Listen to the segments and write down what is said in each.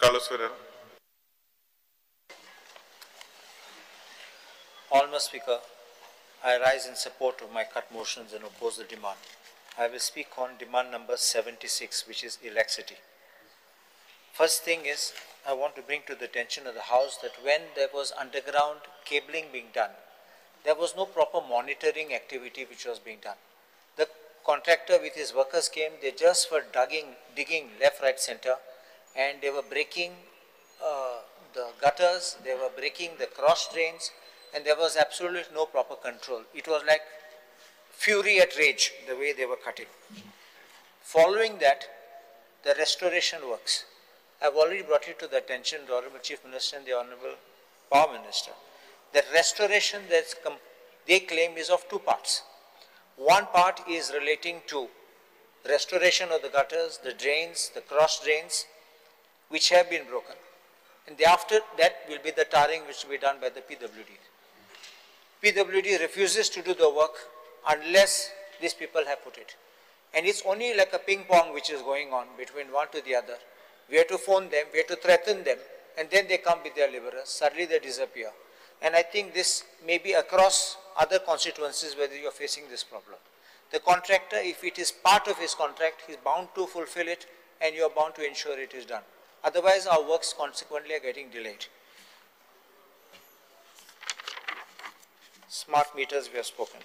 Carlos Ferreira. Honourable Speaker, I rise in support of my cut motions and oppose the demand. I will speak on demand number 76, which is electricity. First thing is, I want to bring to the attention of the House that when there was underground cabling being done, there was no proper monitoring activity which was being done. The contractor with his workers came, they just were digging left, right, center, and they were breaking the gutters, they were breaking the cross drains, and there was absolutely no proper control. It was like fury at rage, the way they were cutting. Following that, the restoration works. I've already brought it to the attention of the Honorable Chief Minister and the Honorable Power Minister. The restoration that they claim is of two parts. One part is relating to restoration of the gutters, the drains, the cross drains, which have been broken. And after that will be the tarring which will be done by the PWD. PWD refuses to do the work unless these people have put it. And it's only like a ping pong which is going on between one to the other. We have to phone them, we have to threaten them, and then they come with their laborers. Suddenly they disappear. And I think this may be across other constituencies whether you are facing this problem. The contractor, if it is part of his contract, he is bound to fulfill it and you are bound to ensure it is done. Otherwise, our works consequently are getting delayed. Smart meters we have spoken.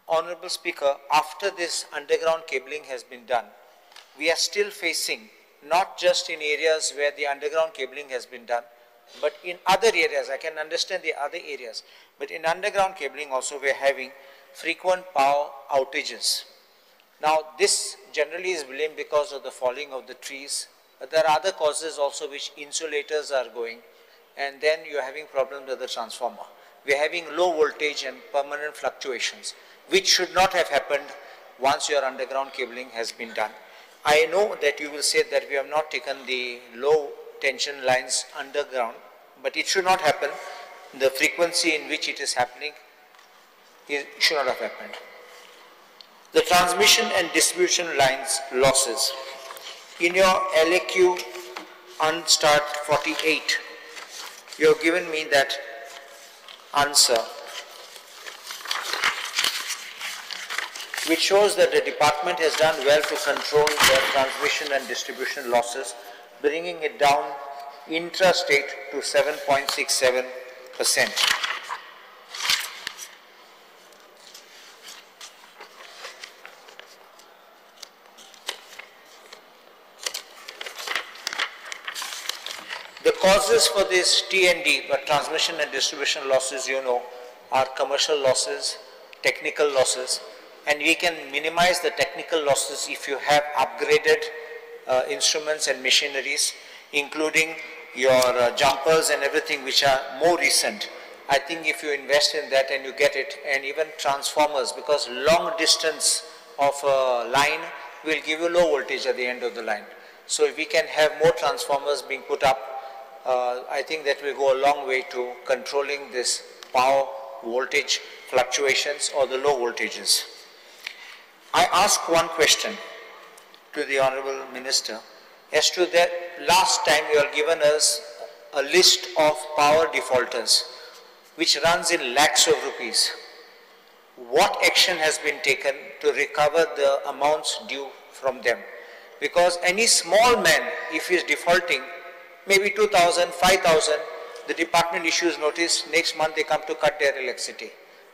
Honorable Speaker, after this underground cabling has been done, we are still facing, not just in areas where the underground cabling has been done, but in other areas, I can understand the other areas, but in underground cabling also we are having frequent power outages. Now this generally is blamed because of the falling of the trees, but there are other causes also which insulators are going, and then you are having problems with the transformer. We are having low voltage and permanent fluctuations, which should not have happened once your underground cabling has been done. I know that you will say that we have not taken the low tension lines underground, but it should not happen. The frequency in which it is happening, it should not have happened. The transmission and distribution lines losses. In your LAQ unstarred 48, you have given me that answer, which shows that the department has done well to control the transmission and distribution losses, bringing it down intrastate to 7.67%. The causes for this T&D, but transmission and distribution losses, you know, are commercial losses, technical losses, and we can minimize the technical losses if you have upgraded instruments and machineries, including your jumpers and everything which are more recent. I think if you invest in that and you get it, and even transformers, because long distance of a line will give you low voltage at the end of the line. So if we can have more transformers being put up, I think that will go a long way to controlling this power voltage fluctuations or the low voltages. I ask one question to the Honorable Minister as to that last time you have given us a list of power defaulters which runs in lakhs of rupees. What action has been taken to recover the amounts due from them? Because any small man, if he is defaulting, maybe 2,000, 5,000, the department issues notice, next month they come to cut their electricity.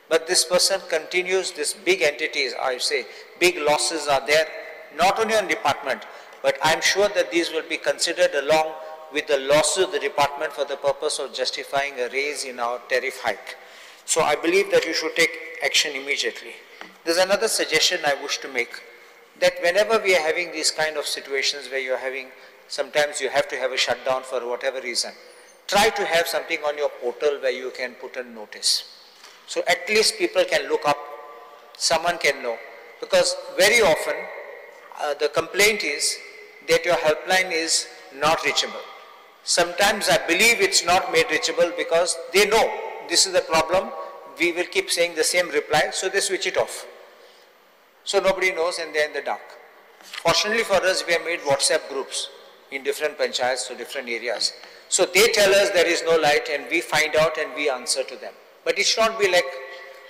But this person continues, this big entities, I say, big losses are there, not only on department, but I'm sure that these will be considered along with the losses of the department for the purpose of justifying a raise in our tariff hike. So I believe that you should take action immediately. There's another suggestion I wish to make, that whenever we are having these kind of situations where you're having, sometimes you have to have a shutdown for whatever reason, try to have something on your portal where you can put a notice. So at least people can look up, someone can know. Because very often the complaint is that your helpline is not reachable. Sometimes I believe it's not made reachable because they know this is the problem, we will keep saying the same reply, so they switch it off. So nobody knows and they're in the dark. Fortunately for us, we have made WhatsApp groups in different panchayats to different areas. So they tell us there is no light and we find out and we answer to them. But it should not be like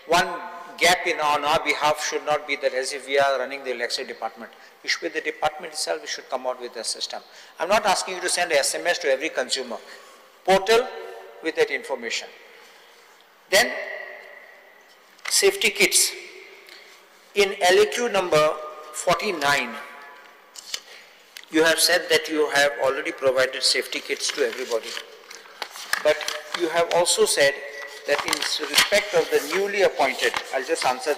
one gap in on our behalf should not be that as if we are running the electricity department. It should be the department itself, we should come out with a system. I'm not asking you to send a SMS to every consumer. Portal with that information. Then, safety kits. In LAQ number 49, you have said that you have already provided safety kits to everybody. But you have also said that in respect of the newly appointed, I'll just answer,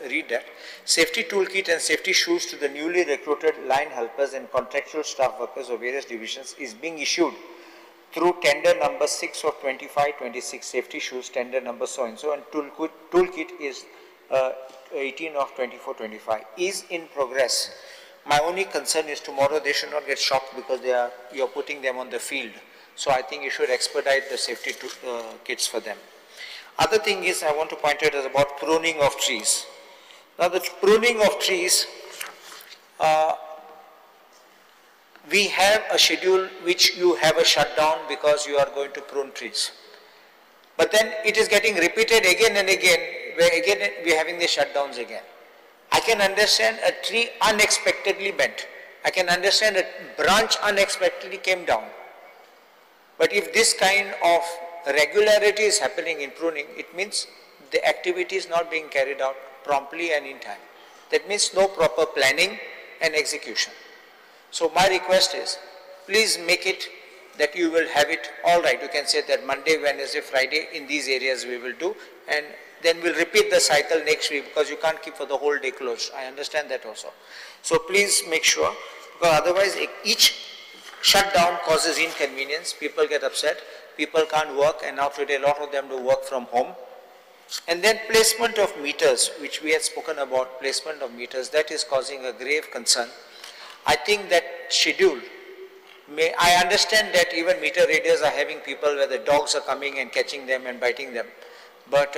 read that, safety toolkit and safety shoes to the newly recruited line helpers and contractual staff workers of various divisions is being issued through tender number 6 of 25-26 safety shoes, tender number so and so, and toolkit is 18 of 24-25 is in progress. My only concern is tomorrow they should not get shocked because you are putting them on the field. So I think you should expedite the safety kits for them. Other thing is I want to point out is about pruning of trees. Now the pruning of trees, we have a schedule which you have a shutdown because you are going to prune trees. But then it is getting repeated again and again, where again we are having the shutdowns again. I can understand a tree unexpectedly bent. I can understand a branch unexpectedly came down. But if this kind of regularity is happening in pruning, it means the activity is not being carried out promptly and in time. That means no proper planning and execution. So my request is, please make it that you will have it all right. You can say that Monday, Wednesday, Friday in these areas we will do, and then we'll repeat the cycle next week because you can't keep for the whole day closed. I understand that also. So please make sure, because otherwise each shutdown causes inconvenience. People get upset. People can't work, and now today a lot of them do work from home. And then placement of meters, which we had spoken about, placement of meters, that is causing a grave concern. I think that schedule, I understand that even meter readers are having people where the dogs are coming and catching them and biting them. But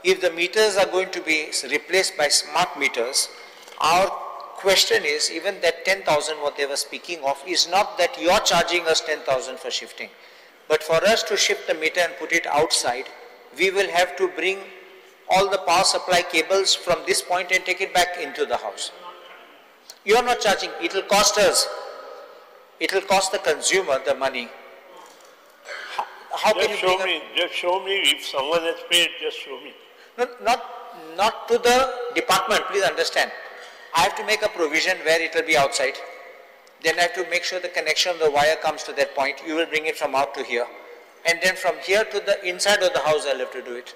if the meters are going to be replaced by smart meters, our question is, even that 10,000 what they were speaking of is not that you are charging us 10,000 for shifting. But for us to shift the meter and put it outside, we will have to bring all the power supply cables from this point and take it back into the house. You are not charging. It will cost us. It will cost the consumer the money. How can you bring up? Just show me if someone has paid, just show me. No, not to the department, please understand. I have to make a provision where it will be outside. Then I have to make sure the connection of the wire comes to that point. You will bring it from out to here. And then from here to the inside of the house, I'll have to do it.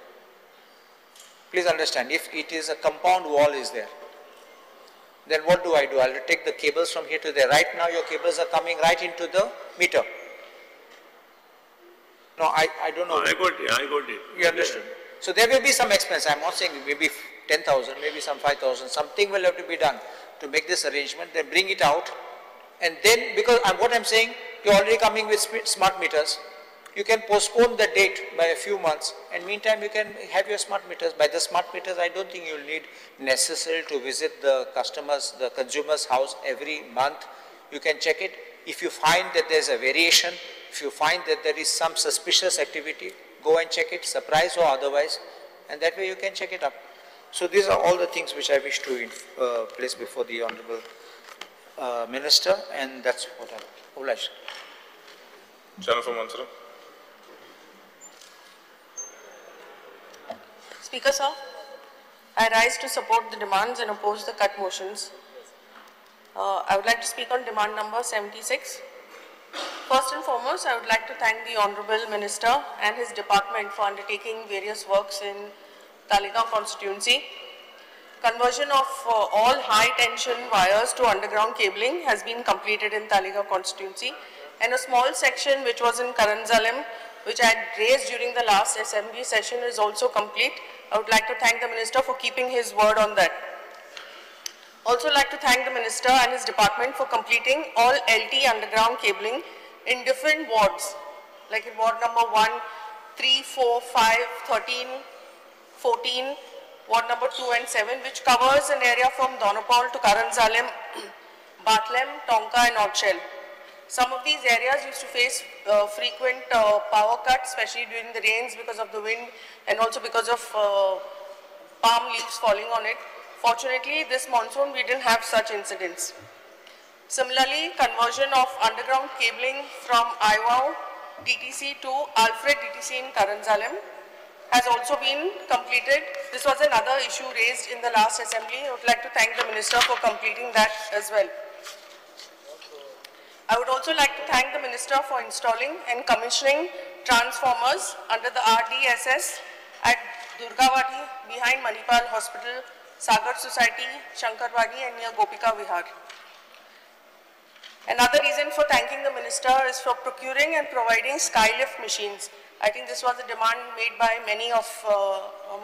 Please understand, if it is a compound wall is there, then what do? I'll take the cables from here to there. Right now, your cables are coming right into the meter. No, I don't know. I got it. I got it. You understood. Yeah. So there will be some expense. I'm not saying maybe 10,000, maybe some 5,000. Something will have to be done to make this arrangement. Then bring it out. And then, because what I'm saying, you're already coming with smart meters. You can postpone the date by a few months, and meantime you can have your smart meters. By the smart meters, I don't think you'll need necessarily to visit the customers, the consumer's house every month. You can check it. If you find that there's a variation, if you find that there is some suspicious activity, go and check it, surprise or otherwise, and that way you can check it up. So these are all the things which I wish to place before the Honorable Minister, and that's what I oblige. Jennifer Mansara. Speaker, sir, I rise to support the demands and oppose the cut motions. I would like to speak on demand number 76. First and foremost, I would like to thank the Honorable Minister and his department for undertaking various works in Taleigao constituency. Conversion of all high tension wires to underground cabling has been completed in Taleigao constituency, and a small section which was in Karanzalem, which I had raised during the last assembly session, is also complete. I would like to thank the Minister for keeping his word on that. Also like to thank the Minister and his department for completing all LT underground cabling in different wards, like in ward number 1, 3, 4, 5, 13, 14, ward number 2 and 7, which covers an area from Donopol to Karanzalem, Bhatlem, Tonka and Odchel. Some of these areas used to face frequent power cuts, especially during the rains because of the wind and also because of palm leaves falling on it. Fortunately, this monsoon we didn't have such incidents. Similarly, conversion of underground cabling from IWOW DTC to Alfred DTC in Karanzalem has also been completed. This was another issue raised in the last assembly. I would like to thank the Minister for completing that as well. I would also like to thank the Minister for installing and commissioning transformers under the RDSS at Durgavati behind Manipal Hospital, Sagar Society, Shankarwadi and near Gopika Vihar. Another reason for thanking the Minister is for procuring and providing skylift machines. I think this was a demand made by many of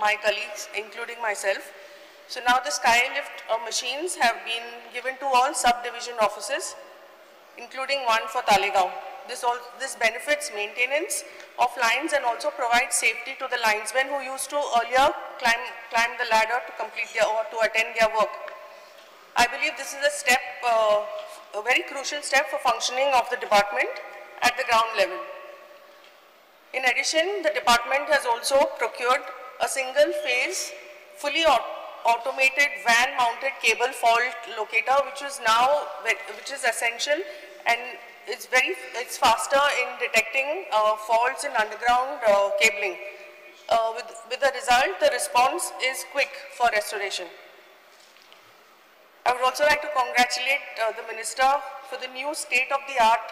my colleagues, including myself. So now the skylift machines have been given to all subdivision offices, including one for Talegaon. This benefits maintenance of lines and also provides safety to the linesmen who used to earlier climb the ladder to complete their or to attend their work. I believe this is a step, a very crucial step for functioning of the department at the ground level. In addition, the department has also procured a single phase, fully automated van-mounted cable fault locator, which is now, which is essential, and it's faster in detecting faults in underground cabling. With the result, the response is quick for restoration. I would also like to congratulate the Minister for the new state-of-the-art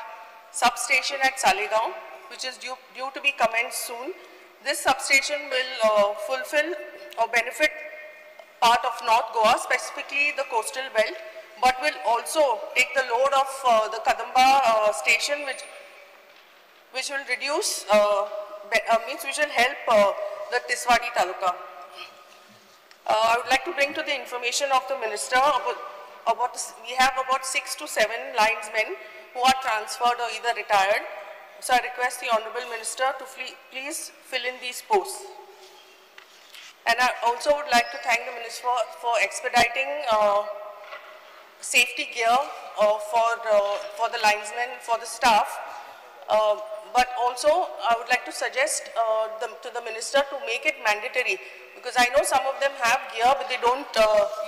substation at Salegaon, which is due to be commenced soon. This substation will fulfill or benefit part of North Goa, specifically the coastal belt, but will also take the load of the Kadamba station, which will reduce, means which will help the Tiswadi Taluka. I would like to bring to the information of the Minister about we have about 6 to 7 linesmen who are transferred or either retired. So I request the Honorable Minister to please fill in these posts. And I also would like to thank the Minister for expediting safety gear for the linesmen, for the staff. But also I would like to suggest to the Minister to make it mandatory, because I know some of them have gear but they don't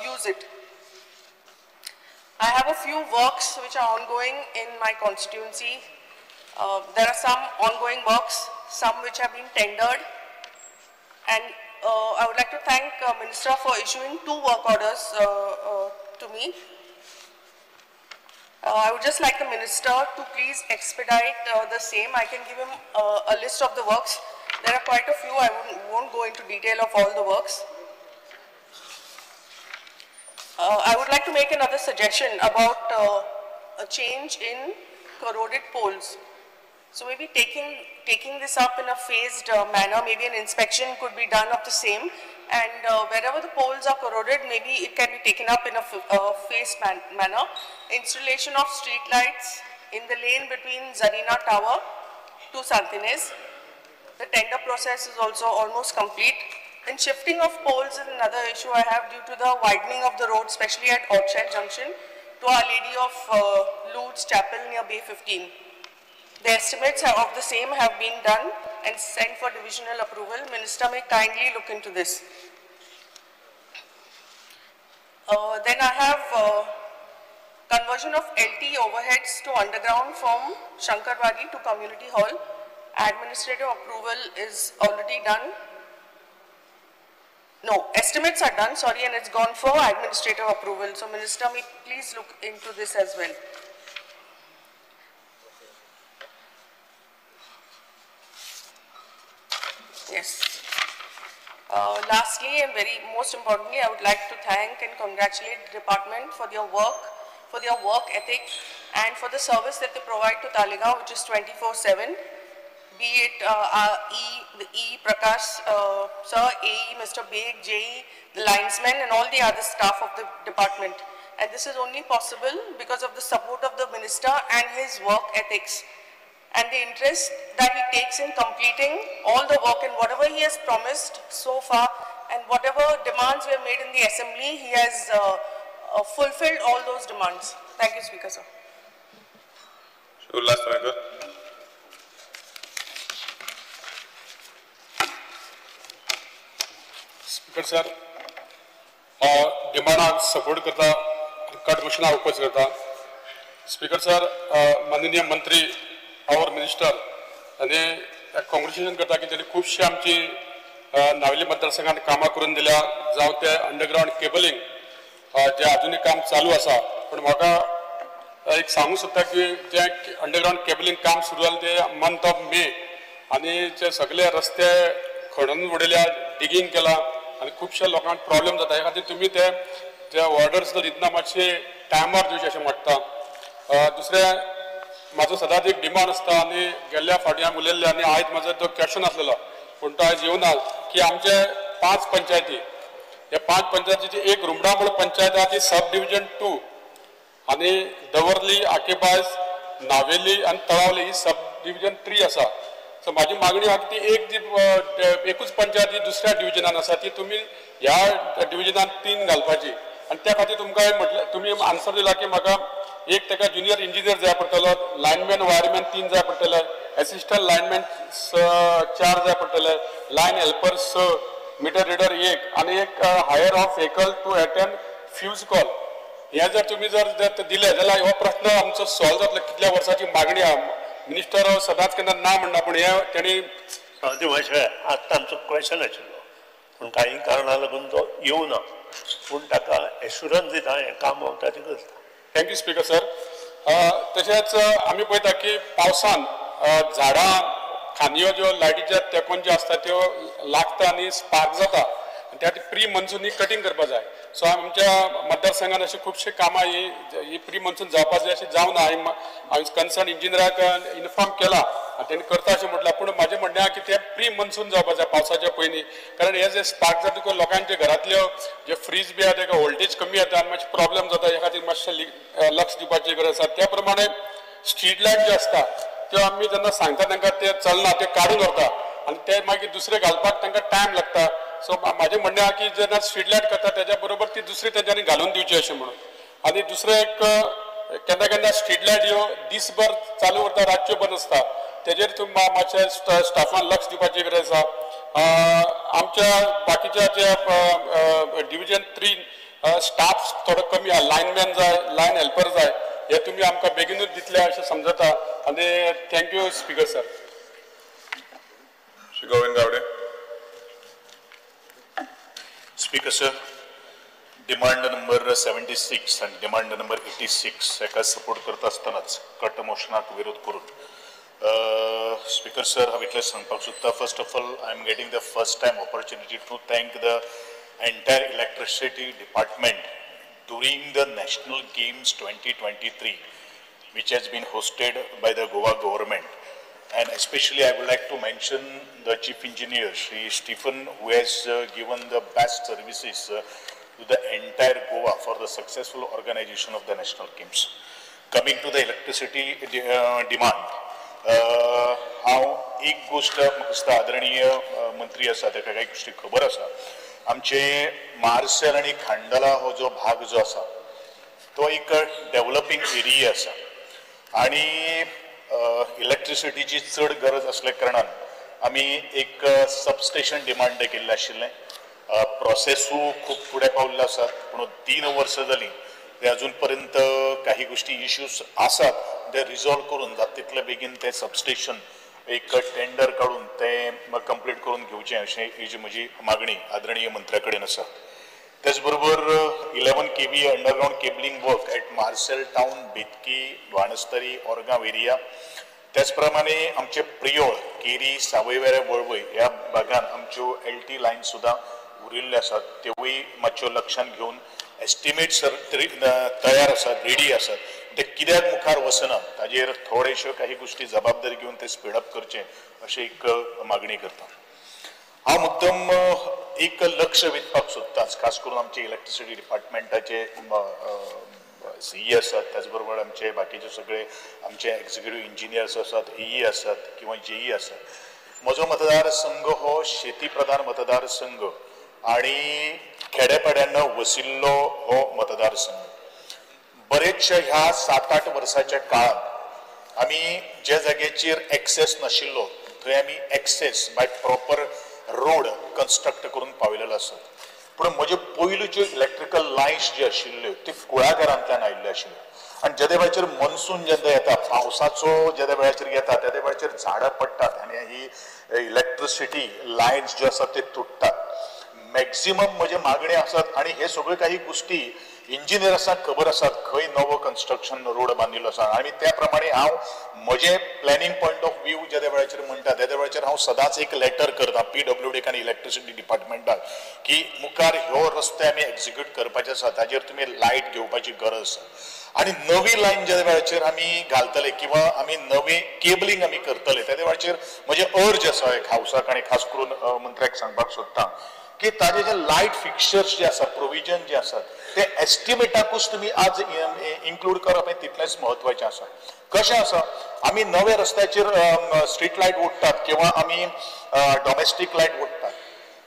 use it. I have a few works which are ongoing in my constituency. There are some ongoing works, some which have been tendered, and I would like to thank Minister for issuing 2 work orders to me. I would just like the Minister to please expedite the same. I can give him a list of the works. There are quite a few. I won't go into detail of all the works. I would like to make another suggestion about a change in corroded poles. So maybe taking this up in a phased manner, maybe an inspection could be done of the same, and wherever the poles are corroded, maybe it can be taken up in a phased manner. Installation of street lights in the lane between Zarina Tower to Santinez. The tender process is also almost complete. And shifting of poles is another issue I have due to the widening of the road, especially at Orchard Junction to Our Lady of Lourdes Chapel near Bay 15. The estimates of the same have been done and sent for divisional approval. Minister may kindly look into this. Then I have conversion of LT overheads to underground from Shankarwadi to Community Hall. Administrative approval is already done. No, estimates are done, sorry, and it's gone for administrative approval. So Minister may please look into this as well. Yes. Lastly, and very most importantly, I would like to thank and congratulate the department for their work ethic, and for the service that they provide to Talegaon, which is 24/7. Be it E. Prakash, Sir, AE, Mr. Beg, JE, the linesmen, and all the other staff of the department. And this is only possible because of the support of the Minister and his work ethics, and the interest that he takes in completing all the work and whatever he has promised so far, And whatever demands were made in the assembly, he has fulfilled all those demands. Thank you, Speaker, sir. Shri Ulhas Tamankar. Speaker sir, डिमांडाक support करता, cut मोशनाक oppose करता. Speaker sir, माननीय मंत्री our minister आनी congratulation करता की तेणी खुबशी आमची नावेली मतदारसंघात कामां करून दिल्या, जावं ते अंडरग्रावंड केबलिंग जे आजुनूय काम चालू आसा. पूण म्हाका एक सांगूंक सोदता की जें अंडरग्रावंड केबलिंग काम सुरू जालें तें मंथ ऑफ मे आनी जे सगळे रस्ते खणून उडयल्या, डिगींग केलां आनी खुबश्या लोकांक प्रॉब्लेम जाता. हे खातीर तुमी ते जे ऑर्डर्स दितना मातशे टायमार दिवचे अशें म्हणटा. दुसरें, म्हाजो सदांच एक डिमांड आसता आनी गेल्ल्या फावटी हांवें उलयल्लें आनी आयज म्हाजो तो क्वेश्चन आसलेलो पूण तो आयज येवना की आमचे 5 पंचायती, ह्या 5 पंचायतीची एक रुमडामोळ पंचायत आहा ती सब डिविजन 2 आनी दवर्ली, आकेबाज, नावेली आनी तळावली ही सब डिविजन 3 आसा. सो म्हाजी मागणी आहा की ती एक जी एकूच पंचायत ही दुसऱ्या डिविजनान आसा ती तुमी ह्या डिविजनान 3 घालपाची. आनी त्या खातीर तुमकां म्हटलें, तुमी आन्सर दिला की म्हाका एक ताका ज्युनियर इंजिनियर जाय पडटलो, लायनमॅन वायरमॅन 3 जाय पडटले, एसिस्टंट लायनमॅन 4 जाय पडटले, लायन हेल्पर 6, मिटर रिडर 1 आनी एक hire of vehicle to attend fuse call. हें जर तुमी जर दिलें जाल्यार हो प्रश्न आमचो सॉल्व जातलो. कितल्या वर्सांची मागणी आहा, मिनिस्टर सदांच केन्ना ना म्हणना, पूण हें तेणी आतां आमचो क्वेश्चन आशिल्लो पूण काही कारणां लागून तो येवना, पूण ताका एश्युरन्स दिता हें काम हांव ताचें करता. Thank you speaker sir. तशेंच आमी पळयता की पावसान झाडां खांदयो ज्यो लायटीच्या तेंकोन ज्यो आसता त्यो लागता आनी स्पार्क जाता आनी त्या खातीर प्री मॉन्सून ही कटींग करपाक जाय. सो आमच्या मतदारसंघान अशी खुबशीं कामां ही प्री मॉन्सून जावपा जाय अशी जावना. हांवें कन्सर्न इंजिनियराक इन्फॉर्म केला आनी तेणी करता अशें म्हटलां, पूण म्हाजें म्हणणें आहा की तें प्री मॉन्सून जावपा जाय पावसाच्या पयलीं, कारण हे जे स्पार्क जाता तुका लोकांच्या घरांतल्यो जे फ्रीज बी आहा तेका वोल्टेज कमी येता आनी मातशें प्रॉब्लेम जाता. ह्या खातीर मातशें लक्ष दिवपाची गरज आसा. त्या प्रमाणे स्ट्रीट लायट ज्यो आसता त्यो आमी जेन्ना सांगता तांकां ते चलना, ते काडून व्हरता आनी ते मागीर दुसरे घालपाक तांकां टायम लागता. सो म्हाजें म्हणणें आहा की जेन्ना स्ट्रीट लायट करता तेज्या बरोबर ती दुसरी तेंच्यांनी घालून दिवची अशें म्हणून. आनी दुसरें एक, केन्ना केन्ना स्ट्रीट लायट ह्यो दीसभर चालू उरता, रातच्यो बंद आसता, तेजेर तुमी मातशें स्टाफान लक्ष दिवपाची गरज आसा. आमच्या बाकीच्या जे डिविजन 3 स्टाफ थोडो कमी आहा, लायनमॅन जाय, लायन हेल्पर जाय, हे तुमी आमकां बेगीनूच दितले अशें समजता. आनी thank you speaker sir. Shri Govind Gawade. Speaker sir, demand number 76 आनी डिमांड नंबर 86 हेका सपोर्ट करता आसतनाच कट मोशनाक विरोध करून स्पीकर सर हांव इतलें सांगपाक सोदता. First of all I am getting the first time opportunity to thank the entire electricity department during the National Games 2023, which has been hosted by the Goa government. And especially I would like to mention the Chief Engineer, Shri Stephen, who has given the best services to the entire Goa for the successful organization of the National Games. Coming to the electricity demand, हांव एक गोष्ट म्हाका दिसता आदरणीय मंत्री आसा ताका कांय गोश्टी खबर आसा. आमचे मार्सेल आनी खांडला हो जो भाग जो आसा तो एक डेव्हलपींग एरिया आसा आनी इलेक्ट्रिसिटीची चड गरज आसल्या कारणान आमी एक सबस्टेशन डिमांड केल्लें आशिल्लें. प्रोसेसूय खूब फुडें पावल्ले आसात, पूण 3 वर्सां जालीं ते अजून पर्यंत काही गोश्टी इश्यूज आसात ते रिजॉल्व करून जाता तितले बेगीन ते सबस्टेशन एक टेंडर काडून तें कंप्लीट करून घेवचें अशें ही जी म्हजी मागणी आदरणीय मंत्र्या कडेन आसा. त्याच बरोबर 11 kV underground cabling work at Marcel town, Betki, Banastari, Orgaon area. त्याच प्रमाणे आमचे प्रियोळ, केरी, सावयवेरें, वळवय ह्या भागान आमच्यो LT line सुद्दां उरिल्ल्यो आसात, त्योय मातश्यो लक्षांत घेवन एस्टिमेट सर तरी तयार आसात, रेडी आसात, ते कित्याक मुखार वचना ताजेर थोडेश्यो काही गोश्टी जबाबदारी घेवन ते स्पीडअप करचें अशें एक मागणी करता. हांव मुद्दम एक लक्ष वेधपाक सोदतां, खास करून आमचे इलेक्ट्रिसिटी डिपार्टमेंटाचे सीई आसात, त्याच बरोबर आमचे बाकीचे सगळे आमचे एक्झिक्युटीव इंजिनियर्स आसात, एई आसात किंवा जेई आसात. म्हजो मतदारसंघ हो शेती प्रधान मतदारसंघ आणि खेडेपाड्यांना वसिल्लो हो मतदारसंघ. बरेचशे ह्या 7-8 वर्साच्या काळात आमी ज्या जाग्याचेर एक्सेस नाशिल्लो थंय आमी access by proper road construct करून पावयलेलो आसा. पूण म्हजे पयल्यो ज्यो इलेक्ट्रिकल लायन्स ज्यो आशिल्ल्यो त्यो कुळागरांतल्यान आयिल्ल्यो आशिल्ल्यो आनी जेदे वेळाचेर मॉन्सून जेन्ना येता, पावसाचो जेदे वेळाचेर येता तेदे वेळाचेर झाडां पडटात आनी ही इलेक्ट्रिसिटी लायन्स ज्यो आसात ते तुटतात. मॅक्झिमम म्हजे मागणी आसात आनी हे सगळ्यो काही गोष्टी इंजिनियर्सांक खबर आसात खंय नवो कन्स्ट्रक्शन रोड बांदिल्लो आसा आनी त्या प्रमाणे हांव म्हजें प्लॅनिंग पॉयंट ऑफ व्यू जेदे वेळाचेर म्हणटा तेदे वेळाचेर हांव सदांच एक लेटर करता PWD आनी इलेक्ट्रिसिटी डिपार्टमेंटाक की मुखार ह्यो रस्ते आमी एक्झिक्यूट करपाचे आसा ताजेर तुमी लायट घेवपाची गरज आसा. आनी नवी लायन ज्या वेळाचेर आमी घालतले किंवा आमी नवी केबलिंग आमी करतले तेदे वेळाचेर म्हजें अर्ज आसा एक हावसाक आनी खास करून मंत्र्याक सांगपाक सोदता की ताजे जे लायट फिक्चर्स जे आसा, प्रोविजन जे आसात ते एस्टिमेटाकूच तुमी आज इन्क्लूड करप हें तितलेंच म्हत्वाचें आसा. कशें आसा, आमी नव्या रस्त्याचेर स्ट्रीट लायट ओडटात किंवा आमी डॉमेस्टीक लायट ओडटात,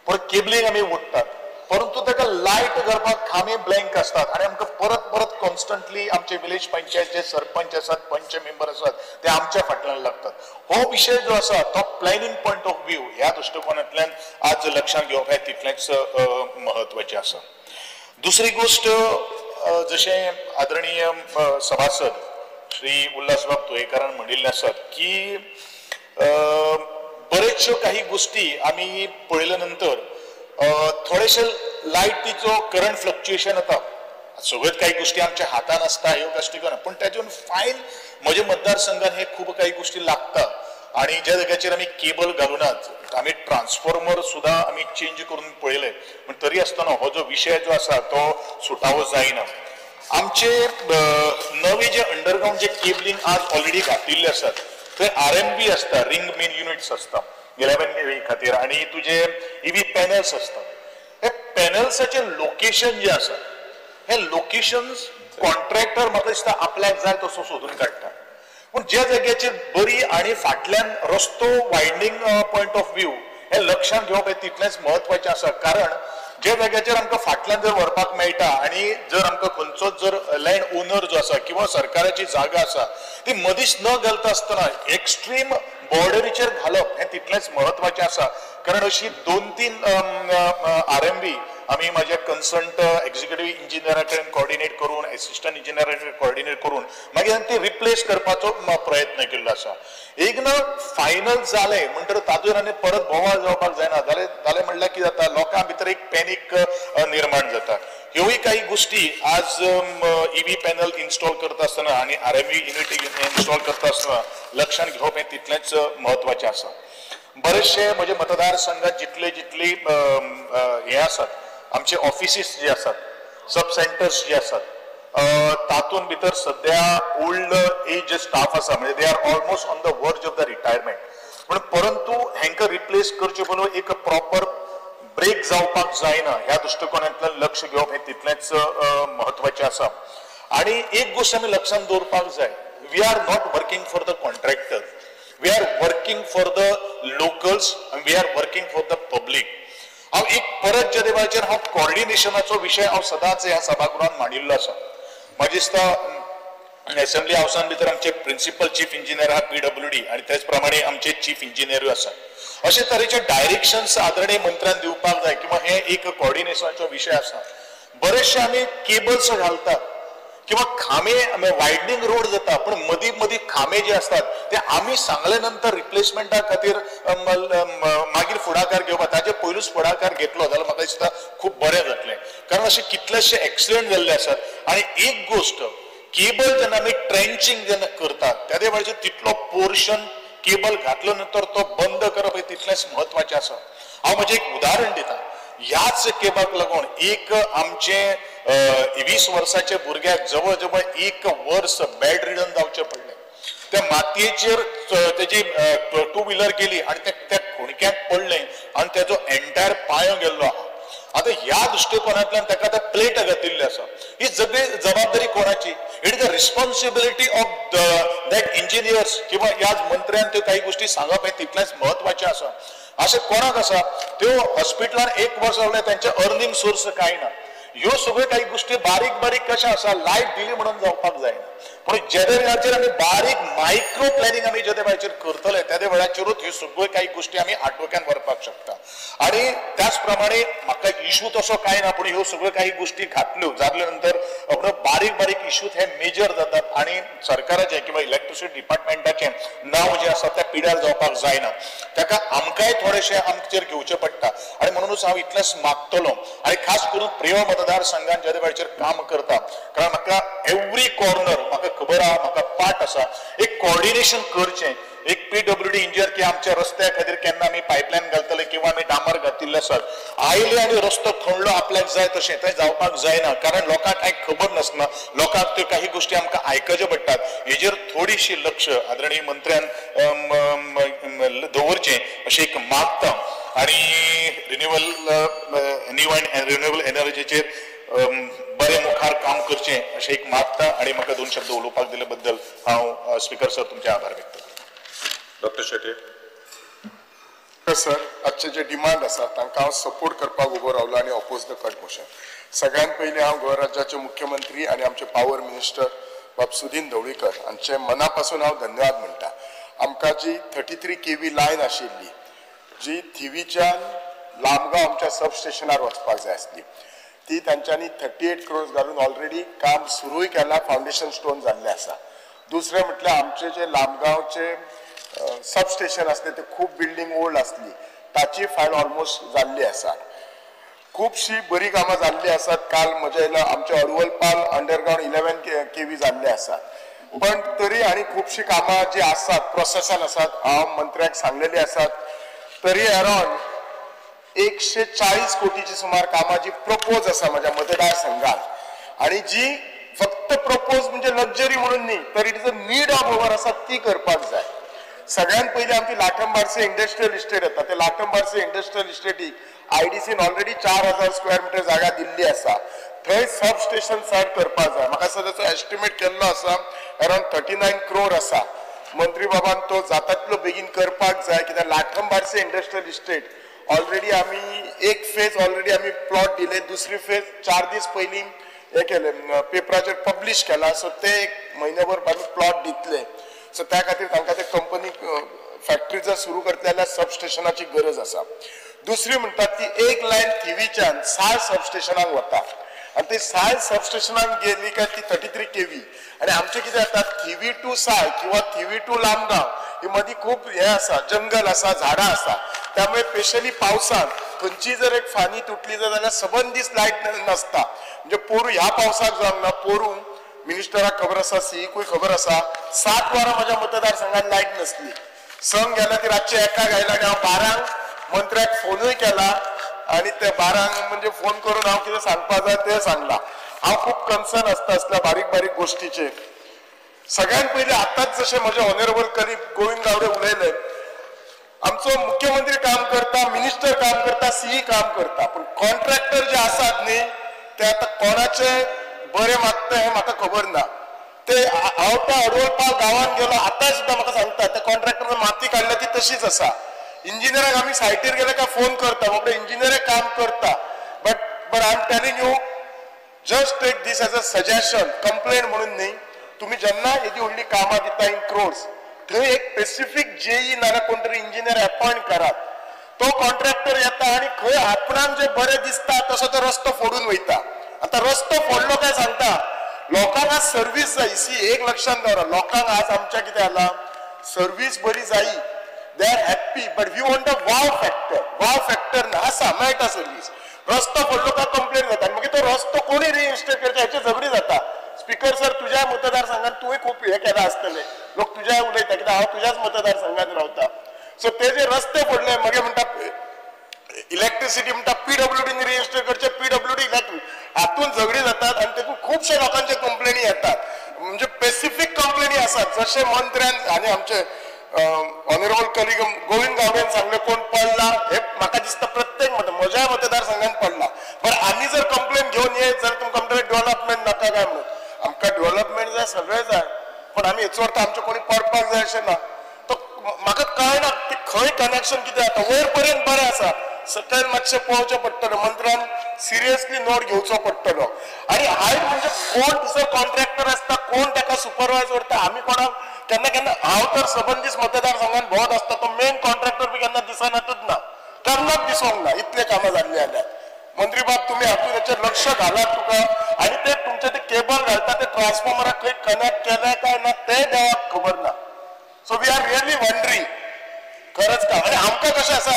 पूण केबलिंग आमी ओडटात, परंतु ताका लायट घालपाक खांबे ब्लँक आसतात आनी आमकां परत परत कॉन्स्टंटली आमचे विलेज पंचायतचे सरपंच आसात, पंच मेंबर आसात ते आमच्या फाटल्यान लागतात. हो विशय जो आसा तो प्लॅनिंग पॉयंट ऑफ व्यू ह्या दृश्टिकोनांतल्यान आज लक्षांत घेवप हें तितलेंच म्हत्वाचें आसा. दुसरी गोश्ट, जशें आदरणीय सभासद श्री उल्हासबाब तुयेकारान म्हणिल्लें आसात की बरेचश्यो काही गोष्टी आमी पळयल्या नंतर थोडेशे लायटीचो करंट फ्लक्च्युएशन येता. सगळ्योच काही गोष्टी आमच्या हातान आसता ह्यो गोष्टी करना, पूण तातूंत फायन म्हज्या मतदारसंघान हे खूब काही गोष्टी लागता आनी ज्या जाग्याचेर आमी केबल घालुनात, आमी ट्रान्सफॉर्मर सुद्दां आमी चेंज करून पळयले, पूण तरी आसतना हो जो विशय जो आसा तो सुटावो जायना. आमचे नवे जे अंडरग्रावंड जे केबलिंग आज ऑलरेडी घातिल्ले आसात थंय RMB आसता, रिंग मेन युनिट्स आसता 11 kV खातीर आनी तुजे EV panels आसता. हे पॅनल्साचे लोकेशन जे आसा हे लोकेशन कॉन्ट्रॅक्टर म्हाका दिसता आपल्याक जाय तसो सोदून काडटा, पूण ज्या जाग्याचेर बरी आनी फाटल्यान रस्तो वायडनिंग पॉयंट ऑफ व्यू हे लक्षांत घेवप हें तितलेंच म्हत्वाचें आसा. कारण ज्या जाग्याचेर आमकां फाटल्यान जर व्हरपाक मेळटा आनी जर आमकां खंयचोच जर लँड ओनर जो आसा किंवा सरकाराची जागा आसा ती मदींच न घालता आसतना एक्स्ट्रीम बॉर्डरीचेर घालप हें तितलेंच म्हत्वाचें आसा. कारण अशी 2-3 RMB आमी म्हाज्या कन्सर्न एक्झिक्युटीव इंजिनियरा कडेन कॉर्डिनेट करून, एसिस्टंट इंजिनियरा कडेन कॉर्डिनेट करून मागीर ते रिप्लेस करपाचो प्रयत्न केल्लो आसा. एक ना फायनल जालें म्हणटकर तातूंत आनी परत बोवाळ जावपाक जायना. जालें म्हणल्यार कितें जाता, लोकां भितर एक पॅनीक निर्माण जाता. ह्योय काही गोष्टी आज EV panel install करता आसतना आनी RMB unit install करता आसतना लक्षांत घेवप हें तितलेंच म्हत्वाचें आसा. बरेचशे म्हजे मतदारसंघात जितले जितले हे आसात आमचे ऑफिसीस जे आसात, सब सेंटर्स जे आसात तातूंत भितर सद्या ओल्ड एज स्टाफ आसा, म्हणजे they are almost on the verge of the retirement, पूण परंतु हांकां रिप्लेस करचे पयलीं एक प्रॉपर ब्रेक जावपाक जायना ह्या दृश्टिकोनांतल्यान लक्ष घेवप हें तितलेंच म्हत्वाचें आसा. आनी एक गोश्ट आमी लक्षांत दवरपाक जाय, we are not working for the contractor, we are working for the locals, we are working for the public. हांव एक परत ज्या देवाचेर हांव कॉर्डिनेशनाचो विशय हांव सदांच ह्या सभागृहांत मांडिल्लो आसा. म्हाका दिसता एसेंब्ली हावसान भितर आमचे प्रिन्सिपल चीफ इंजिनियर आहा PWD आनी तेच प्रमाणे आमचे चीफ इंजिनियरूय आसा. अशे तरेचे डायरेक्शन्स आदरणीय मंत्र्यान दिवपाक जाय किंवा हे एक कॉर्डिनेशनाचो विशय आसा. बरेचशे आमी केबल्स घालतात किंवा खांबे वायडनिंग रोड जाता, पूण मदीं मदीं खांबे जे आसतात ते आमी सांगले नंतर रिप्लेसमेंटा खातीर मागीर फुडाकार घेवपाक, ताजे पयलूच फुडाकार घेतलो जाल्यार म्हाका दिसता खूब बरें जातलें. कारण अशे कितलेशे एक्सिडंट जाल्ले आसात. आनी एक गोश्ट, केबल जेन्ना आमी ट्रेंचिंग जेन्ना करतात त्या वेळाचेर तितलो पोर्शन केबल घातलो नंतर तो बंद करप हें तितलेंच म्हत्वाचें आसा. हांव म्हजें एक उदाहरण दिता, ह्याच केबाक लागून एक आमचे 20 वर्साच्या भुरग्याक जवळ जवळ 1 वर्स बेड रिडन जावचें पडलें. त्या मातयेचेर तेजी 2 व्हिलर गेली आनी त्या खुणक्याक पडलें आनी तेजो एंटायर पांयो गेल्लो आहा. आतां ह्या दृश्टिकोनांतल्यान ताका आतां प्लेट घातिल्ली आसा. ही सगळी जबाबदारी कोणाची? It is the responsibility of that engineers किंवा ह्याच मंत्र्यान त्यो काही गोष्टी सांगप हें तितलेंच म्हत्वाचें आसा. अशें कोणाक आसा? त्यो हॉस्पिटलान एक वर्स जालें तेंचे अर्निंग सोर्स कांय ना. ह्यो सगळ्यो काही गोष्टी बारीक बारीक कशें आसा, लायट दिली म्हणून जावपाक जायना, पूण जेदे वेळाचेर आमी बारीक मायक्रो प्लॅनिंग आमी जेदे वेळाचेर करतले तेदे वेळाचेरूच ह्यो सगळ्यो काही गोष्टी आमी आटोक्यान व्हरपाक शकता. आनी त्याच प्रमाणे म्हाका इशू तसो कांय ना, पूण ह्यो सगळ्यो काही गोष्टी घातल्यो जाल्या नंतर बारीक बारीक इशूज हे मेजर जातात आनी सरकाराचें किंवा इलेक्ट्रिसिटी डिपार्टमेंटाचें नांव जें आसा तें पिड्यार जावपाक जायना. ताका आमकांय थोडेशें आमचेर घेवचें पडटा आनी म्हणूनच हांव इतलेंच मागतलो आनी खास करून प्रियोळ मतदारसंघान जेदे वेळाचेर काम करता, कारण म्हाका एवरी कॉर्नर म्हाका खबर आहा, म्हाका पाठ आसा, एक कॉर्डिनेशन करचें. एक PWD engineer की आमच्या रस्त्या खातीर केन्ना आमी पायपलायन घालतले किंवा आमी डांबर घातिल्ले आसात, आयले आनी रस्तो खणलो आपल्याक जाय तशें, तें जावपाक जायना, कारण लोकांक कांय खबर नासना, लोकांक त्यो काही गोष्टी आमकां आयकच्यो पडटात. हेजेर थोडीशी लक्ष आदरणीय मंत्र्यान दवरचें अशें एक मागता. आनी रिन्युएबल न्यू अँड रिन्युएबल एनर्जीचेर बरें मुखार काम करचें अशें एक मागता आनी म्हाका दोन शब्द उलोवपाक दिले बद्दल हांव स्पीकर सर तुमचे आभार व्यक्त करता. डॉक्टर शेट्ये. सर, आजचे जे डिमांड आसा तांकां हांव सपोर्ट करपाक उबो रावलो आनी अपोज the cut motion. सगळ्यांत पयलीं हांव गोंय राज्याचे मुख्यमंत्री आनी आमचे पावर मिनिस्टर बाब सुदीन ढवळीकर हांचे मना पासून हांव धन्यवाद म्हणटा. आमकां जी 33 kV line आशिल्ली जी थिवीच्यान लामगांव आमच्या सब स्टेशनार वचपाक जाय आसली ती तांच्यांनी 38 crores घालून ऑलरेडी काम सुरूय केलां, फावंडेशन स्टोन जाल्लें आसा. दुसरें म्हटल्यार आमचे जे लामगांवचे सब स्टेशन आसले ते खूब बिल्डींग ओल्ड आसली, ताची फायल ऑलमोस्ट जाल्ली आसा. खुबशी बरी कामां जाल्ली आसात. काल म्हज्या येयला आमचे अडवलपाल अंडरग्रावंड 11 kV जाल्ले आसात, पण तरी आनी खुबशीं कामां जी आसात प्रोसेसान आसात, हांव मंत्र्याक सांगलेली आसात. तरी अरावंड 140 कोटीची सुमार कामां जी प्रपोज आसा म्हज्या मतदारसंघात आनी जी फक्त प्रपोज म्हणजे लक्झरी म्हणून न्ही तर it is a need of our आसा ती करपाक जाय. सगळ्यांत पयलीं आमची लाटंबारसे इंडस्ट्रियल इस्टेट येता, ते लाटंबारसे इंडस्ट्रियल इस्टेटीक IDCन ऑलरेडी 4000 स्क्वेअर मिटर जागा दिल्ली आसा, थंय सब स्टेशन सेट करपाक जाय. म्हाका दिसता ताचो एस्टिमेट केल्लो आसा अरावंड 39 crore आसा. मंत्री बाबान तो जाता तितलो बेगीन करपाक जाय, कित्याक लाटंबारसे इंडस्ट्रियल इस्टेट ऑलरेडी आमी एक फेज ऑलरेडी आमी प्लॉट दिले, दुसरी फेज 4 दीस पयलीं हे केले पेपराचेर पब्लीश केला, सो ते एक म्हयन्याभर आमी प्लॉट दितले. सो त्या खातीर तांकां ते कंपनी फॅक्टरी जर सुरू करतले जाल्यार सब स्टेशनाची गरज आसा. दुसरी म्हणटात ती एक लायन थिवीच्यान 6 सब स्टेशनांक वता आनी ती 6 सब स्टेशनांक गेली काय ती 33 kV. आनी आमचें कितें जाता थिवी टू साय किंवा थिवी टू लामगांव ही मदीं खूब हें आसा, जंगल आसा, झाडां आसा, त्यामुळे स्पेशली पावसांत खंयची जर एक फानी तुटली जर जाल्यार सबंद दीस लायट नासता. म्हणजे पोरूं ह्या पावसाक जावंक ना, पोरूं मिनिस्टराक खबर आसा, सीईकूय खबर आसा, 7 वरां म्हज्या मतदारसंघात लायट नासली. संघ गेला ती रातचे 1 आयला आनी हांव 12 मंत्र्याक फोनूय केला आनी ते 12 म्हणजे फोन करून हांव कितें सांगपाक जाय तें सांगलां. हांव खूब कन्सर्न आसता असल्या बारीक बारीक गोश्टीचेर. सगळ्यांत पयलीं आतांच जशें म्हजे ऑनरेबल कलीग गोविंद गावडे उलयले, आमचो मुख्यमंत्री काम करता, मिनिस्टर काम करता, सीई काम करता, पूण कॉन्ट्रॅक्टर जे आसात न्ही ते आतां कोणाचे बरें मागता हें म्हाका खबर ना. ते हांव त्या अडवलपाल गांवांत गेलो, आतां सुद्दां म्हाका सांगता त्या कॉन्ट्रॅक्टरान माती काडल्या ती तशीच आसा. इंजिनियराक आमी सायटीर गेले काय फोन करता, बाबडे इंजिनियर काम करता, but but I am telling you just take this as a suggestion, complaint म्हणून न्ही. तुमी जेन्ना येदी व्हडली कामां दिता इन क्रोर्स, थंय एक स्पेसिफीक जेई नाजाल्यार कोण तरी इंजिनियर अपॉयंट करात, तो कॉन्ट्रॅक्टर येता आनी खंय आपणाक जे बरें दिसता तसो तो रस्तो फोडून वयता. आतां रस्तो फोडलो काय सांगता लोकांक आज सर्वीस जाय. सी एक लक्षांत दवरा, लोकांक आज आमच्या कितें जाला, सर्वीस बरी जायी, they are happy, but we want a wow factor. Wow factor ना आसा, मेळटा सर्वीस. रस्तो फोडलो काय कंप्लेन जाता आनी मागीर तो रस्तो कोणी रिइन्स्टेट करचे हेची झगडी जाता. स्पीकर सर, तुज्या मतदारसंघात तुवें खूब हें केलां आसतलें, लोक तुज्या उलयता कित्याक हांव तुज्याच मतदारसंघात रावता. सो ते जे रस्ते फोडले मागीर म्हणटा इलेक्ट्रिसिटी म्हणटा PWD रिइन्स्टेट करचे, PWD electric, हातून झगडी जातात आनी तेतून खुबशे लोकांचे कंप्लेनी येतात. म्हणजे स्पेसिफीक कंप्लेनी आसात, जशें मंत्र्यान आनी आमचे ऑनरेबल कलीग गोविंद गावडेन सांगलें कोण पडला हे म्हाका दिसता प्रत्येक म्हज्या मतदारसंघात पडला. बरं आमी जर कंप्लेन घेवन येत जाल्यार तुमकां म्हणटलें डेव्हलपमेंट नाका काय म्हणून. आमकां डेव्हलपमेंट जाय, सगळें जाय, पण आमी हेचो अर्थ आमचें कोणी पडपाक जाय अशें ना. तो म्हाका कळना ते खंय कनेक्शन कितें जाता. वयर पर्यंत बरें आसा, सकयल मातशें पळोवचें पडटलें, मंत्र्यान सिरियसली नोट घेवचो पडटलो. आनी हायट म्हणजे कोण दुसरो कॉन्ट्रॅक्टर आसता, कोण ताका सुपरवायज करता, आमी कोणाक केन्ना केन्ना, हांव तर सबंदीस मतदारसंघान भोंवत आसता, तो मेन कॉन्ट्रॅक्टर बी केन्ना दिसनातूच ना, केन्नाच दिसोंक ना. इतले कामां जाल्लीं जाल्यार मंत्री बाब तुमी हातूंत हेचेर लक्ष घालात तुका. आनी ते तुमचे ते केबल घालता ते ट्रान्सफॉर्मराक खंय कनेक्ट केलें काय ना तें देवाक खबर ना. So we are really wondering खरंच का. आनी आमकां कशें आसा,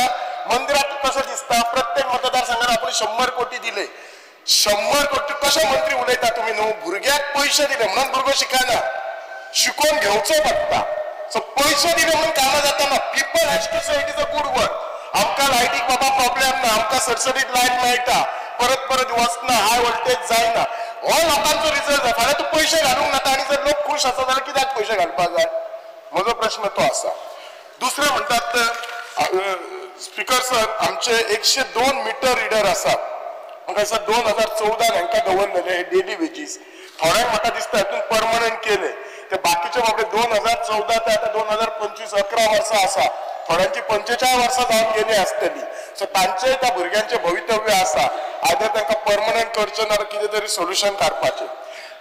मंत्र्याक कसो दिसता प्रत्येक मतदारसंघान आपण 100 कोटी दिले, 100 कोटी कशें मंत्री उलयता तुमी न्हू? भुरग्याक पयशे दिले म्हणून भुरगो शिकना, शिकोवन घेवचो पडटा. सो पयशे दिले म्हणून कामां जाता ना. People has to say it is a good work. आमकां लायटीक बाबा प्रॉब्लेम ना, आमकां सरसरीत लायट मेळटा, परत परत वचना, हाय वोल्टेज जायना, हो लोकांचो रिजल्ट जाय. फाल्यां तूं पयशे घालूंक नाका आनी जर लोक खूश आसा जाल्यार कित्याक पयशे घालपाक जाय? म्हजो प्रश्न तो आसा. दुसरें म्हणटात स्पीकर सर, आमचे 102 मिटर रिडर आसात. म्हाका दिसता 2014 हांकां दवरलेले हे डेली वेजीस, थोड्यांक म्हाका दिसता हातूंत परमनंट केले, ते बाकीचे बाबडे 2014 ते आतां 2025 11 वर्सां आसा, थोड्यांची 45 वर्सां जावन गेली आसतली. सो तांचेय त्या भुरग्यांचें भवितव्य आसा, आयदर तांकां परमनंट करचें ना कितें तरी सोल्युशन काडपाचें.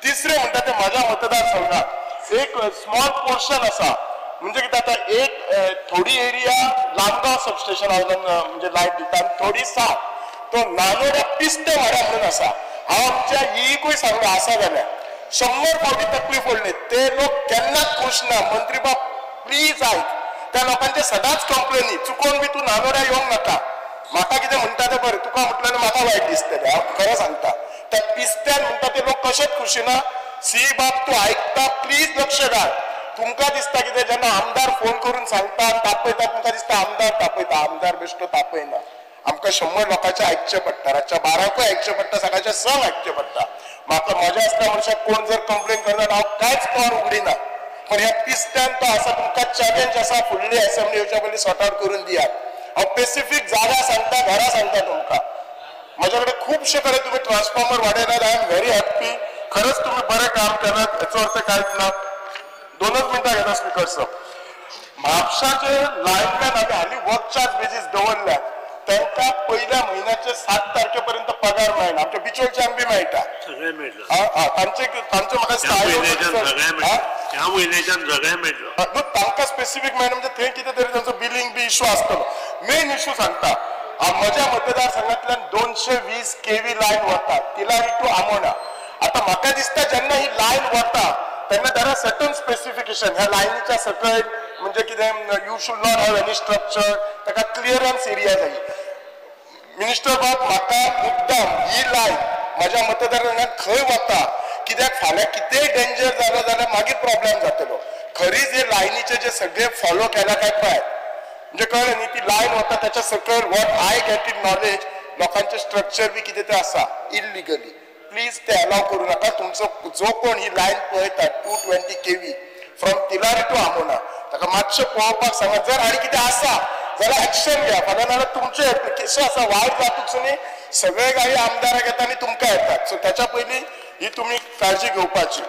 तिसरें म्हणटा तें म्हाज्या मतदारसंघात एक स्मॉल पोर्शन आसा, म्हणजे कितें आतां एक थोडी एरिया लामगांव सबस्टेशना वयल्यान म्हणजे लायट दिता आनी थोडी सात, तो नानोड्या पिस्ते वाड्या म्हणून आसा. हांव आमच्या ईकूय सांगला आसा जाल्यार 100 फावटी तकली फोडली, ते लोक केन्नाच खूश ना. मंत्री बाब प्लीज आयक, त्या लोकांचे सदांच कंप्लेनी, चुकोन बी तूं नानोड्या येवंक नाका. म्हाका कितें म्हणटा तें बरें, तुका म्हटल्यार म्हाका वायट दिसतलें, हांव खरें सांगता. त्या पिस्त्यान म्हणटा ते लोक कशेंच खुशी ना. सी बाब तूं आयकता, प्लीज लक्ष घाल. तुमकां दिसता कितें जेन्ना आमदार फोन करून सांगता तापयता, तुमकां दिसता आमदार तापयता, आमदार बेश्टो तापयना. आमकां 100 लोकांचें आयकचें पडटा, रातच्या 12कूय आयकचें पडटा, सकाळच्या 6 आयकचें पडटा. म्हाका म्हज्या आसल्या मनशाक कोण जर कंप्लेन करता हांव कांयच पावर उगडिना, पण ह्या पिस्त्यान तो आसा, तुमकां चॅलेंज आसा, फुडली असेंब्ली येवच्या पयलीं सॉर्ट आवट करून दियात. हांव स्पेसिफीक जागा सांगता, घरां सांगता तुमकां. म्हज्या कडेन खुबशे कडेन तुमी transformer वाडयल्यात, I am very happy. खरंच तुमी बरें काम केलात, हेचो अर्थ कांयच ना. 2 मिनटां घेता स्पीकर सर. म्हापशाचे लायनमॅन आमी हालीं वर्क चार्ज बेजीस दवरल्यात, तांकां पयल्या म्हयन्याचे 7 तारखे पर्यंत पगार मेळना. आमच्या बिचोलच्यांक बी मेळटा, तांचे तांचे म्हाका तांकां स्पेसिफीक मेळना, म्हणजे थंय कितें तरी तांचो बिलींग बी इशू आसतलो. मेन इशू सांगता, म्हज्या मतदारसंघांतल्यान 220 केवी लायन वता तिलारी टू आमोणा. आतां म्हाका दिसता जेन्ना ही लायन वता तेन्ना there are certain specification, ह्या लायनीच्या सकयल म्हणजे कितें you should not have any structure, ताका क्लियरन्स एरिया जाय. मिनिस्टर बाब म्हाका मुद्दाम ही लायन म्हज्या मतदारसंघात खंय वता, कित्याक फाल्यां कितेंय डेंजर जालो जाल्यार मागीर प्रॉब्लेम जातलो. खरीच हे लायनीचे जे सगळे फॉलो केला काय पळय, म्हणजे कळ्ळें न्ही, ती लायन वता त्याच्या सकयल what I get in knowledge लोकांचे स्ट्रक्चर बी कितें तें आसा इल्लिगली, प्लीज ते अलाव करू नाका. तुमचो जो कोण ही लायन पळयता 220 केवी फ्रॉम तिलारी टू आमोणा, ताका मातशें पळोवपाक सांगा. जर आनी कितें आसा जाल्यार एक्शन घ्या, फाल्यां नाल्यार तुमचें एप्लिकेशन आसा वायट जातूच न्ही, सगळे गाडी आमदाराक येता आनी तुमकां येतात. सो त्याच्या पयलीं ही तुमी काळजी घेवपाची.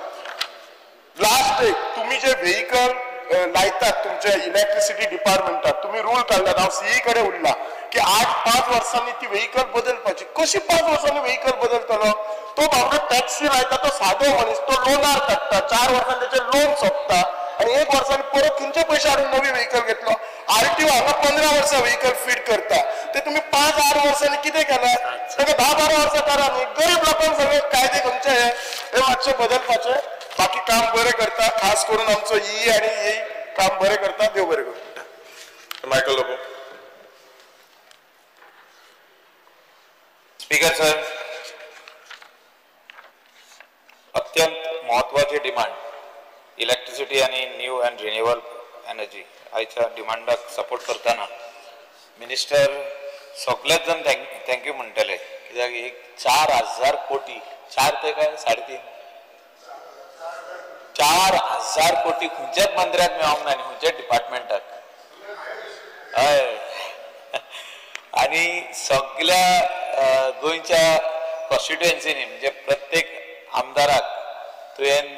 लास्ट एक, तुमी जे व्हेकल लायतात तुमच्या इलेक्ट्रिसिटी डिपार्टमेंटात, तुमी रूल काडल्यात, हांव सीई कडेन उरला की 8-5 वर्सांनी ती व्हेकल बदलपाची. कशी 5 वर्सांनी व्हेकल बदलतलो? तो बाबडो टॅक्सी लायता, तो सादो मनीस, तो लोनार काडटा, 4 वर्सांनी तेचें लोन सोंपता आनी 1 वर्सांनी परत खंयचे पयशे हाडून नवी व्हेकल घेतलो. आरटीओ हांगा 15 वर्सां व्हेकल फीट करता, ते तुमी 5-8 वर्सांनी कितें केलां? ताका 10-12 वर्सां करा न्ही. गरीब लोकांक सगळे कायदे खंयचे हे मातशे बदलपाचे. बाकी काम बरें करता, खास करून आमचो ई आनी ई काम बरें करता. देव बरें करूं. Michael Lobo. Speaker sir, अत्यंत महत्वाची डिमांड इलेक्ट्रिसिटी आणि न्यू अँड रिन्युएबल एनर्जी आयच्या डिमांडाक सपोर्ट करतना मिनिस्टर सगळेच जण thank you म्हणटले, कित्याक एक 4,000 कोटी, 4 ते काय 3.5, 4,000 कोटी खंयच्याच मंत्र्याक मेळोंक ना आनी खंयच्याच डिपार्टमेंटाक. हय, आनी सगळ्या गोंयच्या कॉन्स्टिट्युएन्सीनी म्हणजे प्रत्येक आमदाराक तुवें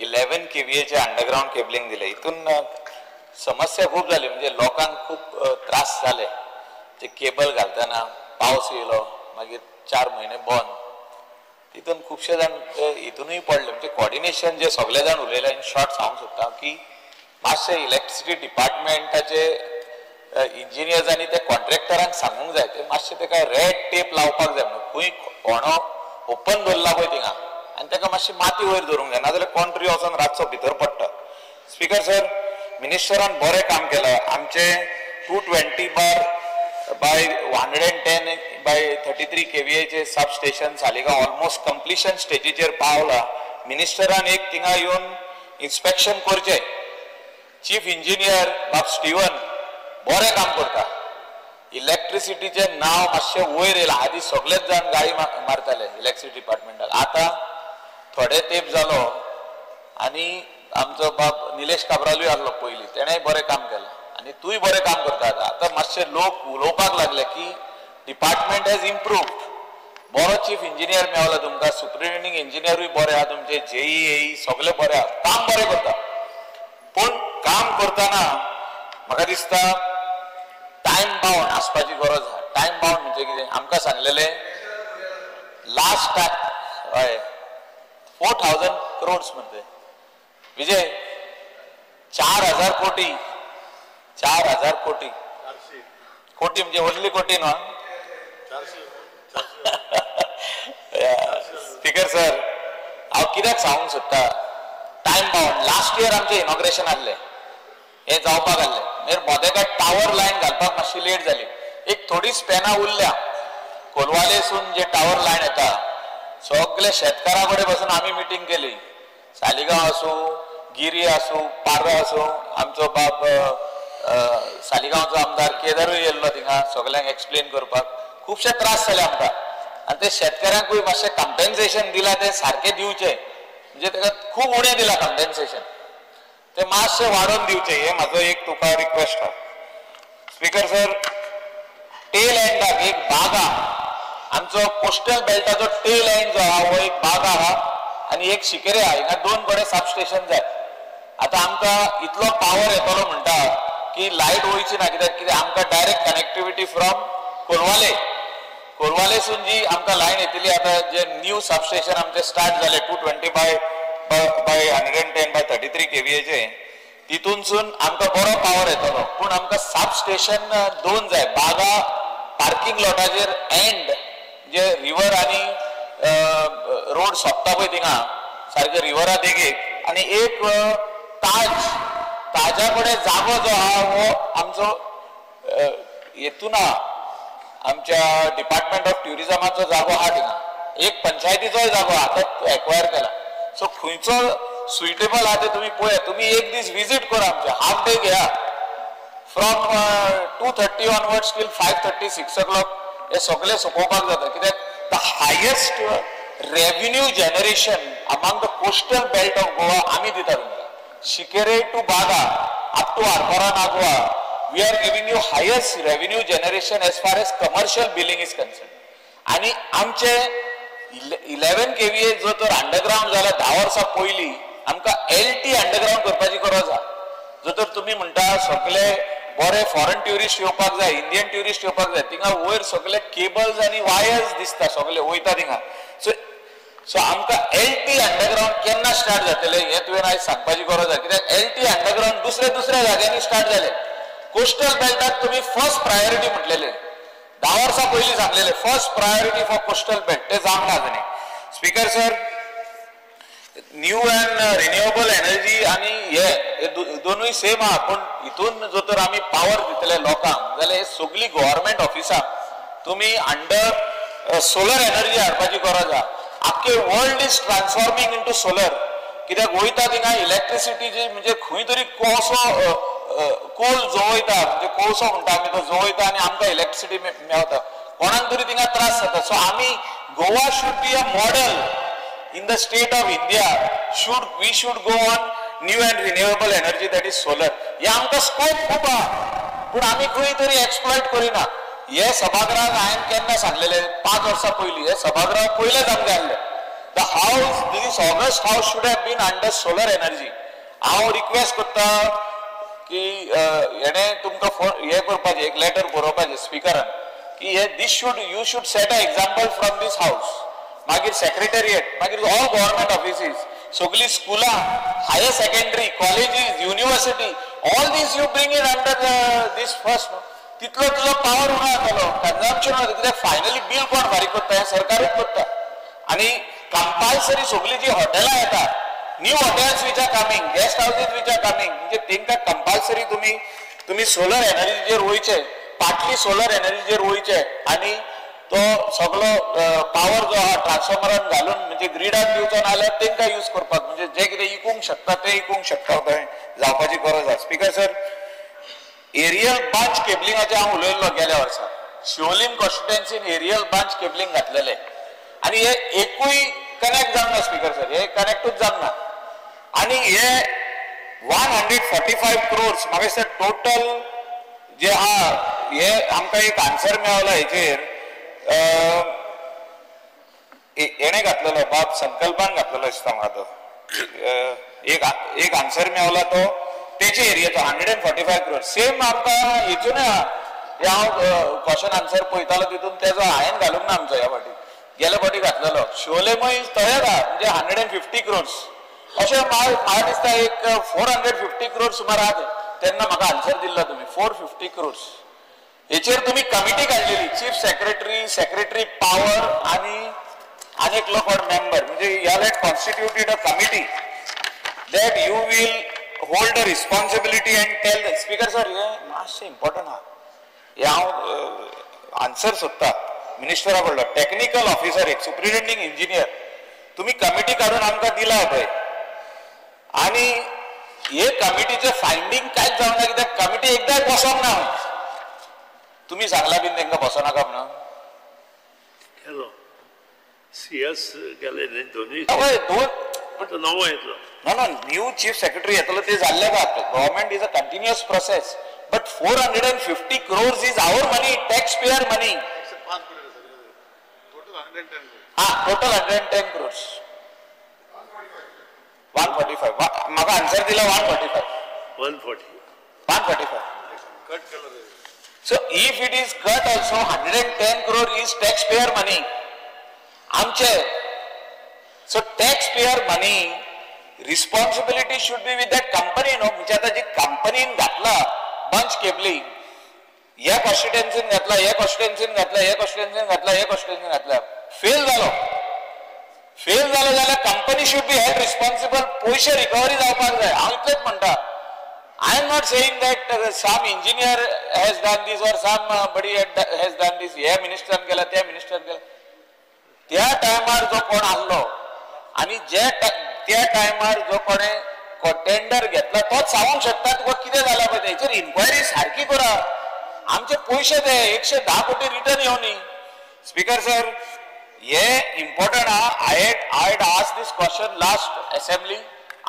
11 केवीएचे अंडरग्रावंड केबलिंग दिलें. हितून समस्या खूब जाली, म्हणजे लोकांक खूब त्रास जाले. ते केबल घालतना पावस येयलो, मागीर 4 म्हयने बंद, तितून खुबशे जाण हितूनय पडले. म्हणजे कॉर्डिनेशन जे सगळे जाण उलयले, इन शॉर्ट सांगूंक सोदता की मातशें इलेक्ट्रिसिटी डिपार्टमेंटाचे इंजिनियर्स आनी ते कॉन्ट्रॅक्टरांक सांगूंक जाय, ते मातशें तेका रेड टेप लावपाक जाय म्हणून. खंय कोणो ओपन दवरला पळय थिंगा आनी तेका मातशी माती वयर धरूंक जाय, नाजाल्यार कोण तरी वचोन रातचो भितर पडटा. स्पीकर सर, मिनिस्टरान बरें काम केलां. आमचे 220 by 110 by 33 केव्हीएचे sub station Saligao almost completion स्टेजीचेर पावला. मिनिस्टरान एक थिंगा येवन इन्स्पेक्शन करचें. चीफ इंजिनियर बाब स्टीवन बरें काम करता. इलेक्ट्रिसिटीचें नांव मातशें वयर येयलां. आदी सगळेच जाण गाळी मारताले इलेक्ट्रिसिटी डिपार्टमेंटाक, आतां थोडे तेंप जालो आनी आमचो बाब निलेश काब्रालूय आसलो पयलीं, तेणेय बरें काम केलां आनी तूंय बरें काम करता. आतां आतां मातशे लोक उलोवपाक लागले की डिपार्टमेंट हॅज इम्प्रूव्ड. बरो चीफ इंजिनियर मेवला तुमकां, सुप्रिटेंडिंग इंजिनियरूय बरे आहा तुमचे, जेई एई सगळे बरे आहा, काम बरें करता. पूण काम करतना म्हाका दिसता टायम बाउंड आसपाची गरज आहा. टायम बाउंड म्हणजे कितें, आमकां सांगलेलें लास्ट टायम हय 4000 क्रोड्स म्हणते विजय, 4000 कोटी, 4000 कोटी, कोटी म्हणजे ओनली कोटी न्हू. स्पीकर सर, हांव कित्याक सांगूंक सोदता, टायम बाउंड. लास्ट इयर आमचें इनॉग्रेशन आहलें, हें जावपाक आहलें, मागीर मोदेकाट टावर लायन घालपाक मातशी लेट जाली. एक थोडी स्पेनां उरल्या. कोलवालेसून जे टावर लायन येता सगळे शेतकारा कडेन बसून आमी मिटींग केली. सालिगांव आसूं, गिरी आसूं, पार्रा आसूं, आमचो बाब सालिगांवचो आमदार केदारूय येयल्लो थिंगा सगळ्यांक एक्सप्लेन करपाक. खुबशे त्रास जाले आमकां आनी ते शेतकारांकूय मातशें कंपेन्सेशन दिलां तें सारकें दिवचें, म्हणजे ताका खूब उणें दिलां कंपेन्सेशन, ते मातशें वाडोवन दिवचें, हें म्हाजो एक तुका रिक्वेस्ट आहा. स्पीकर सर, टेल एंडाक एक बागा, आमचो कोस्टल बेल्टाचो टेल एंड जो आहा हो एक बागा आहा आनी एक शिकेरे आहा, हिंगा 2 कडेन सब स्टेशन जाय. आतां आमकां इतलो पावर येतलो म्हणटा की लायट वयची ना, कित्याक कित्याक आमकां डायरेक्ट कनेक्टिविटी फ्रॉम कोलवाले, कोलवालेसून जी आमकां लायन येतली. आतां जे न्यू सब स्टेशन आमचे स्टार्ट जाले 220 by 110 by 33 केव्हीएचे, तितूनसून आमकां बरो पावर येतलो. पूण आमकां सब स्टेशन 2 जाय, बागा पार्किंग लॉटाचेर एंड जे रिवर आनी रोड सोंपता पळय थिंगा सारके रिवरा देगेक, आनी एक ताज, ताज्या कडेन जागो जो आहा हो आमचो हेतून आहा, आमच्या डिपार्टमेंट ऑफ ट्युरिजमाचो जागो आहा थिंगा, एक पंचायतीचोय जागो आहा, आतां एक्वायर केला. सो खंयचो सुइटेबल आहा ते तुमी पळयात. तुमी एक दीस विजीट करा, आमचे हाफ डे घेया, from 2:30 onwards till 5:30 6 o'clock हे सगळे सोंपोवपाक जाता. कित्याक the highest revenue generation among the coastal belt of Goa आमी दिता तुमकां. Shinkeri to Baga up to Arpora Nagua, we are giving you highest revenue generation as far as commercial billing is concern. आनी आमचे 11 kVA जो तर underground जाला 10 वर्सां पयलीं, आमकां LT underground करपाची गरज आहा. जो तर तुमी म्हणटा सगळे बरे फॉरेन ट्युरिस्ट येवपाक जाय, इंडियन ट्युरिस्ट येवपाक जाय, थिंगा वयर सगळे केबल्स आनी वायर्स दिसता सगळे वयता थिंगा. सो सो आमकां LT underground केन्ना स्टार्ट जातलें हें तुवें आयज सांगपाची गरज आहा. कित्याक LT underground दुसऱ्या दुसऱ्या जाग्यांनी स्टार्ट जालें. कोस्टल बेल्टाक तुमी फर्स्ट प्रायोरिटी म्हटलेले, 10 वर्सां पयलीं सांगलेले first priority for coastal belt, तें जावंक ना अजून. Speaker sir, new and renewable energy आनी हे दोनूय सेम आहा, पूण हितून जो तर आमी पावर दितले लोकांक जाल्यार हे सगळीं गव्हर्मेंट ऑफिसां तुमी अंडर सोलर एनर्जी हाडपाची गरज आहा. आख्खे world is transforming into solar. कित्याक वयता थिंगा इलेक्ट्रिसिटीची म्हणजे खंय तरी कोळसो कोल जोवयता, म्हणजे कोळसो म्हणटा आमी, तो जोवयता आनी आमकां इलेक्ट्रिसिटी मेवता, कोणाक तरी थिंगा त्रास जाता. सो आमी Goa should be a model in the state of India. We should go on new and renewable energy, that is solar. हे आमकां स्कोप खूब आहा, पूण आमी खंय तरी एक्सप्लॉयट करिना. हे सभागृहाक हांवें केन्ना सांगलेले, 5 वर्सां पयलीं हे सभागृहाक पयलेच आमकां आहले, the house, this august house should have been under solar energy. हांव रिक्वेस्ट करता की हेणे तुमकां फोन हे करपाचें, एक लेटर बरोवपाचें स्पिकरान की हे this should you should set a example from this house. मागीर सेक्रेटेरिएट, मागीर ऑल गव्हर्मेंट ऑफिसीस, सगळीं स्कुलां, higher secondary, colleges, university, all these you bring it under this first न्हू. तितलो तुजो पावर उणो जातलो, कन्जम्पशन उणो जातलो, कित्याक फायनली बील कोण फारीक करता हें सरकारूच करता. आनी कंपल्सरी सगळीं जी हॉटेलां येता, new hotels which are coming, guest houses which are coming, म्हणजे तेंकां कंपल्सरी तुमी तुमी सोलर एनर्जीचेर वयचे, पार्टली सोलर एनर्जीचेर वयचे आनी तो सगळो पावर जो आहा ट्रान्सफॉर्मरान घालून म्हणजे ग्रिडान दिवचो ना जाल्यार तेंकां यूज करपाक, म्हणजे जे कितें इकूंक शकता ते इकूंक शकता थंय जावपाची गरज आसा. स्पिकर सर, एरियल बांच केबलिंगाचेर हांव उलयल्लो गेल्या वर्सा. शिवोलीम कॉन्स्टिट्युएन्सीन एरियल बांच केबलिंग घातलेलें आनी हे एकूय कनेक्ट जावंक ना. स्पिकर सर, हे कनेक्टूच जावंक ना. आनी हे 145 क्रोर्स म्हाका दिसता टोटल जे आहा, हे आमकां एक आन्सर मेळ्ळो हेचेर, हेणे घातलेलो बाब संकल्पान घातलेलो दिसता म्हाका तो एक आन्सर मेळ्ळो तो तेचे एरियाचो 145 क्रोर्स. सेम आमकां हेचून आहा, हे हांव क्वेश्चन आन्सर पळयतालो तितून तेजो हांवें घालूंक ना आमचो ह्या फावटी, गेले फावटी घातलेलो. शिवोलेमूय तहेच आहा, म्हणजे 150 क्रोर्स अशें म्हाका दिसता एक 450 क्रोर्स सुमार आहा ते. तेन्ना म्हाका आन्सर दिल्लो तुमी 450 क्रोर्स. हेचेर तुमी कमिटी काडलेली, चीफ सेक्रेटरी, सेक्रेटरी पावर आनी आनी एकलो कोण मेंबर, म्हणजे you have constituted a committee that you will hold a responsibility and tell. Speaker sir, हे मातशें इम्पॉर्टंट आहा, हे हांव आन्सर सोदता मिनिस्टरा कडलो. टेक्निकल ऑफिसर एक सुप्रिटेंडींग इंजिनियर तुमी कमिटी काडून आमकां दिला पळय, आनी हे कमिटीचे फायंडींग कांयच जावंक ना, कित्याक कमिटी एकदांय बसोंक ना. तुमी सांगला बीन तांकां बसोनाका म्हणून केलो सीएस गेले न्ही दोनूय, हय दोन तो नवो येतलो. ना ना, न्यू चीफ सेक्रेटरी येतलो ते जाल्ले का. Government is a continuous process, but 450 crores is our money, tax payer money. हा टोटल 110 क्रोर्स, 145. म्हाका आन्सर दिला 145, 140, 145. So if it is cut also, 110 crore is taxpayer money. आमचे. So taxpayer money, responsibility should be with that company, no? म्हणजे आता जी कंपनीन घातला bunch cabling, ह्या कॉन्स्टिट्युएन्सीन घातला, ह्या कॉन्स्टिट्युएन्सीन घातला, ह्या कॉन्स्टिट्युएन्सीन घातला, ह्या कॉन्स्टिट्युएन्सीन घातला, फेल जालो. फेल जालो जाल्यार company should be held responsible, पयशे रिकवरी जावपाक जाय. हांव इतलेंच म्हणटा. I am not saying that some engineer has done this or somebody has done this. ह्या मिनिस्टरान केला, त्या मिनिस्टरान केला. त्या टायमार जो कोण आहलो आनी जे त्या टायमार जो कोणे टेंडर घेतला तोच सांगूंक शकता तुका कितें जालां पळय. हेचेर इन्क्वायरी सारकी करा. आमचे पयशे ते 110 कोटी रिटर्न येवनी. स्पिकर सर, हे इम्पॉर्टंट आहा. I had asked this question last assembly.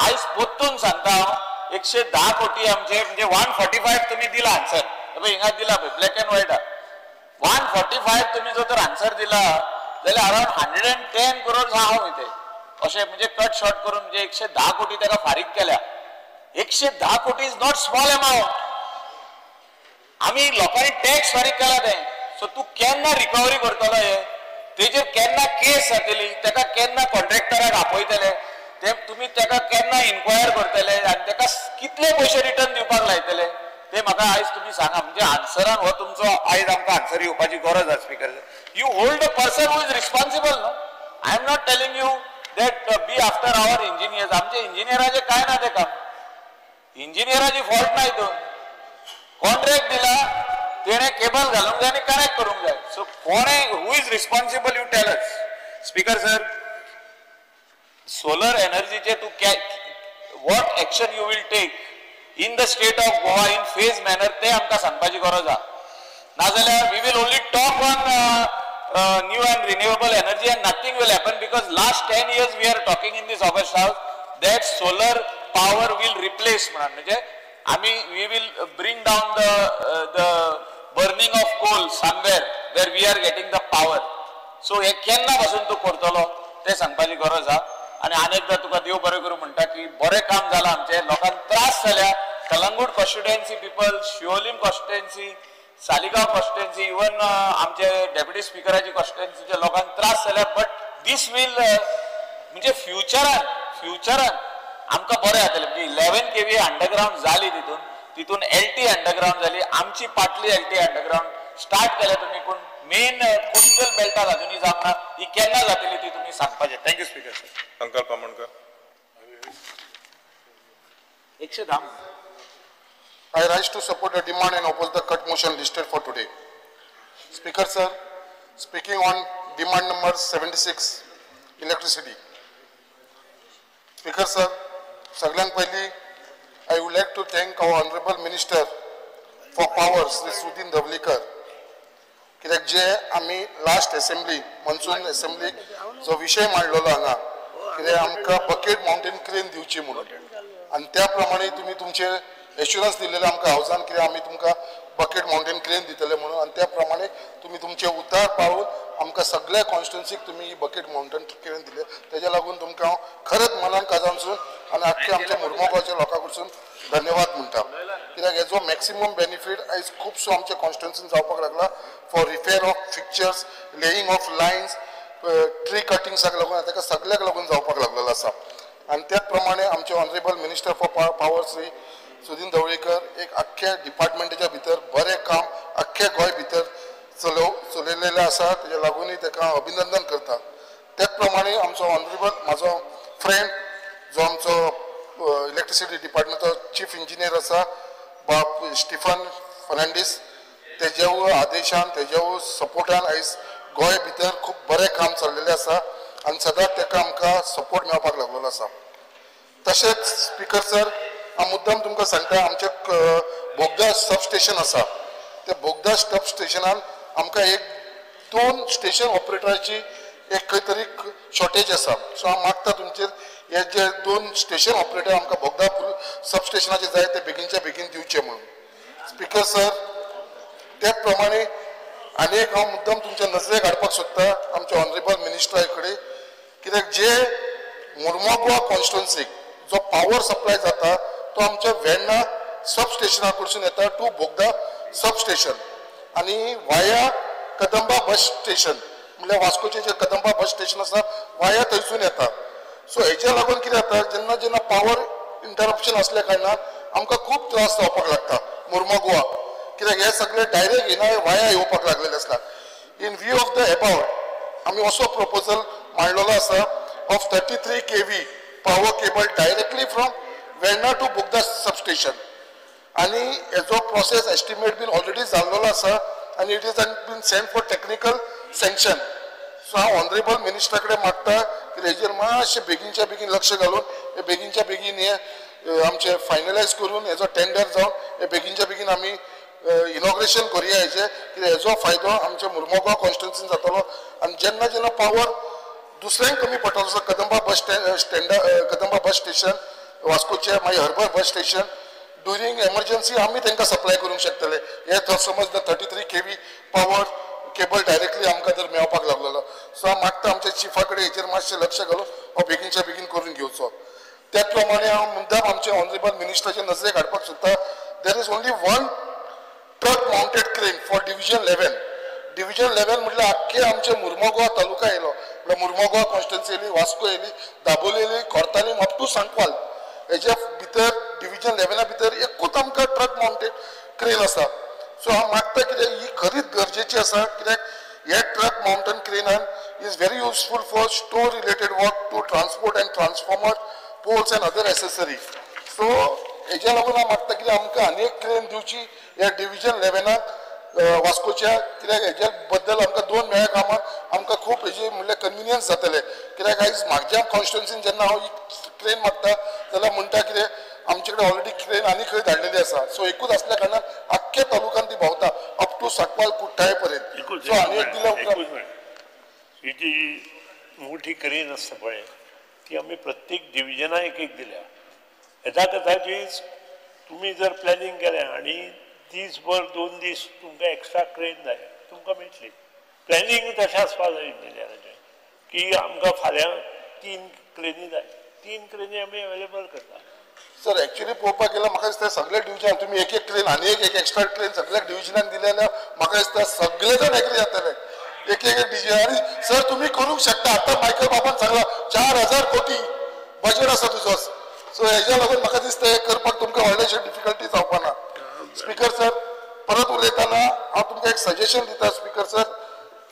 आयज परतून सांगता हांव, 110 कोटी आमचे, म्हणजे 145 तुमी दिला आन्सर, पळय हिंगा दिला पळय ब्लॅक अँड व्हायट आहा. 145 तुमी जर तर आन्सर दिला जाल्यार अरावंड 110 क्रोर्स आहा खंय ते. अशें म्हणजे कट शॉर्ट करून म्हणजे 110 कोटी ताका फारीक केल्या. 110 कोटी is not small amount. आमी लोकांनी टॅक्स फारीक केला तें. सो तूं केन्ना रिकवरी करतलो हे, तेजेर केन्ना केस जातली, ताका केन्ना कॉन्ट्रॅक्टराक आपयतले, ते तुमी ताका केन्ना इन्क्वायर करतले आनी ताका कितले पयशे रिटर्न दिवपाक लायतले ते म्हाका आयज तुमी सांगा. म्हणजे आन्सरान हो तुमचो आयज आमकां आन्सर येवपाची गरज आसा. Speaker, you hold a person who is responsible न्हू. I am not telling you that be after our engineers. आमचे इंजिनियराचे काय ना ते काम, इंजिनियराची फॉल्ट ना हितून. कॉन्ट्रॅक्ट दिला तेणे केबल घालूंक जाय आनी कनेक्ट करूंक जाय. सो कोणे, who is responsible you tell us. Speaker sir, solar एनर्जीचे तूं what action you will take in the state of Goa in phase manner ते आमकां सांगपाची गरज आहा. नाजाल्यार we will only talk on new and renewable energy and nothing will happen, because last 10 years we are talking in this august house that solar power will replace म्हणून, म्हणजे आमी we will bring down the burning of coal somewhere where we are getting the power. So हे केन्ना पासून तूं करतलो तें सांगपाची गरज आहा. आनी आनी एकदां तुका देव बरें करूं म्हणटा की बरें काम जालां आमचें, लोकांक त्रास जाल्या. Calangute Constituency people, Siolim constituency, Saligao constituency, even आमचे डेप्युटी स्पिकराची कॉन्स्टिट्युएन्सीच्या लोकांक त्रास जाल्या. बट these will म्हणजे फ्युचरान आमकां बरें जातलें. म्हणजे 11 kV underground जाली, तितून LT underground जाली, आमची पाटली LT underground start केल्या तुमी, पूण मेन कोस्टल बेल्टाक अजुनूय जावंक ना. ही केन्ना जातली ती तुमी सांगपाचें. Thank you speaker sir. Sankalp Amonkar. 110. I rise to support the demand and oppose the cut motion listed for today. Speaker sir, speaking on demand number 76, electricity. Speaker sir, सगळ्यात पहिली I would like to thank our honorable minister for power, Shri Sudin Dhavalikar. कित्याक जे आमी last assembly, monsoon असेंब्लीक जो विशय मांडलेलो हांगा, कित्याक आमकां bucket mountain crane दिवची म्हणून, आनी त्या प्रमाणे तुमी तुमचे एश्युरन्स दिलेले आमकां हावजान कित्याक आमी तुमकां बकेट माउंटेन क्रेन दितले म्हणून, आनी त्या प्रमाणे तुमी तुमचे उतार पाळून आमकां सगळ्या कॉन्स्टिट्युन्सीक तुमी ही बकेट माउंटेन क्रेन दिले. तेज्या लागून तुमकां हांव खरेंच मनान काजानसून आनी आख्खे आमच्या मुर्मोगांवच्या लोकां कडसून धन्यवाद म्हणटा. कित्याक हेजो मॅक्सिमम बेनिफीट आयज खुबसो आमच्या कॉन्स्टिट्युन्सीन जावपाक लागला, for repair of fixtures, laying of lines, tree कटिंग्साक लागून, ताका सगळ्याक लागून जावपाक लागलेलो आसा. आनी त्याच प्रमाणे आमचे honourable minister for power Shri Sudin Dhavalikar एक आख्ख्या डिपार्टमेंटाच्या भितर बरें काम आख्ख्या गोंय भितर चलयलेलें आसा, तेज्या लागूनय ताका हांव अभिनंदन करता. त्याच प्रमाणे आमचो ऑनरेबल म्हाजो फ्रेंड जो आमचो इलेक्ट्रिसिटी डिपार्टमेंटाचो चीफ इंजिनियर आसा बाब स्टिफन फर्नांडीस, तेज्या आदेशान तेज्या सपोर्टान आयज गोंय भितर खूब बरें काम चल्लेलें आसा आनी सदांच ताका आमकां सपोर्ट मेळपाक लागलेलो आसा. तशेंच स्पिकर सर, हांव मुद्दाम तुमकां सांगता, आमचें बोगदा सब स्टेशन आसा, त्या बोगदा सब स्टेशनान आमकां एक 2 स्टेशन ऑपरेटराची एक खंय तरी शॉर्टेज आसा. सो हांव मागता तुमचेर हे जे 2 स्टेशन ऑपरेटर आमकां बोगदा सब स्टेशनाचे जाय ते बेगीनच्या बेगीन दिवचे म्हणून. स्पिकर सर, त्याच प्रमाणे आनी एक हांव मुद्दाम तुमच्या नजरेक हाडपाक सोदता आमच्या ऑनरेबल मिनिस्टरा कडेन, कित्याक जे मुर्मोगोवा कॉन्स्टिट्युन्सीक जो पावर सप्लाय जाता तो आमच्या वेर्णा सब स्टेशना कडसून येता टू बोगदा सब स्टेशन आनी वाया कदंबा बस स्टेशन, म्हणल्यार वास्कोचें जें कदंबा बस स्टेशन आसा वाया थंयसून येता. सो हेज्या लागून कितें जाता, जेन्ना जेन्ना पावर इंटरप्शन आसल्या कारणान आमकां खूब त्रास जावपाक लागता मुर्मोगोवा, कित्याक हे सगळे डायरेक्ट येना वाया येवपाक लागलेले आसता. In view of the above आमी असो प्रपोजल मांडलेलो आसा of 33 kV power cable directly from Verna to Bogda substation, आनी हेजो प्रोसेस एस्टिमेट बीन ऑलरेडी जाल्लो आसा आनी it is been send for technical sanction. So हांव ऑनरेबल मिनिस्टरा कडेन मागता की हेजेर मातशें बेगीनच्या बेगीन लक्ष घालून हे बेगीनच्या बेगीन हे आमचें फायनलायज करून हेजो टेंडर जावन हे बेगीनच्या बेगीन आमी इनॉग्रेशन करुया हेजें, कित्याक हेजो फायदो आमच्या मुर्मोगांव कॉन्स्टिट्युन्सीन जातलो. आनी जेन्ना जेन्ना पावर दुसऱ्यांक कमी पडटलो, जसो कदंबा बस स्टँडा, कदंबा बस स्टेशन वास्कोचें, मागीर Harbour bus station, during emergency आमी तांकां सप्लाय करूंक शकतले. हे समज 33 kV power cable directly आमकां जर मेळपाक लागलेलो. सो हांव मागता आमच्या चिफा कडेन हेजेर मातशें लक्ष घालून हो बेगीनच्या बेगीन करून घेवचो. त्याच प्रमाणे हांव मुद्दाम आमच्या ऑनरेबल मिनिस्टराचे नजरेक हाडपाक सोदता, there is only 1 truck mounted crane for division 11. Division 11 म्हटल्यार आख्खे आमचे मुर्मोगोवा तालुका येयलो, म्हळ्यार मुर्मोगोवा कॉन्स्टिट्युन्सी येयली, वास्को येयली, दाबोली येयली, कोर्तालीम अप टू सांकवाल, हेज्या भितर डिविजन 11 भितर एकूच आमकां ट्रक माउंटेड क्रेन आसा. सो हांव मागता कित्याक ही खरीच गरजेची आसा, कित्याक हे ट्रक माउंटन क्रेनान is very useful for store related work to transport and transformer poles and other accessory. So हेज्या लागून हांव मागता कित्याक आमकां आनी एक क्रेन दिवची ह्या डिविजन 11 वास्कोच्या, कित्याक हेज्या बद्दल आमकां 2 मेळ्या कामाक आमकां खूब हेजे म्हणल्यार कन्विनियन्स जातलें. कित्याक आयज म्हाज्या कॉन्स्टिट्युन्सीन जेन्ना हांव ही क्रेन मागता जाल्यार म्हणटा कितें आमचे कडेन ऑलरेडी क्रेन आनी खंय धाडलेली आसा. सो एकूच आसल्या कारणान आख्ख्या तालुक्यान ती भोंवता अप टू सांकवाल कुठ्ठाळे पर्यंत. सो आनी एक दिल्या उपरांत ही जी मोठी क्रेन आसता पळय ती आमी प्रत्येक डिविजना एक एक दिल्या. येता कदाचीत तुमी जर प्लॅनिंग केलें आनी दीसभर 2 दीस तुमकां एक्स्ट्रा क्रेन जाय, तुमकां मेळटली. प्लॅनिंग तशें आसपा जाय इंजिनियराचें की आमकां फाल्यां 3 क्रेनी जाय, 3 क्रेनी आमी अवेलेबल करता. सर एक्चुअली पळोवपाक गेल्यार म्हाका दिसता सगळे डिविजन तुमी एक एक क्रेन आनी एक एक एक्स्ट्रा क्रेन सगळ्या डिविजनान दिले जाल्यार म्हाका दिसता सगळे जाण एग्री जातले एक एक डिविजन. आनी सर तुमी करूंक शकता. आतां मायकल बाबान सांगला 4000 कोटी बजेट आसा तुजो. सो हेज्या लागून म्हाका दिसता हें करपाक तुमकां व्हडलेशे डिफिकल्टी जावपा ना. स्पीकर सर परत उलयतना हांव तुमकां एक सजेशन दिता स्पीकर सर.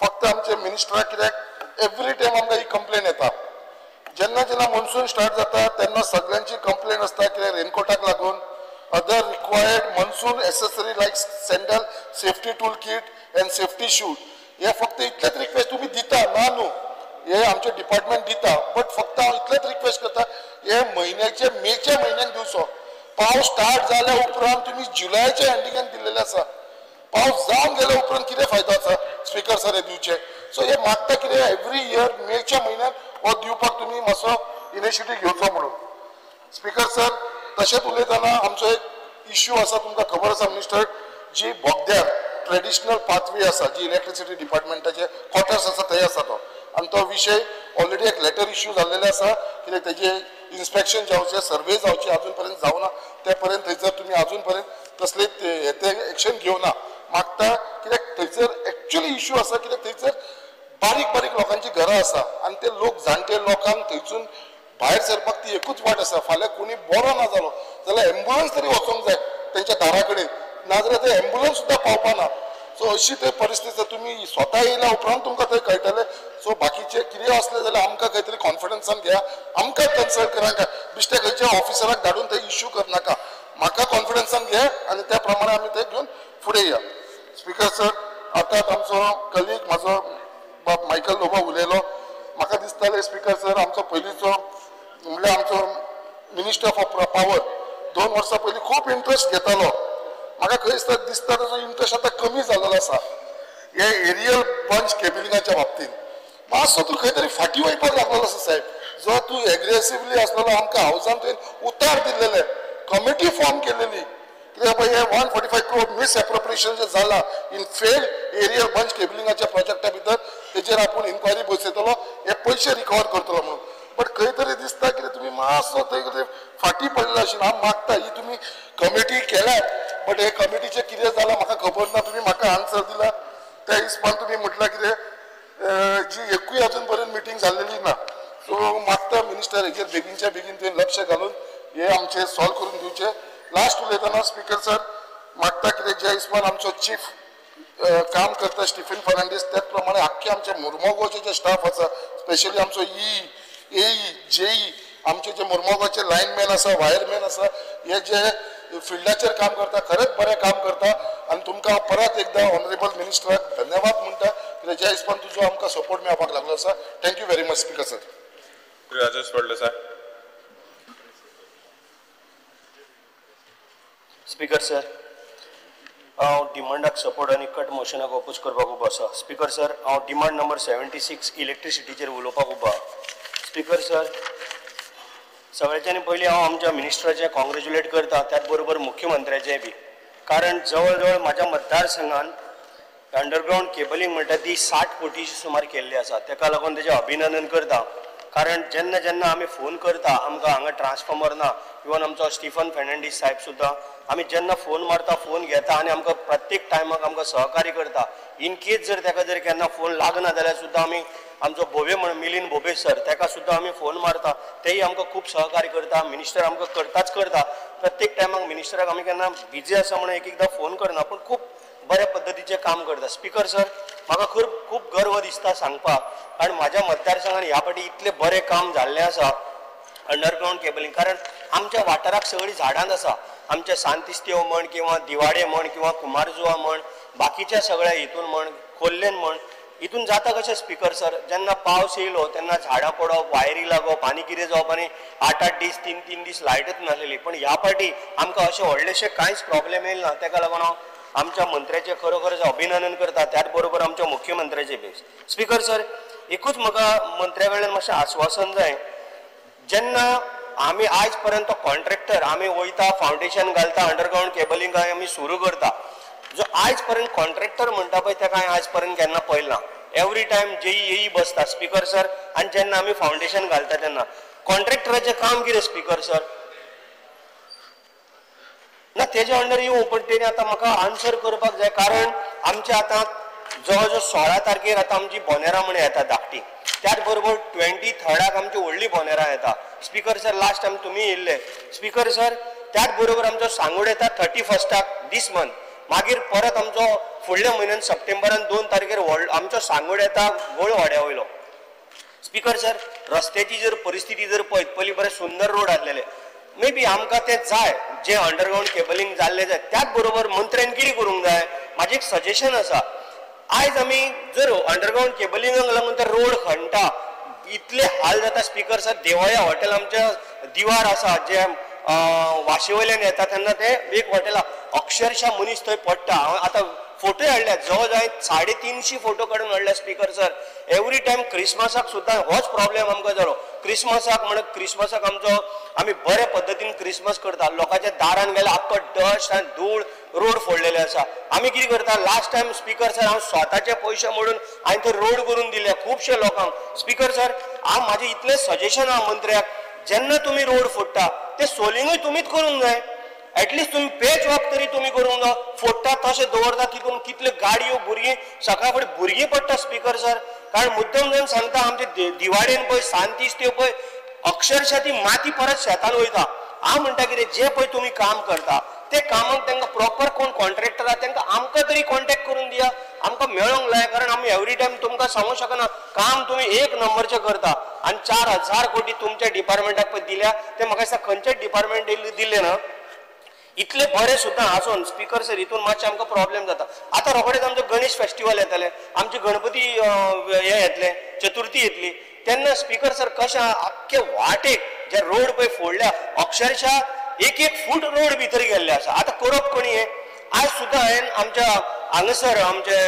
फक्त आमचे मिनिस्टराक कित्याक एवरी टायम आमकां ही कंप्लेन येता. जेन्ना जेन्ना मॉन्सून स्टार्ट जाता तेन्ना सगळ्यांची कंप्लेन आसता कित्याक रेनकोटाक लागून other required monsoon accessory like sandal, safety tool kit and safety shoe. हे फक्त इतलेच रिक्वेस्ट तुमी दिता ना न्हू, हे आमचे डिपार्टमेंट दिता, बट फक्त हांव इतलेच रिक्वेस्ट करता हे म्हयन्याचे मेच्या म्हयन्याक दिवचो. पावस स्टार्ट जाल्या उपरांत तुमी जुलयाच्या एंडिंगान दिल्लेले आसा. पावस जावन गेल्या उपरांत कितें फायदो आसा स्पीकर सर हे दिवचे. सो हे मागता कितें एवरी इयर मेच्या म्हयन्याक हो दिवपाक तुमी मातसो इनिशिएटीव घेवचो म्हणून. स्पीकर सर तशेंच उलयतना आमचो एक इश्यू आसा तुमकां खबर आसा मिनिस्टर, जी बोगद्यार ट्रेडिशनल पाथवे आसा जी इलेक्ट्रिसिटी डिपार्टमेंटाचे क्वॉर्टर्स आसा थंय आसा तो. आनी तो विशय ऑलरेडी एक लेटर इश्यू जाल्लेले आसा कित्याक तेजे इन्स्पेक्शन जावचें, सर्वे जावची अजून पर्यंत जावना. ते पर्यंत थंयसर तुमी अजून पर्यंत कसले ते एक्शन घेवना. मागता कित्याक थंयसर एक्चुअली इश्यू आसा कित्याक थंयसर बारीक बारीक लोकांची घरां आसा आनी ते लोक जाणटे लोकांक थंयसून भायर सरपाक ती एकूच वाट आसा. फाल्यां कोणी बरो ना जालो जाल्यार एम्बुलन्स तरी वचोंक जाय तेंच्या दारा कडेन, नाजाल्यार ते एम्बुलन्स सुद्दां पावपा ना. सो अशी ते परिस्थिती तुमी स्वता येयल्या उपरांत तुमकां थंय कळटलें. सो बाकीचे कितें आसलें जाल्यार आमकां खंय तरी कॉन्फिडन्सान घेया, आमकां कन्सल्ट करांक, बेश्टे खंयच्या ऑफिसराक धाडून थंय इश्यू करनाका. म्हाका कॉन्फिडन्सान घे आनी त्या प्रमाणे आमी ते घेवन फुडें या. स्पीकर सर आतां आमचो कलीग म्हाजो बाब मायकल लोबो उलयलो. म्हाका दिसतालें स्पीकर सर आमचो पयलींचो म्हणल्यार आमचो मिनिस्टर ऑफ पावर 2 वर्सां पयलीं खूब इंट्रस्ट घेतालो. म्हाका खंय दिसता ताजो इंट्रस्ट आतां कमी जाल्लो आसा हे एरियल बंच केबलिंगाच्या बाबतींत. मातसो तूं खंय तरी फाटीं वयपाक लागलेलो आसा साहेब. जो तूं एग्रेसिवली आसलेलो आमकां हावजान तुवें उतार दिल्लेले, कमिटी फॉर्म केलेली कित्याक पळय हे 145 crore misappropriation जे जाला इन फेल एरियल बंच केबलिंगाच्या प्रोजेक्टा भितर तेजेर आपूण इन्क्वायरी बसयतलो, हे पयशे रिकवर करतलो म्हणून. बट खंय तरी दिसता कितें तुमी मातसो थंय कितें फाटीं पडलेले आशिल्ले. हांव मागता ही तुमी कमिटी केल्यात, बट हे कमिटीचें कितें जालां म्हाका खबर ना. तुमी म्हाका आन्सर दिला त्या हिसपान तुमी म्हटलां कितें जी एकूय अजून पर्यंत मिटींग जाल्लेली ना. सो मागता मिनिस्टर हेजेर बेगीनच्या बेगीन तुवें लक्ष घालून हे आमचे सॉल्व करून दिवचे. लास्ट उलयतना स्पीकर सर मागता कितें ज्या हिसपान आमचो चीफ काम करता स्टिफन फर्नांडीस, त्याच प्रमाणे आख्खे आमचे मुर्मोगांवचे जे स्टाफ आसा, स्पेशली आमचो ई एई जेई, आमचे जे मुर्मोगांवचे लायनमॅन आसा, वायरमॅन आसा, हे जे फिल्डाचेर काम करता खरेंच बरें काम करता. आनी तुमकां परत एकदां ऑनरेबल मिनिस्टराक धन्यवाद म्हणटा कित्याक ज्या हिसपान तुजो आमकां सपोर्ट मेळपाक लागलो आसा. Thank you very much speaker sir. Rajesh Phaldesai. Speaker sir हांव डिमांडाक सपोर्ट आनी कट मोशनाक ओपोज करपाक उबो आसा. स्पीकर सर हांव डिमांड नंबर 76 इलेक्ट्रिसिटीचेर उलोवपाक उबो आसा. स्पीकर सर सगळ्याच्यानी पयलीं हांव आमच्या मिनिस्टराचें कॉंग्रेच्युलेट करता, त्याच बरोबर मुख्यमंत्र्याचें बी, कारण जवळ जवळ म्हाज्या मतदारसंघान अंडरग्रावंड केबलिंग म्हणटा ती 60 कोटीची सुमार केल्ली आसा. तेका लागून तेजें अभिनंदन करता, कारण जेन्ना जेन्ना आमी फोन करता आमकां हांगा ट्रान्सफॉर्मर ना, इवन आमचो स्टिफन फर्नांडीस साहेब सुद्दां आमी जेन्ना फोन मारता फोन घेता आनी आमकां प्रत्येक टायमाक आमकां सहकार्य करता. इन केस जर तेका जर केन्ना फोन लागना जाल्यार सुद्दां आमी आमचो भोबे म्हण मिलिंद भोबे सर तेका सुद्दां आमी फोन मारता, तेय आमकां खूब सहकार्य करता. मिनिस्टर आमकां करताच करता, प्रत्येक टायमाक मिनिस्टराक आमी केन्ना बिजी आसा म्हणून एक एकदां फोन करना, पूण खूब बऱ्या पद्दतीचें काम करता. स्पीकर सर म्हाका खूब खूब गर्व दिसता सांगपाक, कारण म्हाज्या मतदारसंघान ह्या फावटी इतलें बरें काम जाल्लें आसा अंडरग्रावंड केबलिंग, कारण आमच्या वाठाराक सगळीं झाडांच आसा. आमच्या सांतिस्तेव म्हण किंवा दिवाडे म्हण किंवा कुमारजुआ म्हण, बाकीच्या सगळ्या हितून म्हण, खोल्लेन म्हण, हितून जाता कशें स्पीकर सर, जेन्ना पावस येयलो तेन्ना झाडां पडप, वायरी लागप आनी कितें जावप आनी 8-8 दीस 3-3 दीस लायटच नासलेली. पण ह्या फावटी आमकां अशें व्हडलेशें कांयच प्रॉब्लेम येयलें ना, तेका लागून हांव आमच्या मंत्र्याचें खरोखरच अभिनंदन करता, त्याच बरोबर आमच्या मुख्यमंत्र्याचें बी. स्पीकर सर एकूच म्हाका मंत्र्या कडल्यान मातशें आस्वासन जाय, जेन्ना आमी आयज पर्यंत कॉन्ट्रॅक्टर आमी वयता फावंडेशन घालता, अंडरग्रावंड केबलिंग आमी सुरू करता, जो आयज पर्यंत कॉन्ट्रॅक्टर म्हणटा पळय तेका हांवें आयज पर्यंत केन्ना पळयलें ना. एवरी टायम जेई येई बसता स्पीकर सर, आनी जेन्ना आमी फावंडेशन घालता तेन्ना कॉन्ट्रॅक्टराचें काम कितें स्पीकर सर, ना तेजे अंडर येवं, पण तेणी आतां म्हाका आन्सर करपाक जाय, कारण आमचे आतां जवळ जवळ 16 तारखेर आतां आमची बोनेरां म्हण येता धाकटी, त्याच बरोबर 23 आमची व्हडली बोनेरां येता. स्पीकर सर लास्ट टायम तुमी येयल्ले. स्पीकर सर त्याच बरोबर आमचो सांगोड येता 31 दीस मंथ, मागीर परत आमचो फुडल्या म्हयन्यान सप्टेंबरान 2 तारखेर व्हड आमचो सांगोड येता गोळवाड्या वयलो. स्पीकर सर रस्त्याची जर परिस्थिती जर पळयत पयलीं बरे सुंदर रोड आसलेले, मे बी आमकां ते जाय जे अंडरग्रावंड केबलिंग जाल्ले जाय. त्याच बरोबर मंत्र्यान कितें करूंक जाय, म्हाजें एक सजेशन आसा, आयज आमी जर अंडरग्रावंड केबलिंगाक लागून ते रोड खणटा इतले हाल जाता. स्पीकर सर देवळ्या हॉटेल आमच्या दिवार आसा, जे वाशे वयल्यान येता तेन्ना ते एक हॉटेल अक्षरशः मनीस थंय पडटा. हांव आतां फोटो हाडल्या, जवळ जवळ 350 फोटो काडून हाडल्या स्पीकर सर. एवरी टायम क्रिसमसाक सुद्दां होच प्रॉब्लेम आमकां जालो. क्रिसमसाक म्हण क्रिसमसाक आमचो आमी बरे पद्दतीन क्रिसमस करता, लोकांच्या दारान गेल्यार आख्खो डस्ट आनी धूळ रोड फोडलेले आसा. आमी कितें करता, लास्ट टायम स्पीकर सर हांव स्वताचे पयशे मोडून हांवें ते रोड करून दिले खुबशे लोकांक. स्पीकर सर हांव म्हाजें इतलें सजेशन आहा मंत्र्याक, जेन्ना तुमी रोड फोडटा ते सोलिंगूय तुमीच करूंक जाय, एटलिस्ट तुमी पॅच वर्क तरी तुमी करूंक जाय. फोडटा तशें दवरता, तितून कितल्यो गाडयो भुरगीं सकाळ फुडें भुरगीं पडटा स्पीकर सर. कारण मुद्दम जावन सांगता, आमचे दिवाडेन पळय सांतीस त्यो पळय अक्षरशः ती माती परत शेतान वयता. हांव म्हणटा कितें, जे पळय तुमी काम करता ते कामाक तांकां प्रॉपर कोण कॉन्ट्रॅक्टर आहा तांकां आमकां तरी कॉन्टॅक्ट करून दिया, आमकां मेळोंक लाय, कारण आमी एवरी टायम तुमकां सांगूंक शकना. काम तुमी एक नंबरचें करता आनी 4000 कोटी तुमच्या डिपार्टमेंटाक पळय दिल्या, ते म्हाका दिसता खंयच्याच डिपार्टमेंट दिले ना इतले बरे सुद्दां आसून. स्पीकर सर हितून मातशें आमकां प्रॉब्लेम जाता. आतां रोखडेच आमचो गणेश फेस्टिवल येतलें, आमचे गणपती हे येतले, चतुर्थी येतली, तेन्ना स्पीकर सर कशें आख्खे वाटेक जे रोड पळय फोडल्या अक्षरशः 1-1 फूट रोड भितर गेल्ले आसा. आतां करप कोणी हें? आयज सुद्दां हांवें आमच्या हांगासर आमचे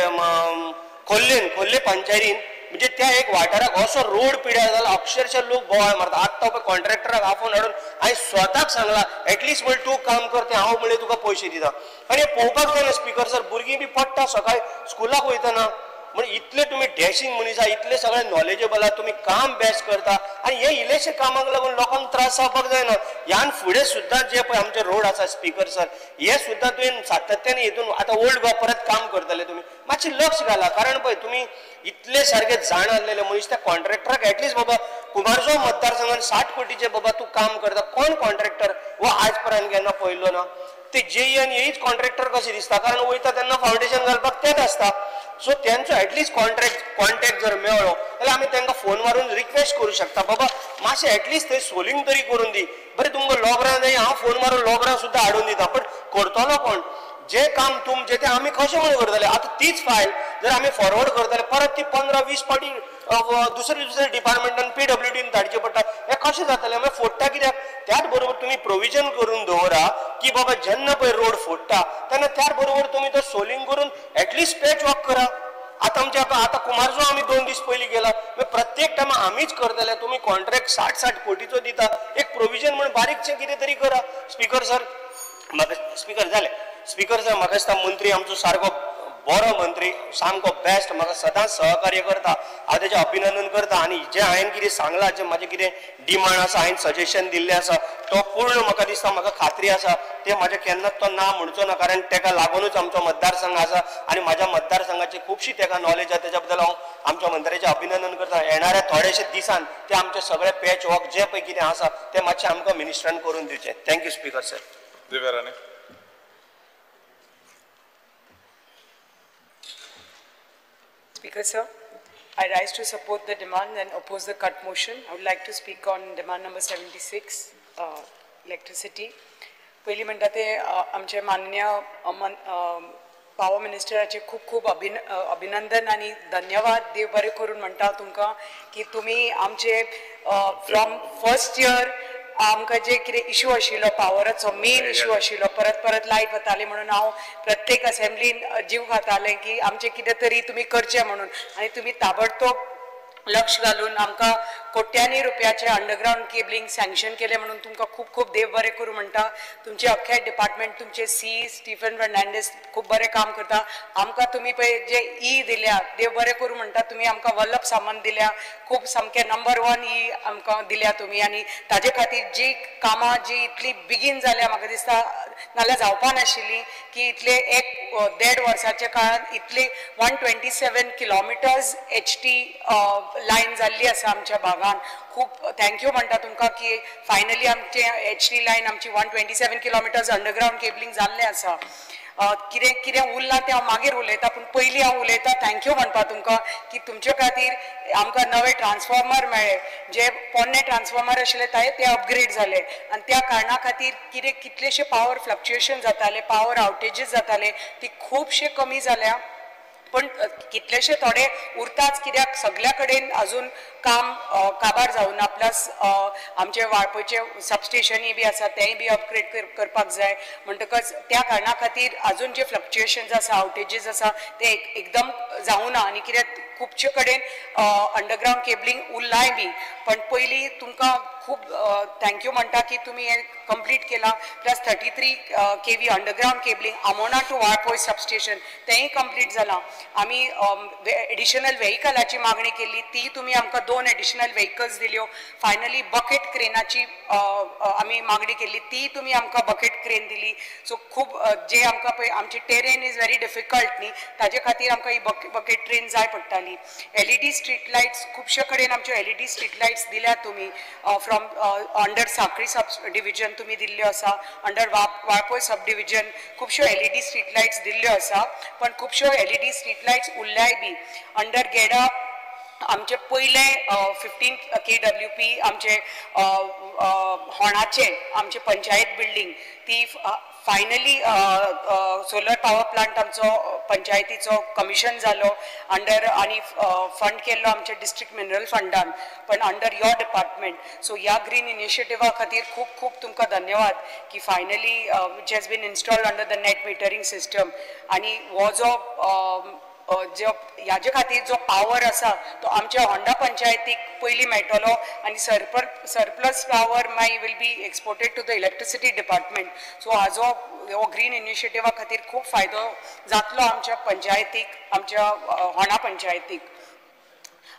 खोल्लेन खोल्ले पंचायतीन म्हणजे त्या एक वाठाराक असो रोड पिड्यार जाला, अक्षरशः लोक बोवाळ मारता. आत्तां पळय कॉन्ट्रॅक्टराक आपोवन हाडून हांवें स्वताक सांगलां, एटलिस्ट म्हणलें तूं काम कर, तें हांव म्हणलें तुका पयशे दिता. आनी पळोवपाक जायना स्पीकर सर, भुरगीं बी पडटा सकाळी स्कुलाक वयतना. म्हण इतले तुमी डॅशींग मनीस आहा, इतले सगळे नॉलेजेबल आहा, तुमी काम बेस्ट करता आनी हे इल्लेशे कामाक लागून लोकांक त्रास जावपाक जायना. ह्यान फुडें सुद्दां जे पळय आमचे रोड आसा स्पीकर सर, हे सुद्दां तुवें सातत्यान हितून आतां ओल्ड गोवा परत काम करतले तुमी, मातशें लक्ष घाला. कारण पळय तुमी इतले सारके जाण आसलेले मनीस त्या कॉन्ट्रॅक्टराक एटलिस्ट बाबा कुमारजुंव मतदारसंघान 60 कोटीचे बाबा तूं काम करता, कोण कॉन्ट्रॅक्टर हो आज पर्यंत केन्ना पळयल्लो ना. ते जेई आनी हेच कॉन्ट्रॅक्टर कशें दिसता, कारण वयता तेन्ना फावंडेशन घालपाक तेच आसता. सो तेंचो एटलिस्ट कॉन्टॅक्ट जर मेळ्ळो जाल्यार आमी तांकां फोन मारून रिक्वेस्ट करूं शकता, बाबा मातशें एटलिस्ट थंय सोलिंग तरी करून दी. बरें तुमकां लोबरां जाय, हांव फोन मारून लोबरां सुद्दां हाडून दिता, पण करतलो कोण? जे काम तुमचें तें आमी कशें म्हणून करतले? आतां तीच फायल जर आमी फॉरवर्ड करतले परत ती 15-20 फावटी दुसरे दुसरे डिपार्टमेंटान PWDन धाडचें पडटा, हें कशें जातलें? मागीर फोडटा कित्याक? त्याच बरोबर तुमी प्रोविजन करून दवरा की बाबा जेन्ना पळय रोड फोडटा तेन्ना त्याच बरोबर तुमी तो सोलिंग करून एटलिस्ट पॅच वर्क करा. आतां आमच्या आतां कुमारजुंव आमी 2 दीस पयलीं गेला, प्रत्येक टायमा आमीच करतले, तुमी कॉन्ट्रॅक्ट 60-60 कोटीचो दिता, एक प्रोविजन म्हण बारीकशें कितें तरी करा. स्पीकर सर म्हाका स्पीकर जालें. स्पीकर सर म्हाका दिसता मंत्री आमचो सारको बरो मंत्री, सामको बेस्ट, म्हाका सदांच सहकार्य करता, हांव तेजें अभिनंदन करता. आनी जें हांवें कितें सांगलां, जें म्हाजें कितें डिमांड आसा, हांवें सजेशन दिल्लें आसा, तो पूर्ण म्हाका दिसता, म्हाका खात्री आसा तें म्हाजें केन्नाच तो ना म्हणचो ना, कारण तेका लागुनूच आमचो मतदारसंघ आसा आनी म्हाज्या मतदारसंघाची खुबशी तेका नॉलेज आसा. तेज्या बद्दल हांव आमच्या मंत्र्याचें अभिनंदन करता. येणाऱ्या थोडेशे दिसान ते आमचे सगळे पॅच वर्क जे पळय कितें आसा तें मातशें आमकां मिनिस्टरान करून दिवचें. Thank you speaker sir. Divya Rane. Speaker sir, I rise to support the demand and oppose the cut motion. I would like to speak on demand number 76, electricity. पयलीं म्हणटा ते आमचे माननीय पावर मिनिस्टराचे खूब खूब अभिनंदन आनी धन्यवाद. देव बरें करून म्हणटा तुमकां की तुमी आमचे फ्रॉम फर्स्ट इयर आमकां जे कितें इशू आशिल्लो पावराचो मेन इशू आशिल्लो, परत परत लायट वताली म्हणून हांव प्रत्येक असेंब्लीन जीव खातालें की आमचें कितें तरी तुमी करचें म्हणून, आनी तुमी ताबडतोब लक्ष घालून आमकां कोट्यांनी रुपयाचे अंडरग्रावंड केबलिंग सँक्शन केलें म्हणून तुमकां खूब खूब देव बरें करूं म्हणटा. तुमचे अख्खे डिपार्टमेंट, तुमचे सी स्टीफन फर्नांडीस खूब बरें काम करता. आमकां तुमी पळय जे ई दिल्या, देव बरें करूं म्हणटा, तुमी आमकां वल्लभ सामंत दिल्या, खूब सामकें नंबर 1 ई आमकां दिल्या तुमी. आनी ताजे खातीर जी कामां जी इतली बेगीन जाल्या, म्हाका दिसता नाल्यार जावपा नाशिल्ली की इतले 1-1.5 वर्साच्या काळांत इतले 127 किलोमिटर्स HT line जाल्ली आसा आमच्या भागान. खूब thank you म्हणटा तुमकां की फायनली आमचे HT line आमची 127 किलोमिटर्स अंडरग्रावंड केबलिंग जाल्लें आसा. कितें कितें उरलां तें हांव मागीर उलयतां, पूण पयलीं हांव उलयतां thank you म्हणपा तुमकां की तुमचे खातीर आमकां नवे ट्रान्सफॉर्मर मेळ्ळे, जे पोन्ने ट्रान्सफॉर्मर आशिल्ले ते अपग्रेड जाले आनी त्या कारणा खातीर कितें कितलेशे पावर फ्लक्च्युएशन जाताले, पावर आवटेजीस जाताले, ती खुबशे कमी जाल्या. पण कितलेशे थोडे उरताच, कित्याक सगल्या कडेन अजून काम काबार जावना. प्लस आमचे वाळपयचे सबस्टेशनूय बी आसा, तेंय बी अपग्रेड करपाक जाय. म्हणटकच त्या कारणा खातीर अजून जे फ्लक्च्युएशन्स आसा, आवटेजीस आसा, ते एकदम जावना. आनी कित्याक खुबशे कडेन अंडरग्रावंड केबलिंग उरलाय बी. पण पयलीं तुमकां खूब thank you म्हणटा की तुमी हें कंप्लीट केलां. Plus 33 kV underground cabling Amona to Valpoi substation तेंय कंप्लीट जालां. आमी एडिशनल व्हेकलाची मागणी केल्ली, ती तुमी आमकां 2 एडिशनल व्हेकल्स दिल्यो. फायनली बकेट क्रेनाची आमी मागणी केल्ली, ती तुमी आमकां बकेट क्रेन दिली. सो खूब जे आमकां पळय आमची टेरेन is very difficult न्ही, ताजे खातीर आमकां ही बकेट ट्रेन जाय पडटाली. LED street lights खुबशे कडेन आमच्यो LED street lights दिल्या तुमी. फ्रॉम अंडर साखळी सब डिविजन तुमी दिल्ल्यो आसा, अंडर वाळपय सब डिविजन खुबश्यो LED street lights दिल्ल्यो आसा, पण खुबश्यो LED street lights उरल्याय बी. अंडर गेडा आमचे पयले 15 kWp आमचे होणाचे आमचे पंचायत बिल्डींग ती फायनली सोलर पावर प्लांट आमचो पंचायतीचो कमिशन जालो अंडर आनी फंड केल्लो आमचे डिस्ट्रिक्ट मिनरल फंडान, पण अंडर your department. सो ह्या ग्रीन इनिशिएटिवा खातीर खूब खूब तुमकां धन्यवाद की finally which has been installed under the net metering system. आनी हो जो जो ह्याजे खातीर जो पावर आसा तो आमच्या होंडा पंचायतीक पयलीं मेळटलो आनी सरप्लस पावर मागीर will be exported to the electricity department. So हाजो हो ग्रीन इनिशिएटिवा खातीर खूब फायदो जातलो आमच्या पंचायतीक, आमच्या होंडा पंचायतीक.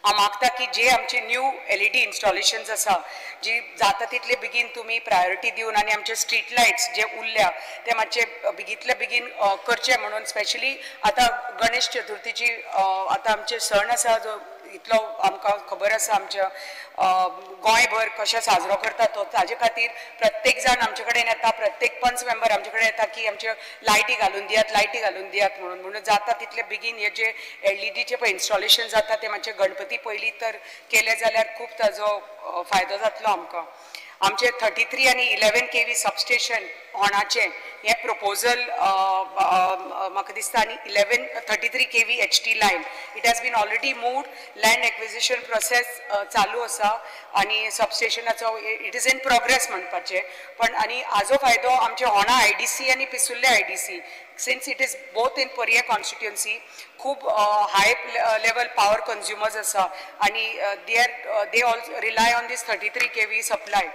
हांव मागता की जे आमचे न्यू LED installations आसा जी जाता तितले बेगीन तुमी प्रायोरिटी दिवन आनी आमचे स्ट्रीट लायट्स जे उरल्या ते मातशे बेगींतले बेगीन करचे म्हणून. स्पेशली आतां गणेश चतुर्थीची आतां आमचे सण आसा जो इतलो आमकां खबर आसा आमच्या गोंयभर कशें साजरो करता तो, ताजे खातीर प्रत्येक जाण आमचे कडेन येता, प्रत्येक पंच मेंबर आमचे कडेन येता की आमचे लायटी घालून दियात, लायटी घालून दियात म्हणून. म्हणून जाता तितले बेगीन हे जे LEDचे पळय इन्स्टॉलेशन जाता ते मातशे गणपती पयलीं तर केले जाल्यार खूब ताजो फायदो जातलो आमकां. आमचे 33 आनी 11 kV substation होणाचें हें प्रपोजल म्हाका दिसता. आनी 33 kV HT line it has been already moved, land acquisition process चालू आसा आनी सबस्टेशनाचो it is in progress म्हणपाचें. पण आनी हाजो फायदो आमचे होणा IDC आनी Pissurlem IDC, since it is both in Parye constituency, खूब हाय लेवल पावर कंज्युमर्स आसा आनी they also rely on this 33 kV supply.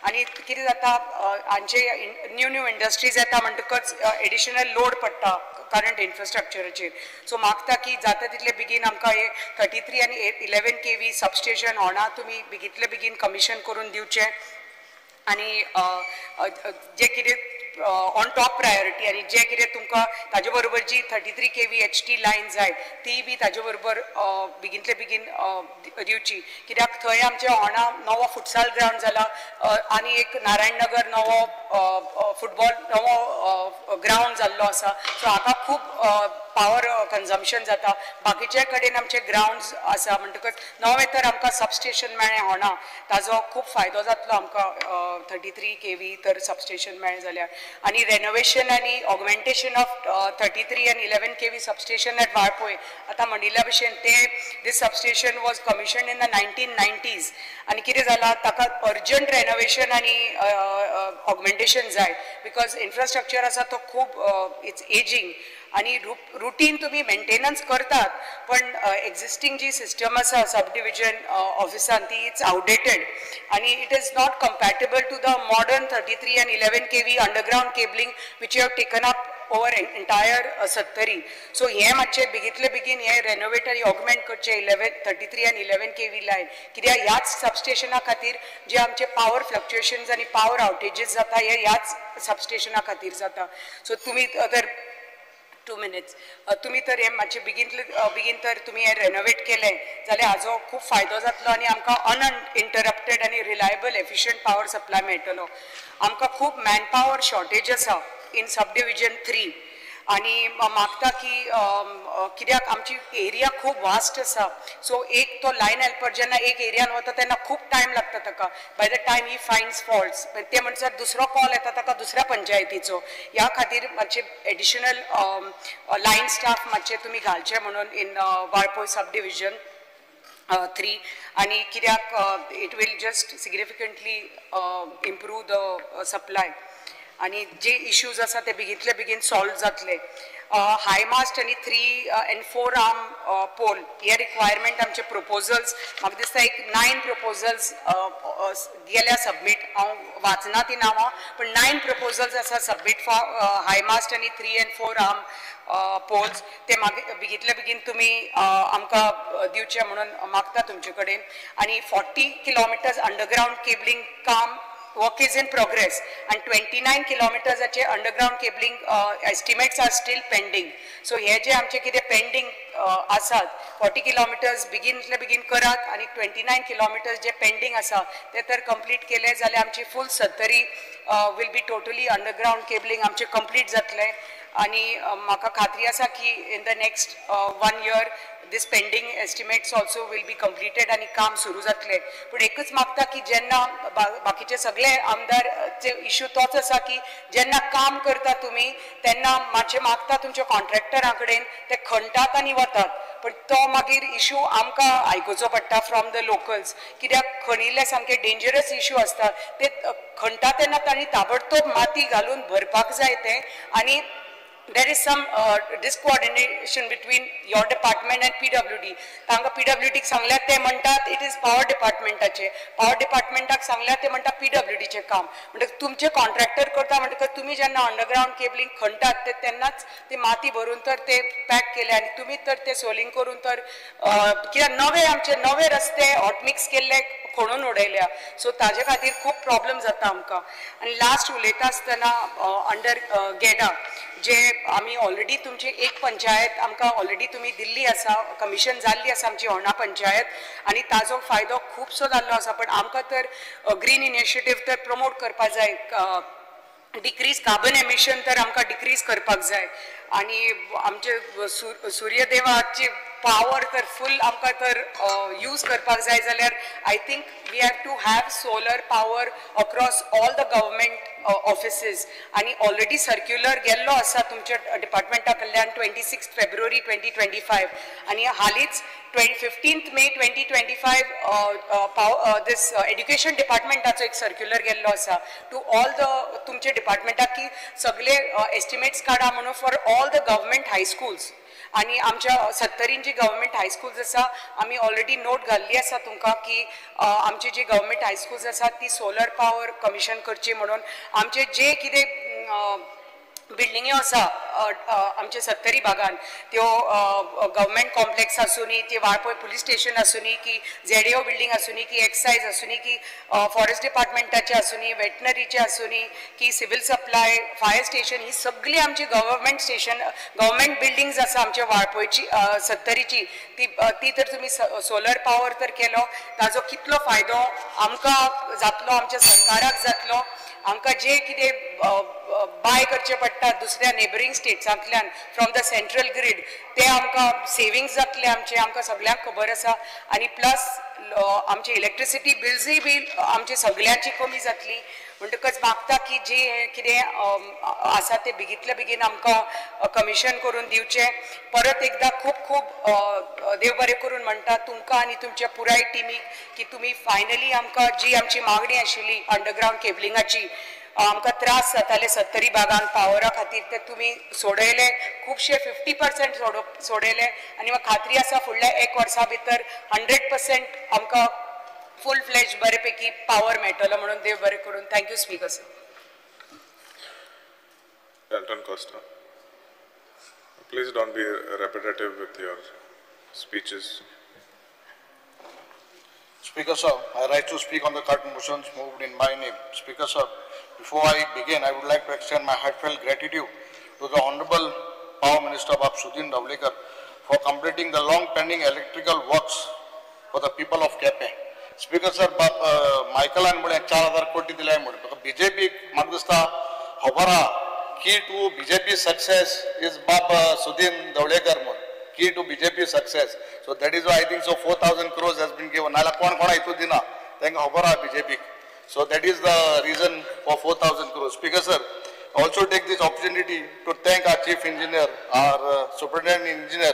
आनी कितें जाता हांचे न्यू न्यू इंडस्ट्रीज येता म्हणटकच एडिशनल लोड पडटा करंट इन्फ्रास्ट्रक्चराचेर. सो मागता की जाता तितले बेगीन आमकां हे 33 आनी 11 kV substation होणा तुमी बेगींतले बेगीन कमिशन करून दिवचें आनी जे कितें ऑन टॉप प्रायोरिटी आनी जे कितें तुमकां ताजे बरोबर जी 33 kV HT line जाय ती बी ताजे बरोबर बेगींतले बेगीन दिवची. कित्याक थंय आमच्या होणा नवो फुटसाल ग्रावंड जाला आनी एक नारायण नगर नवो फुटबॉल नवो ग्रावंड जाल्लो आसा. सो हाका खूब पावर कंजम्पशन जाता. बाकीच्या कडेन आमचे ग्रावंड्स आसा म्हणटकच नवें तर आमकां सबस्टेशन मेळ्ळें होणा, ताजो खूब फायदो जातलो आमकां 33 kV तर सबस्टेशन मेळ्ळें जाल्यार. आनी रेनोवेशन आनी ऑगमेंटेशन ऑफ 33 आनी 11 kV substation at Valpoi. आतां म्हणिल्ल्या भशेन ते this substation was commission in the 1990s आनी कितें जालां ताका अर्जंट रेनोवेशन आनी ऑगमेंटेशन जाय because infrastructure आसा तो खूब it's ageing. आनी रुटीन तुमी मेंटेनन्स करतात पण एक्झिस्टींग जी सिस्टम आसा सब डिविजन ऑफिसान ती it's outdated आनी it is not compatible to the modern 33 and 11 kV underground cabling which you have taken up over entire Sattari. So हे मातशें बेगीतले बेगीन हे रेनोवेट आनी ऑगमेंट करचे 33 आनी 11 kV line कित्याक ह्याच सबस्टेशना खातीर जे आमचे पावर फ्लक्च्युएशन्स आनी पावर आवटेजीस जाता हे ह्याच सबस्टेशना खातीर जाता. सो तुमी तर 2 minutes तुमी तर हे मातशें बेगीन बेगीन तर तुमी हे रेनोवेट केलें जाल्यार हाजो खूब फायदो जातलो आनी आमकां अनइंटरप्टेड आनी रिलायबल एफिशियंट पावर सप्लाय मेळटलो. आमकां खूब मॅन पावर शॉर्टेज आसा इन सब डिविजन 3 आनी मागता की कित्याक आमची एरिया खूब वास्ट आसा. सो एक तो लायन हेल्पर जेन्ना एक एरियान वता तेन्ना खूब टायम लागता ताका, by the time he finds faults ते म्हणसर दुसरो कॉल येता ताका दुसऱ्या पंचायतीचो. ह्या खातीर मातशे एडिशनल लायन स्टाफ मातशे तुमी घालचे म्हणून इन वाळपय सब डिविजन 3 आनी कित्याक it will just significantly improve the supply आनी जे इश्यूज आसा ते बेगींतले बेगीन सॉल्व जातले. हाय मास्ट आनी 3 and 4 arm pole हे रिक्वायरमेंट आमचे प्रपोजल्स म्हाका दिसता एक 9 प्रपोजल्स गेल्या सबमीट. हांव वाचना ती नांवां पण 9 प्रपोजल्स आसा सबमीट फॉर हाय मास्ट आनी 3 and 4 arm poles ते मागीर बेगींतले बेगीन तुमी आमकां दिवचे म्हणून मागता तुमचे कडेन. आनी 40 किलोमिटर्स अंडरग्रावंड केबलिंग काम work is in progress and 29 kilometers ache underground cabling estimates are still pending. So हे जे आमचे कितें पेंडींग आसात 40 किलोमिटर्स बेगीनतले बेगीन करात आनी 29 किलोमिटर्स जे पेंडींग आसा ते तर कंप्लीट केले जाल्यार आमची full Sattari will be totally underground cabling आमचे कंप्लीट जातले. आनी म्हाका खात्री आसा की in the next 1 year this pending estimates also will be completed आनी काम सुरू जातले. पूण एकूच मागता की जेन्ना बाकीचे सगळे आमदार इश्यू तोच आसा की जेन्ना काम करता तुमी तेन्ना मातशें मागता तुमच्या कॉन्ट्रॅक्टरा कडेन ते खणटात आनी वतात, पण तो मागीर इश्यू आमकां आयकुचो पडटा फ्रॉम the locals कित्याक खणिल्ले सामके डेंजरस इश्यू आसता ते खणटा तेन्ना तांणी ताबडतोब माती घालून भरपाक जाय ते. आनी there is some discoordination between your department and PWD. तांकां PWD सांगल्यार ते म्हणटात it is power डिपार्टमेंटाचे, power डिपार्टमेंटाक सांगल्यार ते म्हणटात PWDचें काम. म्हणटकच तुमचे कॉन्ट्रॅक्टर करता म्हणटकच तुमी जेन्ना अंडरग्रावंड केबलिंग खणटात ते तेन्नाच ती माती भरून तर ते पॅक केले आनी तुमी तर ते सोलिंग करून तर कित्याक नवे आमचे नवे रस्ते हॉटमिक्स केल्ले खणून उडयल्या. सो ताजे खातीर खूब प्रॉब्लम जाता आमकां. आनी लास्ट उलयता आसतना अंडर गेडा जे आमी ऑलरेडी तुमची एक पंचायत आमकां ऑलरेडी तुमी दिल्ली आसा, कमिशन जाल्ली आसा आमची होर्णा पंचायत आनी ताजो फायदो खुबसो जाल्लो आसा. पण आमकां तर ग्रीन इनिशिएटीव तर प्रमोट करपाक जाय, डिक्रीज कार्बन एमिशन तर आमकां डिक्रीज करपाक जाय आनी आमचे सूर्यदेवाची पावर तर फूल आमकां तर यूज करपाक जाय जाल्यार I think we have to have solar power across all the government offices. आनी ऑलरेडी सर्क्युलर गेल्लो आसा तुमच्या डिपार्टमेंटा कडल्यान 26 फेब्रुवारी 2025 आनी हालींच 15 मे 2025 दीस एड्युकेशन डिपार्टमेंटाचो एक सर्क्युलर गेल्लो आसा टू ऑल the तुमच्या डिपार्टमेंटाक की सगळे एस्टिमेट्स काडा म्हणून for all the government high schools. आनी आमच्या सत्तरीन जी गव्हर्मेंट हायस्कूल्स आसा आमी ऑलरेडी नोट घाल्ली आसा तुमकां की आमची जी गव्हर्मेंट हायस्कूल्स आसा ती सोलर पावर कमिशन करची म्हणून. आमचे जे कितें बिल्डिंग्यो आसा आमच्या सत्तरी भागान त्यो गव्हर्मेंट कॉम्प्लेक्स आसूनी, ती वाळपय पुलीस स्टेशन आसूनी, की ZAO building आसूनी, की एक्सायज आसूनी, की फॉरेस्ट डिपार्टमेंटाचे आसूनी, वेटनरीचे आसूनी, की सिव्हिल सप्लाय, फायर स्टेशन, ही सगळी आमची गव्हर्मेंट स्टेशन गव्हर्मेंट बिल्डिंग्स आसा आमच्या वाळपयची सत्तरीची ती ती तर तुमी सोलर पावर तर केलो ताजो कितलो फायदो आमकां जातलो, आमच्या सरकाराक जातलो. आमकां जे कितें बाय करचे पडटा दुसऱ्या नेबरींग स्टेट्सांतल्यान फ्रॉम the central grid ते आमकां सेविंग्स जातले आमचे, आमकां सगळ्यांक खबर आसा. आनी प्लस आमची इलेक्ट्रिसिटी बिल्सूय बी आमची सगळ्यांची कमी जातली. म्हणटकच मागता की जे कितें आसा ते बेगींतले बेगीन आमकां कमिशन करून दिवचें. परत एकदां खूब खूब देव बरें करून म्हणटा तुमकां आनी तुमच्या पुराय टिमीक की तुमी फायनली आमकां जी आमची मागणी आशिल्ली अंडरग्रावंड केबलिंगाची आमकां त्रास जाताले सत्तरी भागान पावरा खातीर ते तुमी सोडयले, खुबशे 50% सोडयले आनी म्हाका खात्री आसा फुडल्या एक वर्सा भितर 100% आमकां फूल फ्लॅज बरेपैकी पावर मेळटलो म्हणून देव बरें करून. Thank you speaker sir. Elton Costa, please don't be repetitive with your speeches. Speaker sir, I rise to speak on the cut motions moved in my name. Speaker sir, before I begin, I would like to extend my heartfelt gratitude to the Honorable Power Minister Bab Sudin Dhavalikar for completing the long pending electrical works for the people of Quepem. Speaker sir, Bab Michaelan म्हळें 4000 कोटी दिले म्हूण BJP म्हाका दिसता खबर आहा key to BJP success is Bab Sudin Dhavalikar म्हूण. Key to BJP success. So that is why I think so 4,000 crores has been given. नाल्यार कोण कोणा हितून दिना, तांकां खबर आहा बीजेपीक. So that is the reason for 4,000 crores. Speaker sir, I also take this opportunity to thank our chief engineer, our superintendent engineer,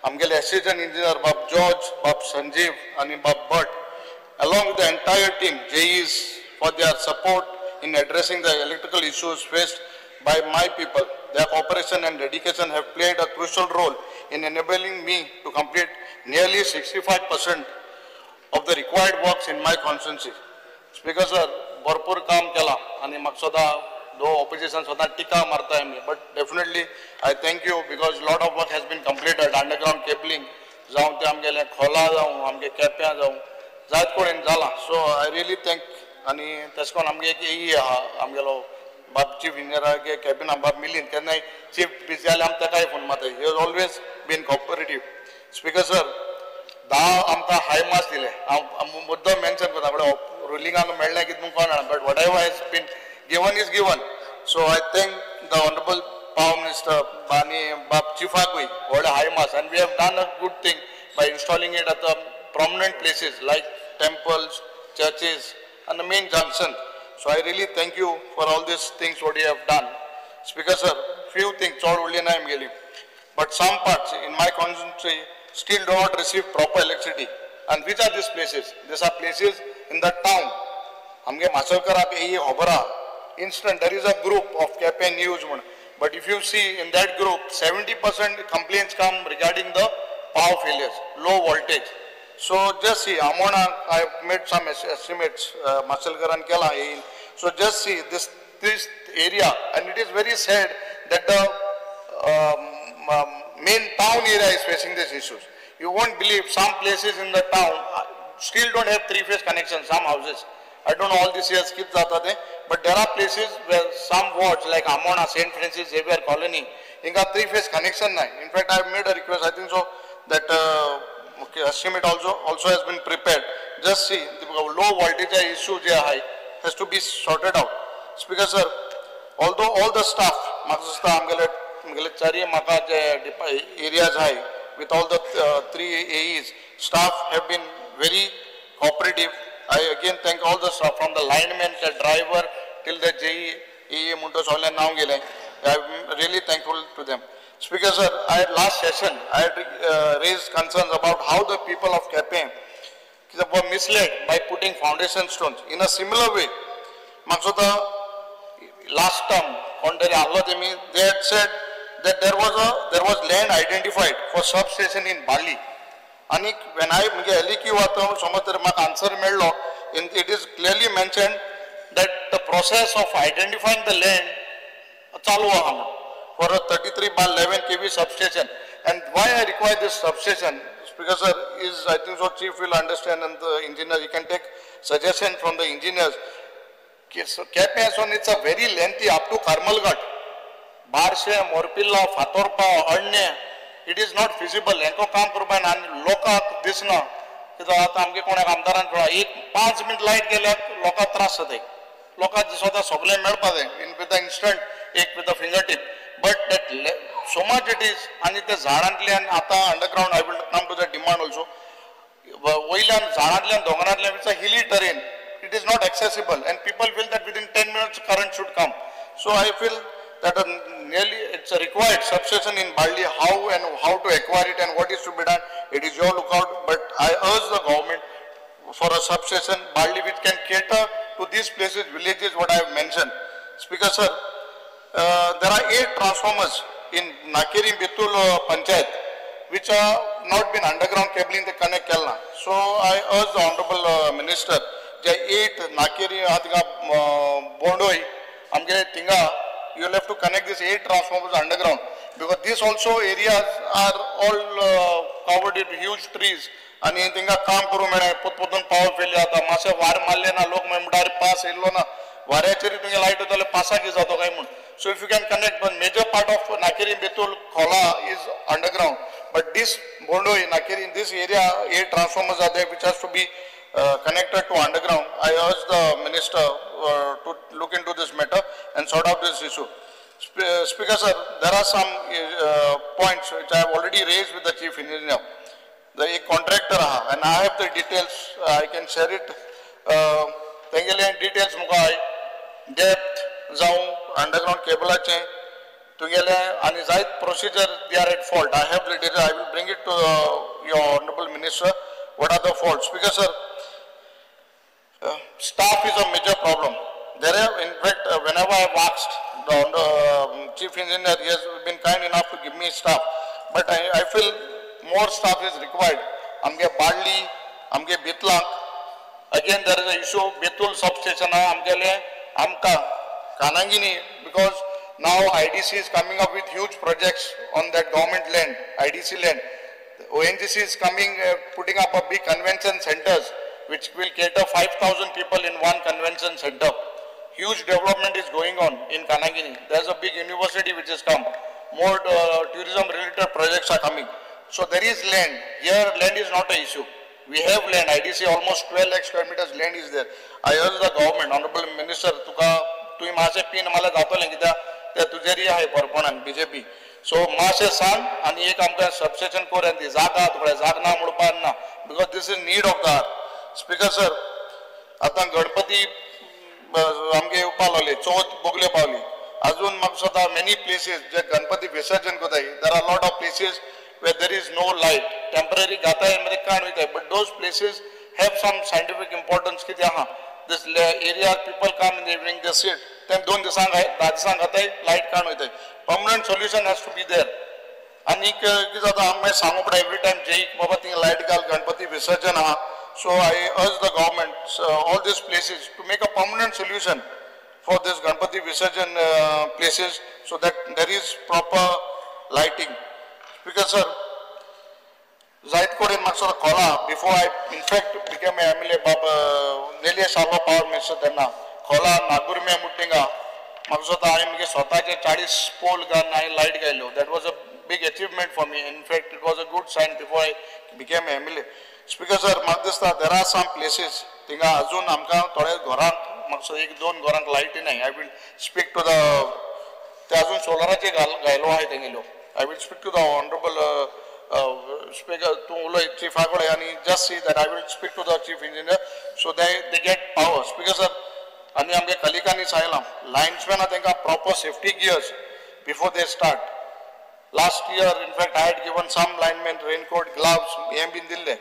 आमगेले assistant engineer Bab George, Bab Sanjeev आनी Bab Bhatt, along with the entire team, JEs, for their support in addressing the electrical issues faced by my people. Their cooperation and dedication have played a crucial role in enabling me to complete nearly 65% of the required works in my constituency. Speaker sir, भरपूर काम केला आनी म्हाका सदां दो opposition सदां टिका मारता आमी, but definitely I thank you because lot of work has been completed. Underground cabling जावं ते आमगेले खोला जावं आमगे केप्यां जावं जायत कडेन जालां. So I really thank. आनी तशें करून आमगे एक एई आहा आमगेलो बाब चीफ इंजिनियरागे कॅबिना बाब मिलीन, केन्नाय चीफ बिजी जाल्यार आमी ताकाय फोन मारता. He has always been cooperative. Speaker sir, 10 आमकां हाय मार्क्स दिले. हांव मुद्दम मेन्शन करता, म्हळ्यार रुलिंगाक मेळ्ळें कितें म्हूण कोण जाणा, but whatever has been given is given. So I thank the honourable power minister आनी बाब चिफाकूय व्हडले हाय मार्क्स. आनी we have done a good thing by installing it at the prominent places like temples, churches and the main junction. So I really thank you for all these things what you have done. Speaker sir, few things, चड उरली ना आमगेली, but some parts in my constituency still do not receive proper electricity. And which are these places? These are places in the town. आमगे मासोळकराक ही खबर आहा. Instant, there is a group of Quepem News म्हूण. But if you see in that group, 70% complaints come regarding the power failures, low voltage. So just see, Amona, I have made some estimates, Mashelkaran केला. So just see this area, and it is very sad that the main town area is facing these issues. You won't believe some places in the town still don't have three-phase connection, some houses. I don't know all these years कित जाता ते, but there are places where some wards like Amona, St. Francis Xavier Colony, hinga three-phase connection na. In fact, I have made a request, I think so, that okay, estimate also has been prepared. Just see, the low voltage issue जे आहे has to be sorted out. Speaker sir, although all the staff, म्हाका दिसता आमगेले चारय म्हाका जे areas आहे with all the three AEs, staff have been very cooperative. I again thank all the staff from the lineman, the driver till the JE, AE म्हणतो सगळ्या नाव गेलें. I am really thankful to them. Speaker sir, I had last session, I had raised concerns about how the people of Quepem were misled by putting foundation stones. In a similar way, म्हाका last term, कोण तरी आहलो तेमी, they had said that there was land identified for substation in Bali. आनी when I म्हगे LEQ आतां समज तर म्हाका आन्सर मेळ्ळो, it is clearly mentioned that the process of identifying the land चालू आहा म्हणून for a 33/11 kV substation. And why I require this substation, Speaker sir, is I think so chief will understand and the engineer, you can take suggestion from the engineers. Quepem it's a very lengthy up to Karmalghat, Barse, Morpilla, Fatorpa, Arne, it is not feasible. Hancko काम करपाक आनी लोकांक दिसना कित्याक आतां आमगे कोणाक आमदारान पळय एक 5 मिनट लायट गेल्यार लोकांक त्रास जाता. लोकांक दिसता सगळें मेळपा जाय in with the instant एक with the finger tip, but that so much it is. आनी ते झाडांतल्यान आतां underground, I will come to the demand also, वयल्यान झाडांतल्यान दोंगरांतल्यान it's a hilly terrain, it is not accessible and people feel that within 10 minutes current should come. So I feel that nearly it's a required substation in Balli. How and how to acquire it and what is to be done, it is your lookout. But I urge the government for a substation Balli which can cater to these places, villages what I have mentioned. Speaker sir, there are 8 transformers in Nakeri Betul Panchayat which are not been underground cabling ते connect केला. So I urge the honourable minister J 8 Nakeri आहा थिंगा बोंडोय आमगे थिंगा you will have to connect these 8 transformers underground because these also areas are all covered with huge trees आनी थिंगा काम करूं मेळ्ळें पोत पोतून पावर फेल जाता. मातशें वार मारलें ना लोक म्हणटा अरे पास येयल्लो ना वाऱ्याचेर तुगे लायट वयताले पासाक जातो काय म्हूण. So if you can connect, but major part of Nakeri Betul Khola is underground, but this Bondoi Nakeri in this area 8 transformers are there which has to be connected to underground. I urge the minister to look into this matter and sort out this issue. Speaker sir, there are some points which I have already raised with the chief engineer. The contractor aha, and I have the details, I can share it. तेंगेले details मुका depth जावं underground केबलाचे तुगेले आनी जायत procedure they are at fault. I have the details, I will bring it to your honourable minister what are the faults. Speaker sir, staff is a major problem. There are, in fact, whenever I have asked the chief engineer, he has been kind enough to give me staff, but I feel more staff is required. आमगे बाळ्ळी, आमगे बेतलांक, again there is a issue. Betul substation आमगेले आमकां Kanangini, because now IDC is coming up with huge projects on that government land, IDC land. ONGC is coming, putting up a big convention centers which will cater 5,000 people in one convention center. Huge development is going on in Kanangini. There is a big university which has come. More tourism related projects are coming. So there is land. Here land is not an issue. We have land. IDC almost 12 lakh square meters land is there. I urge the government, honorable minister, तुका तुवें मातशें pin मला जातलें कित्याक ते तुजेरय आहाय बरपणान BJP. So मातशें सांग आनी एक आमकां सबस्टेशन कर आनी ती जागा तुका जाग ना म्हणपाक ना, because this is need of the hour. Speaker sir, आतां गणपती आमगे येवपा लागले, चवथ बोगले पावली, अजून म्हाका दिसता मेनी प्लेसीस जे गणपती विसर्जन करताय, there are lot of places where there is no light, temporary घाताय मागीर काण वयताय, but those places have some scientific importance. कितें आहा this area people come in the evening, they sit, ते 2 दिसांक 10 दिसांक घाताय लायट काण वयताय. Permanent solution has to be there. आनीक कितें जाता हांव मागीर सांगू पडटा एवरी टायम जेईक बाबा थिंगा लायट घाल, गणपती विसर्जन आहा. So I urge the government, all these places to make a permanent solution for this Ganpati Visarjan places so that there is proper lighting. Because sir, जायत कडेन म्हाका खोला, before I in fact became MLA, बाब निलेश आलो power minister तेन्ना खोला नागुर्म्या मुटिंगा म्हाका दिसता हांवें म्हगे स्वताचे 40 पोल घालून हांवें light घायल्यो. That was a big achievement for me. In fact it was a good sign before I became MLA. Speaker sir, म्हाका दिसता there are some places थिंगा अजून आमकां थोड्या घरांक म्हाका 1-2 घरांक लायटी नाय. I will speak to the ते अजून सोलराचे घायलो आहाय तेंगेल्यो. I will speak to the honourable speaker, तूं उलय चिफा कडेन आनी just see that I will speak to the chief engineer so they get power. Speaker sir, आनी आमगे कलिकांनी सांगलां लायन्समॅना तांकां proper safety gears before they start. Last year in fact I had given some lineman raincoat, gloves हें बीन दिल्लें.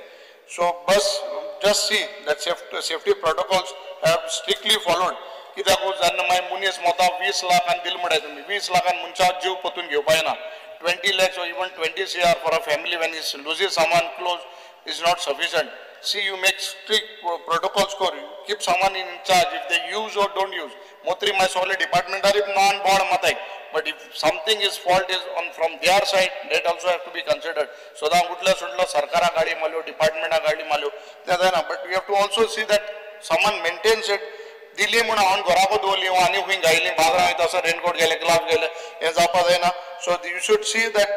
So bus just see that safety protocols have strictly followed. कित्याक जेन्ना मागीर मनीस मोता 20 लाखान दिल म्हणटाय तुमी, 20 लाखान मनशाक जीव परतून घेवपा येना. 20 lakhs or even 20 CR for a family when he loses someone close is not sufficient. See, you make strict protocols for you. Keep someone in charge if they use or don't use. Motri my solid department are if non-board matai. But if something is fault is on from their side, that also have to be considered. So that utla sutla sarkara gaadi malyo, department gaadi malyo. But we have to also see that someone maintains it. दिली म्हूण हांवें घराको दवरली आनी खंय घायली बाजारां वयता आसतना raincoat गेले, ग्लाव्स गेले, हें जावपा जायना. So you should see that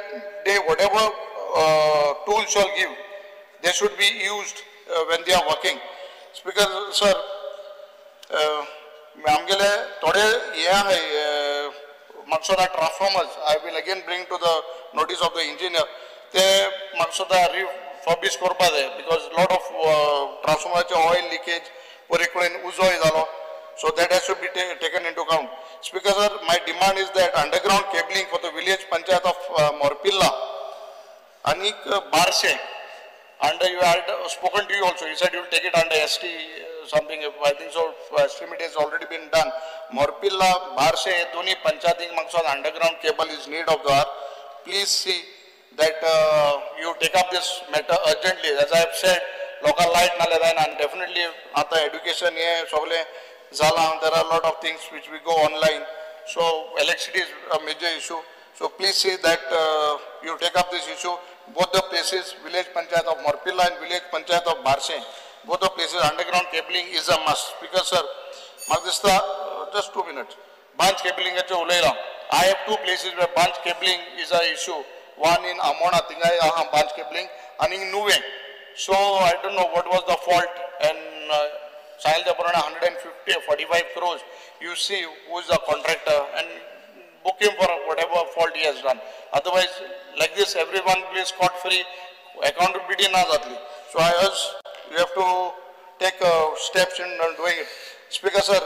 they whatever tools shall give, they should be used when they are working. Speaker sir, आमगेले थोडे हे आहाय म्हाका transformers, I will again bring to the notice of the engineer. ते म्हाका refurbish करपा जाय because lot of ट्रान्सफॉर्मराचे oil leakage परी कडेन उजोय जालो. So that has to be taken into account. Speaker sir, my demand is that underground cabling for the village panchayat of Morpilla anik Barshe, under you had spoken to you also, you said you will take it under ST something, I think so estimate has already been done. मोरपिल्ला बार्शे हे दोन्ही पंचायतींक म्हाका underground cable is need of the hour. Please see that you take up this matter urgently. As I have said, लोकांक light नाल्यार जायना आनी definitely आतां education हें सगळें जालां, there are lot of things which we go online, so electricity is a major issue. So please see that you take up this issue. Both the places, village panchayat of Morpilla and village panchayat of Barse, both the places underground cabling is a must. Because sir, म्हाका दिसता just 2 minutes. Branch cabling उलयला. I have 2 places where branch cabling is a issue. One in Amona, थिंगाय आहा branch cabling, and in Nuvem. So I don't know what was the fault, and सांगिल्ल्या प्रमाणे 150 45 crores. You see who is the contractor and book him for whatever fault he has done. Otherwise, like this, everyone will be scot free. Accountability na jatli. So I urge you have to take steps in doing it. Speaker sir,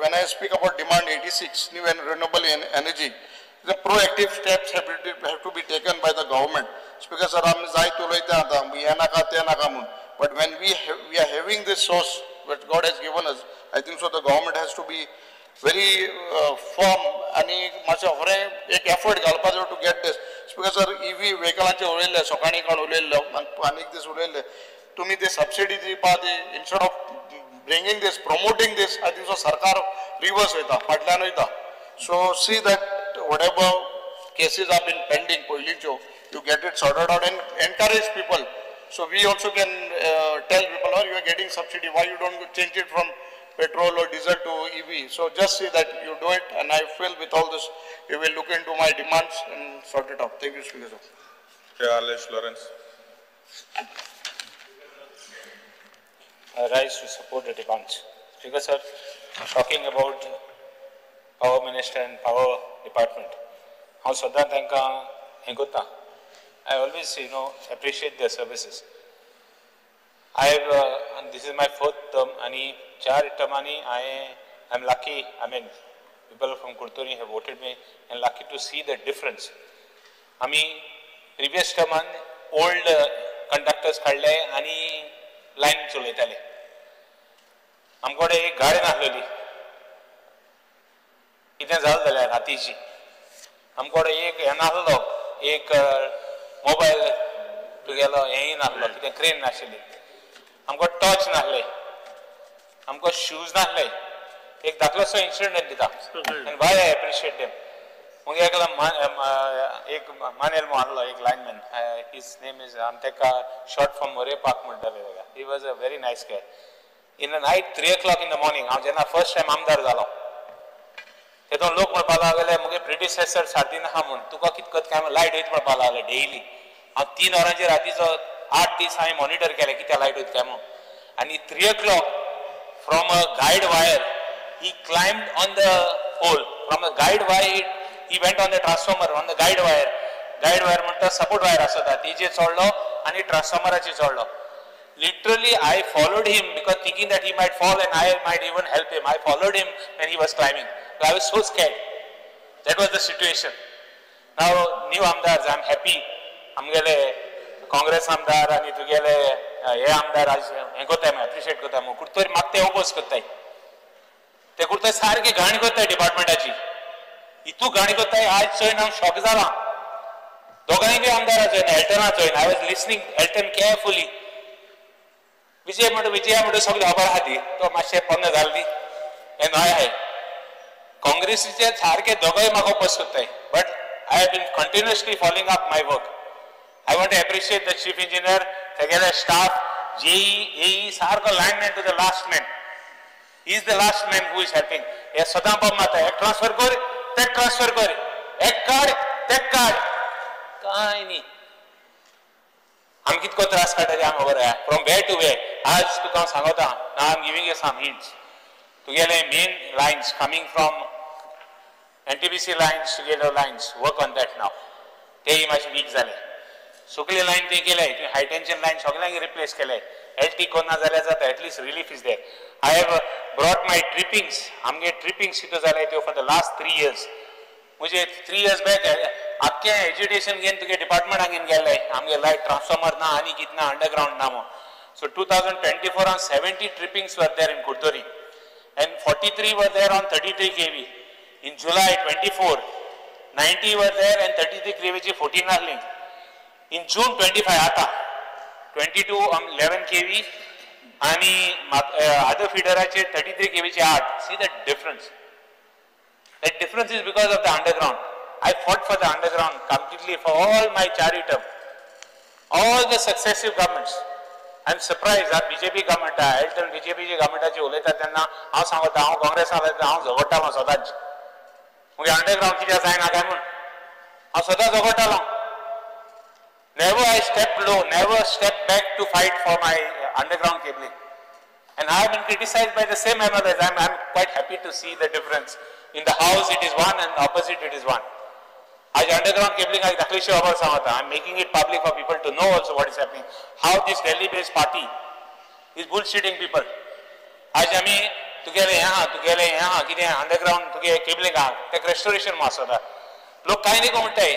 when I speak about demand 86, new and renewable energy, the proactive steps have to be taken by the government. Speaker sir, आमी जायत उलयता आतां हें नाका तें नाका म्हूण, but when we are having this source that God has given us, I think so the government has to be very firm आनी मातशें खरें एक एफर्ट घालपा जाय to get this. Speaker sir, EV व्हेकलांचेर उलयल्ले, सकाळीं कोण उलयल्लो आनी एक दीस उलयल्ले, तुमी ते सबसिडी दिवपा ती instead of bringing this, promoting this, I think so सरकार रिवर्स वयता, फाटल्यान वयता. So see that whatever cases have been pending पयलींच्यो, you get it sorted out and encourage people. So we also can tell people, oh, you are getting subsidy, why you don't change it from petrol or diesel to EV? So just see that you do it, and I feel with all this, you will look into my demands and sort it out. Thank you, Speaker sir. Alice Lawrence. I rise to support the demands. Speaker sir, talking about Power Minister and Power Department, हांव सदां तांकां हें करता. I always, you know, appreciate their services. I have, and this is my 4th term, and 4 termani I am lucky, I mean, people from Curtorim have voted me, and lucky to see the difference. आमी previous terman old conductors काडले आनी line चलयताले. आमचे कडेन एक गाडी नासलेली, कितें जालें जाल्यार रातीची आमचे कडेन एक हें नासलो, एक मोबायल तुगेलो हेंय नासलो, कितें क्रेन नाशिल्ली, आमकां टॉर्च नासले, आमकां शूज नासले. एक धाकलोसो इन्सिडंट दिता आनी why I appreciate them. मागीर एकलो एक मानेल म्हूण आसलो, एक लायनमॅन, his name is, आमी ताका शॉर्ट फॉर्म मोरे पाक म्हणटाले ताका. He was a very nice guy. In the night 3 o'clock in the morning, हांव जेन्ना फर्स्ट टायम आमदार जालो, तेतून लोक म्हणपाक लागले म्हगे प्रिडिसेसर सार्दीन आहा म्हूण, तुका कितें करता काय लायट वयता म्हणपाक लागले डेली. हांव 3 वरांचेर रातीचो 8 दीस हांवें मॉनिटर केलें कित्याक लायट वयता काय म्हूण. आनी 3 o'clock from a guide wire he climbed on the pole. From a guide wire he went on the transformer, on the guide wire. Guide wire म्हणटा सपोर्ट वायर आसता, तेजेर चडलो आनी ट्रान्सफॉर्मराचेर चडलो. Literally I followed him because thinking that he might fall and I might even help him. I followed him when he was climbing. I was so scared. That was the situation. Now new आमदार, I am happy. आमगेले काँग्रेस आमदार आनी तुगेले हे आमदार आज हें करताय, एप्रिशिएट करता. कुर्तोरी म्हाका ते ओपोज करताय, ते कुर्तोरी सारके घाण करताय डिपार्टमेंटाची, इतू घाण करताय. आज चोयन हांव शॉक जाला. दोगांय बी आमदारा चोयन, एल्टना चोयन. I was listening Elton carefully. Vijay म्हणटा, विजया म्हणटा सगळी खबर आहा ती, तो मातशें पोन्नें जालें न्ही, हें नवें आहाय. काँग्रेसीचे सारके दोगांय म्हाका ओपोज करताय, but I have been continuously following up my work. I want to appreciate the chief engineer, तेगेले स्टाफ, जेई, एई, सारको lineman to the last man. He is the last man who is helping. हे सदां बाब मारता, एक transfer कर, तेक transfer कर, एक काड, तेक काड, कांय न्ही. आमी कितको त्रास काडटा ते आमकां खबर आहा. From way to way. आज तुका हांव सांगता, I am giving you some hints. तुगेले main lines coming from NTPC lines, तुगेले lines, work on that now. तेय मातशे वीक जाले. सगळे लायन ते केले, तुवें हाय टेन्शन लायन सगळ्यांक रिप्लेस केले. एल टी कोन्ना जाल्यार जाता, at least relief is there. I have brought my trippings. आमगे ट्रिपिंग्स कितें जाले त्यो फॉर the last 3 years. म्हणजे 3 इयर्स बॅक आख्खें एज्युकेशन घेवन तुगे डिपार्टमेंटाक घेवन गेल्ले, आमगे लायट ट्रान्सफॉर्मर ना आनी कितें ना, अंडरग्रावंड ना म्हूण. So 2024 70 trippings were there in Curtorim. And 43 were there on 33 kV. In July 24, 90 were there and 33 kV ची 14 आहली. In June 25 आता 22 11 kV आणि अदर फिडराचे 33 kV चे 8. See the difference. That difference is because of the underground. I fought for the underground completely for all my 4 term. All the successive governments. I am surprised that BJP government, Elton BJP जे गव्हर्नमेंटाचे उलयतात तेन्ना हांव सांगता हांव काँग्रेसान उलयता हांव झगडटालो सदांच. मागीर underground कित्याक जायना काय म्हूण हांव सदांच झगडटालो. Never I step low, never step back to fight for my underground cabling. And I have been criticized by the same MLAs. I am quite happy to see the difference. In the house it is one and opposite it is one. आज underground cabling आज दाखलीशी खबर सांगता. I am making it public for people to know also what is happening. How this Delhi based party is bullshitting people. आज आमी तुगेले हें आहा, तुगेले हें आहा, कितें अंडरग्राउंड तुगे केबलिंग आहा, तेका रेस्टोरेशन आसता. लोक कांय न्ही म्हणटाय,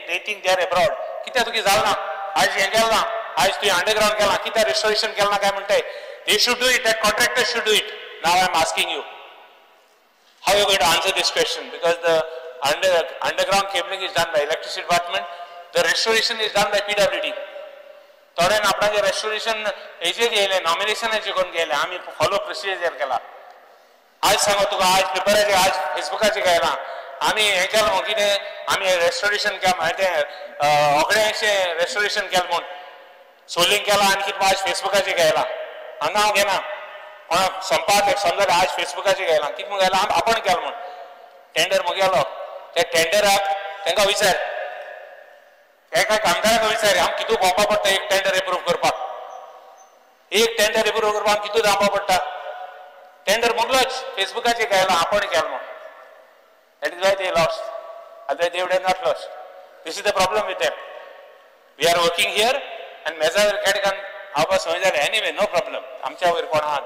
they think they are abroad. कित्याक तुगे जालें ना, आज हें केलें ना, आज तुवें अंडरग्राउंड केलां, कित्याक रेस्टोरेशन केलें ना काय म्हणटाय. They should do it, that contractor should do it. Now I am asking you, how you going to answer this question? Because the underground cabling is done by electricity department, the restoration is done by PWD. थोड्यान आपणाचे restoration हेजेर येयलें, नॉमिनेशनाचेर करून गेले, आमी follow procedure केला. आज सांगो तुका, आज पेपराचेर, आज फेसबुकाचेर घायलां आमी हें केलां म्हूण, कितें आमी रेस्टोरेशन केलां, तें ओगड्यांचें रेस्टोरेशन केलां म्हूण सोलिंग केलां आनी कितें आज फेसबुकाचेर घायलां. हांगा हांव घेना कोणाक संपाक समजा आज फेसबुकाचेर घायलां, कितें म्हूण घायलां, आपण केलां म्हूण. टेंडर म्हगेलो, त्या टेंडराक तांकां विचार, एका कामदाराक विचार, आम कितू भोंवपा पडटा एक टेंडर एप्रूव करपाक, एक टेंडर एप्रूव करपाक आम कितू धांवपा पडटा. टेंडर मोगलोच फेसबुकाचेर घायला, आपण केलो म्हूण. That is why they lost, otherwise they would have not lost. This is the problem with them. We are working here आनी मेजा वयर खेडकान हांव समज जालें. एनिवे नो प्रॉब्लम, आमच्या वयर कोण आहा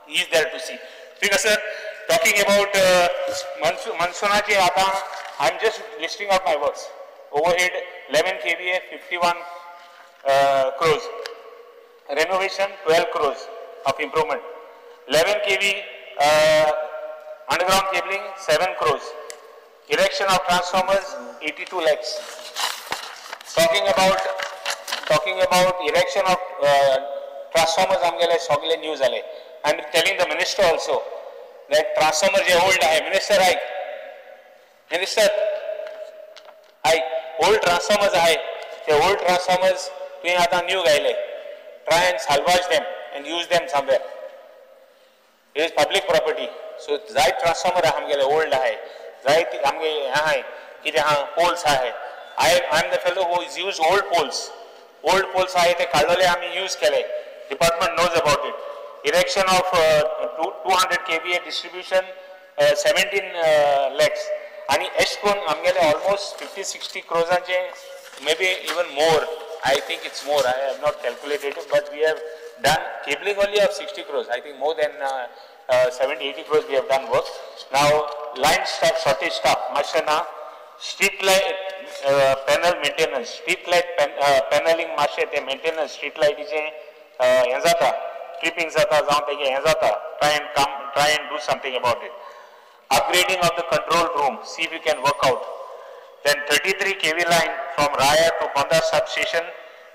is there to see. ठीक आसा sir. Talking about मनसुनाचे आतां I am just listing out my works. Overhead 11 kVA 51 crores, renovation 12 crores of improvement, 11 kV underground cabling 7 crores, erection of transformers 82 lakhs. Talking about erection of transformers आमगेले सगळे new जाले. I am telling the minister also that transformer J old आहे, minister आयक, minister आयक, old transformers आहे ते old transformers तुवें आतां new घायले. Try and salvage them and use them somewhere. It is public property. So जायत transformer आहा आमगेले ओल्ड आहे, जायत आमगे हें आहाय कितें आहा, पोल्स आहाय. I am the fellow who is use old poles. Old poles आहाय ते काडलेले आमी यूज केले. Department knows about it. Erection of 200 kVA distribution 17 lakhs. आणि एश कोन आमगेले almost 50-60 क्रोजांचे, maybe even more, I think it's more, I have not calculated, but we have done cabling only of 60 crores. I think more than 70-80 crores we have done work. Now line staff, shortage staff, मातशें ना, street light panel maintenance, street light paneling मातशें तें maintenance street लायटीचें हें जाता, ट्रिपींग जाता, जावं तेजें हें जाता. Try and do something about it. Upgrading of the control room, see if you can work out. Then 33 kV line from Raya to Ponda substation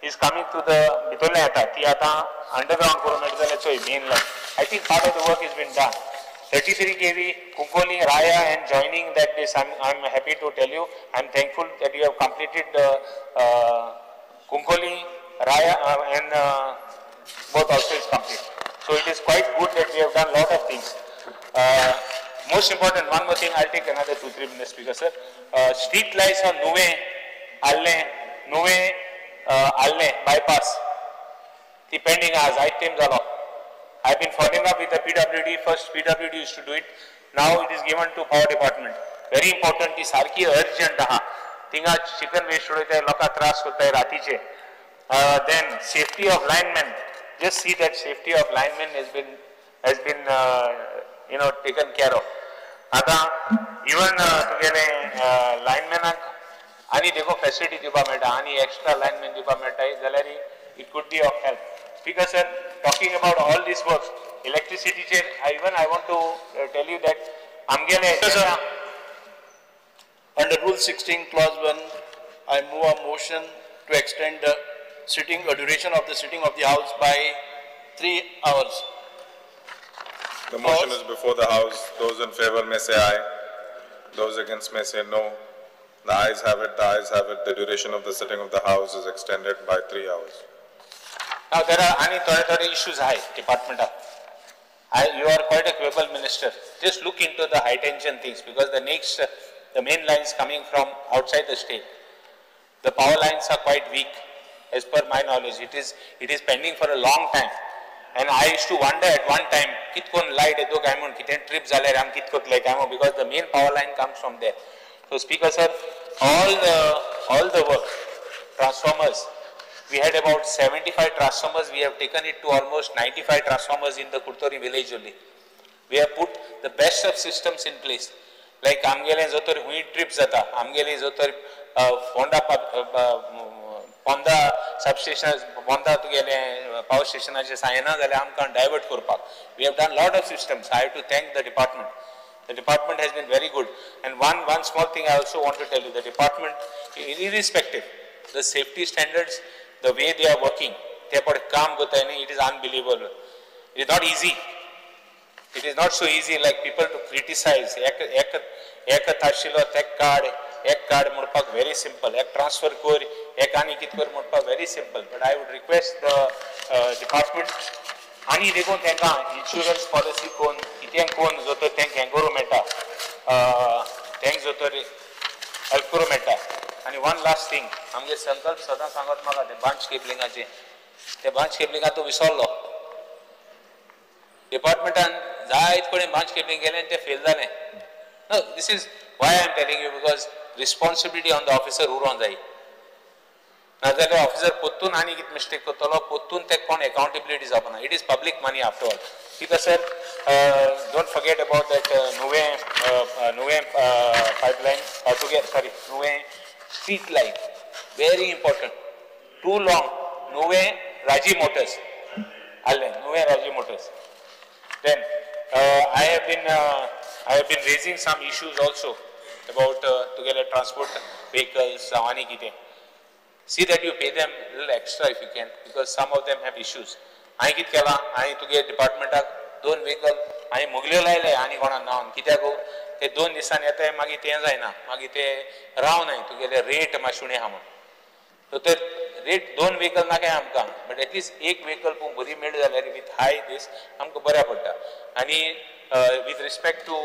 is coming to the भितरलें येता, ती आतां अंडरग्रावंड करून मेळटा जाल्यार चोय main line. I think part of the work is been done. 33 kV Cuncolim Raya and joining that this, I am happy to tell you, I am thankful that you have completed Cuncolim Raya and both also is complete. So it is quite good that we have done lot of things. Most important, one more thing, I'll take another 2-3 minutes, Speaker sir. Street lights on Nuvem, Alne, Nuvem, Alne bypass, the pending hours, I think जालो. I have been following up with the PWD. First PWD used to do it. Now it is given to power department. Very important, ती सारकी urgent आहा. थिंगा chicken waste उडयताय, लोकांक त्रास करताय रातीचे. Then safety of linemen. Just see that safety of linemen has been you know taken care of. आतां even तुगेले लायनमॅनाक आनी देखो फॅसिलिटी दिवपाक मेळटा, आनी एक्स्ट्रा लायनमॅन दिवपाक मेळटा जाल्यार it could be of help. Speaker sir, talking about all these works, इलेक्ट्रिसिटीचेर even I want to tell you that आमगेले Under Rule 16, Clause 1, I move a motion to extend the sitting, duration of the sitting of the House by 3 hours. The motion is before the House. Those in favor may say aye. Those against may say no. The ayes have it. The ayes have it. The duration of the sitting of the House is extended by 3 hours. Now there are any थोडे issues high department. You are quite a capable minister. Just look into the high tension things, because the next, the main lines coming from outside the state, the power lines are quite weak as per my knowledge. It is pending for a long time. And I used to wonder at one time, kitkon light edo काय म्हण कितें trip जाल्यार आम कितकोतले काय म्हण, because the main power line comes from there. So Speaker sir, all the work, transformers, we had about 75 transformers. We have taken it to almost 95 transformers in the Curtorim village only. We have put the best of systems in place. Like आमगेले जो तर हुंय trip जाता, आमगेले जो तर फोंडा पोंदा substation, पोंदा तुगेले पावर स्टेशनाचे सायना जाल्यार आमकां डायवर्ट करपाक. We have done lot of systems. I have to thank the department. The department has been very good. And one small thing I also want to tell you, the department, irrespective, the safety standards, the way they are working, ते पळय काम करताय न्ही, it is unbelievable. It is not easy. It is not so easy like people to criticize. एक आशिल्लो तेक काड, एक काड म्हणपाक very simple, एक ट्रान्सफर कर, एक आनी कितें कर म्हणपाक very simple. But I would request the department आनी देखून तांकां इन्शुरन्स पॉलिसी कोण कितें कोण जो तर तांकां हें करूं मेळटा, तांकां जो तर हेल्प करूं मेळटा. आनी वन लास्ट थिंग, आमगे संकल्प सदां सांगत म्हाका ते बांच केबलिंगाचे, ते बांच केबलिंगा तो विसरलो. डिपार्टमेंटान जायत कडेन बांच केबलिंग केलें आनी तें फेल जालें. No, this is why I am telling you, because responsibility on the officer उरोंक जाय. नाजाल्यार ऑफिसर पोत्तून आनी कितें मिस्टेक करतलो, पोत्तून ते कोण अकाउंटेबिलिटी जावना. It is public money after all. Because sir, don't forget about that Nuvem pipeline, sorry, Nuvem street light, very important. Too long, Nuvem Raji Motors, आलें Nuvem Raji Motors. Then I have been raising some issues also about together transport vehicles, आनी कितें. See that you pay them a little extra if you can, because some of them have issues. हांवें कितें केलां, हांवें तुगे डिपार्टमेंटाक 2 vehicle हांवें मोगल्यो लायले आनी कोणा नावन, कित्याक ते 2 दिसांनी येताय, मागीर तें जायना, मागीर ते रावनाय, तुगेले रेट मातशे उणें आहा म्हूण. सो ते रेट 2 व्हेकल नाकाय आमकां, बट एटलिस्ट एक व्हेकल पूण बरी मेळ्ळी जाल्यार विथ हाय दीस आमकां बऱ्या पडटा. आनी विथ रिस्पेक्ट टू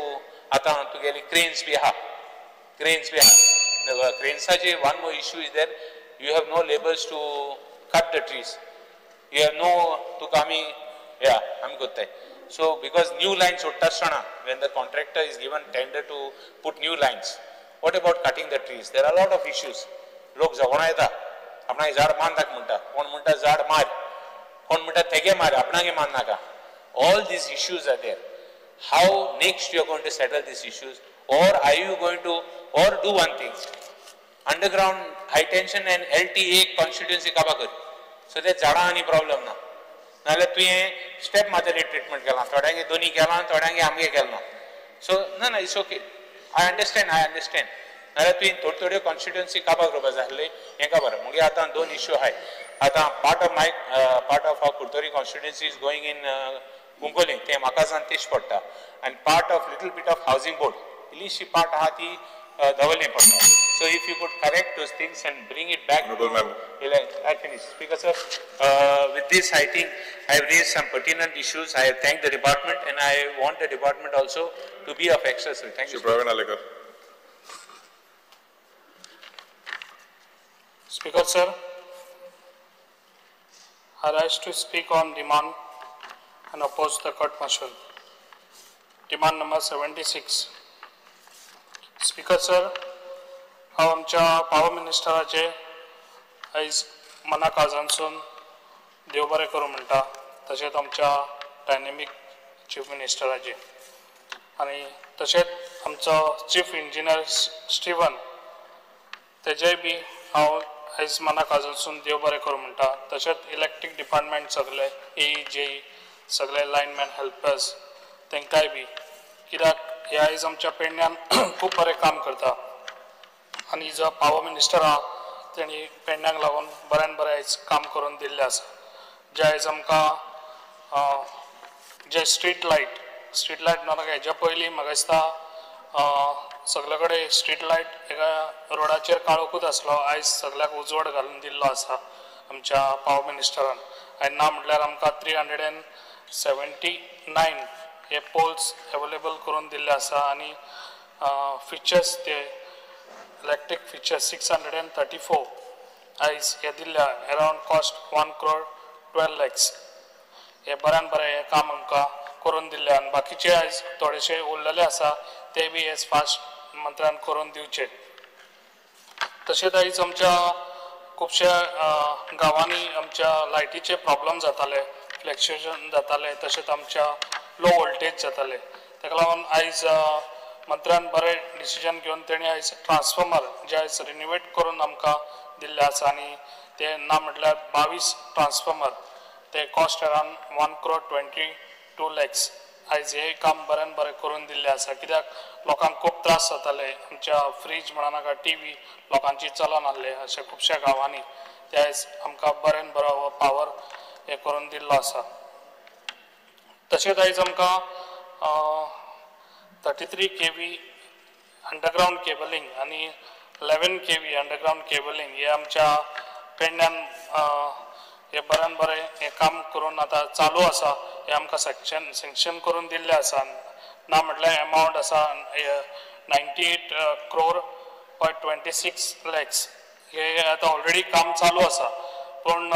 आतां तुगेली क्रेन्स बी आहा, क्रेन्स बी आहा. क्रेन्साचे one more issue is there, you have no labours to cut the trees, you have no, तुका आमी या आमी करताय. So because new lines सोडटा आसतना, when the contractor is given tender to put new lines, what about cutting the trees? There are lot of issues. लोक झगडो येता, आपणाक झाड मारनाका म्हणटा, कोण म्हणटा झाड मार, कोण म्हणटा तेगे मार, आपणागे मारनाका. All these issues are there. How next you are going to settle these issues, or are you going to, or do one thing, underground high tension and LTA constituency काबा कर, so that झाडां आनी problem ना. नाजाल्यार तुवें step मारतले treatment केलां, थोड्यांगे दोनी केलां, थोड्यांगे आमगे केलां. सो ना ना, it's okay, I understand, I understand. नाजाल्यार तुवें थोड्यो थोड्यो कॉन्स्टिट्युएन्सी काबा करपा जाय आसले, हें खबर. मागीर आतां 2 इश्यू आहाय. आतां part of my, part of our Curtorim constituency is going in Cuncolim, तें म्हाका सान तेच पडटा. आनी part of little bit of housing board, इल्लीशी part आहा ती दवरली पडटा. So if you could correct those things and bring it back. I finish. Speaker sir, with this I think I have raised some pertinent issues. I have thanked the department and I want the department also to be of extra service. Thank you. Praveen Alekar. Speaker sir, I rise to speak on demand and oppose the cut motion. Demand number 76. Speaker sir, हांव आमच्या power मिनिस्टराचे आयज मना काळजांसून देव बरें करूं म्हणटा, तशेंच आमच्या डायनेमीक चीफ मिनिस्टराचे आनी तशेंच आमचो चीफ इंजिनियर स्टिवन तेजेय बी हांव आयज मना काळजांसून देव बरें करूं म्हणटा. तशेंच इलेक्ट्रीक डिपार्टमेंट सगळे ए जे सगळे लायनमॅन हेल्पर्स तांकांय बी, कित्याक हे आयज आमच्या पेडण्यान खूब बरें काम करता आनी जो पावर मिनिस्टर आहा तेणी पेडण्याक लागून बऱ्यान बरें आयज काम करून दिल्लें आसा. जे आयज आमकां जे स्ट्रीट लायट म्हणून हेज्या पयलीं म्हाका दिसता सगळे कडेन स्ट्रीट लायट एका रोडाचेर काळोखूच आसलो, आयज सगळ्याक उजवाड घालून दिल्लो आसा आमच्या पावर मिनिस्टरान. आनी ना म्हटल्यार आमकां 379 हे पोल्स अवेलेबल करून दिल्ले आसा आनी फिचर्स ते इलेक्ट्रीक फिचर्स 634 आयज हे दिल्ले, अरावंड कॉस्ट 1,12 crore. हे बऱ्यान बरें हें काम आमकां करून दिल्लें आनी बाकीचे आयज थोडेशे उरलेले आसा ते बी एज फास्ट मंत्र्यान करून दिवचे. तशेंच आयज आमच्या खुबश्या गांवांनी आमच्या लायटीचे प्रॉब्लम जाताले, फ्लक्च्युएशन जाताले, तशेंच आमच्या लो वोल्टेज जाताले. ताका लागून आयज मंत्र्यान बरें डिसिजन घेवन तेणी आयज ट्रान्सफॉर्मर जे आयज रिनोवेट करून आमकां दिल्ले आसा आनी ते ना म्हटल्यार 22 ट्रान्सफॉर्मर ते कॉस्ट अरावंड 1,22 crore आयज हे काम बऱ्यान बरें करून दिल्लें आसा. कित्याक लोकांक खूब त्रास जाताले, आमच्या फ्रीज म्हणा नाका टी व्ही लोकांची चलना आसले अशें खुबश्या गांवांनी, ते आयज आमकां बऱ्यान बरो पावर हे करून दिल्लो आसा. तशेंच आयज आमकां 33 kV underground cabling आनी 11 kV underground cabling हे आमच्या पेडण्यान हे बऱ्यान बरें हें काम करून आतां चालू आसा. हे आमकां सँक्शन करून दिल्लें आसा. ना म्हटल्यार एमावंट आसा 98.26 crore हे आतां ऑलरेडी काम चालू आसा. पूण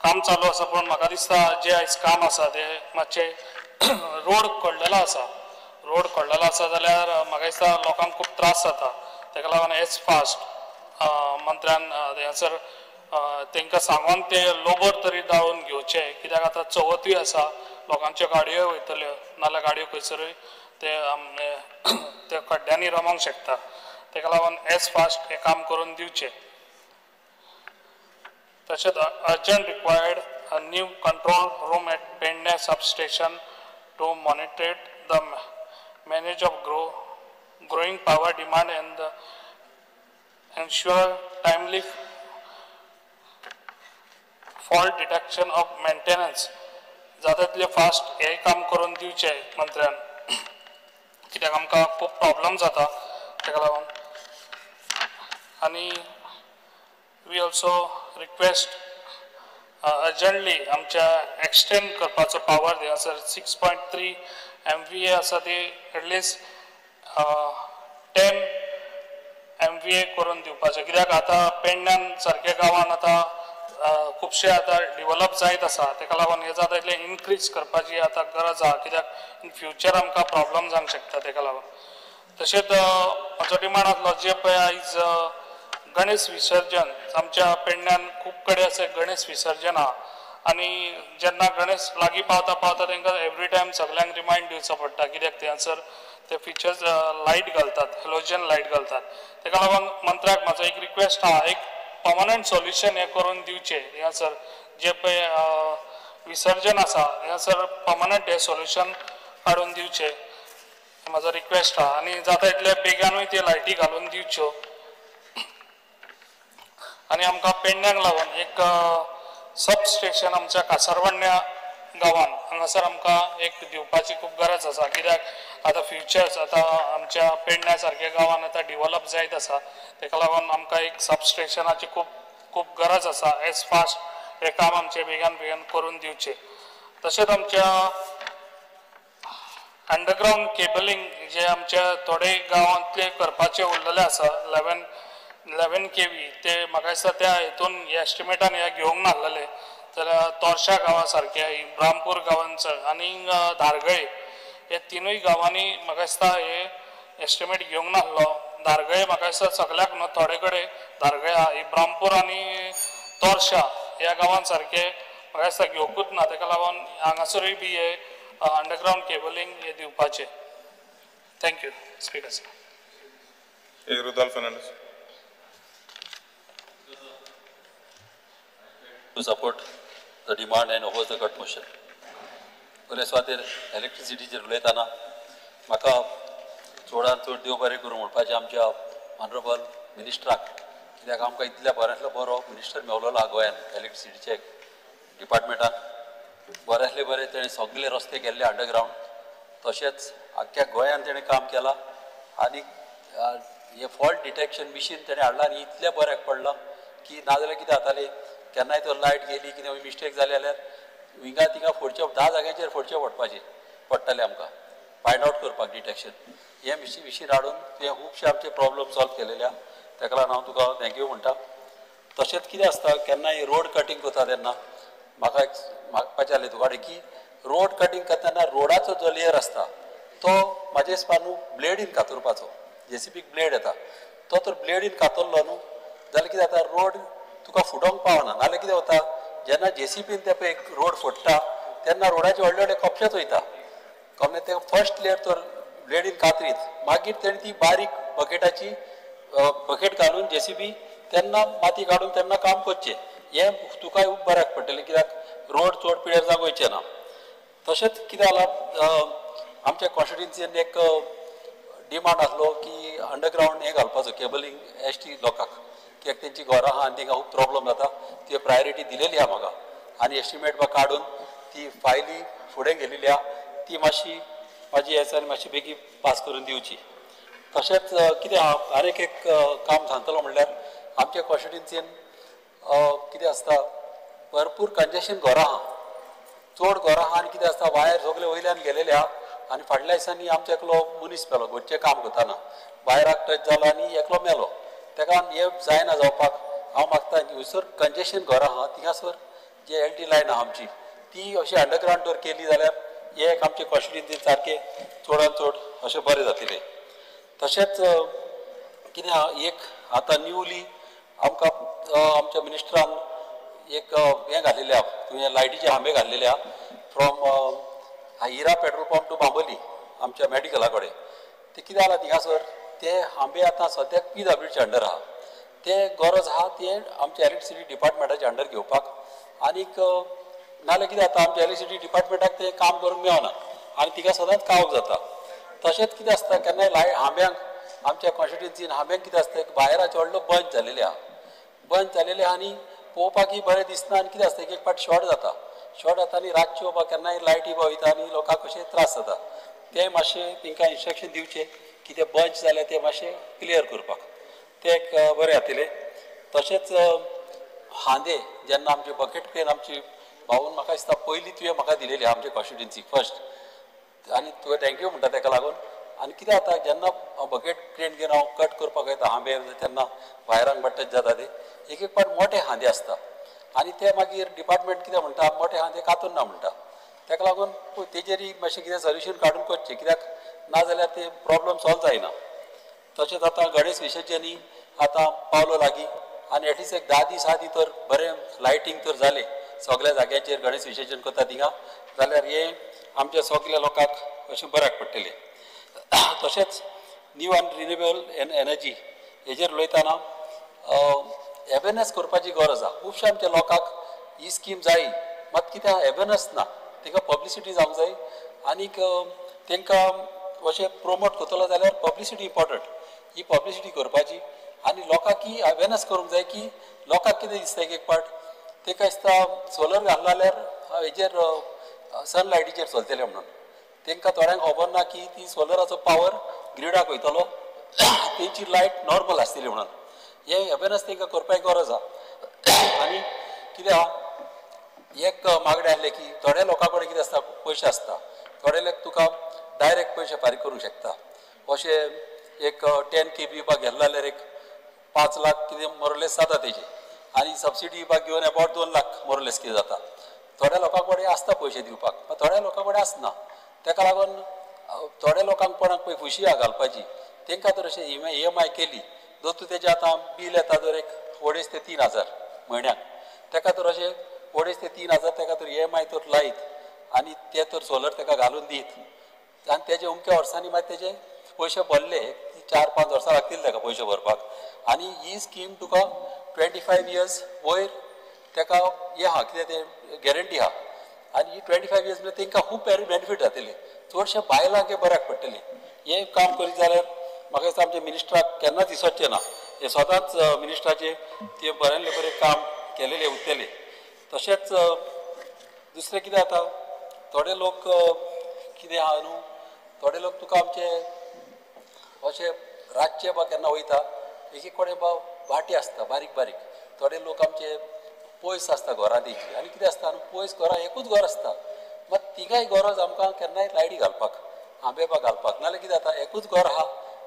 काम चालू आसा पूण म्हाका दिसता जे आयज काम आसा ते मातशें रोड कडलेलो आसा, रोड कडलेलो आसा जाल्यार म्हाका दिसता लोकांक खूब त्रास जाता. ताका लागून एज फास्ट मंत्र्यान हांगासर तांकां सांगून ते लोबर तरी दाळून घेवचे, कित्याक आतां चवथूय आसा, लोकांच्यो गाडयो वयतल्यो, नाजाल्यार गाडयो खंयसरूय ते त्या खड्ड्यांनी रमोंक शकता. ताका लागून एज फास्ट हें काम करून दिवचें. तशेंच urgent required a new control room at Pedne substation to monitor the manage of growing power demand and ensure timely fault detection of maintenance. जाता तितलें फास्ट हें काम करून दिवचें मंत्र्यान, कित्याक आमकां खूब प्रॉब्लम जाता ताका लागून. आनी we also request urgently आमच्या एक्सटेंड करपाचो पावर हांगासर 6.3 MVA आसा ती एटलिस्ट 10 MVA करून दिवपाचें, कित्याक आतां पेडण्यान सारक्या गांवान आतां खुबशे आतां डिवलप जायत आसा. ताका लागून हें जाता तितलें इनक्रीज करपाची आतां गरज आसा, कित्याक इन फ्युचर आमकां प्रॉब्लम जावंक शकता ताका लागून. तशेंच म्हजो डिमांड आसलो जे पळय आयज गणेश विसर्जन आमच्या पेडण्यान खूब कडेन अशें गणेश विसर्जन आहा आनी जेन्ना गणेश लागीं पावता पावता तांकां एवरी टायम सगल्यांक रिमायंड दिवचो पडटा, कित्याक थंयसर ते फिचर्स लायट घालतात, हेलोजन लायट घालतात. ताका लागून मंत्र्याक म्हाजो एक रिक्वेस्ट आहा, एक पर्मनंट सोल्युशन हें करून दिवचें. हांगासर जे पळय विसर्जन आसा हांगासर पर्मनंट हें सोल्युशन काडून दिवचें म्हाजो रिक्वेस्ट आहा. आनी जाता तितले बेगानूय त्यो लायटी घालून दिवच्यो. आनी आमकां पेडण्याक लागून एक सब स्टेशन आमच्या कासारवाडण्या गांवान हांगासर आमकां एक दिवपाची खूब गरज आसा, कित्याक आतां फ्युचर्स आतां आमच्या पेडण्या सारक्या गांवान आतां डिवलप जायत आसा. ताका लागून आमकां एक सब स्टेशनाची खूब खूब गरज आसा. एज फास्ट हें काम आमचें बेगान बेगीन करून दिवचें. तशेंच आमच्या अंडरग्रावंड केबलिंग जे आमच्या थोडे गांवांतले करपाचे उरलेले आसा 11 kV ते म्हाका दिसता त्या हितून एस्टिमेटान हे घेवंक नासलेले, जाल्यार तोरशा गांवा सारके, ब्रामपूर गांवान आनी धारगळे हे तिनूय गांवांनी म्हाका दिसता हे एस्टिमेट घेवंक नासलो. धारगळे म्हाका दिसता सगळ्याक न्हू, थोडे कडेन धारगळे आहा, ब्रामपूर आनी तोरशा ह्या गांवान सारके म्हाका दिसता घेवंकूच ना. ताका लागून हांगासरूय बी हे अंडरग्रावंड केबलिंग हे दिवपाचें. Thank you speaker sir. Rudolph Fernandes. To support the demand and oppose the cut motion. बरे सुवातेर इलेक्ट्रिसिटीचेर उलयतना म्हाका चडान चड देव बरें करूं म्हणपाचें आमच्या ऑनरेबल मिनिस्टराक, कित्याक आमकां इतल्या बऱ्यांतलो बरो मिनिस्टर मेवलेलो आहा गोंयान इलेक्ट्रिसिटीचे डिपार्टमेंटान. बऱ्यांतले बरें तेणें सगळे रस्ते केल्ले अंडरग्रावंड, तशेंच आख्ख्या गोंयान तेणें काम केलां आनी हे फॉल्ट डिटेक्शन मिशीन तेणें हाडलां आनी इतलें बऱ्याक पडलां की नाजाल्यार कितें जातालें, केन्नाय तर लायट गेली कितें मिस्टेक जाली जाल्यार विंगा थिंगा फोडचे 10 जाग्यांचेर फोडचे पडपाचें पडटालें आमकां फायंड आवट करपाक डिटेक्शन. हें मिशीन हाडून तुवें खुबशे आमचे प्रॉब्लम सॉल्व केलेले आहा, ताका लागून हांव तुका thank you म्हणटा. तशेंच कितें आसता केन्नाय रोड कटींग करता तेन्ना म्हाका एक मागपाचें आसलें तुका कडेन की रोड कटींग करतना रोडाचो जो लेयर आसता तो म्हाजे हिसपान न्हू ब्लेडीन कातरपाचो, जेसीबीक ब्लेड येता तो तर ब्लेडीन कातरलो न्हू जाल्यार कितें जाता रोड तुका फुटोंक पावना. नाजाल्यार कितें जाता जेन्ना जेसीबीन ते पळय रोड फोडटा तेन्ना रोडाचे व्हडले व्हडले कपशेच वयता, कमले ते फर्स्ट लेयर तर ब्लेडीन कातरीत मागीर तेणी ती बारीक बकेटाची बकेट घालून जेसीबी तेन्ना माती काडून तेन्ना काम करचें. हें तुकाय खूब बऱ्याक पडटलें कित्याक रोड चड पिड्यार जावंक वयचें ना. तशेंच कितें जालां आमच्या कॉन्स्टिट्युएन्सीन एक डिमांड आसलो की अंडरग्रावंड हें घालपाचो केबलिंग एस टी लोकांक, कित्याक तेंची घरां आहा आनी तांकां खूब प्रॉब्लम जाता, ती प्रायोरिटी दिलेली आहा म्हाका आनी एस्टिमेट बा काडून ती फायली फुडें गेलेली आहा, ती मातशी म्हाजी एस आनी मातशी बेगीन पास करून दिवची. तशेंच कितें आहा आनीक एक काम सांगतलो म्हणल्यार आमच्या कॉन्स्टिट्युएन्सीन कितें आसता भरपूर कंजेशन घरां आहा, चड घरां आहा आनी कितें आसता वायर सगळे वयल्यान गेलेले आहा आनी फाटल्या दिसांनी आमचो एकलो मनीस मेलो घरचें काम करतना वायराक टच जालो आनी एकलो मेलो, ताका हें जायना जावपाक हांव मागता हयसर कंजेशन घरां आहा थिंगासर जे एल टी लायन आहा आमची ती अशी अंडरग्रावंड जर केली जाल्यार हें एक आमचे कॉन्स्टिट्युएन्सीन सारकें चडान चड अशें बरें जातलें. तशेंच कितें आहा एक आतां न्यूली आमकां आमच्या मिनिस्टरान एक हें घालेलें आहा, तुवें लायटीचे खांबे घाल्लेले आहा from Hira petrol pump to Bambolim आमच्या मॅडिकला कडेन. ते कितें जालां थिंगासर ते खांबे आतां सद्याक पीडब्ल्यूडीच्या अंडर आहा, ते गरज आहा ते आमच्या इलेक्ट्रिसिटी डिपार्टमेंटाच्या अंडर घेवपाक आनीक नाजाल्यार कितें जाता आमच्या इलेक्ट्रिसिटी डिपार्टमेंटाक तें काम करूंक मेळना आनी तिका सदांच कावक जाता. तशेंच कितें आसता केन्नाय लायट खांब्यांक आमच्या कॉन्स्टिट्युएन्सीन खांब्यांक कितें आसता वायराचे व्हडलो बंच जालेले आहा, बंच जालेले आहा आनी पळोवपाकय बरें दिसना आनी कितें आसता एक एक फावट शॉर्ट जाता, शॉर्ट जाता आनी रातच्यो बा केन्नाय लायटी बा वयता आनी लोकांक कशें त्रास जाता. तें मातशें तांकां इन्स्ट्रक्शन दिवचें की ते बंच जाल्यार ते मातशें क्लियर करपाक तें एक बरें जातलें. तशेंच हांदे जेन्ना आमची बकेट क्रेन आमची भाऊन म्हाका दिसता पयली तुवें म्हाका दिलेली आमचे कॉन्स्टिट्युएन्सीक फर्स्ट आनी तुवें thank you म्हणटा ताका लागून. आनी कितें जाता जेन्ना बकेट क्रेन घेवन हांव कट करपाक वयता हांबे तेन्ना वायरांक टच जाता ते एक एक फावट मोठे हांदे आसता आनी ते मागीर डिपार्टमेंट कितें म्हणटा मोठे हांदे कातून ना म्हणटा, ताका लागून तेजेरय मातशें कितें सोल्युशन काडून करचें कित्याक नाजाल्यार ते प्रॉब्लम सॉल्व जायना. तशेंच आतां गणेश विसर्जनी आतां पावलो लागीं आनी एटलिस्ट एक 10 दीस आदीं तर बरें लायटींग तर जालें सगळ्या जाग्यांचेर गणेश विसर्जन करता थिंगा जाल्यार हें आमच्या सगल्या लोकांक अशें बऱ्याक पडटलें. तशेंच न्यू आनी रिन्युएबल एनर्जी हेजेर उलयतना अवेरनेस करपाची गरज आहा. खुबश्या आमच्या लोकांक ही स्कीम जाय मात कितें अवेरनेस ना, तांकां पब्लिसिटी जावंक जाय आनीक तांकां अशें प्रोमोट करतलो जाल्यार पब्लिसिटी इम्पोर्टंट, ही पब्लिसिटी करपाची आनी लोकांक अवेरनेस करूंक जाय की लोकांक कितें दिसता एक एक पाट तांकां दिसता सोलर घालना जाल्यार हेजेर सनलायटीचेर चलतलें म्हणून, तांकां थोड्यांक खबर ना की ती सोलराचो पावर ग्रिडाक वयतलो तेंची लायट नॉर्मल आसतली म्हणून, हें अवेरनेस तांकां करपाची गरज आहा. आनी कितें आहा एक मागणें आसलें की थोड्या लोकां कडेन कितें आसता पयशे आसता, थोडे लोक तुका डायरेक्ट पयशे फारीक करूंक शकता, अशें एक 10 KB बा घेतलो जाल्यार एक 5 लाख कितें मोरलेस जाता तेजे आनी सबसिडी बा घेवन अबावट 2 लाख मोरलेस कितें जाता. थोड्या लोकां कडेन आसता पयशे दिवपाक पूण थोड्या लोकां कडेन आसना, ताका लागून थोड्या लोकांक कोणाक पळय खुशी आहा घालपाची तांकां तर अशें EMI केली जर तूं तेजें आतां बील येता जर एक 2.5 ते 3 हजार म्हयन्याक, ताका तर अशें 2.5 ते 3 हजार ताका तर EMI तर लायत आनी ते तर सोलर ताका घालून दीत आनी तेजे अमक्या वर्सांनी मागीर तेजे पयशे भरले 4-5 वर्सां लागतलीं ताका पयशे भरपाक. आनी ही स्कीम तुका 25 इयर्स वयर ताका हें आहा कितें तें गॅरंटी आहा. आनी ही 25 इयर्स म्हळ्यार तांकां खूब बेनिफीट जातलें, चडशे बायलांक हें बऱ्याक पडटलें. हें काम करीत जाल्यार म्हाका दिसता आमच्या मिनिस्टराक केन्नाच दिसचें ना, हें सदांच मिनिस्टराचें तें बऱ्यांतलें बरें काम केलेलें उरतलें. तशेंच दुसरें कितें जाता, थोडे लोक कितें आहा न्हू, थोडे लोक तुका आमचे अशे रातचे बा केन्ना वयता, एक एक कडेन बा वाटी आसता बारीक बारीक, थोडे लोक आमचे पयस आसता घरां तेंची, आनी कितें आसता न्हू पयस घरां एकूच घर आसता, मात तिगाय गरज आमकां केन्नाय लायटी घालपाक, आंबे बा घालपाक, नाल्यार कितें जाता एकूच घर आहा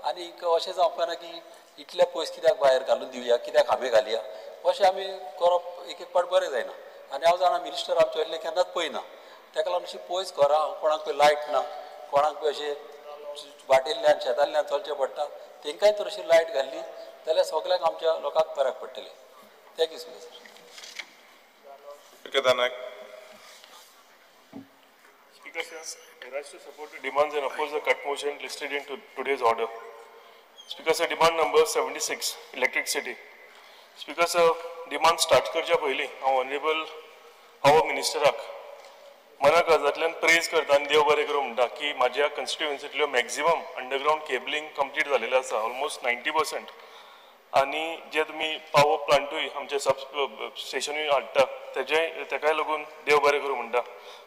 आनी अशें जावपाना की इतले पयस कित्याक भायर घालून दिवया, कित्याक आंबे घालया, अशें आमी करप एक एक पाट बरें जायना. आनी हांव जाणा मिनिस्टर आमचे इतलें केन्नाच पळयना, ताका लागून अशी पयस घरां कोणाक लायट ना, कोणाक अशें वाटेल्ल्यान शेतांतल्यान चलचें पडटा, तांकांय तर अशी लायट घाल्ली जाल्यार सगळ्यांक आमच्या लोकांक बऱ्याक पडटलें. Thank you sir. Speaker sir, I rise to support the demands and oppose the cut motion listed in today's order. Speaker sir, demand number 76, electricity. Speaker sir, demand start करच्या पयलीं हांव ऑनरेबल पावर मिनिस्टराक मना काळजांतल्यान प्रेज करता आनी देव बरें करूं म्हणटा की म्हाज्या कॉन्स्टिट्युएन्सींतल्यो मॅक्झिमम अंडरग्रावंड केबलिंग कंप्लीट जालेलें आसा, ऑलमोस्ट 90%. आनी जे तुमी पावर प्लांटूय आमचे सब स्टेशनूय हाडटा तेजे तेकाय लागून देव बरें करूं म्हणटा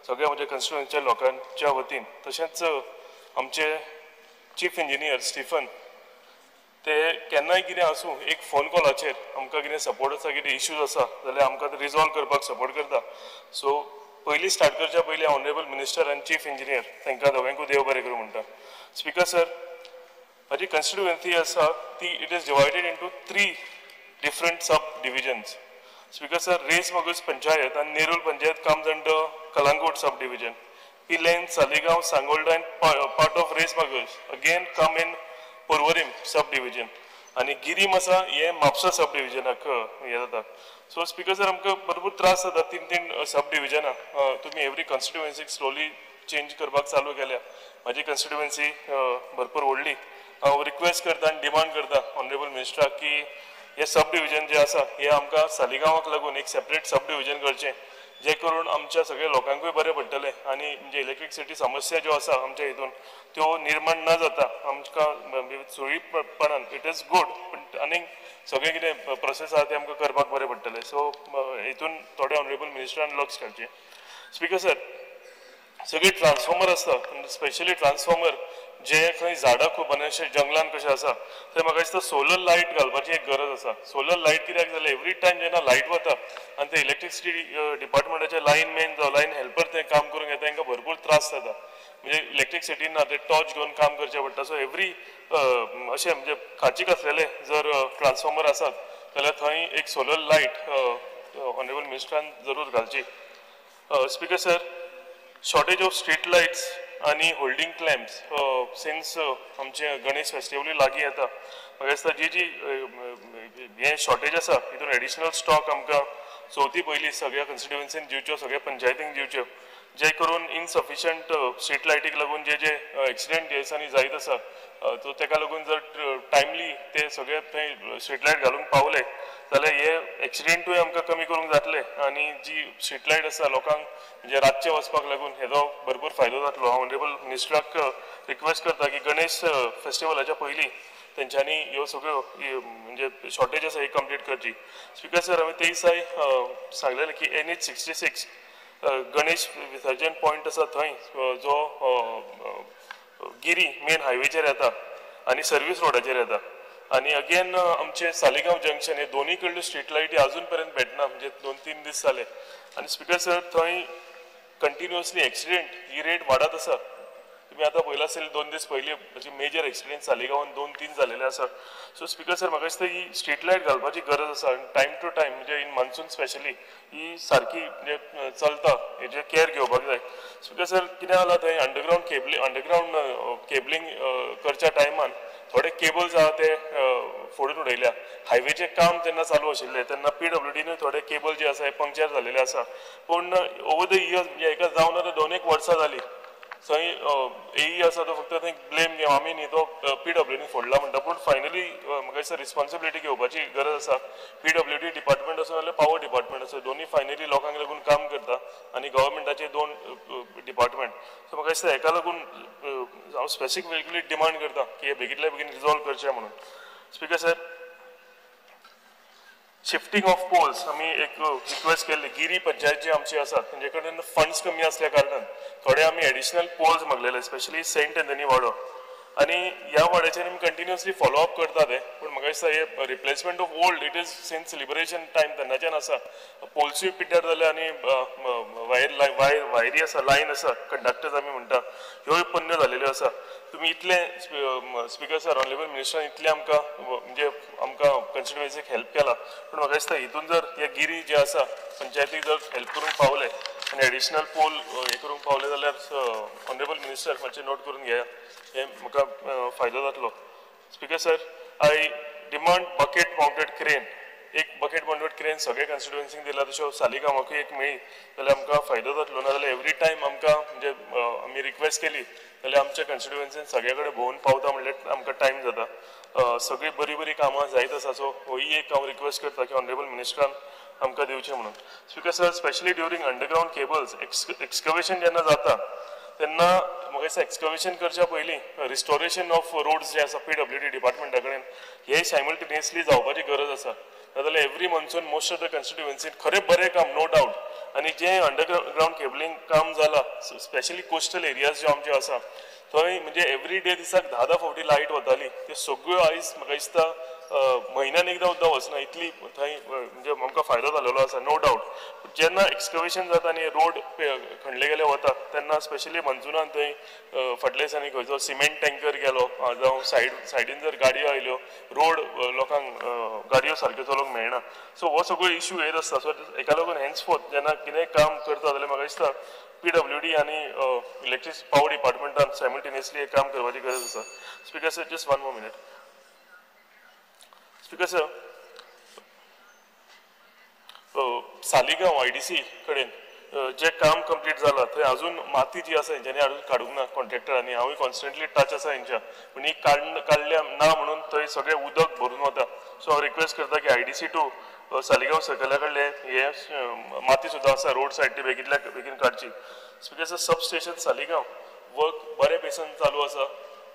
सगळ्या म्हज्या कॉन्स्टिट्युएन्सीच्या लोकांच्या वतीन. तशेंच आमचे चीफ इंजिनियर स्टिफन ते केन्नाय कितें आसूं एक फोन कॉलाचेर आमकां कितें सपोर्ट आसा, कितें इश्यूज आसा जाल्यार आमकां ते रिजॉल्व करपाक सपोर्ट करता. सो पयलीं स्टार्ट करच्या पयलीं ऑनरेबल मिनिस्टर आनी चीफ इंजिनियर तांकां दोगांकूय देव बरें करूं म्हणटा. स्पीकर सर, म्हजी कॉन्स्टिट्युएन्सी आसा ती it is divided into 3 different sub divisions. Speaker sir, Reis Magos panchayat आनी Nerul panchayat comes under Calangute sub division. Pilerne, Saligao, Sangolda and part of Reis Magos again come in Porvorim sub division. आनी गिरीम आसा हें म्हापसा सब डिविजनाक हें जाता. So speaker sir, आमकां भरपूर त्रास जाता 3 सब डिविजनां तुमी एवरी कॉन्स्टिट्युएन्सीक स्लोली चेंज करपाक चालू केल्या. म्हाजी कॉन्स्टिट्युएन्सी भरपूर व्हडली. हांव रिक्वेस्ट करता आनी डिमांड करता ऑनरेबल मिनिस्टराक की हे सब डिविजन जे आसा हे आमकां सालिगांवाक लागून एक सेपरेट सब डिविजन करचें, जे करून आमच्या सगळ्या लोकांकूय बरें पडटलें आनी म्हणजे इलेक्ट्रिसिटी समस्या ज्यो आसा आमच्या हितून त्यो निर्माण न जाता आमकां सुरळीतपणान it is good, पण आनीक सगळें कितें प्रोसेस आसा तें आमकां करपाक बरें पडटलें. सो हितून थोडे ऑनरेबल मिनिस्टरान लक्ष घालचें. स्पीकर सर, सगळे ट्रान्सफॉर्मर आसता, स्पेशली ट्रान्सफॉर्मर जे खंय झाडां खूब आनी अशें जंगलान कशें आसा थंय म्हाका दिसता सोलर लायट घालपाची एक गरज आसा. सोलर लायट कित्याक जाल्यार एवरी टायम जेन्ना लायट वता आनी ते इलेक्ट्रिसिटी डिपार्टमेंटाचे लायन मॅन जावं लायन हेल्पर ते काम करूंक येता, तांकां भरपूर त्रास जाता. म्हणजे इलेक्ट्रिसिटी ना ते टॉर्च घेवन काम करचें पडटा. सो एवरी अशें म्हणजे खाचीक आसलेले जर ट्रान्सफॉर्मर आसात जाल्यार थंय एक सोलर लायट ऑनरेबल मिनिस्टरान जरूर घालची. Speaker sir, shortage of street lights आनी होल्डींग क्लॅम्प्स सिन्स आमचे गणेश फेस्टिवलूय लागीं येता, म्हाका दिसता जी जी हें शॉर्टेज आसा हितून एडिशनल स्टॉक आमकां चवथी पयलीं सगळ्या कॉन्स्टिट्युएन्सीन दिवच्यो, सगळ्या पंचायतींक दिवच्यो, जे करून इनसफिशंट स्ट्रीट लायटीक लागून जे जे एक्सिडंट ह्या दिसांनी जायत आसा सो तेका लागून जर टायमली ते सगळे थंय स्ट्रीट लायट घालूंक पावले जाल्यार हे एक्सिडंटूय आमकां कमी करूंक जातले आनी जी स्ट्रीट लायट आसा लोकांक म्हणजे रातचे वचपाक लागून हेजो भरपूर फायदो जातलो. हांव ऑनरेबल मिनिस्टराक रिक्वेस्ट करता की गणेश फेस्टिवलाच्या पयलीं तेंच्यांनी ह्यो सगळ्यो म्हणजे शॉर्टेज आसा ही कंप्लीट करची. स्पीकर सर, हांवें ते दिसाय सांगलेलें की NH 66 Ganesh विसर्जन पॉयंट आसा थंय जो गिरी मेन हायवेचेर येता आनी सर्वीस रोडाचेर येता आनी अगेन आमचे सालिगांव जंक्शन हे दोनूय कडल्यो स्ट्रीट लायटी अजून पर्यंत भेटना, म्हणजे 2-3 दीस जाले. आनी स्पीकर सर, थंय कंटिन्युअसली एक्सिडेंट ही रेट वाडत आसा. तुमी आतां पळयला आसतलें 2 दीस पयलीं अशे मेजर एक्सिडेंट सालिगांवान 2-3 जालेले आसा. सो स्पीकर सर, म्हाका दिसता ही स्ट्रीट लायट घालपाची गरज आसा आनी टायम टू टायम म्हणजे इन मान्सून स्पेशली ही सारकी म्हणजे चलता हेजे केअर घेवपाक जाय. स्पीकर सर, कितें जालां थंय अंडरग्रावंड केबलिंग करच्या टायमान थोडे केबल्स आहा ते फोडून उडयल्या. हायवेचें काम जेन्ना चालू आशिल्लें तेन्ना PWDनूय थोडे केबल जे आसा हे पंक्चर जालेले आसा. पूण ओवर the years म्हणजे एका जावन आतां 2-1 वर्सां जालीं थंय एई आसा तो फक्त थंय ब्लेम गेम आमी न्ही तो पीडब्ल्यूडीन फोडला म्हणटा, पूण फायनली म्हाका दिसता रिस्पॉन्सिबिलिटी घेवपाची गरज आसा. पीडब्ल्यूडी डिपार्टमेंट आसूं नाल्यार पावर डिपार्टमेंट आसूं, दोनूय फायनली लोकांक लागून काम करता आनी गव्हर्मेंटाचे दोन डिपार्टमेंट. सो म्हाका दिसता हेका लागून हांव स्पेसिफिकली डिमांड करता की हे बेगींतल्या बेगीन रिजॉल्व करचें म्हणून. Speaker sir, shifting of poles आमी एक रिक्वेस्ट केल्ली. गिरी पंचायत जी आमची आसा तेंचे कडेन फंड्स कमी आसल्या कारणान थोडे आमी एडिशनल पोल्स मागलेले, स्पेशली सेंट एंथनी वाडो, आनी ह्या वाड्याचेर आमी कंटिन्युअसली फॉलोअप करता ते. पूण म्हाका दिसता हे replacement of old it is since liberation time तेन्नाच्यान आसा. पोल्सूय पिड्ड्यार जाले आनी वायर वायरी आसा, लायन आसा, कंडक्टर्स आमी म्हणटा, ह्योय पोन्न्यो जालेल्यो आसा. तुमी इतले स्पीकर सर, ऑनरेबल मिनिस्टरान इतलें आमकां म्हणजे आमकां कॉन्स्टिट्युएन्सीक हेल्प केला, पूण म्हाका दिसता हितून जर हे गिरी जे आसा पंचायतीक जर हेल्प करूंक पावले आनी एडिशनल पोल हे करूंक पावले जाल्यार ऑनरेबल मिनिस्टर मातशें नोट करून घेया, हे म्हाका फायदो जातलो. Speaker sir, I demand bucket mounted crane. एक बकेट माउंटेड क्रेन सगळे कॉन्स्टिट्युएन्सीक दिला तश्यो सालिगांवाकूय एक मेळ्ळी जाल्यार आमकां फायदो जातलो. नाजाल्यार एवरी टायम आमकां म्हणजे आमी रिक्वेस्ट केली जाल्यार आमच्या कॉन्स्टिट्युएन्सीन सगळे कडेन भोंवून पावता म्हणल्यार आमकां टायम जाता. सगळीं बरीं बरीं कामां जायत आसा. सो होय एक हांव रिक्वेस्ट करता की ऑनरेबल मिनिस्टरान आमकां दिवचें म्हणून. Speaker sir, specially during underground cables excavation जेन्ना जाता तेन्ना म्हाका दिसता एक्सकवेशन करच्या पयलीं रिस्टोरेशन ऑफ रोड्स जे आसा पीडब्ल्यूडी डिपार्टमेंटा कडेन हे सायमल्टेनियसली जावपाची गरज आसा. नाजाल्यार every monsoon most of the कॉन्स्टिट्युएन्सीन खरें बरें काम नो डावट, आनी जें अंडरग्रावंड केबलिंग काम जालां स्पेशली कोस्टल एरियाज ज्यो आमच्यो आसा थंय म्हणजे एवरी डे दिसाक 10-10 फावटी लायट वताली, त्यो सगळ्यो आयज म्हाका दिसता म्हयन्यान एकदां सुद्दां वचना इतली थंय म्हणजे आमकां फायदो जालेलो आसा नो डावट. जेन्ना एक्सकवेशन जाता आनी रोड खणले गेले वता तेन्ना स्पेशली मन्सुनान थंय फाटल्या दिसांनी खंयचो सिमेंट टँकर गेलो जावं सायडीन जर गाडयो आयल्यो रोड लोकांक गाडयो सारक्यो चलोवंक मेळना. सो हो सगळो इश्यू येत आसता. सो हेका लागून हेन्सफोर्थ जेन्ना कितेंय काम करता जाल्यार म्हाका दिसता पीडब्ल्यूडी आनी इलेक्ट्रिक पावर डिपार्टमेंटान सायमल्टेनियसली काम करपाची गरज आसा. Speaker sir, just one more minute. Speaker sir, Saligao IDC कडेन जें काम कंप्लीट जालां थंय अजून माती जी आसा हेंच्यांनी अजून काडूंक ना कॉन्ट्रॅक्टरांनी. हांवूय कॉन्स्टंटली टच आसा हेंच्या, पूण ही काडल्या ना म्हणून थंय सगळें उदक भरून वता. सो हांव रिक्वेस्ट करता की आयडीसी टू सालिगांव सर्कला कडले हे माती सुद्दां आसा रोड सायड ती बेगींतल्या बेगीन काडची. Speaker sir, substation Saligao work बरें बेसन चालू आसा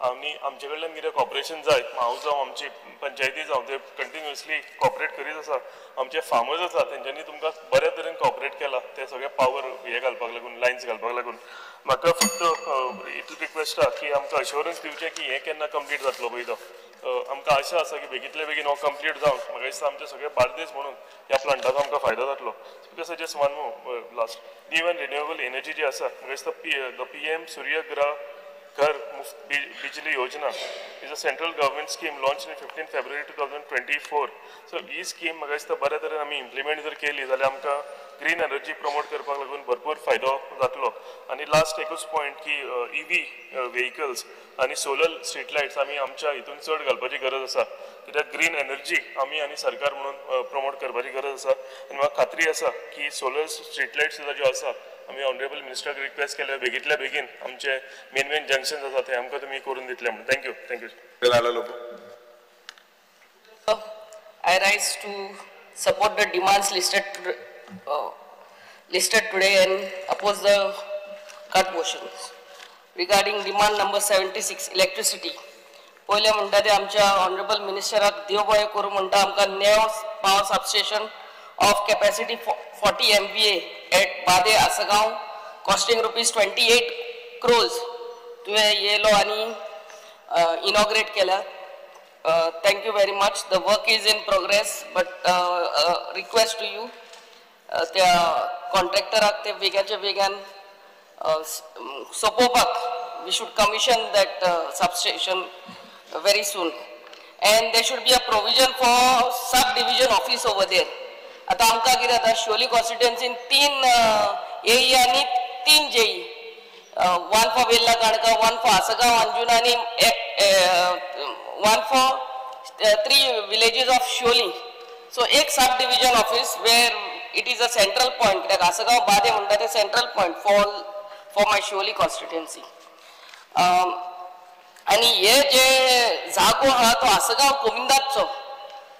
आनी आमचे कडल्यान कितें कॉपरेशन जाय, हांव जावं आमची पंचायती जावं ते कंटिन्युअसली कॉपरेट करीत आसा. आमचे फार्मर्स आसा तेंच्यांनी तुमकां बऱ्या तरेन कॉपरेट केला ते सगळे पावर हे घालपाक लागून, लायन्स घालपाक लागून. म्हाका फक्त इतली रिक्वेस्ट आसा की आमकां अश्योरन्स दिवचें की हें केन्ना कंप्लीट जातलो पळय तो. आमकां आशा आसा की बेगींतल्या बेगीन हो कंप्लीट जावन म्हाका दिसता आमचे सगळे बार्देस म्हणून ह्या प्लांटाचो आमकां फायदो जातलो. Speaker sir, just one more last, new and renewable energy जी आसा म्हाका दिसता the PM Suryaghar Ghar Muft Bijli Yojana is a central government scheme launched in 15 February 2024. So he scheme म्हाका दिसता बऱ्या तरेन आमी इम्प्लिमेंट जर केली जाल्यार आमकां ग्रीन एनर्जी प्रमोट करपाक लागून भरपूर फायदो जातलो. आनी लास्ट एकूच पॉयंट की इव्ही व्हेकल्स आनी सोलर स्ट्रीट लायट्स आमी आमच्या हितून चड घालपाची गरज आसा, कित्याक ग्रीन एनर्जी आमी आनी सरकार म्हणून प्रमोट करपाची गरज आसा. आनी म्हाका खात्री आसा की सोलर स्ट्रीट लायट्स सुद्दां ज्यो आसा आमी ऑनरेबल मिनिस्टराक रिक्वेस्ट केल्या बेगींतल्या बेगीन आमचे मेन मेन जंक्शन्स आसा ते आमकां तुमी करून दितले म्हणून. Thank you. Thank you. I rise to support the demands listed today and oppose the cut motions. Regarding demand number 76, electricity. पयलें म्हणटा ते आमच्या ऑनरेबल मिनिस्टराक देव बरें करूं म्हणटा, आमकां नेव power substation of capacity 40 MVA at Bade Assagao costing rupees 28 crores तुवें येयलो आनी इनॉग्रेट केल्या. Thank you very much. The work is in progress, but request to you त्या कॉन्ट्रॅक्टराक ते वेगाच्या वेगान सोंपोवपाक. We should commission that substation very soon and there should be a provision for sub division office over there. आतां आमकां कितें जाता, शिवोली कॉन्स्टिट्युएन्सीन 3 एई आनी 3 JE, 1 for Velha Canacona, 1 for Assagao Anjuna आनी 1 for 3 villages of Siolim. So एक sub division office where it is a central point, कित्याक आसगांव बादे म्हणटा ते central point for my Siolim constituency. आनी हे जे जागो आहा तो आसगांव गोविंदाचो,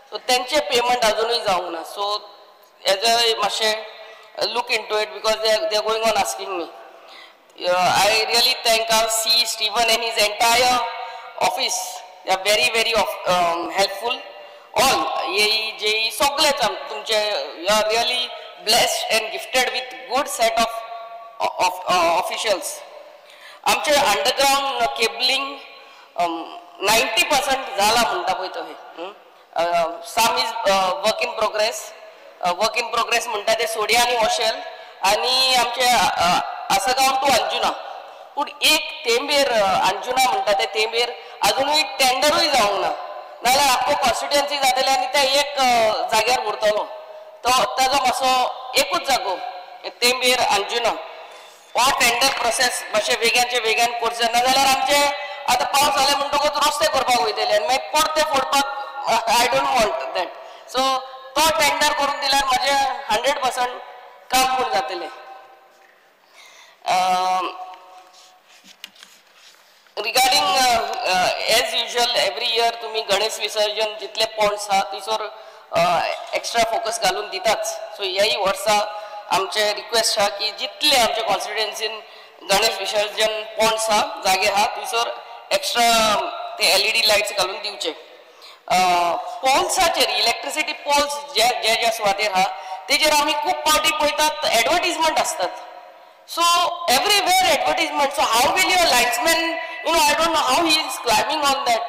सो तेंचे पेमेंट अजुनूय जावंक ना. सो हेजे मातशें look into it because they are going on asking me. I really thank our C Steven and his entire office. They are very very helpful. All AE JE सगळेच तुमचे, you are really blessed and gifted with good set of officials. आमचे underground cabling 90% जाला म्हणटा पळय तो, some is work in progress. Work in progress म्हणटा ते सोडिया आनी वॉशेल आनी आमचे आसगांव टू अंजुना. पूण एक तेंबेर अंजुना म्हणटा ते तेंबेर अजुनूय टेंडरूय जावंक ना, नाजाल्यार आख्खो कॉन्स्टिट्युएन्सी जातले आनी ते एक जाग्यार उरतलो. तो ताजो मातसो एकूच जागो तेंबेर अंजुना हो टेंडर प्रोसेस मातशें वेगानचे वेगान करचें, नाजाल्यार आमचे आतां पावस जाले म्हणटकूच रस्ते करपाक वयतले आनी मागीर परते फोडपाक I don't want that. So तो टेंडर करून दिल्यार म्हाजें 100% काम पूर्ण जातलें. Regarding as usual every year तुम्ही गणेश विसर्जन जितले पॉन्ड्स आहा थंयसर एक्स्ट्रा फोकस घालून दिताच. सो ह्याय वर्सा आमचे रिक्वेस्ट आहा की जितले आमचे कॉन्स्टिट्युएन्सीन गणेश विसर्जन पॉन्ड्स आहा जागे आहा थंयसर एक्स्ट्रा ते LED lights घालून दिवचे. पोल्साचेर इलेक्ट्रिसिटी पोल्स जे जे ज्या सुवातेर आहा तेजेर आमी खूब फावटी पळयतात एडवर्टीजमेंट आसतात. So everywhere advertisement. So how will your linesman, you know, I don't know how he is climbing on that.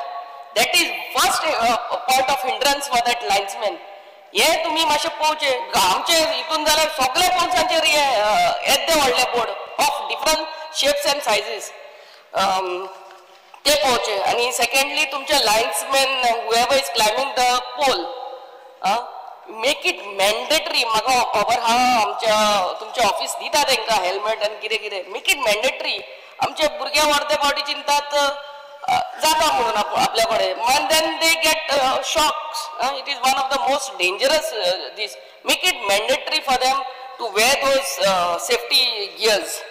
That is first point of hindrance for that linesman. हे तुम्ही मातशें पळोवचें. आमचे हितून जाल्यार सगळे पोल्सांचेर हे येद्दे व्हडले board of different shapes and sizes ते पळोवचें. आनी सेकंडली तुमचे linesman whoever is climbing the pole make it mandatory. म्हाका खबर आहा आमच्या तुमच्या ऑफिस दिता तांकां हेल्मेट आनी कितें कितें, मेक it mandatory. आमचे भुरगे अर्दे फावटी चिंतात जाता म्हणून आपल्या कडेन, and then they get shocks. It is one of the most dangerous this. Make it mandatory for them to wear those safety gears.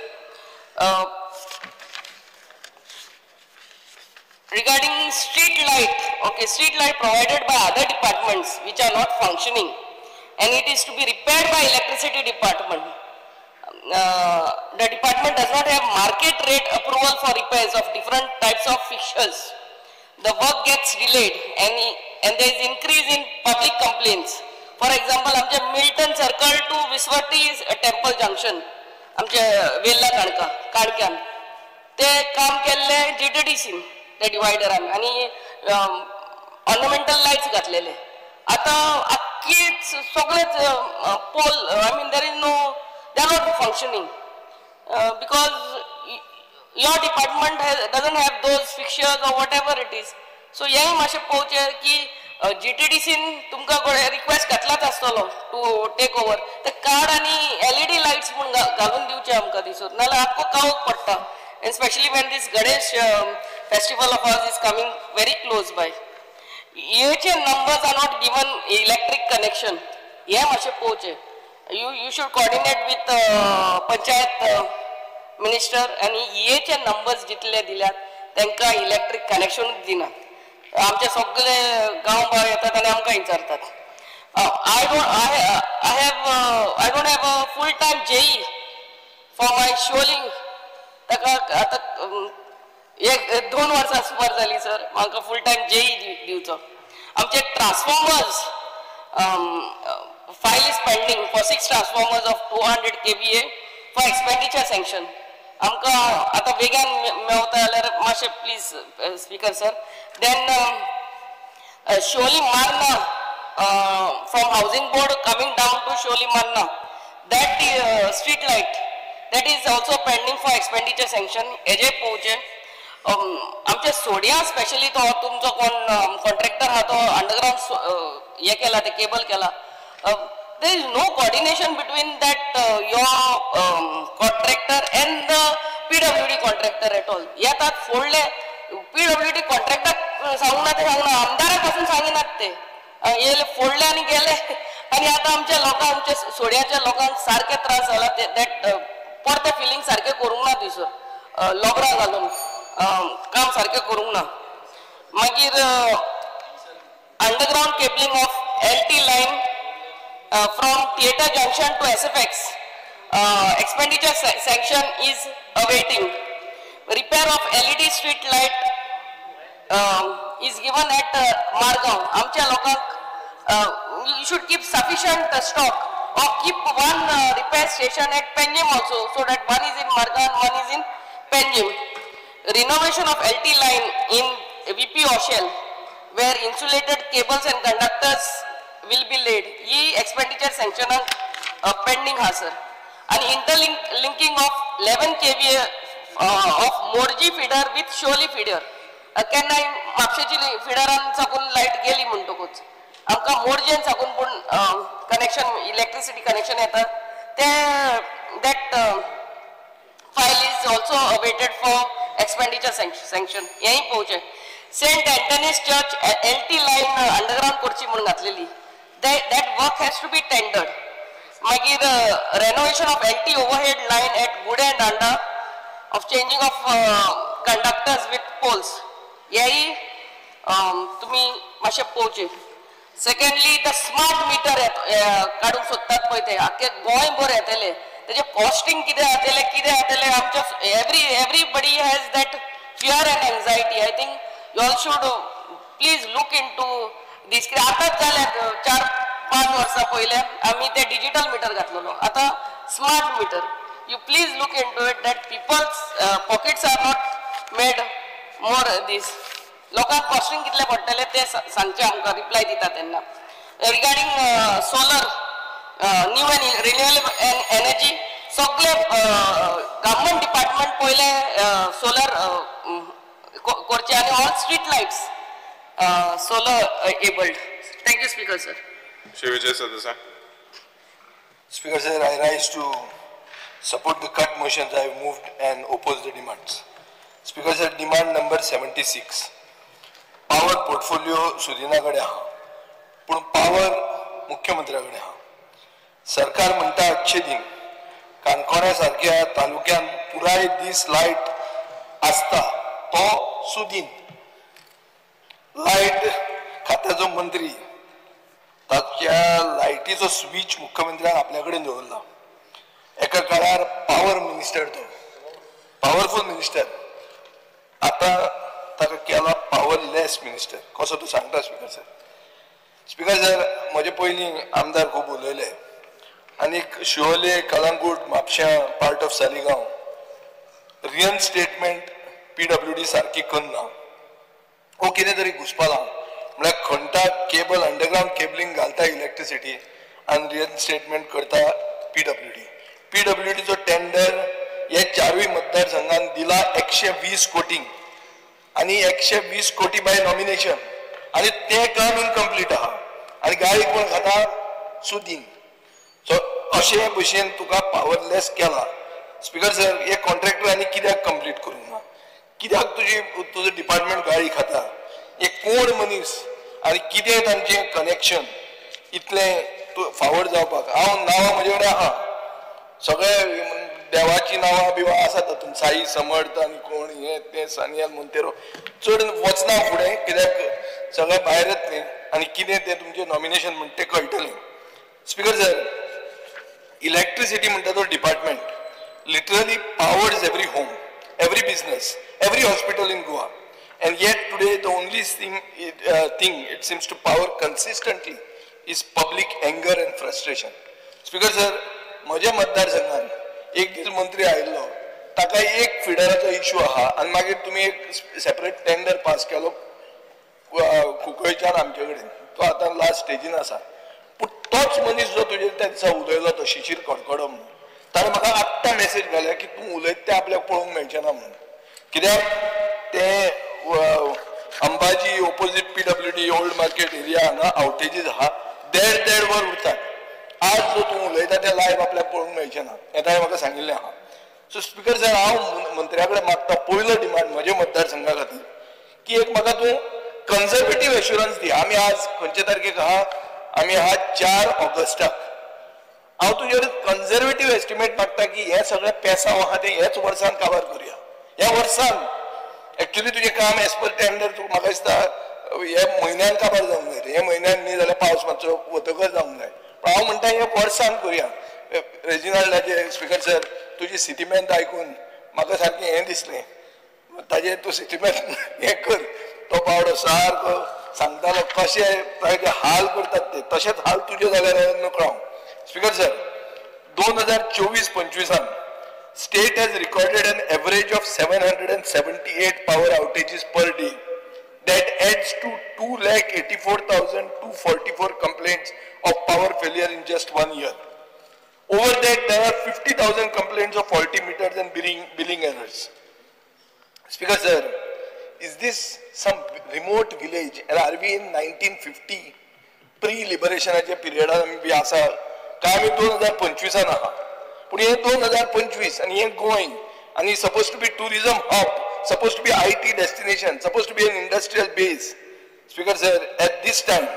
Regarding street light, okay, street light provided by other departments which are not functioning and it is to be repaired by electricity department. The department does not have market rate approval for repairs of different types of fixtures. The work gets delayed and there is increase in public complaints. For example, आमचे Milton Circle to Viswati Temple Junction, आमचे वेल्ला काणका काणक्यान ते काम केल्ले GTDC ते डिवायडरान आनी ornamental lights घातलेले. आतां आख्खीच सगळेच pole, I mean there is no, they are not functioning because your department doesn't have those fixtures or whatever it is. So हेंय मातशें पळोवचें की GTDCन तुमकां रिक्वेस्ट घातलाच आसतलो टू टेक ओवर. ते कार्ड आनी LED lights म्हूण घालून दिवचे आमकां दिसून, नाजाल्यार आख्खो काळोख पडटा. And especially when this Ganesh festival of ours is coming very close by. EHA numbers are not given electric connection. हें मातशें पळोवचें. You should coordinate with panchayat minister आनी EHA numbers जितले दिल्यात तांकां इलेक्ट्रीक कनेक्शनूच दिनात. आमचे सगळे गांव भाव येतात आनी आमकां विचारतात. I don't have a full time JE for my Siolim. ताका आतां एक 2 वर्सां सुमार जाली सर, म्हाका फूल टायम जेई दिवचो. आमचे transformers file is pending for 6 transformers of 200 kVA for expenditure sanction. आमकां आतां वेगान मेवता जाल्यार मातशें please speaker sir. Then Siolim Marna from housing board coming down to Siolim Marna, that street light that is also pending for expenditure sanction. हेजे पळोवचें. आमचे सोडिया specially तो तुमचो कोण कॉन्ट्रॅक्टर आहा तो अंडरग्राउंड हे केला, ते केबल केला. There is no coordination between that your contractor and the PWD contractor at all. येतात फोडले PWD कॉन्ट्रॅक्टर सांगूना, ते सांगना, आमदारा पासून सांगिनात ते येले फोडले आनी गेले. आनी आतां आमच्या लोकांक, आमच्या सोड्याच्या लोकांक सारके त्रास जाला. ते that परते फिलींग सारकें करूंक ना थंयसर लोबरां घालून. काम सारकें करूंक ना. मागीर underground cabling of LT line from theatre junction to SFX expenditure sanction is awaiting. Repair of LED street light is given at Margao. आमच्या लोकांक you should keep sufficient stock or keep one repair station at Panjim also, so that one is in Margao and one is in Panjim. Renovation of LT line in VP Oshel where insulated cables and conductors will be laid. He expenditure sanction pending हा sir. And interlinking of 11 kVA of Morji feeder with Sholi feeder. केन्नाय म्हापशेची फिडरान साकून light गेली म्हणटकूच आमकां मोरजेन साकून पूण connection electricity connection येता ते that file is also awaited for expenditure sanction. हेंय पळोवचें. Saint Anthony's church LT line underground करची म्हणून घातलेली that work has to be tendered. मागीर renovation of LT overhead line at Gude and Danda of changing of conductors with poles हेंय तुमी मातशें पळोवचें. सेकंडली the smart meter काडूंक सोदतात पळय ते आख्खे गोंयभर येतले तेजें कॉस्टिंग कितें जातलें कितें जातलें आमच्या everybody has that fear and anxiety. I think you all should please look into this. कित्याक आतांच जालें 4-5 वर्सां पयलें आमी ते डिजिटल मिटर घातलेलो, आतां smart meter. You please look into it that people's pockets are not made more this. लोकांक कॉस्टिंग कितलें पडटलें तें सांगचें आमकां रिप्लाय दिता तेन्ना. Regarding solar new and renewable energy सगळे गव्हर्मेंट डिपार्टमेंट पयले सोलर करचे आनी all street lights solar abled. Thank you speaker sir. Shri Vijay Sardesai. Speaker sir, I rise to support the cut motions I have moved and oppose the demands. Speaker sir, demand number 76. Power portfolio सुदिना कडेन आहा पूण power मुख्यमंत्र्या कडेन आहा. सरकार म्हणटा अच्छे दिन काणकोण्या सारक्या तालुक्यान पुराय दीस लायट आसता तो सुदीन. लायट खात्याचो मंत्री ताच्या लायटीचो स्विच मुख्यमंत्र्यान आपल्या कडेन दवरला. एका काळार पावर मिनिस्टर तो पावरफूल मिनिस्टर आतां ताका केला पावरलेस मिनिस्टर कसो तो सांगता स्पीकर सर. स्पीकर सर, म्हजे पयलीं आमदार खूब उलयले आनीक Siolim Calangute Mapusa part of Saligao reinstatement PWD सारकी करना वो कितें तरी घुसपालां. म्हळ्यार खणटा केबल अंडरग्रावंड केबलिंग घालता इलेक्ट्रिसिटी आनी रिइन्स्टेटमेंट करता पीडब्ल्यूडी. पीडब्ल्यूडीचो टेंडर हे 4 मतदारसंघान दिला 120 कोटी आनी 120 कोटी बाय नॉमिनेशन आनी तें काम इनकम्प्लीट आहा आनी गाळी कोण खाता सुदीन. सो अशे भशेन तुका पावरलेस केला. स्पीकर सर, हे कॉन्ट्रॅक्टर आनी कित्याक कंप्लीट करूंक ना? कित्याक तुजी तुजो डिपार्टमेंट गाळी खाता? हे कोण मनीस आनी कितें तांचें कनेक्शन इतलें तूं फावड जावपाक? हांव नांवां म्हजे कडेन आहा सगळे देवाची नांवां बिवां आसा तातूंत, साई समर्थ आनी कोण हें तें सानियल मोंतेरो. चड वचना फुडें कित्याक सगळें भायर येतलें आनी कितें तें तुमचें नॉमिनेशन म्हणटा तें कळटलें. स्पीकर सर, इलेक्ट्रिसिटी म्हणटा तो department literally powers every home, every business, every hospital in Goa. And yet today the only thing it seems to power consistently is public anger and frustration. Speaker sir, म्हज्या मतदारसंघान एक दीस मंत्री आयिल्लो ताका एक फिडराचो issue आहा आनी मागीर तुमी एक सेपरेट टेंडर पास केलो कुंकळच्यान आमचे कडेन, तो आतां लास्ट स्टेजीन आसा. पूण तोच मनीस जो तुजेर त्या दिसा उलयलो तो शिशीर कडकडो म्हणून, ताणें म्हाका आत्तां मॅसेज घाल्या की तूं उलयता तें आपल्याक पळोवंक मेळचें ना म्हणून. कित्याक तें Ambaji opposite PWD old market area हांगा आवटेजीस आहा, देड वर उरतात. आज जो तूं उलयता तें लायव आपल्याक पळोवंक मेळचें ना हें ताणें म्हाका सांगिल्लें आहा. सो स्पीकर सर, हांव मंत्र्या कडेन मागता पयलो डिमांड म्हज्या मतदारसंघा खातीर की एक म्हाका तूं कन्जर्वेटीव एश्युरन्स दी. आमी आज खंयचे तारखेक आहा? आमी आहा 4 ऑगस्टाक. हांव तुजेर कन्जर्वेटीव एस्टिमेट मागता की हें सगळें पेसांव आहा तें ह्याच वर्सान काबार करुया, ह्या वर्सान. एक्चुअली तुजें काम एज पर टेंडर तुका म्हाका दिसता हे म्हयन्यान काबार जावंक जाय, हे म्हयन्यान न्ही जाल्यार पावस मातसो वतकच जावंक जाय. पूण हांव म्हणटा हें वर्सान करुया. रेजिनाल्डाचे स्पीकर सर तुजी सिटीमेंट आयकून म्हाका सारकें हें दिसलें, ताजेर तूं सिटीमेंट हें कर. तो पावडो सारको सांगतालो कशें ताजे हाल करतात ते, तशेंच हाल तुजे जाल्यार नकळो हांव. Speaker sir 2024-25 state has recorded an average of 778 power outages per day. That adds to 2,84,244 complaints of power failure in just 1 year. Over that, there are 50,000 complaints of faulty meters and billing errors. Speaker sir, is this some remote village? And are we in 1950 pre-liberation period? आमी आसा काय आमी 2025 आहा? पूण हे 2025 आनी हे गोंय आनी suppose to be tourism hub, suppose to be IT destination, suppose to be an industrial base. Speaker sir, at this time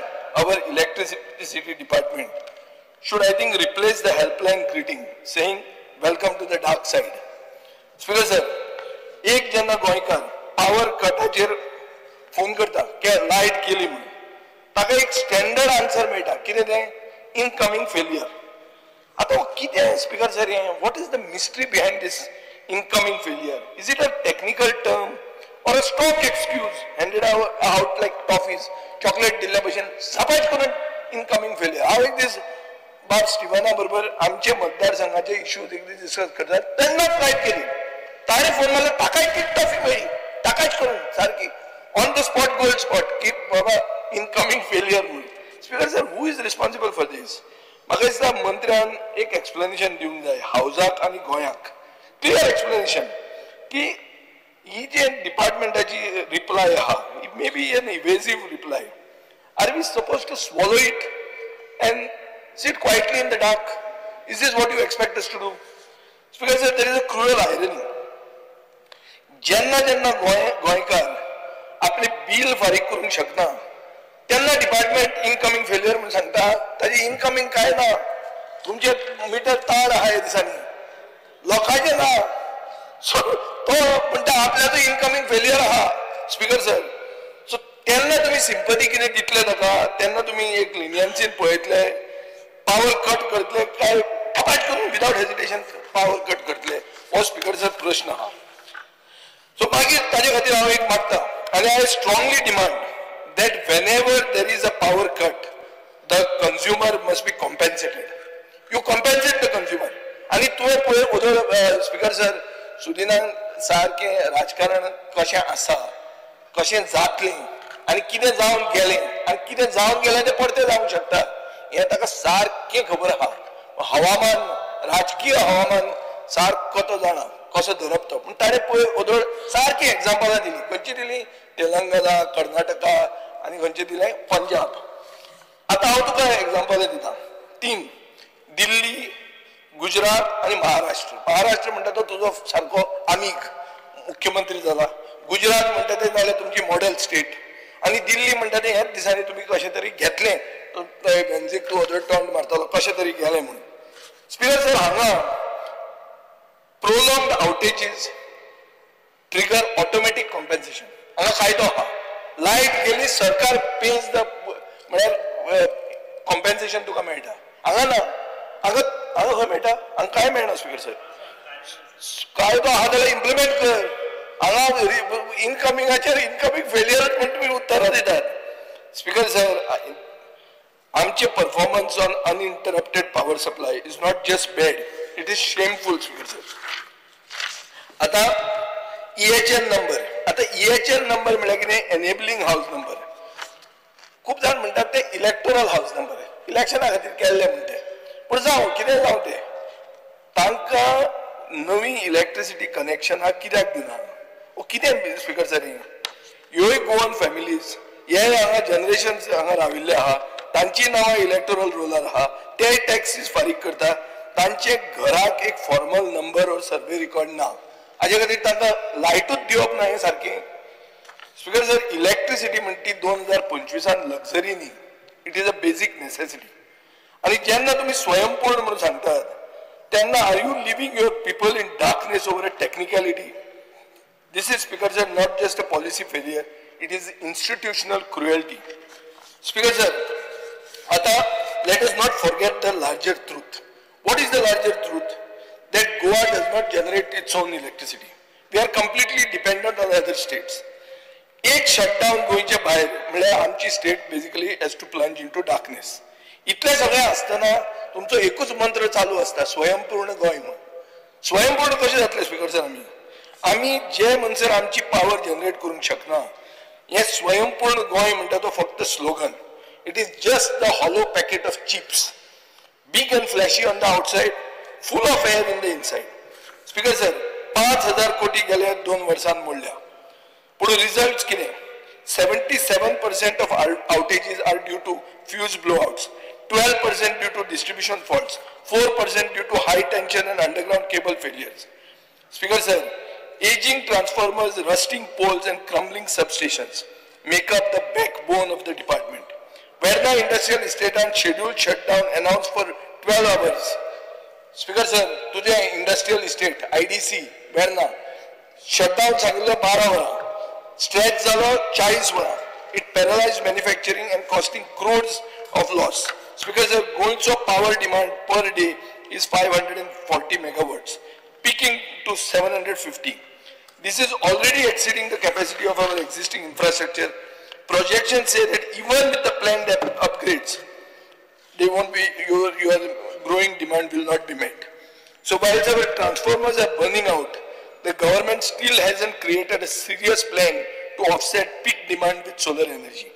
our electricity department should, I think, replace the helpline greeting saying welcome to the dark side. Speaker sir, एक जेन्ना गोंयकार power कटाचेर phone करता की light गेली म्हणून, ताका एक standard answer मेळटा, कितें तें? Incoming failure. आतां कितें स्पीकर सर हें? What is the mystery behind this incoming failure? Is it a technical term or a stock excuse handed out like toffees? Chocolate दिल्ल्या भशेन सपाट करून इनकमींग फेलियर. हांव एक दीस बाब स्टिवना बरोबर आमचे मतदारसंघाचे इश्यूज एक दीस डिस्कस करतात तेन्नाच लायट केली, ताणें फोन मारलो, ताकाय ती टॉफी मेळ्ळी, ताकाच करून सारकी on the spot gold spot की बाबा इनकमींग फेलियर म्हणून. Speaker sir, who is responsible for this? म्हाका दिसता मंत्र्यान एक एक्सप्लेनेशन दिवंक जाय हावजाक आनी गोंयाक, क्लियर एक्सप्लेनेशन की ही जे डिपार्टमेंटाची रिप्लाय आहा, it may be an evasive reply. Are we suppose to swallow it and sit quietly in the dark? Is this what you expect us to do? Speaker sir, there is a cruel irony. जेन्ना जेन्ना गोंयकार आपले bill फारीक करूंक शकना तेन्ना department incoming failure म्हणून सांगता. ताजी इनकमींग काय ना, तुमचे मिटर ताड आहा ह्या दिसांनी, लोकांचे ना. सो तो म्हणटा आपल्याचो इनकमींग फेलियर आहा. स्पीकर सर, सो तेन्ना तुमी सिंपती कितें दितले ताका, तेन्ना तुमी एक लिनियन्सीन पळयतले, पावर कट करतले काय कपाट करून विदाउट हेजिटेशन पावर कट करतले, हो स्पीकर सर प्रश्न आहा. सो मागीर ताजे खातीर हांव एक मागता आनी I strongly demand that whenever there is a power cut, the consumer must be compensated. You compensate the consumer. आनी तुवें पळय वदळ स्पीकर सर, सुदिनान सारकें राजकारण कशें आसा, कशें जातलें आनी कितें जावन गेलें आनी कितें जावन गेलें तें परतें जावंक शकता हें ताका सारकें खबर आहा. हवामान, राजकीय हवामान सारको तो जाणा कसो धरप तो. पूण ताणें पळय वदळ सारकी एग्जाम्पलां दिली. खंयची दिली? तेलंगणा, कर्नाटका आनी खंयचें दिलें? पंजाब. आतां हांव तुका एग्जाम्पलां दिता तीन, दिल्ली, गुजरात आनी महाराष्ट्र. महाराष्ट्र म्हणटा तो तुजो सारको आमीग मुख्यमंत्री जाला, गुजरात म्हणटा तें जाल्यार तुमची मॉडेल स्टेट, आनी दिल्ली म्हणटा तें ह्याच दिसांनी तुमी कशें तरी घेतलें, बेंजीक तूं अदर टोंड मारतालो कशें तरी गेलें म्हणून. स्पीकर सर, हांगा prolonged outages trigger automatic compensation. हांगा कायदो आहा, लायट गेली सरकार पेज the म्हळ्यार कॉम्पेन्सेशन तुका मेळटा. हांगा ना, हांगा हांगा खंय मेळटा? हांगा कांय मेळना स्पीकर सर. कायदो आहा जाल्यार इम्प्लिमेंट कर. हांगा इनकमिंगाचेर इनकमींग फेलियरच म्हण तुमी उत्तरां दितात. स्पीकर सर, आमचे performance on uninterrupted power supply is not just bad, it is shameful. Speaker sir, आतां EHN number, आतां EHN number म्हळ्यार कितें? Enabling house number. खूब जाण म्हणटात ते इलेक्टोरल हावज नंबर, इलेक्शना खातीर केल्ले म्हणटे. पूण जावं कितें जावं तें, तांकां नवी इलेक्ट्रिसिटी कनेक्शनां कित्याक दिना? ओ कितें स्पीकर सर हें? ह्योय गोवन फॅमिलीज हे हांगा जनरेशन्स हांगा राविल्ले आहा, तांची नांवां इलेक्टोरल रोलार आहा, ते टॅक्सीस फारीक करता, तांचे घराक एक formal number or survey record ना, हाजे खातीर तांकां लायटूच दिवप ना हें सारकें. स्पीकर सर, इलेक्ट्रिसिटी म्हणटी ती 2025 लक्झरी न्ही, it is a basic necessity. आनी जेन्ना तुमी स्वयंपूर्ण म्हणून सांगतात तेन्ना are you living your people in darkness over a technicality? This is, Speaker sir, not just a policy failure, it is institutional cruelty. Speaker sir, आता let us not forget the larger truth. What is the larger truth? That Goa does not generate its own electricity. We are completely dependent on other states. एक shutdown गोंयच्या भायर म्हळ्यार आमची state basically has to plunge into darkness. इतलें सगळें आसतना तुमचो एकूच मंत्र चालू आसता, स्वयंपूर्ण गोंय म्हण. स्वयंपूर्ण कशें जातलें स्पीकर सर? आमी आमी जे म्हणसर आमची पावर जनरेट करूंक शकना. हें स्वयंपूर्ण गोंय म्हणटा तो फक्त slogan. It is just the hollow packet of chips, big and flashy on the outside, full of air in the inside. Speaker sir, 5,000 कोटी गेल्या 2 वर्सांत मोडल्या, पूण रिजल्ट कितें? 77% of outages are due to fuse blowouts, 12% due to distribution faults, 4% due to high tension and underground cable failures. Speaker sir, aging transformers, rusting poles and crumbling substations make up the backbone of the department. Verna Industrial Estate and scheduled shutdown announced for 12 hours. Speaker sir, तुझे industrial estate IDC Verna shutdown सांगितलं 12 वरां, stretch जालो 40 वरां. It paralyzed manufacturing and costing crores of loss. Speaker sir, गोंयचो power demand per day is 540 megawatts, peaking to 750. This is already exceeding the capacity of our existing infrastructure. Projections say that even with the planned upgrades, they won't be, your growing demand will not be met. So while our transformers are burning out, the government still hasn't created a serious plan to offset peak demand with solar energy,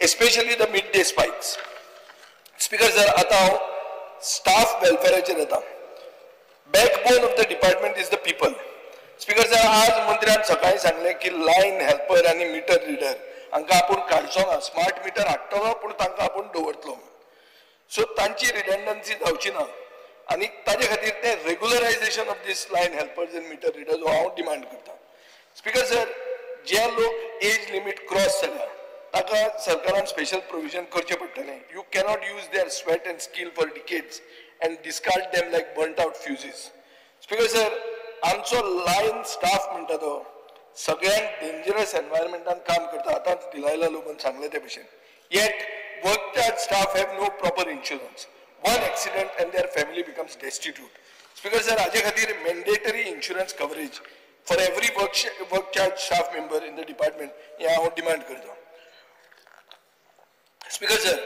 especially the midday spikes. Speaker sir, आता हांव staff वेलफेराचेर येता. Backbone of the department is the people. Speaker sir, आज मंत्र्यान सकाळी सांगलें की line helper आनी metre reader हांकां आपूण काडचो ना, स्मार्ट मिटर हाडटलो पूण तांकां आपूण दवरतलो. सो तांची रिडंडन्सी जावची ना आनी ताजे खातीर ते regularisation of this line helpers and meter readers हो हांव डिमांड करता. स्पीकर सर, जे लोक एज लिमीट क्रॉस जाल्या ताका सरकारान स्पेशल प्रोविजन करचें पडटलें. You cannot use their sweat and skill for decades and discard them like burnt out fuses. Speaker sir, आमचो लायन स्टाफ म्हणटा तो सगळ्यांत डेंजरस एनवायरमेंटान काम करता. आतांच डिलायला लोबन सांगलें ते भशेन. Yet work charge staff have no proper insurance. One accident and their family becomes destitute. Speaker sir, हाजे खातीर mandatory insurance coverage for every work charge staff member in the department हें हांव demand करता. Speaker sir,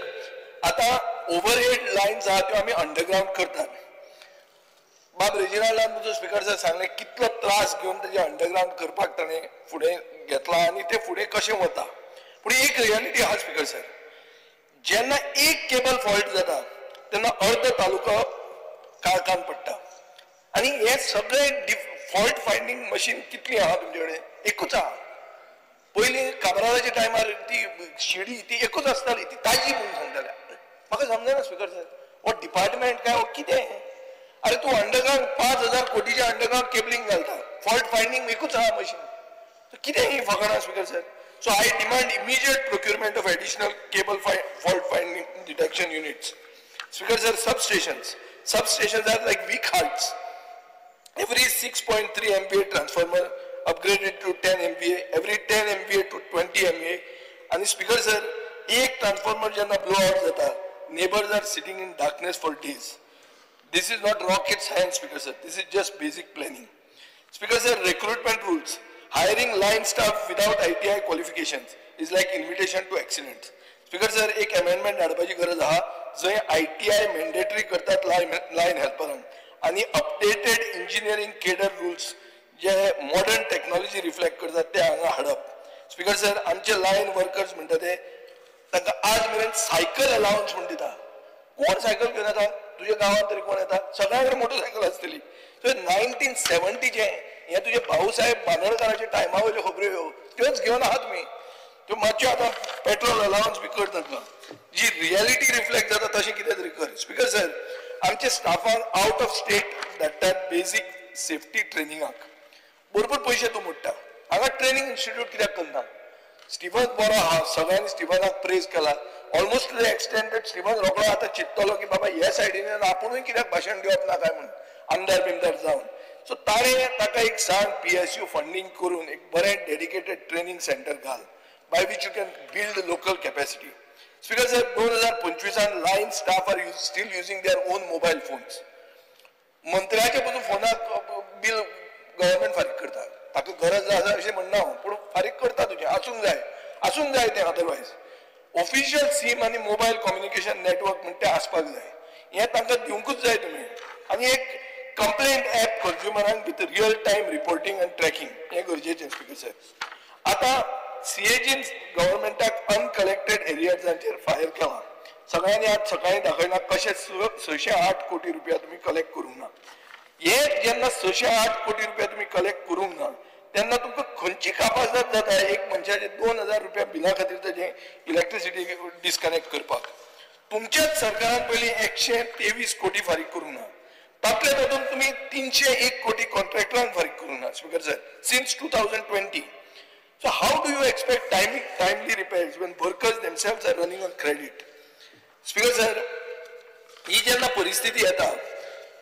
आतां overhead lines आहा त्यो आमी underground करतात. बाब रेजिनाल्डान तुजो स्पीकर सर सांगलें कितलो त्रास घेवन तेजें अंडरग्रावंड करपाक ताणें फुडें घेतलां आनी तें फुडें कशें वता. पूण एक रियलिटी आहा स्पीकर सर, जेन्ना एक केबल फॉल्ट जाता तेन्ना अर्द तालुको काळखान पडटा. आनी हें सगळें फॉल्ट फायंडींग मशीन कितली आहा तुमचे कडेन? एकूच आहा. पयलीं काब्रालाच्या टायमार ती शिडी ती एकूच आसताली, ती ताजी म्हणून सांगताले. म्हाका समजना स्पीकर सर, हो डिपार्टमेंट काय हो कितें? अरे तूं अंडरग्रावंड 5,000 कोटीचे अंडरग्रावंड केबलिंग घालता, फॉल्ट फायंडींग एकूच आहा मशीन, कितें ही फकाणां speaker sir? So I demand immediate procurement of additional cable fault finding detection units. Speaker sir, substations. Substations are like weak hearts. Every 6.3 MVA transformer upgraded to 10 MVA, every 10 MVA to 20 MVA. And speaker sir, एक transformer जेन्ना blow out जाता, neighbors are sitting in darkness for days. This is not rocket science, speaker sir. This is just basic planning. Speaker sir, recruitment rules. Hiring line staff without ITI qualifications is like invitation to accidents. Speaker sir, एक amendment हाडपाची गरज आहा जंय ITI mandatory करतात line हेल्परांक आनी updated engineering cadre rules जे modern technology reflect करतात ते हांगा हाडप. स्पीकर सर, आमचे लायन वर्कर्स म्हणटा ते तांकां आज मेरेन सायकल अलावन्स म्हण दिता. कोण सायकल घेवन येता? तुज्या गांवांत तरी कोण येता? सगळ्यां कडेन मोटरसायकल आसतली. सो 1970चें हें तुजे भाऊसाहेब बांदोडकाराच्या टायमा वयल्यो खबऱ्यो ह्यो, त्योच घेवन आहा तुमी. त्यो मातश्यो आतां पेट्रोल अलावन्स बी कर तांकां, जी रियलिटी रिफ्लेक्ट जाता तशें कितें तरी कर. स्पीकर सर, आमचे स्टाफान आवट ऑफ स्टेट धाडटात बेजीक सेफ्टी ट्रेनिंगाक, बरोबर पयशे तूं मोडटा. हांगा ट्रेनिंग इन्स्टिट्यूट कित्याक करना? स्टिवन बरो आहा, सगळ्यांनी स्टिवनाक प्रेज केला, almost to the extent that Steven रोकडो आतां चिंततलो की बाबा ह्या सायडीन आपुणूय कित्याक भाशण दिवप ना काय म्हणून आमदार बिमदार जावन. सो ताणें ताका एक सांग, पीएसयू फंडींग करून एक बरें डेडिकेटेड ट्रेनिंग सेंटर घाल, by which you can build local capacity. Speaker sir, 2025 line staff are still using their own mobile phones. मंत्र्याचे पसून फोनाक बील गव्हर्मेंट फारीक करता. ताका गरज आसा अशें म्हणना हांव, पूण फारीक करता तुजें आसूंक जाय, आसूंक जाय तें. अदरवायज ऑफिशियल सीम आनी मोबायल कम्युनिकेशन नेटवर्क म्हण तें आसपाक जाय, हें तांकां दिवंकूच जाय तुमी. आनी एक कंप्लेंट ऍप कंज्युमरांक with real time reporting आनी ट्रॅकिंग हें गरजेचें. स्पीकर सर, आतां सीएजीन गव्हर्मेंटाक अनकलेक्टेड एरियर्सांचेर फायर केलां. सगळ्यांनी आज सकाळी दाखयला कशें 608 कोटी रुपया तुमी कलेक्ट करूंक ना. हे जेन्ना 608 कोटी रुपया तुमी कलेक्ट करूंक ना तेन्ना तुमकां खंयची कापासाद जाता एक मनशाचे 2000 रुपया बिला खातीर ताजें इलेक्ट्रिसिटी डिस्कनेक्ट करपाक. तुमच्याच सरकारान पयलीं 123 कोटी फारीक करूंक ना, तातले तातूंत तुमी 301 कोटी कॉन्ट्रॅक्टरांक फारीक करूंक ना. Speaker sir, since 2020. So how do you expect timely repairs when workers themselves are running on credit? Speaker sir, ही जेन्ना परिस्थिती येता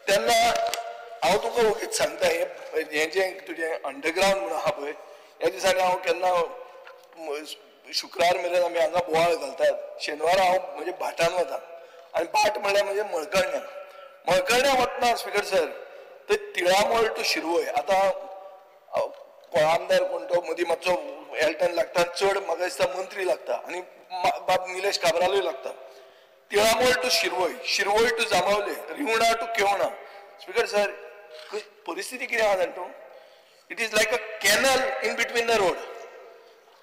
तेन्ना हांव तुका ओगीच सांगता, हें जें तुजें अंडरग्रावंड म्हणून आहा पळय, ह्या दिसांनी हांव केन्ना शुक्रार मेरेन आमी हांगा बोवाळ घालतात, शेनवारा हांव म्हजे भाटान वता आनी भाट म्हणल्यार म्हणजे मळकर्ण्या. मळकर्ण्या वतना स्पीकर सर ते तिळामोळ टू शिरवय, आतां आमदार कोण तो मदीं मातसो एल्टन लागता, चड म्हाका दिसता मंत्री लागता आनी बाब निलेश काब्रालूय लागता. Tilamol to Shirvoi, Shirvoi to Jambavali, Rivna to Kevna. Speaker sir, परिस्थिती कितें आहा जाणा तूं, it is like a canal in between the road.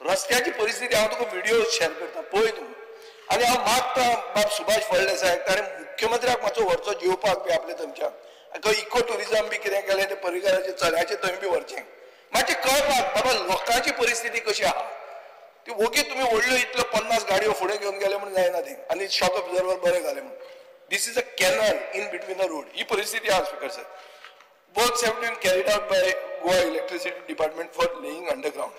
रस्त्याची परिस्थिती हांव तुका व्हिडिओ शेअर करता पळय तूं. आनी हांव मागता बाब सुभाष फळदेसाय ताणें मुख्यमंत्र्याक मातसो व्हरचो जेवपाक बी आपले थंयच्यान, इको ट्युरिजम बी कितें केलें तें परिकाराचें चल्याचें थंय बी व्हरचें, मातशें कळपाक बाबा लोकांची परिस्थिती कशी आहा ती. ओगी तुमी व्हडल्यो इतल्यो 50 गाडयो फुडें घेवन गेले म्हूण जायना ती, आनी शॉक ऑब्जर्वर बरें घालें म्हूण. This is a canal in between the road, ही परिस्थिती आहा. Speaker sir, works have been carried out by Goa electricity department for laying underground.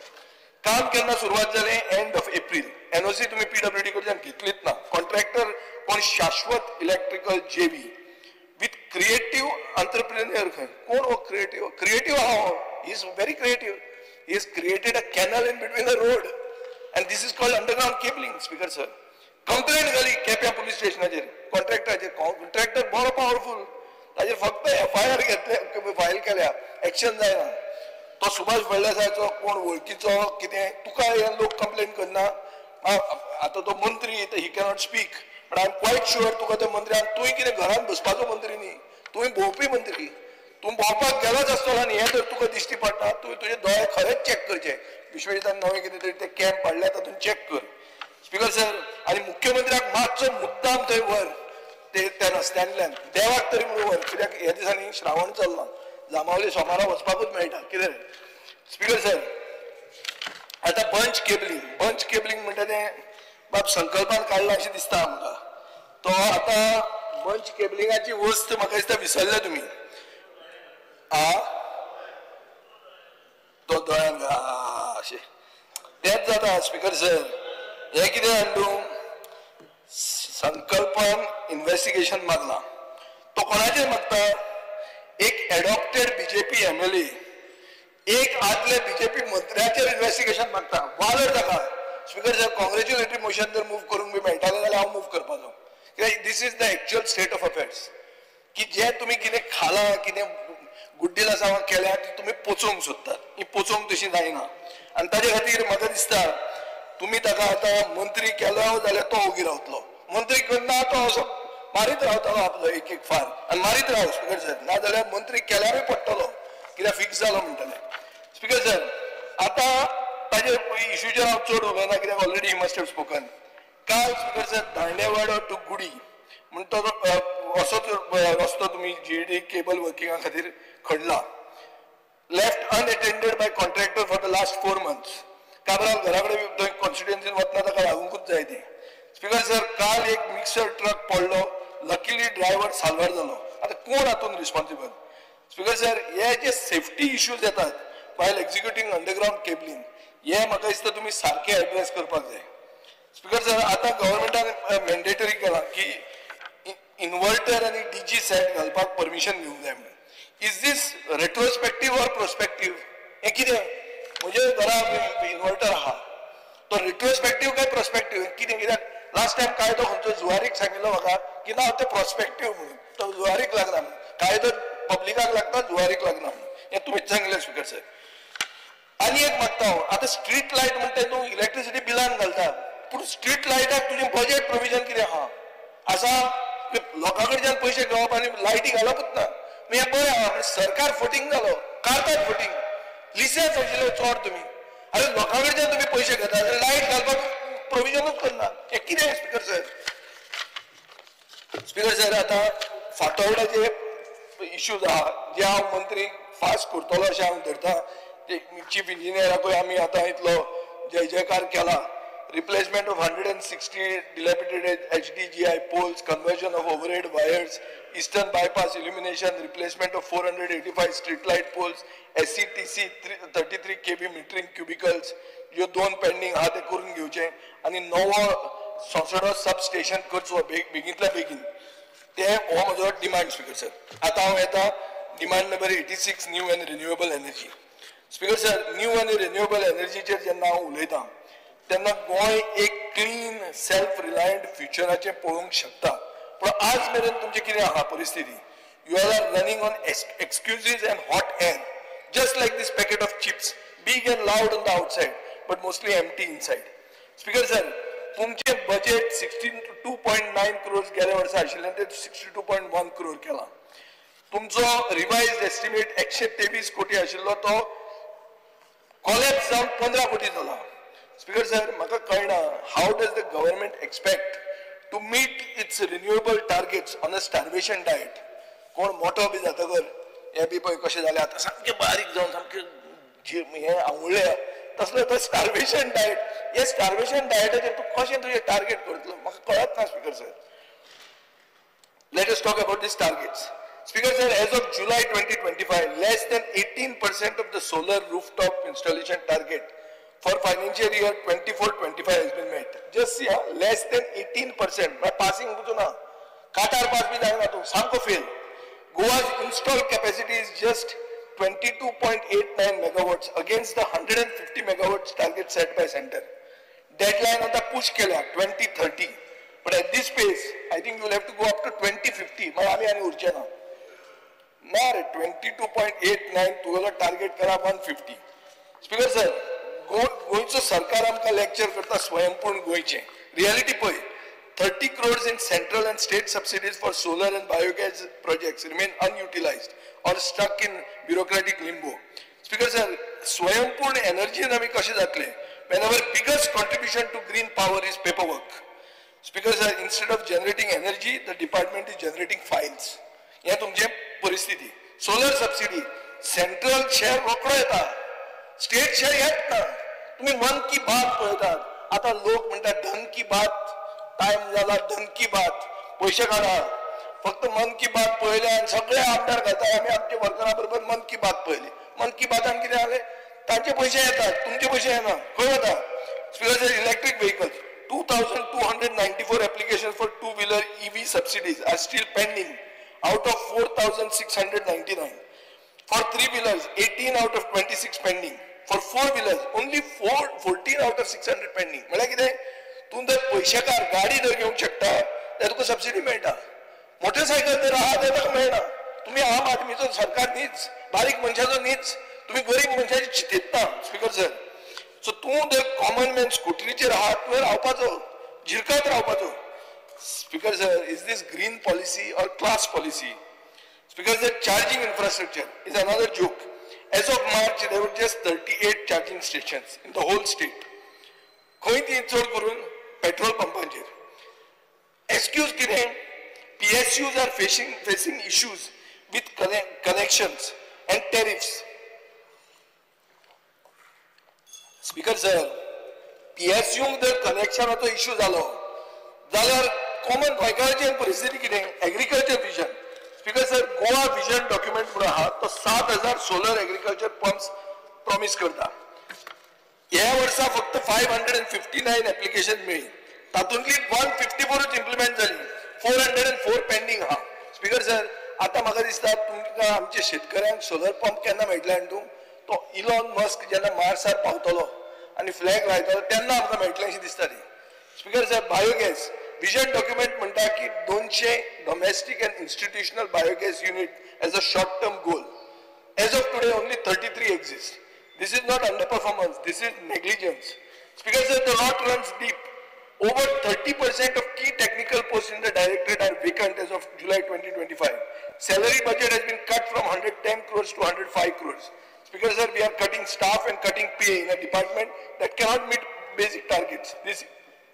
काम केन्ना सुरवात जालें? End of April. NOC तुमी पीडब्ल्यूडी कडल्यान घेतलीच ना. कॉन्ट्रॅक्टर कोण? Shashwat electrical JV with creative entrepreneur. खंय कोण हो क्रिएटीव? क्रिएटीव आहा हो, he is very creative. He has created a canal in between the road and this is called underground cabling. Speaker sir, complaint घाली केप्यां police स्टेशनाचेर कॉन्ट्रॅक्टराचेर. Contractor बरो powerful, ताजेर फक्त एफआयआर घेतले, फायल केल्या, एक्शन जायना. तो सुभाष फळदेसायाचो कोण वळखीचो कितें तुका हे लोक कंप्लेन करना. आतां तो मंत्री, he cannot speak, but I am quite sure तुका तो मंत्री, आनी तुवें कितें घरांत बसपाचो मंत्री न्ही, तुवें भोंवपी मंत्री, तूं भोंवपाक गेलोच आसतलो आनी हें जर तुका दिश्टी पडटा, तुवें तुजे दोळे खरेंच चॅक करचे. विश्वजितान नवें कितें तरी ते कॅम्प हाडल्या तातूंत चॅक कर. स्पीकर सर, आनी मुख्यमंत्र्याक मातसो मुद्दाम थंय व्हर, ते त्या रस्त्यांतल्यान देवाक तरी म्हणून व्हर, कित्याक ह्या दिसांनी श्रावण चल्लां, जांबावले सोमारा वचपाकूच मेळटा कितें. स्पीकर सर, आतां बंच केबलिंग, बंच केबलिंग म्हणटा तें बाब संकल्पान काडलां अशें दिसता आमकां. तो आतां बंच केबलिंगाची वस्त म्हाका दिसता विसरले तुमी. आ तो दोळ्यान अशें तेंच जाता. स्पीकर सर, हें कितें जाणा तूं, संकल्पान इन्वेस्टिगेशन मागलां. तो कोणाचेर मागता? एक एडॉप्टेड बीजेपी एमएलए, एक आदले बीजेपी मंत्र्याचेर इन्वेस्टिगेशन मागता. वालोर ताका. स्पीकर सर, कॉंग्रेच्युलेटरी मोशन जर मूव करूंक बी मेळटालें जाल्यार हांव मूव करपाचो, कित्याक this is the actual state of affairs. की जें तुमी कितें खालां, कितें गुड्डीलासांवां केल्या ती तुमी पोचोवंक सोदतात, ही पोचोवंक तशी जायना. आनी ताजे खातीर म्हाका दिसता तुमी ताका आतां मंत्री केलो जाल्यार तो ओगी रावतलो, मंत्री करना तो असो मारीत रावतलो आपलो एक एक फार आनी मारीत राव. स्पीकर सर, ना जाल्यार मंत्री केल्यारूय पडटलो, कित्याक फिक्स जालो म्हणटले. स्पीकर सर, आतां ताजे इश्यूचेर हांव चड उलयना कित्याक already he must have spoken. काल स्पीकर सर, दांडेवाडो टू गुडी म्हण तो असोच रस्तो तुमी जीईडी केबल वर्किंगा खातीर खडला. Left unattended by contractor for the last 4 months. Cabral घरा कडेन थंय कॉन्स्टिट्युएन्सीन वतना ताका लागुंकूच जाय तें. स्पीकर सर, काल एक मिक्सर ट्रक पडलो, लकीली ड्रायव्हर साल्वार जालो. आतां कोण हातूंत रिस्पॉन्सिबल? स्पीकर सर, हे जे सेफ्टी इश्यूज येतात वायल एक्झिक्युटींग अंडरग्रावंड केबलिंग, हे म्हाका दिसता तुमी सारकें एड्रेस करपाक जाय. स्पीकर सर, आतां गव्हर्मेंटान मॅन्डेटरी केलां की इन्वर्टर आनी डीजी सेट घालपाक परमिशन घेवंक जाय म्हणून. Is this retrospective or prospective? हें कितें? म्हजे घरा इन्वर्टर आहा, तो रेट्रोस्पेक्टीव काय प्रोस्पेक्टीव कितें? कित्याक लास्ट टायम कायदो खंयचो जुवारीक सांगिल्लो म्हाका की ना तें प्रोस्पेक्टीव म्हणून, तो जुवारीक लागना म्हणून, कायदो पब्लिकाक लागता जुवारीक लागना म्हणून, हें तुमीच सांगिल्लें स्पीकर सर. आनी एक मागता हांव, आतां स्ट्रीट लायट म्हणटा तूं इलेक्ट्रिसिटी बिलान घालता, पूण स्ट्रीट लायटाक तुजें बजेट प्रोविजन कितें आहा? आसा लोकां कडच्यान पयशे घेवप आनी लायटी घालपूच ना. हें बरें आहा, सरकार फटींग जालो, काडतात फटींग, लिसेंस आशिल्ले चोर तुमी, आनी लोकां कडच्यान तुमी पयशे घेता जाल्यार लायट घालपाक प्रोविजनूच करना, हें कितें स्पीकर सर? स्पीकर सर, आतां फातोर्डाचे इश्यूज आहा जे हांव मंत्री फास्ट करतलो अशें हांव धरता. चीफ इंजिनियराकूय आमी आतां इतलो जय जयकार केला. Replacement of 160 dilapidated HDGI poles, conversion of overhead wires, eastern bypass illumination, replacement of 485 street light poles, SCTC 33 kV metering cubicles, ह्यो दोन पेंडींग आहा ते करून घेवचे आनी नवो सोसडो सब स्टेशन करचो बेगींतल्या बेगीन. ते हो म्हजो डिमांड स्पीकर सर. आतां हांव येता demand number 86, new and renewable energy. Speaker sir, new आनी रिन्युएबल एनर्जीचेर जेन्ना हांव उलयतां तेन्ना गोंय एक क्लीन सेल्फ रिलायंट फ्युचराचें पळोवंक शकता, पूण आज मेरेन तुमचें कितें आहा परिस्थिती? You are running on excuses and hot air, just like this packet of chips, big and loud on the outside but mostly empty inside. Speaker sir, तुमचें बजेट 62.9 क्रोर्स गेल्या वर्सा आशिल्लें तें 62.1 क्रोर केलां. तुमचो रिवायज एस्टिमेट 123 कोटी आशिल्लो तो कॉलेप्स जावन 15 कोटी जाला. स्पीकर सर, म्हाका कळना how does the government expect to meet its renewable targets on a starvation diet. कोण मोठो बी जातकर हे बी पळय कशें जालें आतां, सामकें बारीक जावन सामकें हें आंवुळ्ळें तसलें तो स्टार्वेशन डायट. हे स्टार्वेशन डायटाचेर तूं कशें तुजें टार्गेट करतलो म्हाका कळत ना speaker sir. Let us talk about these targets. Speaker sir, as of July 2025, less than 18% of the solar rooftop installation target for financial year 24-25 has been met. Just see, less than 18%. My passing ना, काटार pass भी जाएगा तो सामको fail. Goa's installed capacity is just 22.89 megawatts against the 150 megawatts target set by center. Deadline आता push केला 2030. But at this pace, I think you will have to go up to 2050. मग आम्ही आणि उरचे ना. ना रे, 22.89 तुझं टार्गेट करा 150. स्पीकर सर, गोंयचो सरकार आमकां लेक्चर करता स्वयंपूर्ण गोंयचें. रियलिटी पळय, 30 crores in central and state subsidies for solar and biogas projects remain unutilized or stuck in bureaucratic limbo. Speaker sir, स्वयंपूर्ण एनर्जीन आमी कशें जातले when our biggest contribution to green power is paperwork? Speaker sir, instead of generating energy, the department is generating files. हें तुमचें परिस्थिती. Solar subsidy central share रोकडो येता, state share येत ना. तुम्ही मन की बात पळयतात, आतां लोक म्हणटात धन की बात, टायम जाला धन की बात, पयशे काडा. फक्त मन की बात पळयले आनी सगळे आमदार घालता आमी आमच्या वर्करा बरोबर मन की बात पळयली. मन की बातान कितें जालें, तांचे पयशे येतात, तुमचे पयशे येना. खंय वता? Speaker sir, electric vehicles 2,294 applications for two-wheeler EV subsidies are still pending out of 4,699. For three-wheelers, 18 out of 26 pending. For four-wheelers, only 14 out of 600 pending. म्हळ्यार कितें, तूं जर पयशेकार गाडी जर घेवंक शकता जाल्यार तुका सबसिडी मेळटा, मोटरसायकल जर आहा जाल्यार ताका मेळना. तुमी आम आदमीचो सरकार न्हीच, बारीक मनशाचो न्हीच, तुमी गरीब मनशाची चिंतीत ना स्पीकर सर. सो तूं जर कॉमन मॅन स्कुटरीचेर आहा तुवें रावपाचो, झिरकत रावपाचो. Speaker sir, is this green policy or class policy? Speaker sir, charging infrastructure is another joke. As of March, there were just 38 charging stations in the whole state. खंय ती चड करून पेट्रोल पंपांचेर. एक्सक्यूज कितें, PSUs are facing issues with connections and tariffs. Speaker sir, PSU जर कनेक्शनाचो issue जालो जाल्यार common गोंयकाराची परिस्थिती कितें? Agriculture vision. Speaker sir, Goa vision document म्हणून आहा तो 7,000 सोलर एग्रीकल्चर पंप्स प्रॉमीस करता. ह्या वर्सा फक्त 559 एप्लिकेशन मेळ्ळी, तातूंतली 154 इम्प्लिमेंट जाली. 404 पेंडींग आहा. स्पीकर सर, आतां म्हाका दिसता तुमकां आमच्या शेतकऱ्यांक सोलर पंप केन्ना मेळटले आनी तूं तो इलॉन मस्क जेन्ना मार्सार पावतलो आनी फ्लॅग लायतलो तेन्ना आमकां मेळटलें अशें दिसता ती. Speaker sir, biogas vision document म्हणटा की 200 domestic and institutional biogas unit as a short term goal. As of today only 33 exist. This is not under performance, this is negligence. Speaker sir, the rot runs deep. Over 30% of key technical posts in the directorate are vacant as of July 2025. Salary budget has been cut from 110 crores to 105 crores. Speaker sir, we are cutting staff and cutting pay in a department that cannot meet basic targets. This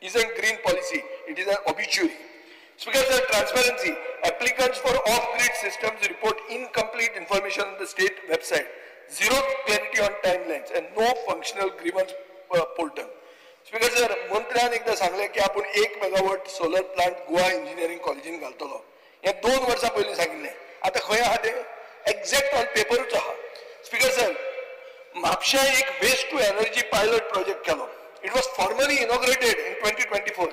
isn't green policy, it is an obituary. Speaker sir, transparency. Applicants for off-grid systems report incomplete information on the state website. Zero clarity on timelines and no functional grievance portal. Speaker sir, मंत्र्यान एकदा सांगलें की आपण 1 megawatt solar plant Goa engineering कॉलेजीन घालतलो. हें 2 वर्सां पयलीं सांगिल्लें. आतां खंय आहा तें? एग्जॅक्ट ऑन पेपरूच आहा. स्पीकर सर, म्हापश्यां एक waste to energy pilot project केलो. It was formally inaugurated in 2024,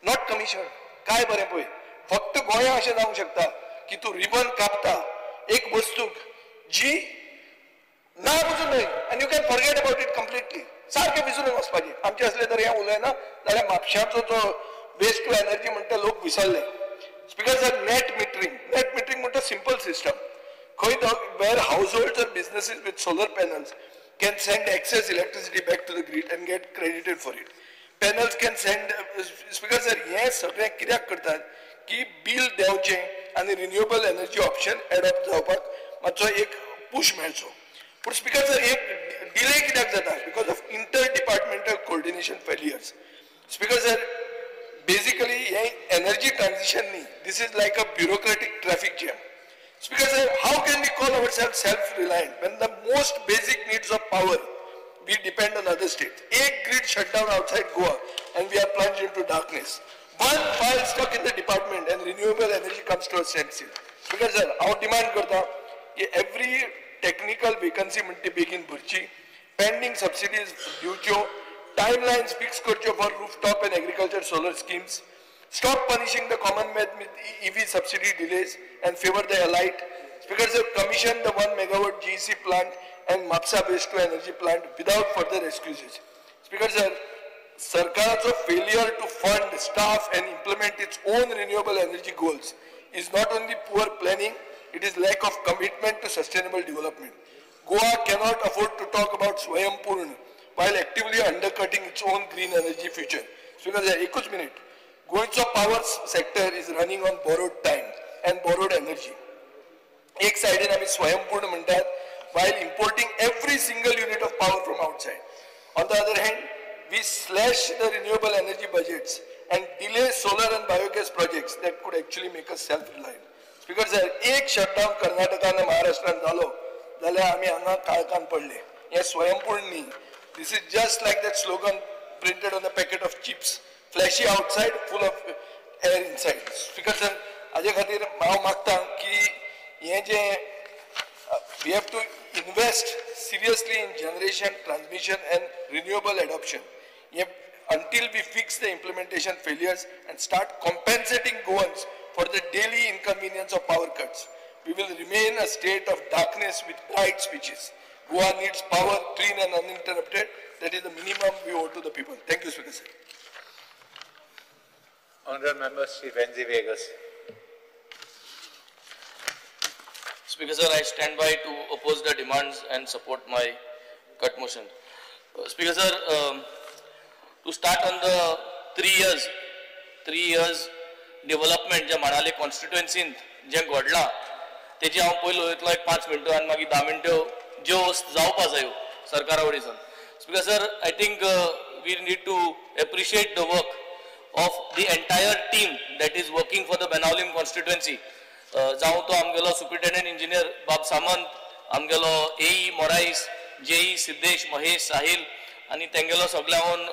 not commission. काय बरें पळय, फक्त गोंया अशें जावंक शकता की तूं रिबन कापता एक वस्तूक जी ना पसून न्हय आनी you can forget about it completely. सारकें विसरून वचपाचें. आमचें आसलें तर हें उलयना जाल्यार म्हापश्यांचो जो वेस्ट टू एनर्जी म्हणटा लोक विसरले. Speaker sir, net metering. Net metering म्हणटा सिंपल सिस्टम खंय where households or businesses with solar panels can send excess electricity back to the grid and get credited for it. Panels can send. Speaker sir, हें सगळें कित्याक करतात की bill देंवचें आनी renewable energy option adopt जावपाक मातसो एक पूश मेळचो. पूण स्पीकर सर, एक डिले कित्याक जाता? Because of inter departmental coordination failures. Speaker sir, basically हें एनर्जी ट्रान्झिशन न्ही, this is like a bureaucratic traffic jam. Speaker sir, how can we call our self self reliant when the most basic needs of power we depend on other states? एक grid shutdown outside Goa and we are plunged into darkness. One file stuck in the department and renewable energy comes to a standstill. Speaker sir, हांव demand करता की every technical vacancy म्हणटी बेगीन भरची, pending subsidies दिवच्यो, टायमलायन्स fix करच्यो for rooftop and agriculture solar schemes. Stop punishing the common man with EV subsidy delays and favour the elite. Speaker sir, commission the 1 megawatt GEC plant and Mapusa waste to energy plant without further excuses. Speaker sir, सरकाराचो failure to fund, staff and implement its own renewable energy goals is not only poor planning, it is lack of commitment to sustainable development. Goa cannot afford to talk about Swayampurna while actively undercutting its own green energy future. Speaker sir, एकूच minute. गोंयचो power sector is running on borrowed time and borrowed energy. एक सायडीन आमी स्वयंपूर्ण म्हणटात while importing every single unit of power from outside. On the other hand, we slash the renewable energy budgets and delay solar and biogas projects that could actually make us self-reliant. Speaker sir, एक shutdown कर्नाटकान महाराष्ट्रान जालो जाल्यार आमी हांगा काळखान पडले. हें स्वयंपूर्ण न्ही. This is just like that slogan printed on the packet of chips, flashy outside, full of air inside. Speaker sir, हाजे खातीर हांव मागता की हें जें we have to invest seriously in generation, transmission and renewable adoption. Until we fix the implementation failures and start compensating Goans for the daily inconvenience of power cuts, we will remain a state of darkness with bright speeches. Goa needs power, clean and uninterrupted. That is the minimum we owe to the people. Thank you, Speaker sir. Honorable Member Shri Venzi Vegas. Speaker sir, I stand by to oppose the demands and support my cut motion. Speaker sir, to start on the 3 years development जे म्हणाले कॉन्स्टिट्युएन्सीन जें घडलां तेजी हांव पयलीं उलयतलो एक 5 मिनटां आनी मागीर 10 मिनटां ज्यो जावपा जायो सरकारा वटेसून. Speaker sir, I think we need to appreciate the work of the entire team that is working for the Benaulim constituency. जावं तो आमगेलो सुप्रिटेंडंट इंजिनियर बाब सामंत, आमगेलो एई मोराईस, जेई सिद्धेश, महेश, साहिल आनी तेंगेलो सगळ्याहून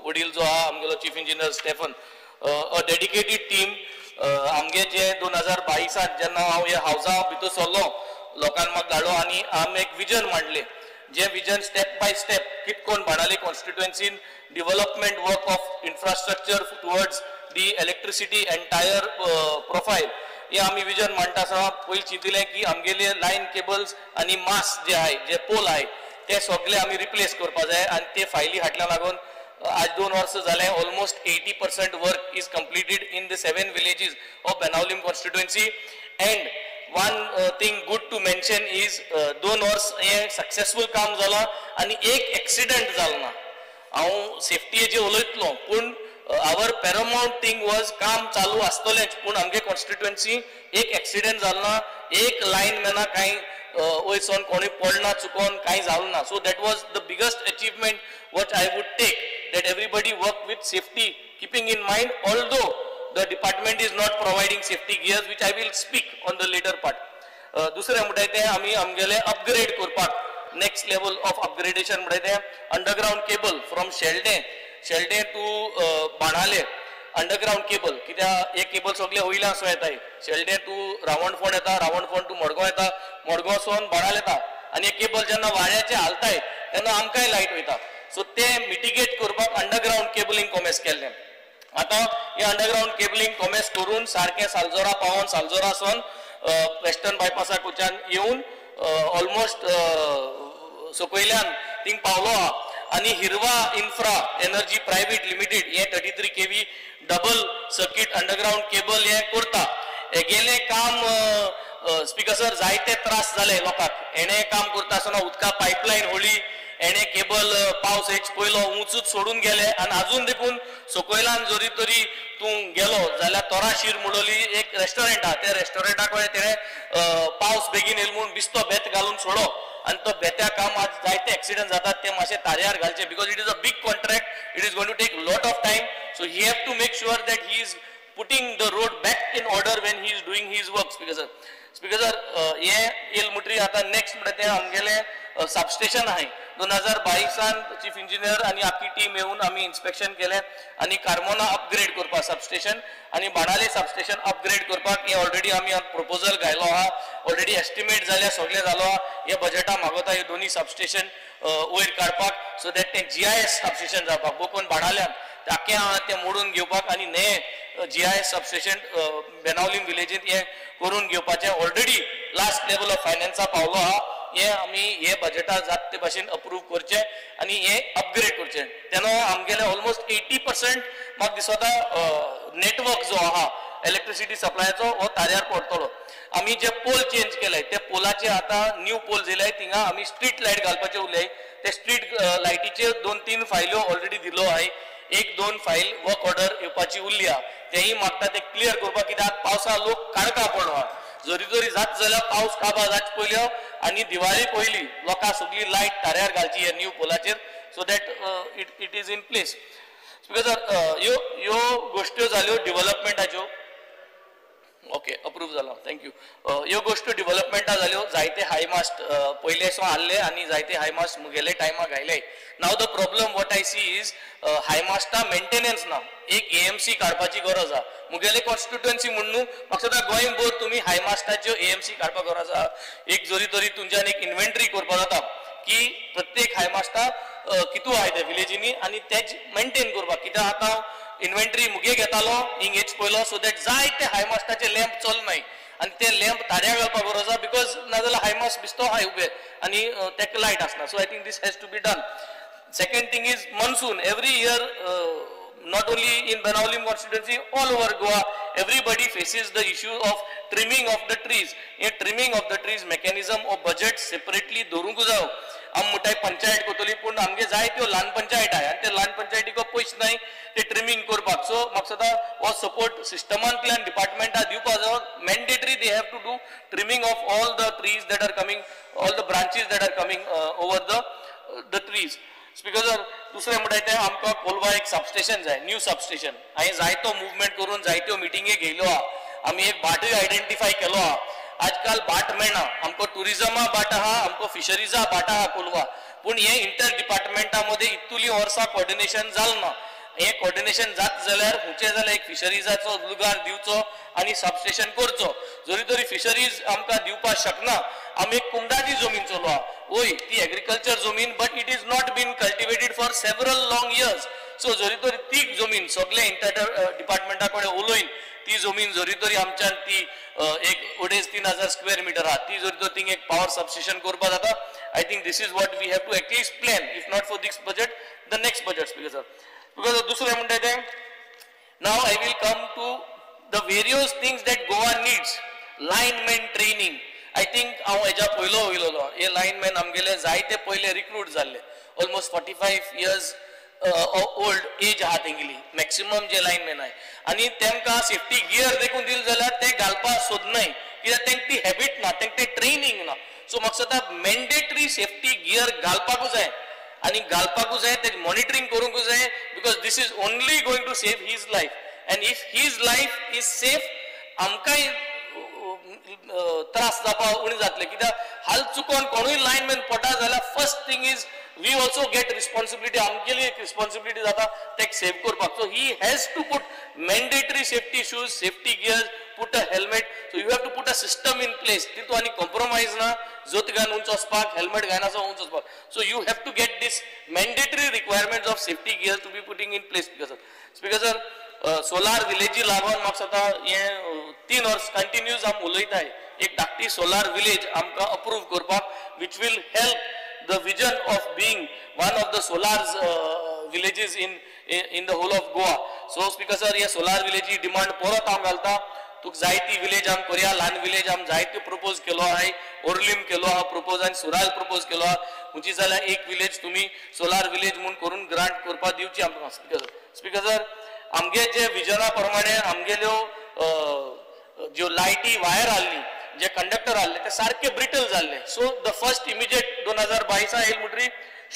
वडील जो आहा आमगेलो chief engineer Stephen, a dedicated team. आमगे जे 2022 जेन्ना हांव ह्या हावजा भितर सरलो, लोकांक म्हाका धाडलो आनी आमी एक विजन मांडलें, जें विजन स्टेप बाय स्टेप कितकोन Benaulim कॉन्स्टिट्युएन्सीन development work of infrastructure towards the electricity entire profile. हे आमी विजन मांडटा आसतना पयलीं चिंतिलें की आमगेले लायन केबल्स आनी मास जे आहाय, जे पोल आहाय ते सगळे आमी रिप्लेस करपा जाय आनी ते फायली हाडल्या लागून आज 2 वर्सां जालें almost 80% work is completed in the 7 villages of Benaulim constituency. And one thing good to mention is 2 वर्स हें सक्सेसफूल काम जालां आनी एक एक्सिडंट जालो ना. हांव सेफ्टीचेर उलयतलो पूण our paramount thing was काम चालू आसतलेंच, पूण आमगे कॉन्स्टिट्युएन्सी एक एक्सिडंट जालो ना, एक लायन मॅना कांय वयसोन कोणूय पडना चुकोन कांय जालो ना. So that was the biggest achievement what I would take, that everybody work with safety keeping in mind, although the department is not providing safety gears, which I will speak on the later part. दुसरें म्हणटाय तें आमी आमगेले upgrade करपाक next level of upgradation म्हणटाय तें underground cable from Sheldem, Sheldem to Benaulim underground cable, कित्याक हे केबल सगळे वयल्यान सो येताय, शेल्डें टू रावणफोंड येता, रावणफोंड टू मडगांव येता, मडगांवसून बाणाले येता आनी हे केबल जेन्ना वाऱ्याचे हालताय तेन्ना आमकांय लायट वयता. सो ते मिटिगेट करपाक अंडरग्रावंड केबलिंग कॉमेस केल्लें. आतां हे अंडरग्रावंड केबलिंग कॉमेस करून सारकें सालजोरा पावोन, सालजोरासून वेस्टर्न बायपासा कडच्यान येवन ऑलमोस्ट सकयल्यान थिंग पावलो आहा. आनी Hirwa infra energy private limited हे 33 kV double circuit underground cable हे करता. हेगेलें काम स्पीकर सर जायते त्रास जाले लोकांक. हेणें काम करता आसतना उदका पायपलायन होळी, हेणें केबल पावस हेच पयलो उंचूच सोडून गेले आनी आजून देखून सकयल्यान जरी तरी तूं गेलो जाल्यार तोराशीर म्हणली एक रेस्टॉरंट आहा, त्या रेस्टॉरंटा कडेन तेणें पावस बेगीन येयलो म्हूण बिस्तो बेत घालून सोडलो आनी तो बेत्या काम आज जायते एक्सिडंट जातात, ते मातशे ताऱ्यार घालचे because it is a big contract, it is going to take lot of time. So he have to make sure that he is putting the road back in order when he is doing his work. Speaker sir, speaker sir हे येल म्हणटरी आतां next म्हणटा तें आमगेलें substation आहाय. 2022 chief engineer आनी आख्खी टीम येवन आमी इन्स्पेक्शन केलें आनी कार्मोना अपग्रेड करपाक सबस्टेशन आनी बाणाले सबस्टेशन अपग्रेड करपाक हे ऑलरेडी आमी प्रपोजल घायलो आहा, ऑलरेडी एस्टिमेट जाल्या, सगळें जालो आहा. हे बजेटा मागोता हे दोनी सबस्टेशन वयर काडपाक, सो that तें GIS substation जावपाक बोकोन बाणाल्यान आख्खें आहा तें मोडून घेवपाक आनी न्हें GIS substation Benaulim विलेजींत हें करून घेवपाचें ऑलरेडी लास्ट लेवल ऑफ फायनान्सा पावलो आहा. हे आमी हे बजेटा जात ते भाशेन अप्रूव करचें आनी हे अपग्रेड करचें. तेन्ना आमगेले ऑलमोस्ट 80% म्हाका दिसता नेटवर्क जो आहा इलेक्ट्रिसिटी सप्लायाचो हो ताऱ्यार पडटलो. आमी जे पोल चेंज केले ते पोलाचे आतां न्यू पोल येयले थिंगा आमी स्ट्रीट लायट घालपाचे उरले, ते स्ट्रीट लायटीचे 2-3 फायल्यो ऑलरेडी दिलो आहाय, 1-2 फायल वर्क ऑर्डर येवपाची उरली आहा, तेंय मागता ते क्लियर करपाक, कित्याक पावसा लोक काडका पडलो आहा. जरी जरी जात जाल्यार पावस काबार जावचे पयल्यो आनी दिवाळी पयली लोकां सगळी लायट ताऱ्यार घालची ह्या new पोलाचेर, so that it is in place. Speaker sir ह्यो ह्यो गोश्ट्यो जाल्यो डिवलपमेंटाच्यो, ओके अप्रूव जाला, thank you. ह्यो गोश्ट्यो डिवलपमेंटा जाल्यो, जायते हायमास्ट पयले सो आहले आनी जायते हायमास्ट मुगेले टायमाक घायले. Now the problem what I see is हायमास्टा maintenance ना, एक AMC काडपाची गरज आहा. मुगेले कॉन्स्टिट्युएन्सी म्हूण न्हू, म्हाका दिसता गोंयभर तुमी हायमास्टाच्यो AMC काडपाक गरज आहा. एक जरी तरी तुमच्यान एक इन्व्हेंटरी करपाक जाता की प्रत्येक हायमास्टा कितू आहाय ते विलेजींनी आनी तेच मेंटेन करपाक, कित्याक आतां इन्व्हेंटरी मुगे घेतालो हिंग हेच पयलो, सो that जायते हायमास्टाचे लॅम्प चलनाय आनी ते लॅम्प ताऱ्या घालपाक गरज आहा, because नाजाल्यार हायमास्ट बिस्तो आहाय उबे आनी तेका लायट आसना. So I think this has to be done. Second thing is monsoon. Every year, not only in Benaulim constituency, all over Goa, everybody faces the issue of trimming of the trees. A trimming of the trees mechanism of budget separately धरूंक जाव. आम म्हणटाय पंचायत करतली, पूण आमगे जाय त्यो ल्हान पंचायत आहाय आनी ते ल्हान पंचायतीक पयशे नाय ते ट्रिमींग करपाक. सो म्हाका दिसता हो सपोर्ट सिस्टमांतल्यान डिपार्टमेंटा दिवपा जाय. Mandatory they have to do trimming of all the trees that are coming, all the branches that are coming over the trees. Speaker sir दुसरें म्हणटा तें आमकां कोलवा एक सबस्टेशन जाय, न्यू सबस्टेशन. हांवें जायतो मुवमेंट करून जायत्यो मिटिंगी घेयल्यो आहा, आमी एक भाटूय आयडेंटिफाय केलो आहा. आजकाल भाट मेळना, आमकां ट्युरिजमा भाट आहा, आमकां फिशरीजा भाट आहा कोलवा, पूण हें इंटर डिपार्टमेंटा मदीं इतुली वर्सां कोऑर्डिनेशन जालें ना. हें कोऑर्डिनेशन जात जाल्यार खंयचें जाल्यार एक फिशरीजाचो लुगार दिवचो आनी सबस्टेशन करचो. जरी तरी फिशरीज आमकां दिवपाक शकना, आमी एक कुंडाची जमीन चलो आहा, वय ती एग्रीकल्चर जमीन, but it is not been cultivated for several long years. So जरी तरी ती जमीन सगळे इंटर डिपार्टमेंटा कडेन उलोवन ती जमीन जरी तरी आमच्यान ती एक 2.5-3 हजार स्क्वेअर मिटर आहा ती जरी तर थिंग एक पावर सबस्टेशन करपाक जाता. I think this is what we have to at least plan, if not for this budget the next budget. Speaker sir, because दुसरें म्हणटा तें now I will come to the various things that Goa needs. Lineman training, I think हांव हेज्या पयलो वयलोलो हे lineman आमगेले जायते पयले रिक्रूट जाल्ले, ऑलमोस्ट 45 इयर्स ओल्ड एज आहा तेंगेली मॅक्सिमम जे लायनमॅन आहाय, आनी तेमकां सेफ्टी गियर देखून दिले जाल्यार ते घालपाक सोदनाय कित्याक तेंकां ती हॅबीट ना, तेंकां तें ट्रेनींग ना. सो म्हाका दिसता मॅन्डेटरी सेफ्टी गियर घालपाकूच जाय आनी घालपाकूच जाय, तेजें मॉनिटरींग करूंकूच जाय, because this is only going to save his life, and if his life is safe आमकांय त्रास जावपाक उणें जातलें. कित्याक हाल चुकोन कोणूय लायनमॅन पडटा जाल्यार first thing is we also get responsibility, आमगेली एक रिस्पॉन्सिबिलिटी जाता तेक सेव करपाक. So he has to put mandatory safety shoes, safety gears, put a helmet. So you have to put a system in place, तितून आनी compromise ना, जोत घालून उंच वचपाक, हेल्मेट घालना उंच वचपाक. So you have to get this mandatory requirements of safety gear to be putting in place. Speaker sir, speaker sir, solar विलेजी लागून म्हाका दिसता हें 3 वर्स कंटिन्यूज आमी उलयताय एक धाकटी सोलार विलेज आमकां अप्रूव करपाक, which will help the vision of being one of the solar villages in the whole of Goa. So speaker sir, हे सोलार विलेजी डिमांड परत हांव घालता. तुका जायती विलेज आम करया, ल्हान विलेज आम जायते प्रपोज केलो आहाय, ओर्लीम केलो आहा प्रपोज आनी सुराल प्रपोज केलो आहा. म्हणजे जाल्यार एक विलेज तुमी सोलार विलेज म्हूण करून ग्रांट करपाक दिवची आमकां. स्पीकर सर, स्पीकर सर, आमगे जे विजना प्रमाणे आमगेल्यो ज्यो लायटी वायर आहली, जे कंडक्टर आहले ते सारके ब्रिटल जाल्ले. सो the first immediate 2022 येयल म्हणटरी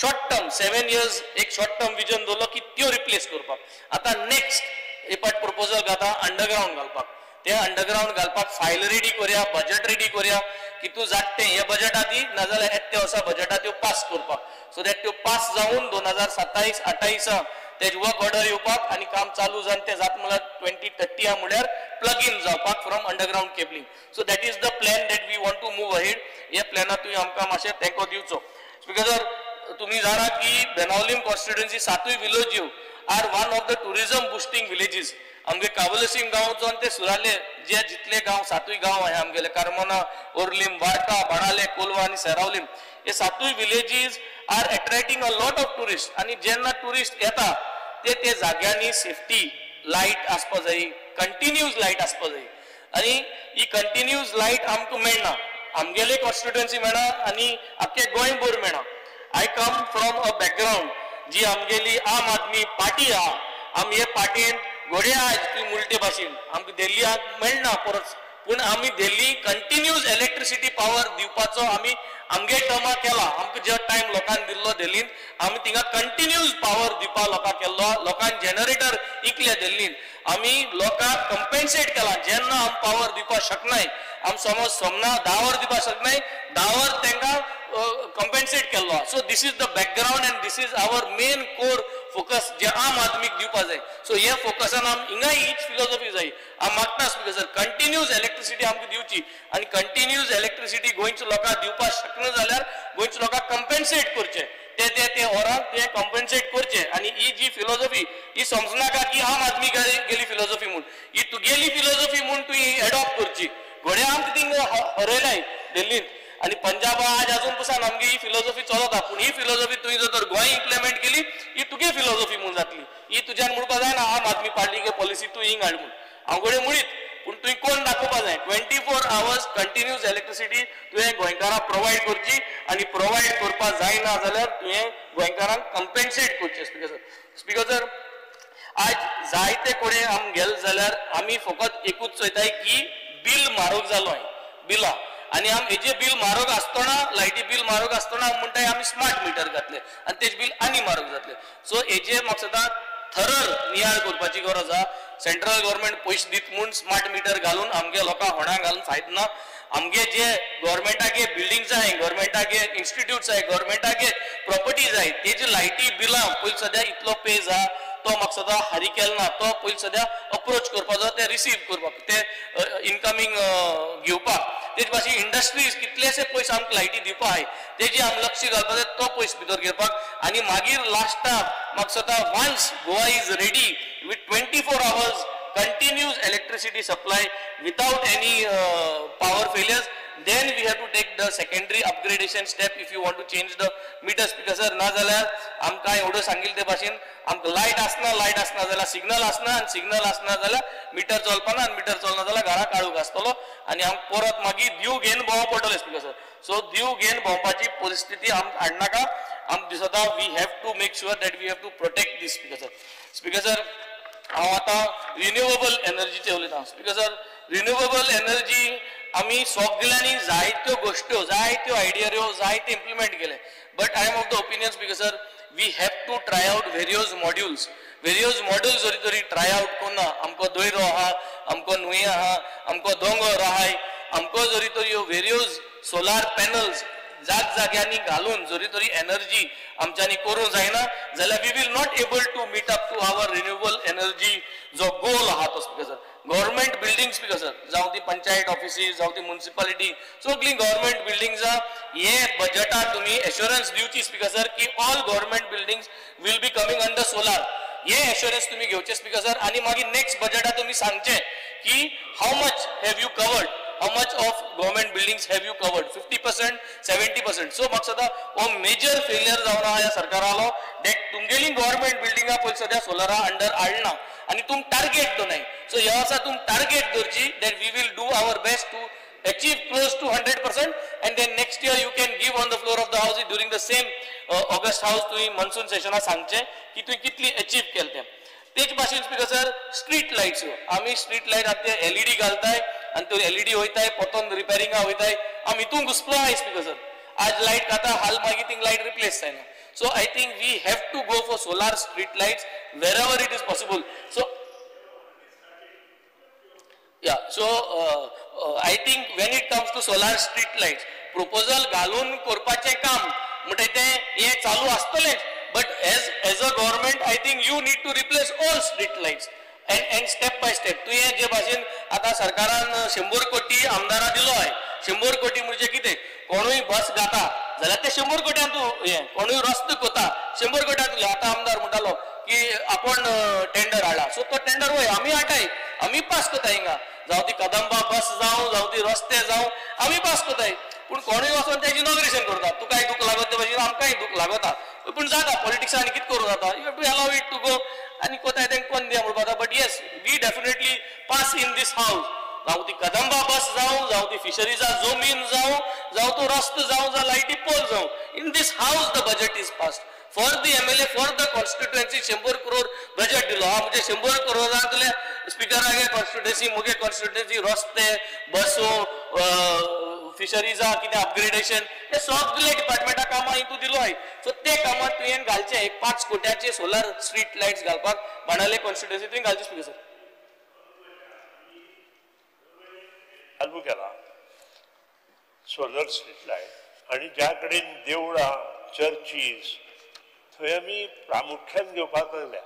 शॉर्ट टर्म 7 इयर्स एक शॉर्ट टर्म विजन दवरलो की त्यो रिप्लेस करपाक. आतां नेक्स्ट एक पाट प्रपोजल घाता अंडरग्रावंड घालपाक, ते अंडरग्रावंड घालपाक फायल रेडी करया, बजेट रेडी करया की तूं जाता तें हे बजेट आदी नाजाल्यार येता वर्सा बजेटा त्यो पास करपाक, सो that त्यो पास जावन 2027-28 तेज वर्क ऑर्डर येवपाक आनी काम चालू जावन तें जाता म्हणल्यार 2030 म्हणल्यार प्लग इन जावपाक from underground cabling. So that is the plan that we want to move ahead. ह्या प्लॅनात तुवें आमकां मातशें तेंको दिवचो. स्पीकर सर, तुमी जाणा की Benaulim constituency 7 विलेज्यो are one of the tourism boosting villages. आमगे कावलसीम गांवचो आनी ते सुराले जे जितले गांव 7 गांव आहा आमगेले, कारमोना, ओर्लीम, वार्का, बाणाले, कोलवा आनी सेरावलीम, हे 7 villages are attracting a lot of tourist. आनी जेन्ना ट्युरिस्ट येता ते ते जाग्यांनी सेफ्टी लायट आसपा जाय, कंटिन्यूज लायट आसपा जाय, आनी ही कंटिन्यूज लायट आमकां मेळना, आमगेले कॉन्स्टिट्युएन्सी मेळना आनी आख्खे गोंयभर मेळना. I come from a background जी आमगेली आम आदमी पार्टी आहा, आमी हे पार्टीन घोडे आहा ती मुलटे भाशेन आमकां दिल्लीक मेळना परत, पूण आमी दिल्ली कंटिन्यूज इलेक्ट्रिसिटी पावर दिवपाचो आमी आमगे टर्मा केला. आमकां जे टायम लोकांक दिल्लो दिल्लीन आमी थिंगा कंटिन्यूज पावर दिवपाक लोकांक केल्लो, लोकांक जनरेटर इकले दिल्लीन, आमी लोकांक कंपेन्सेट केला. जेन्ना आमी पावर दिवपाक शकनाय, आमी समज सोमना 10 वर दिवपाक शकनाय, 10 वर तांकां कंपेन्सेट केल्लो. So this is the background and this is our main core focus जे आम आदमीक दिवपाक जाय. सो हे फोकसान आम हिंगाय हीच फिलॉसॉफी जाय. आम मागता स्पीकर सर कंटिन्यूज इलेक्ट्रिसिटी आमकां दिवची आनी कंटिन्यूज इलेक्ट्रिसिटी गोंयच्या लोकांक दिवपाक शकना जाल्यार गोंयच्या लोकांक कंपेन्सेट करचें, ते ते ते वरांक ते कंपेन्सेट करचें. आनी ही जी फिलॉसॉफी ही समजनाका की आम आदमी गेली फिलॉसॉफी म्हूण, ही तुगेली फिलॉसॉफी म्हूण तुवें एडॉप्ट करची. घोडे आमकां थिंगा हरयलाय दिल्लींत आनी पंजाबा आज अजून पसून आमगे ही फिलॉसॉफी चलता, पूण ही फिलॉसॉफी तुवें जर तर गोंय इम्प्लिमेंट केली ही तुगे फिलॉसॉफी म्हूण जातली. ही तुज्यान म्हणपाक जायना आम आदमी पार्टी पॉलिसी तूं हिंग हाड म्हूण, हांव घडये म्हणीत, पूण तुवें कोण दाखोवपाक जाय. 24 hours continuous electricity तुवें गोंयकारांक प्रोवायड करची आनी प्रोवायड करपाक जायना जाल्यार तुवें गोंयकारांक कंपेन्सेट करचें. स्पीकर सर, स्पीकर सर, आज जायते कडेन आम गेले जाल्यार आमी फकत एकूच चोयताय की बील म्हारग जालो आहे बिलां, आनी आम हेजे बील म्हारग आसतना, लायटी बील म्हारग आसतना आमी म्हणटाय आमी स्मार्ट मिटर घातले आनी तेजे बील आनी म्हारग जातले. सो हेजे म्हाका थरर नियाळ करपाची गरज आहा. सेंट्रल गव्हर्मेंट पयशे दीत म्हूण स्मार्ट मिटर घालून आमगे लोकांक होणाक घालून फायदो ना. आमगे जे गव्हर्मेंटागे बिल्डिंग्स आहाय, गव्हर्मेंटागे इन्स्टिट्यूट्स आहाय, गव्हर्मेंटागे प्रॉपर्टीज आहाय, तेजी लायटी बिलां पयलीं सद्या इतलो पेज आहा तो म्हाका सदां हारी केलो ना, तो पयलीं सद्या अप्रोच करपाचो, ते रिसीव करपाक, ते इनकमींग घेवपाक, तेज भाशेन इंडस्ट्रीज कितलेशे पयशे आमकां लायटी दिवपा आहाय तेजी आम लक्ष घालपाक जाय, तो पयस भितर घेवपाक. आनी मागीर लास्टाक म्हाका दिसता once Goa is ready with 24 hours continuous electricity supply without any power failures, then we have to take the secondary upgradation step if you want to change the meters. Because sir, ना जाल्यार आमकां एवढं सांगिल्लें ते भाशेन आमकां light आसना, light आसना जाल्यार सिग्नल आसना, आनी सिग्नल आसना जाल्यार मिटर चलपाना, आनी मिटर चलना जाल्यार घरा काळोख आसतलो आनी आमकां परत मागीर दीव घेवन भोंवप पडटलें स्पीकर सर. सो दीव घेवन भोंवपाची परिस्थिती आमकां हाडनाका. आमकां दिसता we have to make sure that we have to protect this speaker sir. Speaker sir, हांव आतां रिन्युएबल एनर्जीचेर उलयतां. स्पीकर सर, रिन्युएबल एनर्जी आमी सगल्यांनी जायत्यो गोश्ट्यो, जायत्यो आयडियो, जायते इम्प्लिमेंट केले, but I am of the opinion speaker sir, we have to try out various modules. Various models जरी तरी ट्राय आवट करुना, आमकां दोयरो आहा, आमकां न्हंय आहा, आमकां दोंगर आहाय, आमकां जरी तरी ह्यो वेरियस सोलार पॅनल्स जाग जाग्यांनी घालून जरी तरी एनर्जी आमच्यांनी करूंक जायना जाल्यार we will not able to meet up to our renewable energy जो गोल आहा तो speaker sir. Government buildings speaker sir, जावं ती पंचायत ऑफिसीस, जावं ती मुन्सिपालिटी, सगळीं गव्हर्मेंट बिल्डिंग्सां हे बजटात तुमी एश्योरन्स दिवची स्पीकर सर की all government buildings will be coming under solar. हे एश्योरन्स तुमी घेवचे स्पीकर सर. आनी मागीर नेक्स्ट बजटात तुमी सांगचे की how much have you covered, how much of government buildings have you covered, 50%, 70%. So म्हाका दिसता हो मेजर फेलियर जावन आहा ह्या सरकारालो that तुमगेली गव्हर्मेंट बिल्डिंगां पयलीं सद्या सोलरा अंडर हाडना आनी तुम टार्गेट दवरनाय. सो ह्या वर्सा तुम टार्गेट दवरची that we will do our best to achieve close to 100%, and then next year you can give on the floor of the house during the same August house तुवें monsoon session सांगचें की तुवें कितली achieve केलें तें. तेच भाशेन speaker sir, street lights, आमी स्ट्रीट लायट आतां एलईडी घालताय आनी त्यो एलईडी वयताय परतून रिपेरिंगा वयताय, आमी हितून घुसपलो आहाय स्पीकर सर. आज लायट खाता हाल मागीर थिंग लायट रिप्लेस जायना. So I think we have to go for solar street lights wherever it is possible. So yeah, so I think when it comes to solar street lights, proposal घालून करपाचें काम म्हणटा तें हें चालू आसतलेंच, but as a government I think you need to replace all street lights and step by step. तुवें जे भाशेन आतां सरकारान 100 कोटी आमदारां दिलो आहे, 100 कोटी म्हणजे कितें, कोणूय बस घाता जाल्यार ते 100 कोट्यान तूं हें, कोणूय रस्तो कोता 100 कोट्यान तुजें. आतां आमदार म्हणटालो की आपूण टेंडर हाडला, सो तो टेंडर वय आमी हाडटाय, आमी पास कोताय हिंगा, जावं ती कदंबा बस जावं, जावं ती रस्ते जावं, आमी पास कोताय. पूण कोणूय वचोन तेजें इनॉग्रेशन करता, तुकाय दूख लागत ते भाशेन आमकांय दूख लागता, पूण जाता पॉलिटिक्सान कितें करूं जाता, you have to allow it to go आनी कोताय तेंकां कोन्न दिया म्हणपाक जाता. But yes, we definitely pass in this house, जावं ती कदंबा बस जावं, जावं ती फिशरीजा जमीन जावं, जावं तो रस्तो जावं, जावं लायटी पोल जावं, in this house the budget is passed for the MLA for the constituency. 100 crore budget दिलो हा, म्हणजे 100 करोडांतले स्पिकरागे कॉन्स्टिट्युएन्सी, मुगे कॉन्स्टिट्युएन्सी रस्ते, बसो, फिशरीजा कितें अपग्रेडेशन, हे सगळे डिपार्टमेंटा कामां हितून दिलो आहाय. सो ते कामां तुवें घालचे, एक 5 कोट्याचे सोलार स्ट्रीट लायट्स घालपाक बाणावले कॉन्स्टिट्युएन्सी तुवें घालचे स्पीकर सर. चालू केला सोलर स्ट्रीट लायट आनी ज्या कडेन देवळां, चर्चीस थंय आमी प्रामुख्यान घेवपाक लागल्या,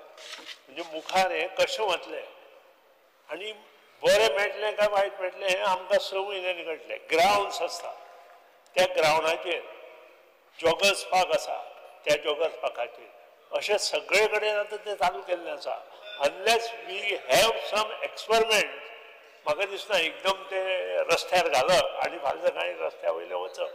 म्हणजे मुखार हें कशें वतलें आनी बरें मेळटलें काय वायट मेळटलें हें आमकां 6 म्हयन्यांनी कळटलें. ग्रावंड्स आसता, त्या ग्रावंडाचेर जॉगर्स पार्क आसा, त्या जॉगर्स पार्काचेर अशें सगळे कडेन आतां तें चालू केल्लें आसा. Unless we have some experiment, म्हाका दिसना एकदम ते रस्त्यार घालप आनी फाल्यां सकाळीं रस्त्या वयले वचप,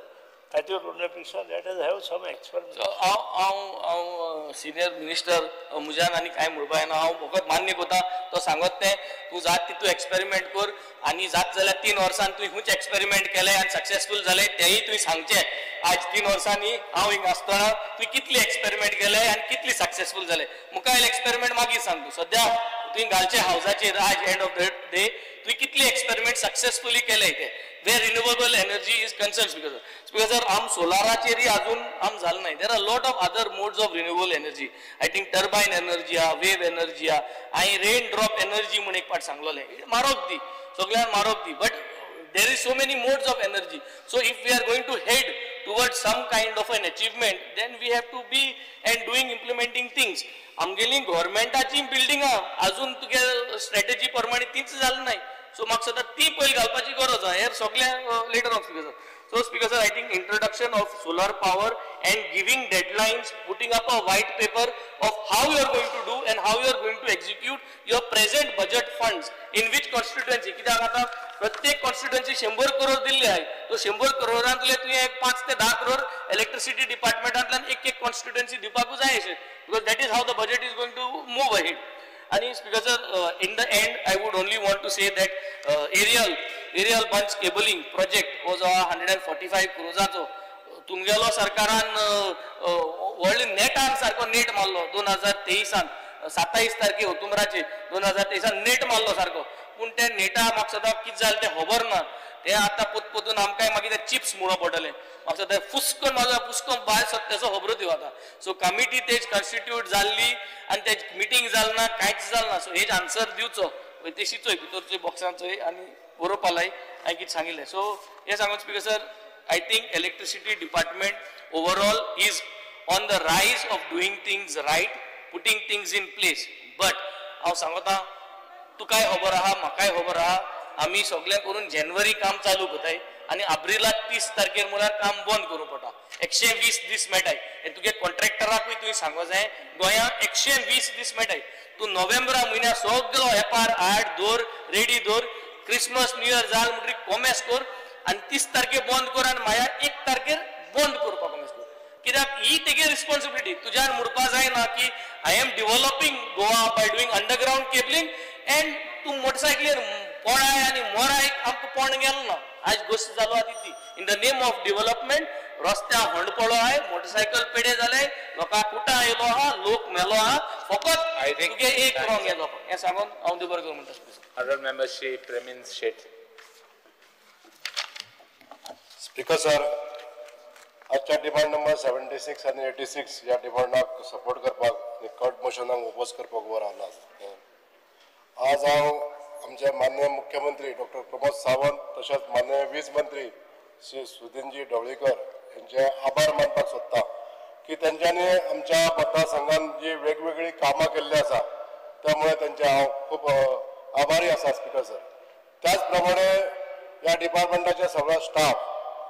ताचेर उलोवण्या let us have some experiment. हांव हांव सिनियर मिनिस्टर म्हज्यान आनी कांय म्हणपा येना, हांव फकत मान्य करता तो सांगत तें, तूं जात तितू एक्सपेरिमेंट कर आनी जात जाल्यार 3 वर्सां तुवें खूंच एक्सपेरिमेंट केलें आनी सक्सेसफूल जालें तेंय तुवें सांगचें. आज 3 वर्सांनी हांव हिंगा आसतना तुवें कितली एक्सपेरिमेंट केले आनी कितली सक्सेसफूल जाले, मुखार एक्सपेरिमेंट मागीर सांग तूं. सद्या तुवें घालचें हावजाचेर आज एंड ऑफ the day तुवें कितली एक्सपेरिमेंट सक्सेसफुली केले ते where renewable energy is concerned. Speaker sir, speaker sir, आम सोलाराचेरय अजून आम जालें ना. There are lot of other modes of renewable energy. I think turbine energy आहा, वेव एनर्जी आहा, आनी रेन ड्रॉप एनर्जी म्हूण एक पाट सांगलोलें, मारोग ती सगळ्यांक मारोग ती, but there is so many modes of energy. So if we are going to head towards some kind of an achievement, then we have to be and doing implementing things. आमगेली गव्हर्मेंटाची बिल्डिंगां अजून तुगे स्ट्रॅटेजी प्रमाणे तीच जालें ना. So म्हाका सदां ती पयली घालपाची गरज आहा, हेर सगळें later on speaker sir. So speaker sir, I think introduction of solar power and giving deadlines, putting up a white paper of how you are going to do and how you are going to execute your present budget funds in which constituency. कित्याक आतां प्रत्येक constituency 100 crore दिल्ले आहे, तो 100 करोडांतले तुवें 5 ते 10 crore electricity डिपार्टमेंटांतल्यान एक एक कॉन्स्टिट्युएन्सी दिवपाकूच जाय अशें, because that is how the budget is going to move ahead. आणि speaker sir, in the end I would only want to say that aerial bunch cabling project हो जो 145 क्रोजाचो तुमगेलो सरकारान व्हडले नेटान सारको नेट मारलो 2023 27 तारखे ऑक्टोबराचे 2023 नेट मारलो सारको, पूण ते नेटा म्हाका सदां कितें जालें तें खबर ना, ते आतां पोतपोतून आमकांय मागीर ते चिप्स म्हणून पडटले, म्हाका सदां फुस्कन म्हाका फुस्कन भायर सरता तेजो खबरो दिव आतां. सो कमिटी तेज कॉन्स्टिट्यूट जाल्ली आनी तेज मिटींग जाल ना, कांयच जाल ना. सो हेज आन्सर दिवचो तेशीचोय भितरचोय बॉक्सांचोय आनी बरोवपालाय हांवें कितें सांगिल्लें. सो हें सांगून speaker sir, I think electricity department overall is on the rise of doing things right, putting things in place. But हांव सांगता तुकाय खबर आहा, म्हाकाय खबर आहा, आमी सगळें करून जानेवारी काम चालू करताय आनी एप्रिलाक 30 तारखेर म्हळ्यार काम बंद करूंक पडटा. 120 दीस मेळटाय, हें तुगे कॉन्ट्रॅक्टराकूय तुवें सांगो जाय, गोंयांत 120 दीस मेळटाय. तूं नोव्हेंबरा म्हयन्या सगळो वेपार हाड दवर, रेडी दवर, क्रिसमस न्यू इयर जाल म्हणटकीर कोमेस कर आनी 30 तारखेर बंद कर आनी मागीर 1 तारखेर बंद करपाक कोमेस कर, कित्याक ही तेगे रिस्पॉन्सिबिलिटी. तुज्यान म्हणपा जायना की I am developing Goa by doing underground cabling and तूं मोटरसायकलीर पोडाय आनी मोराय आमकां पोण गेलो ना. आज गोश्ट जालो आहा ती in the name of development रस्त्या होंड पडलो आहाय, मोटरसायकल पेडे जाले, लोकांक कुटां आयलो आहा, लोक मेलो आहा, फकत तुगे एक रॉंग येलो हें सांगून हांव दुबर करूं म्हणटा. Honourable member Shri Premin Shet. Speaker sir, आजच्या डिमांड नंबर 76 आनी 86 ह्या डिमांडाक सपोर्ट करपाक आनी कट मोशनाक ओपोज करपाक उबो रावला. आज हांव आमचे माननीय मुख्यमंत्री डॉक्टर प्रमोद सावंत तशेंच माननीय वीज मंत्री श्री सुदिनजी ढवळीकर यांचे आभार मानपाक सोदता की तेंच्यांनी आमच्या मतदारसंघान जी वेगवेगळी कामां केल्ली आसा त्यामुळे तेंचे हांव खूब आभारी आसा स्पीकर सर. त्याच प्रमाणे ह्या डिपार्टमेंटाचे सगळो स्टाफ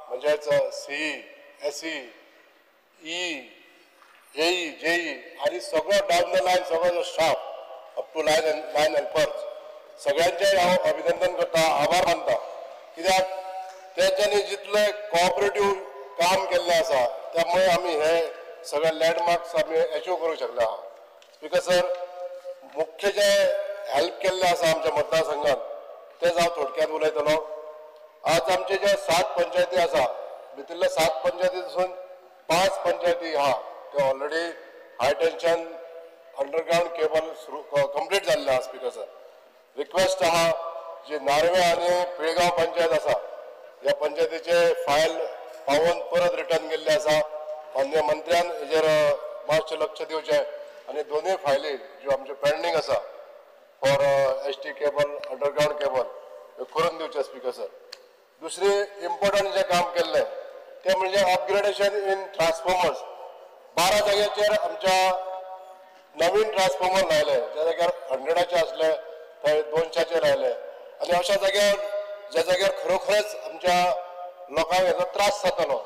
म्हणजेच सीई, एसई, ई, एई, जेई आनी सगळो डावन the line सगळो जो staff up to line helpers सगळ्यांचे हांव अभिनंदन करता, आभार मानता, कित्याक तेंच्यांनी जितलें कॉपरेटीव काम केल्लें आसा त्यामुळे आमी हे सगळे लँडमार्क्स आमी एचीव करूंक शकले आहा. स्पीकर सर, मुख्य जे हेल्प केल्लें आसा आमच्या मतदारसंघात तेच हांव थोडक्यात उलयतलो. आज आमचे जे 7 पंचायती आसा भितरल्या 7 पंचायतीसून 5 पंचायती आहा ते already high tension underground cable सुरू कंप्लीट जाल्लें आहा. स्पीकर सर, रिक्वेस्ट आहा जी नार्वे आनी पिळगांव पंचायत आसा ह्या पंचायतीचे फायल पावोवन परत रिटर्न गेल्ले आसा. माननीय मंत्र्यान हेजेर मातशें लक्ष दिवचें आनी दोनूय फायली ज्यो आमच्यो पेंडींग आसा for H T cable, underground cable ह्यो करून दिवचें. स्पीकर सर, दुसरी इम्पॉर्टंट जें काम केल्लें तें म्हणजे अपग्रेडेशन इन ट्रान्सफॉर्मर्स. 12 जाग्याचेर आमच्या नवीन ट्रान्सफॉर्मर लायले, ज्या जाग्यार 100 आसले थंय 200 लायले आनी अशा जाग्यार ज्या जाग्यार खरोखरच आमच्या लोकांक हेजो त्रास जातालो,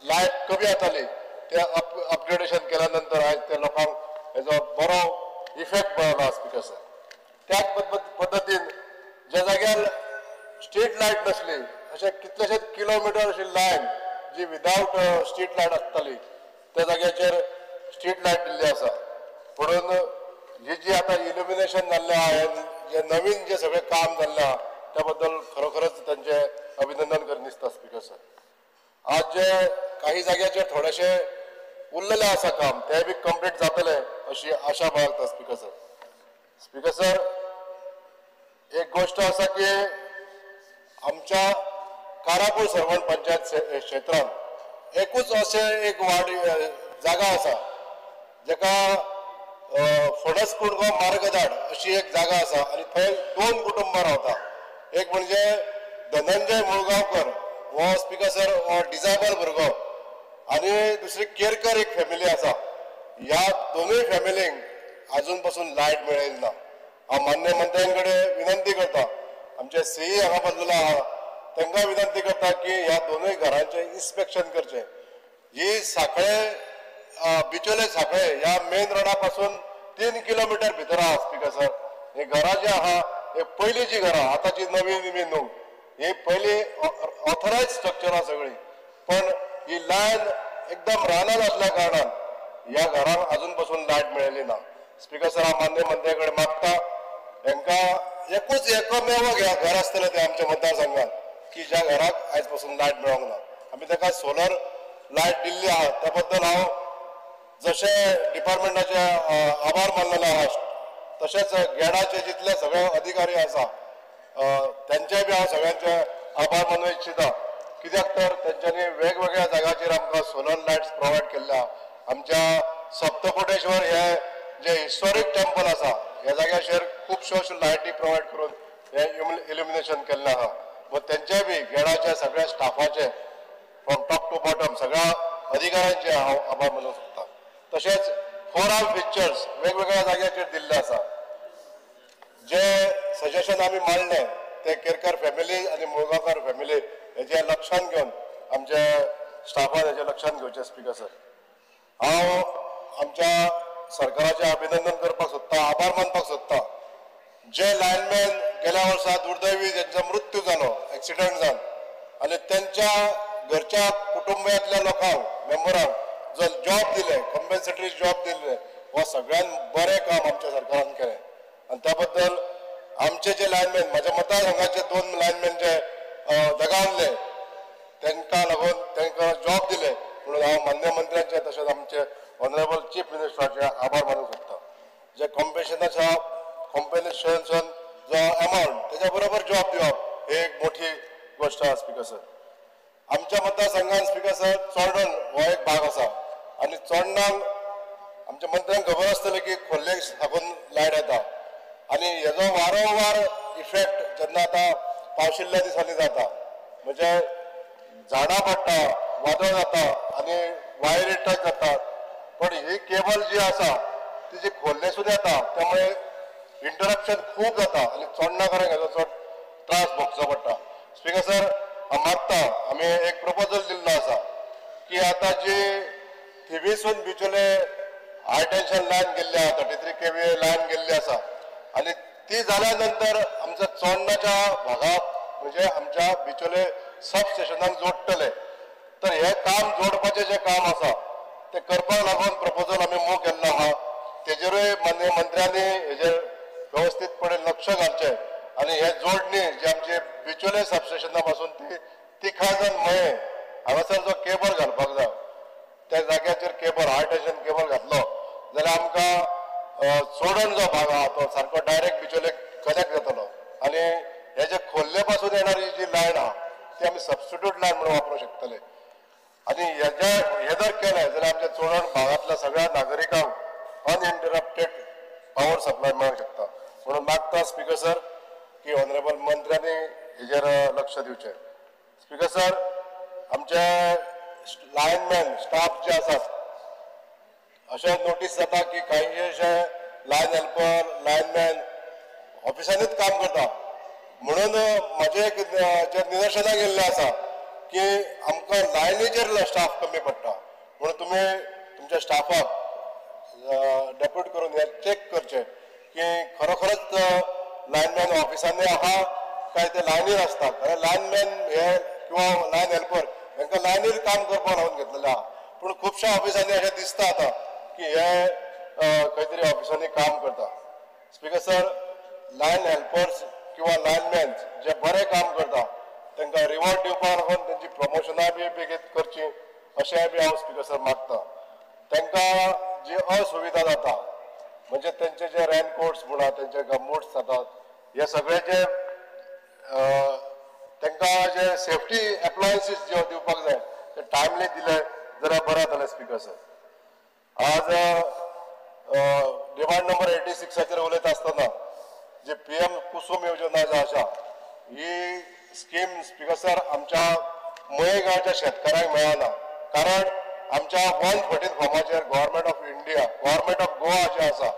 लायट कमी जाताली, ते अपग्रेडेशन केल्या नंतर आयज ते लोकांक हेजो बरो इफेक्ट मेळ्ळो. स्पीकर सर, त्याच पद्दतीन ज्या जाग्यार स्ट्रीट लायट नासली अशे कितलेशेच किलोमिटर अशी लायन जी विदावट स्ट्रीट लायट आसताली त्या जाग्याचेर स्ट्रीट लायट दिल्ली आसा. म्हणून ही जी आतां इल्युमिनेशन जाल्लें आहा, जे नवीन जे सगळें काम जाल्लें आहा त्या बद्दल खरोखरच तांचें अभिनंदन करीन दिसता. स्पीकर सर, आज जे काही जाग्याचेर थोडेशें उरलेलें आसा काम तें बी कंप्लीट जातलें अशी आशा बाळगता. स्पीकर सर, स्पीकर सर, एक गोष्ट आसा की आमच्या कारापूर सर्वण पंचायत क्षेत्रांत एकूच अशें एक वार्ड जागा आसा जेका फणस कुडगो मार्गदाड अशी एक जागा आसा आनी थंय 2 कुटुंबां रावता. एक म्हणजे धनंजय मुळगांवकर हो स्पीकर सर हो डिजायबल भुरगो आनी दुसरी केरकर एक फॅमिली आसा. ह्या दोनूय फॅमिलींक आजून पासून लायट मेळिल्ली ना. हांव मान्य मंत्र्यां कडेन विनंती करता आमचे सीई हांगा बसलेलो आहा, तांकां विनंती करता की ह्या दोनूय घरांचें इन्स्पेक्शन करचें. ही सांखळे बिचोले सांखळे ह्या मेन रोडा पासून 3 किलोमिटर भितर आहा स्पीकर सर. ही घरां जी आहा हे पयलींची घरां, आतांची नवी नवी न्हू, ही पयलीं ऑथरायज स्ट्रक्चर आहा सगळी, पण ही लायन एकदम रानान असल्या कारणान ह्या घरांक अजून पासून लायट मेळ्ळी ना. स्पीकर सर, हांव मान्य मंत्र्या कडेन मागता हेंकां एकूच एकमेव घर आसतलें तें आमच्या मतदारसंघात की ज्या घराक आयज पासून लायट मेळोंक ना. आमी ताका सोलर लायट दिल्ली आहा, त्या बद्दल हांव जशें डिपार्टमेंटाचे आभार मानलेले आहा, तशेंच गेडाचे जितले सगळे अधिकारी आसा तेंचे बी हांव सगळ्यांचे आभार मानूंक इच्छिता. कित्याक तर तेंच्यांनी वेगवेगळ्या जाग्याचेर आमकां सोलर लायट्स प्रोवायड केल्ले आहा. आमच्या सप्तकोटेश्वर हे जे हिस्टोरीक टेम्पल आसा ह्या जाग्याचेर खुबश्यो अश्यो लायटी प्रोवायड करून हे इल्युमिनेशन केल्लें आहा. व तेंचे बी गेडाच्या सगळ्या स्टाफाचे फ्रॉम टॉप टू बॉटम सगळ्या अधिकाऱ्यांचे हांव आभार मानूंक सोदता. तशेंच 4 आर्म पिक्चर्स वेगवेगळ्या जाग्याचेर दिल्ले आसा. जे सजेशन आमी मांडलें ते केरकर फॅमिली आनी मुळगांवकर फॅमिली हेजे लक्षांत घेवन आमच्या स्टाफान हेजे लक्षांत घेवचें. स्पीकर सर, हांव आमच्या सरकाराचें अभिनंदन करपाक सोदता, आभार मानपाक सोदता. जे लायनमॅन गेल्या वर्सा दुर्दैवी जेंचो मृत्यू जालो एक्सिडंट जावन आनी तेंच्या घरच्या कुटुंबांतल्या लोकांक मेंबरांक जो जॉब दिले, कॉम्पेन्सेटरी जॉब दिले, हो सगळ्यात बरें काम आमच्या सरकारान केलें. आनी त्या बद्दल आमचे जे लायनमॅन, म्हाज्या मतदारसंघाचे 2 लायनमॅन जे दगावले तांकां लागून तांकां जॉब दिले म्हणून हांव मान्य मंत्र्यांचे तशेंच आमचे ऑनरेबल चीफ मिनिस्टराचे आभार मानूंक सोदता. जे कॉम्पेन्सेशन जो अमावंट तेच्या बरोबर जॉब दिवप ही एक मोठी गोश्ट आसा. स्पीकर सर, आमच्या मतदारसंघान स्पीकर सर चोडण हो एक भाग आसा आनी चोडणाक आमच्या मंत्र्यांक खबर आसतलें की खोल्ले साकून लायट येता आनी हेजो वारंवार इफेक्ट जेन्ना आतां पावशिल्ल्या दिसांनी जाता, म्हणजे झाडां पडटा, वादळ जाता आनी वायरी टच जातात. पण ही केबल जी आसा ती जी खोल्लेसून येता त्यामुळे इंटरप्शन खूब जाता आनी चोडणाकारांक हेजो चड त्रास भोगचो पडटा. स्पीकर सर, हांव मागता, आमी एक प्रपोजल दिल्लो आसा की आतां जी थिवीसून बिचोले हाय टेन्शन लायन गेल्ली आहा, 33 kV line गेल्ली आसा आनी ती जाल्या नंतर आमच्या चोडणाच्या भागाक म्हणजे आमच्या बिचोले सब स्टेशनाक जोडटले. तर हे काम जोडपाचें जें काम आसा तें करपाक लागून प्रपोजल आमी मूव केल्लो आहा. तेजेरूय मान्य मंत्र्यांनी हेजेर वेवस्थीतपणे लक्ष घालचें आनी हे जोडणी जी आमची बिचोले सब स्टेशना पासून ती तिखाजन मये हांगासर जो केबल घालपाक जाय त्या जाग्याचेर केबल हाय टेन्शन केबल घातलो जाल्यार आमकां चोडण जो भाग आहा तो सारको डायरेक्ट बिचोले कनेक्ट जातलो आनी हे जे खोल्ले पासून येणारी जी लायन आहा ती आमी सबस्टिट्यूट लायन म्हणून वापरूंक शकतले. आनी हेजे हे जर केलें जाल्यार आमच्या चोडण भागांतल्या सगळ्या नागरिकांक अनइंटरप्टेड पावर सप्लाय मेळूंक शकता. म्हणून मागता स्पीकर सर की ऑनरेबल मंत्र्यांनी हेजेर लक्ष दिवचें. स्पीकर सर, आमचे लायनमॅन स्टाफ जे आसात अशें नोटीस जाता की कांय अशे लायन हेल्पर लायनमॅन ऑफिसांनीच काम करता. म्हणून म्हाजें एक जे निदर्शनाक येयल्लें आसा की आमकां लायनीचेर स्टाफ कमी पडटा. म्हणून तुमी तुमच्या स्टाफाक डेप्यूट करून हें चॅक करचें की खरोखरच लायनमॅन ऑफिसांनी आहा काय ते लायनीर आसतात. कारण लायनमॅन हे किंवा लायन हेल्पर हेंकां लायनीर काम करपाक लावन घेतलेलें आहा, पूण खुबश्या ऑफिसांनी अशें दिसता आतां की हे खंय तरी ऑफिसांनी काम करता. स्पीकर सर, लायन हेल्पर्स किंवा लायनमॅन जे बरें काम करता तांकां रिवॉर्ड दिवपाक लागून तेंची प्रमोशनां बी बेगीन करची अशेंय बी हांव स्पीकर सर मागता. तांकां जी असुविधा जाता म्हणजे तेंचे जे रेनकोट्स म्हणा, तेंचे गमबूट्स जातात, हे सगळे जे तांकां जे सेफ्टी एप्लायन्सीस जे दिवपाक जाय ते टायमली दिले जाल्यार बरें जातलें. स्पीकर सर, आज डिमांड नंबर 86 उलयता आसतना जे PM Kusum योजना जी आसा ही स्कीम स्पीकर सर आमच्या मये गांवच्या शेतकारांक मेळना, कारण आमच्या 114 फॉर्माचेर government of India, government of Goa जे आसा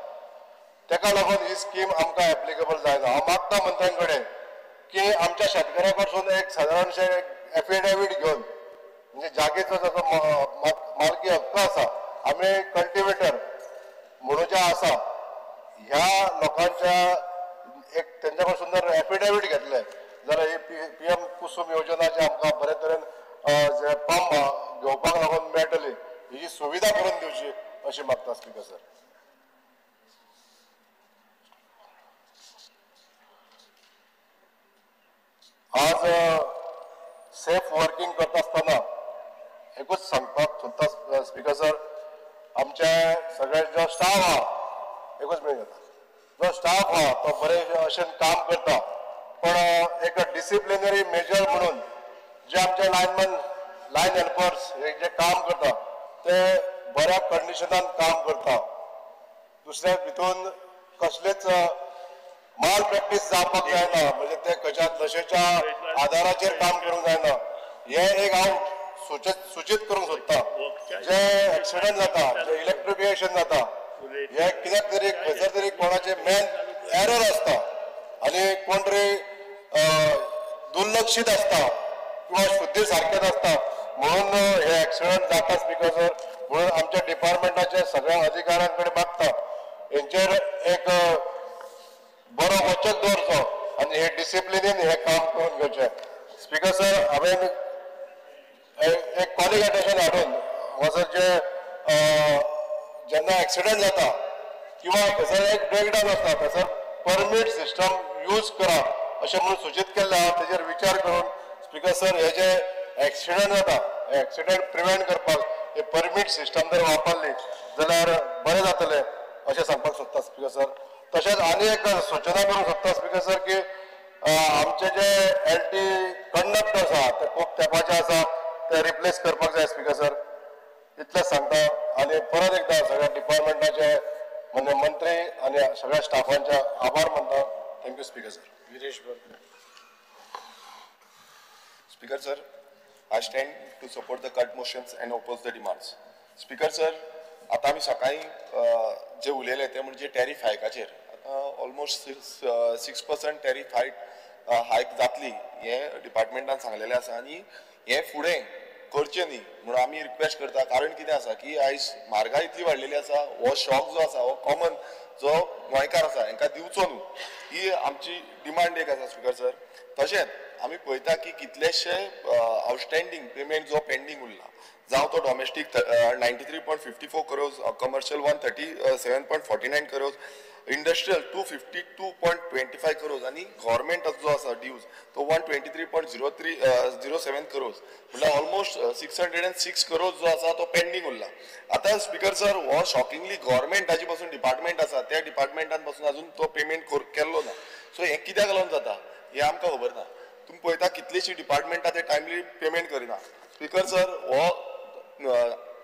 तेका लागून ही स्कीम आमकां एप्लिकेबल जायना. हांव मागता मंत्र्यां कडेन की आमच्या शेतकऱ्या कडसून एक सादारणशें एक एफिडेवीट घेवन म्हणजे जागेचो जाचो मालकी हक्क आसा आमी कल्टिवेटर म्हणून जे आसा ह्या लोकांच्या एक तेंच्या कडसून जर एफिडेवीट घेतले जाल्यार ही PM Kusum योजना जी आमकां बरे तरेन जे पंप घेवपाक लागून मेळटली ही सुविधा करून दिवची अशी मागता स्पीकर सर. आज सेफ वर्किंग करता आसतना एकूच सांगपाक सोदता स्पीकर सर, आमचे सगळे जो स्टाफ आहा एकूच मिनिट जाता जो स्टाफ आहा तो बरे अशें काम करता, पण एक डिसिप्लिनरी मेजर म्हणून जे आमचे लायनमॅन लायन हेल्पर्स हे जे काम करता ते बऱ्या कंडिशनान काम करता. दुसऱ्या भितून कसलेच माल प्रॅक्टीस जावपाक जायना, म्हणजे ते खंयच्या नशेच्या आदाराचेर काम करूंक जायना. हे एक हांव सूचित करूंक सोदता. जे एक्सिडंट जाता, जे इलेक्ट्रिफिकेशन जाता, हे कित्याक तरी खंयसर तरी कोणाचे मेन एरर आसता आनी कोण तरी दुर्लक्षीत आसता किंवा शुद्धी सारकें नासता म्हणून हे एक्सिडंट जाता स्पीकर सर. म्हणून आमच्या डिपार्टमेंटाच्या सगळ्या अधिकाऱ्यां कडेन मागता हेंचेर एक बरो वचक दवरचो आनी हे डिसिप्लिनीन हे काम करून घेवचें. स्पीकर सर, हांवें एक कॉलिंग अटेन्शन हाडून हांगासर जे जेन्ना एक्सिडंट जाता किंवा खंयसर एक ब्रेकडावन आसता थंयसर परमीट सिस्टम यूज करा अशें म्हणून सूचीत केल्लें आहा. तेजेर विचार करून स्पीकर सर हे जे एक्सिडंट जाता हे एक्सिडंट प्रिवेंट करपाक हे परमीट सिस्टम जर वापरली जाल्यार बरें जातलें अशें सांगपाक सोदता स्पीकर सर. तशेंच आनी एक सूचना करूंक सोदता स्पीकर सर की आमचे जे LT conductor आसा ते खूब तेंपाचे आसा ते रिप्लेस करपाक जाय स्पीकर सर. इतलेंच सांगता आनी परत एकदा सगळ्या डिपार्टमेंटाचे म्हणजे मंत्री आनी सगळ्या स्टाफांचे आभार मानता. Thank you speaker sir. Viresh Borkar. Speaker sir, I stand to support the cut motions and oppose the demands. Speaker sir, आतां आमी सकाळीं जे उलयले ते म्हणजे टॅरीफ हायकाचेर. आतां ऑलमोस्ट 6% टॅरीफ हायक जातली हें डिपार्टमेंटान सांगलेलें आसा आनी हें फुडें करचें न्ही म्हणून आमी रिक्वेस्ट करता. कारण कितें आसा की आयज म्हारगाय इतली वाडलेली आसा, हो शॉक जो आसा हो कॉमन जो गोंयकार आसा हेंकां दिवचो न्हू, ही आमची डिमांड एक आसा स्पीकर सर. तशेंच आमी पळयता की कितलेशे आउटस्टँडींग पेमेंट जो पेंडींग उरला, जावं तो domestic 93.54 crores, commercial 137.49 crores, industrial 252.25 crores आनी गव्हर्मेंट जो आसा ड्यूज तो 123.0307 करोज, म्हणल्यार ऑलमोस्ट 606 करोज जो आसा तो पेंडींग उरला. आतां स्पीकर सर, हो शॉकिंगली गव्हर्मेंटाची पासून डिपार्टमेंट आसा त्या डिपार्टमेंटान पासून अजून तो पेमेंट केल्लो ना. सो हें कित्याक लागून जाता हें आमकां खबर ना. तुमी पळयता कितलीशीं डिपार्टमेंटां ते टायमली पेमेंट करिना. स्पीकर सर, हो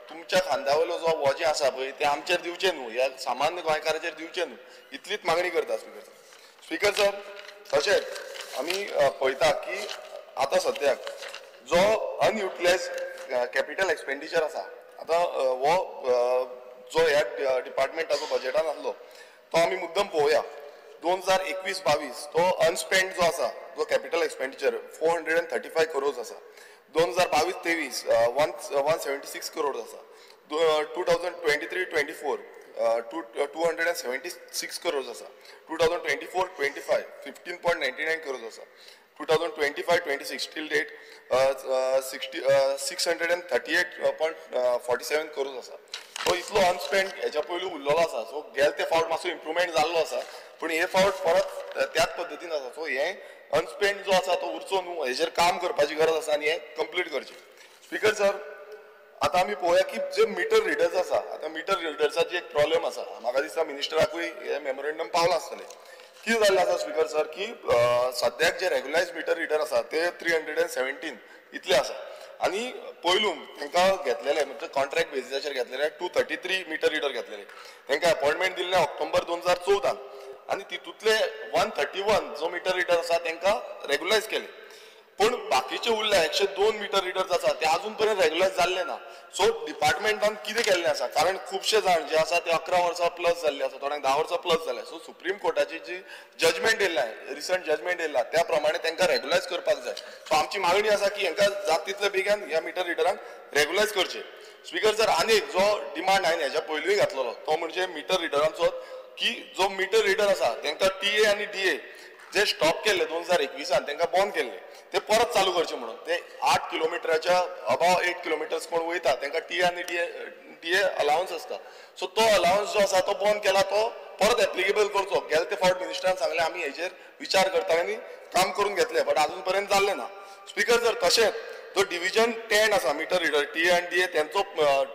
तुमच्या खांद्या वयलो जो वजें आसा पळय तें आमचेर दिवचें न्हू, ह्या सामान्य गोंयकाराचेर दिवचें न्हू, इतलीच मागणी करता स्पीकर सर. स्पीकर सर, तशेंच आमी पळयता की आतां सद्याक जो अनयुटिलायज कॅपिटल एक्सपेंडिचर आसा, आतां हो जो ह्या डिपार्टमेंटाचो बजेटान आसलो तो आमी मुद्दम पळोवया. 2021-22 तो अनस्पेंड जो आसा जो कॅपिटल एक्सपेंडिचर 435 करोज आसा. 2022-23 176 करोड आसा. 2023-24 276 करोड आसा. 2024-25 15.99 करोड आसा. 2025-26 टील डेट 638.47 करोड आसा. सो इतलो अनस्पेंड हेच्या पयलू उरलेलो आसा. सो गेले ते फावट मातसो इम्प्रुवमेंट जाल्लो आसा, पूण हे फावट परत त्याच पद्दतीन आसा. सो हें अनस्पेंड जो आसा तो उरचो न्हू, हेजेर काम करपाची गरज आसा आनी हें कंप्लीट करचें. स्पीकर सर, आतां आमी पळोवया की जे मिटर रिडर्स आसा, आतां मिटर रिडर्साची एक प्रॉब्लेम आसा. म्हाका दिसता मिनिस्टराकूय हें मेमोरेंडम पावलां आसतलें. कितें जाल्लें आसा स्पीकर सर की सद्याक जे रेगुलायज मिटर रिडर आसा ते 317 इतले आसा आनी पयलू तांकां घेतलेले म्हणजे कॉन्ट्रॅक्ट बेजीसाचेर घेतलेले 233 मिटर रिडर घेतलेले, तांकां अपॉयंटमेंट दिल्ले ऑक्टोबर 2014 आनी तितूंतले 131 जो मिटर रिडर आसा तांकां रेगुलायज केले. पूण बाकीचे उरले 102 मिटर रिडर्स आसा ते अजून पर्यंत रेगुलरायज जाल्ले ना. सो डिपार्टमेंटान कितें केल्लें आसा, कारण खुबशे जाण जे आसा ते 11 वर्सां प्लस जाल्ले आसा, थोड्यांक 10 वर्सां प्लस जाले. सो सुप्रीम कोर्टाची जी जजमेंट येयला, रिसंट जजमेंट येयला, त्या प्रमाणे तांकां रेगुलरायज करपाक जाय. सो आमची मागणी आसा की हांकां जाता तितले बेगीन ह्या मिटर रिडरांक रेगुलरायज करचे. स्पीकर सर, आनी एक जो डिमांड हांवें हेज्या पयलूय घातलेलो तो म्हणजे मिटर रिडरांचो, की जो मिटर रिडर आसा तांकां टीए आनी डीए जे स्टॉप केल्ले 2021 तांकां बंद केल्ले ते परत चालू करचे म्हणून. ते 8 किलोमिटराच्या अबाव 8 किलोमिटर्स कोण वयता तांकां टीए आनी डीए अलावन्स आसता. सो तो अलावन्स जो आसा तो बंद केला, तो परत एप्लिकेबल करचो. गेले ते फावट मिनिस्टरान सांगलें आमी हेजेर विचार करता आनी काम करून घेतले, बट अजून पर्यंत जाल्लें ना. स्पीकर सर, तशेंच जो डिविजन 10 आसा मिटर रिडर टीए आनी डीए, तेंचो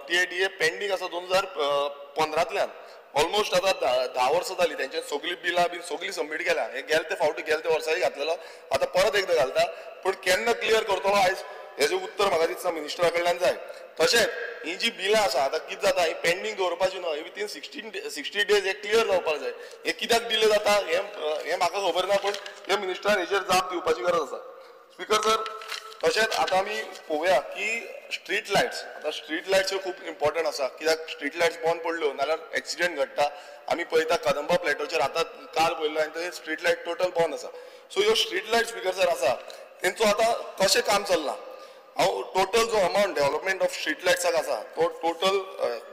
टीए डीए पेंडींग आसा 2015तल्यान. ऑलमोस्ट आतां 10 वर्सां जाली, तेंचे सगळीं बिलां बीन सगळीं सबमीट केल्या. हे गेले ते फावटी गेले ते वर्साय घातलेलो, आतां परत एकदां घालता, पूण केन्ना क्लियर करतलो आयज हेजें उत्तर म्हाका दिसता मिनिस्टरा कडल्यान जाय. तशेंच ही जी बिलां आसा आतां कितें जाता, ही पेंडींग दवरपाची न्हय, विथीन 60 डेज हे क्लियर जावपाक जाय. हे कित्याक डिले जाता हें म्हाका खबर ना, पूण हे मिनिस्टरान हेजेर जाप दिवपाची गरज आसा. स्पीकर सर, तशेंच आतां आमी पळोवया की स्ट्रीट लायट्स, आतां स्ट्रीट लायट्स ह्यो खूब इम्पॉर्टंट आसा, कित्याक स्ट्रीट लायट्स बंद पडल्यो नाल्यार एक्सिडेंट घडटा. आमी पळयता कदंबा प्लॅटोचेर आतां काल पळयलो आनी थंय स्ट्रीट लायट टोटल बंद आसा. सो ह्यो स्ट्रीट लायट स्पीकर सर आसा तेंचो आतां कशें काम चल्लां, हांव टोटल जो अमावंट डेव्हलपमेंट ऑफ स्ट्रीट लायट्साक आसा तो टोटल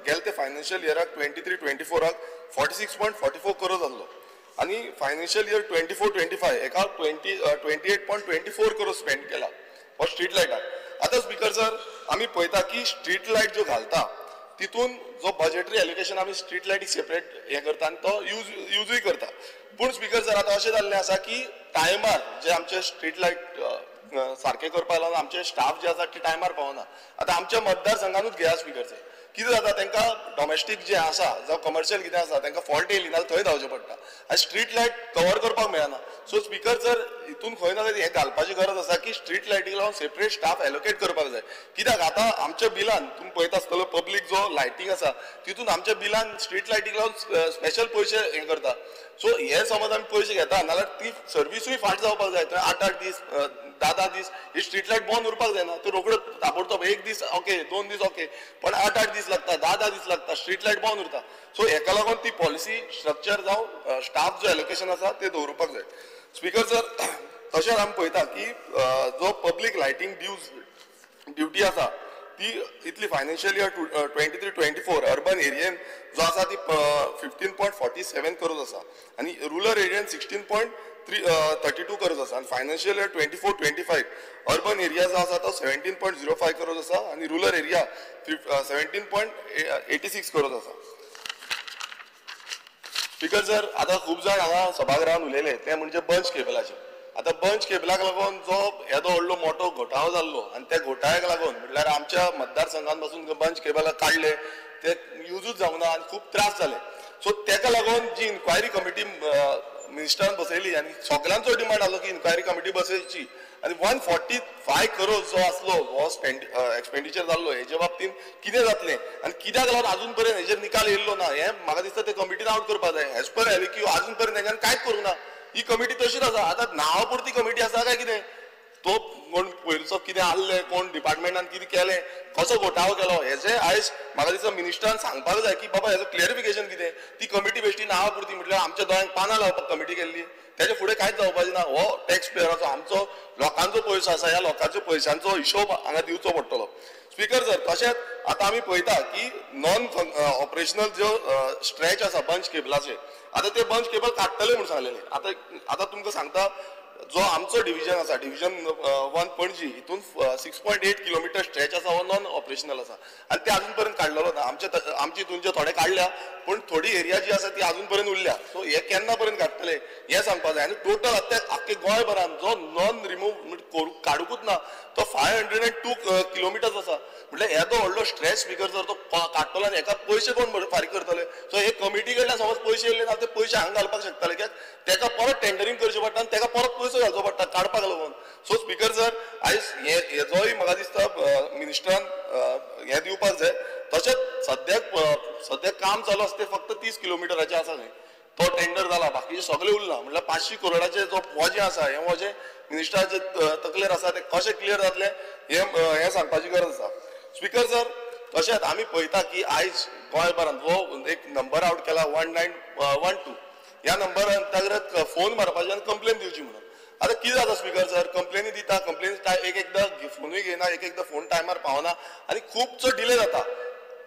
गेले ते फायनान्शियल इयराक 23-24 46.44 करोड जाल्लो आनी फायनान्शियल इयर 24-25 हेका 28.24 करोड स्पेंड केला हो स्ट्रीट लायटाक. आतां स्पीकर सर, आमी पळयता की स्ट्रीट लायट ज्यो घालता तितून जो बजेटरी एलोकेशन आमी स्ट्रीट लायटीक सेपरेट हें करता आनी तो युजूय करता. पूण स्पीकर सर, आतां अशें जाल्लें आसा की टायमार जे आमचे स्ट्रीट लायट सारकें करपाक लागून आमचे स्टाफ जे आसा ते टायमार पावना. आतां आमच्या मतदारसंघानूच घेया स्पीकर सर, कितें जाता तांकां डॉमेस्टीक जें आसा जावं कमर्शियल कितें आसा तांकां फॉल्ट येयली नाल्यार थंय धांवचें पडटा आनी स्ट्रीट लायट कवर करपाक मेळना. सो स्पीकर सर, हितून खंय ना हें घालपाची गरज आसा की स्ट्रीट लायटीक लागून सेपरेट स्टाफ एलोकेट करपाक जाय. कित्याक आतां आमच्या बिलान तुमी पळयता आसतलो पब्लीक जो लायटींग आसा तितून आमच्या बिलान स्ट्रीट लायटीक लागून स्पेशल पयशे हें करता. सो हे समज आमी पयशे घेता नाल्यार ती सर्विसूय फाट जावपाक जाय. थंय 8-8 दीस 10-10 दीस ही स्ट्रीट लायट बंद उरपाक जायना, त्यो रोखड्यो ताबडतोब 1 दीस ओके, 2 दीस ओके, पण 8-8 दीस लागता, 10-10 दीस लागता, स्ट्रीट लायट बंद उरता. सो हेका लागून ती पॉलिसी स्ट्रक्चर जावं स्टाफ जो एलोकेशन आसा ते दवरुपाक जाय. स्पीकर सर, तशेंच आमी पळयता की जो पब्लीक लायटींग ड्युटी आसा ती इतली फायनान्शियल इयर 23-24 अर्बन एरियेन जो आसा ती 15.47 करोड आसा आनी रुरल एरियेन 16.32 करोड आसा आनी फायनान्शियल इयर 24-25 अर्बन एरिया जो आसा तो 17.05 करोड आसा आनी रुरल एरिया 17.86 करोड आसा. स्पीकर सर, आतां खूब जाण हांगा सभागृहान उलयले ते म्हणजे बंच केबलाचे. आतां बंच केबलाक लागून जो येदो व्हडलो मोठो घोटाळो जाल्लो आनी त्या घोटाळ्याक लागून म्हटल्यार आमच्या मतदारसंघान पासून बंच केबलाक काडले ते युजूच जावंक ना आनी खूब त्रास जाले. सो तेका लागून जी इन्क्वायरी कमिटी मिनिस्टरान बसयली आनी सगळ्यांचो डिमांड आसलो की इन्क्वायरी कमिटी बसयची आनी 145 करोड जो आसलो हो एक्सपेंडिचर जाल्लो हेजे बाबतीन कितें जातलें आनी कित्याक लागून अजून पर्यंत हेजेर निकाल येयल्लो ना हें म्हाका दिसता ते कमिटीन आवट करपाक जाय. एज पर एलक्यू अजून पर्यंत तेंच्यान कांयच करूंक ना. ही कमिटी तशीच आसा. आतां नांवा पुरती कमिटी आसा काय कितें, तो कोण पयरचो कितें आहले, कोण डिपार्टमेंटान कितें केलें, कसो घोटाळो केलो हेजें आयज म्हाका दिसता मिनिस्टरान सांगपाक जाय की बाबा हेजो क्लियरिफिकेशन कितें. ती कमिटी बेश्टी नांवा पुरती म्हटल्यार आमच्या दोळ्यांक पानां लावपाक कमिटी केल्ली, तेजे फुडें कांयच जावपाचें ना. हो टॅक्स पेयराचो आमचो लोकांचो पयसो आसा, ह्या लोकांचो पयशांचो हिशोब हांगा दिवचो पडटलो. स्पीकर सर, तशेंच आतां आमी पळयता की नॉन ऑपरेशनल ज्यो स्ट्रेच आसा बंच केबलाचे, आतां ते बंच केबल काडटले म्हूण सांगलेले. आतां आतां तुमकां सांगता जो आमचो डिविजन आसा डिविजन 1 पणजी हितून 6.8 किलोमिटर स्ट्रेच आसा हो नॉन ऑपरेशनल आसा आनी ते अजून पर्यंत काडलेलो ना. आमचे हितून जे थोडे काडल्या पूण थोडी एरिया जी आसा ती अजून पर्यंत उरल्या. सो हे केन्ना पर्यंत काडटले हें सांगपाक जाय. आनी टोटल आतां आख्खे गोंयभरान जो नॉन रिमूव काडुकूच ना तो 502 किलोमिटर्स आसा. म्हटल्यार येदो व्हडलो स्ट्रेच स्पीकर जर तो काडटलो आनी हेका पयशे कोण फारीक करतले. सो हे कमिटी कडल्यान समज पयशे येयले ना ते पयशे हांगा घालपाक शकतले कित्याक तेका परत टेंडरींग करचें पडटा आनी तेका परत पयसो घालचो पडटा काडपाक लागून. सो स्पीकर सर, आयज हेजोय म्हाका दिसता मिनिस्टरान हें दिवपाक जाय. तशेंच सद्याक काम चालू आसा तें फक्त 30 किलोमिटराचें आसा न्हय, तो टेंडर जाला, बाकीचे सगळे उरला. म्हटल्यार 500 करोडाचे जो वजें आसा हें वजें मिनिस्टराचे तकलेर आसा ते कशें क्लियर जातलें हें सांगपाची गरज आसा. स्पीकर सर, तशेंच आमी पळयता की आयज गोंयभरांत हो एक नंबर आवट केला 1912 ह्या नंबर अंतर्गत फोन मारपाची आनी कंप्लेन दिवची म्हणून. आतां कितें जाता स्पीकर सर, कंप्लेनी दिता, कंप्लेन एक एकदां फोनूय घेयना, एक एकदां फोन टायमार पावना आनी खुबसो डिले जाता.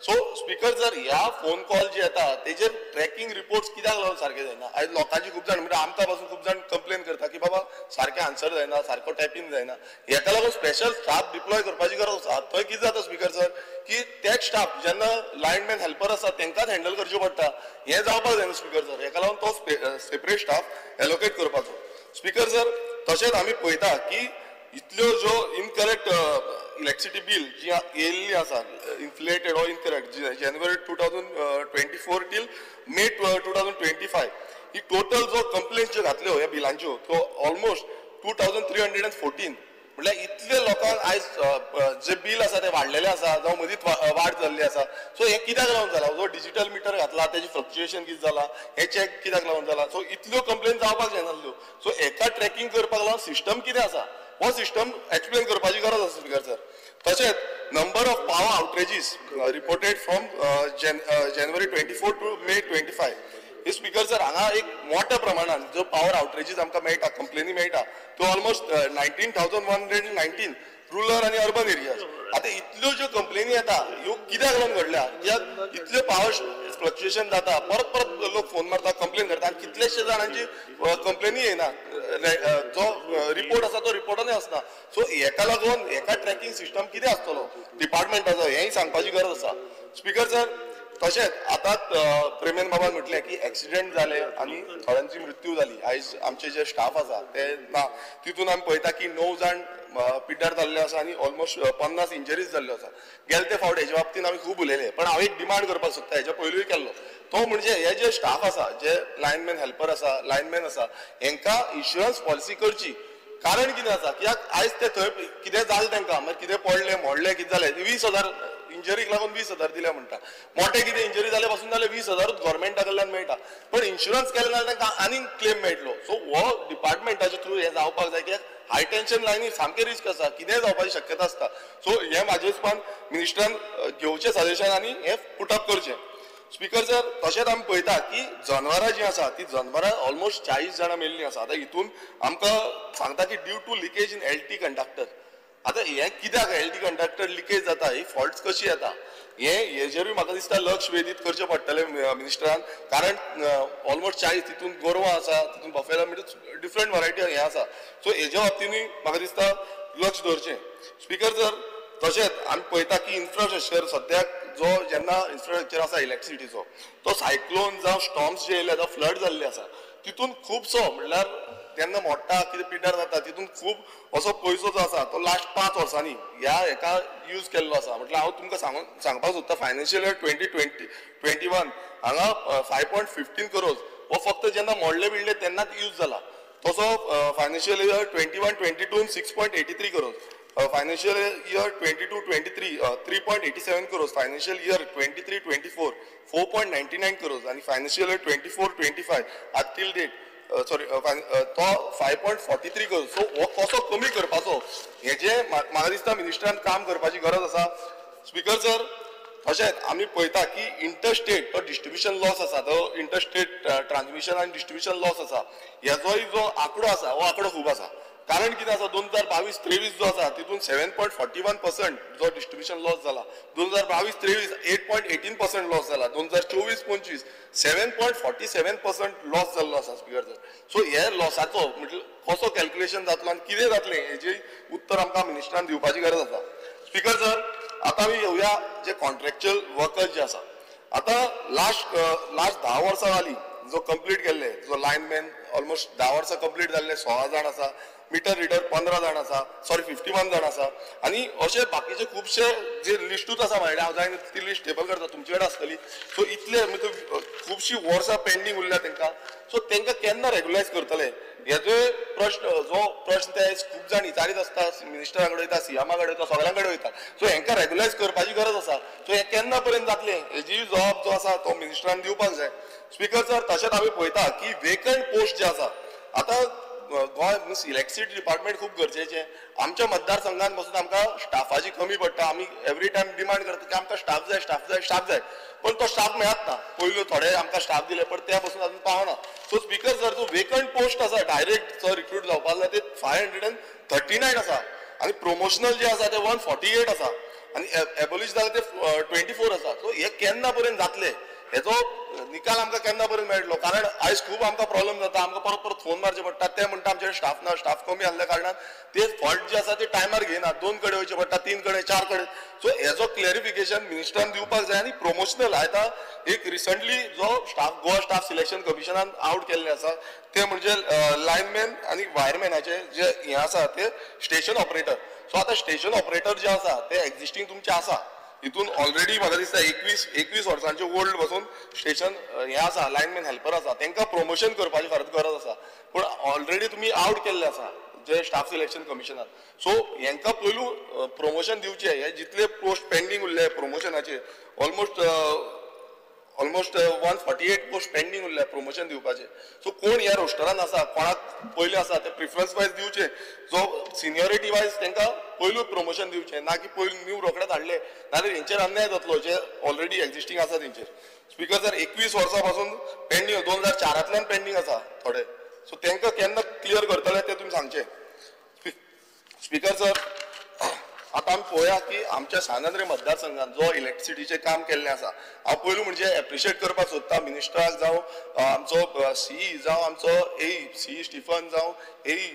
सो स्पीकर सर, ह्या फोन कॉल जे येता तेजेर ट्रॅकिंग रिपोर्ट्स कित्याक लागून सारके जायना? आयज लोकांची खूब जाण म्हणजे आमकां पासून खूब जाण कंप्लेन करता की बाबा सारकें आन्सर जायना, सारको टायपींग जायना. हेका लागून स्पेशल स्टाफ डिप्लॉय करपाची गरज आसा. थंय कितें जाता स्पीकर सर की तेच स्टाफ जेन्ना लायनमॅन हेल्पर आसा तेंकांच हँडल करचें पडटा, हें जावपाक जायना स्पीकर सर. हेका लागून तो सेपरेट स्टाफ एलोकेट करपाचो. स्पीकर सर, तशेंच आमी पळयता की इतल्यो ज्यो इनकरेक्ट इलेक्ट्रिसिटी बील जी येयल्ली आसा inflated or incorrect January 2024 till May 2025 he total जो कंप्लेन्स ज्यो घातल्यो ह्या बिलांच्यो त्यो ऑलमोस्ट 2314 म्हळ्यार इतले लोकांक आयज जे बील आसा ते वाडलेले आसा जावं मदींच वाड जाल्ली आसा. सो हें कित्याक लागून जाला? जो डिजिटल मिटर घातला तेजें फ्लक्च्युएशन कितें जाला हें चॅक कित्याक लागून जाला? सो इतल्यो कंप्लेन जावपाक जायनासल्यो. सो हेका ट्रॅकिंग करपाक लागून सिस्टम कितें आसा हो सिस्टम एक्सप्लेन करपाची गरज आसा स्पीकर सर. तशेंच number of power outages reported from January 24 to May 25 hey speaker sir हांगा एक मोठ्या प्रमाणान जो पावर आवटरेजीस आमकां मेळटा, कंप्लेनी मेळटा त्यो ऑलमोस्ट 19,119 रुरल आनी अर्बन एरियाज. आतां इतल्यो ज्यो कंप्लेनी येता ह्यो कित्याक लागून घडल्या? कित्याक इतल्यो पावर फ्लक्च्युएशन जाता, परत परत लोक फोन मारता, कंप्लेन करता आनी कितलेशे जाणांची कंप्लेनी येना, जो रिपोर्ट आसा तो रिपोर्टानूय आसना. सो हेका लागून हेका ट्रॅकिंग सिस्टम कितें आसतलो डिपार्टमेंटाचो हेंय सांगपाची गरज आसा. स्पीकर सर, तशेंच आतां प्रेमेन बाबान म्हटलें की एक्सिडेंट जाले आनी थोड्यांची मृत्यू जाली. आयज आमचे जे स्टाफ आसा ते ना, तितून आमी पळयता की 9 जाण पिड्ड्यार जाल्ले आसा आनी ऑलमोस्ट 50 इंजरीज जाल्ल्यो आसा. गेले ते फावट हेजे बाबतीन आमी खूब उलयले, पण हांव एक डिमांड करपाक सोदता, हेज्या पयलूय केल्लो तो म्हणजे हे जे स्टाफ आसा, जे लायनमॅन हेल्पर आसा, लायनमॅन आसा, हेंकां इन्शुरन्स पॉलिसी करची. कारण कितें आसा कित्याक आयज ते थंय कितें जालें तांकां, मागीर कितें पडलें मोडलें कितें जालें, 20,000 इंजरीक लागून 20,000 दिल्या म्हणटा, मोठे कितें इंजरी जाले पासून जाल्यार 20,000 गव्हर्मेंटा कडल्यान मेळटा, पण इन्शुरन्स केलें जाल्यार तांकां आनीक क्लेम मेळटलो. सो हो डिपार्टमेंटाच्या थ्रू हें जावपाक जाय कित्याक हाय टेन्शन लायनी सामकें रिस्क आसा, कितेंय जावपाची शक्यता आसता. सो हें म्हाजे हिसपान मिनिस्टरान घेवचें सजेशन आनी हें पुटअप करचें. स्पीकर सर, तशेंच आमी पळयता की जनावरां जीं आसा ती जनावरां ऑलमोस्ट 40 जाणां मेल्लीं आसा. आतां हितून आमकां सांगता की due to leakage in LT conductor. आतां हें कित्याक एल टी कंडक्टर लिकेज जाता, ही फॉल्ट्स कशी येता, हें हेजेरूय म्हाका दिसता लक्ष वेधीत करचें पडटलें मिनिस्टरान. कारण ऑलमोस्ट 40 तितून गोरवां आसा, तितून बफेलो, म्हणजे डिफरंट वरायटी हें आसा. सो हेज्या बाबतीनूय म्हाका दिसता लक्ष दवरचें. स्पीकर सर, तशेंच आमी पळयता की इन्फ्रास्ट्रक्चर सद्याक जो जेन्ना इन्फ्रास्ट्रक्चर आसा इलेक्ट्रिसिटीचो तो सायक्लोन जावं स्टॉर्म्स जे येयले जावं फ्लड जाल्ले आसा तितून खुबसो म्हणल्यार तेन्ना मोडटा कितें पिड्ड्यार जाता तितून खूब असो पयसो जो आसा तो लास्ट 5 वर्सांनी ह्या हेका यूज केल्लो आसा. म्हटल्यार हांव तुमकां सांगपाक सोदता फायनान्शियल इयर 2020-21 हांगा 5.15 करोड हो फक्त जेन्ना मोडले बिडले तेन्नाच यूज जाला. तसो financial year 21-22 6.83 crore, financial year 22-23 3.87 crore, financial year 23-24 4.99 crore आनी फायनान्शियल इयर 24-25 आतां टील डेट सॉरी तो 5.43 करोड. सो हो कसो कमी करपाचो हेजें म्हाका दिसता मिनिस्टरान काम करपाची गरज आसा. स्पीकर सर, तशेंच आमी पळयता की इंटरस्टेट तो डिस्ट्रिब्युशन लॉस आसा, तो इंटरस्टेट ट्रान्समिशन आनी डिस्ट्रिब्युशन लॉस आसा हेजोय जो आंकडो आसा हो आंकडो खूब आसा. कारण कितें आसा 2022-23 जो आसा तितून 7.41% जो डिस्ट्रिब्युशन लॉस जाला, 2022-23 8.18% लॉस जाला, 2024-25 7.47% लॉस जाल्लो आसा स्पीकर सर. सो हे लॉसाचो म्हटल्यार कसो कॅल्क्युलेशन जातलो आनी कितें जातलें हेजें उत्तर आमकां मिनिस्टरान दिवपाची गरज आसा. स्पीकर सर, आतां आमी येवया जे कॉन्ट्रॅक्च्युअल वर्कर्स जे आसा. आतां लास्ट 10 वर्सां जालीं जो कंप्लीट केल्ले, जो लायनमॅन ऑलमोस्ट 10 वर्सां कंप्लीट जाल्ले 16 जाण आसा, मिटर रिडर 15 जाण आसा, सॉरी 51 जाण आसा आनी अशे बाकीचे खुबशे जे लिस्टूच आसा म्हणल्यार हांव जायना ती लिस्ट टेबल करता तुमचे कडेन आसतली. सो इतले म्हणजे खुबशीं वर्सां पेंडींग उरल्या तांकां. सो तांकां केन्ना रेगुलायज करतले हेजोय प्रश्न, जो प्रश्न ते खूब जाण विचारीत आसता, मिनिस्टरा कडेन वयता, सीएमा कडेन वयता, सगळ्यां कडेन वयता. सो हेंकां रेगुलायज करपाची गरज आसा. सो हें केन्ना पर्यंत जातलें हेजी जबाब जो आसा तो मिनिस्टरान दिवपाक जाय. स्पीकर सर, तशेंच आमी पळयता की वेकंट पोस्ट जे आसा आतां गोंय मिन्स इलेक्ट्रिसिटी डिपार्टमेंट खूब गरजेचें. आमच्या मतदारसंघात पासून आमकां स्टाफाची कमी पडटा. आमी एवरी टायम डिमांड करता की आमकां स्टाफ जाय, स्टाफ जाय, स्टाफ जाय, पण तो स्टाफ मेळत ना. पयलू थोडे आमकां स्टाफ दिले पण त्या पासून अजून पावना. सो स्पीकर सर, जो वेकंट पोस्ट आसा डायरेक्ट जो रिक्रूट जावपाक जाय ते 539 आसा आनी प्रोमोशनल जे आसा ते 148 आसा आनी एबोलिश जाले ते 24 आसा. सो हे केन्ना पर्यंत जातले हेचो निकाल आमकां केन्ना पर्यंत मेळटलो? कारण आयज खूब आमकां प्रॉब्लम जाता, आमकां परत परत फोन मारचे पडटा. ते म्हणटा आमचे स्टाफ ना, स्टाफ कमी आसल्या कारणान ते फंड जे आसा ते टायमार घेयना, 2 कडेन वयचे पडटा, 3 कडेन, 4 कडेन. सो हेजो क्लॅरिफिकेशन मिनिस्टरान दिवपाक जाय. आनी प्रोमोशनल आतां एक रिसंटली जो स्टाफ गोवा स्टाफ सिलेक्शन कमिशनान आवट केल्ले आसा ते म्हणजे लायनमॅन आनी वायरमॅनाचे जे हें आसा ते स्टेशन ऑपरेटर. सो आतां स्टेशन ऑपरेटर जे आसा ते एक्झिस्टींग तुमचे आसा, हितून ऑलरेडी म्हाका दिसता 21 वर्सांचे ओल्ड पासून स्टेशन हें आसा, लायनमॅन हेल्पर आसा, तांकां प्रमोशन करपाची फारच गरज आसा. पूण ऑलरेडी तुमी आवट केल्ले आसा जे स्टाफ सिलेक्शन कमिशनान. सो हेंकां पयलू प्रमोशन दिवचें. हे जितले पोस्ट पेंडींग उरले प्रमोशनाचे ऑलमोस्ट 148 पोस्ट पेंडींग उरले प्रमोशन दिवपाचे. सो कोण ह्या रोस्टरान आसा, कोणाक पयलीं आसा ते प्रिफरन्स वायज दिवचे, जो सिनियरिटी वायज तांकां पयलू प्रमोशन दिवचें, ना की पयलू न्यू रोखडेच हाडले नाजाल्यार हेंचेर अन्याय जातलो जे ऑलरेडी एक्झिस्टींग आसा तेंचेर. स्पीकर सर, 21 वर्सां पासून पेंडींग, 2004 पेंडींग आसा थोडे. सो तांकां केन्ना क्लियर करतले ते तुमी सांगचे. स्पीकर सर, आतां आमी पळोवया की आमच्या सांत आंद्रे मतदारसंघात जो इलेक्ट्रिसिटीचें काम केल्लें आसा, हांव पयलू म्हणजे एप्रिशिएट करपाक सोदता मिनिस्टराक जावं, आमचो सीई जावं, आमचो एई सीई स्टिफन जावं, एई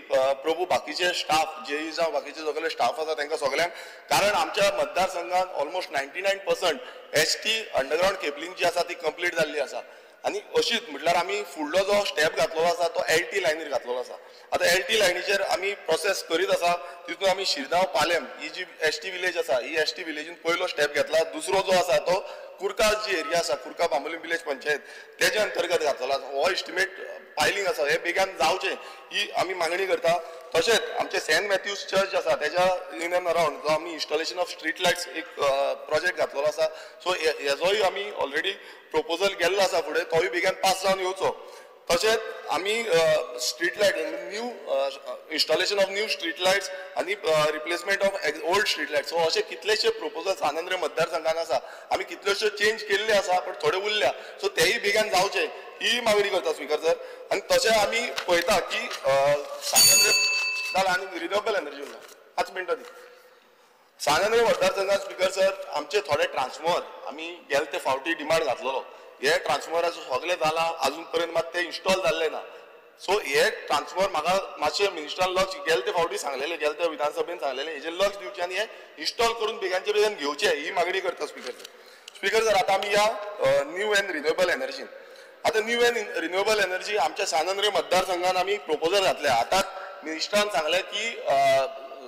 प्रभू, बाकीचे स्टाफ जेई जावं, बाकीचे सगळे स्टाफ आसा तांकां सगळ्यांक. कारण आमच्या मतदारसंघात ऑलमोस्ट 99% HT underground cabling जी आसा ती कंप्लीट जाल्ली आसा. आनी अशीच म्हटल्यार आमी फुडलो जो स्टेप घातलेलो आसा तो LT लायनीर घातलेलो आसा. आतां LT लायनीचेर आमी प्रोसेस करीत आसा. तितून आमी शिरगांव पालेम ही जी ST village आसा ही ST विलेजीन पयलो स्टेप घेतला. दुसरो जो आसा तो कुरका जी एरिया आसा, कुरका बांबोलीम विलेज पंचायत तेजे अंतर्गत घातलेलो आसा. हो एस्टिमेट पायलींग आसा, हे बेगान जावचें ही आमी मागणी करता. तशेंच आमचे सेंट मॅथ्यूज चर्च आसा तेज्या इन एंड अरावंड जो आमी इन्स्टॉलेशन ऑफ स्ट्रीट लायट्स एक प्रोजेक्ट घातलेलो आसा. सो हेजोय आमी ऑलरेडी प्रपोजल गेल्लो आसा फुडें, तोय बेगान पास जावन येवचो. तशेंच आमी street light new installation of new street lights आनी replacement of old street lights, so अशे कितलेशे प्रपोजल सांत आंद्रे मतदारसंघान आसा. आमी कितलेशे चेंज केल्ले आसा पण थोडे उरल्या, सो तेय बेगान जावचे ही मागणी करता स्पीकर सर. आनी तशें आमी पळयता की सांत आंद्रे जालें आनी रिन्युएबल एनर्जी उरला 5 मिनटां दी. सांत आंद्रे मतदारसंघात स्पीकर सर आमचे थोडे ट्रान्सफॉर्मर आमी गेले ते फावटी डिमांड घातलेलो, हे ट्रान्सफॉर्मराचो सगळें जालां अजून पर्यंत मात ते इन्स्टॉल जाल्ले ना. सो हे ट्रान्सफॉर्मर म्हाका मातशें मिनिस्टरान लक्ष गेले ते फावटी सांगलेले, गेले ते विधानसभेन सांगलेले, हेजेर लक्ष दिवचें आनी हे इन्स्टॉल करून बेगानचे बेगीन घेवचें ही मागणी करता स्पीकर सर. स्पीकर सर, आतां आमी ह्या न्यू एंड रिन्युएबल एनर्जीन, आतां न्यू एंड रिन्युएबल एनर्जी आमच्या सांत आंद्रे मतदारसंघान आमी प्रपोजल घातले. आतां मिनिस्टरान सांगलें की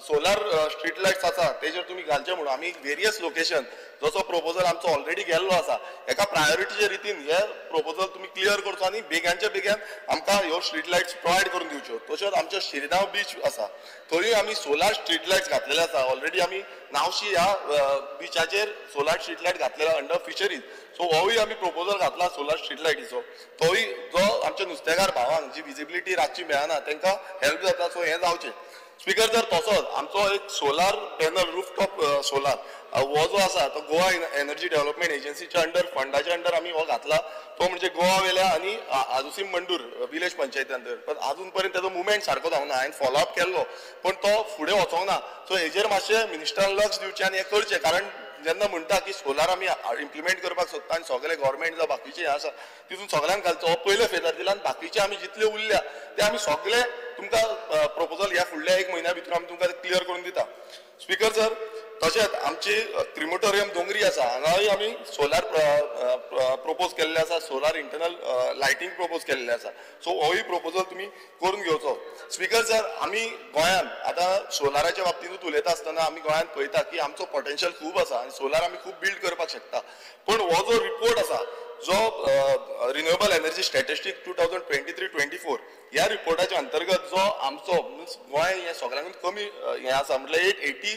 सोलार स्ट्रीट लायट्स आसा तेजेर तुमी घालचे म्हणून. आमी वेरियस लोकेशन जसो प्रपोजल आमचो ऑलरेडी गेल्लो आसा एका प्रायोरिटीचे रितीन हे प्रपोजल तुमी क्लियर करचो आनी बेगानच्या बेगान आमकां ह्यो स्ट्रीट लायट्स प्रोवायड करून दिवच्यो. तशेंच आमच्यो शिरगांव बीच आसा थंय आमी सोलार स्ट्रीट लायट्स घातलेले आसा. ऑलरेडी आमी नावशी ह्या बिचाचेर सोलार स्ट्रीट लायट घातलेला अंडर फिशरीज. सो होवूय आमी प्रपोजल घातला सोलार स्ट्रीट लायटीचो, तोय जो आमच्या नुस्तेकार भावांक जी विजिबिलिटी रातची मेळना तांकां हेल्प जाता. सो हें जावचें. स्पीकर सर, तसोच आमचो एक सोलार पॅनल रुफटॉप सोलार हो जो आसा तो गोवा एनर्जी डेव्हलपमेंट एजन्सीच्या अंडर फंडाच्या अंडर आमी हो घातला, तो म्हणजे गोवा वेल्या आनी आजुसीम मंडूर विलेज पंचायती अंडर. पण अजून पर्यंत तेजो मुवमेंट सारको जावना, हांवें फॉलोअप केल्लो पण तो फुडें वचोंक ना. सो हेजेर मातशें मिनिस्टरान लक्ष दिवचें आनी हें करचें. कारण जेन्ना म्हणटा की सोलार आमी इम्प्लिमेंट करपाक सोदता आनी सगळे गव्हर्मेंट जावं बाकीचे आसा तितून सगळ्यांक घालचो, हो पयलो फेजार दिला आनी बाकीचे आमी जितले उरल्या ते आमी सगळे तुमकां प्रपोजल ह्या फुडल्या 1 म्हयन्या भितर आमी तुमकां क्लियर करून दिता. स्पीकर सर, तशेंच आमची क्रिमोटोरियम दोंगरी आसा हांगाय आमी सोलार प्रपोज केल्ले आसा, सोलार इंटरनल लायटींग प्रपोज केल्ले आसा. सो होय प्रपोजल तुमी करून घेवचो. स्पीकर सर, आमी गोंयांत आतां सोलाराच्या बाबतींतूच उलयता आसतना आमी गोंयांत पळयता की आमचो पोटेन्शियल खूब आसा आनी सोलार आमी खूब बिल्ड करपाक शकता. पण हो जो रिपोर्ट आसा जो रिन्युएबल एनर्जी स्टॅटिस्टीक 2023-24 ह्या रिपोर्टाच्या अंतर्गत जो आमचो मिन्स गोंय हें सगळ्यांकून कमी हें आसा, म्हटल्यार 880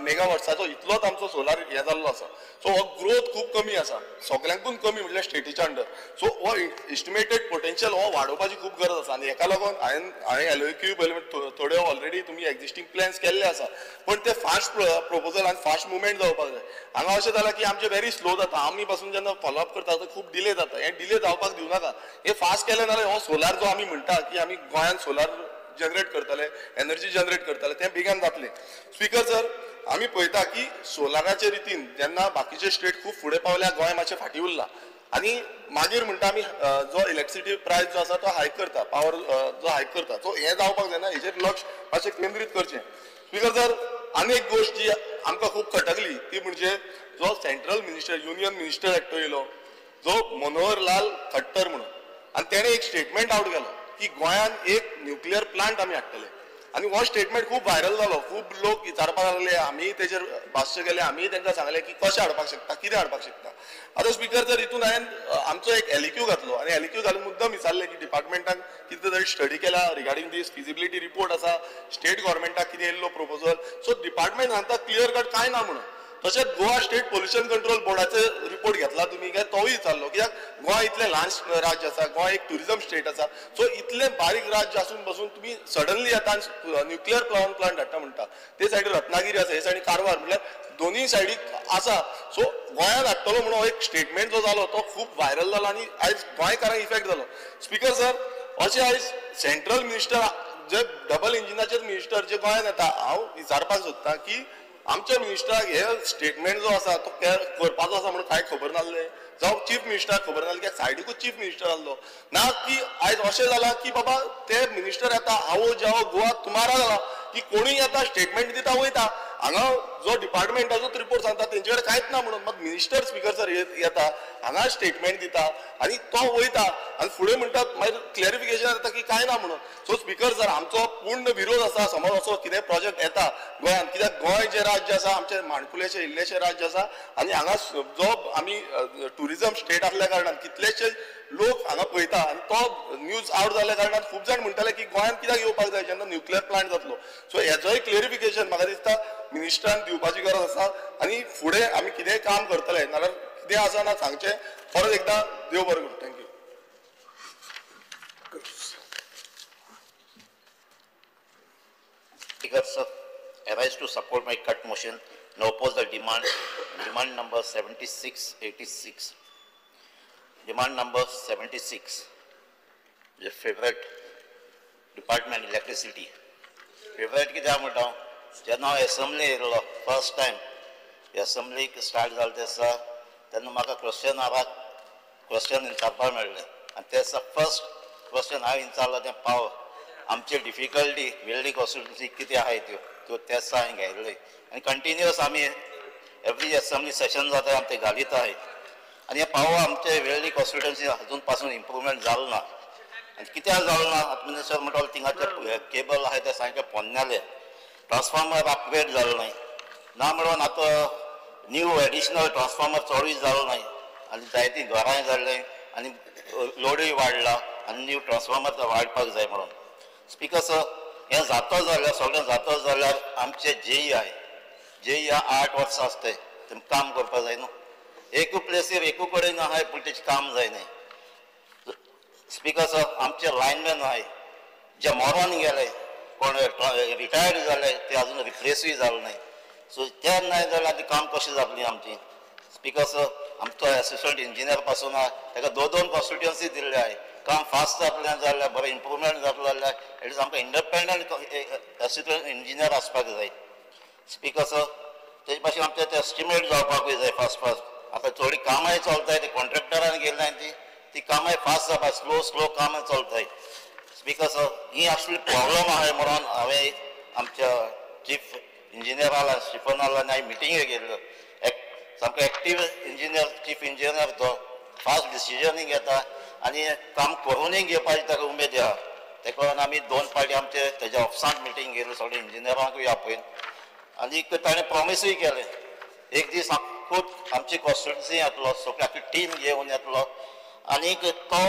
मेगावॉट्साचो इतलोच आमचो सोलार हें जाल्लो आसा. सो हो ग्रोथ खूब कमी आसा, सगळ्यांकून कमी म्हटल्यार स्टेटीच्या अंडर. सो हो एस्टिमेटेड पोटेन्शियल हो वाडोवपाची खूब गरज आसा आनी हेका लागून हांवें एलओक्यू पयलें थोडे ऑलरेडी तुमी एक्झिस्टींग प्लॅन्स केल्ले आसा, पण ते फास्ट प्रपोजल आनी फास्ट मुवमेंट जावपाक जाय. हांगा अशें जालां की आमचें व्हेरी स्लो जाता, आमी पासून जेन्ना फॉलोअप करता तो खूब डिले जाता. हें डिले जावपाक दिवं नाका, हें फास्ट केलें जाल्यार हो सोलार जो आमी म्हणटा की आमी गोंयांत सोलार जनरेट करतले, एनर्जी जनरेट करतले, तें बेगीन जातलें. स्पीकर सर, आमी पळयता की सोलाराचे रितीन जेन्ना बाकीचे स्टेट खूब फुडें पावल्या, गोंय मातशें फाटीं उरला आनी मागीर म्हणटा आमी जो इलेक्ट्रिसिटी प्रायस जो आसा तो हायक करता, पावर जो हायक करता. सो हें जावपाक जायना, हेजेर लक्ष मातशें केंद्रीत करचें. स्पीकर सर, आनी एक गोश्ट जी आमकां खूब खटकली ती म्हणजे जो सेंट्रल मिनिस्टर, युनियन मिनिस्टर एकटो येयलो जो मनोहर लाल खट्टर म्हणून, आनी तेणें एक स्टेटमेंट आवट केलो की गोंयांत एक न्युक्लियर प्लांट आमी हाडटले आनी हो स्टेटमेंट खूब व्हायरल जालो. खूब लोक विचारपाक लागले, आमी तेजेर भाश्य केलें, आमी तांकां सांगलें की कशें हाडपाक शकता, कितें हाडपाक शकता. आतां स्पीकर सर, हितून हांवें आमचो एक एलइक्यू घातलो आनी एलइक्यू घालून मुद्दम विचारलें की डिपार्टमेंटान कितें तरी स्टडी केला रिगार्डींग दीस, फिजिबिलिटी रिपोर्ट आसा, स्टेट गव्हर्मेंटाक कितें येयल्लो प्रपोजल. सो डिपार्टमेंट सांगता क्लियर कट कांय ना म्हणून. तशेंच गोवा स्टेट पोल्युशन कंट्रोल बोर्डाचो रिपोर्ट घेतला तुमी काय तोवूय विचारलो, कित्याक गोंय इतलें ल्हान राज्य आसा, गोंय एक ट्युरिजम स्टेट आसा, सो इतलें बारीक राज्य आसून बसून तुमी सडनली आतां न्युक्लियर पावर प्लांट हाडटा म्हणटा. ते सायडीन रत्नागिरी आसा, हे सायडीन कारवार, म्हटल्यार दोनूय सायडीक आसा. सो गोंयांत हाडटलो म्हणून हो एक स्टेटमेंट जो जालो तो खूब व्हायरल जालो आनी आयज गोंयकारांक इफेक्ट जालो. स्पीकर सर, अशें आयज सेंट्रल मिनिस्टर जे डबल इंजिनाचेच मिनिस्टर जे गोंयांत येता, हांव विचारपाक सोदता की आमच्या मिनिस्टराक हे स्टेटमेंट जो आसा तो करपाचो आसा म्हणून कांय खबर नासलें, जावं चीफ मिनिस्टराक खबर नासलें, कित्याक सायडीकूच चीफ मिनिस्टर आसलो ना की आयज अशें जालां की बाबा ते मिनिस्टर येता आवो जावो गोवा तुमारा जाला की कोणूय येता स्टेटमेंट दिता वयता. हांगा जो डिपार्टमेंटाचो रिपोर्ट सांगता तेंचे कडेन कांयच ना म्हणून मात मिनिस्टर स्पीकर सर येता हांगा स्टेटमेंट दिता आनी तो वयता आनी फुडें म्हणटात मागीर क्लॅरिफिकेशन येता की कांय ना म्हणून. सो स्पीकर सर, आमचो पूर्ण विरोध आसा. समज असो कितें प्रोजेक्ट येता गोंयांत, कित्याक गोंय जें राज्य आसा आमचें माणकुलेशें इल्लेशें राज्य आसा आनी हांगा जो आमी ट्युरिजम स्टेट आसल्या कारणान कितलेशे लोक हांगा पळयता आनी तो न्यूज आवट जाल्ल्या कारणान खूब जाण म्हणटाले की गोंयांत कित्याक येवपाक जाय जेन्ना न्युक्लियर प्लांट जातलो. सो हेजोय क्लॅरिफिकेशन म्हाका दिसता मिनिस्टरान दिवपाची गरज आसा आनी फुडें आमी कितेंय काम करतले नाल्यार कितें आसा ना सांगचें. परत एकदां देव बरें करूं. Thank you. Speaker sir, I rise to support my cut motion and oppose the demand, demand number 7686. Demand number 76, the favorite department electricity. Favorite कित्याक म्हणटा, जेन्ना हांव एसेंब्ली येयल्लो फर्स्ट टायम एसेंब्लीक स्टार्ट जालें ते दिसा, तेन्ना म्हाका क्वेश्चन आवराक क्वेश्चन विचारपाक मेळ्ळें आनी ते दिसा फर्स्ट क्वेश्चन हांवें विचारलो तें पावर आमची डिफिकल्टी वेल्ली कॉन्स्टिट्युन्सी कितें आहाय त्यो त्यो ते दिसा हांवें घायल्ले आनी कंटिन्युअस आमी एवरी एसेंब्ली सेशन जाता आमी ते घालीत आहाय आनी हे पावर आमचे वेल्ली कॉन्स्टिट्युन्सी अजून पासून इम्प्रुवमेंट जालो ना आनी कित्याक जालो ना आतां मिनिस्टर म्हणटालो थिंगाचे केबल आहाय ते सामके पोन्नेले, ट्रान्सफॉर्मर अपग्रेड जालो न्हय ना म्हणून आतां न्यू एडिशनल ट्रान्सफॉर्मर चडूय जालो न्हय आनी जायतीं घरांय जाल्लीं आनी लोडूय वाडला आनी न्यू ट्रान्सफॉर्मर वाडपाक जाय म्हणून. स्पीकर सर, हें जाता जाल्यार सगळें जाता जाल्यार आमचे जेई आहाय, जेई 8 वर्सां आसताय तेम काम करपाक जाय न्हू, एकू प्लेसीर एकू कडेन आहाय पूण तेजें काम जायना. स्पीकर सर, आमचे लायनमॅन आहाय जे मरोन गेले, कोण रिटायर्ड जाले ते अजून रिप्लेसूय जाले न्हय. सो ते नाय जाल्यार आतां काम कशें जातलें आमचें. स्पीकर सर, आमचो एसिस्टंट इंजिनियर पासून आहा ताका 2-2 कॉन्स्टिट्युन्सी दिल्ले आहाय, काम फास्ट जातलें जाल्यार बरें इम्प्रुवमेंट जातलें जाल्यार एटलीस्ट आमकां इंडिपेंडंट एसिस्टंट इंजिनियर आसपाक जाय. स्पीकर सर, तेजे भाशेन आमचें तें एस्टिमेट जावपाकूय जाय फास्ट फास्ट. आतां थोडीं कामांय चलताय ते कॉन्ट्रॅक्टरान गेल्ले ती कामांय फास्ट जावपाक, स्लो स्लो कामां चलताय. स्पीकर सर, ही असली प्रॉब्लम आहाय म्हणून हांवें आमच्या चीफ इंजिनियराला स्टिफनाला आनी हांवें मिटिंगेक गेल्लो. सामको एक्टीव इंजिनियर, चीफ इंजिनियर तो फास्ट डिसिजनूय घेता आनी काम करुनूय घेवपाची ताका उमेद आहा. ताका लागून आमी 2 पावटी आमचे तेज्या ऑफिसांत मिटींग गेली, सगळे इंजिनियरांकूय आपयन आनी ताणें प्रॉमिसूय केलें एक दीस खूब आमची कॉन्स्टिट्युन्सी येतलो, सगळी आख्खी टीम घेवन येतलो आनीक तो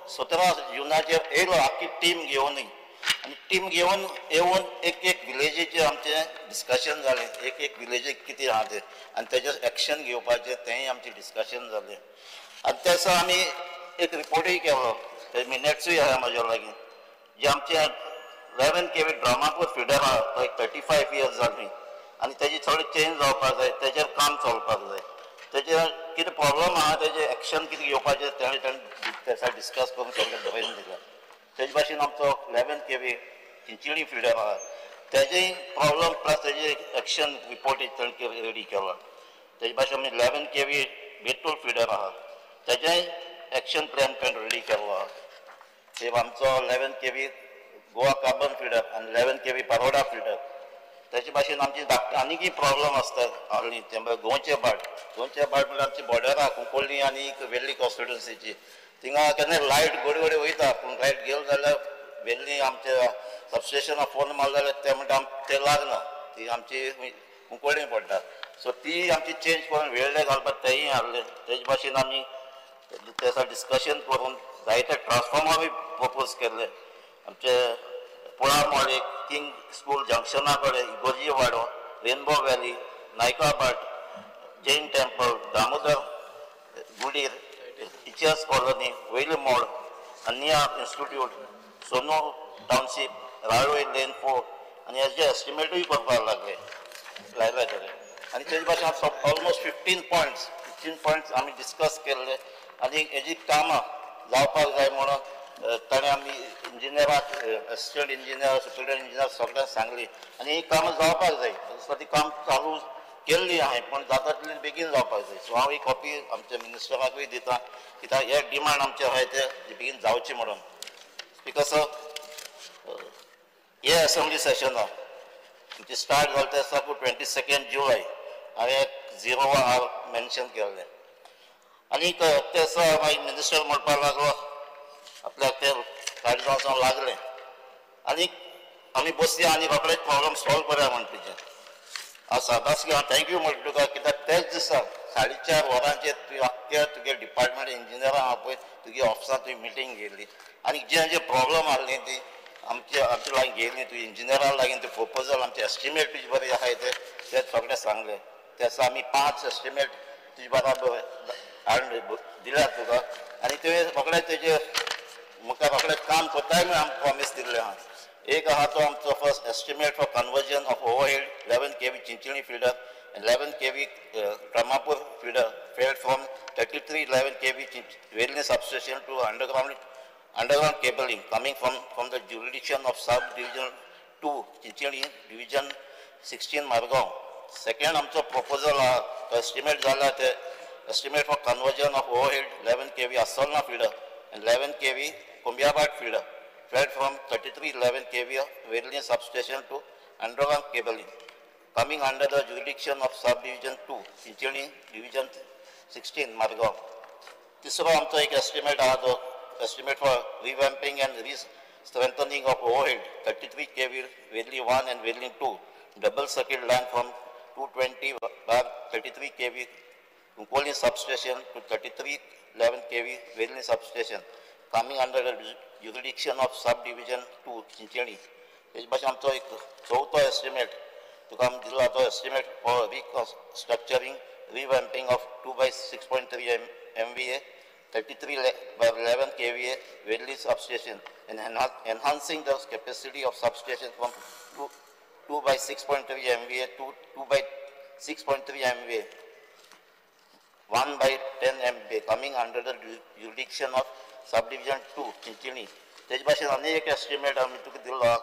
17 जुनाचेर येयलो आख्खी टीम घेवन आनी टीम घेवन येवन एक एक विलेजीचेर आमचें डिस्कशन जालें, एक एक विलेजीक कितें आहा तें आनी तेजेर एक्शन घेवपाचें तेंय आमचें डिस्कशन जालें. आनी त्या दिसा आमी एक रिपोर्टूय केलो, ते मिनट्सूय आहा म्हाज्या लागीं, जे आमचे 11 kV Dramapur feeder आहा तो एक 35 इयर्स जाली आनी तेजी थोडी चेंज जावपाक जाय, तेजेर काम चलपाक जाय, तेजेर कितें प्रॉब्लम आहा तेजेर एक्शन कितें घेवपाचें तेणें तेणें डिस्कस करून सगळें बरोवन दिलां. तेजे भाशेन आमचो 11 kV Chinchinim feeder आहा तेजेय प्रॉब्लम प्लस तेजे एक्शन रिपोर्ट ताणें रेडी केला. तेजे भाशेन आमी 11 kV Betul feeder आहा तेजेय एक्शन प्लॅन ताणें रेडी केल्लो आहा. ते आमचो 11 kV Goa carbon feeder आनी 11 kV Paroda feeder. तेजे भाशेन आमची आनीकय प्रॉब्लम आसतात आहली ते गोंयचे भाट, गोंयचे भाट म्हणल्यार आमची बॉर्डर आहा कुंकळ्ळी आनी वेर्ली कॉन्स्टिट्युन्सीची, थिंगा केन्ना लायट गोडे गोडे वयता पूण लायट गेल जाल्यार वेर्ली आमच्या सबस्टेशनाक फोन मारलो जाल्यार ते म्हणटा ते लागना, ती आमची कुंकळ्ळी पडटा. सो ती आमची चेंज करून वेर्ले घालपाक तेंय आहलें. तेजे भाशेन आमी तेसा डिस्कशन करून जायते ट्रान्सफॉर्मरूय प्रपोज केल्ले आमचे पोळामोळे, किंग स्कूल जंक्शना कडेन, इगोर्जी वाडो, Rainbow Valley, Naikabhat, Jain temple, Damodar Gudir, teachers colony, Vailimod, Anya institute, Sono township, Raloi lane 4 आनी हेजे एस्टिमेटूय करपाक लागले लायले तरे. आनी तेजे भाशेन ऑलमोस्ट 15 पॉयंट्स आमी डिस्कस केल्ले आनी हेजी कामां जावपाक जाय म्हणून ताणें आमी इंजिनियराक, असिस्टंट इंजिनियर, सुपरिटेंडंट इंजिनियर सगळ्यांक सांगली आनी ही कामां जावपाक जाय. ती काम चालू केल्ली आहा पूण जाता तितली बेगीन जावपाक जाय. सो हांव ही कॉपी आमच्या मिनिस्टराकूय दिता कित्याक हे डिमांड आमचे आहाय ते बेगीन जावचे म्हणून. स्पीकर सर, हे असेंब्ली सेशन आमची स्टार्ट जालें ते दिसा 22 जुलय हांवें 0 our mention केल्लें आनी ते दिसा मागीर मिनिस्टर म्हणपाक लागलो आपल्याक ते काडीं लागलें आनी आमी बसया आनी रोखडेच प्रॉब्लम सॉल्व करया म्हण तुजें. हांव सदांच हांव thank you म्हणटा तुका कित्याक तेच दिसा 4:30 वरांचेर तुवें आख्ख्या तुगे डिपार्टमेंट इंजिनियरां आहा पळय तुगे ऑफिसांत तुवें मिटींग घेयली आनी जे जे प्रॉब्लम आहली ती आमचे आमचे लागीं घेयली तुवें इंजिनियरां लागीं ते प्रपोजल आमचे एस्टिमेट तुजे बरें आहाय ते सगळें सांगलें. ते दिसा आमी 5 एस्टिमेट तुजे बराबर हाडून दिल्या तुका आनी तुवें रोखडें तेजेर मुखार रोखडें काम करताय म्हूण आमकां प्रॉमीस दिल्लें आहा. एक आहा तो आमचो first estimate for conversion of overhead 11 kV Chinchinim feeder and 11 kV Dramapur feeder fed from 3311 kV Velne substation to underground cabling coming from the jurisdiction of sub division 2 Chinchinim division 16 Margao. Second आमचो proposal आहा तो estimate जाला ते estimate for conversion of overhead 11 kV Assolna feeder and 11 kV Kombiabhat feeder fed from 3311 kV Velne substation to underground cabling coming under the jurisdiction of subdivision 2 Chinchinim division 16 Margao. तिसरो आमचो एक estimate आहा तो estimate for revamping and re-strengthening of overhead 33 kV Velne 1 and Velne 2 double circuit line from 220/33 kV Cuncolim substation to 3311 kV Velne substation coming under the jurisdiction of subdivision 2 Chinchinim. तेजे भाशेन आमचो एक चवथो एस्टिमेट तुका आमी दिला तो estimate for restructuring revamping of 2/6.3 MVA 33/11 kVA Velne substation and enhancing the capacity of substation from 2/6.3 MVA to 2/6.3 MVA 1/10 MVA coming under the jurisdiction of subdivision 2 Chinchinim. तेजे भाशेन आनी एक एस्टिमेट आमी तुका दिलो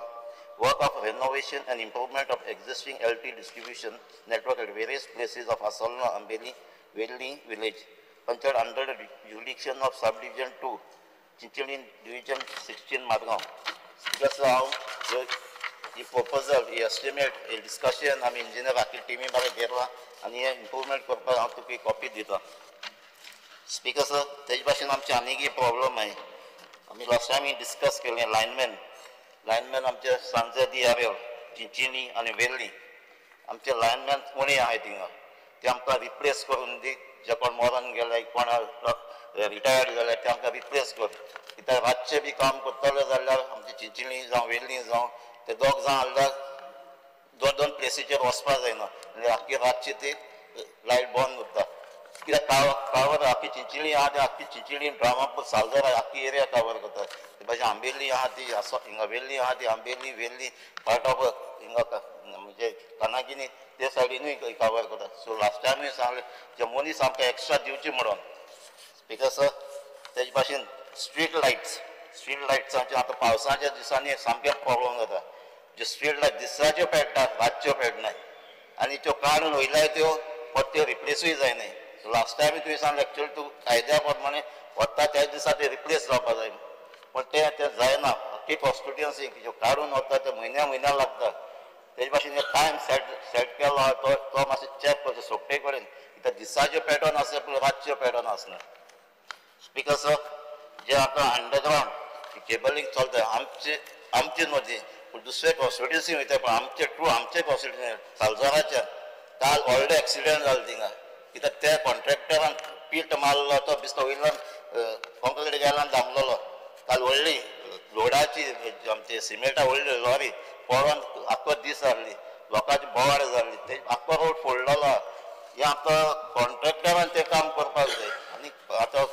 work of renovation and improvement of existing LT distribution network at various places of Assolna, Ambeli, Velne village panchayat under the jurisdiction of subdivision 2 Chinchinim division 16 Margao. Speaker sir, हांव ही proposal, ही estimate, ही discussion आमी engineer आख्खी टिमी बरें घेतला आनी हे improvement करपाक हांव तुका कॉपी दिता. स्पीकर सर, तेजे भाशेन आमचे आनीकय प्रॉब्लम आहाय आमी लास्ट टायम डिस्कस केलें लायनमॅन, लायनमॅन आमचे सांजे दी आरेल, चिंचिनी आनी वेर्ली आमचे लायनमॅन उणें आहाय थिंगा. ते आमकां रिप्लेस करून दी. जे कोण मरण गेले, कोण रिटायर्ड जाले ते आमकां रिप्लेस कर. कित्याक रातचें बी काम करतले जाल्यार आमची चिंचिणी जावं वेर्ली जावं ते दोग जाण आहल्यार दोन दोन प्लेसीचेर वचपाक जायना आनी आख्खी रातची ती लायट बंद उरता. कित्याक कावर आख्खी चिंचिणी आहा ती आख्खी चिंचिणी ड्रामापूर सालजर आख्खी एरिया कवर करता. ते भाशेन आंबेली आहा ती हिंगा वेर्ली आहा ती आंबेली वेर्ली पार्ट ऑफ हिंगा म्हणजे कानागिनी ते सायडीनूय कवर करता. सो लास्ट टायमूय सांगलें जे मनीस आमकां एक्स्ट्रा दिवची म्हणून. स्पीकर सर तेजे भाशेन स्ट्रीट लायट्स, स्ट्रीट लायट्सांचे आतां पावसाच्या दिसांनी सामकें प्रॉब्लम जाता. ज्यो स्ट्रीट लायट दिसाच्यो पेट्टा, रातच्यो पेटनाय आनी त्यो काडून वयल्यार त्यो परत्यो रिप्लेसूय जायनाय. सो लास्ट टायम तुवें सांगलें एक्चुअली तूं कायद्या प्रमाणे वता त्याच दिसा ते रिप्लेस जावपा जाय, पूण तें तें जायना. आख्खी कॉन्स्टिट्युयन्सी ज्यो काडून वता ते म्हयन्या म्हयन्या लागता. तेजे भाशेन टायम सेट केलो आहा तो तो मातसो चॅक करचो सोपटे कडेन. कित्याक दिसाच्यो पॅटर्न आसता पूण रातच्यो पॅटर्न आसना. स्पीकर सर जे आतां अंडरग्रावंड केबलिंग चलता आमचे आमचे न्हू पूण दुसरे कॉन्स्टिट्युन्सी वयता, पूण आमचे ट्रू आमचे कॉन्स्टिट्युन्सी सालजराच्या काल व्हडलो एक्सिडंट जालो थिंगा. कित्याक त्या कॉन्ट्रॅक्टरान पीट मारलो तो बिस्तो वयल्यान कॉन्क्रीट गेल्यान दामलेलो. काल व्हडली लोडाची आमचे सिमेंटा व्हडली लॉरी पडोन आख्खो दीस जाल्ली, लोकांची बोवाळ जाल्ली, ते आख्खो रोड फोडलेलो. हें आतां कॉन्ट्रॅक्टरान तें काम करपाक जाय आनी आतां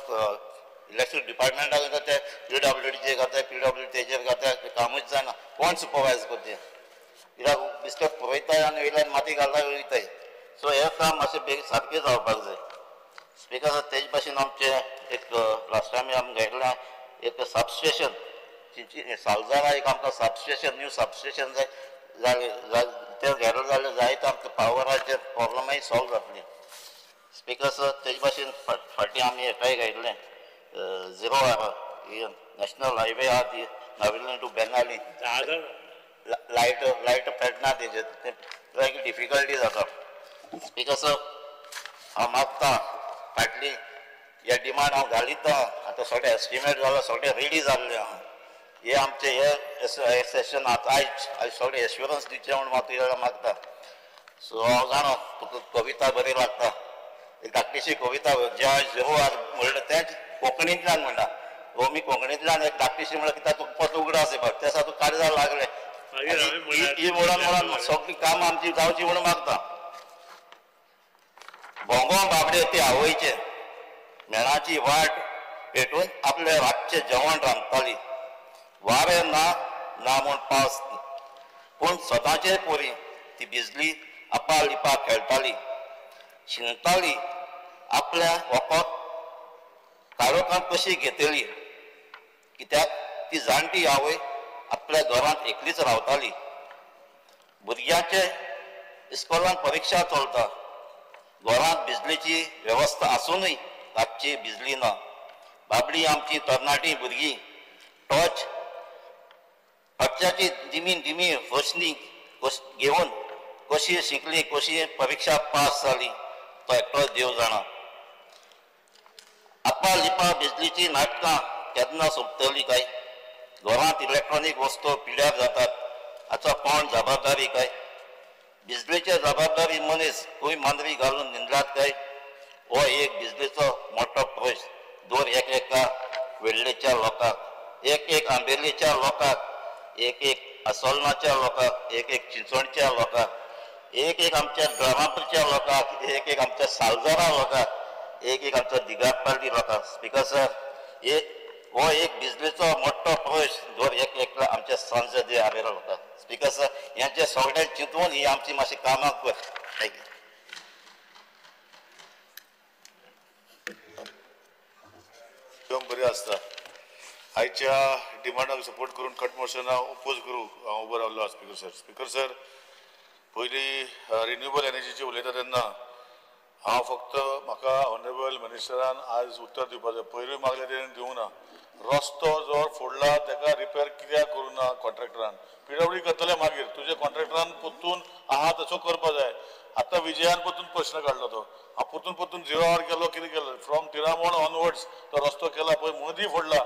इलेक्ट्रीक डिपार्टमेंटाक ते पीडब्ल्यूडीचेर घाताय, पीडब्ल्यू तेजेर घाताय, तें कामूच जायना. कोण सुपरवायज करचें? कित्याक बिस्कट पुरयताय आनी वयल्यान माती घालता वयताय. सो हें काम मातशें बेगीन सारकें जावपाक जाय. स्पीकर सर तेजे भाशेन आमचें एक लास्ट टायम आमी घेतलां एक सबस्टेशन चिंची सालजरा एक आमकां सबस्टेशन न्यू सबस्टेशन जाय जालें तें घेतलें जाल्यार जायते आमकां पावराचेर प्रॉब्लमय सॉल्व जातली. स्पीकर सर तेजे भाशेन फाटीं आमी हेकाय घेतलें झिरो नॅशनल हायवे आहा ती Navelim to Benaulim light light पेटना तेजेर तें डिफिकल्टी जाता. स्पीकर सर हांव मागता फाटली हे डिमांड हांव घालिता. आतां सगळें एस्टिमेट जालां, सगळें रेडी जाल्लें आहा. हे आमचें हे सेशन आतां आयज आयज सगळें एश्युरन्स दिवचें म्हूण हांव तुज्या मागता. सो हांव जाणा तुका कविता बरी लागता, एक धाकटीशी कविता जे हांवें झिरो आर म्हणलें तेंच कोंकणींतल्यान म्हणटा. हो मी कोंकणींतल्यान एक धाकटीशी म्हणल्यार कित्याक तुका परतो उगडास येवपाक त्या दिसा तुका काळजार लागलें ही म्हणून म्हणून सगळीं कामां आमची जावची म्हणून मागता. भोंगो बाबडे ते आवयचे मेणाची वाट पेटून आपले रातचें जेवण रांदताली. वारें ना ना म्हूण पावस पूण सदांचे पोरी ती भिजली आपा लिपा खेळटाली, शिंदताली आपल्या वखद काळोखांत कशी घेतली. कित्याक ती जाणटी आवय आपल्या घरांत एकलीच रावताली. भुरग्यांचे इस्कॉलांत परिक्षा चलता, घरांत बिजलीची वेवस्था आसुनूय रातची बिजली ना. बाबडी आमची तरणाटी भुरगीं टॉर्च टॉर्चाची दिमी दिमी रोशनी घेवन कशी शिकली, कशी परिक्षा पास जाली तो एकटोच देव जाणा. आपा लिपा बिजलीची नाटकां केन्ना सोंपतली काय? घरांत इलेक्ट्रॉनीक वस्तू पिड्यार जातात, हाचो कोण जबाबदारी काय? बिजलीचे जबाबदारी मनीस खंय मांद्री घालून न्हिदलात काय? हो एक बिजलीचो मोठो प्रश्न दर एक एका वेल्लेच्या लोकांक, एक एक आंबेलीच्या लोकांक, एक एक असोलनाच्या लोकांक, एक एक चिंचवणच्या लोकांक, एक एक आमच्या ड्रामापूरच्या लोकांक, एक एक आमच्या सालजरा लोकांक, एक एक आमच्या दिगापाली लोकांक. स्पीकर सर एक हो एक बिजलीचो मोठो प्रश्न दर एक एकला आमच्या संसदीय आरेला लोकांक. स्पीकर सर यांचे सगळ्यांक चिंतून ही आमची मातशी कामां कर. Thank you. एकदम बरी आसता. आयच्या डिमांडाक सपोर्ट करून कट मोशनाक ओपोज करूंक हांव उबो रावलो. स्पीकर सर, स्पीकर सर पयलीं रिन्युएबल एनर्जीची उलयता तेन्ना हांव फक्त म्हाका ऑनरेबल मिनिस्टरान आज उत्तर दिवपाक जाय. पयरूय मागलें तेणें दिवंक ना. रस्तो जो फोडला ताका रिपेर कित्याक करूं ना कॉन्ट्रॅक्टरान? पीडब्ल्यूडी करतले मागीर तुजे कॉन्ट्रॅक्टरान परतून आहा तसो करपाक जाय. आतां विजयान परतून प्रश्न काडलो तो हांव परतून परतून झिरो our केलो, कितें केलो फ्रॉम तिरामोण ऑनवर्ड्स तो रस्तो केला पळय मदीं फोडला,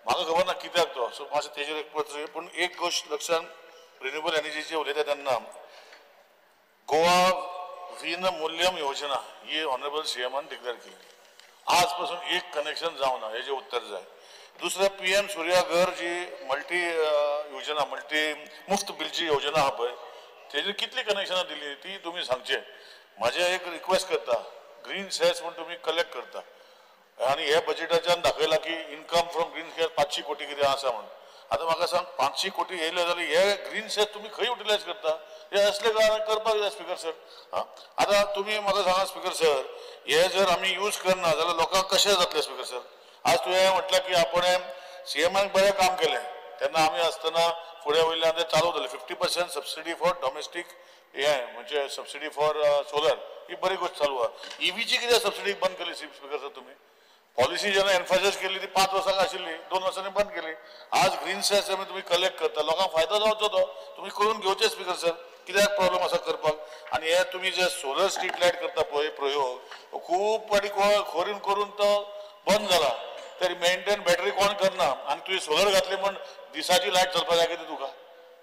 म्हाका खबर ना कित्याक तो. सो मातशें तेजेर एक प्रश्न. पूण एक गोश्ट लक्षान रिन्युएबल एनर्जीची उलयता तेन्ना गोवा विनमूल्यम योजना ही ऑनरेबल सीएमान डिक्लेअर केली. आज पासून एक कनेक्शन जावना हेजें उत्तर जाय. दुसरें पीएम सूर्या घर जी मल्टी योजना, मल्टी मुफ्त बिलची योजना आहा पळय, तेजेर कितली कनेक्शनां दिली ती तुमी सांगचें. म्हाजें एक रिक्वेस्ट करता, ग्रीन सेस म्हूण तुमी कलेक्ट करता आनी हे बजेटाच्यान दाखयलां की इन्कम फ्रॉम ग्रीन सेस 500 कोटी कितें आसा म्हूण. आतां म्हाका सांग, 500 कोटी येयले जाल्यार हे ग्रीन सेस तुमी खंय युटिलायज करता? हे असले कारण करपाक जाय स्पीकर सर. आतां तुमी म्हाका सांगा स्पीकर सर, हे जर आमी यूज करना जाल्यार लोकांक कशें जातलें स्पीकर सर? आज तुवें म्हटलें की आपण सीएमान बरें काम केलें तेन्ना आमी आसतना फुडें वयल्यान तें चालू जालें 50% सबसिडी फॉर डॉमेस्टीक हें, म्हणजे सबसिडी फॉर सोलर, ही बरी गोश्ट चालू आहा. ईव्हीची कितें सबसिडी बंद केली स्पीकर सर तुमी? पॉलिसी जेन्ना एनफासायज केली ती 5 वर्सांक आशिल्ली, 2 वर्सांनी बंद केली. आज ग्रीन सेस तुमी कलेक्ट करता, लोकांक फायदो जावचो तो तुमी करून घेवचे स्पीकर सर. कित्याक प्रॉब्लम आसा करपाक? आनी हे तुमी जे सोलर स्ट्रीट लायट करता पळय प्रयोग, खूब फाटी खोरीन करून तो बंद जाला. तरी मेंटेन बॅटरी कोण करना आनी तुवें सोलर घातली म्हण दिसाची लायट चलपाक जाय कितें तुका?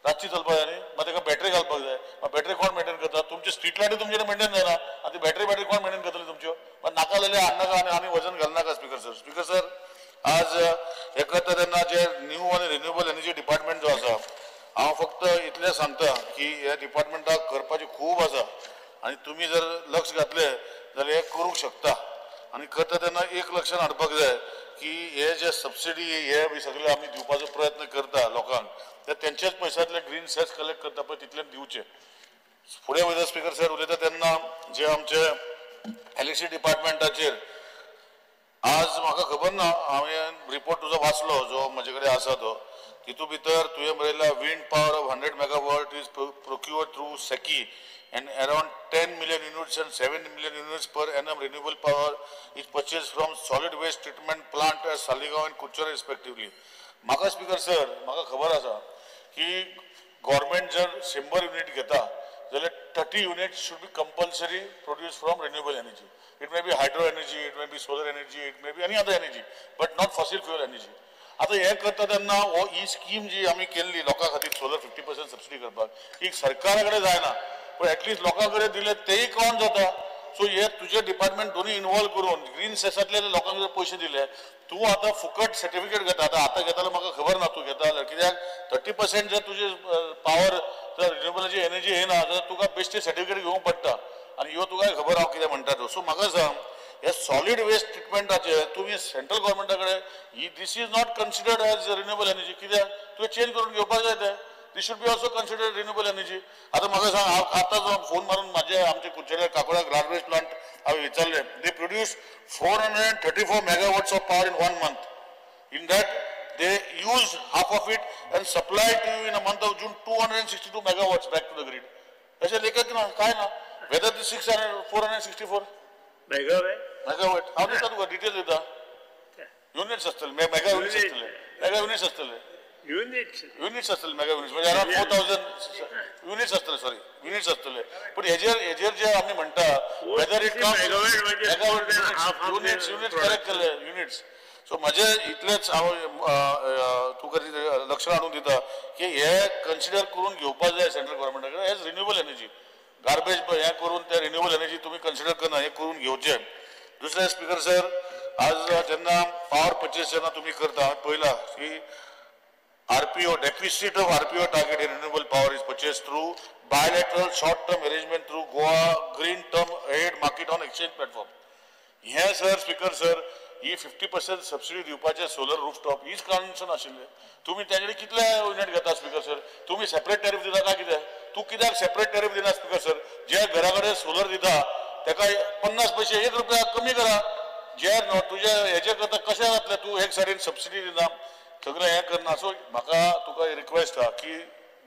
रातची चलपाक जाय न्ही, मागीर ताका बॅटरी घालपाक जाय. मागीर बॅटरी कोण मेंटेन करता? तुमची स्ट्रीट लायटी तुमचे मेंटेन जायना आनी बॅटरी बॅटरी कोण मेंटेन करतली तुमच्यो? मागीर नाका जाल्यार हाडनाका आनी आनी वजन घालनाका स्पीकर सर. स्पीकर सर, आज हें करता तेन्ना जे न्यू आनी रिन्युएबल एनर्जी डिपार्टमेंट जो आसा, हांव फक्त इतलें सांगता की ह्या डिपार्टमेंटाक करपाचें खूब आसा आनी तुमी जर लक्ष घातलें जाल्यार हें करूंक शकता. आनी करता तेन्ना एक लक्षान हाडपाक जाय की हे जे सबसिडी हे बी सगळे आमी दिवपाचो प्रयत्न करता लोकांक, ते तेंचेच पयशांतले ग्रीन सेस कलेक्ट करता पळय तितले दिवचे. फुडें वयता स्पीकर सर उलयता तेन्ना जे आमचे एलएसी डिपार्टमेंटाचेर आज म्हाका खबर ना, हांवें रिपोर्ट तुजो वाचलो जो म्हजे कडेन आसा तो, तितू भितर तुवें बरयला wind power of 100 megawatt is procured through SECI and around 10 million units and 7 million units per annum renewable power is purchased from solid waste treatment plant at Saligao and Curchorem respectively. म्हाका speaker sir, म्हाका खबर आसा की government जर 100 unit घेता जाल्यार 30 units should be compulsory produce from renewable energy. It may be hydro energy, it may be solar energy, it may be any other energy, but not fossil fuel energy. आतां हें करता तेन्ना हो ही scheme जी आमी केल्ली लोकां खातीर सोलर 50% सबसिडी करपाक, ही सरकारा कडेन जायना पूण एटलिस्ट लोकां कडेन दिले तेय काउंट जाता. सो हे तुजे डिपार्टमेंट दोनूय इनवॉल्व करून ग्रीन सेसांतले लोकांक जर पयशे दिले, तूं आतां फुकट सर्टिफिकेट घेता. आतां आतां घेतालो म्हाका खबर ना तूं घेता जाल्यार, कित्याक 30% जर तुजी पावर जर रिन्युएबलाची एनर्जी येना जाल्यार तुका बेश्टी सर्टिफिकेट घेवंक पडटा आनी ह्यो तुका खबर हांव कितें म्हणटा त्यो. सो म्हाका सांग, हे सॉलीड वेस्ट ट्रिटमेंटाचे तुमी सेंट्रल गव्हर्मेंटा कडेन ही this is not considered as renewable energy, कित्याक तुवें चेंज करून घेवपाक जाय तें. This should be also considered renewable energy. आतां म्हाका सांग, हांव आतांच फोन मारून म्हाजे आमचे कुडचड्यार काकोडा गार्बेज प्लांट हांवें विचारलें, they produce 434 megawatts of power in 1 month. In that they use half of it and supply to you in a month of June 262 megawatts back to the grid. अशें लेखक ना काय ना, whether the 464 megawatt हांव दिता तुका detail दिता. Units आसतले, मेगा युनिट्स आसतले, मेगा युनिट्स आसतले, युनिट्स आसतले, मेगा युनिट्स म्हणजे अराउंड 4000 युनिट्स आसतले, सॉरी युनिट्स आसतले. पूण हेजेर हेजेर जे आमी म्हणटा whether it comes megawatt units, units correct केले युनिट्स. सो म्हजे इतलेंच हांव तुका लक्षात हाडून दिता की हे कन्सिडर करून घेवपाक जाय सेंट्रल गव्हर्मेंटा कडेन एज रिन्युएबल एनर्जी. गार्बेज हें करून ते रिन्युएबल एनर्जी तुमी कन्सिडर करना, हें करून घेवचें. दुसरें स्पीकर सर, आज जेन्ना पावर पर्चेस जेन्ना तुमी करता, हांवें पळयलां की RPO, deficit of RPO target in renewable power is purchased through bilateral short-term arrangement through Goa Green Term Ahead Market on Exchange Platform. हे सर स्पीकर सर, ही 50% सबसिडी दिवपाचे सोलर रूफटॉप हीच condition आशिल्लें. तुमी तेजे कितले युनिट घेता speaker sir? तुमी separate tariff दिता काय कितें? तूं कित्याक सेपरेट टॅरिफ दिना स्पीकर सर? जे घरा कडेन सोलर दिता ताका 50 पयशे 1 रुपया कमी करा. जे तुजे हेजे करता कशें जातलें? तूं एक सायडीन सबसिडी दिना, सगळें हें करना. सो म्हाका तुका रिक्वेस्ट आहा की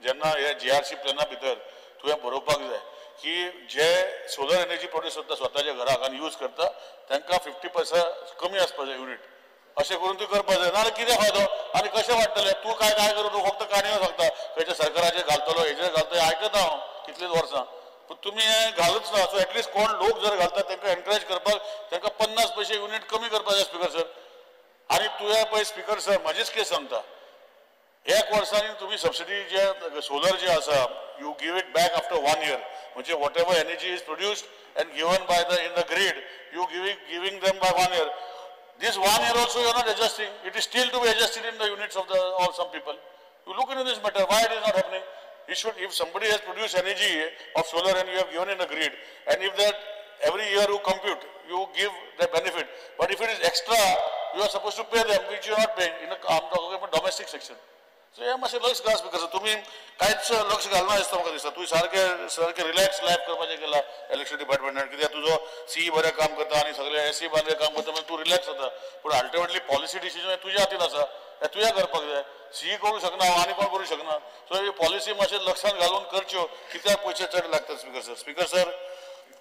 जेन्ना हे जीआरसी प्लॅना भितर तुवें बरोवपाक जाय की जे सोलर एनर्जी प्रोड्यूस करता स्वताच्या घराक आनी यूज करता तांकां 50% कमी आसपाक जाय युनिट. अशें करून तूं करपाक जाय, नाजाल्यार कितें फायदो आनी कशें वाडटलें? तूं काय काय करून तूं फक्त काणयो सांगता, खंयच्या सरकाराचेर घालतलो हेजेर घालतलो, आयकता हांव कितलींच वर्सां, पूण तुमी हें घालूच ना. सो एटलिस्ट कोण लोक जर घालता तांकां एनकरेज करपाक तांकां 50 पयशे युनिट कमी करपाक जाय स्पीकर सर. आनी तुवें पळय स्पीकर सर, म्हजीच केस सांगता, एक वर्सांनी तुमी सबसिडी जे सोलर जे आसा you give it back after 1 year. म्हणजे whatever energy is produced and given by the in the grid, you giving them by 1 year. This 1 year also you are not adjusting. It is still to be adjusted in the units of the of some people. You look into this matter, why it is not happening? You should, if somebody has produced energy of solar and you have given in the grid, and if that every year you compute, you give the benefit. But if it is extra, you are supposed to pay them, which you are not paying in the, I'm talking about domestic section. So हे मातशें लक्ष घाल speaker sir, तुमी कांयच लक्ष घालना दिसता म्हाका दिसता. तूं सारकें सारकें रिलॅक्स लायफ करपाचें केलां इलेक्शन डिपार्टमेंटान, कित्याक तुजो सी बरें काम करता आनी सगळे एसी बरें काम करता, म्हणजे तूं रिलॅक्स जाता. पूण अल्टिमेटली पॉलिसी डिसिजन तुज्या हातीन आसा, हें तुवें करपाक जाय. सी करूं शकना आनी कोण करूं शकना. सो ही पॉलिसी मातशें लक्षांत घालून करच्यो, कित्याक पयशे चड लागतात स्पीकर सर. स्पीकर सर,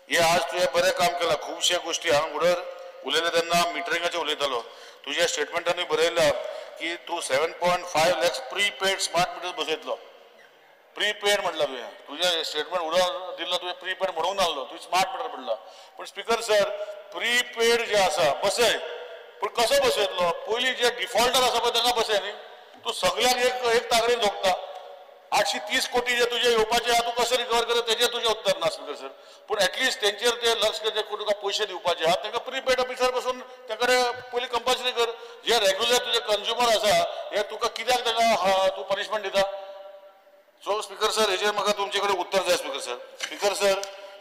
हे आज तुवें बरें काम केलां, खुबशे गोश्टी हांव उडर उलयलें तेन्ना मिटरिंगाचेर उलयतालो. तुज्या स्टेटमेंटानूय बरयलां की तूं 7.5 lakhs prepaid smart meter बसयतलो. प्रीपेड म्हटलां तुवें, तुज्या स्टेटमेंट उडोवन दिल्लो तुवें प्रीपेड म्हणूंक नासलो, तुवें स्मार्ट मिटर म्हणला. पूण स्पीकर सर, प्रीपेड जे आसा बसय, पूण कसो बसयतलो? पयलीं जे डिफॉल्टर आसा पळय तांकां बसय न्ही. तूं सगल्यांक एक एक तागडेन जोखता. 830 कोटी जे तुजे येवपाचे आहा तूं कशें रिकवर करता तेजेर तुजें उत्तर ना स्पीकर सर. पूण एटलिस्ट तेंचेर ते लक्ष जे तुका पयशे दिवपाचे आहा तांकां प्रीपेड ऑफिसर बसून तांकडे पयलीं कंपल्सरी कर. जे रेगुलर तुजे कंज्युमर आसा हे तुका कित्याक तांकां तूं पनिशमेंट दिता? सो स्पीकर सर, हेजेर म्हाका तुमचे कडेन उत्तर जाय speaker sir. Speaker sir,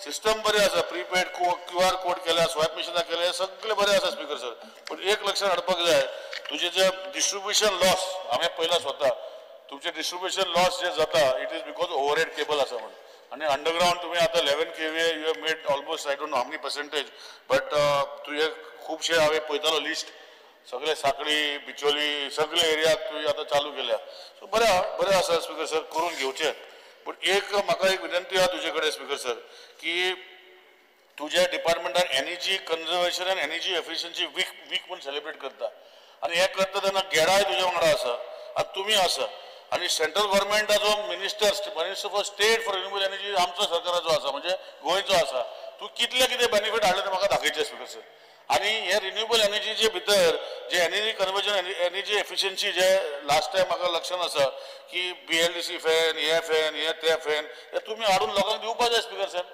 system बरें आसा, प्रीपेड क्यू आर कोड केल्या, स्वायप मिशनां केल्या, सगळें बरें आसा स्पीकर सर. पूण एक लक्षात हाडपाक जाय, तुजें जे डिस्ट्रिब्युशन लॉस हांवें पळयलां स्वता, तुमचे डिस्ट्रिब्युशन लॉस जे जाता it is because overhead cable आसा म्हणून. आनी अंडरग्रावंड तुमी आतां 11 kVA you have made almost I don't know how many percentage, but तुजें खुबशे हांवें पळयतालो लिस्ट, सगळे साकळी बिचोली सगळे एरियाक तुवें आतां चालू केल्या. सो बरें आहा, बरें आसा स्पीकर सर, करून घेवचें. पूण एक म्हाका एक विनंती आहा तुजे कडेन स्पीकर सर, की तुज्या डिपार्टमेंटान energy conservation and energy efficiency week week म्हूण सेलिब्रेट करता, आनी हें करता तेन्ना गेडाय तुज्या वांगडा आसा आनी तुमी आसा, आनी central गव्हर्मेंटाचो minister for state for renewable energy आमचो सरकाराचो आसा, म्हणजे गोंयचो आसा. तूं कितले कितें बेनिफीट हाडले ते म्हाका दाखयचें स्पीकर सर. आनी हे रिन्युएबल एनर्जीचे भितर जे एनर्जी कन्वर्जन एनर्जी एफिशियन्सी जे लास्ट टायम म्हाका लक्षांत आसा की BLDC fan, हे फॅन, हे ते फॅन, हे तुमी हाडून लोकांक दिवपाक जाय स्पीकर सर.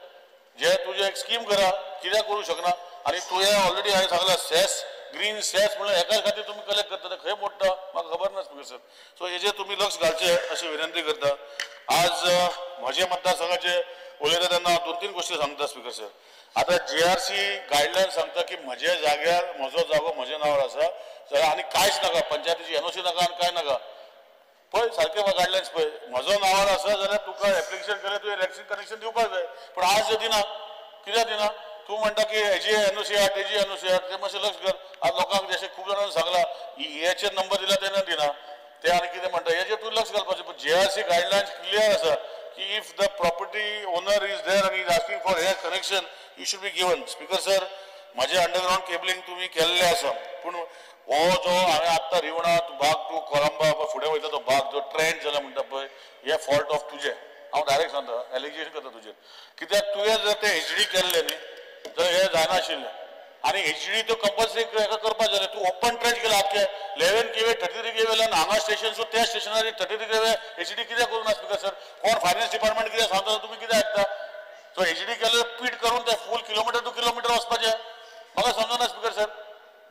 जे तुजें एक स्कीम करा, कित्याक करूं शकना? आनी तुवें ऑलरेडी हांवें सांगलां सेस, ग्रीन सेस म्हणल्यार एकाच खातीर तुमी कलेक्ट करता, ते खंय मोडटा म्हाका खबर ना स्पीकर सर. सो हेजेर तुमी लक्ष घालचें अशी विनंती करता. आज म्हज्या मतदारसंघाचे उलयता तेन्ना 2-3 गोश्टी सांगता स्पीकर सर. आतां GRC guideline सांगता की म्हज्या जाग्यार म्हजो जागो म्हज्या नांवार आसा जाल्यार आनी कांयच नाका, पंचायतीची NOC नाका आनी कांय नाका. पळय सारकें गायडलायन्स पळय, म्हजो नांवार आसा जाल्यार तुका एप्लिकेशन केलें तुवें इलेक्ट्रीक कनेक्शन दिवपाक जाय. पूण आज जे दिना, कित्याक दिना? तूं म्हणटा की हेजी NOC आहा तेजी NOC आहा, तें मातशें लक्ष कर. आज लोकांक जशें खूब जाणांनी सांगलां हेचेर नंबर दिला तेन्ना दिना, ते आनी कितें म्हणटा हेजेर तूं लक्ष घालपाचें. पूण GRC guidelines clear आसा की if the property owner is there आनी is asking for hair connection, you should be given. Speaker sir, म्हजें अंडरग्रावंड केबलिंग तुमी केल्लें आसा, पूण हो जो हांवें आत्तां रिवणा भाग टू कोलंबा फुडें वयता तो भाग जो ट्रेंड जाला म्हणटा पळय, हे फॉल्ट ऑफ तुजें. हांव डायरेक्ट सांगता, एलिगेशन करता तुजेर, कित्याक तुवें जर तें HD केल्लें न्ही जाल्यार हें जायनाशिल्लें. आनी HD तो कंपल्सरी हेका करपाक जाय. तूं ओपन ट्रेंच केला आख्खें 11 kVA 33 kVA वयल्यान हांगा स्टेशन सो त्या स्टेशनार 33 kVA HD कित्याक करूं ना स्पीकर सर? कोण फायनान्स डिपार्टमेंट कितें सांगता तुमी कितें आयकता? सो HD केल्यार पीट करून ते फूल किलोमिटर टू किलोमिटर वचपाचें, म्हाका समजना स्पीकर सर.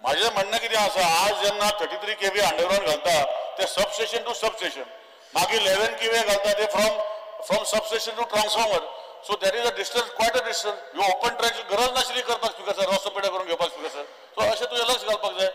म्हाजें म्हणणें कितें आसा, आज जेन्ना 33 kVA underground घालता ते सबस्टेशन टू सबस्टेशन, मागीर 11 kVA घालता ते from substation to transformer. So that is a distance, quite a distance. You open trench गरज नाशिल्ली करपाक स्पीकर सर, रस्तो पेडे करून घेवपाक स्पीकर सर. सो अशें तुजें लक्ष घालपाक जाय.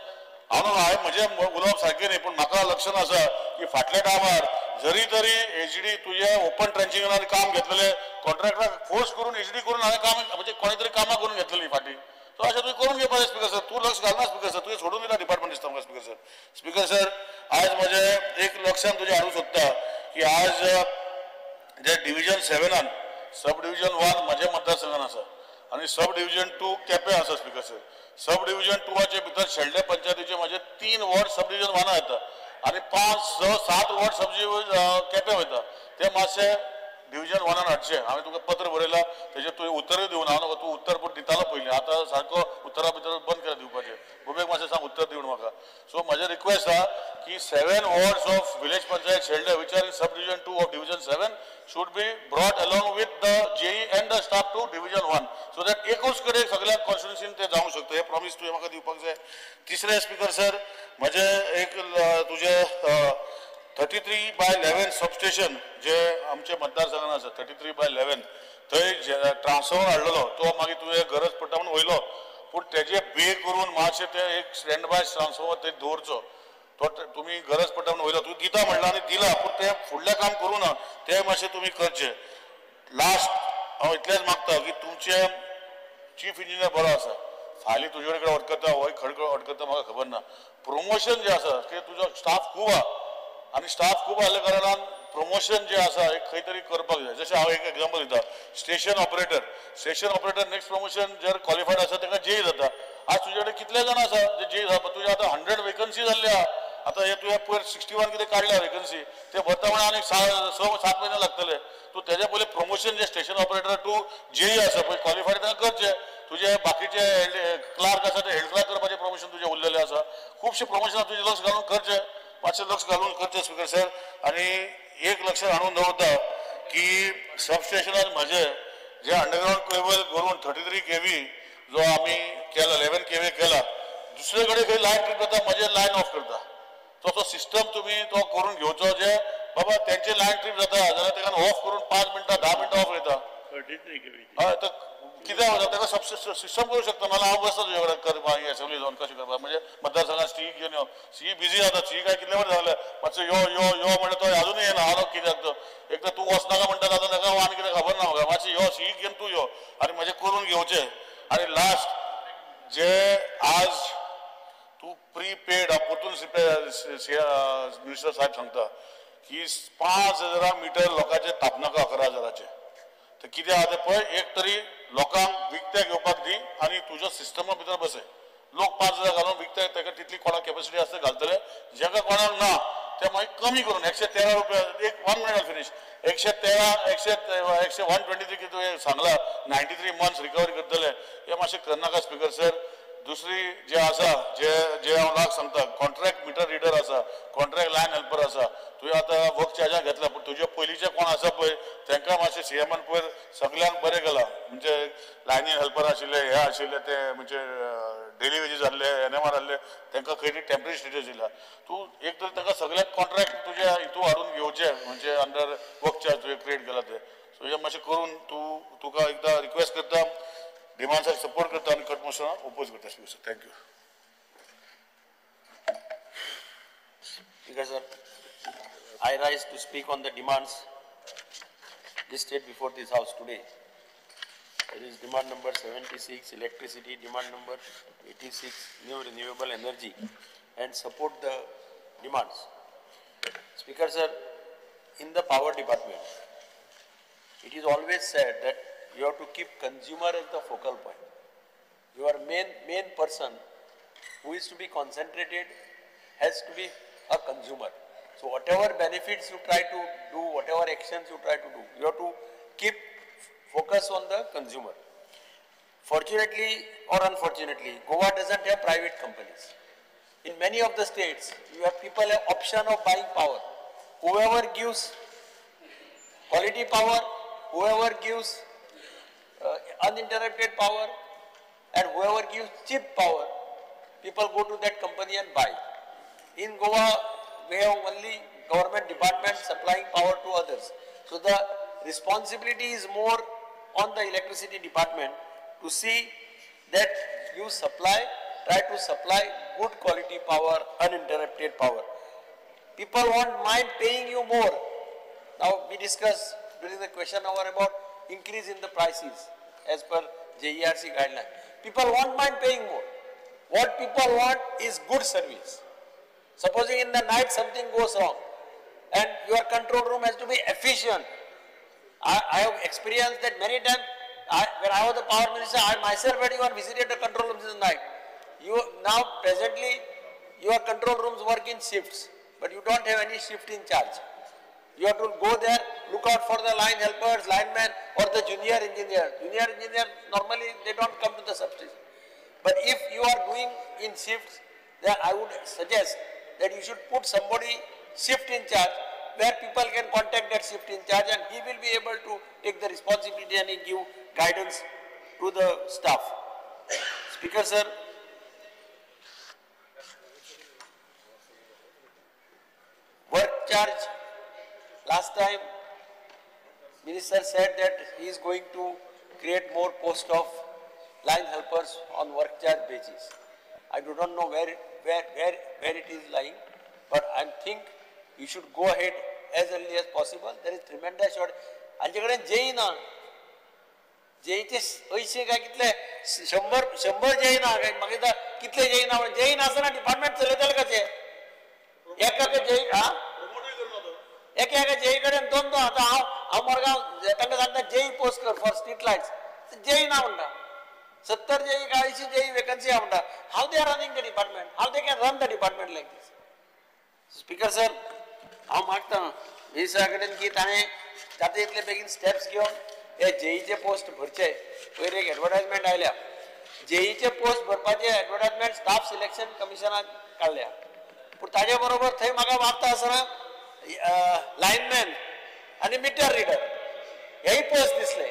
हांव हांवें म्हजें उलोवप सारकें न्ही, पूण म्हाका लक्षांत आसा की फाटल्या टायमार जरी तरी HD तुजें ओपन ट्रेंचिंगान काम घेतलेलें, कॉन्ट्रॅक्टराक फोर्स करून HD करून हांवें काम म्हणजे कोणी तरी कामां करून घेतलेलीं फाटीं. सो अशें तुवें करून घेवपाक जाय स्पीकर सर. तूं लक्ष घालना स्पीकर सर, तुवें सोडून दिला डिपार्टमेंट दिसता म्हाका स्पीकर सर. स्पीकर सर, आज म्हजें एक लक्षांत तुजें हाडूंक सोदता की आज जे डिविजन 7 सब डिविजन 1 म्हज्या मतदारसंघान आसा आनी सब डिविजन 2 केपें आसा स्पीकर सर. सब डिविजन 2 भितर शेल्डें पंचायतीचे म्हजे 3 वॉर्ड सब डिविजन 1 येता आनी 5, 6, 7 वॉर्ड सब डिविजन केपें वयता. ते मातशे डिविजन 1 हाडचें. हांवें तुका पत्र बरयलां, तेजेर तुवें उत्तरूय दिवना. हांव तूं उत्तर पूण दितालो पयलीं, आतां सारको उत्तरा भितर बंद केला दिवपाचें. गोबेक मातशें सांग उत्तर दिवन म्हाका. सो म्हजें रिक्वेस्ट आहा की 7 wards of village panchayat Sheldem which are in sub division 2 of division 7 should be brought along with the JE and the तें जावंक शकता हें प्रॉमीस तुवें म्हाका दिवपाक जाय. तिसरें स्पीकर सर म्हजें एक तुजें 33/11 सबस्टेशन जे आमच्या मतदारसंघान आसा 33/11 थंय ट्रान्सफॉर्मर हाडलेलो तो मागीर तुवें गरज पडटा म्हणून वयलो पूण तेजे बे करून मातशें तें एक स्टँड बाय ट्रान्सफॉर्मर थंय दवरचो तो तुमी गरज पडटा म्हणून वयलो तूं दिता म्हणलां आनी दिला पूण तें फुडलें काम करूं ना तें मातशें तुमी करचें. लास्ट हांव इतलेंच मागता की तुमचें चीफ इंजिनियर बरो आसा फाल्यां तुजे कडेन अडकता होय खडकड अडकता म्हाका खबर ना. प्रमोशन जें आसा की तुजो स्टाफ खूब आहा आनी स्टाफ खूब आसल्या कारणान प्रमोशन जें आसा एक खंय तरी करपाक जाय. जशें हांव एक एग्जाम्पल दिता station operator next promotion जर क्वॉलिफायड आसा ताका जेई जाता. आज तुजे कडेन कितले जाण आसा जे जेई जाता तुजे आतां 100 वेकन्सी जाल्ली आहा. आतां हे तुवें पयर 61 कितें काडल्या वेकन्सी ते भरता म्हणून आनीक 6-7 म्हयने लागतले. तूं तेज्या पयलीं प्रमोशन जे स्टेशन ऑपरेटर टू जेई आसा पळय क्वॉलिफायड ताका करचें. तुजे बाकीचे क्लार्क आसा ते हेड क्लार्क करपाचें प्रमोशन तुजें उरलेलें आसा. खुबशें प्रमोशन तुजें लक्ष घालून करचें मातशें लक्ष घालून करचें स्पीकर सर. आनी एक लक्षात हाडून दवरता की सबस्टेशनार म्हजें जे अंडरग्रावंड केबल करून 33 kV जो आमी केला 11 kV केला दुसरे कडेन खंय लायन ट्रीप जाता म्हजें लायन ऑफ करता. तो सिस्टम तुमी तो करून घेवचो जे बाबा तेंचे लायन ट्रीप जाता जाल्यार ताका ऑफ करून 5 मिनटां 10 मिनटां ऑफ वयता. 33 kV हय तर कित्याक वता ताका सिस्टम करूं शकता. नाल्यार हांव बसता तुजे कडेन करपाक एसेंब्ली जावन कशें करपाक म्हणजे मतदारसंघात सी घेवन यो सी बिजी जाता सी काय कितले वर्स जालें मातसो यो यो यो म्हणल्यार तो अजूनय येना हांव कित्याक तो एक तर तूं वचनाका म्हणटा आतां ताका आनी कितें खबर ना म्हाका मातशें यो सी घेवन तूं यो आनी म्हजें करून घेवचें. आनी लास्ट जे आज तूं प्रीपेड परतून मिनिस्टर साहेब सांगता की 5,000 मिटर लोकांचे तापनाका 11,000 तर कितें आहा तें पळय एक तरी लोकांक विकतें घेवपाक दी आनी तुज्या सिस्टमा भितर बसय. लोक 5,000 घालून विकते ताका तितली कोणाक कॅपॅसिटी आसता घालतले जेका कोणाक ना ते मागीर कमी करून 113 रुपया एक 1 मिनट फिनीश 113 123 कितें तुवें सांगला 93 मंथ्स रिकवरी करतले हें मातशें करनाका स्पीकर सर. दुसरी जे आसा जे जे हांव लाग सांगता कॉन्ट्रॅक्ट मिटर रिडर आसा कॉन्ट्रॅक्ट लायन हेल्पर आसा तुवें आतां वर्क चार्जाक घेतला पूण तुजे पयलींचे कोण आसा पळय तांकां मातशें सीएमान पयर सगल्यांक बरें केलां म्हणजे लायनी हेल्पर आशिल्ले हे आशिल्ले ते म्हणजे डेली वेजीस आहले एनएमआर आहले तांकां खंय तरी टेम्पररी स्टेटस दिला. तूं एक तर तांकां सगल्यांक कॉन्ट्रॅक्ट तुज्या हितून हाडून घेवचें म्हणजे अंडर वर्क चार्ज तुवें क्रिएट केला तें. सो हें मातशें करून तूं तुका एकदां रिक्वेस्ट करता डिमांड्साक सपोर्ट करता आनी कट मोशनाक ओपोज करता. Speaker sir thank you. Speaker sir, I rise to speak on the demands listed before this house today. It is demand number 76, electricity, demand number 86, new renewable energy, and support the demands. Speaker sir, in the power department, it is always said that you have to keep consumer as the focal point. Your main person who is to be concentrated has to be a consumer. So whatever benefits you try to do, whatever actions you try to do, you have to keep focus on the consumer. Fortunately or unfortunately, Goa doesn't have private companies. In many of the states, you have people have option of buying power. Whoever gives quality power, whoever gives uninterrupted power, and whoever gives cheap power, people go to that company and buy. In Goa, we have only government departments supplying power to others. So the responsibility is more on the electricity department to see that you supply, try to supply good quality power, uninterrupted power. People won't mind paying you more. Now we discussed during the question hour about increase in the prices as per JERC guideline. People won't mind paying more. What people want is good service. Supposing in the night something goes wrong and your control room has to be efficient. I have experienced that many times. When I was the power minister, I myself had even visited the control rooms in the night. You now presently your control rooms work in shifts, but you don't have any shift in charge. You have to go there, look out for the line helpers, linemen or the junior engineer. Junior engineer normally they don't come to the substation. But if you are doing in shifts, then I would suggest that you should put somebody shift in charge where people can contact that shift in charge and he will be able to take the responsibility and he give guidance to the staff. Speaker sir, work charge, last time minister said that he is going to create more post of line helpers on work charge basis. I do not know where it is lying, but I think you should go ahead as early as possible. There is tremendous short. आमचे कडेन JEE ना, जेईचे अंयशीं काय कितले 100 JEE ना, काय म्हाका कितले जेई ना, जेई नासतना डिपार्टमेंट चलयतले कशें? एका जेई हा एका एका जेई कडेन दोन दोन. आतां हांव मडगांव तांकां सांगता जेई पोस्ट कर फॉर स्ट्रीट लायट्स, जेई ना म्हणटा. 70 जेई काय 80 जेई वेकन्सी आहा म्हणटा. How they are running the department? How they can run the department like this? Speaker sir, हांव मागता मिनिस्टरा कडेन की ताणें जाता तितले बेगीन स्टेप्स घेवन हे जेईचे पोस्ट भरचे. पयर एक एडवर्टायजमेंट आयल्या, जेईचे पोस्ट भरपाचे एडवर्टायजमेंट स्टाफ सिलेक्शन कमिशनान काडल्या. पूण ताजे बरोबर थंय म्हाका वाचता आसतना लायनमॅन आनी मिटर रिडर हेय पोस्ट दिसले.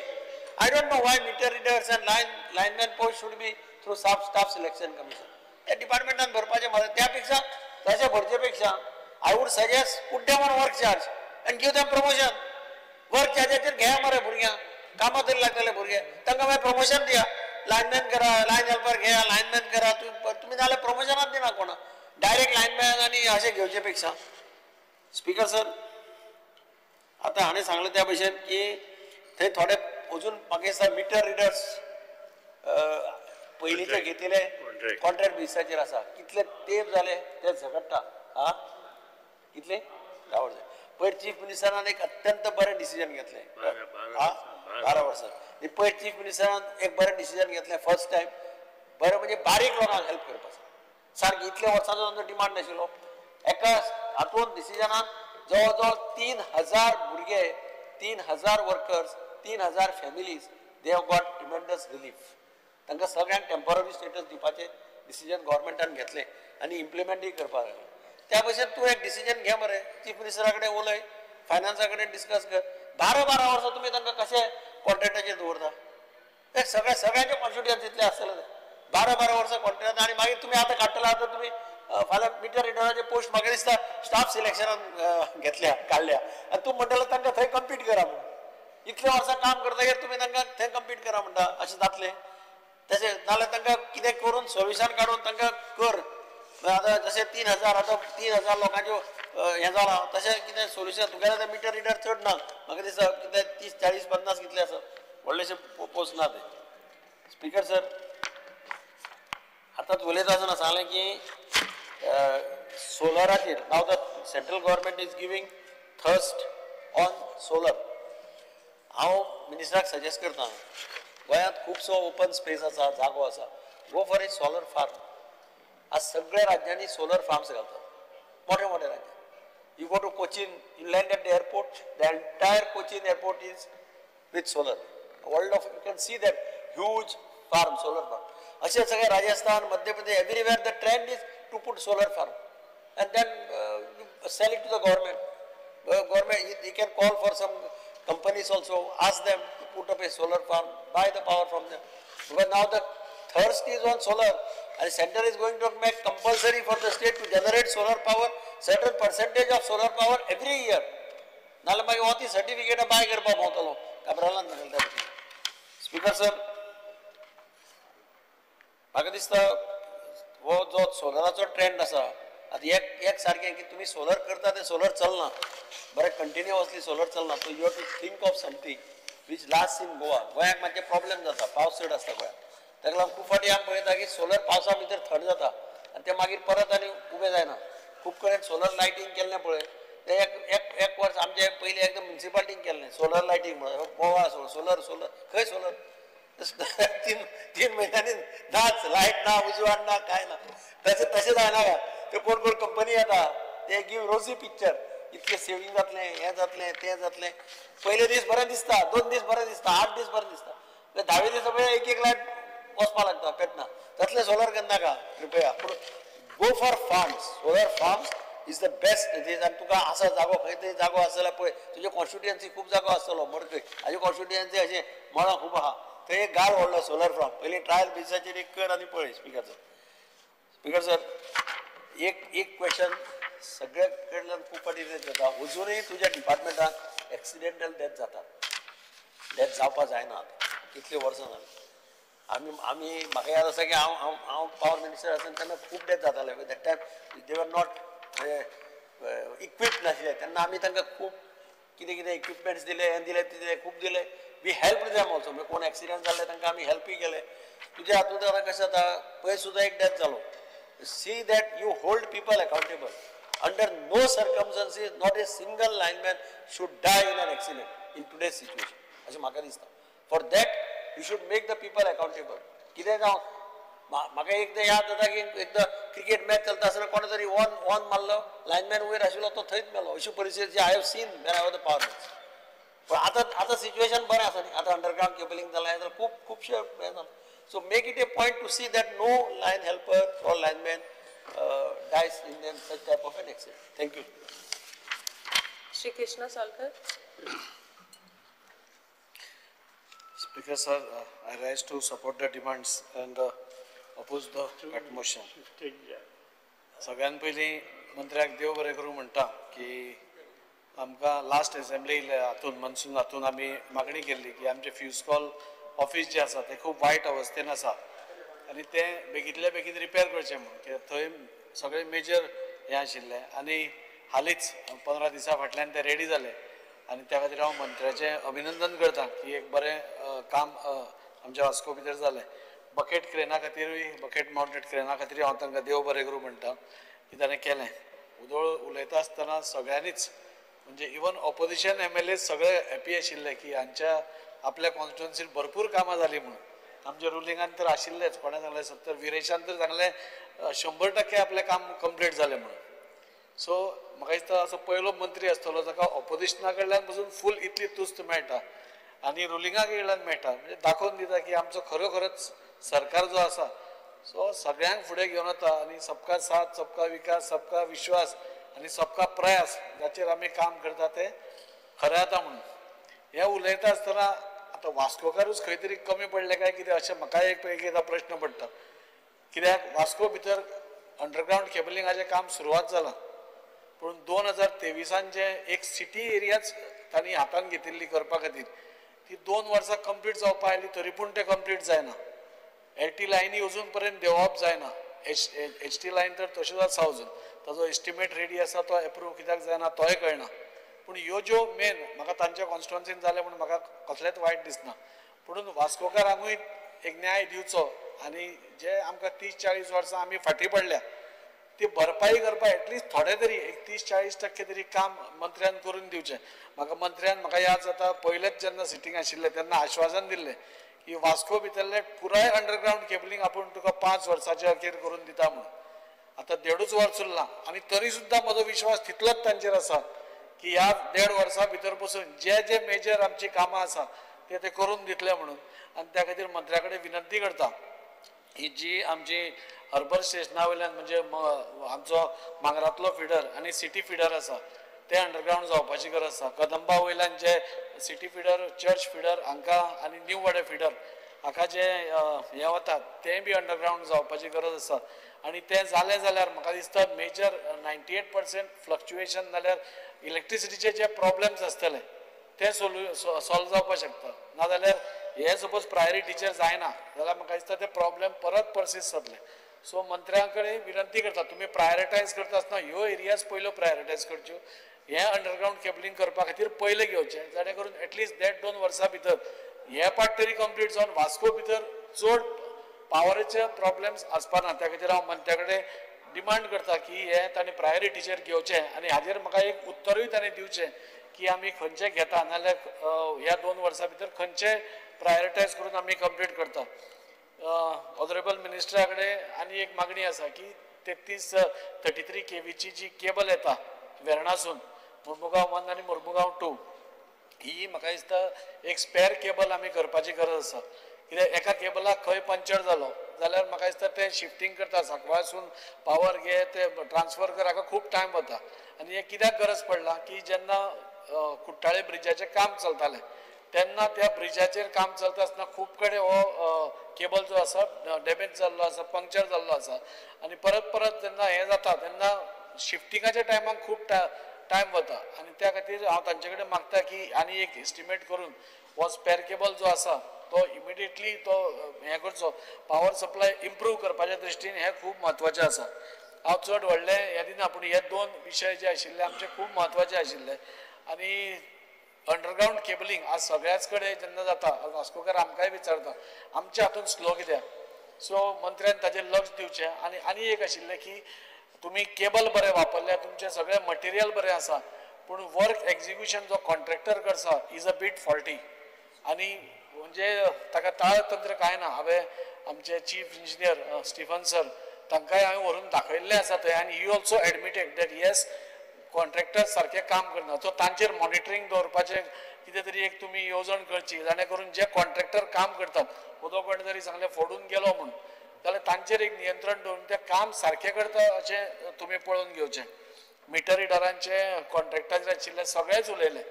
I don't know why meter readers and lineman post should be through staff selection commission. त्या डिपार्टमेंटान भरपाचें म्हाका त्या पेक्षा तशें भरचे पेक्षा I would suggest put them on work charge and give them promotion. Work चार्जाचेर घेया मरे भुरग्यांक, कामां तरी लागतले भुरगे, तांकां मागीर प्रमोशन दिया. लायनमॅन करा, लायन हेल्पर घेया, लायनमॅन करा. तुमी नाजाल्यार प्रमोशनाच दिना कोणाक, डायरेक्ट लायनमॅन आनी अशें घेवचे पेक्षा. स्पीकर सर, आतां हाणें सांगलें त्या भशेन की थंय थोडे अजून म्हाका दिसता मिटर रिडर्स पयलींचे घेतिल्ले कॉन्ट्रॅक्ट बेसिसाचेर आसा. कितले तेप जाले ते झगडटा. हा कितले 10 वर्सां. पयर चीफ मिनिस्टरान एक अत्यंत बरें डिसिजन घेतलें. 12 वर्सां पयर चीफ मिनिस्टरान एक बरें डिसिजन घेतलें फर्स्ट टायम. बरें म्हणजे बारीक लोकांक हेल्प करपाचें. सारकें इतल्या वर्सांचो आमचो डिमांड नाशिल्लो. एका हातून डिसिजनान जवळ जवळ 3000 भुरगे, 3000 workers, 3000 families, they have got tremendous relief. तांकां सगळ्यांक टेम्पररी स्टेटस दिवपाचें डिसिजन गव्हर्मेंटान घेतलें आनी इम्प्लिमेंटूय करपाक लागलें. त्या भशेन तूं एक डिसिजन घे मरे, चीफ मिनिस्टरा कडेन उलय, फायनान्सा कडेन डिस्कस कर. 12-12 वर्सां तुमी तांकां कशें कॉन्ट्रॅक्टाचेर दवरता? ते सगळ्या सगळ्यांचे कॉन्स्टिट्युएन्सी इतले आसतले 12-12 वर्सां कॉन्ट्रॅक्ट आनी मागीर तुमी आतां काडटले. आतां तुमी फाल्यां मिटर रिडराचे पोस्ट म्हाका दिसता स्टाफ सिलेक्शनान घेतल्या काडल्या आनी तूं म्हणटलो तांकां थंय कम्पीट करा म्हणून. इतले वर्सां काम करतकीर तुमी तांकां थंय कम्पीट करा म्हणटा, अशें जातलें? तशें नाजाल्यार तांकां कितें करून सोल्युशन काडून तांकां कर. आतां जशें 3000, आतां 3000 लोकांच्यो हें जालां, तशें कितें सोल्युशन तुगेलें आतां मिटर रिडर चड ना, म्हाका दिसता कितें 30, 40, 50 कितले आसा, व्हडलेशे पोस्ट ना ते. स्पीकर सर, आतांच उलयता आसतना सांगलें की सोलराचेर now the central government is giving thrust on solar. हांव मिनिस्टराक सजेस्ट करता, गोंयांत खुबसो ओपन स्पेस आसा, जागो आसा, go for a solar farm. आज सगळ्या राज्यांनी सोलर फार्म्स घालतात, मोठे मोठे राज्यां. You go to Cochin, you land at the airport, the entire Cochin airport is with solar. World of you can see that huge farm, solar farm. अशे सगळे Rajasthan, Madhya Pradesh, everywhere the trend is to put solar farm and then sell it to the government. Government, you can call for some companies also, ask them to put up a solar farm, buy the power from them. Because now the thirst is on solar and center is going to make compulsory for the state to generate solar power, certain percentage of solar power every year. नाल्यार मागीर हो ती certificate बाय करपाक भोंवतलो काब्रालान घालता. Speaker sir, म्हाका दिसता हो जो सोलराचो ट्रेंड आसा आतां एक सारकें की तुमी सोलर करता तें सोलर चलना, बरें कंटिन्युअसली सोलर चलना. So you have to think of something which last in Goa. गोंयाक मातशें प्रॉब्लेम जाता, पावस चड आसता गोंयांत, ताका लागून खूब फावटी आमी पळयता की सोलर पावसा भितर थंड जाता आनी तें मागीर परत आनी उबें जायना. खूब कडेन सोलर लायटींग केल्लें पळय, तें एक एक वर्स आमचें पयलीं एकदम म्युनिसिपालिटीन केल्लें सोलर लायटींग म्हणून, गोवा सोलर सोलर खंय सोलर 3 म्हयन्यांनी नाच, लायट ना, उजवाड ना, कांय ना. तशें तशें जायना काय ते कोण कोण कंपनी येता ते गिव रोजी पिक्चर, इतलें सेवींग जातलें, हें जातलें, तें जातलें. पयले दीस बरें दिसता, 2 दीस बरें दिसता, 8 दीस बरें दिसता, 10वे दिसा पळय एक एक लायट वचपाक लागता पेटना. तसलें सोलर करनाका कृपया, पूण go for farms. Solar farms is the best. आनी तुका आसा जागो, खंय तरी जागो आसा जाल्यार पळय, तुजे कॉन्स्टिट्युएन्सी खूब जागो आसतलो मडकय, हाजे कॉन्स्टिट्युएन्सी अशें मळां खूब आहा, थंय एक गाल व्हडलो सोलर फार्म, पयलीं ट्रायल बेजिसाचेर एक कर आनी पळय. स्पिकर सर, स्पिकर सर, एक एक क्वेश्चन सगळ्या कडल्यान खूब फावटी जाता. अजुनूय तुज्या डिपार्टमेंटान एक्सिडेंटल डेथ जातात, डेथ जावपा जायना. कितलीं वर्सां जालीं आमी आमी म्हाका याद आसा की हांव हांव हांव पावर मिनिस्टर आसतना तेन्ना खूब डेथ जाताले. That time they were not equip नाशिल्ले, तेन्ना आमी तांकां खूब कितें कितें इक्विपमेंट्स दिले, हें दिले, तितें खूब दिले. We help them also. म्हणजे कोण एक्सिडंट जाल्ले तांकां आमी हेल्पूय केले. तुज्या हातूंत आतां कशें जाता, पयर सुद्दां एक डेथ जालो. See that you hold people accountable. Under no circumstances not a single lineman should die in an accident in today's situation, अशें म्हाका दिसता. For that you should make the people accountable. कितें जावं, म्हाका एकदां याद जाता की एकदां क्रिकेट मॅच चलता आसतना कोणे तरी ऑन ऑन मारलो, लायनमॅन वयर आशिल्लो तो थंयच मेलो. अशी परिस्थिती I have seen when I was the power minister. पूण आतां आतां सिच्युएशन बरें आसा न्ही, आतां अंडरग्रावंड केबलिंग जालां, हें जालां, खूब खुबशें हें जालां. So make it a point to see that no line helper or lineman dies in such type of an accident. Thank you. Shri Krishna Salkar. Speaker sir, I rise to support the demands and oppose the cut motion. सगळ्यान पयलीं मंत्र्याक देव बरें करूं म्हणटा की आमकां last assembly हातून मनसून हातून आमी मागणी केल्ली की आमचें फ्यूज कॉल ऑफीस जें आसा तें खूब वायट अवस्थेन आसा आनी तें बेगींतल्या बेगीन रिपेर करचें म्हणून, कित्याक थंय सगळें मेजर हें आशिल्लें. आनी हालींच 15 दिसां फाटल्यान तें रेडी जालें आनी त्या खातीर हांव मंत्र्याचें अभिनंदन करता की एक बरें काम आमच्या वास्को भितर जालें. बकेट क्रेना खातीरूय, बकेट मावंटेड क्रेना खातीरूय हांव तांकां देव बरें करूं म्हणटा की ताणें केलें. उदोळ उलयता आसतना सगळ्यांनीच म्हणजे इवन ऑपोजिशन MLA सगळे हॅपी आशिल्ले की हांच्या आपल्या कॉन्स्टिट्युएन्सीन भरपूर कामां जालीं म्हणून. आमच्या रुलिंगान तर आशिल्लेच, कोणें सांगलें 70 विरेशान तर सांगलें 100% आपलें काम कंप्लीट जालें म्हणून. सो म्हाका दिसता असो पयलो मंत्री आसतलो जाका ऑपोजिशना कडल्यान पसून फूल इतली तुस्त मेळटा आनी रुलिंगा कडल्यान मेळटा, म्हणजे दाखोवन दिता की आमचो खरोखरच सरकार जो आसा सो सगळ्यांक फुडें घेवन वता आनी सबका साथ, सबका विकास, सबका विश्वास आनी सबका प्रयास जाचेर आमी काम करता तें खरें जाता म्हणून. हें उलयता आसतना आतां वास्कोकारूच खंय तरी कमी पडले काय कितें अशें म्हाका एक एकदां प्रश्न पडटा. कित्याक वास्को भितर अंडरग्रावंड केबलिंगाचें काम सुरवात जालां, पूण 2023 जें एक सिटी एरियाच तांणी हातान घेतिल्ली करपा खातीर ती 2 वर्सां कंप्लीट जावपा आयली तरी पूण तें कंप्लीट जायना. एल टी लायनी अजून पर्यंत देंवप जायना. एच टी लायन तर तश्योच आसा अजून, ताजो एस्टिमेट रेडी आसा, तो एप्रूव कित्याक जायना तोय कळना. पूण ह्यो ज्यो मेन म्हाका तांच्या कॉन्स्टिट्युएन्सीन जालें म्हूण म्हाका कसलेंच वायट दिसना, पूण वास्कोकारांकूय एक न्याय दिवचो आनी जे आमकां 30-40 वर्सां आमी फाटीं पडल्या ती भरपाई करपाक एटलिस्ट थोडे तरी एक 30-40% तरी काम मंत्र्यान करून दिवचें. म्हाका मंत्र्यान म्हाका याद जाता पयलेच जेन्ना सिटींग आशिल्लें तेन्ना आश्वासन दिल्लें की वास्को भितरलें पुराय अंडरग्रावंड केबलिंग आपूण तुका 5 वर्साच्या अखेर करून दिता म्हणून. आतां 1.5 वर्स उरलां आनी तरी सुद्दां म्हजो विश्वास तितलोच तांचेर आसा की ह्या 1.5 वर्सां भितर पसून जे जे मेजर आमची कामां आसा ते ते करून दितले म्हणून. आनी त्या खातीर मंत्र्या कडेन विनंती करता ही जी आमची हर्बर स्टेशना वयल्यान म्हणजे आमचो मांगरांतलो फिडर आनी सिटी फिडर आसा ते अंडरग्रावंड जावपाची गरज आसा. कदंबा वयल्यान जे सिटी फिडर, चर्च फिडर हांकां आनी न्यू वाडे फिडर हाका जे हें वता तें बी अंडरग्रावंड जावपाची गरज आसा. आनी तें जालें जाल्यार म्हाका दिसता मेजर 98% फ्लक्च्युएशन जाल्यार इलेक्ट्रिसिटीचे जे प्रॉब्लम्स आसतले ते सॉल्व जावपाक शकता. नाजाल्यार हे सपोज प्रायोरिटीचेर जायना जाल्यार म्हाका दिसता ते प्रॉब्लम परत पर्सिस्ट जातले. सो मंत्र्यां कडेन विनंती करता तुमी प्रायोरिटायज करता आसतना ह्यो एरियाज पयल्यो प्रायोरिटायज करच्यो, हें अंडरग्रावंड केबलिंग करपा खातीर पयलें घेवचें, जाणे करून एटलिस्ट 1.5-2 वर्सां भितर हे पार्ट तरी कंप्लीट जावन वास्को भितर चड पावराचे प्रॉब्लम्स आसपा ना. त्या खातीर हांव मंत्र्या कडेन डिमांड करता की हें तांणी प्रायोरिटीचेर घेवचें आनी हाजेर म्हाका एक उत्तरूय तांणी दिवचें की आमी खंयचें घेता नाजाल्यार ह्या 2 वर्सां भितर खंयचे प्रायोरिटायज करून आमी कंप्लीट करता. ऑनरेबल मिनिस्टरा कडेन आनी एक मागणी आसा की 33 kVची जी केबल येता वेर्णासून मुरमुगांव 1 आनी मुरमुगांव 2 ही म्हाका दिसता एक स्पेर केबल आमी करपाची गरज आसा. कित्याक एका केबलाक खंय पंक्चर जालो जाल्यार म्हाका दिसता तें शिफ्टींग करता, सांकवाळसून पावर घे ते ट्रान्सफर कर, हाका खूब टायम वता. आनी हें कित्याक गरज पडला की जेन्ना कुट्टाळे ब्रिजाचें काम चलतालें तेन्ना त्या ब्रिजाचेर काम चलता आसतना खूब कडेन हो केबल जो आसा डॅमेज जाल्लो आसा, पंक्चर जाल्लो आसा आनी परत परत जेन्ना हें जाता तेन्ना शिफ्टिंगाच्या टायमाक खूब टायम वता आनी त्या खातीर हांव तांचे कडेन मागता की आनी एक एस्टिमेट करून हो स्पेर केबल जो आसा तो इमिडिएटली तो हें करचो. पावर सप्लाय इम्प्रूव करपाच्या दृश्टीन हें खूब म्हत्वाचें आसा. हांव चड व्हडलें हें दिना, पूण हे दोन विशय जे आशिल्ले आमचे खूब म्हत्वाचे आशिल्ले. आनी अंडरग्रावंड केबलिंग आज सगळ्याच कडेन जेन्ना जाता, वास्कोकार आमकांय विचारता आमच्या हातून स्लो कित्याक, सो मंत्र्यान ताजेर लक्ष दिवचें. आनी आनी एक आशिल्लें की तुमी केबल बरें वापरलें, तुमचें सगळें मटेरियल बरें आसा, पूण वर्क एक्जिक्युशन जो कॉन्ट्रॅक्टर करता is a bit faulty आनी म्हणजे ताका ताळतंत्र कांय ना. हांवें आमचे चीफ इंजिनियर स्टिफन सर तांकांय हांवें व्हरून दाखयल्लें आसा थंय आनी he also admitted that yes contractor सारकें काम करना. सो तांचेर मॉनिटरींग दवरपाचें कितें तरी एक तुमी येवजण करची, जाणे करून जे कॉन्ट्रॅक्टर काम करतात उदक कोणें तरी सांगलें फोडून गेलो म्हूण जाल्यार तांचेर एक नियंत्रण दवरून तें काम सारकें करता अशें तुमी पळोवन घेवचें. मिटर रिडरांचे कॉन्ट्रॅक्टर आशिल्ले सगळेच उलयले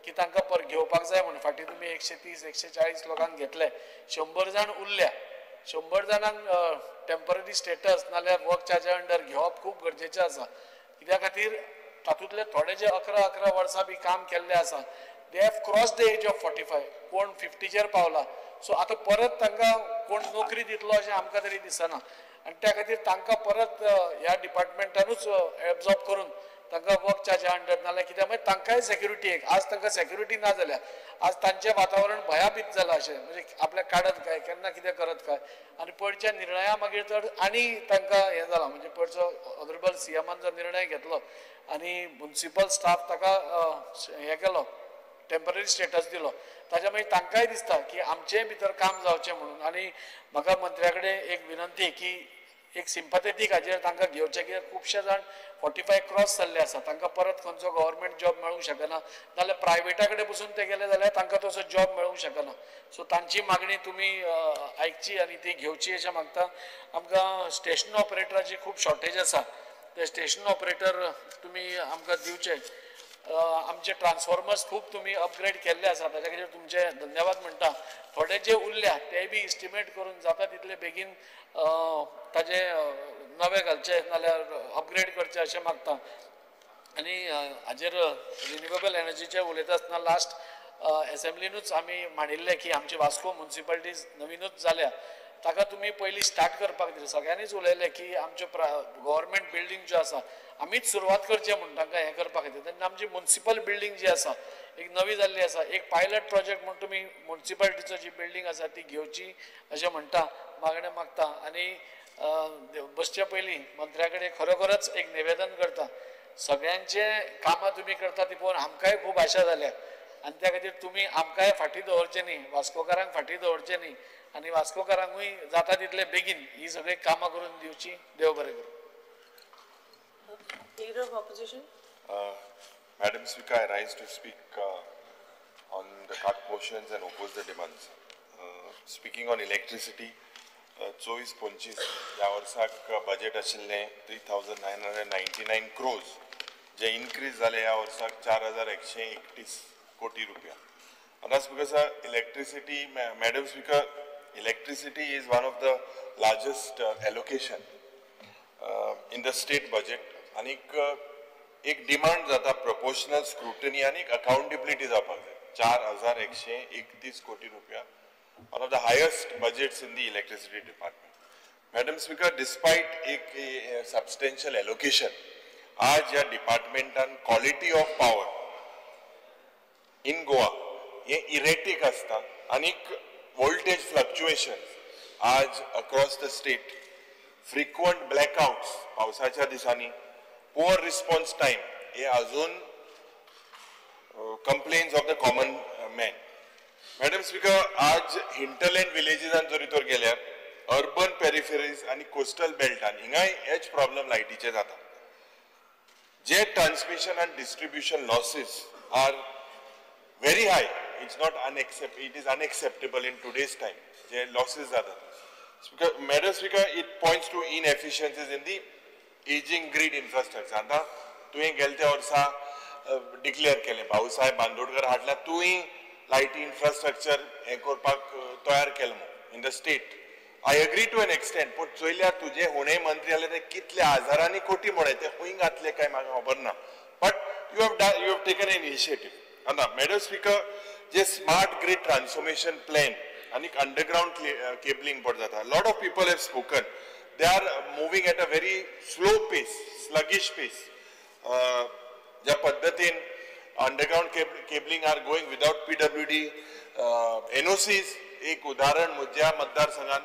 की तांकां पर घेवपाक जाय म्हूण. फाटीं तुमी 130 140 लोकांक घेतले, 100 जाण उरल्या, 100 जाणांक टेम्पररी स्टेटस नाल्यार वर्क चार्जा अंडर घेवप खूब गरजेचें आसा. कित्या खातीर तातूंतले थोडे जे 11-11 वर्सां बी काम केल्लें आसा, they have cross the age of 45, कोण 50चेर पावला. सो आतां परत तांकां कोण नोकरी दितलो अशें आमकां तरी दिसना आनी त्या खातीर तांकां परत ह्या डिपार्टमेंटानूच एब्जॉर्ब करून तांकां वर्क चार्जा अंडर नाल्यार कित्याक मागीर तांकांय सेक्युरिटी एक आज तांकां सेक्युरिटी ना जाल्या आज तांचें वातावरण भयाभीत जालां अशें म्हणजे आपल्याक काडत काय केन्ना कितें करत काय. आनी पयरच्या निर्णया मागीर तर आनी तांकां हें जालां, म्हणजे पयरचो ऑनरेबल सीएमान जो निर्णय घेतलो आनी मुन्सिपल स्टाफ ताका हें केलो, टेम्पररी स्टेटस दिलो, ताच्या मागीर तांकांय दिसता की आमचेय भितर काम जावचें म्हणून. आनी म्हाका मंत्र्या कडेन एक विनंती की एक सिंपथेटीक हाजेर तांकां घेवचें, कित्याक खुबशे जाण 45 क्रॉस जाल्ले आसा, तांकां परत खंयचो गव्हर्मेंट जॉब मेळूंक शकना, नाल्यार प्रायवेटा कडेन पसून ते गेले जाल्यार तांकां तसो जॉब मेळूंक शकना. सो तांची मागणी तुमी आयकची आनी ती घेवची अशें मागता. आमकां स्टेशन ऑपरेटराची खूब शॉर्टेज आसा, ते स्टेशन ऑपरेटर तुमी आमकां दिवचे. आमचे ट्रान्सफॉर्मर्स खूब तुमी अपग्रेड केल्ले आसा, ताच्या खातीर तुमचे धन्यवाद म्हणटा. थोडे जे उरल्या ते बी इस्टिमेट करून जाता तितले बेगीन ताजे नवे घालचे नाल्यार अपग्रेड करचे अशें मागता. आनी हाजेर रिन्युएबल एनर्जीचेर उलयता आसतना लास्ट एसेंब्लीनूच आमी मांडिल्लें की आमची वास्को मुन्सिपालिटीज नवीनूच जाल्या, ताका तुमी पयलीं स्टार्ट करपाक दिलें. सगळ्यांनीच उलयलें की आमच्यो गव्हर्मेंट बिल्डींग ज्यो आसा आमीच सुरवात करचें म्हूण तांकां हें करपा खातीर. तेन्ना आमची मुन्सिपल बिल्डींग जी आसा एक नवी जाल्ली आसा, एक पायलट प्रोजेक्ट म्हूण तुमी मुन्सिपालिटीचो जी बिल्डींग आसा ती घेवची अशें म्हणटा, मागणें मागता. आनी बसचे पयलीं मंत्र्या कडेन खरोखरच एक निवेदन करता, सगळ्यांचें कामां तुमी करता ती पळोवन आमकांय खूब आशा जाल्या आनी त्या खातीर तुमी आमकांय फाटीं दवरचें न्ही, वास्कोकारांक फाटीं दवरचें न्ही आनी वास्कोकारांकूय जाता तितले बेगीन ही सगळीं कामां करून दिवची. देव बरें करूं. Leader of Opposition. Madam Speaker, I rise to speak on the cut motions and oppose the demands. Speaking on electricity, 24-25 ह्या वर्साक बजेट आशिल्लें 3,999 crores, जे इन्क्रीज जाले ह्या वर्साक 4,131 कोटी रुपया. आतां speaker sir, electricity, madam speaker, electricity is one of the largest allocation in the state budget. आनीक एक डिमांड जाता प्रोपोर्शनल स्क्रुटनी आनी अकाउंटेबिलिटी जावपाक जाय. 4,131 कोटी रुपया, one of the highest budgets in the electricity department. Madam speaker, despite एक substantial allocation, आज ह्या डिपार्टमेंटान quality of power in Goa हें इरेटीक आसता आनीक वोल्टेज फ्लक्चुएशन आज across the state, frequent blackouts पावसाच्या दिसांनी, पुअर रिस्पॉन्स टायम हे अजून complaints of the common man. Madam speaker, आज हिंटरलँड विलेजीसान जरी तर गेल्यार अर्बन पेरिफेरीज आनी कोस्टल बेल्टान हिंगाय हेच प्रॉब्लम लायटीचे जाता. जे ट्रान्समिशन आनी distribution losses are very high, it's not it is unacceptable in today's time J losses जातात. Speaker, madam speaker, it points to inefficiencies in the ageing grid infrastructure. आतां तुवें गेले त्या वर्सा डिक्लेअर केलें, भाऊसाहेब बांदोडकर हाडला, तुवें लायटी इन्फ्रास्ट्रक्चर हें करपाक तयार केलें म्हूण in the state. I agree to an extent, पूण चोयल्यार तुजे हुणे मंत्री जाले ते कितले हजारांनी कोटी म्हळे ते खंय घातले काय म्हाका खबर ना, but you have taken an initiative. आतां मॅडम स्पीकर, जे स्मार्ट ग्रीड ट्रान्सफॉर्मेशन प्लॅन आनी अंडरग्रावंड केबलिंग पड जाता, lot of people have spoken, they are moving at a very slow pace, sluggish pace. ज्या पद्दतीन underground cabling are going without PWD NOCs. एक उदाहरण म्हज्या मतदारसंघान,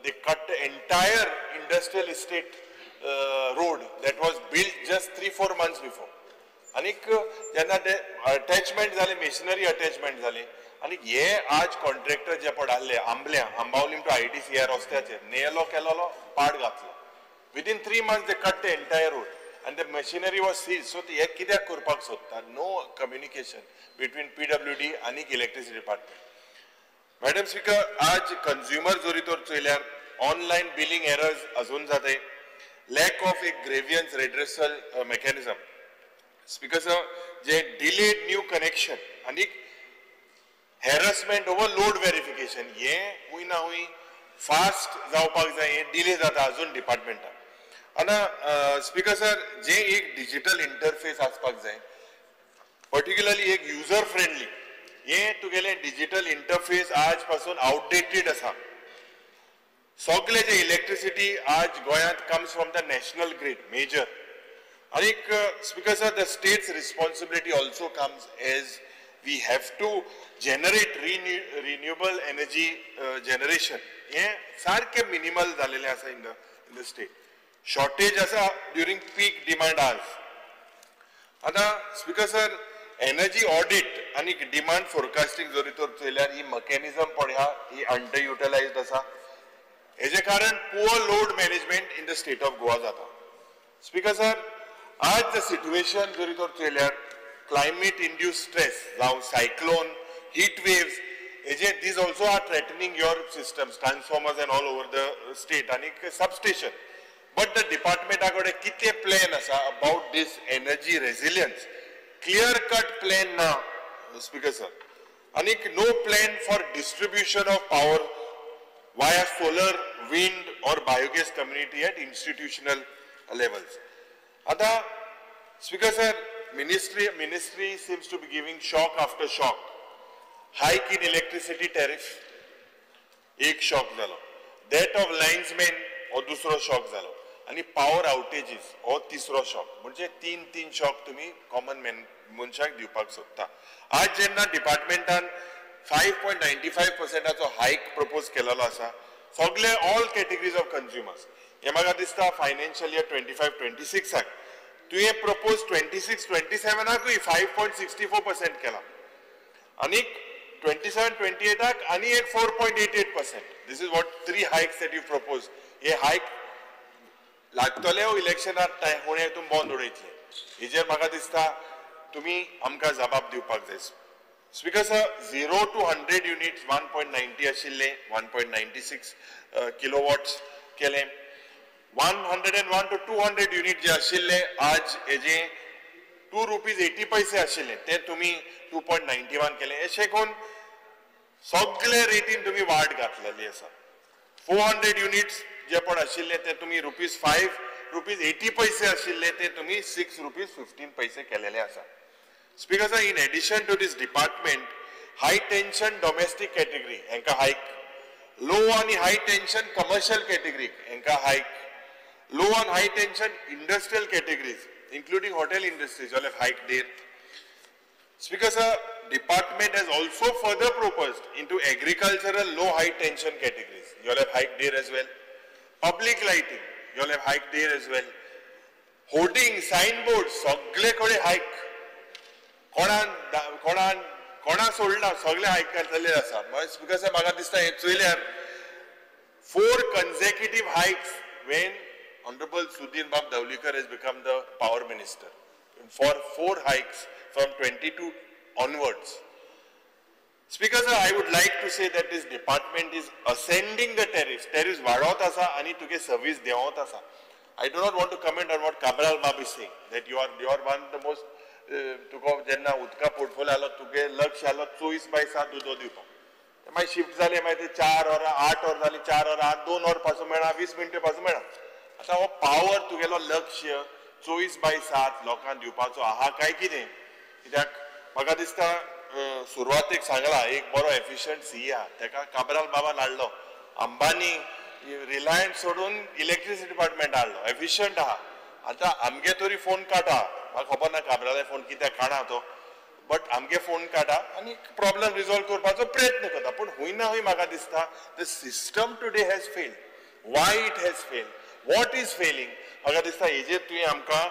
they cut the entire industrial estate road that was built just 3-4 months before. आनीक जेन्ना ते attachment जाले, machinery attachment जाली, आनी हे आज कॉन्ट्रॅक्टर जे पड आहले आंबल्या आंबावलीम टू IDC ह्या रस्त्याचेर नेलो केलोलो पाड घातलो, within 3 months they cut the entire road आनी the machinery was seize. So ते हे कित्याक करपाक सोदता? नो कम्युनिकेशन बिटवीन PWD आनी इलेक्ट्रिसिटी डिपार्टमेंट. मॅडम स्पीकर, आज कंज्युमर जरी तर चोयल्यार ऑनलायन बिलिंग एरर्स अजून जाताय, लॅक ऑफ एक grievance redressal mechanism. Speaker sir, जे डिलेड न्यू कनेक्शन आनी हॅरसमेंट ओवर लोड वेरिफिकेशन हे हुंय ना हुंय फास्ट जावपाक जाय, हे डिले जाता अजून डिपार्टमेंटान. आनी स्पीकर सर, जे एक डिजिटल इंटरफेस आसपाक जाय, पर्टिक्युलरली एक युजर फ्रेंडली, हे तुगेले डिजिटल इंटरफेस आज पासून आउटडेटेड आसा. सगळे जे इलेक्ट्रिसिटी आज गोंयांत comes from the national grid major. आनीक speaker sir, the state's responsibility also comes as we have to generate renewable energy generation. हे सारकें मिनिमल जालेलें आसा in the state. Shortage आसा ड्युरींग पीक डिमांड आज. आतां स्पीकर सर, एनर्जी ऑडिट आनी demand forecasting जरी तर चोयल्यार ही मॅकॅनिझम पळया ही अंडर युटिलायज्ड आसा. हेजे कारण poor load management in the state of Goa जाता. स्पीकर सर, आज the situation जरी तर चोयल्यार क्लायमेट इंड्यूस स्ट्रेस जावं सायक्लोन, हीट वेव्स, हेजे these also are threatening your systems, transformers and all over the state आनी सबस्टेशन. बट the डिपार्टमेंटा कडेन कितें plan आसा about this energy resilience? Clear cut plan ना speaker sir. आनीक no plan for distribution of power via solar, wind or biogas community at institutional levels. आतां speaker sir, ministry seems to be giving shock after shock. Hike in electricity tariff एक shock जालो, that of linesman हो दुसरो shock जालो, आनी power आवटेजीस हो तिसरो shock. म्हणजे तीन शॉक तुमी कॉमन मॅन मनशाक दिवपाक सोदता. आज जेन्ना डिपार्टमेंटान 5.95% हायक प्रपोज केलेलो आसा सगळे ऑल कॅटेगरीज ऑफ कंज्युमर्स, हे म्हाका दिसता फायनान्शियल इयर 25-26 तुवें प्रपोज 26-27 5.64% केला, आनी 27-28 आनी एक 4.88%. This is what 3 hikes that you propose. हे हायक लागतले इलेक्शनाक हुणे तुमी बंद उडयतले, हेजेर म्हाका दिसता तुमी आमकां जबाब दिवपाक जाय. Speaker sir, 0 to 100 units 1.90 आशिल्ले 1.96 किलोवॉट्स केले, 101 to 200 unit जे आशिल्ले आज हेजे 2 रुपीज 80 पैसे आशिल्ले ते तुमी 2.91 केले. अशें करून सगळे रेटीन तुमी वाड घातलेली आसा. 400 युनिट्स जे पण आशिल्ले ते तुमी रुपीज 5 रुपीज 80 पैसे आशिल्ले ते तुमी 6 रुपीज 15 पैसे केलेले आसा. Speaker sir, in addition to this department, high tension domestic category हांकां हायक, लो आनी हाय टेन्शन कमर्शियल कॅटेगरी हांकां hike, low and high tension industrial categories including hotel industries all have hiked there. Speaker sir, department has also further proposed into agricultural low high tension categories. You all have hiked there as well. Public lighting, you all have hiked there as well. Hoarding, signboards, सगळे कडे हायक. कोणान कोणा सोडला सगळे हायक जाल्ले आसा. Speaker sir, म्हाका दिसता हें चोयल्यार 4 consecutive hikes when Honorable Sudhir Bab Dhavalikar has become the power minister. For 4 hikes from 22 onwards. Speaker sir, I would like to say that this department is ascending the tariffs. Tariffs वाडोवत आसा आनी तुगे service देंवत आसा. I do not want to comment on what Cabral Bab is saying, that you are one of the most तुका जेन्ना उदका portfolio आलो तुगे लक्ष आलो 24/7 उदक दिवपाक. मागीर शिफ्ट जाले, मागीर ते 4 वरां 8 वरां जाली, 4 वरां 2 वर पासून मेळना, 20 मिनटां पासून मेळना. आतां हो पावर तुगेलो लक्ष 24/7 लोकांक दिवपाचो आहा काय कितें? कित्याक म्हाका दिसता सुरवातेक सांगला एक बरो एफिशियंट सी आहा, तेका काब्राल बाबान हाडलो, अंबानी रिलायन्स सोडून इलेक्ट्रिसिटी डिपार्टमेंट हाडलो, एफिशियंट आहा. आतां आमगे तरी फोन काडटा, म्हाका खबर ना काब्राले फोन कित्याक काडा तो, बट आमगे फोन काडटा आनी प्रॉब्लम रिजॉल्व करपाचो प्रयत्न करता. पूण हुंय ना हुंय म्हाका दिसता the system today has failed. Why it has failed, what is failing, म्हाका दिसता हेजेर तुवें आमकां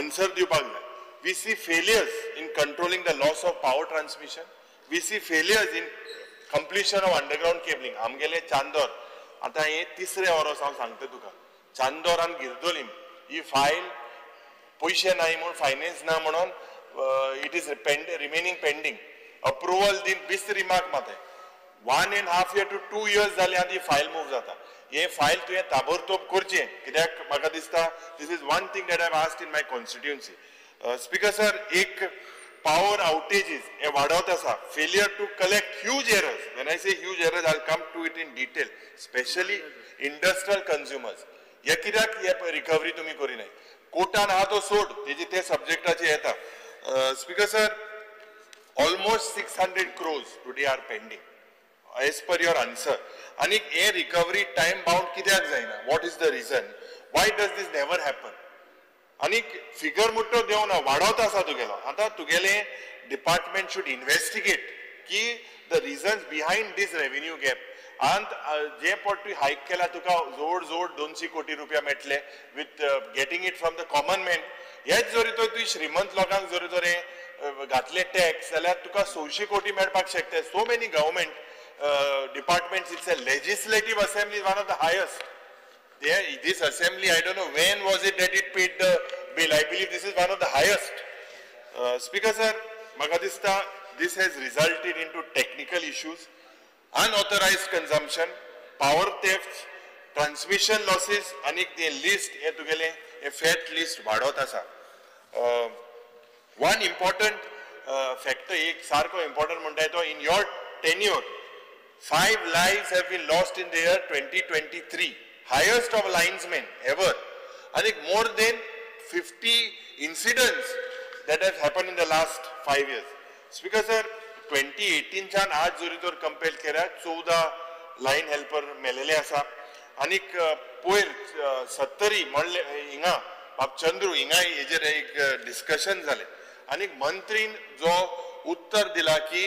आन्सर दिवपाक जाय. We see failures in controlling the loss of power transmission. We see failures in completion of underground cabling. आमगेले चांदोर आतां हे तिसरे वरस हांव सांगता तुका, चांदोर आनी गिरदोलीम ही फायल पयशे नाय म्हूण, फायनान्स ना म्हणून it is remaining pending. Approval दिन 20 रिमार्क माताय. 1.5 year to 2 years जाले आनी ही फायल मूव जाता. हे फायल तुवें ताबडतोब करचें, कित्याक म्हाका दिसता this is one thing that I have asked in my constituency. Speaker sir, एक पावर आउटेजीस हे वाडत आसा, failure to collect huge errors. When I say huge errors, I come to it in detail, specially industrial consumers. हे कित्याक हे recovery तुमी करिनाय? कोर्टान आहा तो सोड, तेजी ते सब्जेक्टाचे येता. Speaker sir, almost 600 crores today are pending as per your answer. आनी हे रिकवरी टायम बाउंड कित्याक जायना? What is the reason? Why does this never happen? आनी फिगर मुट्टो देवना, वाडत आसा तुगेलो. आतां तुगेले डिपार्टमेंट should investigate की the reasons behind this revenue gap. आनी जे पट तुवें हायक केला तुका जोड जोड 200 कोटी रुपया मेळटले with getting it from the common man. हेच जरी तर तुवें श्रीमंत लोकांक जरी तर घातले टॅक्स जाल्यार तुका 600 कोटी मेळपाक शकता. So many government departments, it's a legislative assembly one of the highest. This assembly, I don't know when was it that it paid the bill. I believe this is one of the highest. Speaker sir, म्हाका दिसता this has resulted into technical issues, unauthorized consumption, power thefts, transmission losses, आनी ते list हे तुगेले हे fat list वाडत आसा. One important factor, एक सारको important म्हणटा तो in your tenure, 5 lives have been lost in the year 2023. Highest of linesmen ever. I think more than 50 incidents that have happened in the last 5 years. Speaker sir, 2018 च्यान आज जरी तर compare केल्यार 14 line helper मेलेले आसा. आनीक पयर 70 म्हणले हिंगा बाब चंद्रू हिंगा हेजेर एक डिस्कशन जालें आनीक मंत्रीन जो उत्तर दिला की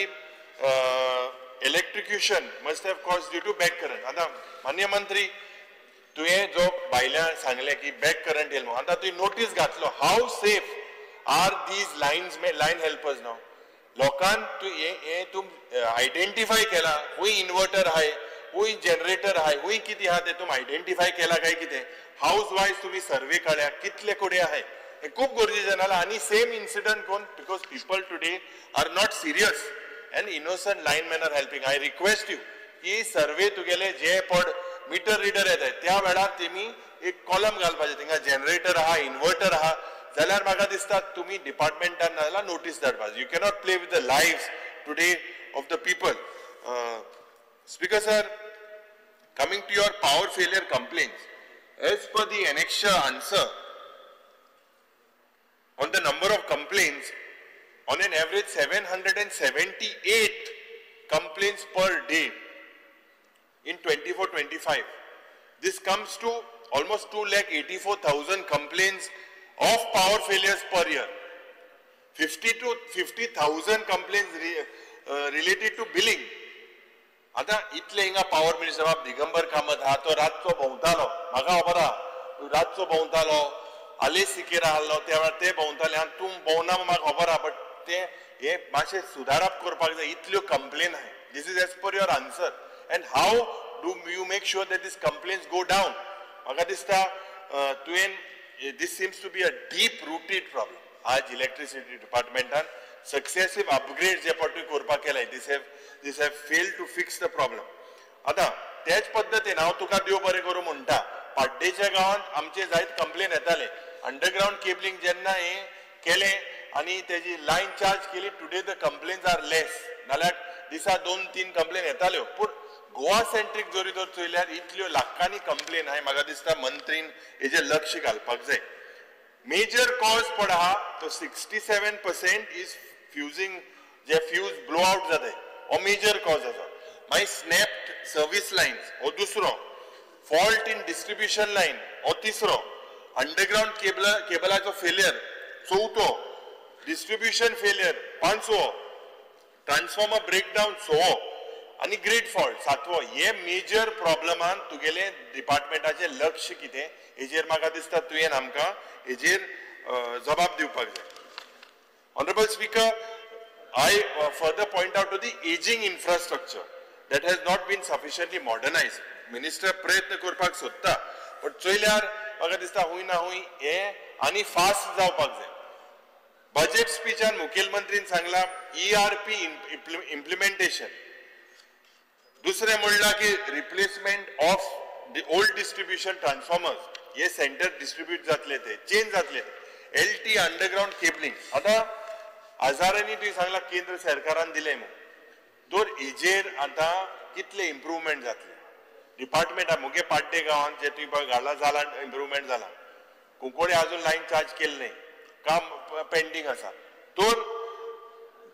electrocution must have cause due to back current. आतां मान्य मंत्री, तुवें जो भायल्यान सांगलें की बॅक करंट येयलो, आतां तुवें नोटीस घातलो, how safe are these lines line helpers नाव? लोकांक तूं हें तूं आयडेंटिफाय केला, खूंय इन्वर्टर आहाय, खूंय जनरेटर आहाय, खूंय कितें आहा तें तूं आयडेंटिफाय केला काय कितें? हावज वायज तुमी सर्वे काडल्या, कितले कडेन आहाय, हें खूब गरजेचें जाला. आनी सेम इन्सिडंट कोण, because people today are not serious and innocent linemen are helping. I request you की सर्वे तुगेले जे पड मिटर रिडर येताय त्या वेळार तेमी एक कॉलम घालपाचें, थिंगा जनरेटर आहा, इन्वर्टर आहा, जाल्यार म्हाका दिसता तुमी डिपार्टमेंटान नाजाल्यार notice धाडपाची. You cannot play with the lives today of the people. Speaker sir, coming to your power failure complaints, as per the annexure answer on the number of complaints, on an average 778 complaints per day in 24-25. This comes to almost 2,84,000 complaints of power failures per year. 50 to 50,000 complaints related to billing. आतां इतले हिंगा power minister बाब दिगंबर कामत आहा, तो रातचो भोंवतालो, म्हाका खबर आहा, रातचो भोंवतालो, आले सिकेरा आहलो त्या वेळार ते भोंवताले. आनी तूं भोंवना म्हाका खबर आहा, बट ते हे मातशें सुदारप करपाक जाय. इतल्यो कंप्लेन आहाय. This is as per your answer. And how do you make sure that these complaints go down? म्हाका दिसता तुवें this seems to be a deep rooted problem. आज इलेक्ट्रिसिटी डिपार्टमेंटान सक्सेसीव अपग्रेड जे पट करपाक केले, this have failed to fix the problem. आतां तेच पद्दतीन हांव तुका देव बरें करूं म्हणटा, पाड्डेच्या गांवांत आमचे जायत कंप्लेन येताले. अंडरग्रावंड केबलिंग जेन्ना हें केलें आनी तेजी लायन चार्ज केली. Today the complains are less, नाल्यार दिसा 2-3 कंप्लेन येताल्यो. पूण गोवा सेंट्रीक जरी तर चोयल्यार इतल्यो लाखांनी कंप्लेन आहाय. म्हाका दिसता मंत्रीन हेजेर लक्ष घालपाक जाय. मेजर कॉज पड आहा तो 67% is फ्युजींग, जे फ्यूज ब्लो आउट जाताय हो मेजर कॉज आसा. मागीर स्नॅप्ड सर्वीस लायन्स हो दुसरो, फॉल्ट इन डिस्ट्रिब्युशन लायन हो तिसरो, अंडरग्रावंड केबलाचो फेलियर चवथो, डिस्ट्रिब्युशन फेलियर पांचवो, ट्रान्सफॉर्मर ब्रेकडावन सवो आनी ग्रीड फॉल्ट सातवो. हे मेजर प्रॉब्लमान तुगेले डिपार्टमेंटाचें लक्ष कितें हेजेर म्हाका दिसता तुवें आमकां हेजेर जबाब दिवपाक जाय. Honourable speaker, I further point out to the ageing infrastructure that has not been sufficiently modernised. Minister प्रयत्न करपाक सोदता पण चोयल्यार म्हाका दिसता हुंय ना हुंय हे आनी फास्ट जावपाक जाय. बजेट स्पीचान मुखेलमंत्रीन सांगला ERP implementation. दुसरें म्हणलां की replacement of the old distribution transformers, hey centre distribute जातले ते चेंज जातले, LT underground cabling. आतां हजारांनी तुवें सांगलां केंद्र सरकारान दिलें म्हूण, तर हेजेर आतां कितले इम्प्रुवमेंट जातले डिपार्टमेंटा. मुगे पाड्डे गांवांत जे तुवें पळय घाला जालां इम्प्रुवमेंट जालां, कुंकोडे आजून लायन चार्ज केल्लें न्ही, काम पेंडींग आसा. तर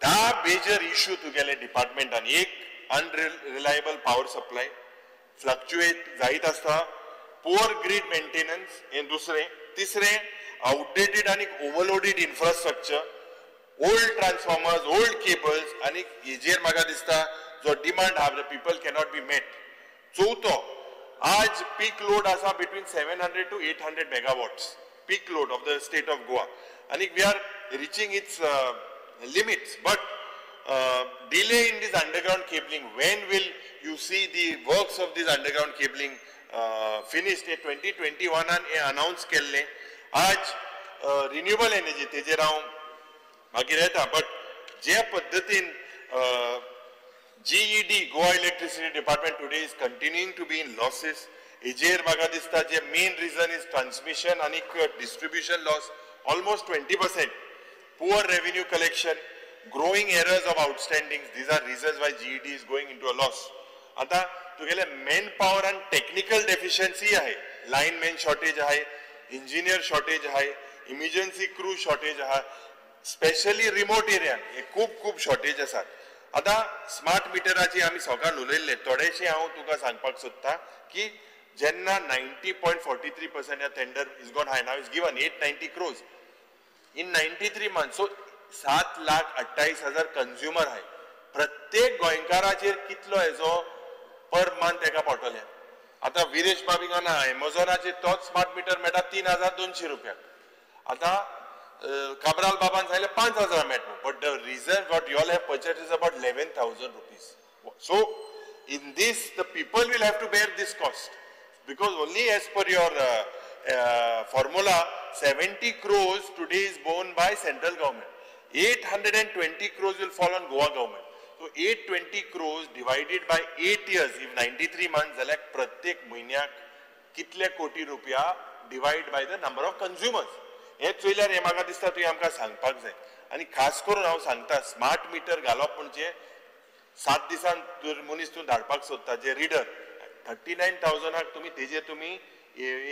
10 मेजर इश्यू तुगेले डिपार्टमेंटान. एक अनरिलायबल पावर सप्लाय फ्लक्चुएट जायत आसता, पुअर ग्रीड मेंटेनन्स हें दुसरें, तिसरें आउटडेटेड आनी overloaded infrastructure, old transformers, old cables आनी हेजेर म्हाका दिसता जो डिमांड आहा पीपल कॅनॉट बी मेट. चवथो, आज पीक लोड आसा between 700 to 800 megawatts peak load of the state of Goa आनी we are reaching its limits. But delay in this underground cabling, when will you see the works of this underground cabling finished? 2021 an announce केल्लें. आज renewable energy तेजेर हांव मागीर येता, but जे पद्दतीन GED Goa electricity department today is continuing to be in losses, हेजेर म्हाका दिसता जे मेन रिजन is transmission आनी distribution loss almost 20%, poor revenue collection, growing errors of outstandings. These are reasons why GED is going into a loss. आता तुगेले man power आनी technical deficiency आहे, lineman shortage आहे, engineer shortage आहे, emergency crew shortage आहा, specially remote एरियान हे खूब खूब शॉर्टेज आसात. आतां स्मार्ट मिटराची आमी सकाळ उलयल्ले, थोडेशें हांव तुका सांगपाक सोदता की जेन्ना 90.43% ह्या tender is gone high, now is given 890 crores in 93 months. So 7,28,000 consumer आहे. प्रत्येक गोंयकाराचेर कितलो हेजो पर मंथ एका पडटले. आतां विरेश बाबीक ना एमेझॉनाचेर तोच स्मार्ट मिटर मेळटा 3,200 रुपयाक. आतां काब्राल बाबान सांगलें 5,000 मेळटा, but the reason what you all have purchase is about 11,000 rupees. So in this the people will have to bear this cost because only as per your formula 70 crores today is borne by central government, 820 crores will fall on Goa government. So 820 crores divided by 8 years, if 93 months जाल्यार प्रत्येक म्हयन्याक कितले कोटी रुपया divide by the number of consumers. हें चोयल्यार हें म्हाका दिसता तुवें आमकां सांगपाक जाय. आनी खास करून हांव सांगता स्मार्ट मिटर घालप म्हणजे 7 दिसान मनीस तूं धाडपाक सोदता जे रिडर 39,000 तुमी तेजेर तुमी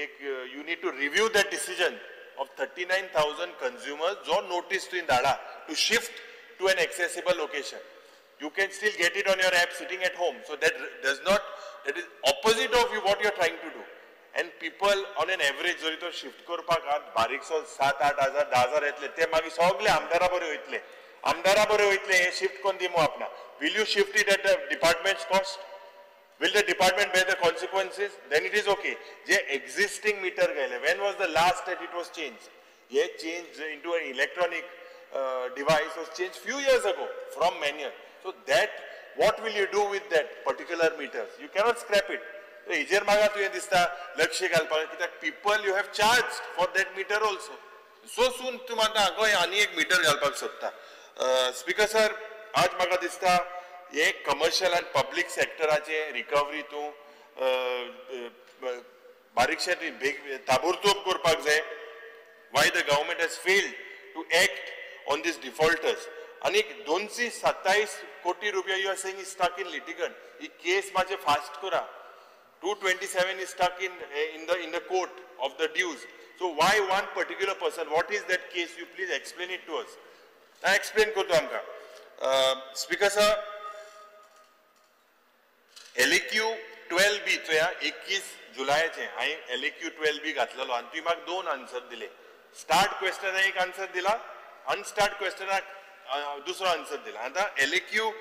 एक you need to review that decision of 39,000 consumers जो नोटीस तुवें धाडा to shift to an accessible location. You can still get it on your app sitting at home. So that does not, that is opposite of you what you are trying to do. And people on an average जरी तो shift करपाक बारीकसो 7-8 हजार 10 हजार येतले, ते मागीर सगळे आमदारा बरे वयतले, आमदारा बरे वयतले हे शिफ्ट करून दी मू आपणा. Will you shift it at the department's cost? Will the department bear the consequences? Then it is okay. J existing meter गेले, when was the last that it was changed? Hey change into an electronic device was changed few years ago from manual. So that, what will you do with that particular meters? You cannot scrap it. हेजेर म्हाका तुवें दिसता लक्ष घालपाक, कित्याक people you have charged for that meter also. So soon तूं म्हाका हांगा आनी एक मिटर घालपाक सोदता. स्पीकर सर, आज म्हाका दिसता हे कमर्शियल आनी पब्लीक सेक्टराचे रिकवरी तूं बारीकशें तुवें बेग ताबडतोब करपाक जाय. Why the government has failed to act on this defaulters. आनी 227 कोटी रुपया you are saying is stuck in litigant. He case मातशें फास्ट करा. 227 is stuck in the court of the dues. So why one particular person? What is that case? You please explain it to us. I explain करतो आमकां. Speaker sir, LAQ 12B चोया 21 जुलयाचें हांवें LAQ 12B घातलेलो आनी तुवें म्हाका दोन answer दिले. स्टार्ट क्वेश्चनाक एक आन्सर दिला, अनस्टार्ट क्वेश्चनाक दुसरो आन्सर दिला. आतां LAQ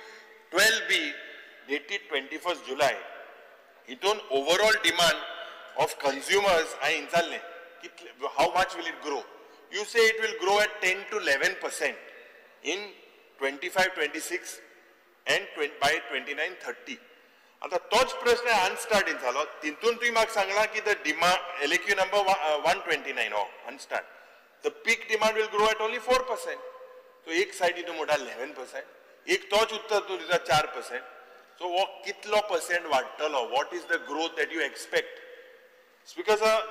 12B dated 21 जुलय हितून ओवरऑल डिमांड ऑफ कंज्युमर्स हांवें विचारलें कितले, how much will it grow? You say it will grow at 10 to 11% in 25-26 and by 29-30. आतां तोच प्रश्न अनस्टार्ट जालो, तितून तुवें म्हाका सांगलां की the demand LAQ number 129 हो unstarred, the peak demand will grow at only 4%. So एक सायडी तूं म्हणटा 11%, एक तोच उत्तर तूं दिता 4%. सो हो कितलो पर्सेंट वाडटलो? What is the growth that you expect? Speaker sir,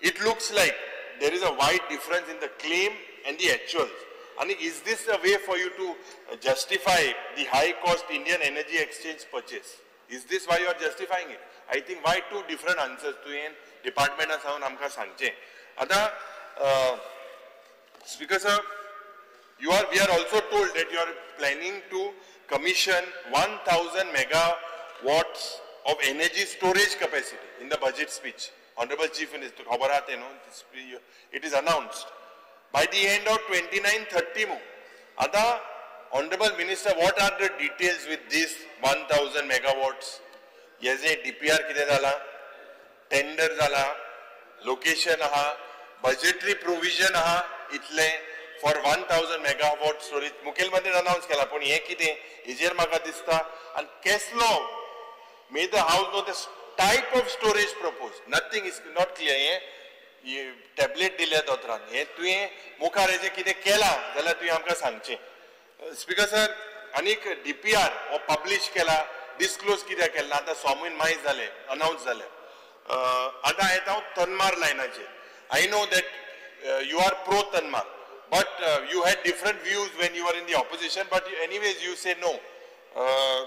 it looks like there is a wide difference in the claim and the actuals. And is this a way for you to justify the high cost Indian Energy Exchange purchase? Is this why you are justifying it? I think why two different answers तुवें डिपार्टमेंटा सावन आमकां सांगचें. आतां Speaker sir, we are also told that you are planning to commission 1000 megawatts of energy storage capacity in the budget speech. Honorable Chief Minister, खबर आहा तें न्हू, it is announced by the end of 29-30 मू. आतां Honorable Minister, what are the details with this 1000 megawatts? हे जे DPR कितें जाला, tender जाला, लोकेशन आहा, बजेटरी प्रोविजन आहा इतलें for 1000 megawatt storage मुखेलमंत्रीन अनाउन्स केला, पूण हें कितें हेजेर म्हाका दिसता. आनी केसलो may the house know the type of storage propose, nothing is not clear. हें टॅबलेट दिल्या दोतोरान, हें तुवें मुखार हेजें कितें केलां जाल्यार तुवें आमकां सांगचें. स्पीकर सर, आनीक DPR हो पब्लीश केला, डिस्क्लोज कित्याक केला? आतां सोमून मायज जालें, अनाउन्स जालें. आतां येता हांव तन्मार लायनाचेर. I know that you are pro Tanmar, but you had different views when you were in the opposition, but anyways you say no.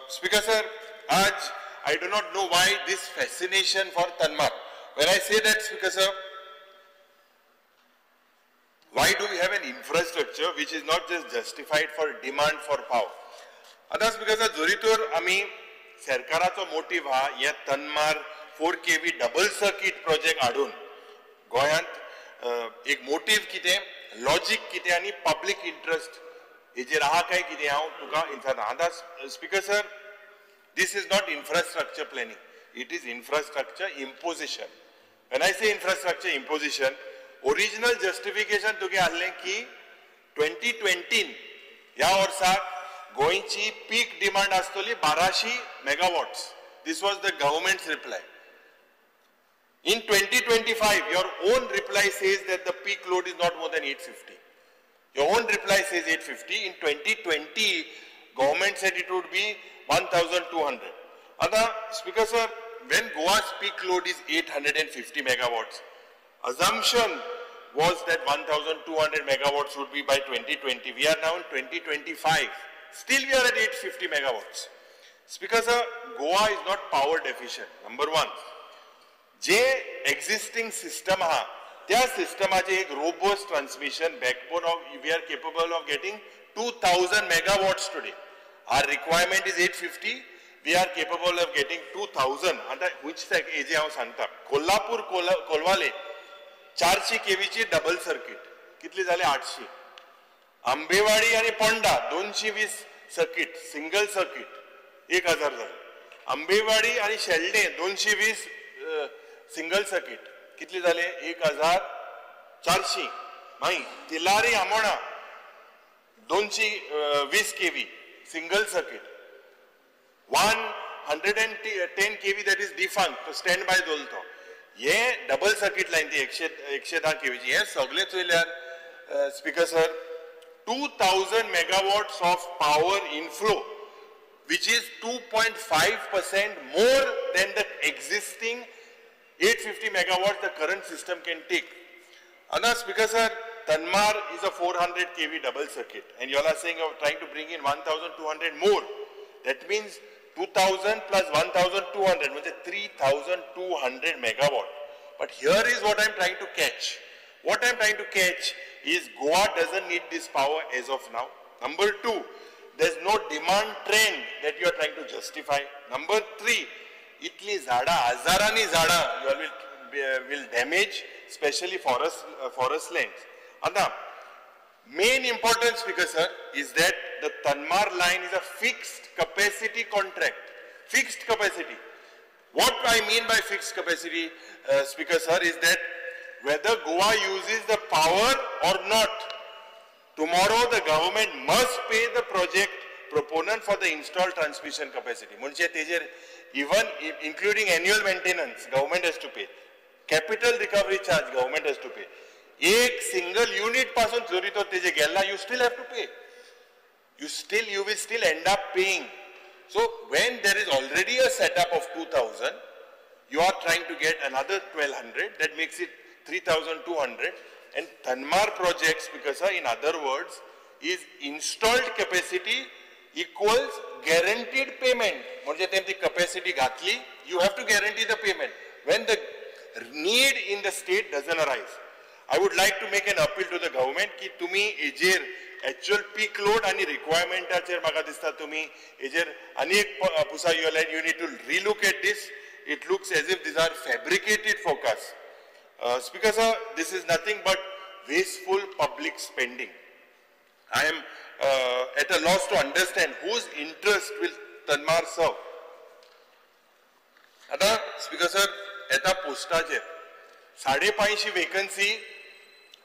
Speaker sir, आज I do not know why this fascination for Tanmar. When I say that, Speaker sir, why do we have an infrastructure which is not just justified for demand for power? आतां speaker sir, जरी तर आमी सरकाराचो motive हा हे Tanmar 4 kV double circuit project हाडून गोंयांत एक मोटीव कितें, लॉजीक कितें आनी पब्लीक इंट्रस्ट हेजेर आहा काय कितें हांव तुका विचारता. आतां speaker sir, this is not infrastructure planning, it is infrastructure imposition. When I say infrastructure imposition, original justification तुगे आहलें की 2020 ह्या वर्साक गोंयची पीक डिमांड आसतली 1200 megawatts. This was the government's reply. In 2025, your own reply says that the peak load is not more than 850. Your own reply says 850. In 2020, government said it would be 1200. Ada, Speaker sir, when Goa's peak load is 850 megawatts, assumption was that 1200 megawatts would be by 2020. We are now in 2025. Still we are at 850 megawatts. Speaker sir, Goa is not power deficient, number one. J existing system आहा, त्या सिस्टमाचे एक robust transmission backbone of we are capable of getting 2000 megawatts today. Our requirement is 850. We are capable of getting 2000. आतां which हेजे हांव सांगता, Kolhapur Colvale 400 केवीची double circuit कितली जाली 800. आंबेवाडी आनी पोंडा 220 सर्किट सिंगल सर्किट 1000 जाले. आंबेवाडी आनी शेल्डें 220 सिंगल सर्किट कितली जाले 1400. मागीर Tillari Amona 220 KV single circuit 110 KV that is defunct, तो स्टँड बाय दवरलो तो. हे डबल सर्किट लायन ती 110 केवीची. हे सगळे चोयल्यार speaker sir 2000 megawatts of power inflow, which is 2.5% more than the existing 850 megawatts the current system can take. Anna, Speaker sir, Tanmar is a 400 kV double circuit and you all are saying you are trying to bring in 1200 more. That means 2000 plus 1200, which is 3200 megawatt. But here is what I am trying to catch. What I am trying to catch is Goa doesn't need this power as of now. Number two, there's no demand trend that you are trying to justify. Number three, itli zada, hazarani zada, you all will damage, especially forest lands. And main importance, Speaker sir, is that the Tanmar line is a fixed capacity contract. Fixed capacity. What I mean by fixed capacity, Speaker sir, is that whether Goa uses the power or not, tomorrow the government must pay the project proponent for the installed transmission capacity. Munche tejer, even including annual maintenance, government has to pay. Capital recovery charge, government has to pay. Ek single unit pasun zori to teje gella, you still have to pay. You will still end up paying. So when there is already a setup of 2000, you are trying to get another 1200, that makes it 3200. And Tanmar projects, because in other words, is installed capacity equals guaranteed payment. Mhanje tem capacity ghatli, you have to guarantee the payment when the need in the state doesn't arise. I would like to make an appeal to the government ki tumi ejer actual peak load ani requirement acher maka dista tumi ejer ani ek pusa you like, you need to relook at this. It looks as if these are fabricated forecasts. Speaker sir, this is nothing but wasteful public spending. I am at a loss to understand whose interest will Tanmar serve. Ata, Speaker sir, eta postaचे 550 vacancy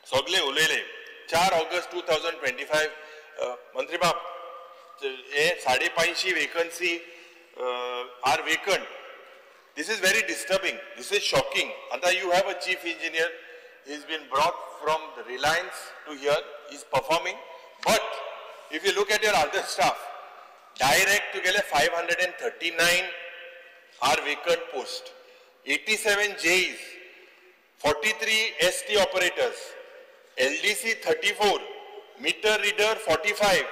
सगळे उलयले 4 August 2025. मंत्री बाब, हे 550 vacancy are vacant. This is very disturbing. This is shocking. Ata you have a chief engineer. He has been brought from the Reliance to here. He is performing. But if you look at your other staff, direct together 539 are vacant post, 87 JEs, 43 ST operators, LDC 34, meter reader 45,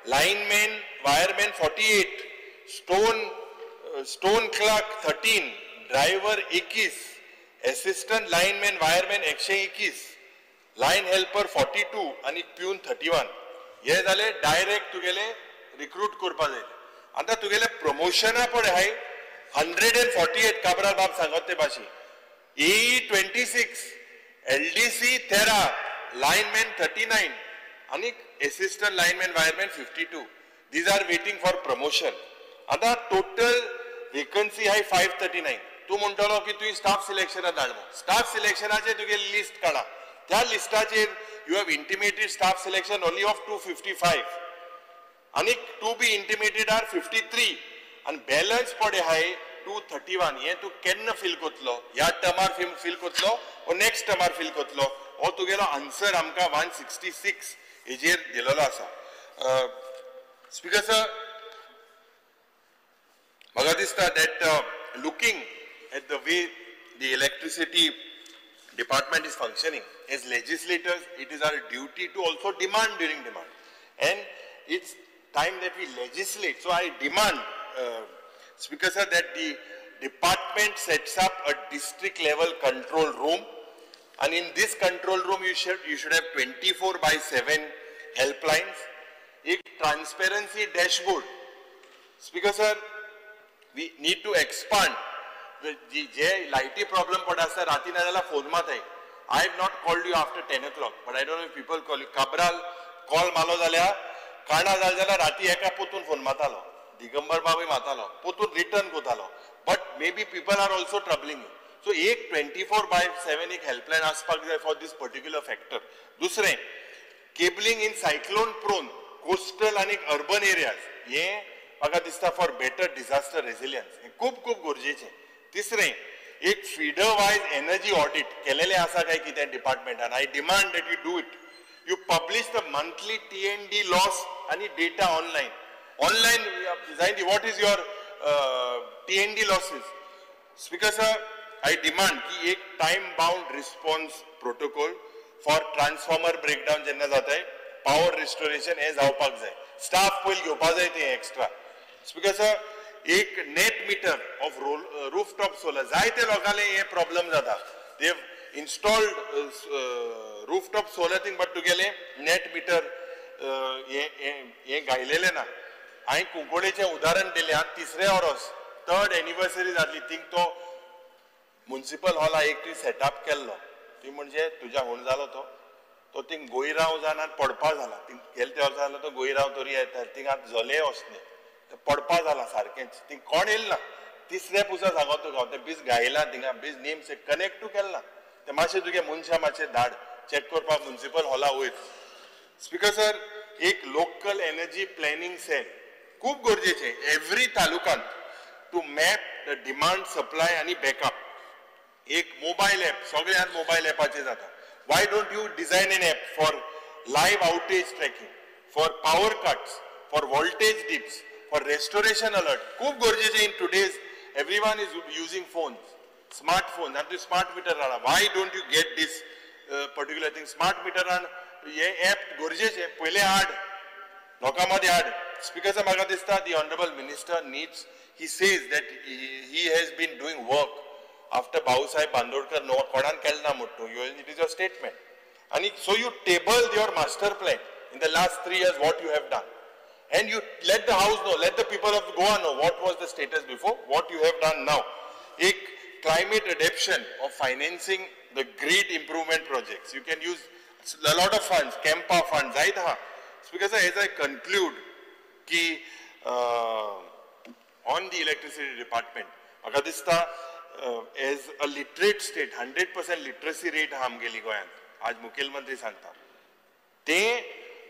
lineman, wireman 48, stone clerk 13, driver 21, assistant lineman, wireman 121, line helper 42 आणि peon 31. हे जाले direct तुगेले recruit करपा जाय. आतां तुगेले प्रमोशना पळय हाय 148 काब्राल बाब सांगत ते भाशे, AE 26, LDC 13, lineman 39 आणि assistant lineman wireman 52. These are waiting for promotion. आतां टोटल वेकन्सी हाय 539. तूं म्हणटलो की तुवें स्टाफ सिलेक्शनाक धाड म्हूण. स्टाफ सिलेक्शनाचेर तुगे लिस्ट काडा. त्या लिस्टाचेर you have intimated staff selection only of 255 आनी to be intimated are 53 आनी बॅलन्स पडे हाय 231. हें तूं केन्ना फील करतलो? ह्या टर्मार फील करतलो ओ नेक्स्ट टर्मार फील करतलो? हो तुगेलो आन्सर आमकां 166 हेजेर दिलेलो आसा. स्पीकर सर, म्हाका दिसता that looking at the way the electricity department is functioning, as legislators, it is our duty to also demand during demand. And it's time that we legislate. So I demand, Speaker sir, that the department sets up a district level control room. And in this control room, you should have 24/7 helplines, a transparency dashboard. Speaker sir, we need to expand. जे लायटी problem पड आसता राती ना जाल्यार phone माताय. I have not called you after 10 o'clock, but I don't know if people call you. Cabral call मारलो जाल्यार काणा जालें जाल्यार राती एका पोतून फोन मारतालो, दिगंबर बाबूय मारतालो, पोतून रिटर्न करतालो. But maybe people are also troubling you. So एक 24/7 एक हेल्पलायन आसपाक जाय फॉर these particular factor. दुसरें, cabling in cyclone prone coastal आनी अर्बन एरियाज, हें म्हाका दिसता फॉर बेटर डिझास्टर रेजिलियन्स, हें खूब खूब गरजेचें. तिसरें, एक फिडर वायज एनर्जी ऑडिट केलेलें आसा काय कितें डिपार्टमेंटान. I demand that you do it. You publish the monthly T&D loss आनी data online. Online जायती what is your T&D losses. Speaker sir, I demand की एक time bound response protocol. For transformer breakdown जेन्ना जाताय power restoration हें जावपाक जाय. Staff पयलीं घेवपा जाय ते एक्स्ट्रा. स्पीकर सर, एक net meter of rooftop solar, जायते लोकांले हे प्रॉब्लम जाता. They installed rooftop solar thing but तुगेले नेट मिटर हें घायलेलें ना. हांवें कुंकळेचें उदाहरण दिलें. आतां तिसरे वरस थर्ड एनिवर्सरी जातली थिंग तो मुन्सिपल हॉला एक तुवें सेटअप केल्लो, ती म्हणजे तुज्या हून जालो तो तो थिंग गोयरांव जावन आतां पडपा जाला. थिंग गेले ते वर्सा जालो तो गोयरांव तरी येता थिंग आतां जले वचना, पडपा जाला सारकेंच. थिंग कोण येयला ना तिसऱ्या पुसा सांगो तुका हांव, तें बीज गायला थिंगा बीज नेम से कनेक्टू केलें ना. तें मातशें तुगे मनशां मातशें धाड चॅक करपाक मुन्सिपल हॉला वयर. स्पीकर सर, एक लोकल एनर्जी प्लॅनिंग सेल खूब गरजेचें एवरी तालुकांत to map the demand supply आनी बॅकअप. एक मोबायल एप, सगळ्यांत मोबायल एपाचेर जाता. Why don't you design an app for live outage tracking, for power cuts, for voltage dips, for restoration alert? खूब गरजेचें in today's everyone is using phones, smartphone. आनी तुवें smart meter हाडला, why don't you get this particular thing? Smart मिटरान हे app गरजेचें, पयलें हाड, लोकां मदीं हाड. स्पीकर सर, म्हाका दिसता the honourable minister needs, he says that he has been doing work after Bhausaheb Bandodkar, no कोणान केलें ना म्हूण तूं, it is your statement. आनी so you table your master plan in the last 3 years what you have done, and you let the house know, let the people of Goa know what was the status before, what you have done now. एक climate adaptation of financing the grid improvement projects, you can use a lot of funds, CAMPA funds जायत आहा. Because as I conclude की on the electricity department, म्हाका दिसता as a literate state 100% literacy rate आहा आमगेली गोंयांत, आज मुखेलमंत्री सांगता ते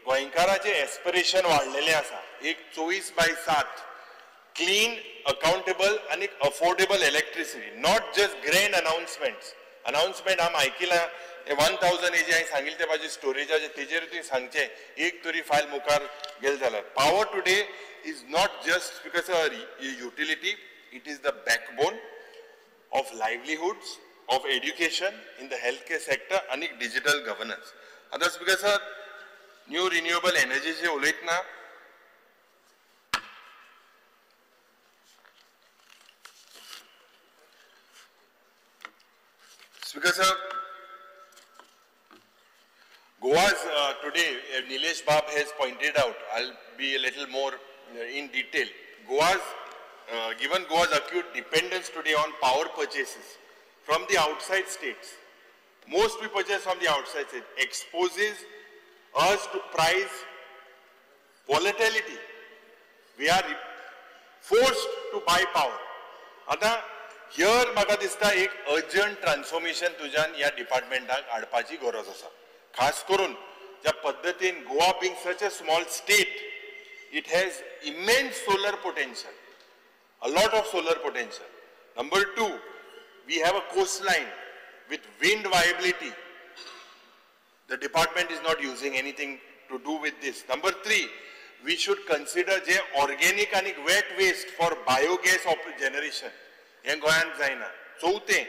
गोंयकाराचें एस्पिरेशन वाडलेलें आसा. एक 24/7 क्लीन, अकाउंटेबल आनी affordable electricity, not just grand announcements. Announcement आमी आयकिलां 1000 एजी हांवें सांगिल्लें ते म्हाजी स्टोरेजाचें, तेजेर तुवें सांगचें एक तरी फायल मुखार गेलें जाल्यार. Power today is not just because a utility, it is the backbone of livelihoods, of education, in the healthcare sector आनी डिजिटल गव्हर्नन्स. आतां स्पीकर सर, न्यू रिन्युएबल एनर्जीचेर उलयतना speaker sir, Goa's today, Nilesh Bab has pointed out, I'll be a little more in detail. Goa's, given Goa's acute dependence today on power purchases from the outside states, most we purchase from the outside states, exposes us to price volatility. We are forced to buy power. आतां here म्हाका दिसता एक urgent transformation तुज्यान ह्या डिपार्टमेंटाक हाडपाची गरज आसा. खास करून ज्या पद्दतीन Goa being such a small state, it has immense solar potential, a lot of solar potential. Number 2, we have a coastline with wind viability. The department is not using anything to do with this. Number 3, we should consider J organic आनी wet waste for biogas generation, हें गोंयांत जायना. चवथें,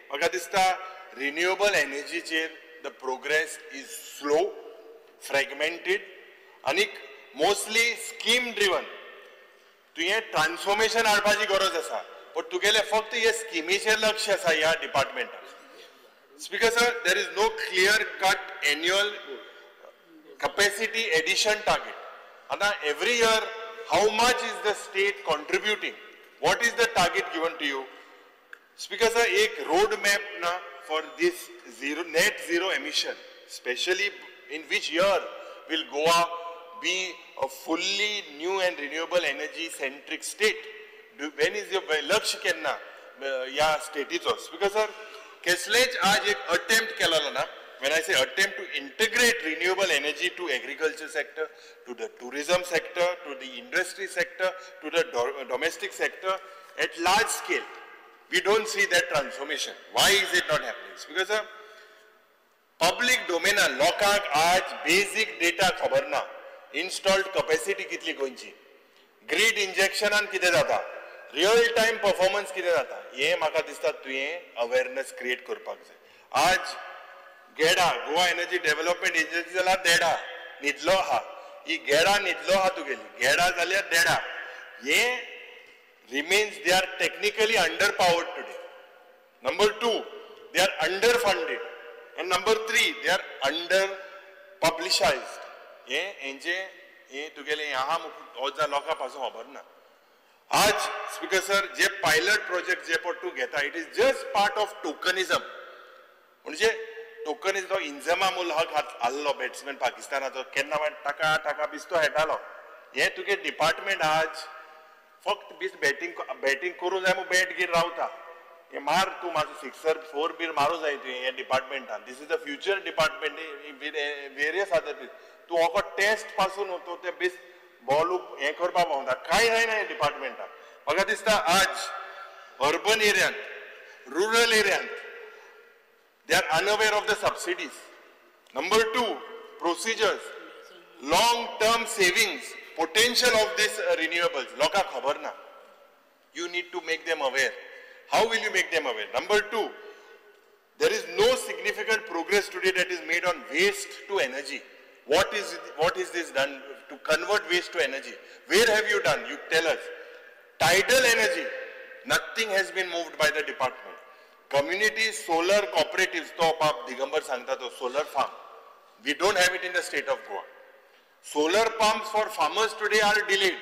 म्हाका दिसता renewable एनर्जीचेर the progress is slow, fragmented आनी mostly scheme driven. तुवें ट्रान्सफॉर्मेशन हाडपाची गरज आसा, पण तुगेलें फक्त हे स्किमीचेर लक्ष आसा ह्या डिपार्टमेंटाक. Speaker sir, there is no clear cut annual capacity addition target. आतां every year how much is the state contributing, what is the target given to you? Speaker sir, एक रोड मॅप ना for this zero net zero emission, specially in which year will Goa be a fully new and renewable energy centric state? When is your लक्ष केन्ना ह्या स्टेटीचो? Speaker sir, कसलेच आज एक attempt केलेलो ना. When I say attempt to integrate renewable energy to agriculture sector, to the tourism sector, to the industry sector, to the domestic sector at large scale, we don't see that transformation. Why is it not happening? It's because public domain लोकांक आज basic data खबर ना. Installed capacity कितली गोंयची, grid injection कितें जाता, real time performance कितें जाता, हें म्हाका दिसता तुवें awareness create करपाक जाय. आज GEDA, Goa energy development agency जाल्यार देडा न्हिदलो आहा. ही गेडा न्हिदलो आहा तुगेली, गेडा जाल्यार देडा. हे remains, they are technically under powered today. Number 2, they are under funded, and number 3, they are under publicised. हे हेंचे हे तुगेले आहा जा लोकां पासून खबर ना. आज स्पीकर सर, जे पायलट प्रोजेक्ट जे पण तूं घेता, it is just part of tokenism. म्हणजे टोकनिज्म, तो इंजमामुल हक आहलो बॅट्समॅन पाकिस्तानाचो, केन्ना टाका टाका बिस्तो खेळटालो. हे तुगे डिपार्टमेंट आज फक्त बीस बॅटींग बॅटींग करूं जाय म्हूण बॅट घेवन रावता. हे मार तूं मातसो सिक्सर फोर बीर मारूं जाय तुवें ह्या डिपार्टमेंटान. This is the future department, various other things. तूं हो टेस्ट पासून तूं ते बीस बॉल हें करपाक पावता, कांय जायना ह्या डिपार्टमेंटाक. म्हाका दिसता आज urban एरियांत, rural एरियांत, they are unaware of the subsidies. Number 2, procedures, long term savings, potential of this renewables लोकांक खबर ना. You need to make them aware. How will you make them aware? Number 2, there is no significant progress today that is made on waste to energy. What is this done to convert waste to energy? Where have you done? You tell us. Tidal energy, nothing has been moved by the department. Community solar cooperatives, तो बाप दिगंबर सांगता तो solar farm, we don't have it in the state of Goa. Solar pumps for farmers today are delayed.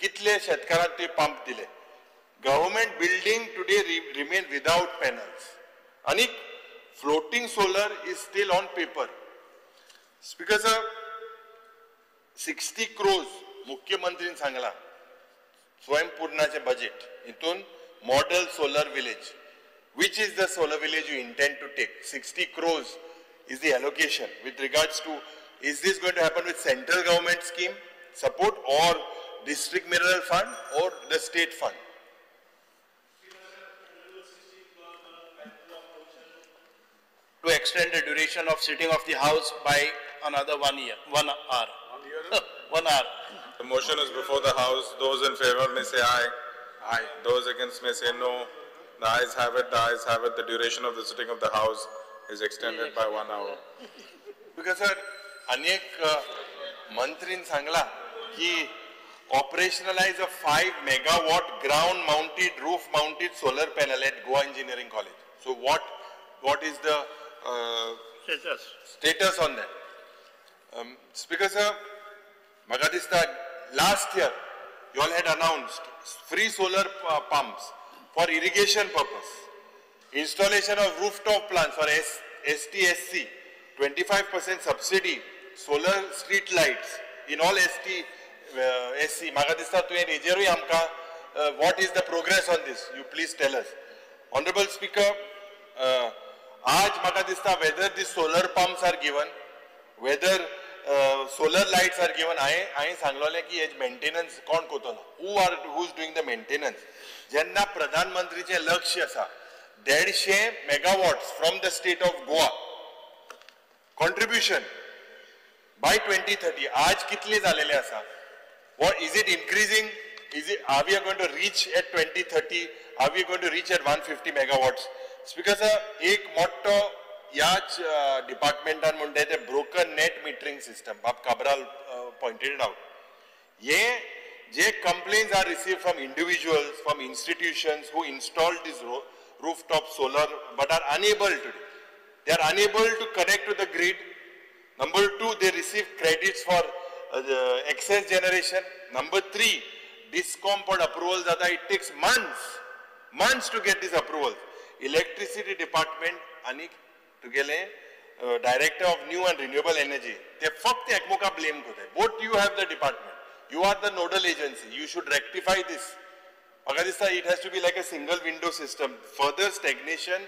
कितले शेतकारांक ते pump दिले. Government building today remain without panels. आनी floating solar is still on paper. Speaker sir, 60 crores मुख्यमंत्रीन सांगला स्वयंपूर्णाचे budget, हितून model solar village. Which is the solar village you intend to take? 60 crores is the allocation with regards to, is this going to happen with central government scheme support or district mineral fund or the state fund? To extend the duration of sitting of the house by another 1 year, 1 hour. 1 year? 1 hour. The motion is before the house. Those in favor may say aye. Aye. Those against may say no. The ayes have it, the ayes have it. The duration of the sitting of the house is extended by 1 hour. Because sir, अनेक मंत्रीन सांगला की operationalize a 5 megawatt ground mounted, roof mounted solar panel at Goa Engineering College. So what is the status on that? Speaker sir, म्हाका दिसता last year you all had announced free solar pumps for irrigation purpose, installation of rooftop plants for STSC, 25% subsidy, solar street lights in all STSC. म्हाका दिसता तुवें हेजेरूय आमकां what is the progress on this? You please tell us. Honorable Speaker, आज म्हाका दिसता whether these solar pumps are given, whether solar lights are given. हांवें सांगलोलें की has maintenance कोण करतलो, who is doing the maintenance. जेन्ना प्रधानमंत्रीचें लक्ष आसा 150 megawatts from the state of Goa contribution by 2030, आज कितले जालेले आसा? What is it increasing? Is it, are we going to reach at 2030? Are we going to reach at 150 megawatts? Speaker sir, एक मोठो ह्याच डिपार्टमेंटान म्हणटा ते ब्रोकन नेट मिटरिंग सिस्टम, बाब काब्राल पॉयंटेड आउट. हे जे complaints are received from individuals, from institutions who installed this rooftop solar but are unable to. They are unable to connect to the grid. Number 2, they receive credits for the excess generation. Number 3, DISCOM for approvals, it takes months to get this approval. Electricity department ani tugele director of new and renewable energy, they फक्त एकमेका blame करतात. Both you have the department, you are the nodal agency, you should rectify this. म्हाका दिसता it has to be like a single window system. Further stagnation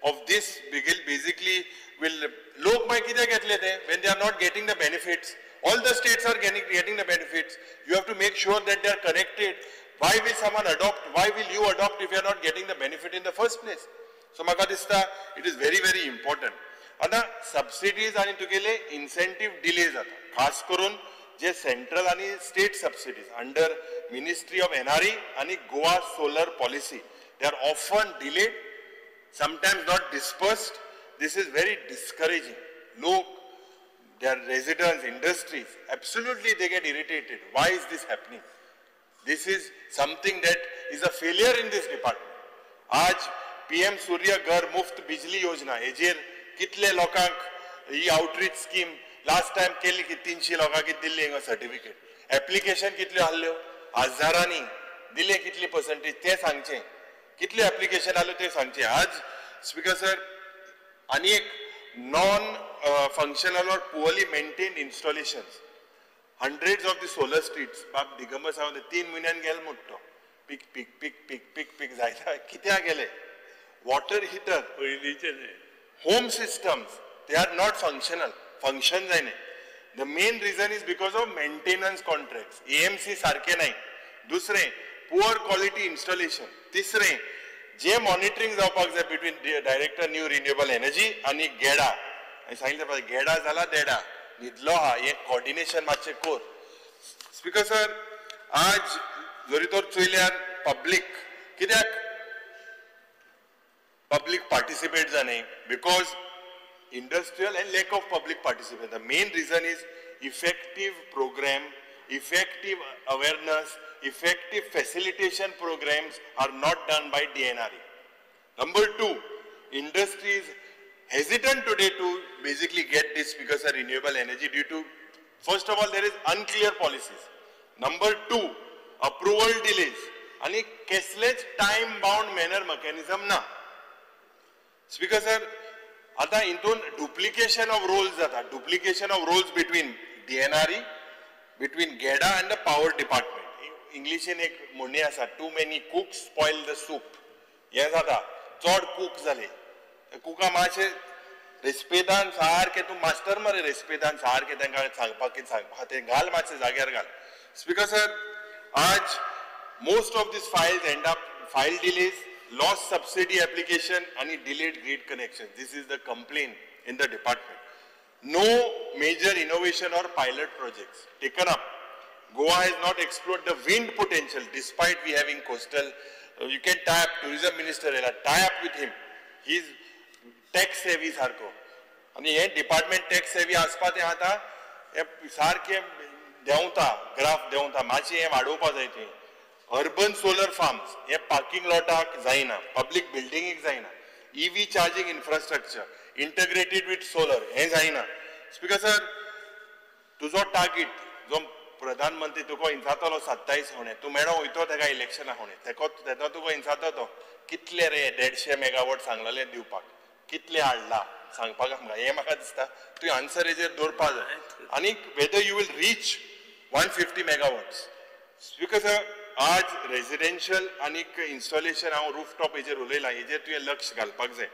of this basically will, लोक मागीर कित्याक घेतले ते when they are not getting the benefits. All the states are getting the benefits. You have to make sure that they are connected. Why will someone adopt? Why will you adopt if you are not getting the benefit in the first place? So म्हाका दिसता it is very very important. आतां subsidies आनी तुगेले incentive delay जाता, खास करून जे central आनी state subsidies under ministry of NRE आनी Goa solar policy, they are often delayed, sometimes not dispersed. this is very discouraging. लोक, their residents, industries, absolutely they get irritated. Why is this happening? This is something that is a failure in this department. आज PM सूर्य घर मुफ्त बिजली योजना हेजेर कितले लोकांक ही outreach scheme last time केली की 300 लोकांक दिल्ली हिंगा सर्टिफिकेट. एप्लिकेशन कितल्यो आहल्यो हजारांनी दिले, कितली पर्संटेज ते सांगचे, कितले एप्लिकेशन आलो ते सांगचे. आज स्पीकर सर आनी एक non functional or poorly maintained installations, hundreds of the solar streets. बाब दिगंबर सावंत 3 म्हयन्यान गेले म्हणटा तो, पीक पीक पीक पीक पीक पीक जायता कित्याक गेले. Water heater, home systems, they are not functional, function जायना. The main reason is because of maintenance contracts, AMC सारखे नाही. दुसरें पुअर क्वॉलिटी इन्स्टॉलेशन. तिसरें जे मॉनिटरींग जावपाक जाय between director new renewable energy आनी गेडा. हांवें सांगितलें पळय, गेडा जाला देडा न्हिदलो आहा, हें कॉर्डिनेशन मातशें कर. स्पीकर सर आज जरी तर चोयल्यार पब्लीक कित्याक पब्लीक पार्टिसिपेट जाय, because industrial and lack of public participation. The main reason is effective program, effective awareness, effective facilitation programs are not done by DNRE. Number 2, industry is hesitant today to basically get this because of renewable energy due to, first of all, there is unclear policies. Number 2, approval delays. Ani keslech time bound manner mechanism na. Speaker sir, आता हितून duplication of roles जाता, duplication of roles between DNRE, between GEDA and the power department. इंग्लिशीन एक म्हणणी आसा, too many cooks spoil the soup. हें जाता, चड cook जाले कुका मातशें रेस्पेदान सारकें, तूं मास्टर मरे रेस्पेदान सारकें तांकां सांगपाक कितें सांगपाक तें घाल, मातशें जाग्यार घाल. स्पीकर सर आज most of these files end up file delays, lost subsidy application and delayed grid connection. This is the complaint in the department. No major innovation or pilot projects taken up. Goa has not explored the wind potential despite we having coastal. You can tie up tourism minister, tie up with him. He is tax savvy sarko. And हे department tax savvy आसपा तें आतां हे सारकें देंवता, graph देंवता, मातशें हें वाडोवपा जाय तुवें. अर्बन सोलर फार्म्स हे पार्किंग लॉटाक जायना, पब्लीक बिल्डिंगेक जायना. EV charging infrastructure integrated with solar हें जायना. स्पीकर सर तुजो टार्गेट जो प्रधानमंत्री तुका इंचातलो 27 होणे, तूं मेळो वयतो तेका इलेक्शना होणे, तेका तुका इंचातो तो कितले रे 150 मेगावॉट सांगलेले दिवपाक, कितले हाडला सांगपाक आमकां, हें म्हाका दिसता तुवें आन्सर हेजेर दवरपा जाय. आनी whether you will reach 150 megawatts. Speaker sir आज रेजिडेन्शियल आनी इन्स्टॉलेशन हांव रूफटॉप हेजेर उलयलां, हेजेर तुवें लक्ष घालपाक जाय.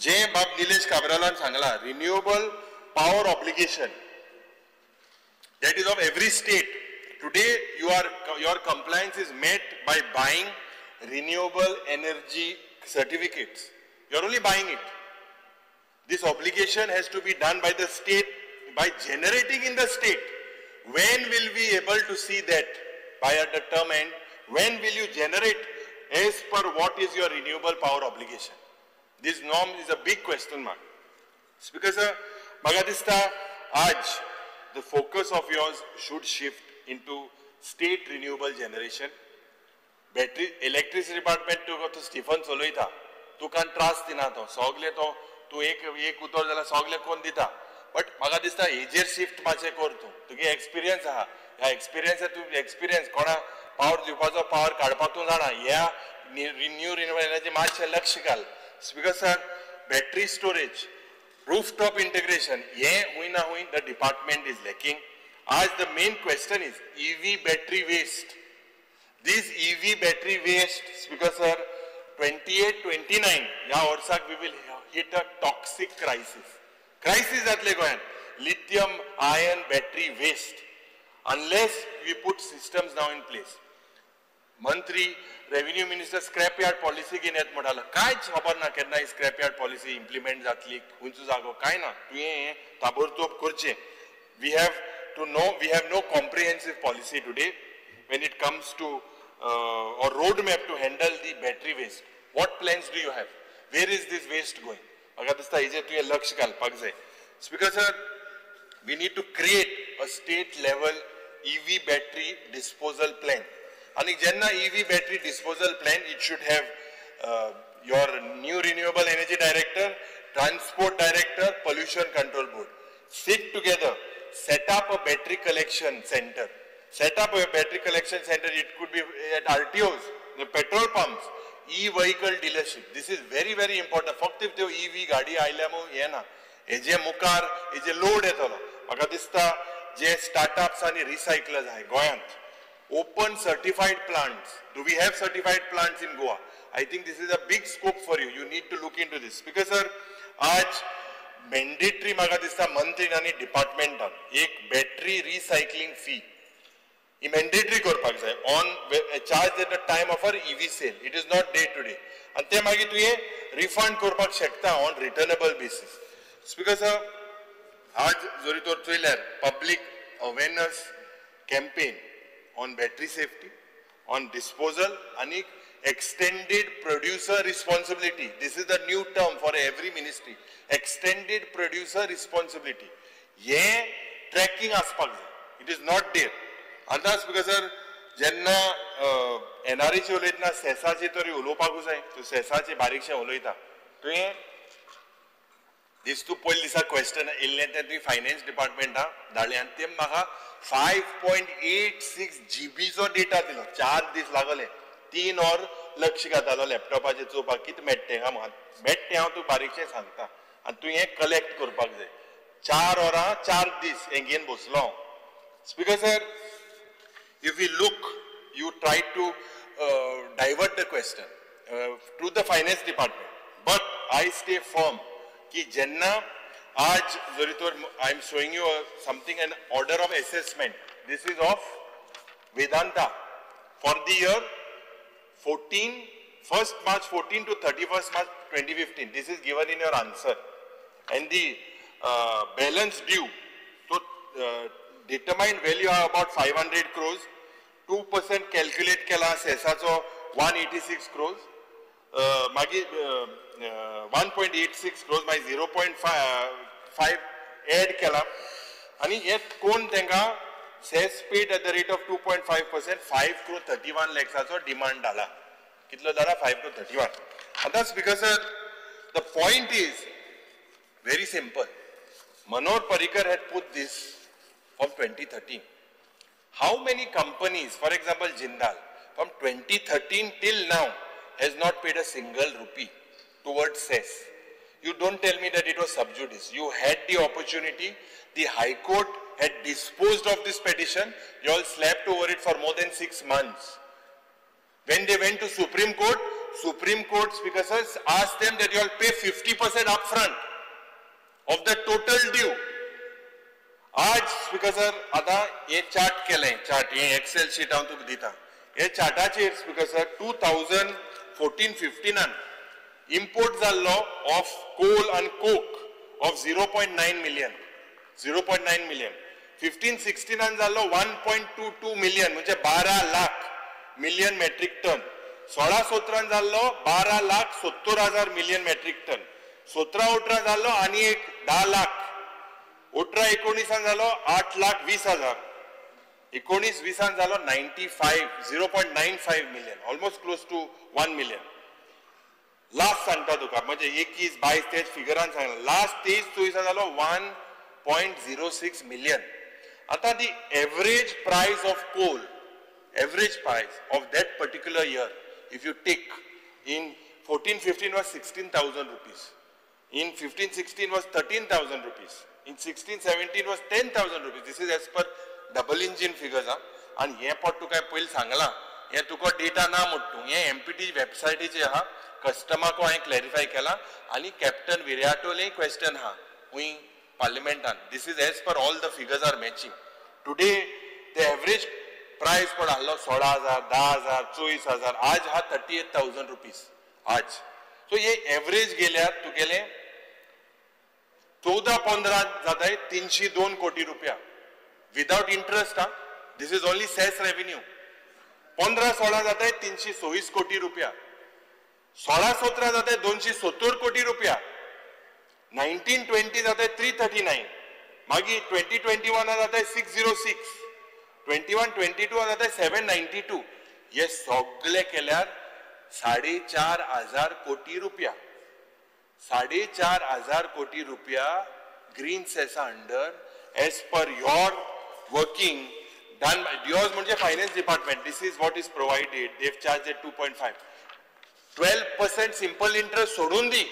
जें बाब निलेश काब्रालान सांगलां, renewable power obligation that is of every state. Today your compliance is met by buying renewable energy certificates. You are only buying it. This obligation has to be done by the state, by generating in the state. When will we able to see that by at the term end? When will you generate as per what is your renewable power obligation? This norm is a big question mark. Speaker sir, म्हाका दिसता आज the focus of yours should shift into state renewable generation. Battery, electricity department तुका तो Stephen चलयता, तुका त्रास दिना तो, सगळे तो तूं एक एक उतर जाल्यार सगळे कोण दिता. बट म्हाका दिसता हेजेर शिफ्ट मातशें कर तूं, तुगे एक्सपिरियन्स आहा, ह्या एक्सपिरियन्स तूं एक्सपिरियन्स कोणा पावर दिवपाचो पावर काडपाक तूं जाणा. ह्या न्यू रिन्युएबल एनर्जी मातशें लक्ष घाल. Speaker sir, battery storage, rooftop integration हें हुंय ना हुंय the department is lacking. आज the main question is EV battery waste. This EV battery waste, speaker sir, 28-29 ह्या वर्साक we will hit a toxic crisis. Crisis जातले गोंयांत, lithium ion battery waste, unless we put systems now in place. मंत्री, revenue minister scrap yard policy घेवन येत म्हणटालो, कांयच खबर ना केन्ना ही स्क्रॅप यार्ड पॉलिसी इम्प्लिमेंट जातली, खंयचो जागो कांय ना. तुवें हें ताबडतोब करचें. We have to know, we have no comprehensive policy today when it comes to or road map to handle the battery waste. What plans do you have? Where is this waste going? म्हाका दिसता हेजेर तुवें लक्ष घालपाक जाय. Speaker sir, we need to create a state level EV battery disposal plan. आनी जेन्ना EV battery disposal plan, it should have your new renewable energy director, transport director, pollution control board. Sit together, set up a battery collection center. Set up a battery collection center, it could be at RTOs, the petrol pumps, e-vehicle dealership. This is very, very important. फक्त त्यो EV गाडी आयल्या म्हूण हें ना, हेजे मुखार हेजे लोड येतलो. म्हाका दिसता जे स्टार्टअप्स आनी रिसायकलर्स आहाय गोंयांत, open certified plants. Do we have certified plants in Goa? I think this is a big scope for you. You need to look into this. Because sir, आज mandatory म्हाका दिसता मंत्रीन आनी डिपार्टमेंटान एक बॅटरी रिसायकलिंग फी ही mandatory करपाक जाय, on charge at the time of our EV sale. It is not day to day. आनी ते मागीर तुवें रिफंड करपाक शकता on returnable basis. Speaker sir, आज जरी तर चोयल्यार public awareness campaign on battery safety, on disposal आनी extended producer responsibility. This is the new term for every ministry. Extended producer responsibility. हे ट्रॅकिंग आसपाक जाय. It is not there. आतां speaker sir, जेन्ना एनआरएची उलयतना सेसाचे तरी उलोवपाकूच जाय. तूं सेसाचे बारीकशें उलयता. तुवें दीस तूं पयले दिसा क्वेश्चन येयल्लें तें तुवें फायनान्स डिपार्टमेंटाक धाडलें आनी ते म्हाका 5.86 GBचो डेटा दिलो. 4 दीस लागले. 3 वर लक्ष घातालो लॅपटॉपाचेर चोवपाक कितें मेळटा तें. मेळटा तें हांव तुका बारीकशें सांगता आनी तूं हें कलेक्ट करपाक जाय. 4 वरां 4 दीस हें घेवन बसलो हांव. Speaker sir, if you look, you try to divert the question to the finance department, but I stay firm की जेन्ना आज जरी तर I am showing you something, an order of assessment. This is of Vedanta for the year 1st March 14 to 31st March 2015. This is given in your answer. And the balance due to determined value are about 500 crores. 2% calculate केला सेसाचो 186 crores. मागीर 1.86 crores मागीर 0.5 add केला आनी हे कोण तांकां cess paid at the rate of 2.5%, 5 crore 31 lakhsाचो demand जाला. कितलो जाला? 5 crore 31. आतां speaker sir, the point is very simple. Manohar Parrikar had put this from 2013. How many companies, for example Jindal, from 2013 till now has not paid a single rupee towards cess? You don't tell me that it was sub judice. You had the opportunity. The High Court had disposed of this petition. You all slept over it for more than 6 months. When they went to Supreme Court, Supreme Court, Speaker sir, asked them that you all pay 50% upfront of the total due. आज speaker sir, आतां हे chart केलें, chart हे XL sheet हांव तुका दिता. हे चार्टाचेर speaker sir 2014-15 import जाल्लो of coal and coke of 0.9 million, 0.9 million. 15-16 जाल्लो 1.22 मिलियन, म्हणजे 12 लाख मिलियन मेट्रीक टन. 16-17 जाल्लो 12,70,000 मिलियन मेट्रीक टन. 17-18 जाल्लो आनी एक 10 लाख. 18-19 जालो 8,20,000. 19-20 जालो 0.95 million, almost close to 1 million. Last सांगता तुका, म्हणजे 21-22 तेच फिगरान सांगला. लास्ट 23-24 जालो 1.06 मिलियन. आतां the average price of coal, average price of that particular year, if you take in 14-15 was 16,000 rupees, in 15-16 was 13,000 rupees, in 16-17 was 10,000 rupees. This is as per double engine figures. आनी हें पट तुका पयलीं सांगलां, हें तुका data ना म्हणटा तूं, हें एमपीटी वेबसायटीचेर आहा. कस्टमाक हांवें क्लॅरिफाय केलां आनी कॅप्टन विर्याटोलें क्वेश्चन आहा हुंय पार्लिमेंटान. This is as per all the figures are matching. Today the average price पण आहलो 16,000, 10,000, 24,000, आज हा 38,000 रुपीज आज. सो हे एवरेज गेल्यार तुगेले 14-15 जाताय 302 कोटी रुपया विदाउट इंट्रस्ट. हा, this is only cess revenue. 15-16 जाताय 326 कोटी रुपया. 16-17 जाताय 270 कोटी रुपया. 1920 जाता 339, मागीर 2021 जाता 606, 21-22 जाता 792. हे सगळे केल्यार 4,500 कोटी रुपया, 4,500 कोटी रुपया ग्रीन सेसा under as per your working done yours म्हणजे finance department. This is what is provided. They have charge at 2.5, 12% simple interest सोडून दी.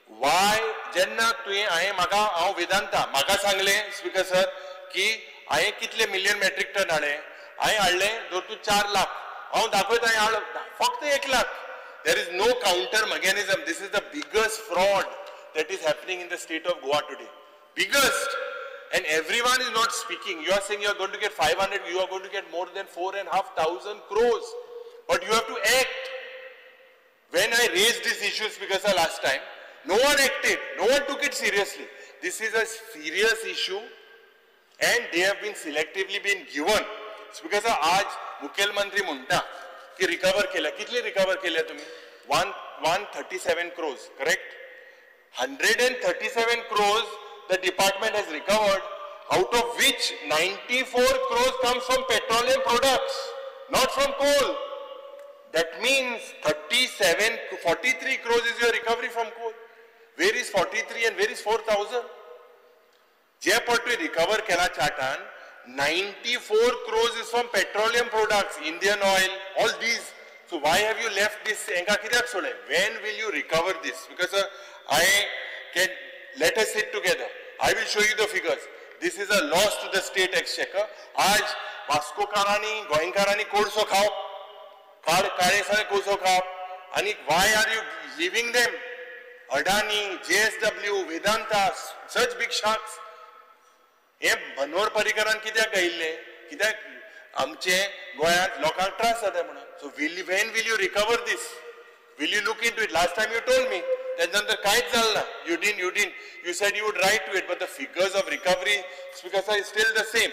वाय जेन्ना तुवें हांवें म्हाका हांव वेदांता म्हाका सांगलें स्पीकर सर की हांवें कितले मिलियन मेट्रीक टन हाडलें, हांवें हाडलें धर तूं 4 लाख, हांव दाखयता हांवें हाडलो फक्त 1 lakh. There is no counter mechanism. This is the biggest fraud that is happening in the state of Goa today. Biggest. And everyone is not speaking. You are saying you are going to get 500, you are going to get more than 4,500 crores. But you have to act. When I raised this issue, Speaker sir, last time, no one acted. No one took it seriously. This is a serious issue and they have been selectively been given. Speaker sir, आज मुख्यमंत्री म्हणता की recover केल्या, कितले recover केल्या तुम्ही? 137 crores, correct? 137 crores the department has recovered, out of which 94 crores comes from petroleum products, not from coal. That means 43 crores is your recovery from coal. Where is 43 and where is 4,000? जे पण तुवें recover केला चार्टान 94 crores is from petroleum products, Indian oil, all these. So why have you left this? Enka कित्याक सोडलें? When will you recover this? Because I can, let us sit together. I will show you the figures. This is a loss to the state exchequer. आज वास्कोकारांनी गोंयकारांनी कोळसो खावप, काळेसांनी कोळसो खावप, आनी why are you leaving them? Adani, JSW, Vedanta, such big sharks. हे मनोहर पर्रीकरान कित्याक गायिल्लें? कित्याक आमचे गोंयांत लोकांक त्रास जाता म्हणून. So when will you recover this? Will you look into it? Last time you told me. तेच्या नंतर कांयच जालें ना. You didn't. You said you would write to it, but the figures of recovery, Speaker sir, is still the same.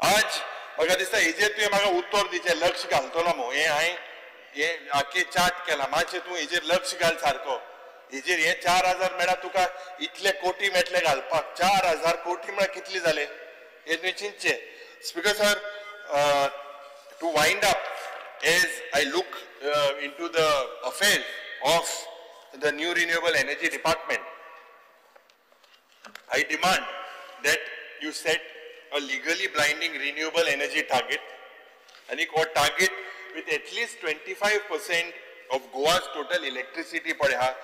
आज म्हाका दिसता हेजेर तुवें म्हाका उत्तर दिचें, लक्ष घालतलो मगो. हें हांवें हें आख्खें चार्ट केलां, मातशें तूं हेजेर लक्ष घाल सारको. हेजेर हे 4,000 मेळ्ळा तुका, इतले कोटी मेळटले घालपाक. 4,000 कोटी म्हळ्यार कितले जाले हें तुवें चिंतचें. Speaker sir, to wind up, as I look into the affairs of the new renewable energy department, I demand that you set a legally blinding renewable energy target, and a target with at least 25% of Goa's total electricity per hour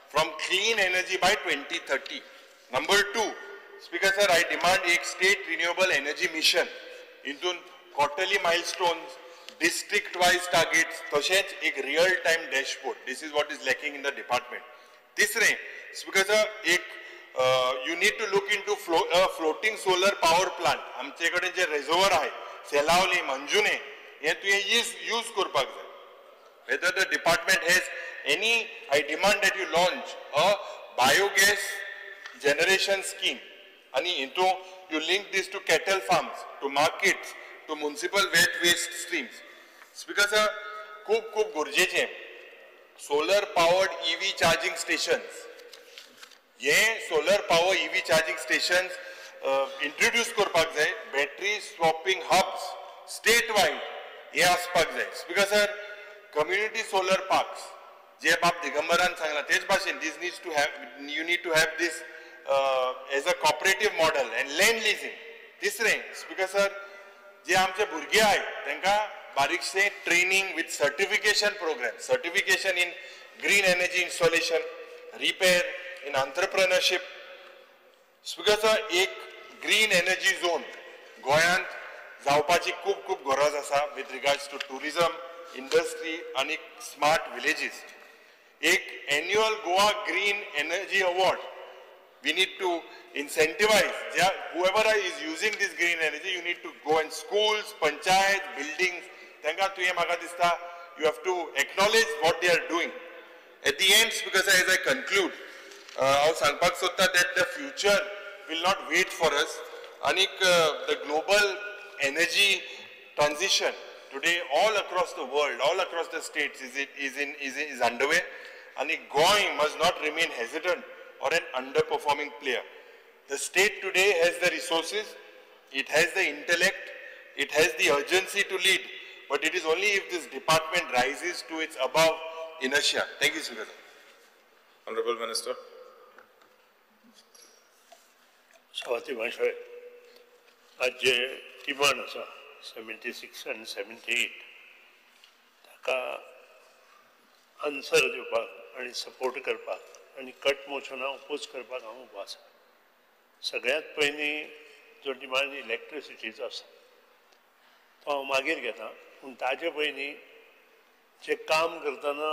from clean energy by 2030. Number 2, Speaker sir, I demand a state renewable energy mission into quarterly milestones, district wise targets, तशेंच एक real time dashboard. This is what is lacking in the department. तिसरें, Speaker sir, एक you need to look into floating solar power plant. आमचे कडेन जे रेझोवर आहे सेलावली, मंजुने, हे तुवें use करपाक जाय. Whether the department has any, I demand that you launch a biogas generation scheme. आणि into you link this to cattle farms, to markets, to municipal wet waste streams. Speaker sir, खूब खूब गरजेचें solar powered EV charging stations. हे solar power EV charging stations introduce करपाक जाय. Battery swapping hubs state wide हे आसपाक जाय. Speaker sir, community solar parks जे बाब दिगंबरान सांगला तेच भाशेन this needs to have, you need to have this as a cooperative model and land leasing. तिसरें, स्पीकर सर, जे आमचे भुरगे आहात तांकां बारीकशें training with certification program, certification in green energy installation, repair, in entrepreneurship. Speaker sir, एक green energy zone गोंयांत जावपाची खूब खूब गरज आसा with regards to tourism, industry आनी स्मार्ट विलेजीस. एक annual Goa green energy award. We need to incentivize whoever is using this green energy. You need to go in schools, panchayat, buildings. तांकां तुवें म्हाका दिसता you have to acknowledge what they are doing. At the end, because as I conclude, हांव सांगपाक सोदता that the future will not wait for us. आनीक the global energy transition today all across the world, all across the states is underway. आनी Goa must not remain hesitant or an under performing player. The state today has the resources, it has the intellect, it has the urgency to lead, but it is only if this department rises to its above inertia. Thank you, Speaker. Honorable Minister. Savati Mahashay, आज जे demand आसा 76 आनी 78 ताका answer दिवपाक आनी support करपाक आनी cut मोशनाक oppose करपाक हांव उबो आसा. सगळ्यांत पयलीं जो डिमांड इलेक्ट्रिसिटीचो आसा तो हांव मागीर घेता, पूण ताजे पयलीं जे काम करतना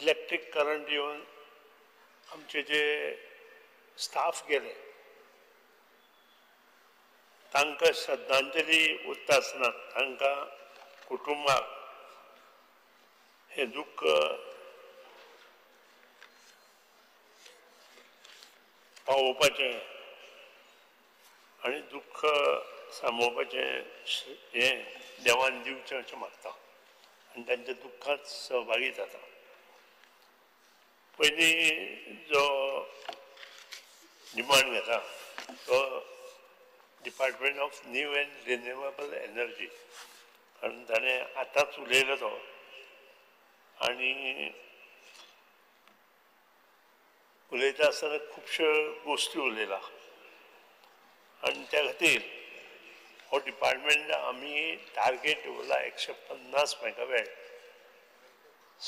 इलेक्ट्रीक करंट येवन आमचे जे स्टाफ गेले तांकां श्रद्धांजली उरता आसतना तांकां कुटुंबाक हें दुख्ख पावोवपाचें आनी दुख्ख सांबोवपाचें हें देवान दिवचें अशें मागता आनी तांच्या दुख्खांत सहभागी जाता. पयलीं जो डिमांड घेता तो department of new and renewable energy, कारण ताणें आतांच उलयलो तो आनी उलयता आसतना खुबश्यो गोश्टी उलयला आनी त्या खातीर हो डिपार्टमेंट आमी टार्गेट दवरला 150 मेगावॅट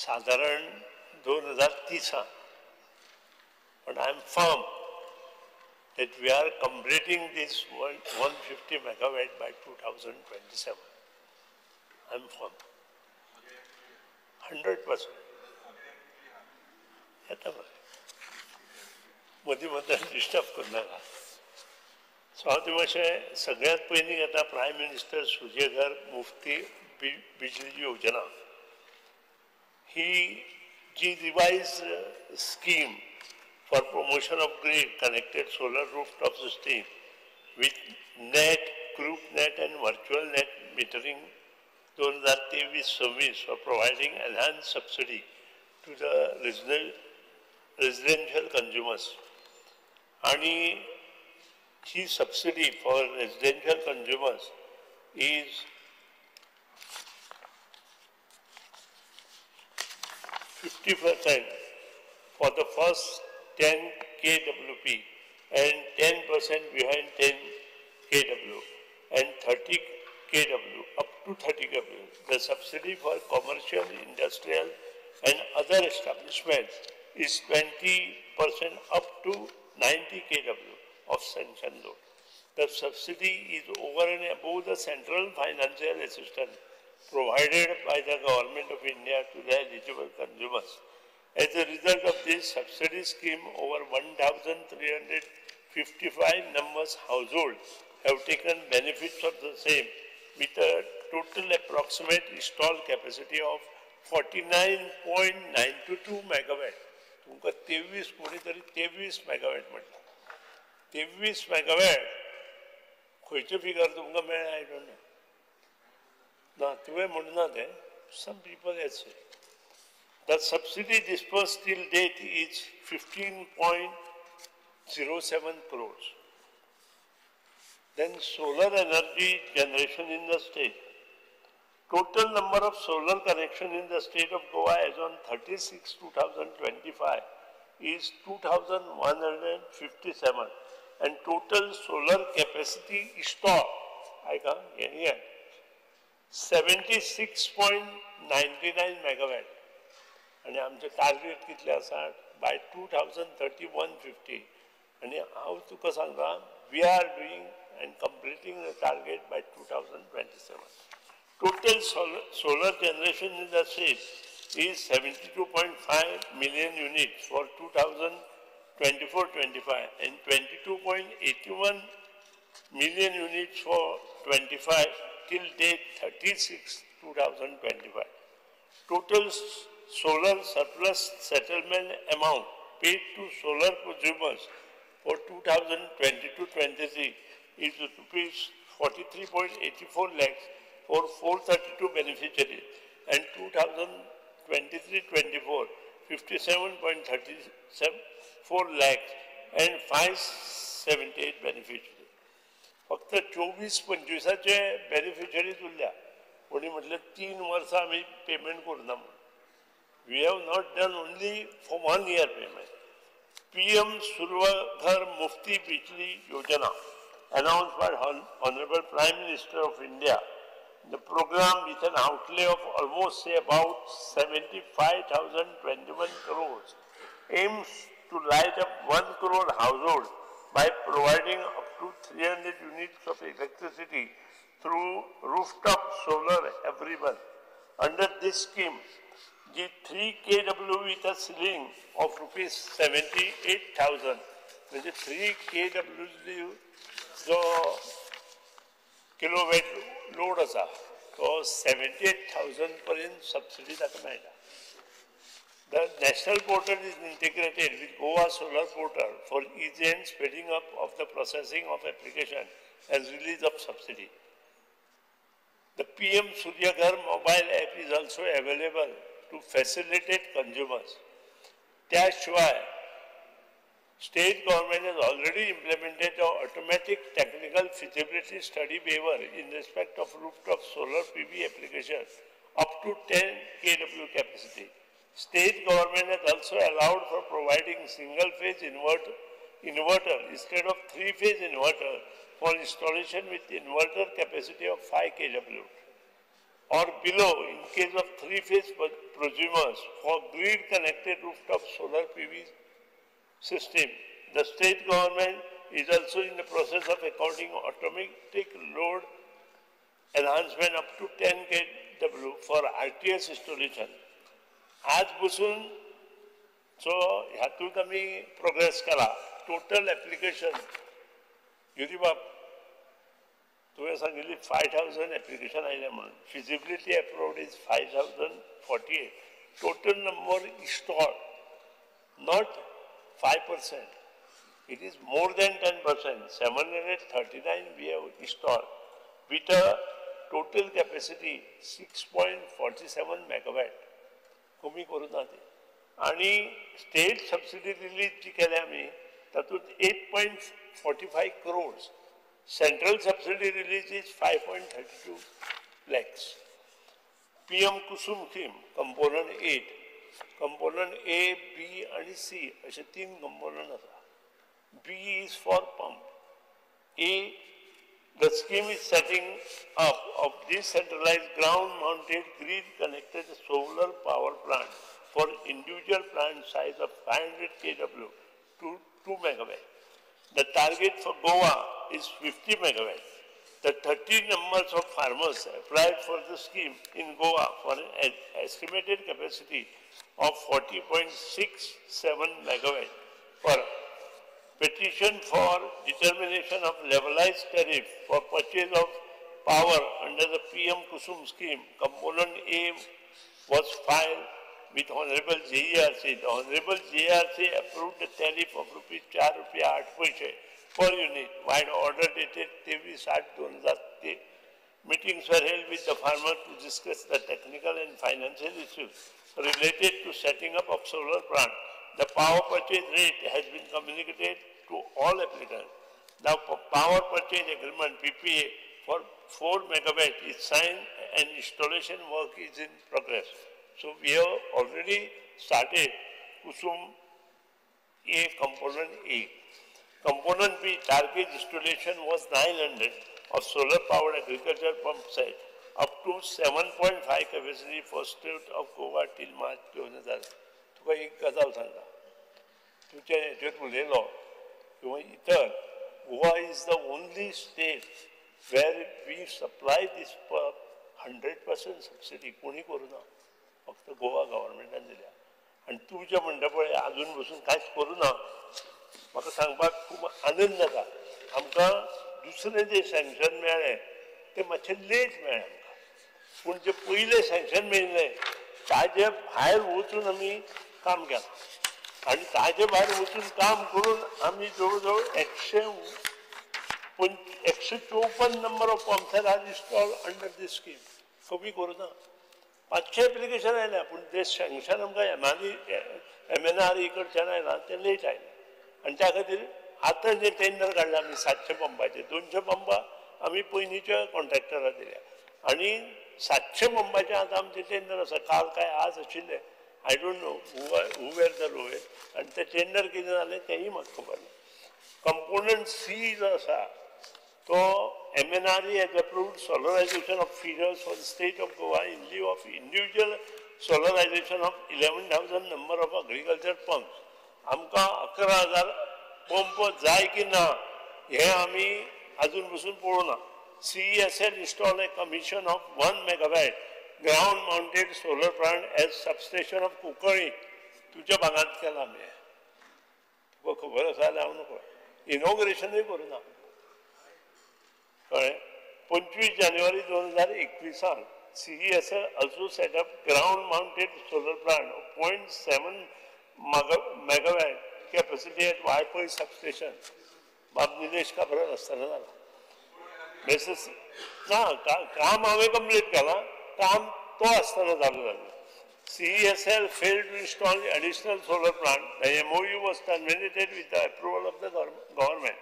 सादारण 2030. पण I am firm that we are completing this 150 megawatt by 2027. I am firm. 100%. येता मरे, मदीं मदीं डिस्टर्ब करनाका. सो हांव तुमी मातशें सगळ्यांत पयलीं घेता प्रायम मिनिस्टर सूर्यघर मुफ्ती बिजली योजना ही जी revise scheme for promotion of grid connected solar rooftop system with net, group net and virtual net metering 2023-26 for providing enhanced subsidy to the residential consumers. And this subsidy for residential consumers is 50% for the first 10 kWp and 10% behind 10 kW and 30 kW up to 30 kW. The subsidy for commercial, industrial and other establishments is 20% up to 90 kW of sanction load. The subsidy is over and above the central financial assistance provided by the Government of India to the eligible consumers. As a result of this subsidy scheme, over 1,355 numbers households have taken benefits of the same, with a total approximate installed capacity of 49.922 megawatt. तुमकां 23 कोणी तरी 23 megawatt म्हटलां. 23 megawatt खंयचें figure तुमकां मेळ्ळें I don't know. ना तुवें म्हणना तें, some people has said. The subsidy disbursed till date is 15.07 crores. Then solar energy generation in the state. Total number of solar connection in the state of Goa as on 36/2025 is 2,157 and total solar capacity installed, I can't here, 76.99 megawatt. आनी आमचें target कितलें आसा बाय 2030 150. आनी हांव तुका सांगता we are doing and completing the target by 2027. Total solar generation in the state is 72.5 million units for 2024-25 and 22.81 million units for 25 till date 36/2025. Total solar surplus settlement amount paid to solar consumers for 2022-23 is rupees 43.84 lakhs for 432 beneficiaries and 23-24, 57.34 lakhs and 578 beneficiary. फक्त 24-25 beneficiaries उरल्या. कोणी म्हटलें 3 वर्सां आमी payment करुना म्हणून. We have not done only for 1 year payment. PM Surya Ghar Mufti Bijli Yojana announced by Honorable Prime Minister of India. The program with an outlay of almost say about 75,021 crores aims to light up 1 crore households by providing up to 300 units of electricity through rooftop solar every month. Under this scheme, the 3 kW with a ceiling of rupees 78,000, म्हणजे 3 kW जो kilowatt load आसा तो 78,000 पर्यंत subsidy ताका मेळटा. The national portal is integrated with Goa Solar Portal for easy and speeding up of the processing of application and release of subsidy. The PM Surya Ghar mobile app is also available to facilitate consumers. त्या शिवाय state government has already implemented an automatic technical feasibility study waiver in respect of rooftop solar PV application up to 10 kW capacity. State government has also allowed for providing single phase inverter instead of three phase inverter for installation with inverter capacity of 5 kW or below in case of three phase prosumers for grid connected rooftop solar PV system. The state government is also in the process of according automatic load enhancement up to 10 kW for RTS installation. आज बसून so हातूंत आमी progress केला. Total application युरीबाब तुवें सांगिल्ली 5,000 application आयलें म्हणून. Feasibility approved is 5,048. Total number installed not 5%, it is more than 10%, 739 we have installed with a total capacity 6.47 megawatt. कमी करूं ना ते. आनी स्टेट सबसिडी रिलीज जी केल्या आमी तातूंत 8.45 crores, central subsidy release is 5.32 lakhs. PM Kusum scheme component 8, component A, B आनी सी अशे 3 कंपोनंट आसा. B is for pump. A, the scheme is setting up of decentralized ground-mounted grid-connected solar power plant for individual plant size of 500 kW to 2 megawatt. The target for Goa is 50 megawatt. The 30 numbers of farmers applied for the scheme in Goa for an estimated capacity of 40.67 megawatt per petition for determination of levelized tariff for purchase of power under the PM Kusum scheme, component A was filed with Honorable JERC. The Honorable JERC approved the tariff of rupees 4.08 per unit via order dated 23/8/2003. Meetings were held with the farmer to discuss the technical and financial issues related to setting up of solar plant. The power purchase rate has been communicated to all applicants. Now, power purchase agreement PPA for 4 megawatt is signed and installation work is in progress. So we have already started Kusum A component A. Component B target installation was 900 of solar powered agriculture pump set up to 7.5 capacity for state of Goa till March 2000. तुका एक गजाल सांगता, तुज्या हेजेर उलयलो किंवा इतर, Goa is the only state where we supply this 100% subsidy. कोणी करूं ना, फक्त गोवा गव्हर्मेंटान दिल्या. आनी तूं जें म्हणटा पळय आजून बसून कांयच करूं ना, म्हाका सांगपाक खूब आनंद जाता. आमकां दुसरें जें सँक्शन मेळ्ळें तें मातशें लेट मेळ्ळें आमकां, पूण जें पयलें सँक्शन मेळिल्लें ताजे भायर वचून आमी काम केलां आनी ताजे भायर वचून काम करून आमी जवळ जवळ 154 number of pumps are install under this scheme. कमी करूं ना, 500 एप्लिकेशन आयल्या, पूण ते सँक्शन आमकां MNRE कडच्यान आयला, ते लेट आयले. आनी त्या खातीर आतां जे टेंडर काडला आमी 700 पंपाचे, 200 पंपां आमी पयलींच्या कॉन्ट्रॅक्टराक दिल्या आनी 700 पंपाचे आतां आमचे टेंडर आसा. काल काय आज आशिल्ले, I don't know who were the lowest, आनी ते टेंडर कितें जालें तेंय म्हाका खबर ना. कंपोनंट सी जो आसा तो MNRE has approved solarization of feeders for the state of Goa in lieu of individual solarization of 11,000 number of agriculture pumps. आमकां 11,000 पंप जाय की ना हें आमी अजून पसून पळोवना. CESL install a commission of 1 megawatt ground mounted solar plant as substation of Cuncolim. तुज्या भागांत केला आमी, तुका खबर आसा जाल्यार हांव नको, इनॉग्रेशनूय करूं ना. कळ्ळें? 25 जानेवारी 2021 CESL also set up ground mounted solar plant 0.7 megawatt capacity at Valpoi substation. बाब निलेश काब्राल आसतना जाला बेसीस ना, काम हांवें कंप्लीट केलां, काम तो आसतना चालू जालें. CESL failed to install additional solar plant. The MOU was terminated with the approval of the government.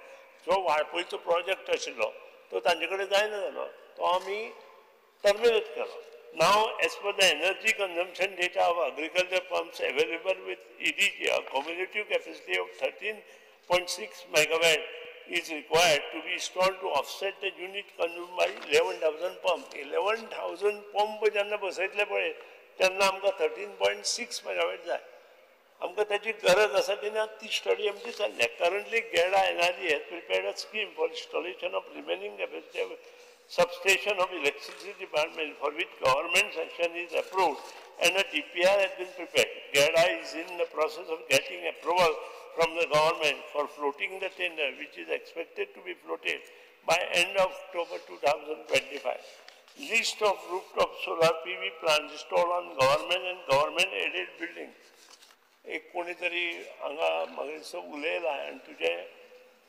जो वाळपयचो प्रोजेक्ट आशिल्लो तो तांचे कडेन जायना जालो, तो आमी टर्मिनेट केलो. Now as per the energy consumption data of agriculture pumps available with EDG, a cumulative capacity of 13.6 megawatt is required to be installed to offset the unit consumed by 11,000 pump. 11,000 pump जेन्ना बसयतले पळय तेन्ना आमकां 13.6 megawatt जाय. आमकां ताची गरज आसा की ना ती स्टडी आमची चल्ल्या. Currently GEDA NRE has prepared a scheme for installation of remaining capacity of substation of electricity department for which government sanction is approved and a DPR has been prepared. GEDA is in the process of getting approval from the government for floating the tender, which is expected to be floated by end of October 2025. List of rooftop solar PV plants installed on government and government aided buildings. एक कोणी तरी हांगा म्हाका दिसता उलयला आनी तुजें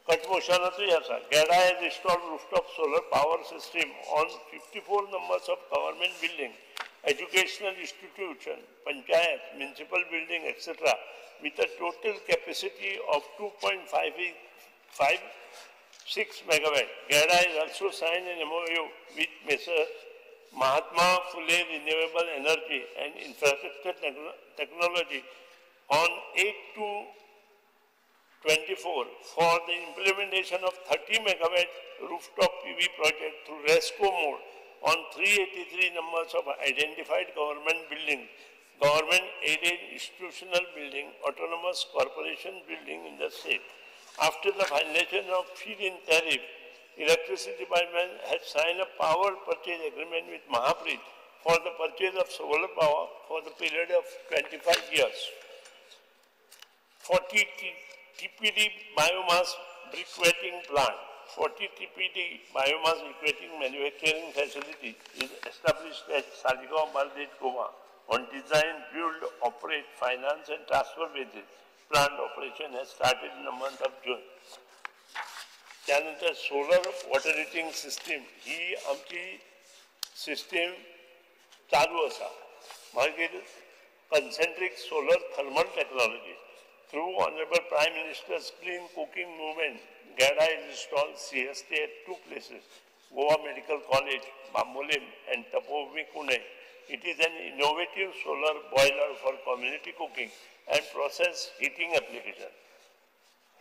cut मोशनाचूय आसा. GEDA has installed rooftop solar power system on 54 numbers of government building, educational institution, panchayat, municipal building, etcetera, with a total capacity of 2.56 megawatt. GEDA is also signed an MOU with Messrs. Mahatma Phule Renewable Energy and Infrastructure Technology on 8/2/24 for the implementation of 30 megawatt rooftop PV project through RESCO mode on 383 numbers of identified government buildings, government aided institutional building, autonomous corporation building in the state. After the finalization of feed-in tariff, Electricity Department has signed a power purchase agreement with Mahapreet for the purchase of solar power for the period of 25 years. 40 TPD biomass briquetting plant, 40 TPD biomass briquetting manufacturing facility is established at Saligao, Bardez, Goa on design, build, operate, finance and transfer basis. Plant operation has started in the month of June. त्यानंतर solar water हिटींग system ही आमची system चालू आसा. मागीर concentric solar thermal technology through honourable prime minister's clean cooking movement, GEDA is install CST at 2 places, Goa Medical College Bambolim and Tapobhumi Kune. It is an innovative solar boiler for community cooking and process heating application.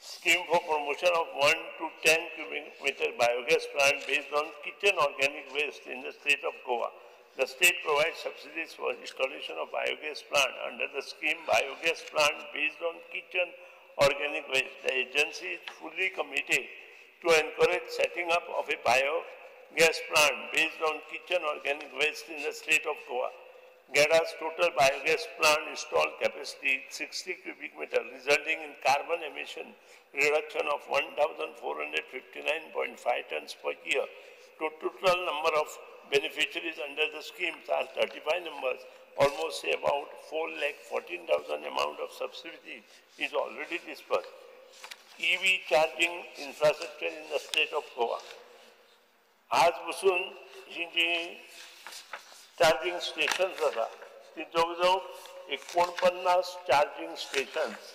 Scheme for promotion of 1 to 10 cubic meter biogas plant based on kitchen organic waste in the state of Goa. The state provides subsidies for installation of biogas plant under the scheme Biogas Plant based on kitchen organic waste. The agency is fully committed to encourage setting up of a biogas plant based on kitchen organic waste in the state of Goa. GEDA's total biogas plant installed capacity is 60 cubic meter, resulting in carbon emission reduction of 1,459.5 tons per year. The total number of beneficiaries under the schemes are 35 numbers, almost about 4,14,000 amount of subsidy is already disbursed. EV charging infrastructure in the state of Goa. आज बसून ही जी charging stations आसा ती जवळ जवळ 49 charging stations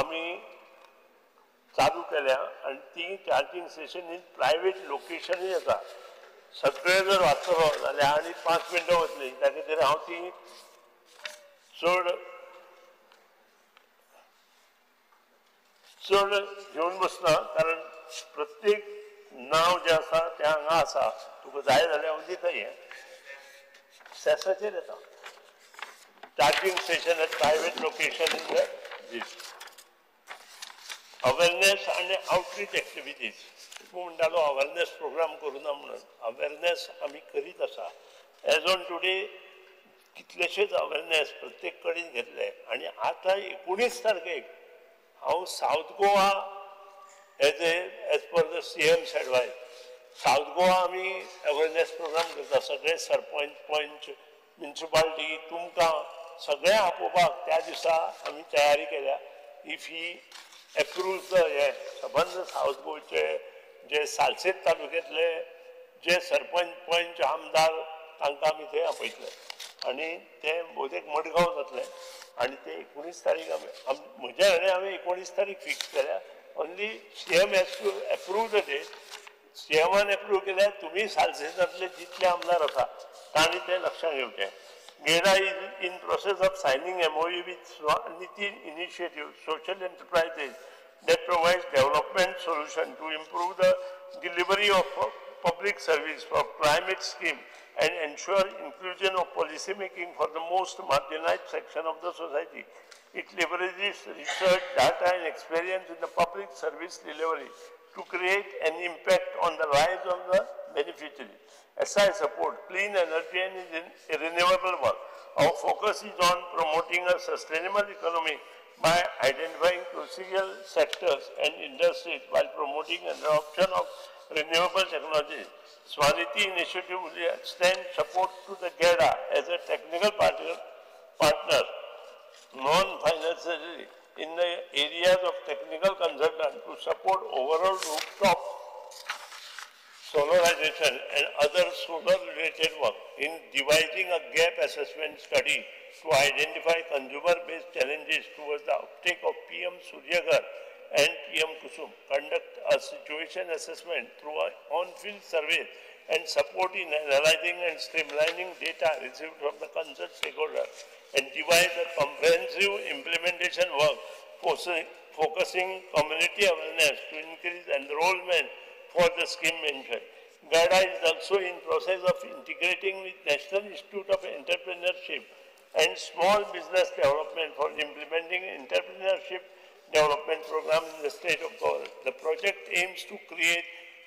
आमी चालू केल्या आनी ती चार्जींग स्टेशन इन प्रायवेट लोकेशनूय आसा. सगळे जर वाचतलो जाल्यार आनी 5 मिनटां वतली, त्या खातीर हांव ती चड चड घेवन बसना, कारण प्रत्येक नांव जें आसा तें हांगा आसा. तुका जाय जाल्यार हांव दिता. हें सेसाचेर येता charging station at private location in the this awareness आनी आवटरीच एक्टिविटीज. तूं म्हणटालो अवेरनेस प्रोग्राम करुना म्हणून, अवेरनेस आमी करीत आसा. एज ऑन टुडे कितलेशेच अवेरनेस प्रत्येक कडेन घेतले आनी आतां 19 तारखेक हांव South Goa as per the CM's advice South Goa आमी अवेरनेस प्रोग्राम करता. सगळे सरपंच, पंच, म्युनिसिपालिटी तुमकां सगळें आपोवपाक त्या दिसा आमी तयारी केल्या. If he approves the हें सबंद सावथ गोवाचे जे सालसेत तालुक्यांतले जे सरपंच, पंच, आमदार तांकां आमी थंय आपयतले आनी तें भोवतेक मडगांव जातलें आनी ते 19 तारीख आमी म्हज्या हाणें हांवें 19 तारीख फिक्स केल्या. Only CM has to approve the date. सीएमान approve केल्यार तुमी सालसेतांतले जितले आमदार आसा तांणी तें लक्षांत घेवचें. GEDA is in process of signing MOU with Swaniti initiative social enterprises that provides development solution to improve the delivery of public service for climate scheme and ensure inclusion of policy making for the most marginalized section of the society. It leverages research, data and experience in the public service delivery to create an impact on the lives of the beneficiaries. SI support clean energy and renewable work. Our focus is on promoting a sustainable economy by identifying crucial sectors and industries while promoting adoption of renewable technologies. Swaniti initiative will extend support to the GEDA as a technical partner, non-financially, in the areas of technical consultant to support overall rooftop solarization and other solar-related work in devising a gap assessment study to identify consumer-based challenges towards the uptake of PM Suryaghar and PM Kusum, conduct a situation assessment through an on-field survey and support in analyzing and streamlining data received from the concerned stakeholders, and devise a comprehensive implementation work focusing community awareness to increase enrollment for the scheme mentioned. GEDA is also in process of integrating with National Institute of Entrepreneurship and Small Business Development for implementing entrepreneurship development program in the state of Goa. The project aims to create,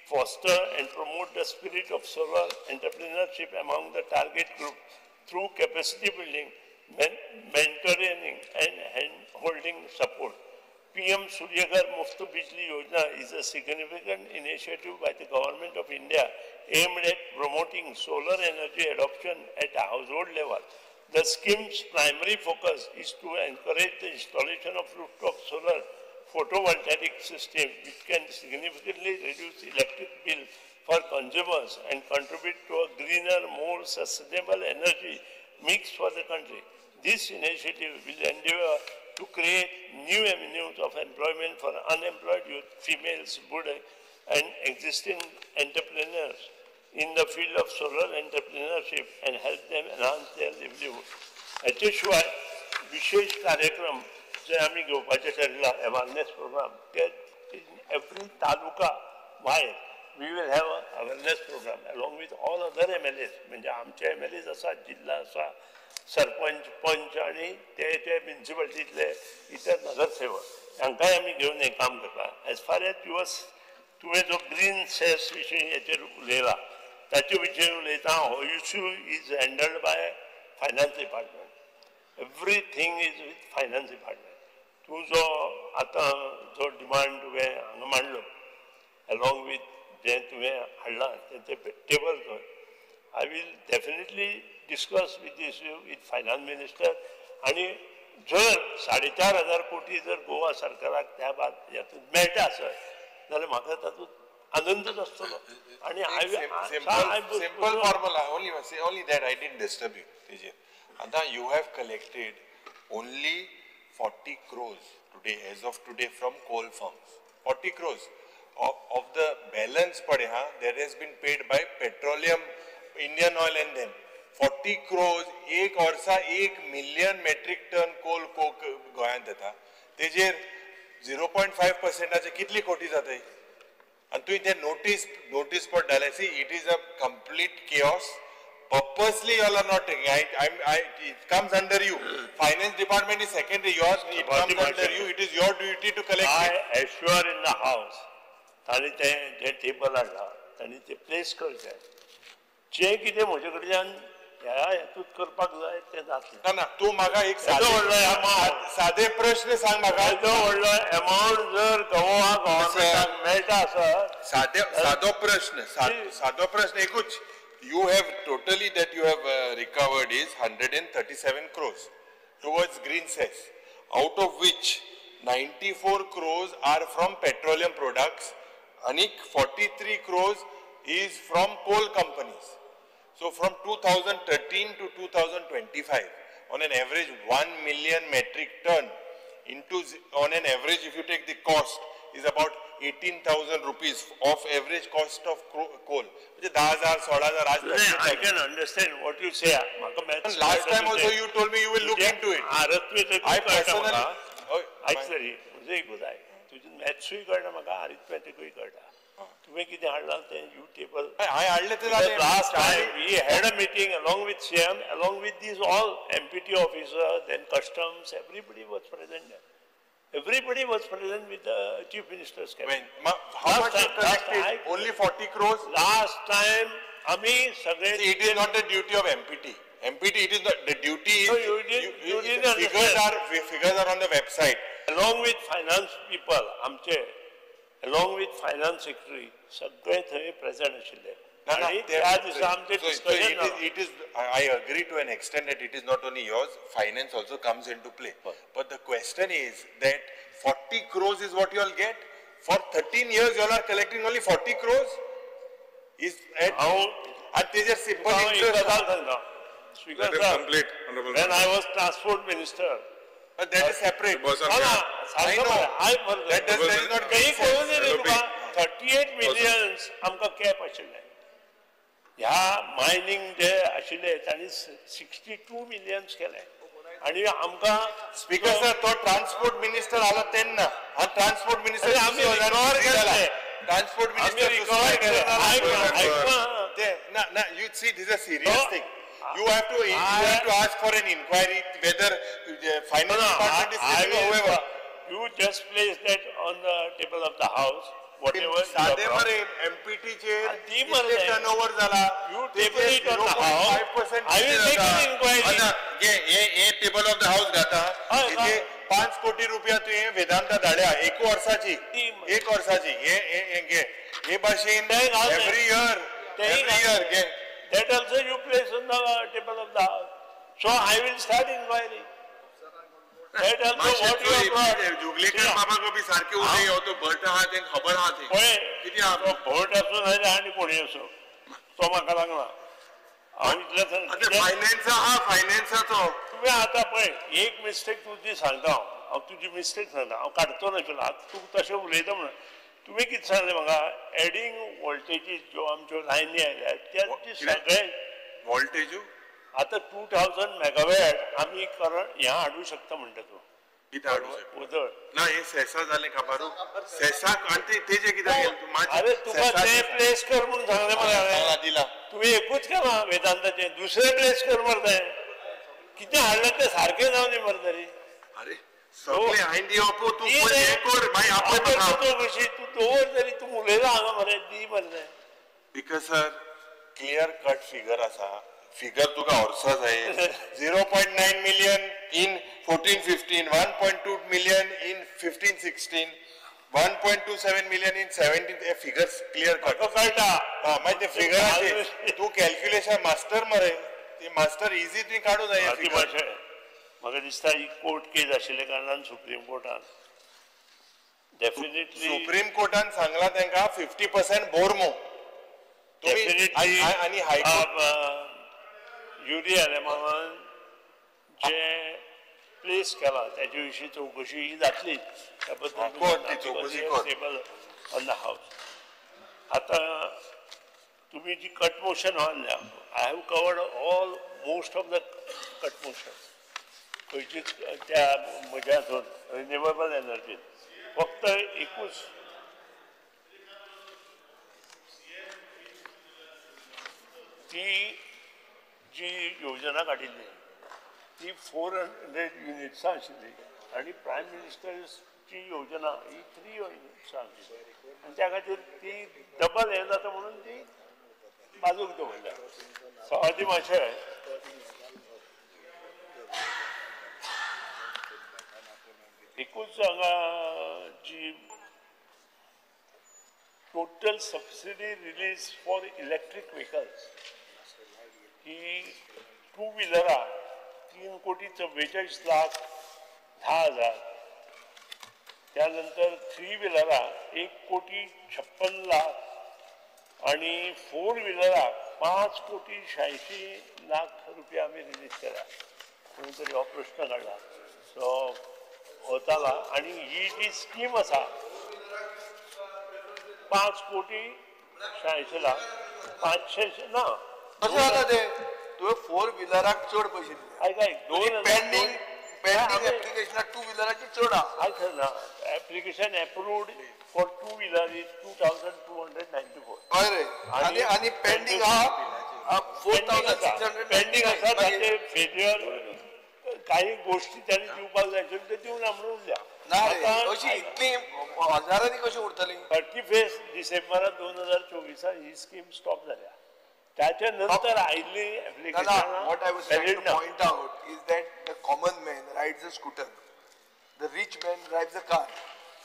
foster and promote the spirit of solar entrepreneurship among the target group through capacity building, mentoring and hand-holding support. PM Suryaghar Muft Bijli Yojana is a significant initiative by the Government of India aimed at promoting solar energy adoption at a household level. The scheme's primary focus is to encourage the installation of rooftop solar photovoltaic system, which can significantly reduce electric bill for consumers and contribute to a greener, more sustainable energy mix for the country. This initiative will endeavor to create new avenues of employment for unemployed youth, females, women, and existing entrepreneurs in the field of solar entrepreneurship and help them enhance their livelihood. हाचे शिवाय विशेष कार्यक्रम जे आमी घेवपाचे ठरला awareness programme, ते in every taluka भायर we will have awareness program along with all other MLAs. म्हणजे आमचे MLAs आसा, जिल्हा आसा, सरपंच, पंच आनी ते ते म्युनिसिपालिटींतले इतर नगरसेवक हांकांय आमी घेवन हें काम करता. एज फार एज युअर्स तुवें जो ग्रीन सेस विशीं हेचेर उलयला ताचे विशीं उलयता, हो issue is handled by finance department. Everything is with finance department. तूं जो आतां जो डिमांड तुवें हांगा मांडलो अलॉंग विथ जें तुवें हाडलां तें टेबल कर, I will definitely discuss with this with finance minister. आनी जर 4,500 कोटी जर गोवा सरकाराक त्या बाद हेतून मेळटा आसत जाल्यार म्हाका तातूंत आनंदच आसतलो. आनी Simple formula, only that I didn't disturb you तेजेर. आतां you have collected only 40 crores today, as of today, from coal firms. 40 crores of the balance पडे हा, that has been paid by petroleum, Indian Oil and them. 40 crores, एक वर्सा 1 million metric ton coal coke गोंयांत येता, तेजेर 0.5% कितली कोटी जाताय? आनी तुवें ते नोटीस पड धाडले. See, it is a complete chaos. Purposely you all are not taking. It comes under you. Finance department is secondary. Yours, it comes under you. It is your duty to collect. I assure in the house. ताणें तें जें table हाडलां ताणें तें place करचें, जें कितें म्हजे कडल्यान ह्या हेतूंत करपाक जाय तें जातलें. ना ना, तूं म्हाका एक सादे प्रश्न सांग म्हाका. येदो व्हडलो एमावंट जर गोवा गव्हर्मेंटाक मेळटा आसत, सादो प्रश्न, सादो प्रश्न एकूच. You have totally that you have recovered is 137 crores towards green cess, out of which 94 crores are from petroleum products and 43 crores is from coal companies. So from 2013 to 2025, on an average 1 million metric ton into, on an average if you take the cost, is about 18,000 rupees of average cost of coal. 10,000, 16,000. I can understand what you say. Last time also you told me you will look into it. I personally, आयक म्हजें एकूच आयक, तुजें मॅथ्सूय कळटा म्हाका, अरिथमेटिकूय कळटा. तुवें कितें हाडलां तें you table. हांवें हाडलें तें जालें. Last time we had a meeting along with CM, along with these all MPT officers, then customs, everybody was present there. Everybody was present with the Chief Minister's cabinet. How much you collected? Only 40 crores? Last time, ami sagale. See, it is not the duty of MPT. MPT, it is not the duty. No, you didn't understand. Figures are on the website. Along with finance people, amche, along with finance secretary, sagale thay present ashille. So it is, I agree to an extent that it is not only yours, finance also comes into play. But the question is that 40 crores is what you all get. For 13 years you all are collecting only 40 crores? Is at, at this simple interest. Speaker sir, when I was transport minister. But that is separate. I know. That is not 38 millions amka cap ashille. ह्या mining जे आशिल्ले तांणी 62 millions केले आनी आमकां. Speaker sir, तो transport minister आलो तेन्ना, हा ट्रान्सपोर्ट मिनिस्टर आमी रिकवर केले. ट्रान्सपोर्ट मिनिस्टर रिकवर केले. ना ना, you see this a serious thing. You have to ask for an inquiry whether the finance department is taking whoever. You just place that on the table of the house. Whatever. सादे मरे MPT चेर कितले turnover जाला? You table it on the house. 5% I will make an inquiry. ना, ये table of the house घाता. हेजे 5 कोटी रुपया तुवें वेदांता धाडल्या एक वर्साची, एक वर्साची. हे हे घे. हे भाशेन every year, every year घे. That also you place on the table of the house. So I will start inquiry. That also what you have brought. Joglekar बाबा बी सारखे उलय, तो भट आहा तेंका खबर आहा ती. पळय कितें आहा, तो भट आसूं नाजाल्यार आनी कोणी आसूं, तो म्हाका लागना. हांव इतलें फायनान्स आहा, फायनान्साचो. तुवें आतां पळय एक मिस्टेक तुजी सांगता हांव, हांव तुजी मिस्टेक सांगता, हांव काडचो नाशिल्लो. आतां तूं तशें उलयता म्हणून तुवें कितें सांगलें म्हाका, एडींग वोल्टेजीस ज्यो आमच्यो लायनी आयल्या त्या सगळे वोल्टेजू आतां 2000 मेगावॅट आमी करंट हें हाडूं शकता म्हणटा तूं. कितें हाडूं शकता? उदळ ना, हे सेसा जालें खबर. सेसाक आनी तेजें कित्याक गेलें तूं? अरे तुका तें प्लेस कर म्हणून सांगलें मरे हांवें. दिला तुवें एकूच केलां वेदांताचें, दुसरें प्लेस कर मरे तें. कितें हाडलें तें सारकें जावं दी मरे तरी. अरे सगळें हांवें दिवप, तूं हें कर मागीर आपय म्हाका. कशी तूं दवर तरी, तूं उलयला हांगा मरे, दी मरे तें. Because sir, clear cut figure आसा. फिगर तुका वर्सा जाय. 0.9 million in 14-15, 1.2 million in 15-16, 1.27 million in 17. हे फिगर्स क्लियर कट कळटा. मागीर ते फिगराचेर तूं कॅल्क्युलेशन मास्टर मरे, ती मास्टर इजी तुवें काडूं जाय. भाशे म्हाका दिसता ही कोर्ट केस आशिल्ल्या कारणान सुप्रीम कोर्टान डेफिनेटली सुप्रीम कोर्टान सांगला तांकां 50% बोरमो. डेफिनेटली आनी हायकोर्ट युरी आलेमावान जे प्लेस केला त्याच्या विशीं चवकशी ही जातली, त्या बद्दल ऑन the house. आतां तुमी जी कट मोशन हाडल्या, I have covered all most of the cut motion खंयचीच त्या म्हज्या हातून रिन्युएबल एनर्जीन फक्त एकूच ती जी योजना काडिल्ली ती 400 युनिट्सां आशिल्ली आनी प्रायम मिनिस्टर्सची योजना ही 3 युनिट्सां आशिल्ली आनी त्या खातीर ती डबल हें जाता म्हणून ती बाजूक दवरल्या. सवाजी मातशें एकूच हांगा जी total subsidy release for electric vehicles ही टू व्हिलराक 3,44,10,000, त्यानंतर थ्री व्हिलराक 1,56,00,000 आणि फोर व्हिलराक 5,86,00,000 रुपया आमी रिलीज केल्या. कोणी तरी हो प्रश्न काडला सो वताला. आनी ही जी स्कीम आसा 5,86,00,000 500 ना कशें जाता तें? तुवें फोर व्हिलराक चड पयशे दिले. आयक आयक, दोन पेंडींग पेंडींग एप्लिकेशनाक टू व्हिलराची चड आहा. आयक ना, application approved for two wheeler is 2,294. हय रे, आनी आनी पेंडींग आहा 4,600 पेंडींग आसा. ताचे फेल्युअर काही गोष्टी त्यांनी दिवपाक जाय आशिल्ल्यो त्यो दिवना म्हणून उरल्या. ना रे, अशी इतली हजारांनी कशी उरतली? 31 डिसेंबरा 2024 ही स्कीम स्टॉप जाल्या. त्याच्या नंतर आयिल्ली application. What I was trying to point out is that the common man rides a scooter, the rich man drives a car.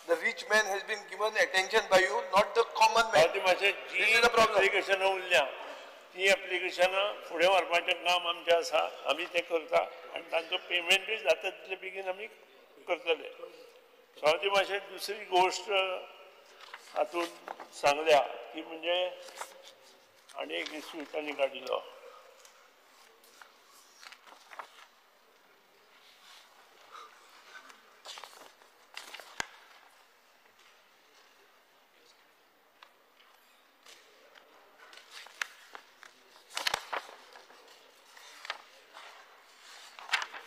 The rich man has been given attention by you, not the common man. This is the problem. एप्लिकेशनां उरल्या ती एप्लिकेशनां फुडें व्हरपाचें काम आमचें आसा, आमी तें करता आनी तांचो पेमेंटूय जाता तितले बेगीन आमी करतले. सवाजी मातशें दुसरी गोश्ट हातूंत सांगल्या ती म्हणजे आनी एक इश्यू तांणी काडिल्लो,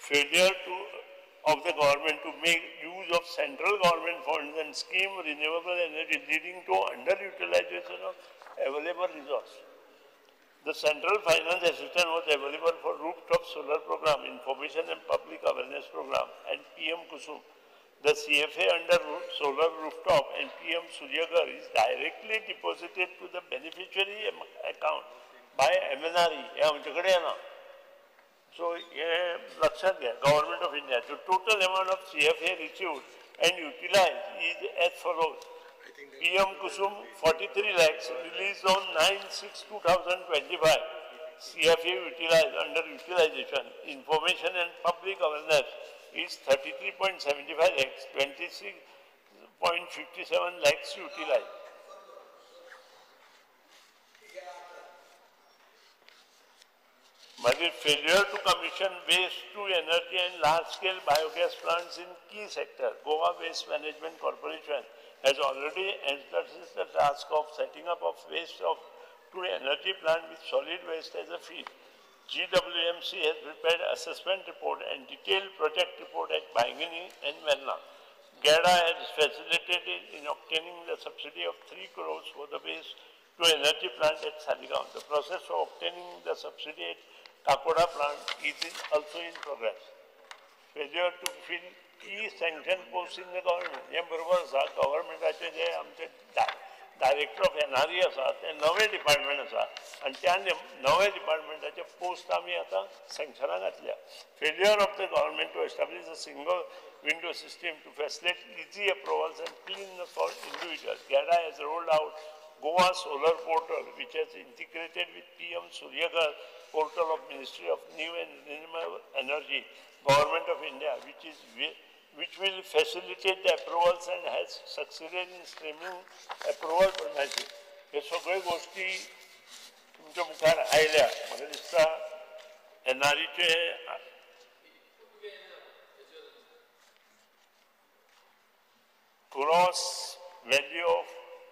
failure to of the government to make use of central government funds and scheme renewable energy leading to underutilization of available resource. The central finance assistance was available for rooftop solar program, information and public awareness program, and PM Kusum. The CFA under solar rooftop and PM Suryaghar is directly deposited to the beneficiary account by MNRE. हे आमचे कडेन येना. So हे लक्षात घ्या. Government of India, the total amount of CFA received and utilise is as follows. PM Kusum 43 lakhs released on 9/6/2025. CFA utilized under utilization, information and public awareness is 33.75 lakhs, 26.57 lakhs utilized. मागीर failure to commission waste to energy and large scale biogas plants in key sector. Goa Waste Management Corporation has already entrusted the task of setting up of waste of to energy plant with solid waste as a feed. GWMC has prepared assessment report and detailed project report at Baingini and Verna. GADA has facilitated in obtaining the subsidy of 3 crores for the waste to energy plant at Saligaon. The process of obtaining the subsidy at Kakoda plant is also in progress. Failure to fill key sanction posts in the government. हे बरोबर आसा. गव्हर्मेंटाचे जे आमचे director of NRE आसा ते नवे department आसा आनी त्या नवे डिपार्टमेंटाचे पोस्ट आमी आतां सँक्शनां घातल्या. Failure of the government to establish a single window system to facilitate easy approvals and clean for individuals. GADA has rolled out Goa Solar Portal, which has integrated with PM Suryaghar portal of Ministry of New and Renewable Energy, Government of India, which is which will facilitate the approvals and has succeeded in streaming approval process. हे सगळे गोष्टी तुमच्या मुखार आयल्या. म्हाका दिसता एनआरईचे gross value of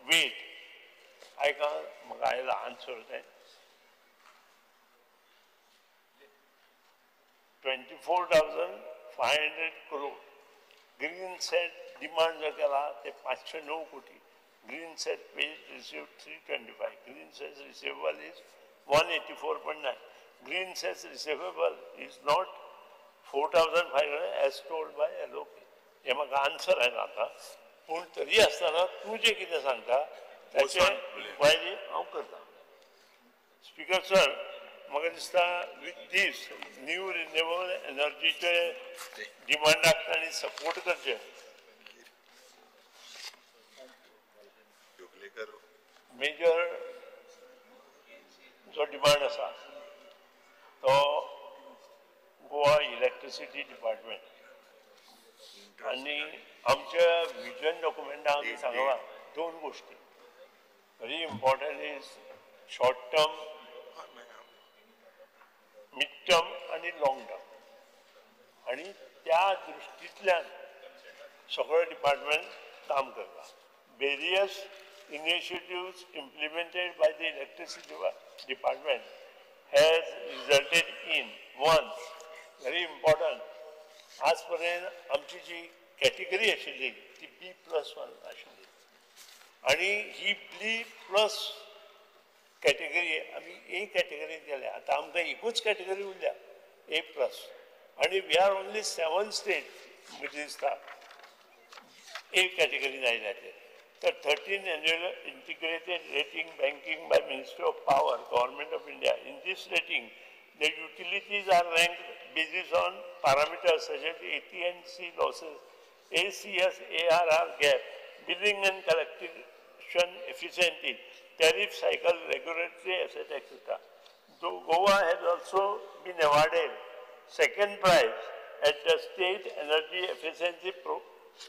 weight आयका म्हाका आयला आन्सर तें 24,500 crore. Green set demand जर केला ते 509 कोटी. Green cess paid receive 325. Green cess receivable is 184.9. Green cess receivable is not 4,500 as told by LOK. हे म्हाका आन्सर आयला आतां. पूण तरी आसतना तूं जें कितें सांगता ताचें इन्क्वायरी हांव करता. स्पीकर सर, म्हाका दिसता विथ these new renewable एनर्जीचे डिमांडाक तांणी सपोर्ट करचे. मेजर जो डिमांड आसा तो गोवा इलेक्ट्रिसिटी डिपार्टमेंट आनी आमच्या विजन डॉक्युमेंटाक आमी सांगलां दोन गोश्टी very important is short term, mid term आनी लाँग टर्म. आनी त्या दृश्टींतल्यान सगळें डिपार्टमेंट काम करता. Various initiatives implemented by the electricity department has resulted in one very important. आज पर्यंत आमची जी कॅटेगरी आशिल्ली ती B+1 आशिल्ली आनी ही B+ category आमी ए कॅटेगरीत गेल्या. आतां आमकां एकूच कॅटेगरी उरल्या A+, आनी we are only 7 state म्हजे दिसता ए कॅटेगरीन आयल्या ते. तर 13 annual integrated rating banking by Ministry of Power, Government of India. In this rating, the utilities are ranked basis on parameters such as AT&C losses, ACS ARR gap, billing and collection efficiency, tariff cycle, regulatory asset, etc. Though Goa has also been awarded second prize at the State Energy Efficiency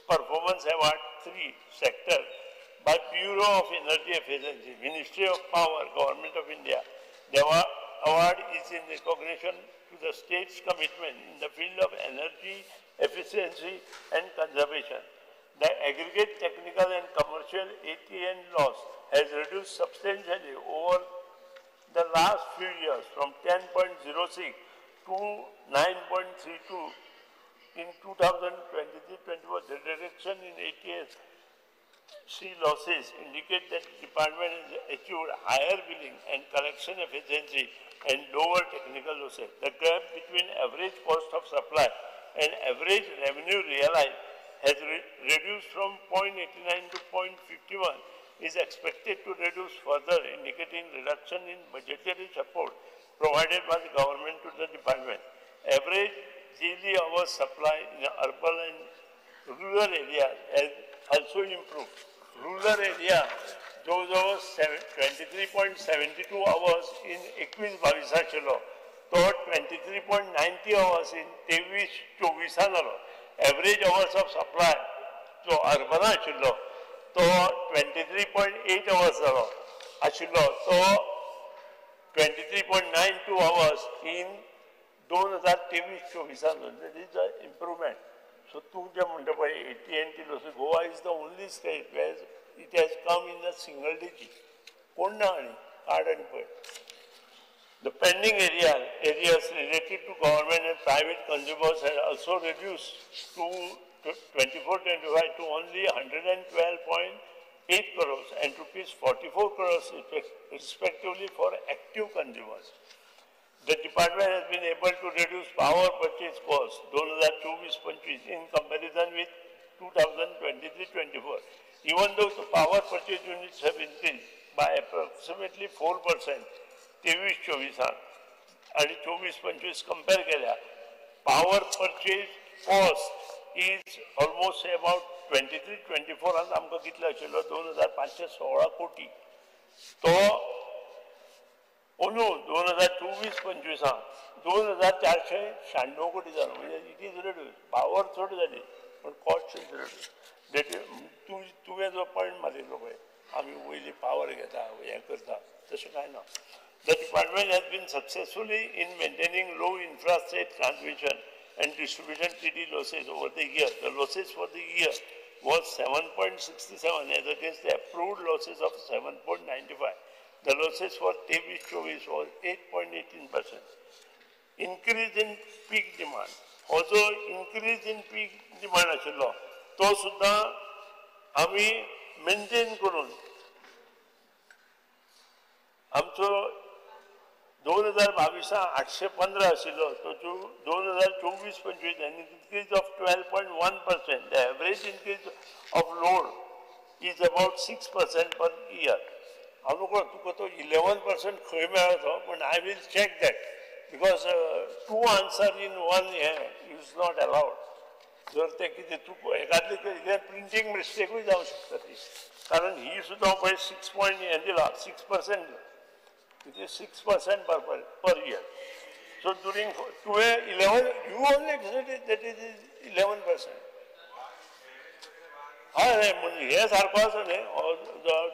Performance Award 3 sector by Bureau of Energy Efficiency, Ministry of Power, Government of India. The award is in recognition to the state's commitment in the field of energy efficiency and conservation. The aggregate technical and commercial ATN loss has reduced substantially over the last few years from 10.06 to 9.32 in 2023-24. The reduction in ATC losses indicate that the department has achieved higher billing and collection efficiency and lower technical losses. The gap between average cost of supply and average revenue realized has reduced from 0.89 to 0.51, is expected to reduce further, indicating reduction in budgetary support provided by the government to the department. Average daily hours supply in urban and rural areas has also improved. Rural area जवळ 23.72 hours in 21-22 आशिल्लो तो 23.90 hours in 23-24 जालो. Average hours of supply जो अर्बना आशिल्लो तो 23.8 hours जालो आशिल्लो तो 23.92 hours in 2023-24. That is a improvement. So तूं जें म्हणटा पळय AT&T losses, Goa is the only state where it has come in a single digit. कोण ना आनी काड आनी पळय. The pending areas related to government and private consumers has also reduced to 24-25 to only 112.8 crores and rupees 44 crores respectively for active consumers. The department has been able to reduce power purchase cost 2024-25 in comparison with 2023-24. Even though the power purchase units have increased by approximately 4%, 23-24 आणि 24-25 compare केल्या, power purchase cost is almost about 23-24 आमकां कितलो आशिल्लो 2,516 कोटी, तो अंदू 2024-25 2,496 कोटी जालो. म्हणजे it is reduce. Power चड जाली, पण कॉस्ट that तूं तुवें जो पॉयंट मारिल्लो पळय आमी वयली पावर घेता हें करता तशें कांय ना. The department has been successfully in maintaining low infrastate transmission and distribution TD losses over the year. The losses for the year was 7.67 as against the approved losses of 7.95. The losses for 23-24 was 8.18%. Increase in peak demand. Also increase in peak demand आशिल्लो तो सुद्दां आमी maintain करून आमचो 2022 815 आशिल्लो तो 2024-25 an increase of 12.1%. The average increase of load is about 6% per year. हांव नको तुका तो 11% खंय मेळ्ळो तो, पण I will check that because two answer in one हें is not allowed. जर ते कितें चूक एकादली कितें प्रिंटींग मिस्टेकूय जावंक शकता ती, कारण ही सुद्दां पळय 6 पॉयंट हें दिला 6%. It is 6% per year. So during 11, you only said that it is 11%. हय म्हणजे हे सारको आसा न्ही,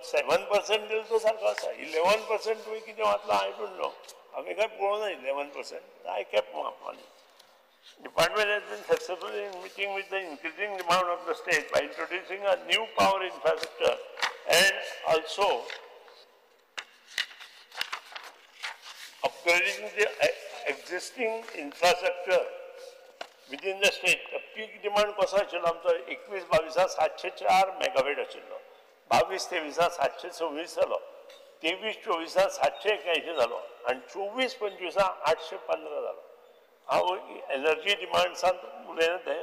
7% दिलो तो सारको आसा. 11% तुवें कितें वाचलां I don't know, हांवें कांय पळोवना 11%. I kept money. Department has been successful in meeting with the increasing demand of the state by introducing a new power infrastructure and also upgrading the existing infrastructure within the state. The peak demand कसो आशिल्लो आमचो 21-22 704 megawatt आशिल्लो, 22-23 726 जालो, 23-24 781 जालो आनी 24-25 815 जालो. हांव energy डिमांड्सान उलयना तें.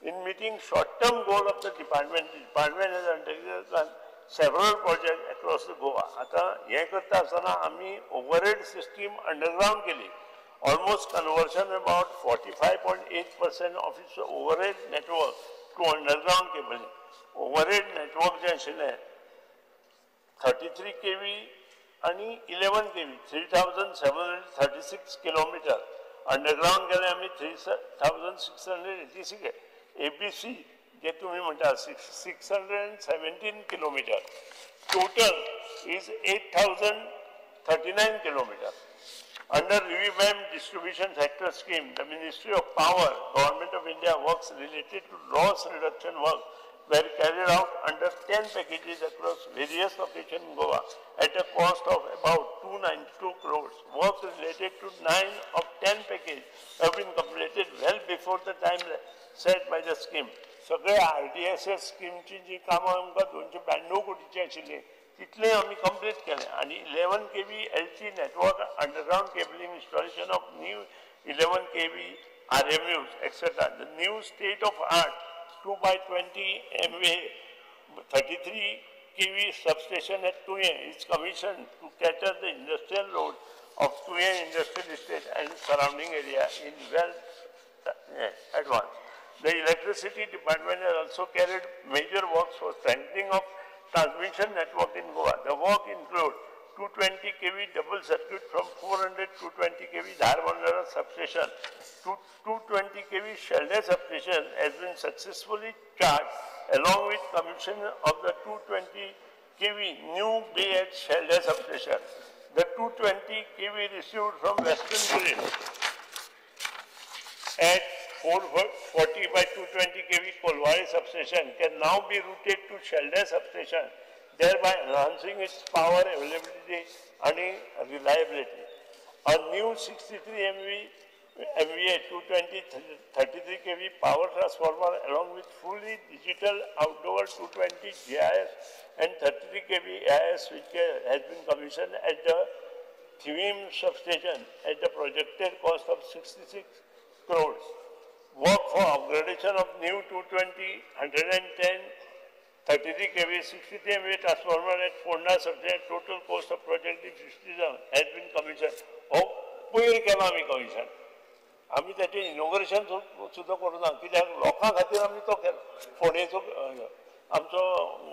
In meeting short term goal of the department, department has undertaken several projects across the Goa. आतां हें करता आसतना आमी ओवरहेड सिस्टीम अंडरग्रावंड केली. Almost conversion about 45.8% of its overhead network to underground cabling. Overhead network जें आशिल्लें 33 kV आनी 11 kV 3736 kilometre underground केलें आमी 3686. ABC जे तुम्ही म्हणटा 617 kilometre, total is 8039 kilometre. Under revamped distribution sector scheme, the Ministry of Power, Government of India works related to loss reduction work were carried out under 10 packages across various locations in Goa at a cost of about 292 crores. Work related to 9 of 10 packages have been completed well before the time set by the scheme. सगळे RDSS स्किमची जी कामां आमकां 292 कोटीची आशिल्ली तितलें आमी complete केलें. आनी 11 kV LT network underground cabling installation of new 11 kV RMUs etcetera. The new state of art 2x20 MVA 33 kV substation at Tuye is commissioned to cater the industrial load of Tuye industrial estate and surrounding area in well advance. The electricity department has also carried major works for strengthening of transmission network in Goa. The work includes 220 kV double circuit from 400 220 kV Dharbandora substation to 220 kV Sheldai substation has been successfully charged along with commission of the 220 kV new bay at Sheldai substation. The 220 kV received from Western Grid at 440 by 220 kV Kolwari substation can now be routed to Sheldai substation, thereby enhancing its power availability and reliability. A new 63 MVA 220 33 kV power transformer along with fully digital outdoor 220 GIS and 33 kV AIS switchgear has been commissioned at the Thivim substation at the projected cost of 66 crores. Work for upgradation of new 220, 110, 33 kV, 63 MVA transformer at Ponda substation, total cost of project is 67 has been commissioned. हो पयर केला आमी commission, आमी ताचें inauguration सुद्दां करूं ना, कित्याक लोकां खातीर आमी तो केलो. फोंडेचो आमचो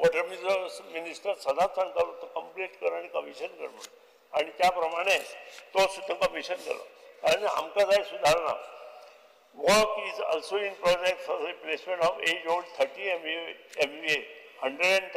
वॉटर मिनिस्टर सदांच सांगतालो तो कंप्लीट कर आनी कमिशन कर म्हणून, आनी त्या प्रमाणे तो सुद्दां कमिशन केलो. आनी आमकां जाय सुदारणा. Work is also in progress for replacement of age-old 30 MVA, 130,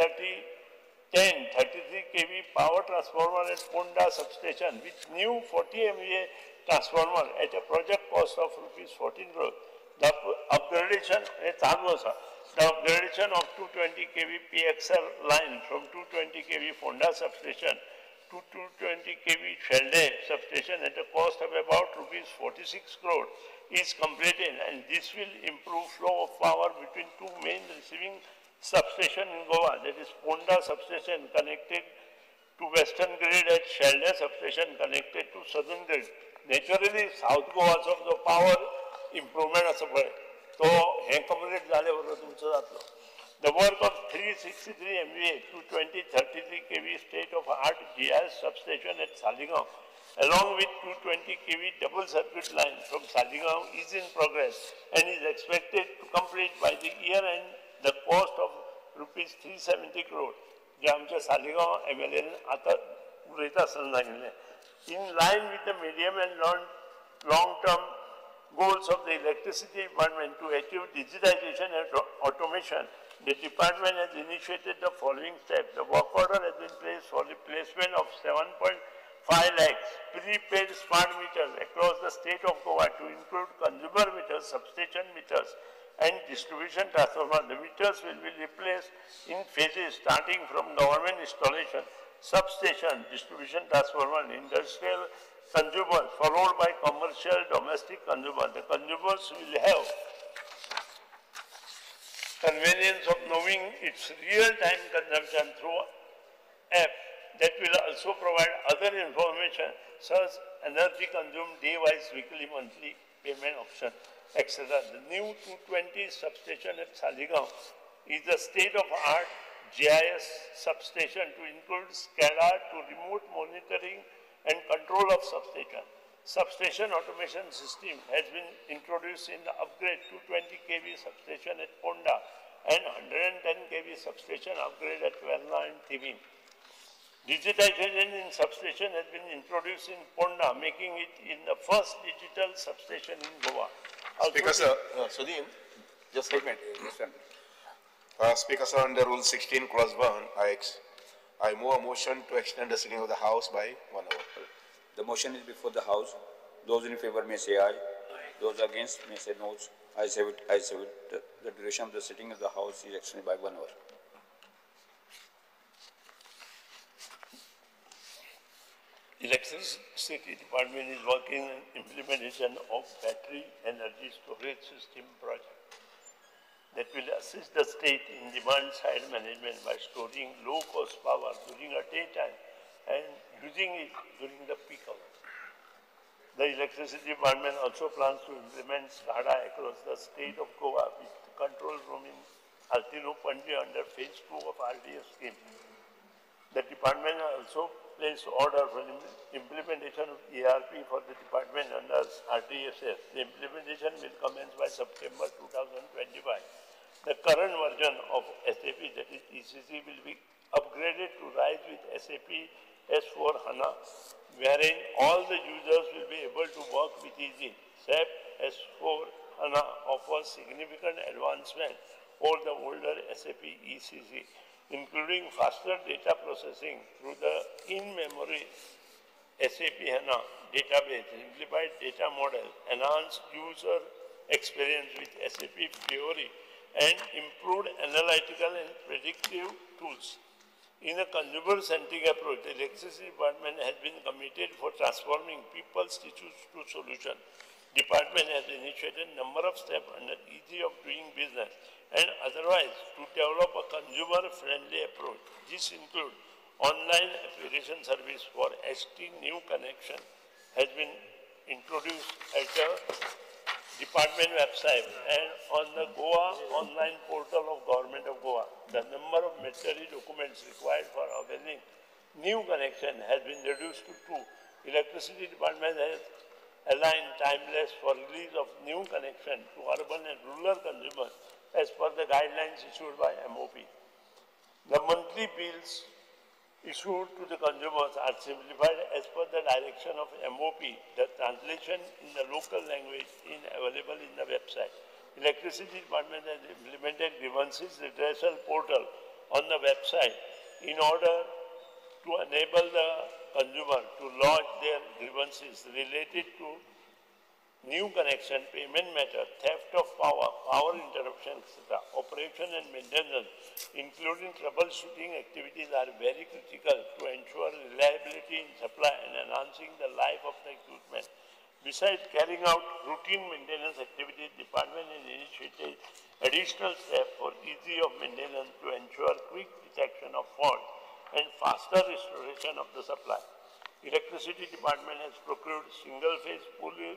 10, 33 kV power transformer at Ponda substation with new 40 MVA transformer at a project cost of rupees 14 crore. The upgradation, the upgradation of 220 kV PXR line from 220 kV Ponda substation to 220 kV Shelde substation at a cost of about rupees 46 crore is completed, and this will improve flow of power between two main receiving substation in Goa, that is Ponda substation connected to western grid at Shelde substation connected to southern grid. Naturally, South Goa's of the power improvement आसा पळय तो हें complete जाले बरोबर तुमचो जातलो. The work of 363 MVA 220 33 kV state of art GIS substation at Saligao along with 220 kV double circuit line from Saligao is in progress and is expected to complete by the year end, the cost of rupees 370 crore. जे आमच्या Saligao MLA आतां उलयता आसतना सांगिल्लें. In line with the medium and long term goals of the electricity department to achieve digitization and automation, the department has initiated the following steps. The work order has been placed for replacement of 7.5 lakhs prepaid smart meters across the state of Goa to include consumer meters, substation meters, and distribution transformer. The meters will be replaced in phases starting from government installation, substation, distribution transformer, industrial consumers, followed by commercial, domestic consumers. The consumers will have convenience of knowing its real-time consumption through app that will also provide other information such as energy consumed day-wise, weekly, monthly payment option, etc. The new 220 substation at Saligao is a state-of-art GIS substation to include SCADA to remote monitoring and control of substation. Substation automation system has been introduced in the upgrade 220 kV substation at Ponda and 110 kV substation upgrade at Verna and Thivim. Digitization in substation has been introduced in Ponda, making it in the first digital substation in Goa. Speaker sir, Sudin, just a minute. Speaker sir, under Rule 16, Clause 1, I move a motion to extend the sitting of the House by 1 hour. The motion is before the House. Those in favor may say aye. Those against may say no. I say it. I say it. The duration of the sitting of the House is extended by 1 hour. Electricity Department is working on implementation of battery energy storage system project that will assist the state in demand side management by storing low cost power during a daytime and using it during the peak hour. The Electricity Department also plans to implement SCADA across the state of Goa with control room in Altino Panaji under phase 2 of RDS scheme. The department also placed order for implementation of ERP for the department under RDSS. The implementation will commence by September 2025. The current version of SAP, that is ECC, will be upgraded to RISE with SAP S4 HANA, wherein all the users will be able to work with easy. SAP S4 HANA offers significant advancement over the older SAP ECC, including faster data processing through the in-memory SAP HANA database, simplified data model, enhanced user experience with SAP Fiori, and improved analytical and predictive tools. In a consumer-centric approach, the Electricity Department has been committed for transforming people's issues to solution. Department has initiated a number of steps under easy of doing business and otherwise to develop a consumer-friendly approach. This includes online application service for ST new connection has been introduced at the department website and on the Goa online portal of Government of Goa. The number of mandatory documents required for availing new connection has been reduced to 2. Electricity Department has aligned timeless for release of new connection to urban and rural consumers as per the guidelines issued by MOP. The monthly bills issued to the consumers are simplified as per the direction of MOP. The translation in the local language is available in the website. Electricity Department has implemented grievances redressal portal on the website in order to enable the consumer to lodge their grievances related to new connection, payment matter, theft of power, power interruption, etc. Operation and maintenance, including troubleshooting activities, are very critical to ensure reliability in supply and enhancing the life of the equipment. Besides carrying out routine maintenance activities, department has initiated additional steps for easy of maintenance to ensure quick detection of fault and faster restoration of the supply. Electricity Department has procured single-phase fully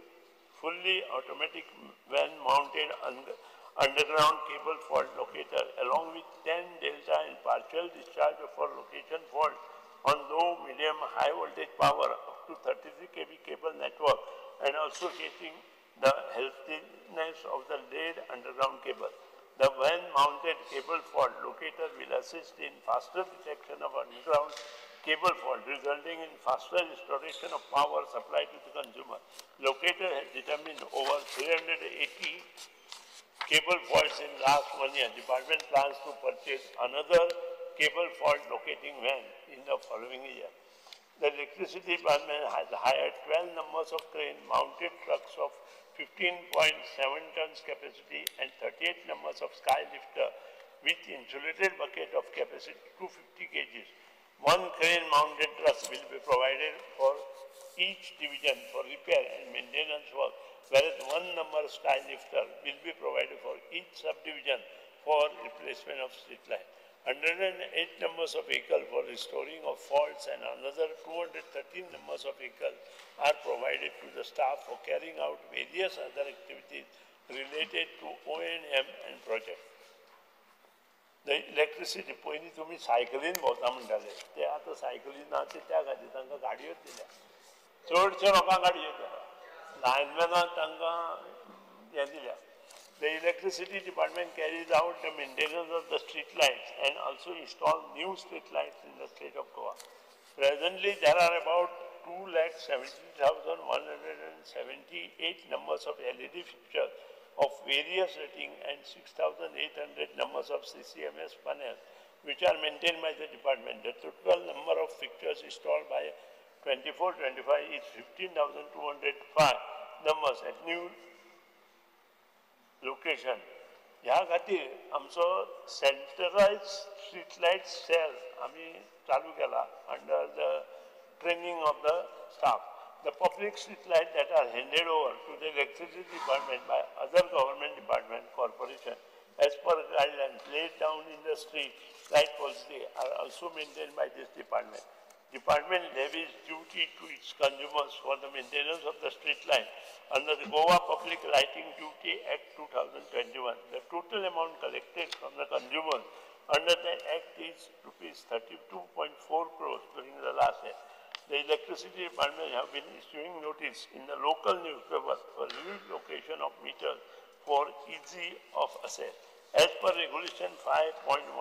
automatic van-mounted underground cable fault locator along with 10 delta and partial discharge for location fault on low, medium, high voltage power up to 33 kV cable network and also checking the healthiness of the laid underground cable. The van-mounted cable fault locator will assist in faster detection of underground cable fault, resulting in faster restoration of power supply to the consumer. Locator has determined over 380 cable faults in last 1 year. Department plans to purchase another cable fault locating van in the following year. The Electricity Department has hired 12 numbers of crane mounted trucks of 15.7 tons capacity and 38 numbers of sky lifter with insulated bucket of capacity 250 kgs. One crane mounted truck will be provided for each division for repair and maintenance work, whereas one number sky lifter will be provided for each subdivision for replacement of street light. 108 numbers of vehicles for restoring of faults and another 213 numbers of vehicles are provided to the staff for carrying out various other activities related to O&M and project. The electricity, पयलीं तुमी सायकलीन भोंवता म्हणटाले, ते आतां सायकली ना, ते त्या खातीर तांकां गाडयोच दिल्या. चडशे लोकांक गाडयो दिल्या, लायनमॅनाक तांकां हें दिल्या. The electricity department carries out the maintenance of the street lights and also install new street lights in the state of Goa. Presently, there are about 2,70,178 numbers of LED fixtures of various rating and 6,800 numbers of CCMS panels, which are maintained by the department. The total number of fixtures installed by 24-25 is 15,205 numbers at new location. ह्या खातीर आमचो सेंट्रलायज street light sale आमी चालू केला under the training of the staff. The public street lights that are handed over to the electricity department by other government department, corporation, as per guidelines laid down in the street light policy are also maintained by this department. Department levies duty to its consumers for the maintenance of the street light under the Goa Public Lighting Duty Act 2021. The total amount collected from the consumers under the Act is rupees 32.4 crores during the last year. The electricity department have been issuing notice in the local newspaper for relocation of meters for easy of access. As per Regulation 5.125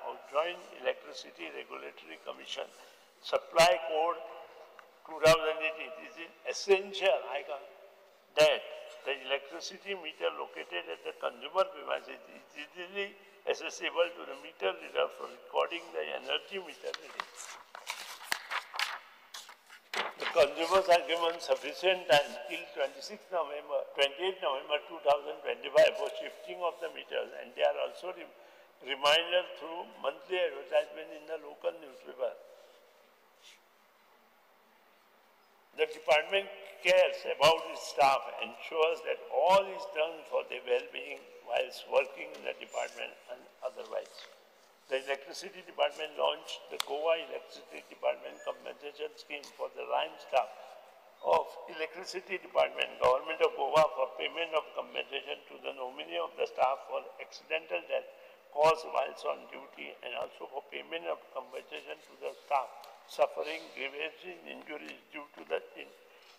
of Joint Electricity Regulatory Commission, Supply Code 2018, it is essential that the electricity meter located at the consumer premises is easily accessible to the meter reader for recording the energy meter reading. The consumers are given sufficient time till 28 November 2025 for shifting of the meters, and they are also reminded through monthly advertisement in the local newspaper. The department cares about its staff, ensures that all is done for their well-being whilst working in the department and otherwise. The Electricity Department launched the Goa Electricity Department Compensation Scheme for the line staff of Electricity Department, Government of Goa, for payment of compensation to the nominee of the staff for accidental death caused whilst on duty, and also for payment of compensation to the staff suffering grievous injuries due to the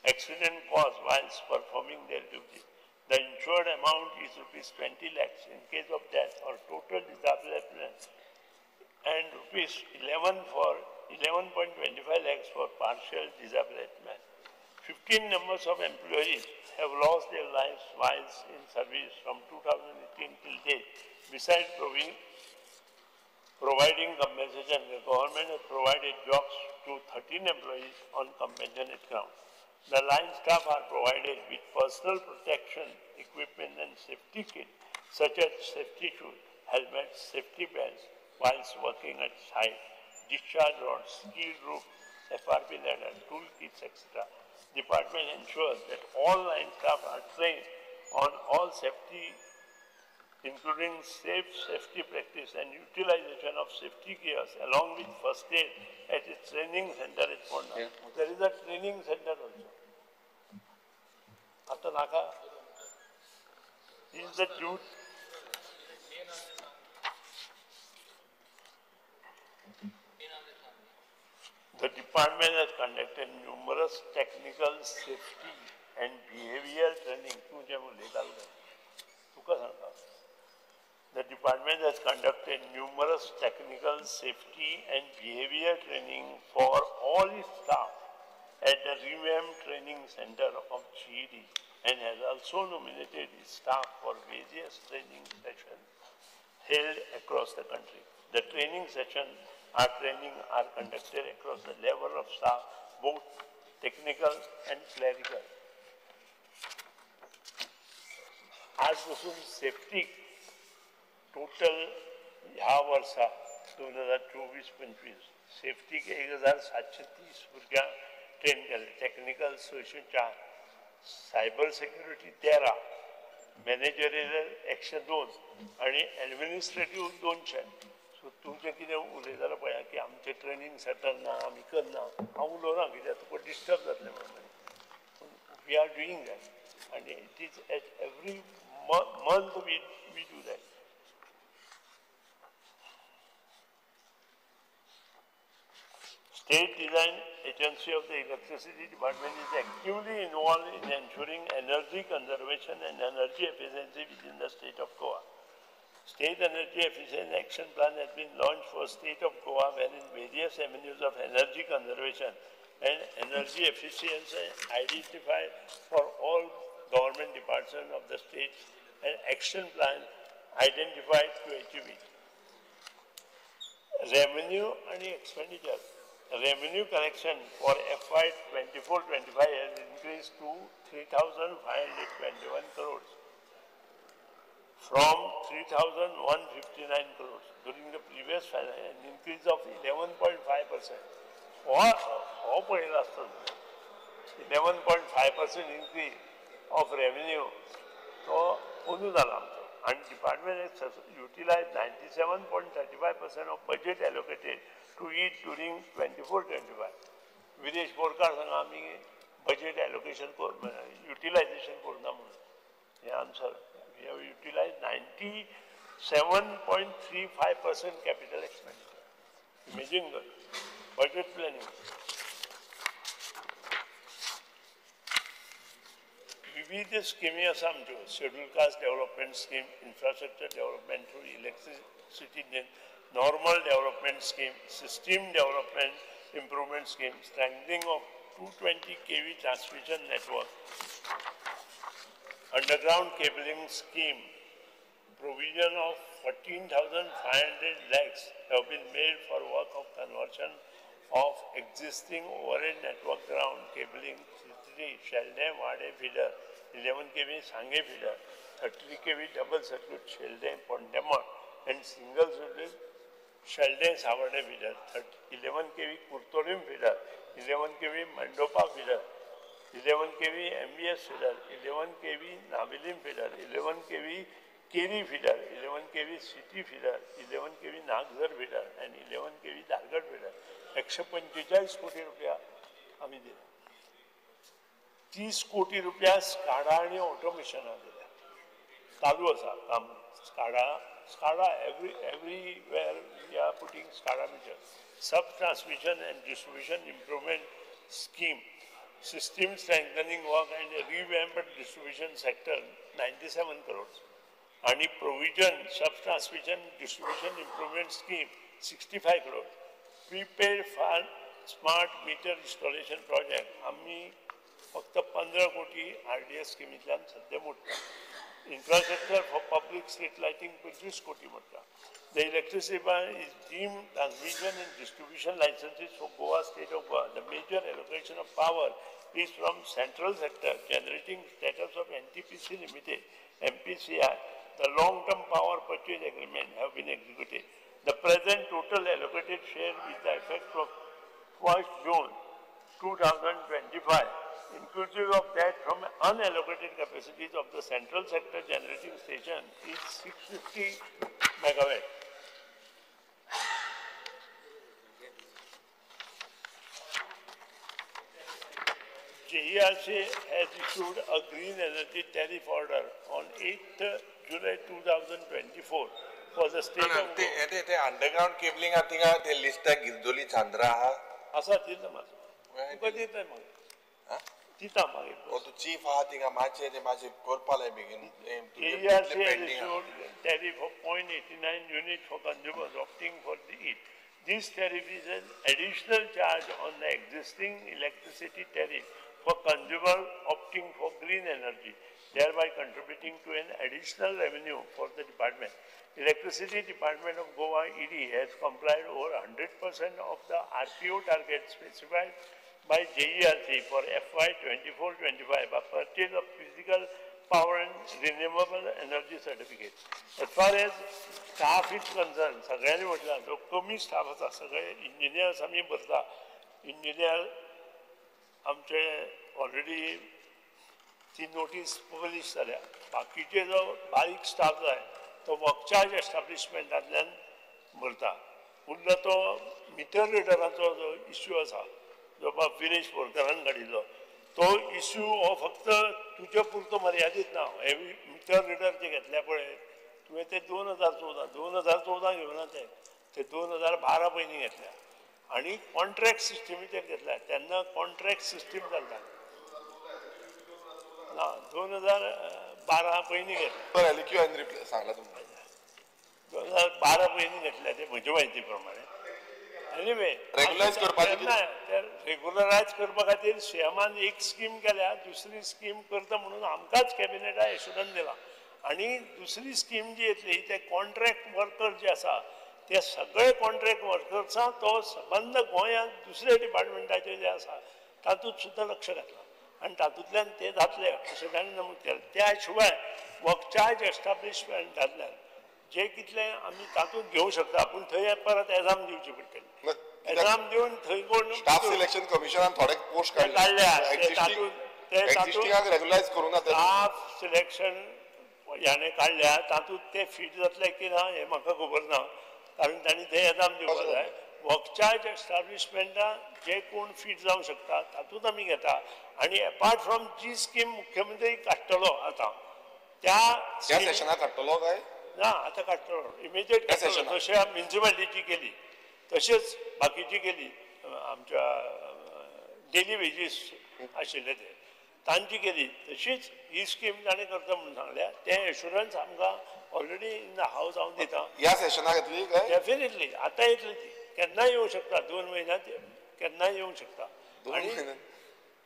accident caused whilst performing their duty. The insured amount is rupees 20 lakhs in case of death or total disablement, and rupees 11 for 11.25 lakhs for partial displacement. 15 numbers of employees have lost their lives whilst in service from 2018 till date. Besides providing compensation, the government has provided jobs to 13 employees on compassionate ground. The line staff are provided with personal protection equipment and safety kit, such as safety shoes, helmets, safety belts, whilst working at site, discharge rods, steel rope, FRP ladder, tool kits, etc. Department ensures that all line staff are trained on all safety, including safe safety practice and utilization of safety gears along with first aid at its training center at Ponda. Yeah. There is a training center also. After Naka is the dude. The department has conducted numerous technical safety and behavioral training. The department has conducted numerous technical safety and behavior training for all its staff at the revamped training center of GED and has also nominated its staff for various training sessions held across the country. The training sessions are conducted across the level of staff, both technical and clerical. आज पासून safety total ह्या वर्सा 2024-25 septic 1730 भुरग्यांक train केले. Technical 604, cyber security 13, managerial 102 आनी administrative 200. So तुमचें कितें उलयतालो पळया की आमचें ट्रेनींग सेंटर ना, आमी करना. हांव उलोवना कित्याक तुका डिस्टर्ब जातलें म्हणून. We are doing that आनी it is at every month we do that. State Design Agency of the Electricity Department is actively involved in ensuring energy conservation and energy efficiency within the state of Goa. State Energy Efficiency Action Plan has been launched for state of Goa, wherein various avenues of energy conservation and energy efficiency identified for all government departments of the state and action plan identified to achieve it. Revenue and expenditure. Revenue collection for FY 24-25 has increased to 3,521 crores from 3,159 crores during the previous financial, an increase of 11.5%. हो पळयला आसता 11.5% increase of revenue तो अंदू जाला आमचो. आनी department utilize 97.35% of budget allocated to it during 24-25. Viresh Borkar सांगा आमी बजेट एलोकेशन युटिलायझेशन करुना म्हणून. हें answer. We have utilize 97.35% capital expenditure. Imagine कर बजेट प्लॅनिंग. विविध स्किमी आसा आमच्यो. Schedule caste development scheme, infrastructure development through electricity, normal development scheme, system development improvement scheme, strengthening of 220 kV transmission network, underground cabling scheme, provision of 14,500 lakhs have been made for work of conversion of existing overhead network ground cabling, 3 Sheldem Wade feeder, 11 kV Sange feeder, 30 kV double circuit Sheldem Pondemar and single circuit Sheldem Savade feeder, 11 kV Curtorim feeder, 11 kV Mandopa feeder, 11 kV MVS feeder, 11 kV Navelim feeder, 11 kV Keri feeder, 11 kV city feeder, 11 kV Nagzar feeder and 11 kV Dhargal feeder. 145 कोटी रुपया आमी दिले. 30 कोटी रुपया SCADA आनी ऑटोमेशनाक दिल्या. चालू आसा काम. SCADA everywhere we are putting SCADA meter. Sub transmission and distribution improvement scheme, system strengthening work and revamped distribution sector 97 crores. आनी provision sub transmission distribution improvement scheme 65 crores. Prepaid for smart meter installation project आमी फक्त 15 कोटी RDS स्किमींतल्यान सद्या मोडटा. Infrastructure for public street lighting 25 कोटी मोडटा. The electricity is deemed transmission and distribution licenses for Goa state of Goa. The major allocation of power is from central sector generating status of NTPC Limited, MPCI. The long-term power purchase agreement have been executed. The present total allocated share with the effect of 1st June 2025, inclusive of that from unallocated capacities of the central sector generating station is 650 megawatt. JERC has issued a green energy tariff order on 8th July 2024 for the state of Goa. Underground cabling थिंगा ते लिस्टाक गिरदोली चांद्रा आहा आसा दिता म्हाका तुका दिता मागीर दिता मागीर तूं चीफ आहा थिंगा मातशें ते मातशें करपा लाय बेगीन. JERC has issued tariff of 0.89 unit for consumers opting for the it. This tariff is an additional charge on the existing electricity tariff for consumer opting for green energy, thereby contributing to an additional revenue for the department. Electricity Department of Goa ED has complied over 100% of the RPO target specified by JERC for FY 24-25 by purchase of physical power and renewable energy certificates. As far as staff is concerned, सगळ्यांनी म्हटलं जो कमी staff आसा सगळे engineers आमी भरता. Engineer आमचे already ती नोटीस पब्लीश जाल्या. बाकीचे जो बारीक स्टाफ जाय तो वर्क चार्ज एस्टाब्लिशमेंटांतल्यान भरता. उरलो तो मिटर रिडराचो जो इश्यू आसा जो विलेज वर्करान काडिल्लो तो इश्यू हो फक्त तुजे पुरतो मर्यादीत ना. हे मिटर रिडर जे घेतल्या पळय तुवें ते 2014 घेवना ते 2012 पयलीं घेतल्या आनी कॉन्ट्रॅक्ट सिस्टमीचेर घेतल्या. तेन्ना कॉन्ट्रॅक्ट सिस्टीम चलता ना. 2012 पयलीं घेतल्या सांगला तुमकां 2012 पयलीं घेतल्या ते म्हजे म्हायती प्रमाणे. एनिवे रेग्युलरायज रेग्युलरायज करपा खातीर सीएमान एक स्कीम केल्या, दुसरी स्कीम करता म्हणून आमकांच कॅबिनेटा एश्युरन्स दिला. आनी दुसरी स्कीम जी येतली ते कॉन्ट्रॅक्ट वर्कर जे आसा ते सगळे कॉन्ट्रॅक्ट वर्कर्सां तो सबंद गोंयांत दुसरे डिपार्टमेंटाचे जे आसा तातूंत सुद्दां लक्ष घातलां आनी तातूंतल्यान ते जातले अशें ताणें नमूद केलें. त्या शिवाय वर्क चार्ज एस्टाब्लिशमेंटांतल्यान जे कितले आमी तातूंत घेवंक शकता पूण थंय परत एजाम दिवची पडटली. एजाम दिवन थंय कोण स्टाफ सिलेक्शन कमिशनान थोडे पोस्ट काडल्या एक्झिस्टिंगाक रेग्युलरायज करूं ना. स्टाफ सिलेक्शन ह्याने काडल्या तातूंत ते फिट जातले की ना हें म्हाका खबर ना, कारण तांणी ते एजाम दिवपाक जाय. वर्क चार्ज एस्टाब्लिशमेंटान जे कोण फिट जावंक शकता तातूंत आमी घेता. आनी एपार्ट फ्रॉम जी स्कीम मुख्यमंत्री काडटलो आतां त्या सेशनाक काडटलो काय ना आतां काडटलो इमिजिएट काडटलो. जशें म्युनिसिपालिटीची केली तशेंच बाकीची केली आमच्या डेली वेजीस आशिल्ले ते तांची केली तशीच ही स्कीम ताणें करता म्हणून सांगल्या. तें एश्युरन्स आमकां ऑलरेडी इन the house हांव दिता. ह्या सेशनाक येतली काय? डेफिनेटली आतां येतली ती, केन्नाय येवंक शकता. 2 म्हयन्यांत केन्नाय येवंक शकता. आनी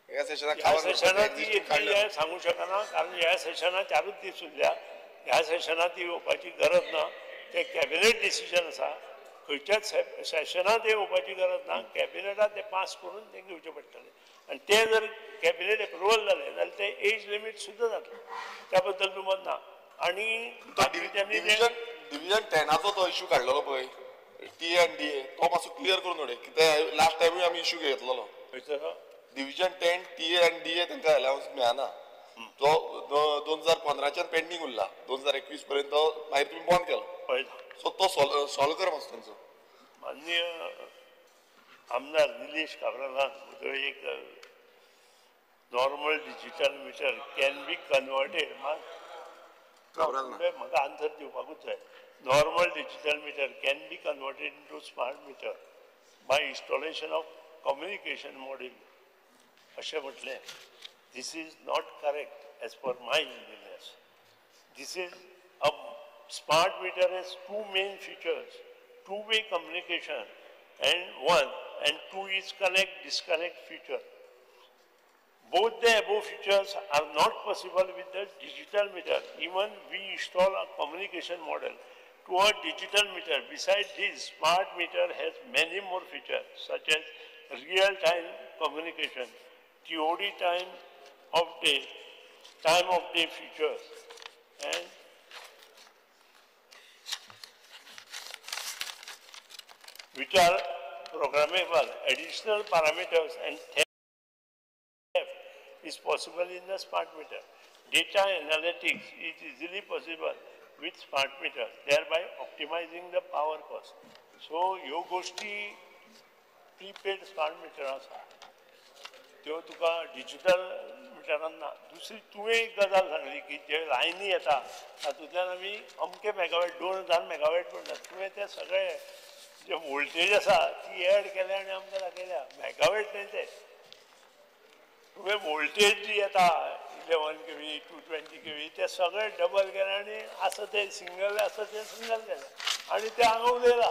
ह्या सेशनाक ती येतली हें सांगूंक शकना, कारण ह्या सेशनाक 4 दीस उरल्या. ह्या सेशनाक ती येवपाची गरज ना. तें कॅबिनेट डिसिजन आसा, खंयच्याच सेशनांत येवपाची गरज ना. कॅबिनेटात ते पास करून तें घेवचें पडटलें आनी तें जर कॅबिनेट एप्रुवल जालें जाल्यार तें एज लिमीट सुद्दां जातलें. त्या बद्दल दुमत ना. आनी डिविजन 10 तो इश्यू काडलेलो पळय टी एन डी ए तो मातसो क्लियर करून उडय. कित्याक लास्ट टायमूय आमी इश्यू घेतलेलो. Division 10 T A and D A तांकां अलावन्स मेळना. तो 2015च्यान पेंडींग उरला 2021 पर्यंत, मागीर तुमी बंद केलो. सो तो सॉल्व कर मातसो तांचो. माननीय आमदार निलेश काब्रालान म्हजो एक normal digital meter can be converted, म्हाका आन्सर दिवपाकूच जाय. Normal digital meter can be converted into smart meter by installation of communication module अशें म्हटलें. This is not correct as per my engineers. This is a smart meter has 2 main features, 2-way communication and 1 and 2 is connect disconnect feature. Both the above features are not possible with the digital meter. Even we install a communication model to a digital meter. Besides this, smart meter has many more features such as real-time communication, TOD time of day features, and which are programmable. Additional parameters and theft is possible in the smart meter. Data analytics is easily possible with smart meter, thereby optimizing the power cost. So, ह्यो गोष्टी prepaid smart meter आसा त्यो तुका digital मिटरान ना. दुसरी तुवें एक गजाल सांगली की जे लायनी येता तातूंतल्यान आमी अमके मेगावॅट 2000 मेगावॅट म्हणटा, तुवें ते सगळे जे वोल्टेज आसा ती एड केल्या आनी आमकां दाखयल्या. मेगावॅट न्हय ते, तुवें वोल्टेज जी येता 11 kV 220 kV ते सगळे डबल केले आनी आसा ते सिंगल आसा ते सिंगल केले आनी ते हांगा उलयला.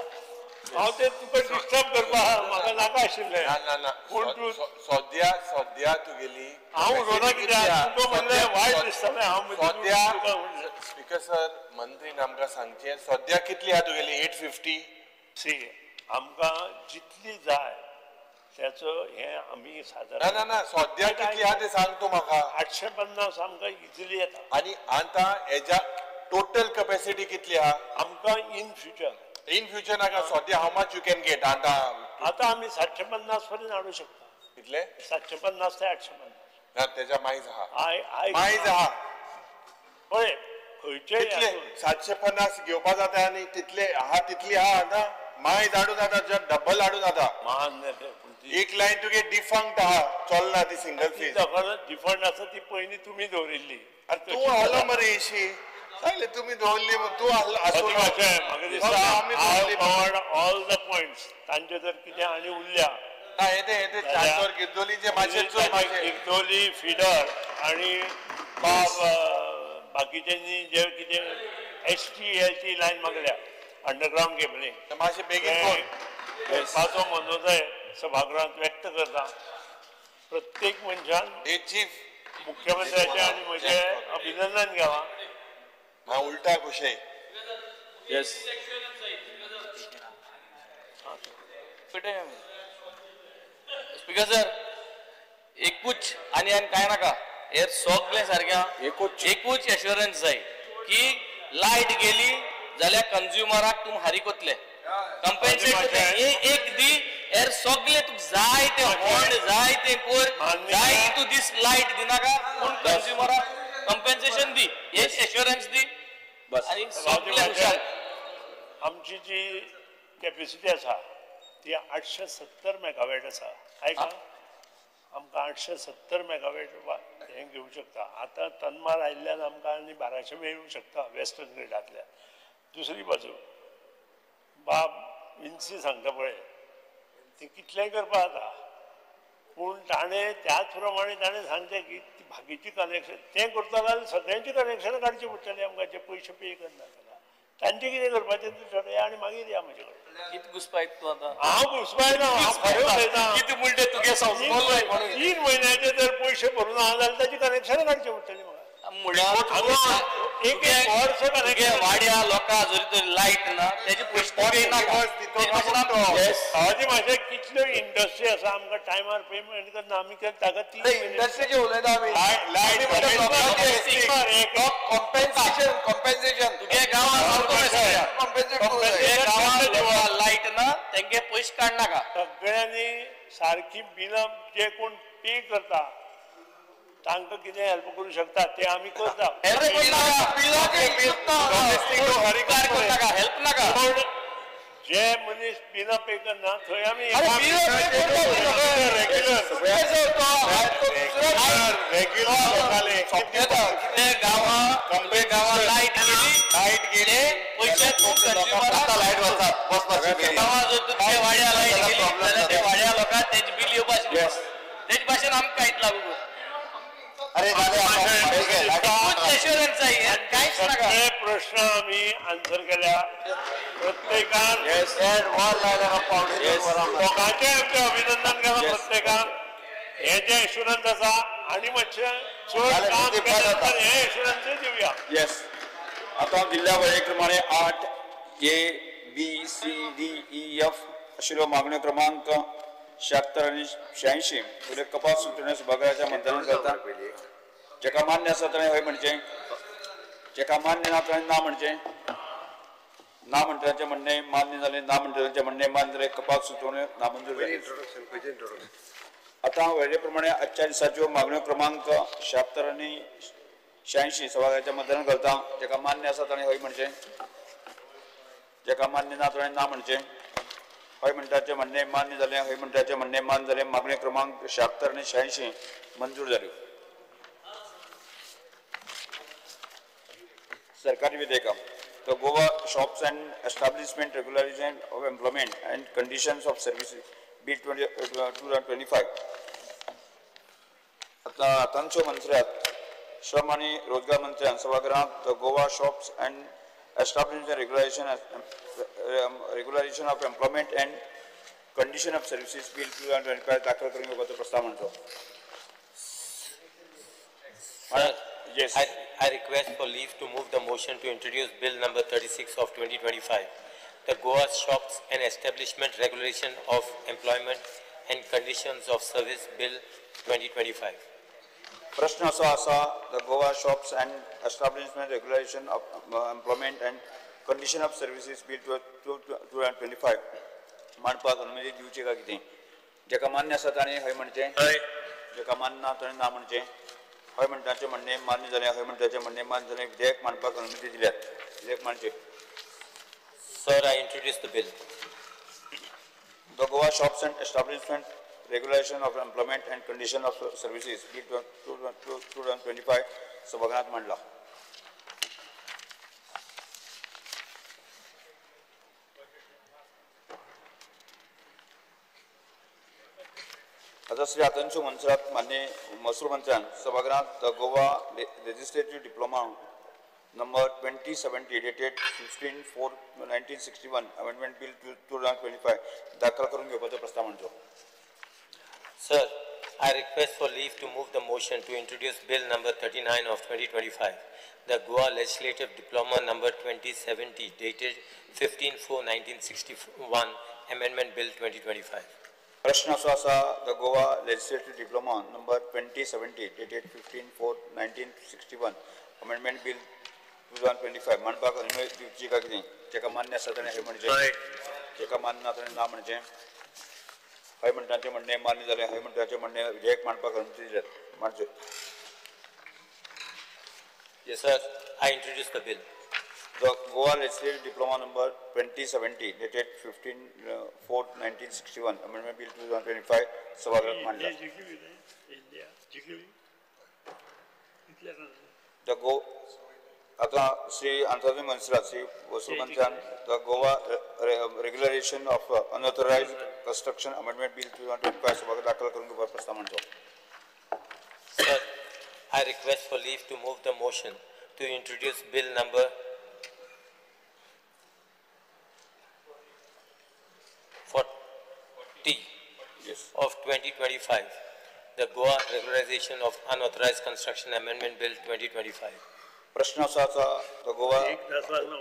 हांव ते तुका डिस्टर्ब करपाक म्हाका नाका आशिल्लें. ना ना, पूण तूं सद्या सद्या तुगेली हांव उलोवना कित्याक तुका म्हणलें वायट दिसतालें. हांव सद्या स्पीकर सर मंत्रीन आमकां सांगचें सद्या कितली आहा तुगेली 850. सी आमकां जितली जाय त्याचो हें आमी सादारण ना ना ना सद्या कितली आहा तें सांग तूं म्हाका. 850 आमकां इजिली येता. आनी आतां हेज्या टोटल कपॅसिटी कितली आहा आमकां इन फ्युचर? इन फ्युचर नाका, सद्या how much you can get? आतां आतां आमी 750 पर्यंत हाडूं शकता. कितले? 750 ते 850. ना तेज्या मायज आहा, मायज आहा. पळय खंयचे 750 घेवपा जाता आनी तितले आहा तितली आहा. आतां मायज हाडूं जाता, डबल हाडूं जाता. एक लायन तुगे डिफंक्ट आहा, चलना ती सिंगल फेज. डिफंक्ट आसा ती पयलीं तुमी दवरिल्ली. तूं आहलो मरे एशी सांगले तुमी दवरली, तूं आहलो. म्हाका दिसता ऑल the points तांचे जर कितें आनी उरल्या गिरदोली फिडर आनी बाकीच्यांनी जे कितें HTLT line मागल्या अंडरग्रावंड केबलिंग मातशें बेगीन करपाचो मनोदय सभागृहांत व्यक्त करता. प्रत्येक मनशान चीफ मुख्यमंत्र्याचें आनी म्हजें अभिनंदन घेवा. हांव उल्टा खुशे. येस स्पीकर सर एकूच आनी आनी कांय नाका, हे सगळें सारकें एकूच एश्योरन्स जाय की लायट गेली जाल्यार कंज्युमराक तूं हारीक वतले, कंपेन्सेट करतले. हे एक दी हेर सगळे तुका जाय ते होंड जाय ते कोर जाय तूं दीस लायट दिनाका, पूण कंज्युमराक कंपेन्सेशन दी, हे एश्योरन्स दी आनी सगळे खुशाल. आमची जी कॅपेसिटी आसा ती 870 मेगावॅट आसा. आयका आमकां 870 मेगावॅट हें घेवं शकता. आतां तन्मार आयिल्ल्यान आमकां आनी 1200 मेळूंक शकता वेस्टर्न ग्रिडांतल्यान. दुसरी बाजू बाब विन्सी सांगता पळय ते कितलेंय करपाक जाता, पूण ताणें त्याच प्रमाणे ताणें सांगचें की बाकीची कनेक्शन तें करता जाल्यार सगळ्यांची कनेक्शनां काडची पडटली आमकां, जे पयशे पे करना जाल्यार तांचें कितें करपाचें तें ठरया आनी मागीर या म्हजे कडेन. कितें घुसपायत तूं आतां? हांव घुसपायना, हांव खरें उलयतां. कितें म्हणटा तुगे संस्कार? 3 म्हयन्याचे जर पयशे भरूना जाल्यार ताची कनेक्शनां काडची पडटली म्हाका. वाड्या लोकां जरी तर लायट ना तेजे पयशे नाका. मातशें कितल्यो इंडस्ट्री आसा आमकां टायमार पेमेंट करना. आमी ताका 3 इंडस्ट्रीचे उलयता आमी. कॉम्पेन्सेशन कॉम्पेन्सेशन तुगे गांवांत लायट ना तेंगे पयशे काडनाका. सगळ्यांनी सारकी बिलां जे कोण पे करता तांकां कितें हेल्प करूं शकता ते आमी करता. हेल्प नाका. पूण जे मनीस बिलां पे करना थंय आमी गांवां लायट गेली, लायट गेले पयशे गांवां वाड्या लायट गेली जाल्यार ते वाड्या लोकांक तेजें बील येवपाचें, तेजे भाशेन आमकां कांयच लागू. अरे एश्युरन्स जाय कांयच नाका. सगळे प्रश्न आमी आन्सर केल्या प्रत्येकान. लोकांचें आमचें अभिनंदन केलां प्रत्येकान. हें जें एश्युरन्स आसा आनी मातशें चड काम केलें नंतर हें एश्युरन्सूय दिवया. येस, आतां दिल्ल्या वळेरे प्रमाणे 8 A B C D E F आशिल्ल्यो मागण्यो क्रमांक 76 आनी 86 वयल्यो कपात सुचोवण्यो सभाघराच्या मतदानान घालता. जेका मान्य आसा ताणें हय म्हणचें, जेका मान्य ना ताणें ना म्हणचें. ना म्हणटल्यांचें म्हणणें मान्य जालें, ना म्हणटल्यांचें म्हणणें मान्य जालें. कपात सुचोवण्यो नामंजूर जाल्यो. आतां वळेरे प्रमाणे आजच्या दिसाच्यो मागण्यो क्रमांक 76 आनी 86 सभाघराच्या मतदानान घालता. जेका मान्य आसा ताणें हय म्हणचें, जेका मान्य ना ताणें ना म्हणचें. हय म्हणटाचें म्हणणें मान्य जालें, हय म्हणटाचें म्हणणें मान्य जालें. मागण्यो क्रमांक 76 आनी 86 मंजूर जाल्यो. सरकारी विधेयकां. The Goa Shops and Establishment Regularization of Employment and Conditions of Services Bill 2025. आतां आतांच्यो मंत्र्यात श्रम आनी रोजगार मंत्र्यान सभागृहांत the Goa Shops and Establishment Regularization of Employment and Condition of Services Bill 2025 दाखल करून घेवपाचो प्रस्ताव मांडचो. Sir, yes. I request for leave to move the motion to introduce Bill number 36 of 2025, the Goa Shops and Establishment Regulation of Employment and Conditions of Service Bill 2025. प्रश्न असो आसा, the Goa Shops and Establishment Regulation of Employment and Condition of Services Bill 2025 मांडपाक अनुमती दिवची काय कितें? जेका मान्य आसा ताणें हय म्हणचें, जेका मान्य ना ताणें ना म्हणचें. हय म्हणटाचें म्हणणें मान्य जालें, हय म्हणटाचें म्हणणें मान्य जालें. विधेयक मांडपाक अनुमती दिल्यात. विधेयक मांडचें. Sir, I introduce the bill. The Goa Shops and Establishment Regulation of Employment and Condition of Services Bill 2025 सभागृहात मांडला. आतां श्री आतंशू मनसरात मान्य महसूल मंत्र्यान सभागृहात the Goa Legislative Diploma number 2070 dated 15/4/1961 amendment bill 2025 दाखल करून घेवपाचो प्रस्ताव मांडचो. Sir, I request for leave to move the motion to introduce Bill number 39 of 2025, the Goa Legislative Diploma number 2070 dated 15/4/1961 amendment bill 2025. प्रश्न असो आसा, the Goa Legislative Diploma number 2070 dated 15/4/1961 amendment bill 2025 मांडपाक अनुमती दिवची काय कितें? जेका मान्य आसा ताणें हय म्हणचें, जेका मान्य ना ताणें ना म्हणचें. हय म्हणटाचें म्हणणें मान्य जालें, हय म्हणटाचें म्हणणें विधेयक मांडपाक अनुमती दिल्यात. मांडचें. Yes, sir, I introduce the bill. The Goa Legislative Diploma number 2070 dated 15/4/1961 amendment bill 2025 सभागृहात मांडला. The Goa आतां श्री आंतोनी मनसरात श्री वसूल मंत्र्यान the Goa Regulation of Unauthorised Construction Amendment Bill 2025 सभागृहात दाखल करून घेवपाचो प्रस्ताव मांडचो. Sir, I request for leave to move the motion to introduce Bill number 40 of 2025, the Goa Regularization of Unauthorized Construction Amendment Bill 2025. प्रश्न असो आसा, the Goa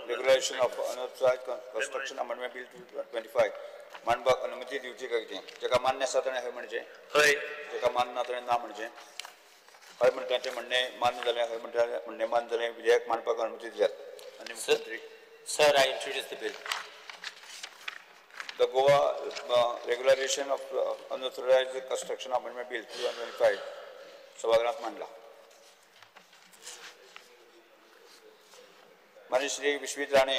Regulation of Unauthorised Construction Amendment Bill 2025 मांडपाक अनुमती दिवची काय कितें? जेका मान्य आसा ताणें हय म्हणचें, जेका मान्य ना ताणें ना म्हणचें. हय म्हणटाचें म्हणणें मान्य जालें, हय म्हणटाचें म्हणणें मान्य जालें. विधेयक मांडपाक अनुमती दिल्यात. आनी मुख्यमंत्री. Sir, I introduce the bill. The Goa Regularization of Unauthorised Construction Amendment Bill 2025 सभागृहात मांडला. माननीय श्री विश्वीत राणे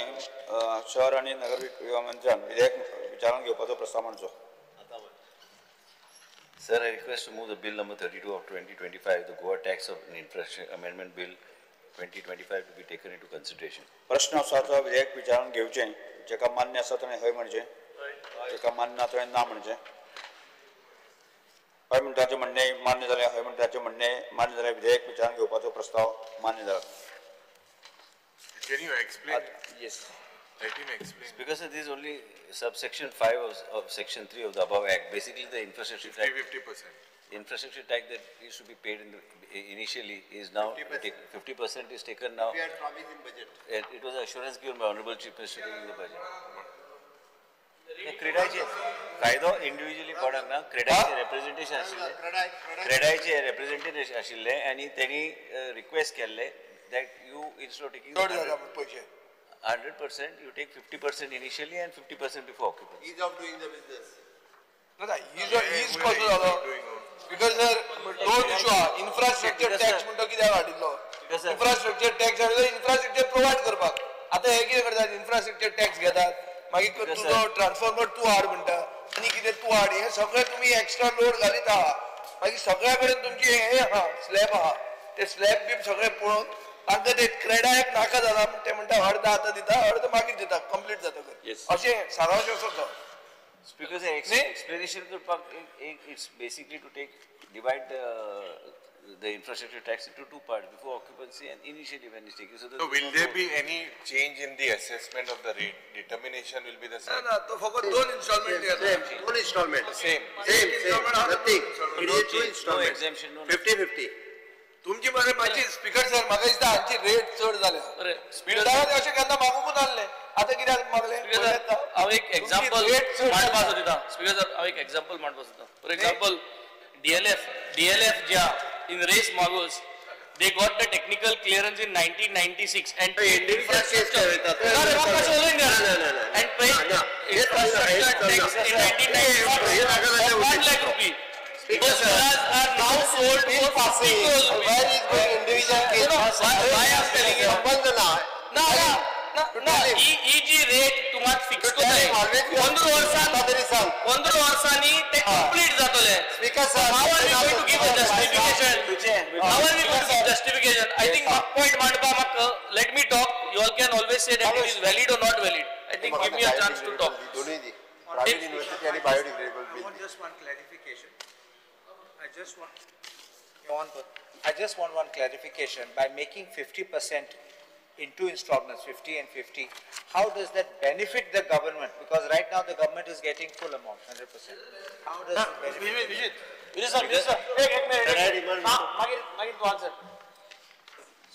शहर आनी नगर विभाग मंत्र्यान विधेयक विचारांत घेवपाचो प्रस्ताव मांडचो. Sir, I request to move the bill number 32 of 2025, the Goa Tax of Infrastructure Amendment Bill 2025 to be taken into consideration. प्रश्न आसा, विधेयक विचारांत घेवचें. जेका मान्य आसा ताणें हय म्हणचें, जेका मान्य ना ताणें ना म्हणचें. हय म्हणटाचें म्हणणें मान्य जालें, हय म्हणटाचें म्हणणें मान्य जालें. विधेयक विचारांत घेवपाचो प्रस्ताव मान्य जाला. Can you explain? Yes. Let him explain. Because this is only subsection 5 of section 3 of the above act. Basically, the infrastructure tax. 50%. Infrastructure tax that used to be paid in the, initially is now 50% is taken now. We had promised in budget. It was assurance given by Honorable Chief Minister in the budget. क्रेडाचे कायदो individually कोणाक ना क्रेडाचे representation आशिल्लें, क्रेडाचे representation आशिल्लें आनी तेणी request केल्लें that you instead of taking 100% you take 50% initially and 50% before occupancy. Ease of doing the business. ना ease कसो जालो? Because sir दोन इशू आहा. इन्फ्रास्ट्रक्चर टॅक्स म्हणटा कित्याक हाडिल्लो? इन्फ्रास्ट्रक्चर टॅक्स हाडिल्लो इन्फ्रास्ट्रक्चर प्रोवायड करपाक. आतां हे कितें करतात? इन्फ्रास्ट्रक्चर टॅक्स घेतात, मागीर तुजो ट्रान्सफॉर्मर तूं हाड म्हणटा आनी कितें तूं हाड, हें सगळें तुमी एक्स्ट्रा लोड घालीत आहा. मागीर सगळ्या कडेन तुमची हें आहा, स्लॅब आहा, ते स्लॅब बी सगळें पळोवन तांकां ते क्रेडायक नाका जाला ते म्हणटा अर्द आतां दिता अर्द मागीर दिता, कंप्लीट जातकच अशें सारांश असो तो. Because explanation करपाक it's basically to take divide the infrastructure tax into two parts, before occupancy and initially when it's taken. So will there be any change in the assessment of the rate? Determination will be the same. ना, तो फकत दोन installment. Same, दोन installment. Same. Same, same. Nothing. It is two installment. No exemption. 50-50. तुमची मरे मातशी speaker sir म्हाका दिसता हांची रेट चड जाल्या. बिल्डरान अशें केन्ना मागूंकूच नासलें, आतां कित्याक मागलें? हांव एक एग्जाम्पल मांडपा सोदिता. स्पीकर सर, हांव एक एग्जाम्पल मांडपा सोदता. फॉर एग्जाम्पल DLF ज्या in Reis Magos, they got the technical clearance in 1996 and paid infrastructure. And paid infrastructure tax in 1996 of 1 lakh rupee. Those villas are now sold for 50 crores rupees. Where is going individual case? Why I am telling you? ना ना ना, ही जी rate तुम्हाला fix करताय 15 वर्सांनी ते complete जातले. How are we going to give a justification? How are we going to give justification? I think point मांडपा म्हाका, let me talk. You all can always say that it is valid or not valid. I think give me a chance to talk. Private university आणि biodegradable bill. Just one clarification. I just want one clarification. By making 50% in two installments, 50 and 50, how does that benefit the government? Because right now the government is getting full amount, 100%. How does it benefit? Vijay sir, एक minute. मागीर तूं answer.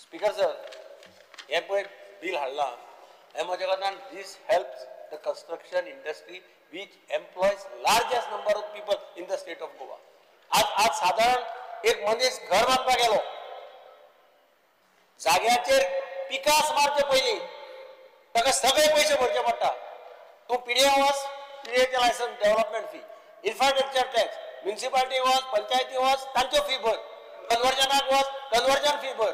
Speaker sir, हे पळय bill हाडलां, हे म्हज्या कारणान this helps the construction industry which employs largest number of people in the state of Goa. आज सादारण एक मनीस घर बांदपाक गेलो, जाग्याचेर पिकास मारचे पयलीं ताका सगळे पयशे भरचे पडटा. तूं पिडीए वच, पिडीएचें licence, development fee, infrastructure tax, municipality वच, पंचायती वच, तांच्यो फी भर, कन्वर्जनाक वच, कन्वर्जन फी भर,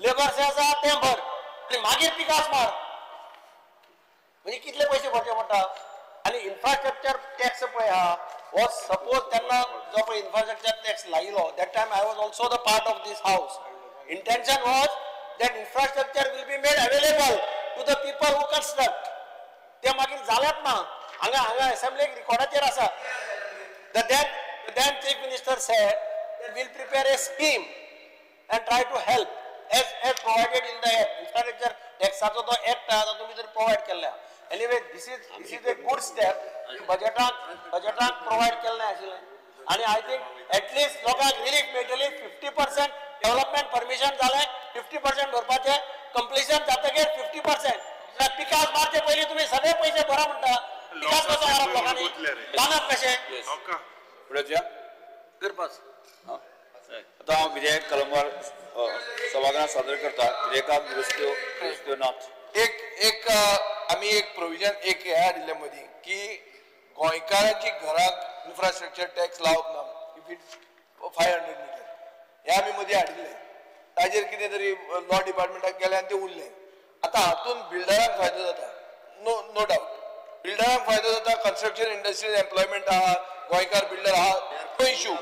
लेबर सेस आहा तें भर, आनी मागीर पिकास मार. म्हणजे कितले पयशे भरचे पडटा. आनी इन्फ्रास्ट्रक्चर टॅक्स पळय आहा, हो सपोज तेन्ना जो पळय इन्फ्रास्ट्रक्चर टॅक्स लायिल्लो, that time I was also the part of this house. Intention was that infrastructure will be made available to the people who construct. ते मागीर जालेंच ना. हांगा हांगा असेंब्लीक रिकॉर्डाचेर आसा. The then Chief Minister said that we'll prepare a scheme and try to help as provided in the act. Infrastructure taxाचो तो act आहा, तुमी जर प्रोवायड केल्ल्या. Anyway, this is a good step. बजेटाक प्रोवायड केल्लें आशिल्लें आनी I think at least लोकांक रिलीफ मेळटली. 50% डेव्हलपमेंट परमिशन जालें, 50% भरपाचें, कंप्लिशन जातकीर 50%. पिकास मारचे पयलीं तुमी सगळे पयशे भरा म्हणटा, पिकास कसो मारप लोकांनी? बांदप कशें? करपास. आतां हांव विधेयक कलमवार सभागृहात सादर करता. विधेयकाक दुरुस्त्यो नात. एक एक आमी एक प्रोविजन एक हें हाडिल्लें मदीं की गोंयकारांची घराक इन्फ्रास्ट्रक्चर टॅक्स लावप ना if it's 500 metre, हें आमी मदीं हाडिल्लें. ताजेर कितें तरी लॉ डिपार्टमेंटाक गेलें आनी तें उरलें. आतां हातूंत बिल्डरांक फायदो जाता, नो डावट बिल्डरांक फायदो जाता. कन्स्ट्रक्शन इंडस्ट्रीन एम्प्लॉयमेंट आहा, गोंयकार बिल्डर आहा, no issue.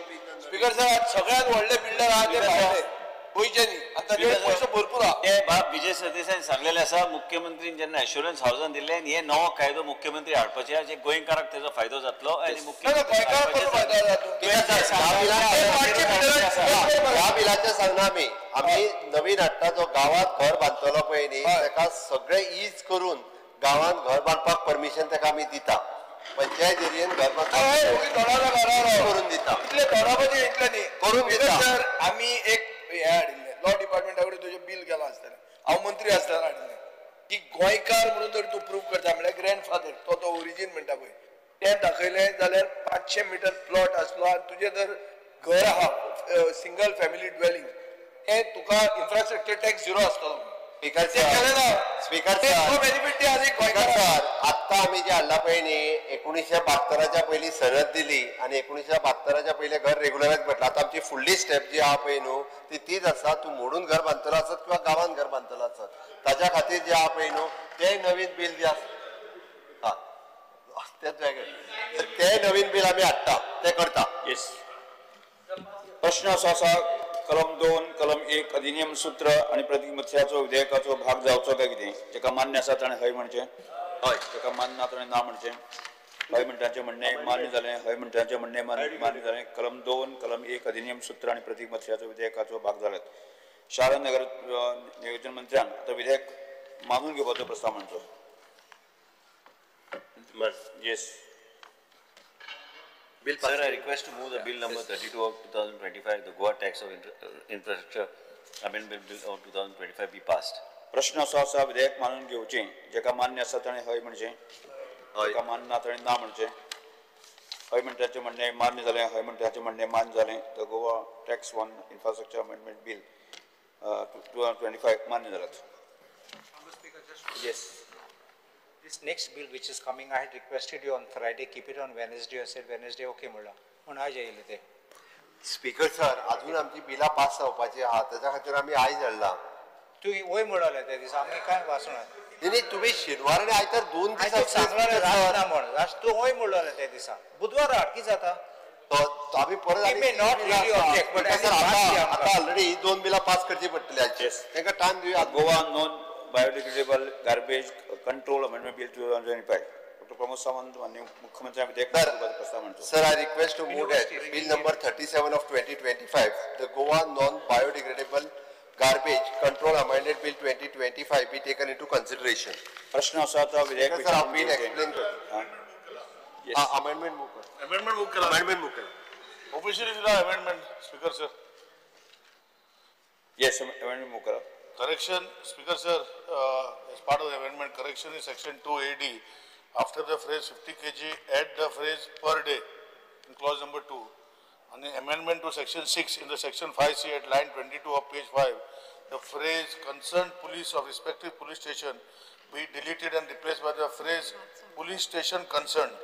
Speaker sir, आज सगळ्यात व्हडले बिल्डर आहा ते भायले, गोंयचे न्ही, आनी ताजे पयसो भरपूर आहा. ते बाब विजय सरदेसायान सांगलेलें आसा, मुख्यमंत्रीन जेन्ना एश्युरन्स हावसान दिल्लें आनी हे नवो कायदो मुख्यमंत्री हाडपाचे आहा, जे गोंयकाराक तेजो फायदो जातलो. आनी गोंयकाराक कसो फायदो जातलो? ह्या बिलाच्या सांगना आमी आमी नवीन हाडटा जो गांवांत घर बांदतलो पळय न्ही ताका सगळें is करून गांवांत घर बांदपाक परमिशन ताका आमी दिता. पंचायत एरियेन घर बांदपाक करून दिता. इतले दोडाबाजी इतले न्ही करून दिता. सर आमी एक हें हाडिल्लें लॉ डिपार्टमेंटा कडेन तुजें बील गेलां आसतलें, हांव मंत्री आसतना हाडिल्लें की गोंयकार म्हणून जर तूं प्रूव करता म्हळ्यार ग्रँडफादर तो तो ओरिजीन म्हणटा पळय तें दाखयलें जाल्यार 500 मिटर प्लॉट आसलो आनी तुजें जर घर आहा सिंगल फॅमिली ड्वेलिंग तें तुका इन्फ्रास्ट्रक्चर टॅक्स झिरो आसतलो. स्पीकर सर आत्तां आमी जे हाडला पळय न्ही 1972 पयलीं सनद दिली आनी 1972 पयलीं घर रेगुलरायज म्हटलां. आतां आमची फुडली स्टेप जी आहा पळय न्हू ती तीच आसा. तूं मोडून घर बांदतलो आसत किंवा गांवांत घर बांदतलो आसत ताच्या खातीर जे आहा पळय न्हू तें नवीन बील जें आसा तेंच वेगळें तें नवीन बील आमी हाडटा तें करता. येस. प्रश्न असो आसा कलम 2 कलम 1 अधिनियम सूत्र आनी प्रतीक मत्स्याचो विधेयकाचो भाग जावचो काय कितें? जेका मान्य आसा ताणें हय म्हणचें, हय. जेका मान्य ना ताणें ना म्हणचें. हय म्हणटांचें म्हणणें मान्य जालें, हय म्हणटांचें म्हणणें मान्य जालें. कलम 2 कलम 1 अधिनियम सूत्र आनी प्रतीक मत्स्याचो विधेयकाचो भाग जाल्यात. शार नगर नियोजन मंत्र्यान आतां विधेयक मानून घेवपाचो प्रस्ताव मांडचो. Yes. Bill Sir, I request to move the bill number 32 of 2025, the Goa Tax of Infrastructure Amendment Bill of 2025 be passed. प्रश्न असो आसा विधेयक मानून घेवचें. जेका मान्य आसा ताणें हय म्हणचें, जेका मान्य ना ताणें ना म्हणचें. हय म्हणटाचें म्हणणें मान्य जालें, हय म्हणटाचें म्हणणें मान्य जालें. The Goa tax on infrastructure amendment bill 2025 मान्य जाल्यात. Yes. This next bill which is coming, I had requested you on Friday, keep it on Wednesday. I said Wednesday, okay म्हणला पूण आयज येयले ते. स्पीकर सर अजून आमची बिलां पास जावपाची आहा ताच्या खातीर आमी आयज हाडला. तूं वय म्हणले त्या दिसा आमी कांय वाचना. न्ही तुमी शेनवार आनी आयतार 2 दीस सांगलें रात ना म्हण तूं वय म्हणलें त्या दिसा बुधवार हाड कितें जाता आमी परत आतां ऑलरेडी ही 2 बिलां पास करची पडटली आयची. तांकां टायम दिवया. Goa non biodegradable garbage control amendment bill 2025. Doctor Pramod Sawant माननीय मुख्यमंत्री विधेयक प्रस्ताव मांडतो. Sir, I request to move that bill number 37 of 2025, the Goa non biodegradable garbage control amended bill 2025 be taken into consideration. प्रश्न असो आसा विधेयक sir bill explain कर. अमेंडमेंट मूव कर. अमेंडमेंट मूव केला. अमेंडमेंट मूव केला. ऑफिशियली दिला amendment speaker sir. Yes, amendment move करा. Correction, Speaker sir, as part of the amendment, correction in section 2 AD, after the phrase 50 kg, add the phrase per day in clause number 2. And the amendment to section 6 in the section 5C at line 22 of page 5, the phrase concerned police of respective police station be deleted and replaced by the phrase police station concerned.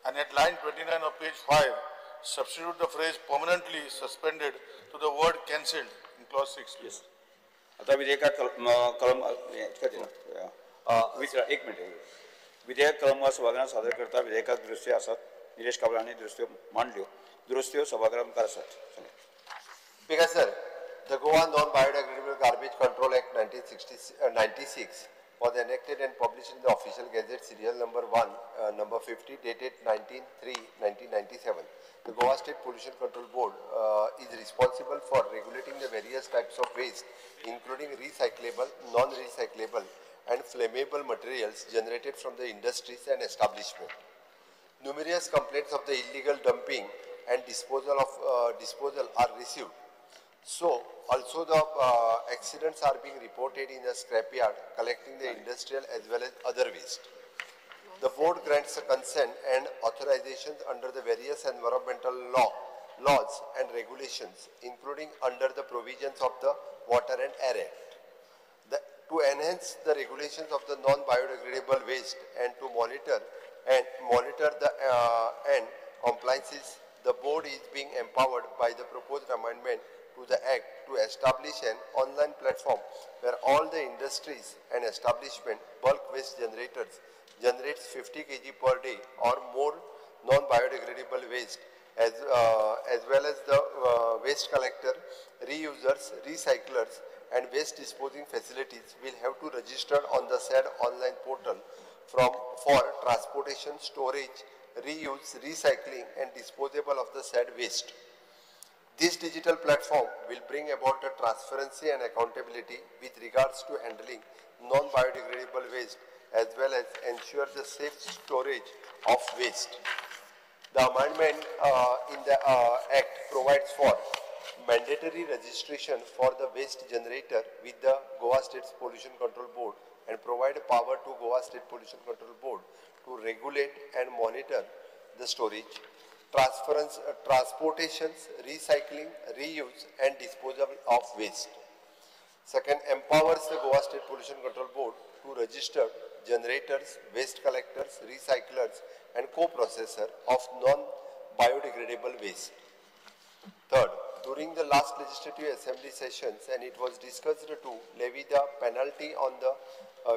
And at line 29 of page 5, substitute the phrase permanently suspended to the word cancelled in clause 6. Yes. आता विधेयकात कलम एक minute. विधेयक कलमवार सभागृहात सादर करता. विधेयकात दुरुस्त्यो आसात. निलेश काब्राल हांणी दुरुस्त्यो मांडल्यो. दुरुस्त्यो सभागृहा मुखार आसात. Speaker sir, the Goa non biodegradable garbage control act 1996 was enacted and published in the official gazette serial number 1, number 50, dated 19/3/1997. The Goa State Pollution Control Board is responsible for regulating the various types of waste, including recyclable, non-recyclable and flammable materials generated from the industries and establishment. Numerous complaints of the illegal dumping and disposal are received. So, also the accidents are being reported in the scrapyard collecting the industrial as well as other waste. The board grants a consent and authorizations under the various environmental laws and regulations, including under the provisions of the Water and Air Act. To enhance the regulations of the non-biodegradable waste and to monitor the and compliances, the board is being empowered by the proposed amendment to the Act to establish an online platform where all the industries and establishment bulk waste generators generates 50 kg per day or more non-biodegradable waste, as well as the waste collector, reusers, recyclers and waste disposing facilities will have to register on the said online portal for transportation, storage, reuse, recycling and disposable of the said waste. This digital platform will bring about the transparency and accountability with regards to handling non-biodegradable waste as well as ensure the safe storage of waste. The amendment in the Act provides for mandatory registration for the waste generator with the Goa State Pollution Control Board and provide power to Goa State Pollution Control Board to regulate and monitor the storage, transference, transportations, recycling, reuse and disposal of waste. Second, empowers the Goa State Pollution Control Board to register generators, waste collectors, recyclers and co-processor of non-biodegradable waste. Third, during the last legislative assembly sessions, and it was discussed to levy the penalty on the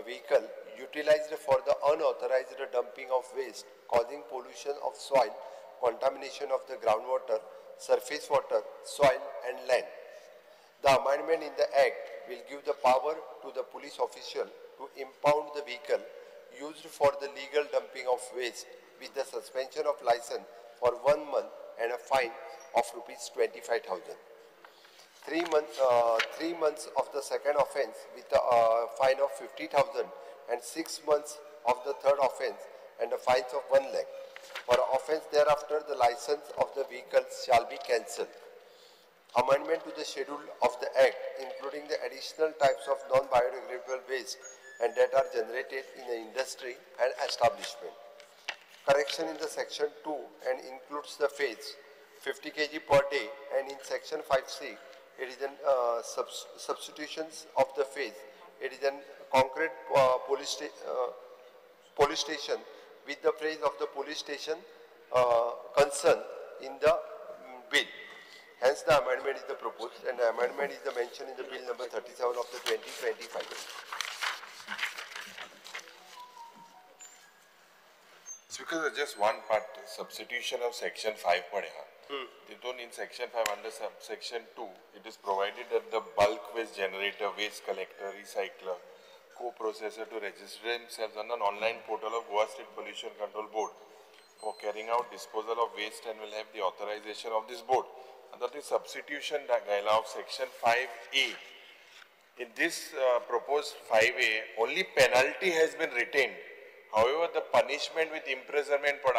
vehicle utilized for the unauthorized dumping of waste causing pollution of soil, contamination of the groundwater, surface water, soil and land. The amendment in the Act will give the power to the police official to impound the vehicle used for the legal dumping of waste with the suspension of license for 1 month and a fine of rupees 25,000. 3 months of the second offence with a fine of 50,000 and 6 months of the third offence and a fine of 1 lakh. For offence thereafter, the license of the vehicle shall be cancelled. Amendment to the schedule of the Act, including the additional types of non-biodegradable waste and that are generated in the industry and establishment. Correction in the section 2 and includes the phase 50 kg per day, and in section 5C, it is an substitutions of the phase. It is an concrete police station with the phrase of the police station concern in the bill. Hence, the amendment is the proposed, and the amendment is the mentioned in the bill number 37 of the 2025. Because just one part, substitution of section 5 padeha. Titun in section 5 under subsection 2, it is provided that the bulk waste generator, waste collector, recycler, co-processor to register themselves on an online portal of Goa State Pollution Control Board for carrying out disposal of waste and will have the authorization of this board. Under the substitution of section 5A, in this proposed 5A, only penalty has been retained. However, the punishment with imprisonment for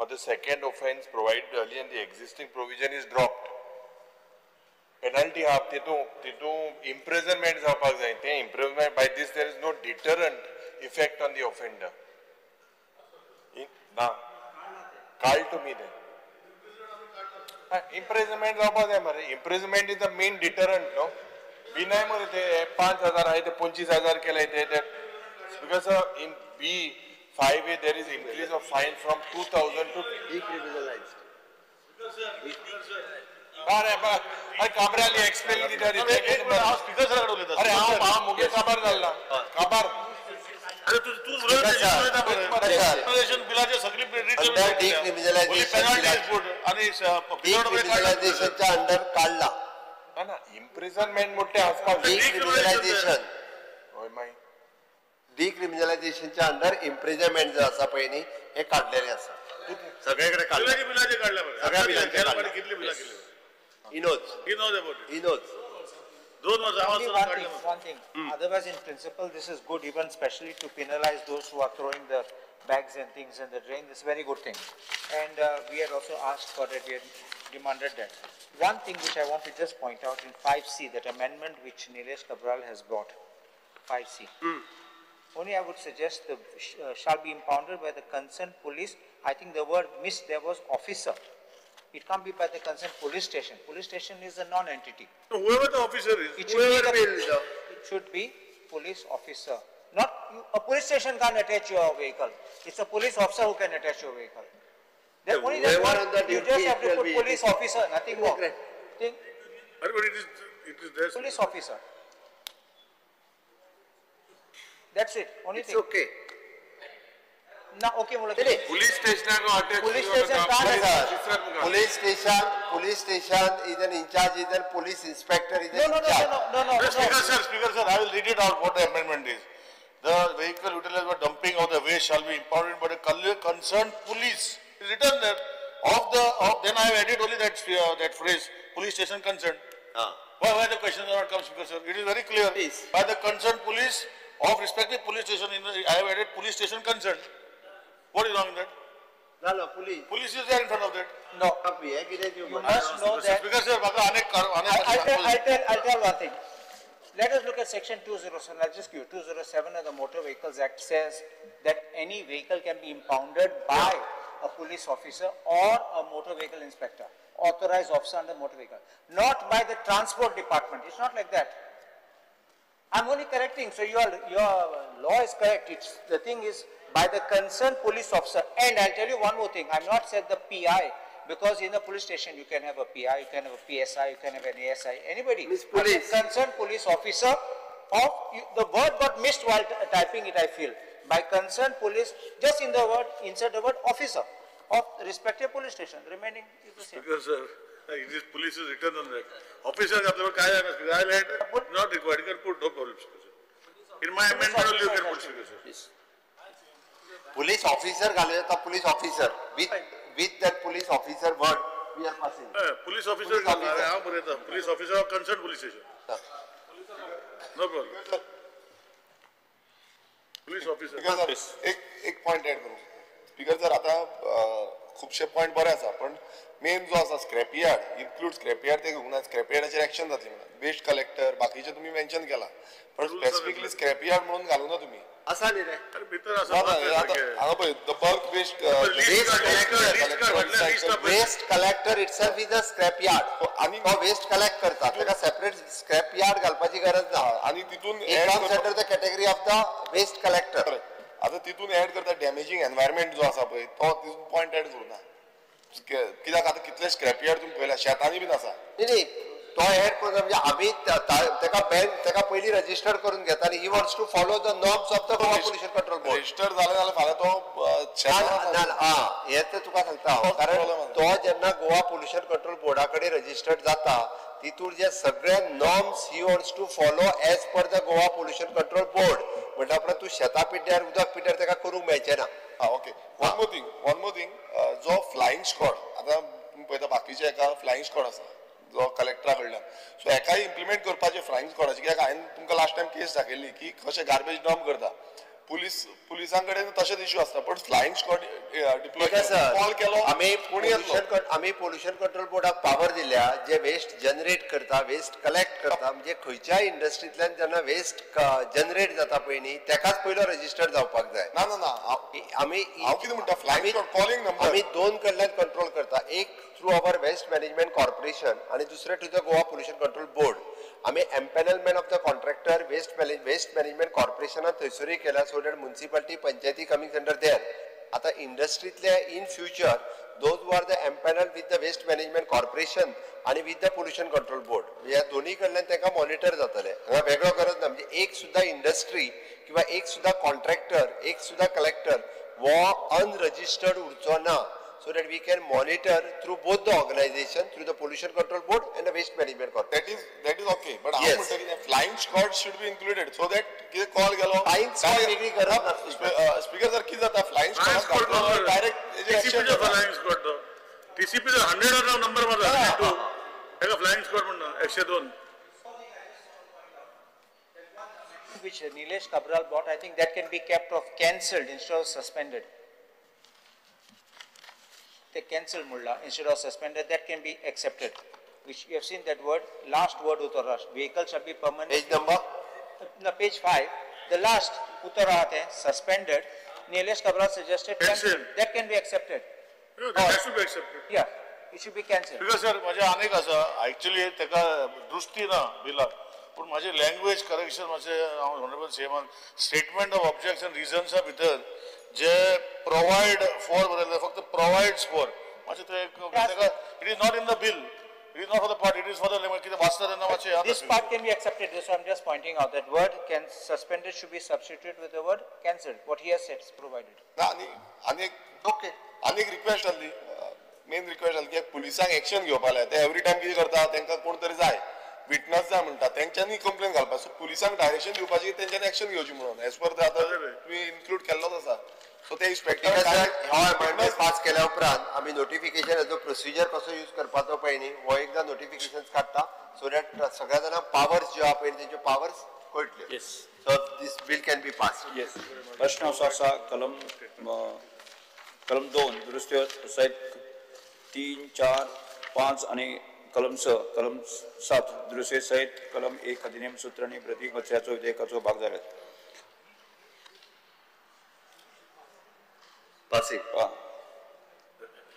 the second offence provided earlier in the existing provision is dropped. Penalty half, titu imprisonment, imprisonment by this there is no deterrent effect on the offender. Na, call to me then. Imprisonment, imprisonment is the main deterrent, no? Binay more te 5,000 आहे ते 25,000 केले ते. Because in B 5A there is increase of fine from 2,000 to decriminalized. अरे अरे काबराली explain दिता रे. Speaker sir कडे उलयता. अरे हांव मुगे काबार जाल्ला काबार. अरे तू तू बिलाचे सगळी डिक्रिमिनलायझेशनच्या अंडर काढला ना इम्प्रिझनमेंट मोठे आसपास डिक्रिमिनलायझेशन डिक्रिमिनलायझेशनच्या अंडर इम्प्रिझनमेंट जे आसा पळय न्ही हे काडलेले आसा सगळेकडे काडले बिलाचे काडले सगळ्या बिलाचे कितले बिला केले He knows. He knows about it. He knows. Only one thing. Otherwise, in principle, this is good, even especially to penalize those who are throwing the bags and things in the drain. This is a very good thing. And we had also asked for that. We had demanded that. One thing which I want to just point out in 5C, that amendment which Nilesh Cabral has brought, 5C. Only I would suggest the shall be impounded by the concerned police. I think the word missed there was officer. It can't be by the concerned police station. Police station is a non-entity. So whoever the officer is, it should, whoever be, the, it should be police officer. Not you, a police station can't attach your vehicle. It's a police officer who can attach your vehicle. Then only that one, on the you just have to put police officer, nothing more. Think. But it is there. Police officer. That's it. Only it's thing. Okay. ना okay मुलं police station police station police station is an in-charge is an police inspector is an in-charge. No no no. Speaker sir, I will read it out what the amendment is. The vehicle utilized for dumping of the waste shall be impounded by the concerned police. It's written there. of the then I have added only that that phrase police station concerned. Why the question does not come, Speaker sir? It is very clear. Please. By the concerned police of respective police station, in the, I have added police station concerned. What is wrong in that? No, no, police. Police is there in front of that. No. You must know that. Speaker sir, I'll tell one thing. Let us look at section 207. I'll just give you 207 of the Motor Vehicles Act says that any vehicle can be impounded by a police officer or a motor vehicle inspector, authorized officer under motor vehicle, not by the transport department. It's not like that. I'm only correcting. So your law is correct. It's, the thing is by the concerned police officer. And I'll tell you one more thing. I'm not said the PI, because in the police station you can have a PI, you can have a PSI, you can have an ASI, anybody. Miss Police. Concerned police officer of, the word got missed while typing it, I feel. By concerned police, just in the word, insert the word officer of respective police station. Remaining is the same. Because sir, it is police is written on that. Officer, not required. You can put no problem. In my amendment only you can put, sir. Yes. Police officer, police officer. With that police officer word, we are passing. Police officer, police officer of concerned police station. No problem. Police officer. एक point add करूं. Speaker sir, आता खुबशे point बरे आसा, पण main जो आसा scrap yard, include scrap yard ते घेवंक ना. स्क्रॅप यार्डाचेर एक्शन जातली म्हणून वेस्ट कलेक्टर बाकीचे तुम्ही मेन्शन केला, पण स्पेसिफिकली स्क्रॅप यार्ड म्हणून घालू ना तुम्ही. आसा न्ही रे, भितर आसा. हांगा पळय, the bulk waste waste collector itself is a scrap yard. आनी तो वेस्ट कलेक्ट करता, ताका सेपरेट स्क्रॅप यार्ड घालपाची गरज ना. आनी तितून comes under the category of the waste collector. आतां तितून ऍड करता डॅमेजींग एनवायरमेंट जो आसा पळय तो तितून पॉयंट ऍड करूं ना. कित्याक आतां कितले स्क्रॅप यार्ड तुमी पळयला शेतांनी बीन आसा. न्ही, तो ऍड करून म्हणजे आमी ताका बॅन, ताका पयलीं रजिस्टर करून घेता आनी he wants to follow the norms of the Goa pollution control board. Register जालें जाल्यार फाल्यां तो ना ना, हें तर तुका सांगता हांव, कारण तो जेन्ना गोवा पोल्युशन कंट्रोल बोर्डा कडेन रजिस्टर्ड जाता तितूर जे सगळे norms he wants to follow as per the Goa pollution control board. म्हणटा उपरांत तूं शेतां पिड्ड्यार उदक पिड्ड्यार ताका करूंक मेळचें ना. Okay, one more thing, जो फ्लायिंग स्क्वॉड आतां तुमी पळयता बाकीचे एका फ्लायिंग स्क्वॉड आसा जो कलेक्टरा कडल्यान, सो हेकाय इम्प्लिमेंट करपाचें फ्लायिंग स्क्वॉडाचें. कित्याक हांवें तुमकां लास्ट टायम केस दाखयल्ली की कशें गार्बेज डंप करता पुलीस, पुलिसां कडेन तशेंच इश्यू आसता, पण फ्लायिंग स्क्वॉड डिप्लॉय कॉल केलो. आमी पोल्युशन कंट्रोल बोर्डाक पावर दिल्या, जे वेस्ट जनरेट करता, वेस्ट कलेक्ट करता, म्हणजे खंयच्याय इंडस्ट्रींतल्यान जेन्ना वेस्ट जनरेट जाता पळय न्ही, तेकाच पयलो रजिस्टर्ड जावपाक जाय. ना ना ना, आमी हांव कितें म्हणटा, फ्लायिंग स्क्वॉड कॉलिंग नंबर आमी दोन कडल्यान कंट्रोल करता, एक through our waste management corporation आनी दुसरें to the Goa pollution control board. आमी empanelment of the contractor waste management कॉर्पोरेशनान थंयसरूय केला, so that municipality panchayati coming under there. आतां इंडस्ट्रींतले in future those who are the empanel with the waste management corporation आनी with the pollution control board, ह्या दोन्ही कडल्यान तांकां monitor जातलें. हांगा वेगळो गरज ना, म्हणजे एक सुद्दां इंडस्ट्री किंवा एक सुद्दां कॉन्ट्रॅक्टर, एक सुद्दां कलेक्टर हो अनरजिस्टर्ड उरचो ना, so that we can monitor through both the organization, through the pollution control board and the waste management corporation. That is okay, but yes, flying squad should be included so that कितें call गेलो flying squad वेगळी गरज ना. Speaker sir कितें जाता, flying squad direct TCP जो flying squad तो TCP जो 100 नंबर मारला ताका फ्लायिंग स्क्वॉड म्हणना 102 which Nilesh Cabral bought, I think that can be kept off cancelled instead of suspended. They cancel mulla instead of suspended, that can be accepted. Which you have seen that word, last word Uttara, vehicle shall be permanent. Page number? No, page 5. The last Uttara hai, suspended. Nilesh Cabral suggested cancel. That can be accepted. No, that should be accepted. Yeah, it should be cancelled. Because sir, माझे अनेक आसा actually ताका दृष्टी ना बिलाक, पूण माझे language correction मातशें हांव ऑनरेबल सीएमान स्टेटमेंट ऑफ ऑब्जेक्शन रिजन्सा भितर जे प्रोवायड फॉर बरयलें, फक्त प्रोवायड्स फॉर मातशें तें it is not in the bill, it is not for the part, it is for the कितें वाचता तेन्ना मातशें. This part can be accepted, so I am just pointing out that word can suspended should be substituted with the word cancelled, what he has said is provided. ना, आनी एक okay, आनी एक request आसली, मेन रिक्वेस्ट आसली की पुलिसांक action घेवपाक जाय. ते एवरी टायम कितें करता, तांकां कोण तरी जाय, विटनस जाय म्हणटा, तेंच्यांनी कंप्लेन घालपाक. सो पुलिसांक डायरेक्शन दिवपाची, तेंच्यांनी एक्शन घेवची म्हणून एज पर आतां तुमी इन्क्लूड केल्लोच आसा. सो ते इन्स्पेक्टर हो अमेंडमेंट पास केल्या उपरांत आमी नोटिफिकेशनाचो प्रोसिजर कसो यूज करपाचो पळय न्ही, हो एकदां नोटिफिकेशन काडटा सो that सगळ्या जाणांक पावर्स ज्यो आहा पळय तेंच्यो powers कळटल्यो. So this bill can be pass. Yes. प्रश्न असो आसा, कलम कलम 2 दुरुस्त्यो सयत 3, 4, 5 आनी कलम 6, कलम 7 दुरुस्ते सयत कलम 1 अधिनियम सूत्र आनी प्रतीक कचऱ्याचो विधेयकाचो भाग जाल्यात. पासिंग.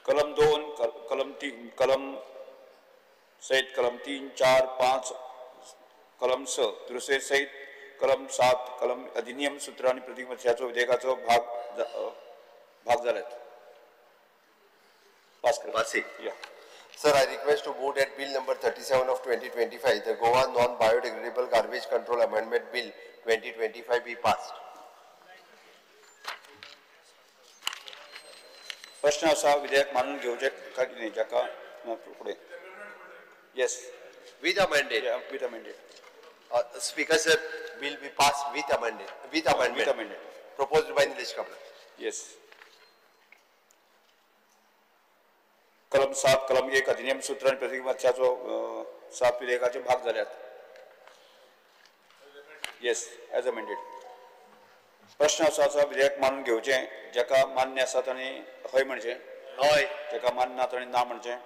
कलम 2, कलम 3, कलम सहित कलम 3, 4, 5, कलम 6 दुरुस्ते सहित कलम 7 कलम अधिनियम सूत्र आनी प्रतीक कचऱ्याचो विधेयकाचो भाग भाग जाल्यात. पास कर. Passing. Sir, I request to move that bill number 37 of 2025, the Goa Non-Biodegradable Garbage Control Amendment Bill 2025 be passed. प्रश्न असा, विधेयक मानून घेवचे काय कितें जाका फुडें. Yes. With amended. With amended. Speaker sir, bill be passed with amended. With amendment. With amended. Proposed by Nilesh Kabra. Yes. कलम 7 कलम 1 अधिनियम सूत्र आनी प्रतिमत्याचो 7 विधेयकाचे भाग जाल्यात. Yes, as amended. प्रश्न असो आसा, विधेयक मानून घेवचें जाका मान्य आसा तांणी हय म्हणचें, हय. जाका मान्य ना तांणी ना म्हणचें.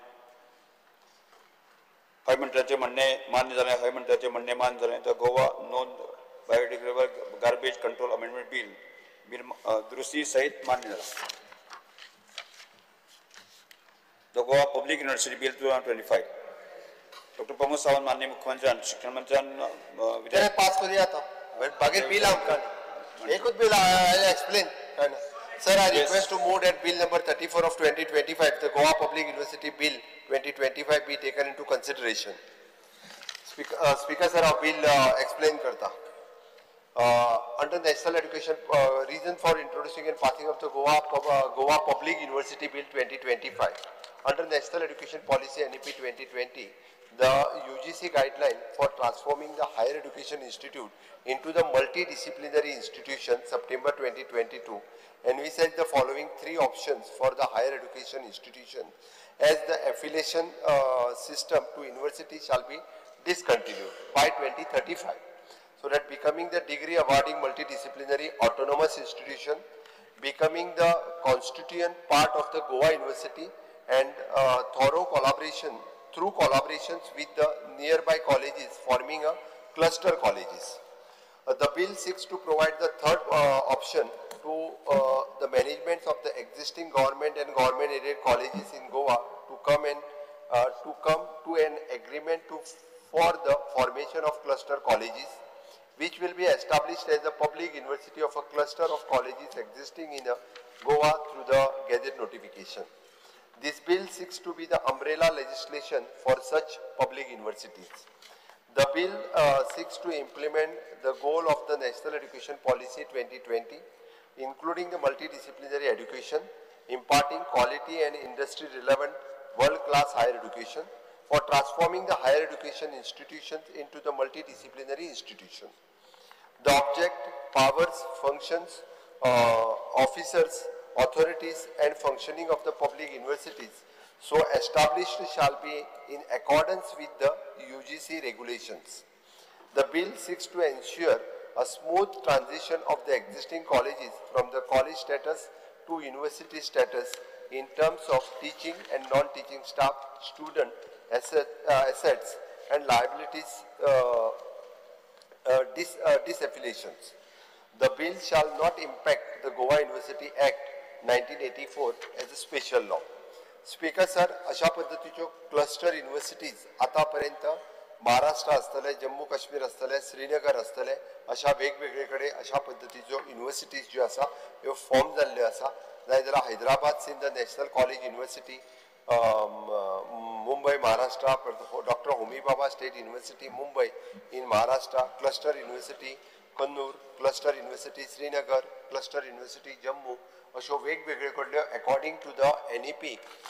हय म्हणटाचें म्हणणें मान्य जालें, हय म्हणटाचें म्हणणें मान्य जालें. The Goa non biodegradable garbage control amendment bill bill दुरुस्ती सहित मान्य जाला. The Goa Public University Bill 2025. Doctor Pramod Sawant माननीय मुख्यमंत्र्यान शिक्षण मंत्र्यान विधेयक पास करूया आतां. मागीर बिल आमकां एकूच bill I explain. Sir, I request to move that bill number 34 of 2025, the Goa Public University Bill 2025 be taken into consideration. Speaker sir, हांव बिल एक्सप्लेन करता. Under National Education, reason for introducing and passing of the Goa Public University Bill 2025. Under National Education Policy NEP 2020, the UGC guideline for transforming the higher education institute into the multidisciplinary institution, September 2022, envisaged the following three options for the higher education institution as the affiliation system to university shall be discontinued by 2035. So that becoming the degree awarding multidisciplinary autonomous institution, becoming the constituent part of the Goa University, and thorough collaboration through collaborations with the nearby colleges forming a cluster colleges. The bill seeks to provide the third option to the management of the existing government and government aided colleges in Goa to come and to come to an agreement for the formation of cluster colleges, which will be established as a public university of a cluster of colleges existing in Goa through the Gazette notification. This bill seeks to be the umbrella legislation for such public universities. The bill seeks to implement the goal of the National Education Policy 2020, including the multidisciplinary education, imparting quality and industry relevant world-class higher education, for transforming the higher education institutions into the multidisciplinary institution. The object, powers, functions, officers, authorities and functioning of the public universities so established shall be in accordance with the UGC regulations. The bill seeks to ensure a smooth transition of the existing colleges from the college status to university status in terms of teaching and non-teaching staff, student assets and liabilities disaffiliations. The bill shall not impact the Goa University Act 1984 as a special law. Speaker sir, अशा पद्दतीच्यो cluster universities आतापर्यंत महाराष्ट्र आसतले, जम्मू काश्मीर आसतले, श्रीनगर आसतले, अशा वेगवेगळे कडेन अशा पद्दतीच्यो universities ज्यो आसा ह्यो फॉर्म जाल्ल्यो आसा. जाय जाल्यार Hyderabad Sindh national college university, Mumbai Maharashtra, doctor Homi Bhabha state university Mumbai in Maharashtra, cluster university Kannur, cluster university Srinagar, cluster university Jammu, अश्यो वेगवेगळे कडल्यो according to the NEP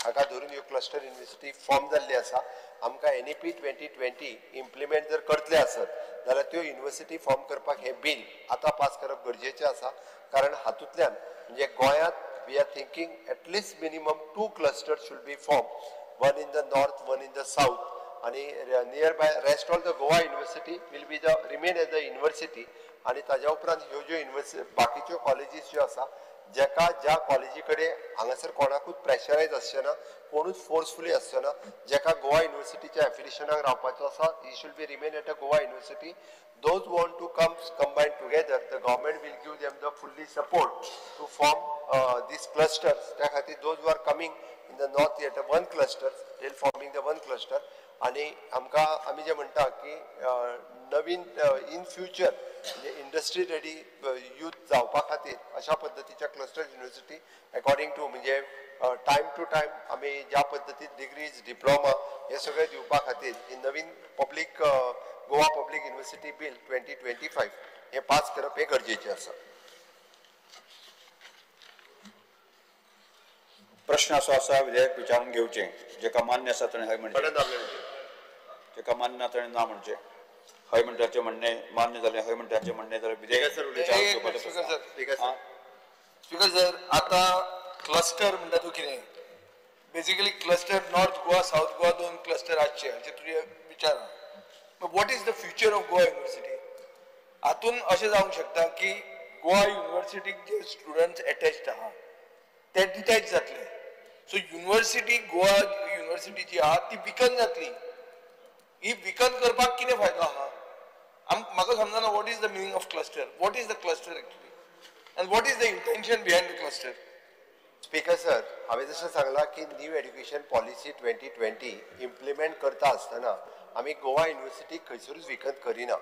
हाका धरून ह्यो क्लस्टर युनिव्हर्सिटी फॉर्म जाल्ली आसा. आमकां NEP 2020 implement जर करतले आसत जाल्यार त्यो युनिवर्सिटी फॉर्म करपाक हें बील आतां पास करप गरजेचें आसा. कारण हातूंतल्यान म्हणजे गोंयांत we are thinking at least minimum 2 clusters should be formed, one in the north, one in the south, and nearby rest all the Goa University will be the remain as the university. आणि ताज्या उपरांत ह्यो ज्यो university बाकीच्यो colleges ज्यो आसा जेका ज्या कॉलेजी कडेन हांगासर कोणाकूच प्रेशरायज आसचें ना, कोणूच फोर्सफुली आसचो ना. जेका गोवा युनिवर्सिटीच्या एफिलिएशनाक रावपाचो आसा he should be remain at a Goa University. Those who want to come combine together, the government will give them the fully support to form these clusters. त्या खातीर those who are coming in the north at a one cluster, they forming the one cluster. आनी आमकां आमी जें म्हणटा की नवीन in future म्हणजे इंडस्ट्री रेडी यूथ जावपा खातीर अशा पद्दतीच्या क्लस्टर युनिवर्सिटी अकॉर्डिंग टू म्हणजे टायम टू टायम आमी ज्या पद्दतीन डिग्रीज डिप्लोमा हे सगळे दिवपा खातीर ही नवीन public Goa public university bill 2025 हे पास करप हे गरजेचें आसा. प्रश्न असो आसा, विधेयक विचारून घेवचें, जेका मान्य आसा ताणें हय म्हणचें, जेका मान्य ना ताणें ना म्हणचें. हय म्हणटाचें म्हणणें मान्य जालें, हय म्हणटाचें म्हणणें जालें विधेयक विचारून घेवपाचो. स्पीकर सर, आतां क्लस्टर म्हणटा तूं कितें, basically cluster North Goa South Goa दोन क्लस्टर आसचे अशें तुजें विचार आहा. What is the future of Goa University? हातून अशें जावंक शकता की गोवा युनिवर्सिटीक जे स्टुडंट्स एटॅच्ड आहा ते डिटॅच जातले. सो युनिवर्सिटी गोवा युनिवर्सिटी जी आहा ती विकन जातली. ही विकन करपाक कितें फायदो आहा म्हाका समजना. What is the meaning of cluster? What is the cluster actually and what is the intention behind the cluster? Speaker sir, हांवें जशें सांगलां की न्यू एड्युकेशन पॉलिसी 2020 इम्प्लिमेंट करता आसतना आमी गोवा युनिवर्सिटी खंयसरूच विकत करिना.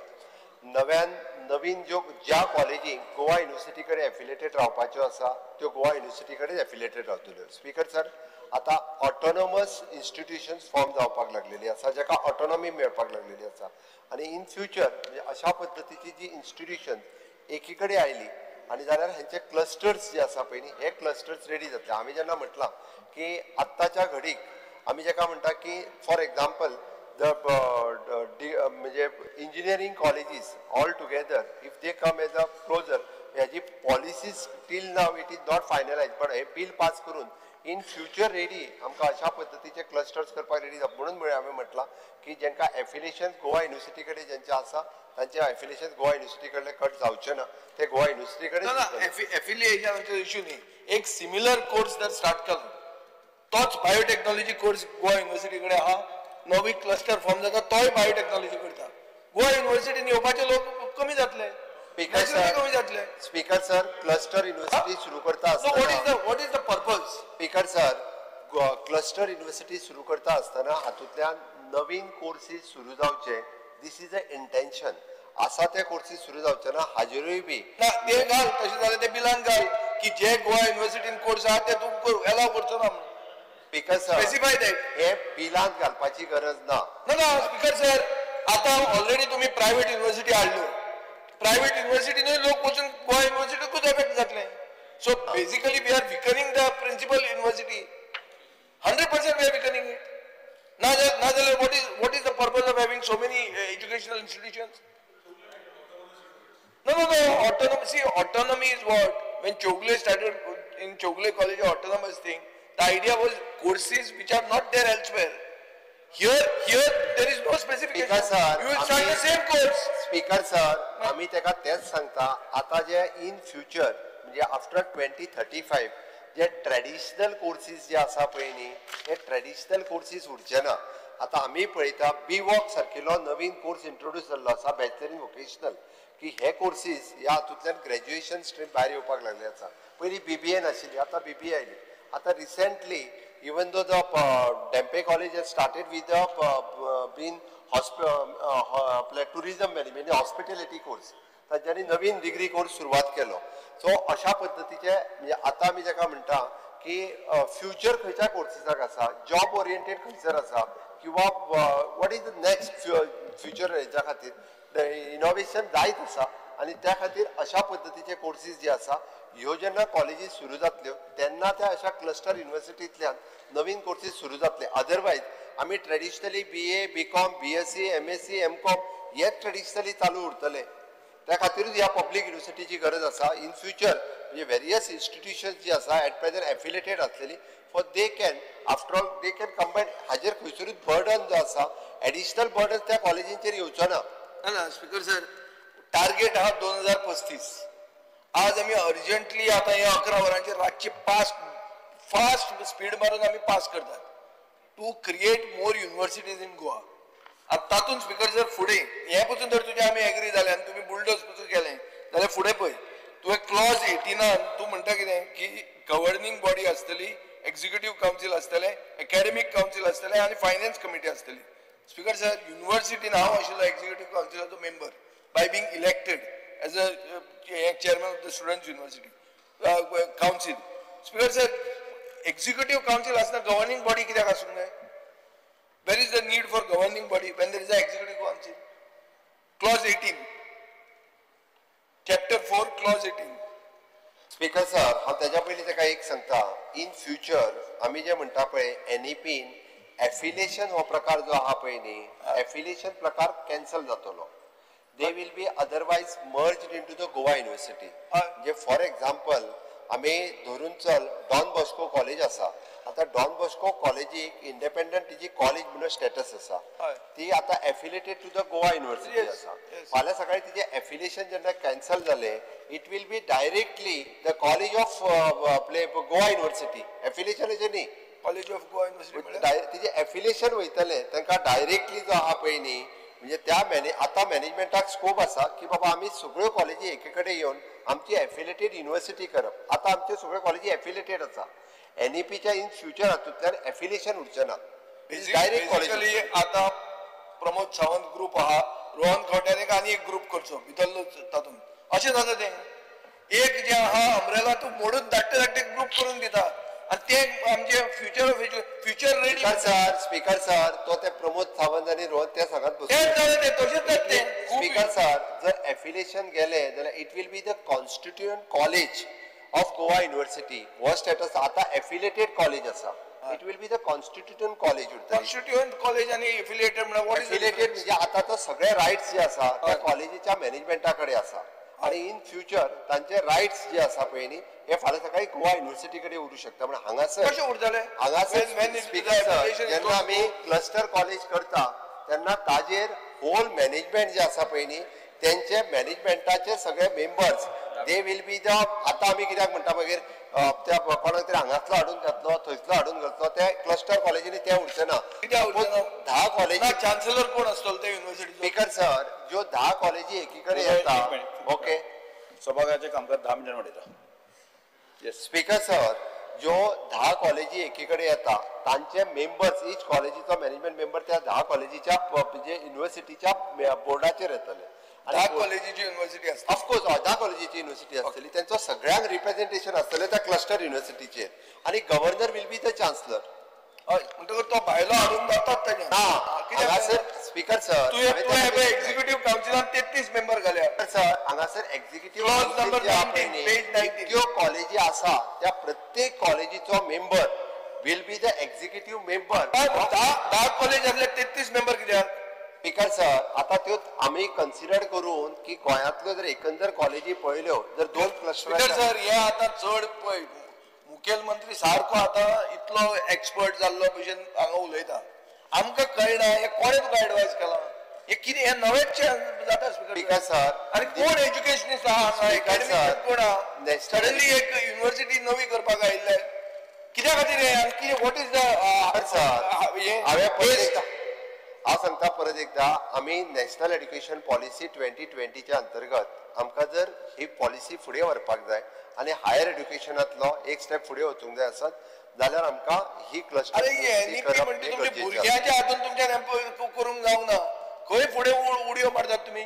नव्यान नवीन ज्यो ज्या कॉलेजींक गोवा युनिवर्सिटी कडेन एफिलिएटेड रावपाच्यो आसा त्यो गोवा युनिवर्सिटी कडेन एफिलिएटेड रावतल्यो. स्पीकर सर, आतां ऑटोनॉमस इन्स्टिट्युशन्स फॉर्म जावपाक लागलेली आसा, जाका ऑटोनॉमी मेळपाक लागलेली आसा. आनी इन फ्युचर म्हणजे अशा पद्दतीची जी इन्स्टिट्युशन्स एकी कडेन आयली आनी जाल्यार हेंचे क्लस्टर्स जे आसा पळय न्ही, हे क्लस्टर्स रेडी जातले. आमी जेन्ना म्हटलां की आत्ताच्या घडीक आमी जेका म्हणटा की फॉर एग्जाम्पल the म्हणजे engineering colleges all together if they come as a closer, ह्याची policies till now it is not finalise, पण हे बील पास करून इन फ्युचर रेडी आमकां अशा पद्दतीचे क्लस्टर्स करपाक रेडी जाता. म्हणून म्हळ्यार हांवें म्हटलां की जेंकां एफिलिएशन गोवा युनिवर्सिटी कडेन जेंचें आसा तांचें एफिलिएशन गोवा युनिवर्सिटी कडलें कट जावचें ना, ते गोवा युनिवर्सिटी कडेन. एफिलिएशनाचो इश्यू न्ही, एक सिमिलर कोर्स जर स्टार्ट केलो तोच बायोटेक्नॉलॉजी कोर्स गोवा युनिवर्सिटी कडेन आहा, नवी क्लस्टर फॉर्म जाता तोय बायोटेक्नॉलॉजी करता. गोवा युनिवर्सिटीन येवपाचे लोक कमी जातले. Speaker sir, speaker sir, cluster university सुरू करता आसतना what is the purpose? Speaker sir, cluster university सुरू करता आसतना हातूंतल्यान नवीन कोर्सीस सुरू जावचे, this is a intention. आसा ते कोर्सीस सुरू जावचे ना हाजेरूय बी ना ते घाल, तशें जाल्यार ते बिलान घाल की जे गोवा युनिवर्सिटीन कोर्स आहा ते तूं एलाव करचो ना. स्पीकर सर, स्पेसिफाय that, हे बिलांत घालपाची गरज ना. ना स्पीकर सर, आतां ऑलरेडी तुमी प्रायवेट युनिवर्सिटी हाडल्यो, प्रायवेट युनिवर्सिटीनूय लोक वचून गोवा युनिवर्सिटीकूच एफेक्ट जातले. So basically we are weakening the principal university 100% we are weakening it. ना जाल्यार what is the purpose of having so many educational institutions? No, no, no. Autonomy. See, autonomy is what? When Chowgule started in Chowgule College, autonomous thing, the idea was courses which are not there elsewhere. Here there is no specification. Speaker sir, you will start the same course. Speaker sir, आमी तेका तेच सांगता आता जे in future म्हणजे after 2035 जे traditional courses जे आसा पळय न्ही, हे ट्रेडिशनल कोर्सीस उरचे ना. आतां आमी पळयता बी वॉक सारकिलो नवीन कोर्स इंट्रोड्यूस जाल्लो आसा, बॅचलर इन वोकेशनल, की हे कोर्सीस ह्या हातूंतल्यान ग्रॅज्युएशन स्ट्रीम भायर येवपाक लागले आसा. पयलीं BBA नाशिल्ली, आतां BBA आयली. आतां recently even though the Dhempe College has started with the been tourism management hospitality course, तांच्यांनी नवीन डिग्री कोर्स सुरवात केलो. सो अशा पद्दतीचे म्हणजे आतां आमी जेका म्हणटा की फ्युचर खंयच्या कोर्सीसाक आसा, जॉब ओरिएंटेड खंयसर आसा, किंवा what is the next future हेच्या खातीर इनोवेशन जायत आसा. आनी त्या खातीर अशा पद्दतीचे कोर्सीस जे आसा ह्यो जेन्ना कॉलेजीस सुरू जातल्यो तेन्ना त्या अशा क्लस्टर युनिवर्सिटींतल्यान नवीन कोर्सीस सुरू जातले. अदरवायज आमी traditionally BA BCom BSc MSc MCom हेच ट्रेडिशनली चालू उरतले. त्या खातीरूच ह्या पब्लीक युनिवर्सिटीची गरज आसा. इन फ्युचर म्हणजे वेरियस इन्स्टिट्युशन्स जी आसा एट प्रेझेंट एफिलेटेड आसलेली for they can after all they can combine. हाजेर खंयसरूच बर्डन जो आसा एडिशनल बर्डन त्या कॉलेजींचेर येवचो ना. ना स्पीकर सर, टार्गेट आहा 2035. आज आमी अर्जंटली आतां हे 11 वरांचेर रातची फास्ट स्पीड मारून आमी पास करतात to create more universities in Goa. आतां तातूंत स्पीकर सर फुडें हें पसून जर तुजें आमी एग्री जाले आनी तुमी बुलडोज पसून केलें जाल्यार फुडें पळय तुवें क्लॉज 18 तूं म्हणटा कितें की गव्हर्निंग बॉडी आसतली, एक्झिक्युटीव कावन्सील आसतलें, एकॅडमीक कावन्सील आसतलें आनी फायनान्स कमिटी आसतली. स्पीकर सर, युनिवर्सिटीन हांव आशिल्लो executive कावन्सिलाचो member by being elected as a chairman of the students university council. Speaker sir, executive council आसतना गव्हर्निंग बॉडी कित्याक आसूंक जाय? Where is the need for governing body when there is an executive council? Clause 18, chapter 4, clause 18. Speaker sir, हांव तेज्या पयलीं ताका एक सांगता. इन फ्युचर आमी जे म्हणटा पळय एनईपीन एफिलिएशन हो प्रकार जो आहा पळय न्ही, एफिलिएशन प्रकार कॅन्सल जातलो. They will be otherwise merged into the Goa University. म्हणजे फॉर एक्झाम्पल आमी धरून चल डॉन बॉस्को कॉलेज आसा. आतां डॉन बॉस्को कॉलेजीक इंडिपेंडंट तिजी कॉलेज म्हणून स्टेटस आसा, ती आतां affiliated to the Goa University आसा. फाल्यां सकाळी तिजें एफिलिएशन जेन्ना कॅन्सल जालें it will be directly the college of Goa University. एफिलिएशनाचें न्ही, कॉलेज ऑफ गोवा युनिवर्सिटी तिजें एफिलिएशन वयतलें तांकां डायरेक्टली जो आहा पळय न्ही, म्हणजे त्या आतां मॅनेजमेंटाक स्कोप आसा की बाबा आमी सगळ्यो कॉलेजी एके कडेन येवन आमची एफिलेटेड युनिवर्सिटी करप. आतां आमच्यो सगळ्यो कॉलेजी एफिलेटेड आसा. एनईपीच्या इन फ्युचर हातूंतल्यान एफिलिएशन उरचें ना, डायरेक्ट कॉलेज. आतां प्रमोद सावंत ग्रूप आहा, रोहन खंवट्यान एक आनी एक ग्रूप करचो भितरलो तातूंत अशें जाता तें. एक जें आहा अम्ब्रेला तूं मोडून धाडटे धाडटे ग्रूप करून दिता आनी तें आमचें future of future ready. Sir, speaker sir, तो ते प्रमोद सावंत आनी रोहन ते सांगत बसले तें तशेंच जाता तें. स्पीकर सर, जर एफिलिएशन गेलें जाल्यार it will be the constituent college of Goa University. हो स्टेटस आतां एफिलिएटेड कॉलेज आसा, it will be the constituent college उरता. कॉन्स्टिट्युएंट कॉलेज आनी एफिलिएटेड म्हळ्यार what is affiliated? म्हणजे आतां तो सगळे रायट्स जे आसा त्या कॉलेजीच्या मॅनेजमेंटा कडेन आसा आनी इन फ्युचर तांचे रायट्स जे आसा पळय न्ही हे फाल्यां सकाळी गोवा युनिवर्सिटी कडेन उरूं शकता. म्हण हांगासर कशें उरतलें? हांगासर स्पीकर सर, जेन्ना आमी क्लस्टर कॉलेज करता तेन्ना ताजेर होल मॅनेजमेंट जे आसा पळय न्ही तेंचे मॅनेजमेंटाचे सगळे members they will be the. आतां आमी कित्याक म्हणटा मागीर त्या कोणाक तरी हांगासलो हाडून घातलो थंयसलो हाडून घातलो त्या क्लस्टर कॉलेजींनी ते उरचे ना. 10 कॉलेजी चान्सलर कोण आसतलो ते युनिवर्सिटी? स्पीकर सर, ज्यो 10 कॉलेजी एकी कडेन येता. ओके, सभाघराचें कामकाज 10 मिनटां वाडयता. स्पीकर सर, ज्यो 10 कॉलेजी एकी कडेन येता तांचे मेंबर्स इच कॉलेजीचो मॅनेजमेंट मेंबर त्या 10 कॉलेजीच्या म्हणजे युनिवर्सिटीच्या बोर्डाचेर येतले. 10 कॉलेजीची युनिवर्सिटी आसता, ऑफकोर्स 10 कॉलेजीची युनिवर्सिटी आसतली, तेंचो सगळ्यांक रिप्रेझेंटेशन आसतलें त्या क्लस्टर युनिवर्सिटीचेर आनी governor will be the chancellor. हय, म्हणटकच तो भायलो हाडून जातात तेजें ना. हांगासर स्पीकर सर, तुवें एक्झिक्युटीव कावन्सिलान 33 मेंबर घाल्या. सर, हांगासर एक्झिक्युटीव ज्यो कॉलेजी आसा त्या प्रत्येक कॉलेजीचो member will be the executive member. 10 college आसले 33 मेंबर कित्याक? स्पीकर सर, आतां त्यो आमी कन्सिडर करून की गोंयांतल्यो जर एकंदर कॉलेजी पळयल्यो जर 2 क्लस्टर. सर, हे आतां चड पळय मुखेलमंत्री सारको आतां इतलो एक्सपर्ट जाल्लो भशेन हांगा उलयता, आमकां कळना हें कोणें तुका एडवायज केलां, हें कितें हें नवेंच जाता. स्पीकर सर, आनी कोण एज्युकेशनिस्ट आहा हांगा, कोण आहा सडनली एक युनिवर्सिटी नवी करपाक आयिल्ले कित्या खातीर हें आनी कितें what is the sir? हांवें परत हांव सांगता परत एकदां, आमी नॅशनल एड्युकेशन पॉलिसी 2020च्या अंतर्गत आमकां जर ही पॉलिसी फुडें व्हरपाक जाय आनी हायर एड्युकेशनांतलो एक स्टेप फुडें वचूंक जाय आसत जाल्यार आमकां ही क्लस्टर. भुरग्यांच्या हातून तुमच्यान करूंक जावंक ना, खंय फुडें उडयो मारतात तुमी?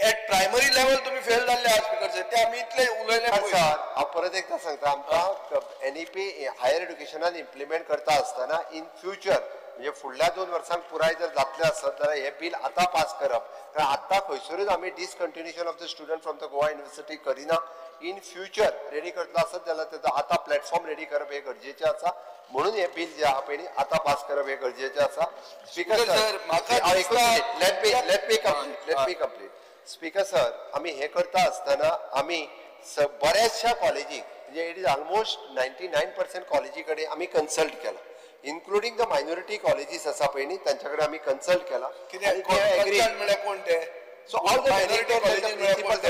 एट प्रायमरी लेवल तुमी फेल जाल्ले आहा स्पीकर सर, ते आमी इतले उलयले. सर, हांव परत एकदां सांगता, आमकां एनईपी हायर एड्युकेशनान इम्प्लिमेंट करता आसतना इन फ्युचर म्हणजे फुडल्या 2 वर्सांक पुराय जर जातलें आसत जाल्यार हें बील आतां पास करप, कारण आतां खंयसरूच आमी discontinuation of the student from the Goa University करिना. इन फ्युचर रेडी करतलो आसत जाल्यार तेजो आतां प्लॅटफॉर्म रेडी करप हें गरजेचें आसा. म्हणून हे बिल जे आहा पळय न्ही आतां पास करप हें गरजेचें आसा. Speaker sir, let me complete, let me complete. Speaker sir, आमी हें करता आसतना आमी बऱ्याचशा कॉलेजीक, म्हणजे it is almost 99% कॉलेजी कडेन आमी कन्सल्ट केला, इन्क्लुडींग the minority colleges आसा पळय न्ही तांच्या कडेन आमी कन्सल्ट केला. So all the management,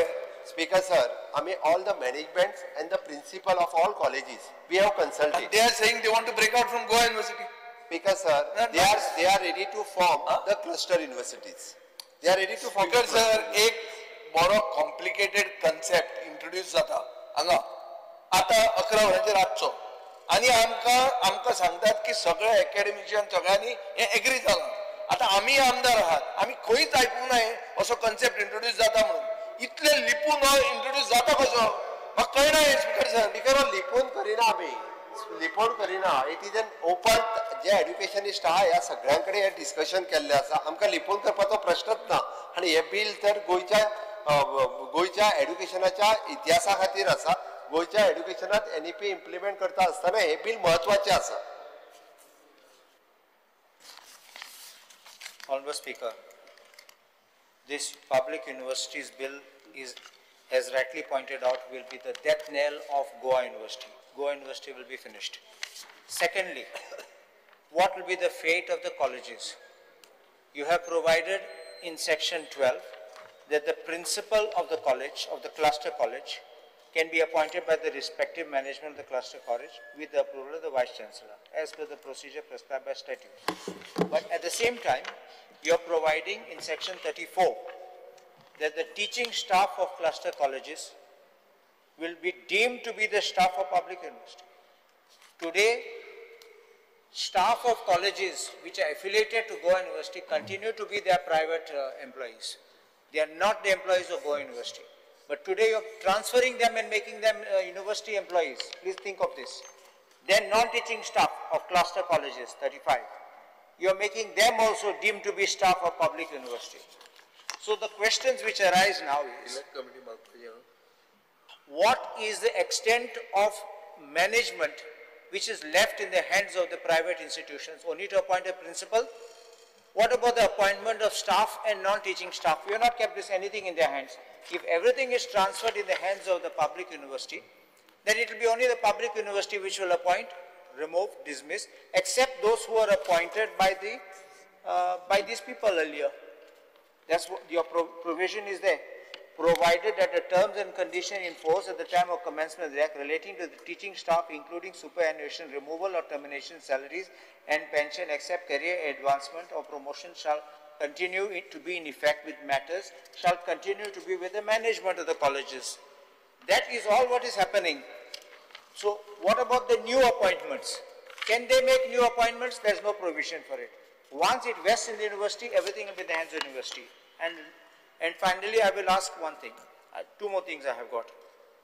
Speaker sir, आमी all the managements and the principal of all colleges we have consulted. They are saying they want to break out from Goa University. Speaker sir, they are ready to form the cluster universities. They are ready to form. Speaker sir, एक बरो complicated concept introduce जाता हांगा आतां 11 वरांचेर रातचो, आनी आमकां आमकां सांगतात की सगळे एकेडमिशियन सगळ्यांनी हें एग्री जालां. आतां आमी आमदार आहात, आमी खंयच आयकूंक ना असो कन्सेप्ट इंट्रोड्यूस जाता म्हणून. इतले लिपून हो इंट्रोड्यूस जाता कसो म्हाका कळना हें. स्पीकर सर, स्पीकर लिपून करिना, आमी लिपोवन करिना. It is an open, जे एड्युकेशनिस्ट आहा ह्या सगळ्यां कडेन हें डिस्कशन केल्लें आसा. आमकां लिपोवन करपाचो प्रश्नच ना. आनी हें बील तर गोंयच्या गोंयच्या एड्युकेशनाच्या इतिहासा खातीर आसा. गोंयच्या एड्युकेशनात एनईपी इम्प्लिमेंट करता आसतना हें बील म्हत्वाचें आसा. Honorable Speaker, this public universities bill is, as rightly pointed out, will be the death knell of Goa University. Goa University will be finished. Secondly, what will be the fate of the colleges? You have provided in section 12 that the principal of the college, of the cluster college, can be appointed by the respective management of the cluster college with the approval of the vice chancellor, as per the procedure prescribed by statute. But at the same time, you are providing in section 34 that the teaching staff of cluster colleges will be deemed to be the staff of public university. Today, staff of colleges which are affiliated to Goa University continue to be their private employees. They are not the employees of Goa University. But today you are transferring them and making them university employees. Please think of this. Then non-teaching staff of cluster colleges, 35. You are making them also deemed to be staff of public university. So the questions which arise now is, what is the extent of management which is left in the hands of the private institutions? Only to appoint a principal? What about the appointment of staff and non-teaching staff? We have not kept this anything in their hands. If everything is transferred in the hands of the public university, then it will be only the public university which will appoint, remove, dismiss, except those who are appointed by the by these people earlier. That's what your provision is there. Provided that the terms and conditions in force at the time of commencement of the act relating to the teaching staff, including superannuation, removal or termination salaries and pension, except career advancement or promotion, shall continue to be in effect with matters, shall continue to be with the management of the colleges. That is all what is happening. So what about the new appointments? Can they make new appointments? There is no provision for it. Once it vests in the university, everything will be in the hands of the university. And finally, I will ask one thing. Two more things I have got.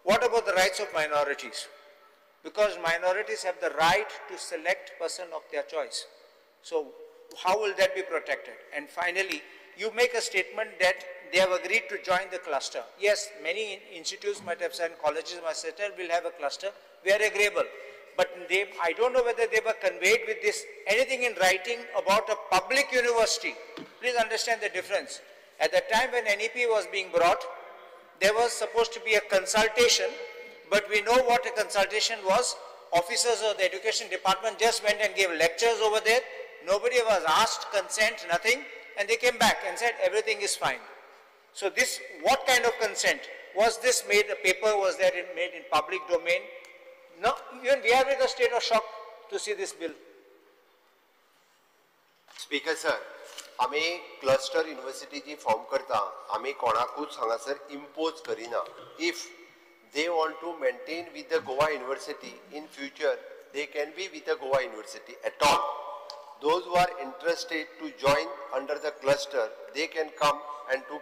What about the rights of minorities? Because minorities have the right to select person of their choice. So how will that be protected? And finally, you make a statement that they have agreed to join the cluster. Yes, many institutes might have said, colleges might have said, we'll have a cluster. We are agreeable. But they, I don't know whether they were conveyed with this, anything in writing about a public university. Please understand the difference. At the time when NEP was being brought, there was supposed to be a consultation, but we know what a consultation was. Officers of the education department just went and gave lectures over there. Nobody was asked consent, nothing, and they came back and said everything is fine. So this, what kind of consent? Was this made, a paper was there made in public domain? No, even we are in a state of shock to see this bill. Speaker sir, आमी cluster university जी form करता, आमी कोणाकूच हांगासर impose करिना. If they want to maintain with the Goa University in future, they can be with the Goa University at all. Those who are interested to join under the cluster, they can come and to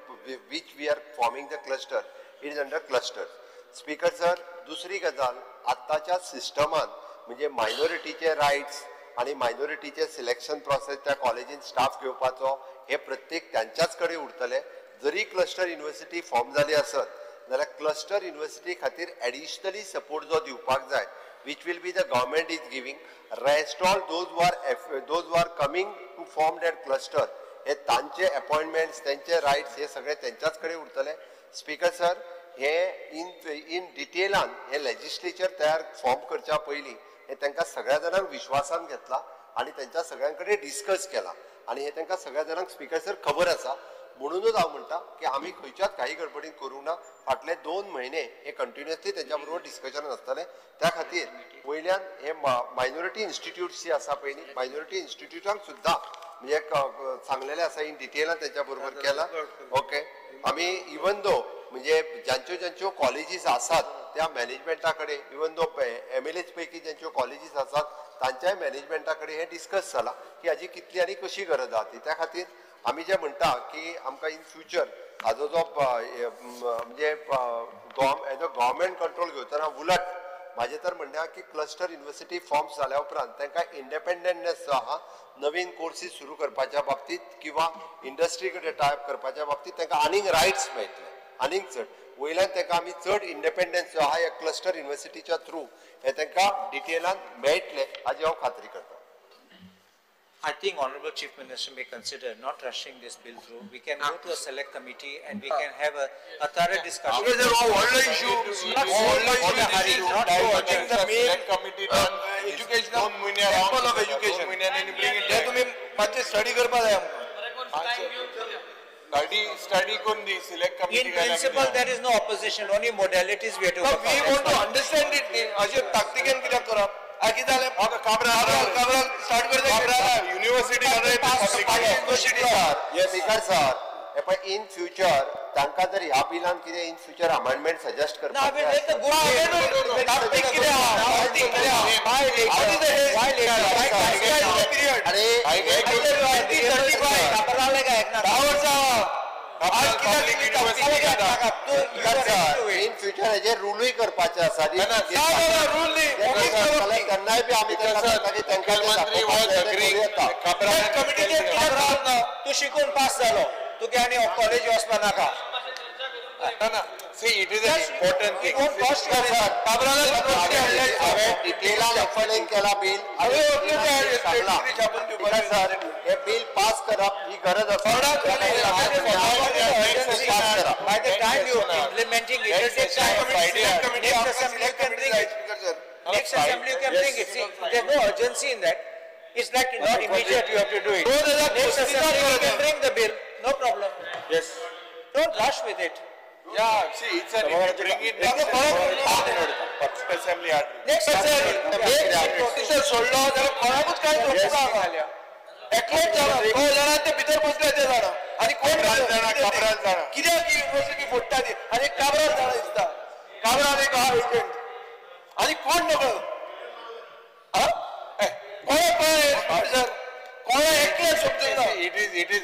which we are forming the cluster, it is under cluster. Speaker sir, दुसरी गजाल, आत्ताच्या सिस्टमान म्हणजे मायनॉरिटीचे rights आणि मायनॉरिटीचे selection process त्या कॉलेजीन staff घेवपाचो हे प्रत्येक त्यांच्याच कडेन उरतले. जरी क्लस्टर युनिवर्सिटी फॉर्म जाली आसत जाल्यार क्लस्टर युनिवर्सिटी खातीर एडिशनली सपोर्ट जो दिवपाक जाय, which will be the government is giving, Rest all those who are coming to form that cluster हे तांचे अपॉइंटमेंट्स, तांचे रायट्स हे सगळे तेंच्याच कडेन उरतले. स्पीकर सर, हे इन डिटेलान हे लेजिस्लेचर तयार फॉर्म करच्या पयलीं हे तांकां सगळ्या जाणांक विश्वासान घेतला आनी तेंच्या सगळ्यां कडेन डिस्कस केला आनी हे तांकां सगळ्या जाणांक स्पीकर सर खबर आसा. म्हणूनच हांव म्हणटा की आमी खंयच्याच काही गडबडीन करूंक ना. फाटले 2 म्हयने हे कंटिन्युअसली तेंच्या बरोबर डिस्कशन आसतलें. त्या खातीर वयल्यान हे मायनॉरिटी इन्स्टिट्यूट्स जी आसा पळय न्ही, मायनॉरिटी इन्स्टिट्यूटांक सुद्दां म्हणजे सांगलेलें आसा इन डिटेलान तेंच्या बरोबर केला. ओके, आमी इवन दो म्हणजे ज्यांच्यो ज्यांच्यो कॉलेजीस आसात त्या मॅनेजमेंटा कडेन, इवन दो MLAs पैकी ज्यांच्यो कॉलेजीस आसात तांच्याय मॅनेजमेंटा कडेन हें डिस्कस जालां की हाजी कितली आनी कशी गरज आहा ती. त्या खातीर आमी जे म्हणटा की आमकां इन फ्युचर हाजो जो म्हणजे एज अ गव्हर्मेंट कंट्रोल घेवतना उलट म्हाजें तर म्हणणें आहा की क्लस्टर युनिवर्सिटी फॉर्म्स जाल्या उपरांत तांकां इंडिपेंडंटनेस जो आहा नवीन कोर्सीस सुरू करपाच्या बाबतींत किंवा इंडस्ट्री कडेन टायप करपाच्या बाबतींत तांकां आनीक रायट्स मेळटले, आनीक चड. वयल्यान तांकां आमी चड इंडिपेंडन्स जो आहा ह्या क्लस्टर युनिवर्सिटीच्या थ्रू हे तांकां डिटेलान मेळटले हाजी हांव खात्री करता. I think Honorable Chief Minister may consider not rushing this bill through. We can go to a select committee and we can have a thorough discussion. Because issue, not the main educational temple of education. हे तुम्ही मातशें study करपा जाय आमकां. Study करून दी select committee. In principle there is no opposition, only modalities we have to work out. We want to understand it. अशें ताकतिकेन कित्याक करप? कितें जालें? काब्राल स्टार्ट करता युनिव्हर्सिटी. स्पीकर सर, हे पळय इन फ्युचर तांकां जर ह्या बिलान कितें इन फ्युचर अमेंडमेंट सजेस्ट करपाक इन फ्युचर हेजेर रुलूय करपाचें आसा. तेन्नाय बी आमी तूं शिकून पास जालो, तुगे आनी कॉलेज वचपा नाका. See, it is an important thing. हांवें डिटेलान एक्सप्लेन केला बील. सर, हे बील पास करप ही गरज आसा. By the time you are implementing it, it takes time. Next assembly you can bring it. Next assembly you can bring it. See, there's no urgency in that. It's like not immediate you have to do it. Next assembly you can bring the bill, no problem. Yes. Don't rush with it. Yeah, see, it's an if you bring it next assembly. Next assembly. सोडलो जाल्यार कोणाकूच कांय जावपाक एकलोच जाणा, तो जाणा ते भितर बसले ते जाणा आनी कोण जाणा, काब्राल जाणा कित्याक ही युनिव्हर्सिटी फोडटा ती. आनी काब्राल जाणा दिसता, काब्राल एक आहा एजंट आनी कोण नकळो. कोणा पळय सर, कोणा एकलें समजना. It is it is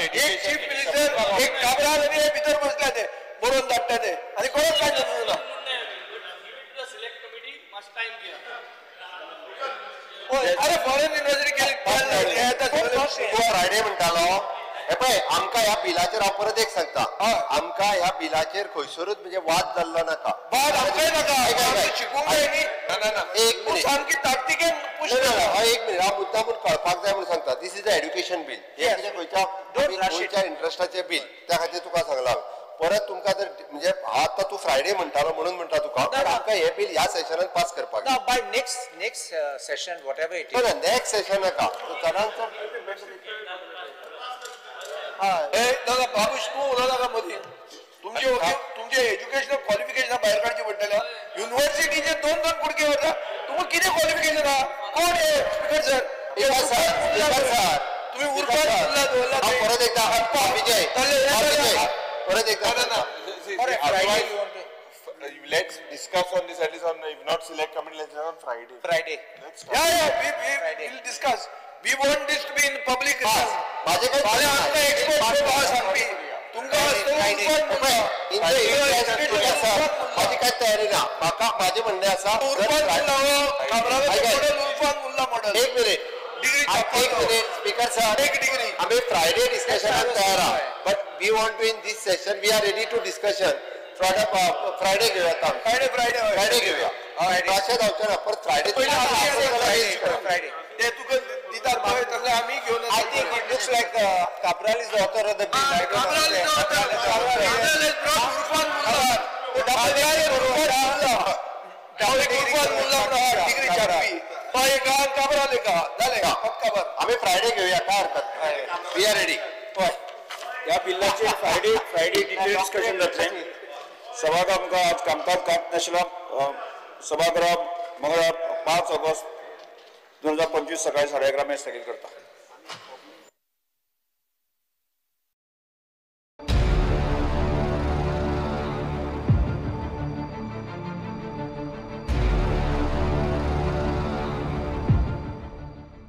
एक चीफ मिनिस्टर, एक काब्राल आनी हे भितर बसले ते बरोवन धाडटा ते आनी कोणाक कांय समजना. अरे फॉरेन युनिव्हर्सिटी केली फ्रायडे म्हणटालो. हे पळय आमकां ह्या बिलाचेर हांव परत एक सांगता, आमकां ह्या बिलाचेर खंयसरूच म्हणजे वाद जाल्लो नाका. वाद आमकांय नाका. शिकूंक जाय न्ही. एक मिनीट, सामकी ताकतिकेन. एक मिनीट, हांव मुद्दाम म्हूण कळपाक जाय म्हणून सांगता. This is a education bill. हें कितें खंयच्या गोंयच्या इंट्रस्टाचें बील, त्या खातीर तुका सांगलां. परत तुमकां जर म्हणजे आतां तूं फ्रायडे म्हणटालो म्हणून म्हणटा तुका, पण आमकां हें बील ह्या सेशनान पास करपाक जाय. By next session whatever it is. Next session नाका. चडान चड दादा बाबूश तूं उलोवं नाका मदीं. तुमचे तुमचे एज्युकेशनल क्वॉलिफिकेशन भायर काडचें पडटलें. युनिव्हर्सिटीचे 2-2 कुडके वता, तुमकां कितें क्वॉलिफिकेशन आहा? कोण हे स्पीकर सर? तुमी उरफान दवरला. परत एकदा विजय, परत एकदा. Let's discuss on this at least on, if not select committee, let's on Friday. Friday. Let's yeah, yeah, we will discuss. We want this to be in public. माझे काय एक्सपर्ट सांगपी तुमकां माझी काय तयारी ना. म्हाका माझे म्हणणें आसा, एक मिनीट, एक मिनीट स्पीकर सर, एक डिग्री. आमी फ्रायडे डिस्कशनाक तयार आहा, but we want to in this session, we are ready to discussion. Friday घेवया. फ्रायडे फ्रायडे फ्रायडे घेवया. अशें जावचें ना परत फ्रायडे फ्रायडे ते तुका दितात पळय तसले आमी घेवन I think it looks like Cabral is the author of the bill. I don't Cabral is the author. Cabral has brought Irfan Mulla. Irfan Mulla म्हणून डिग्री छापी तो एक काब्राल एका जालें फक्त काबर आमी फ्रायडे घेवया काय हरकत we are ready ह्या बिल्लाचेर फ्रायडे डिटेल डिस्कशन जातलें. सभागृह आमकां आज कामकाज कांत नाशिल्लो. सभागृह मंगळार 5 ऑगस्ट 2025 सकाळी 11:30 मेरेन स्थगीत करता.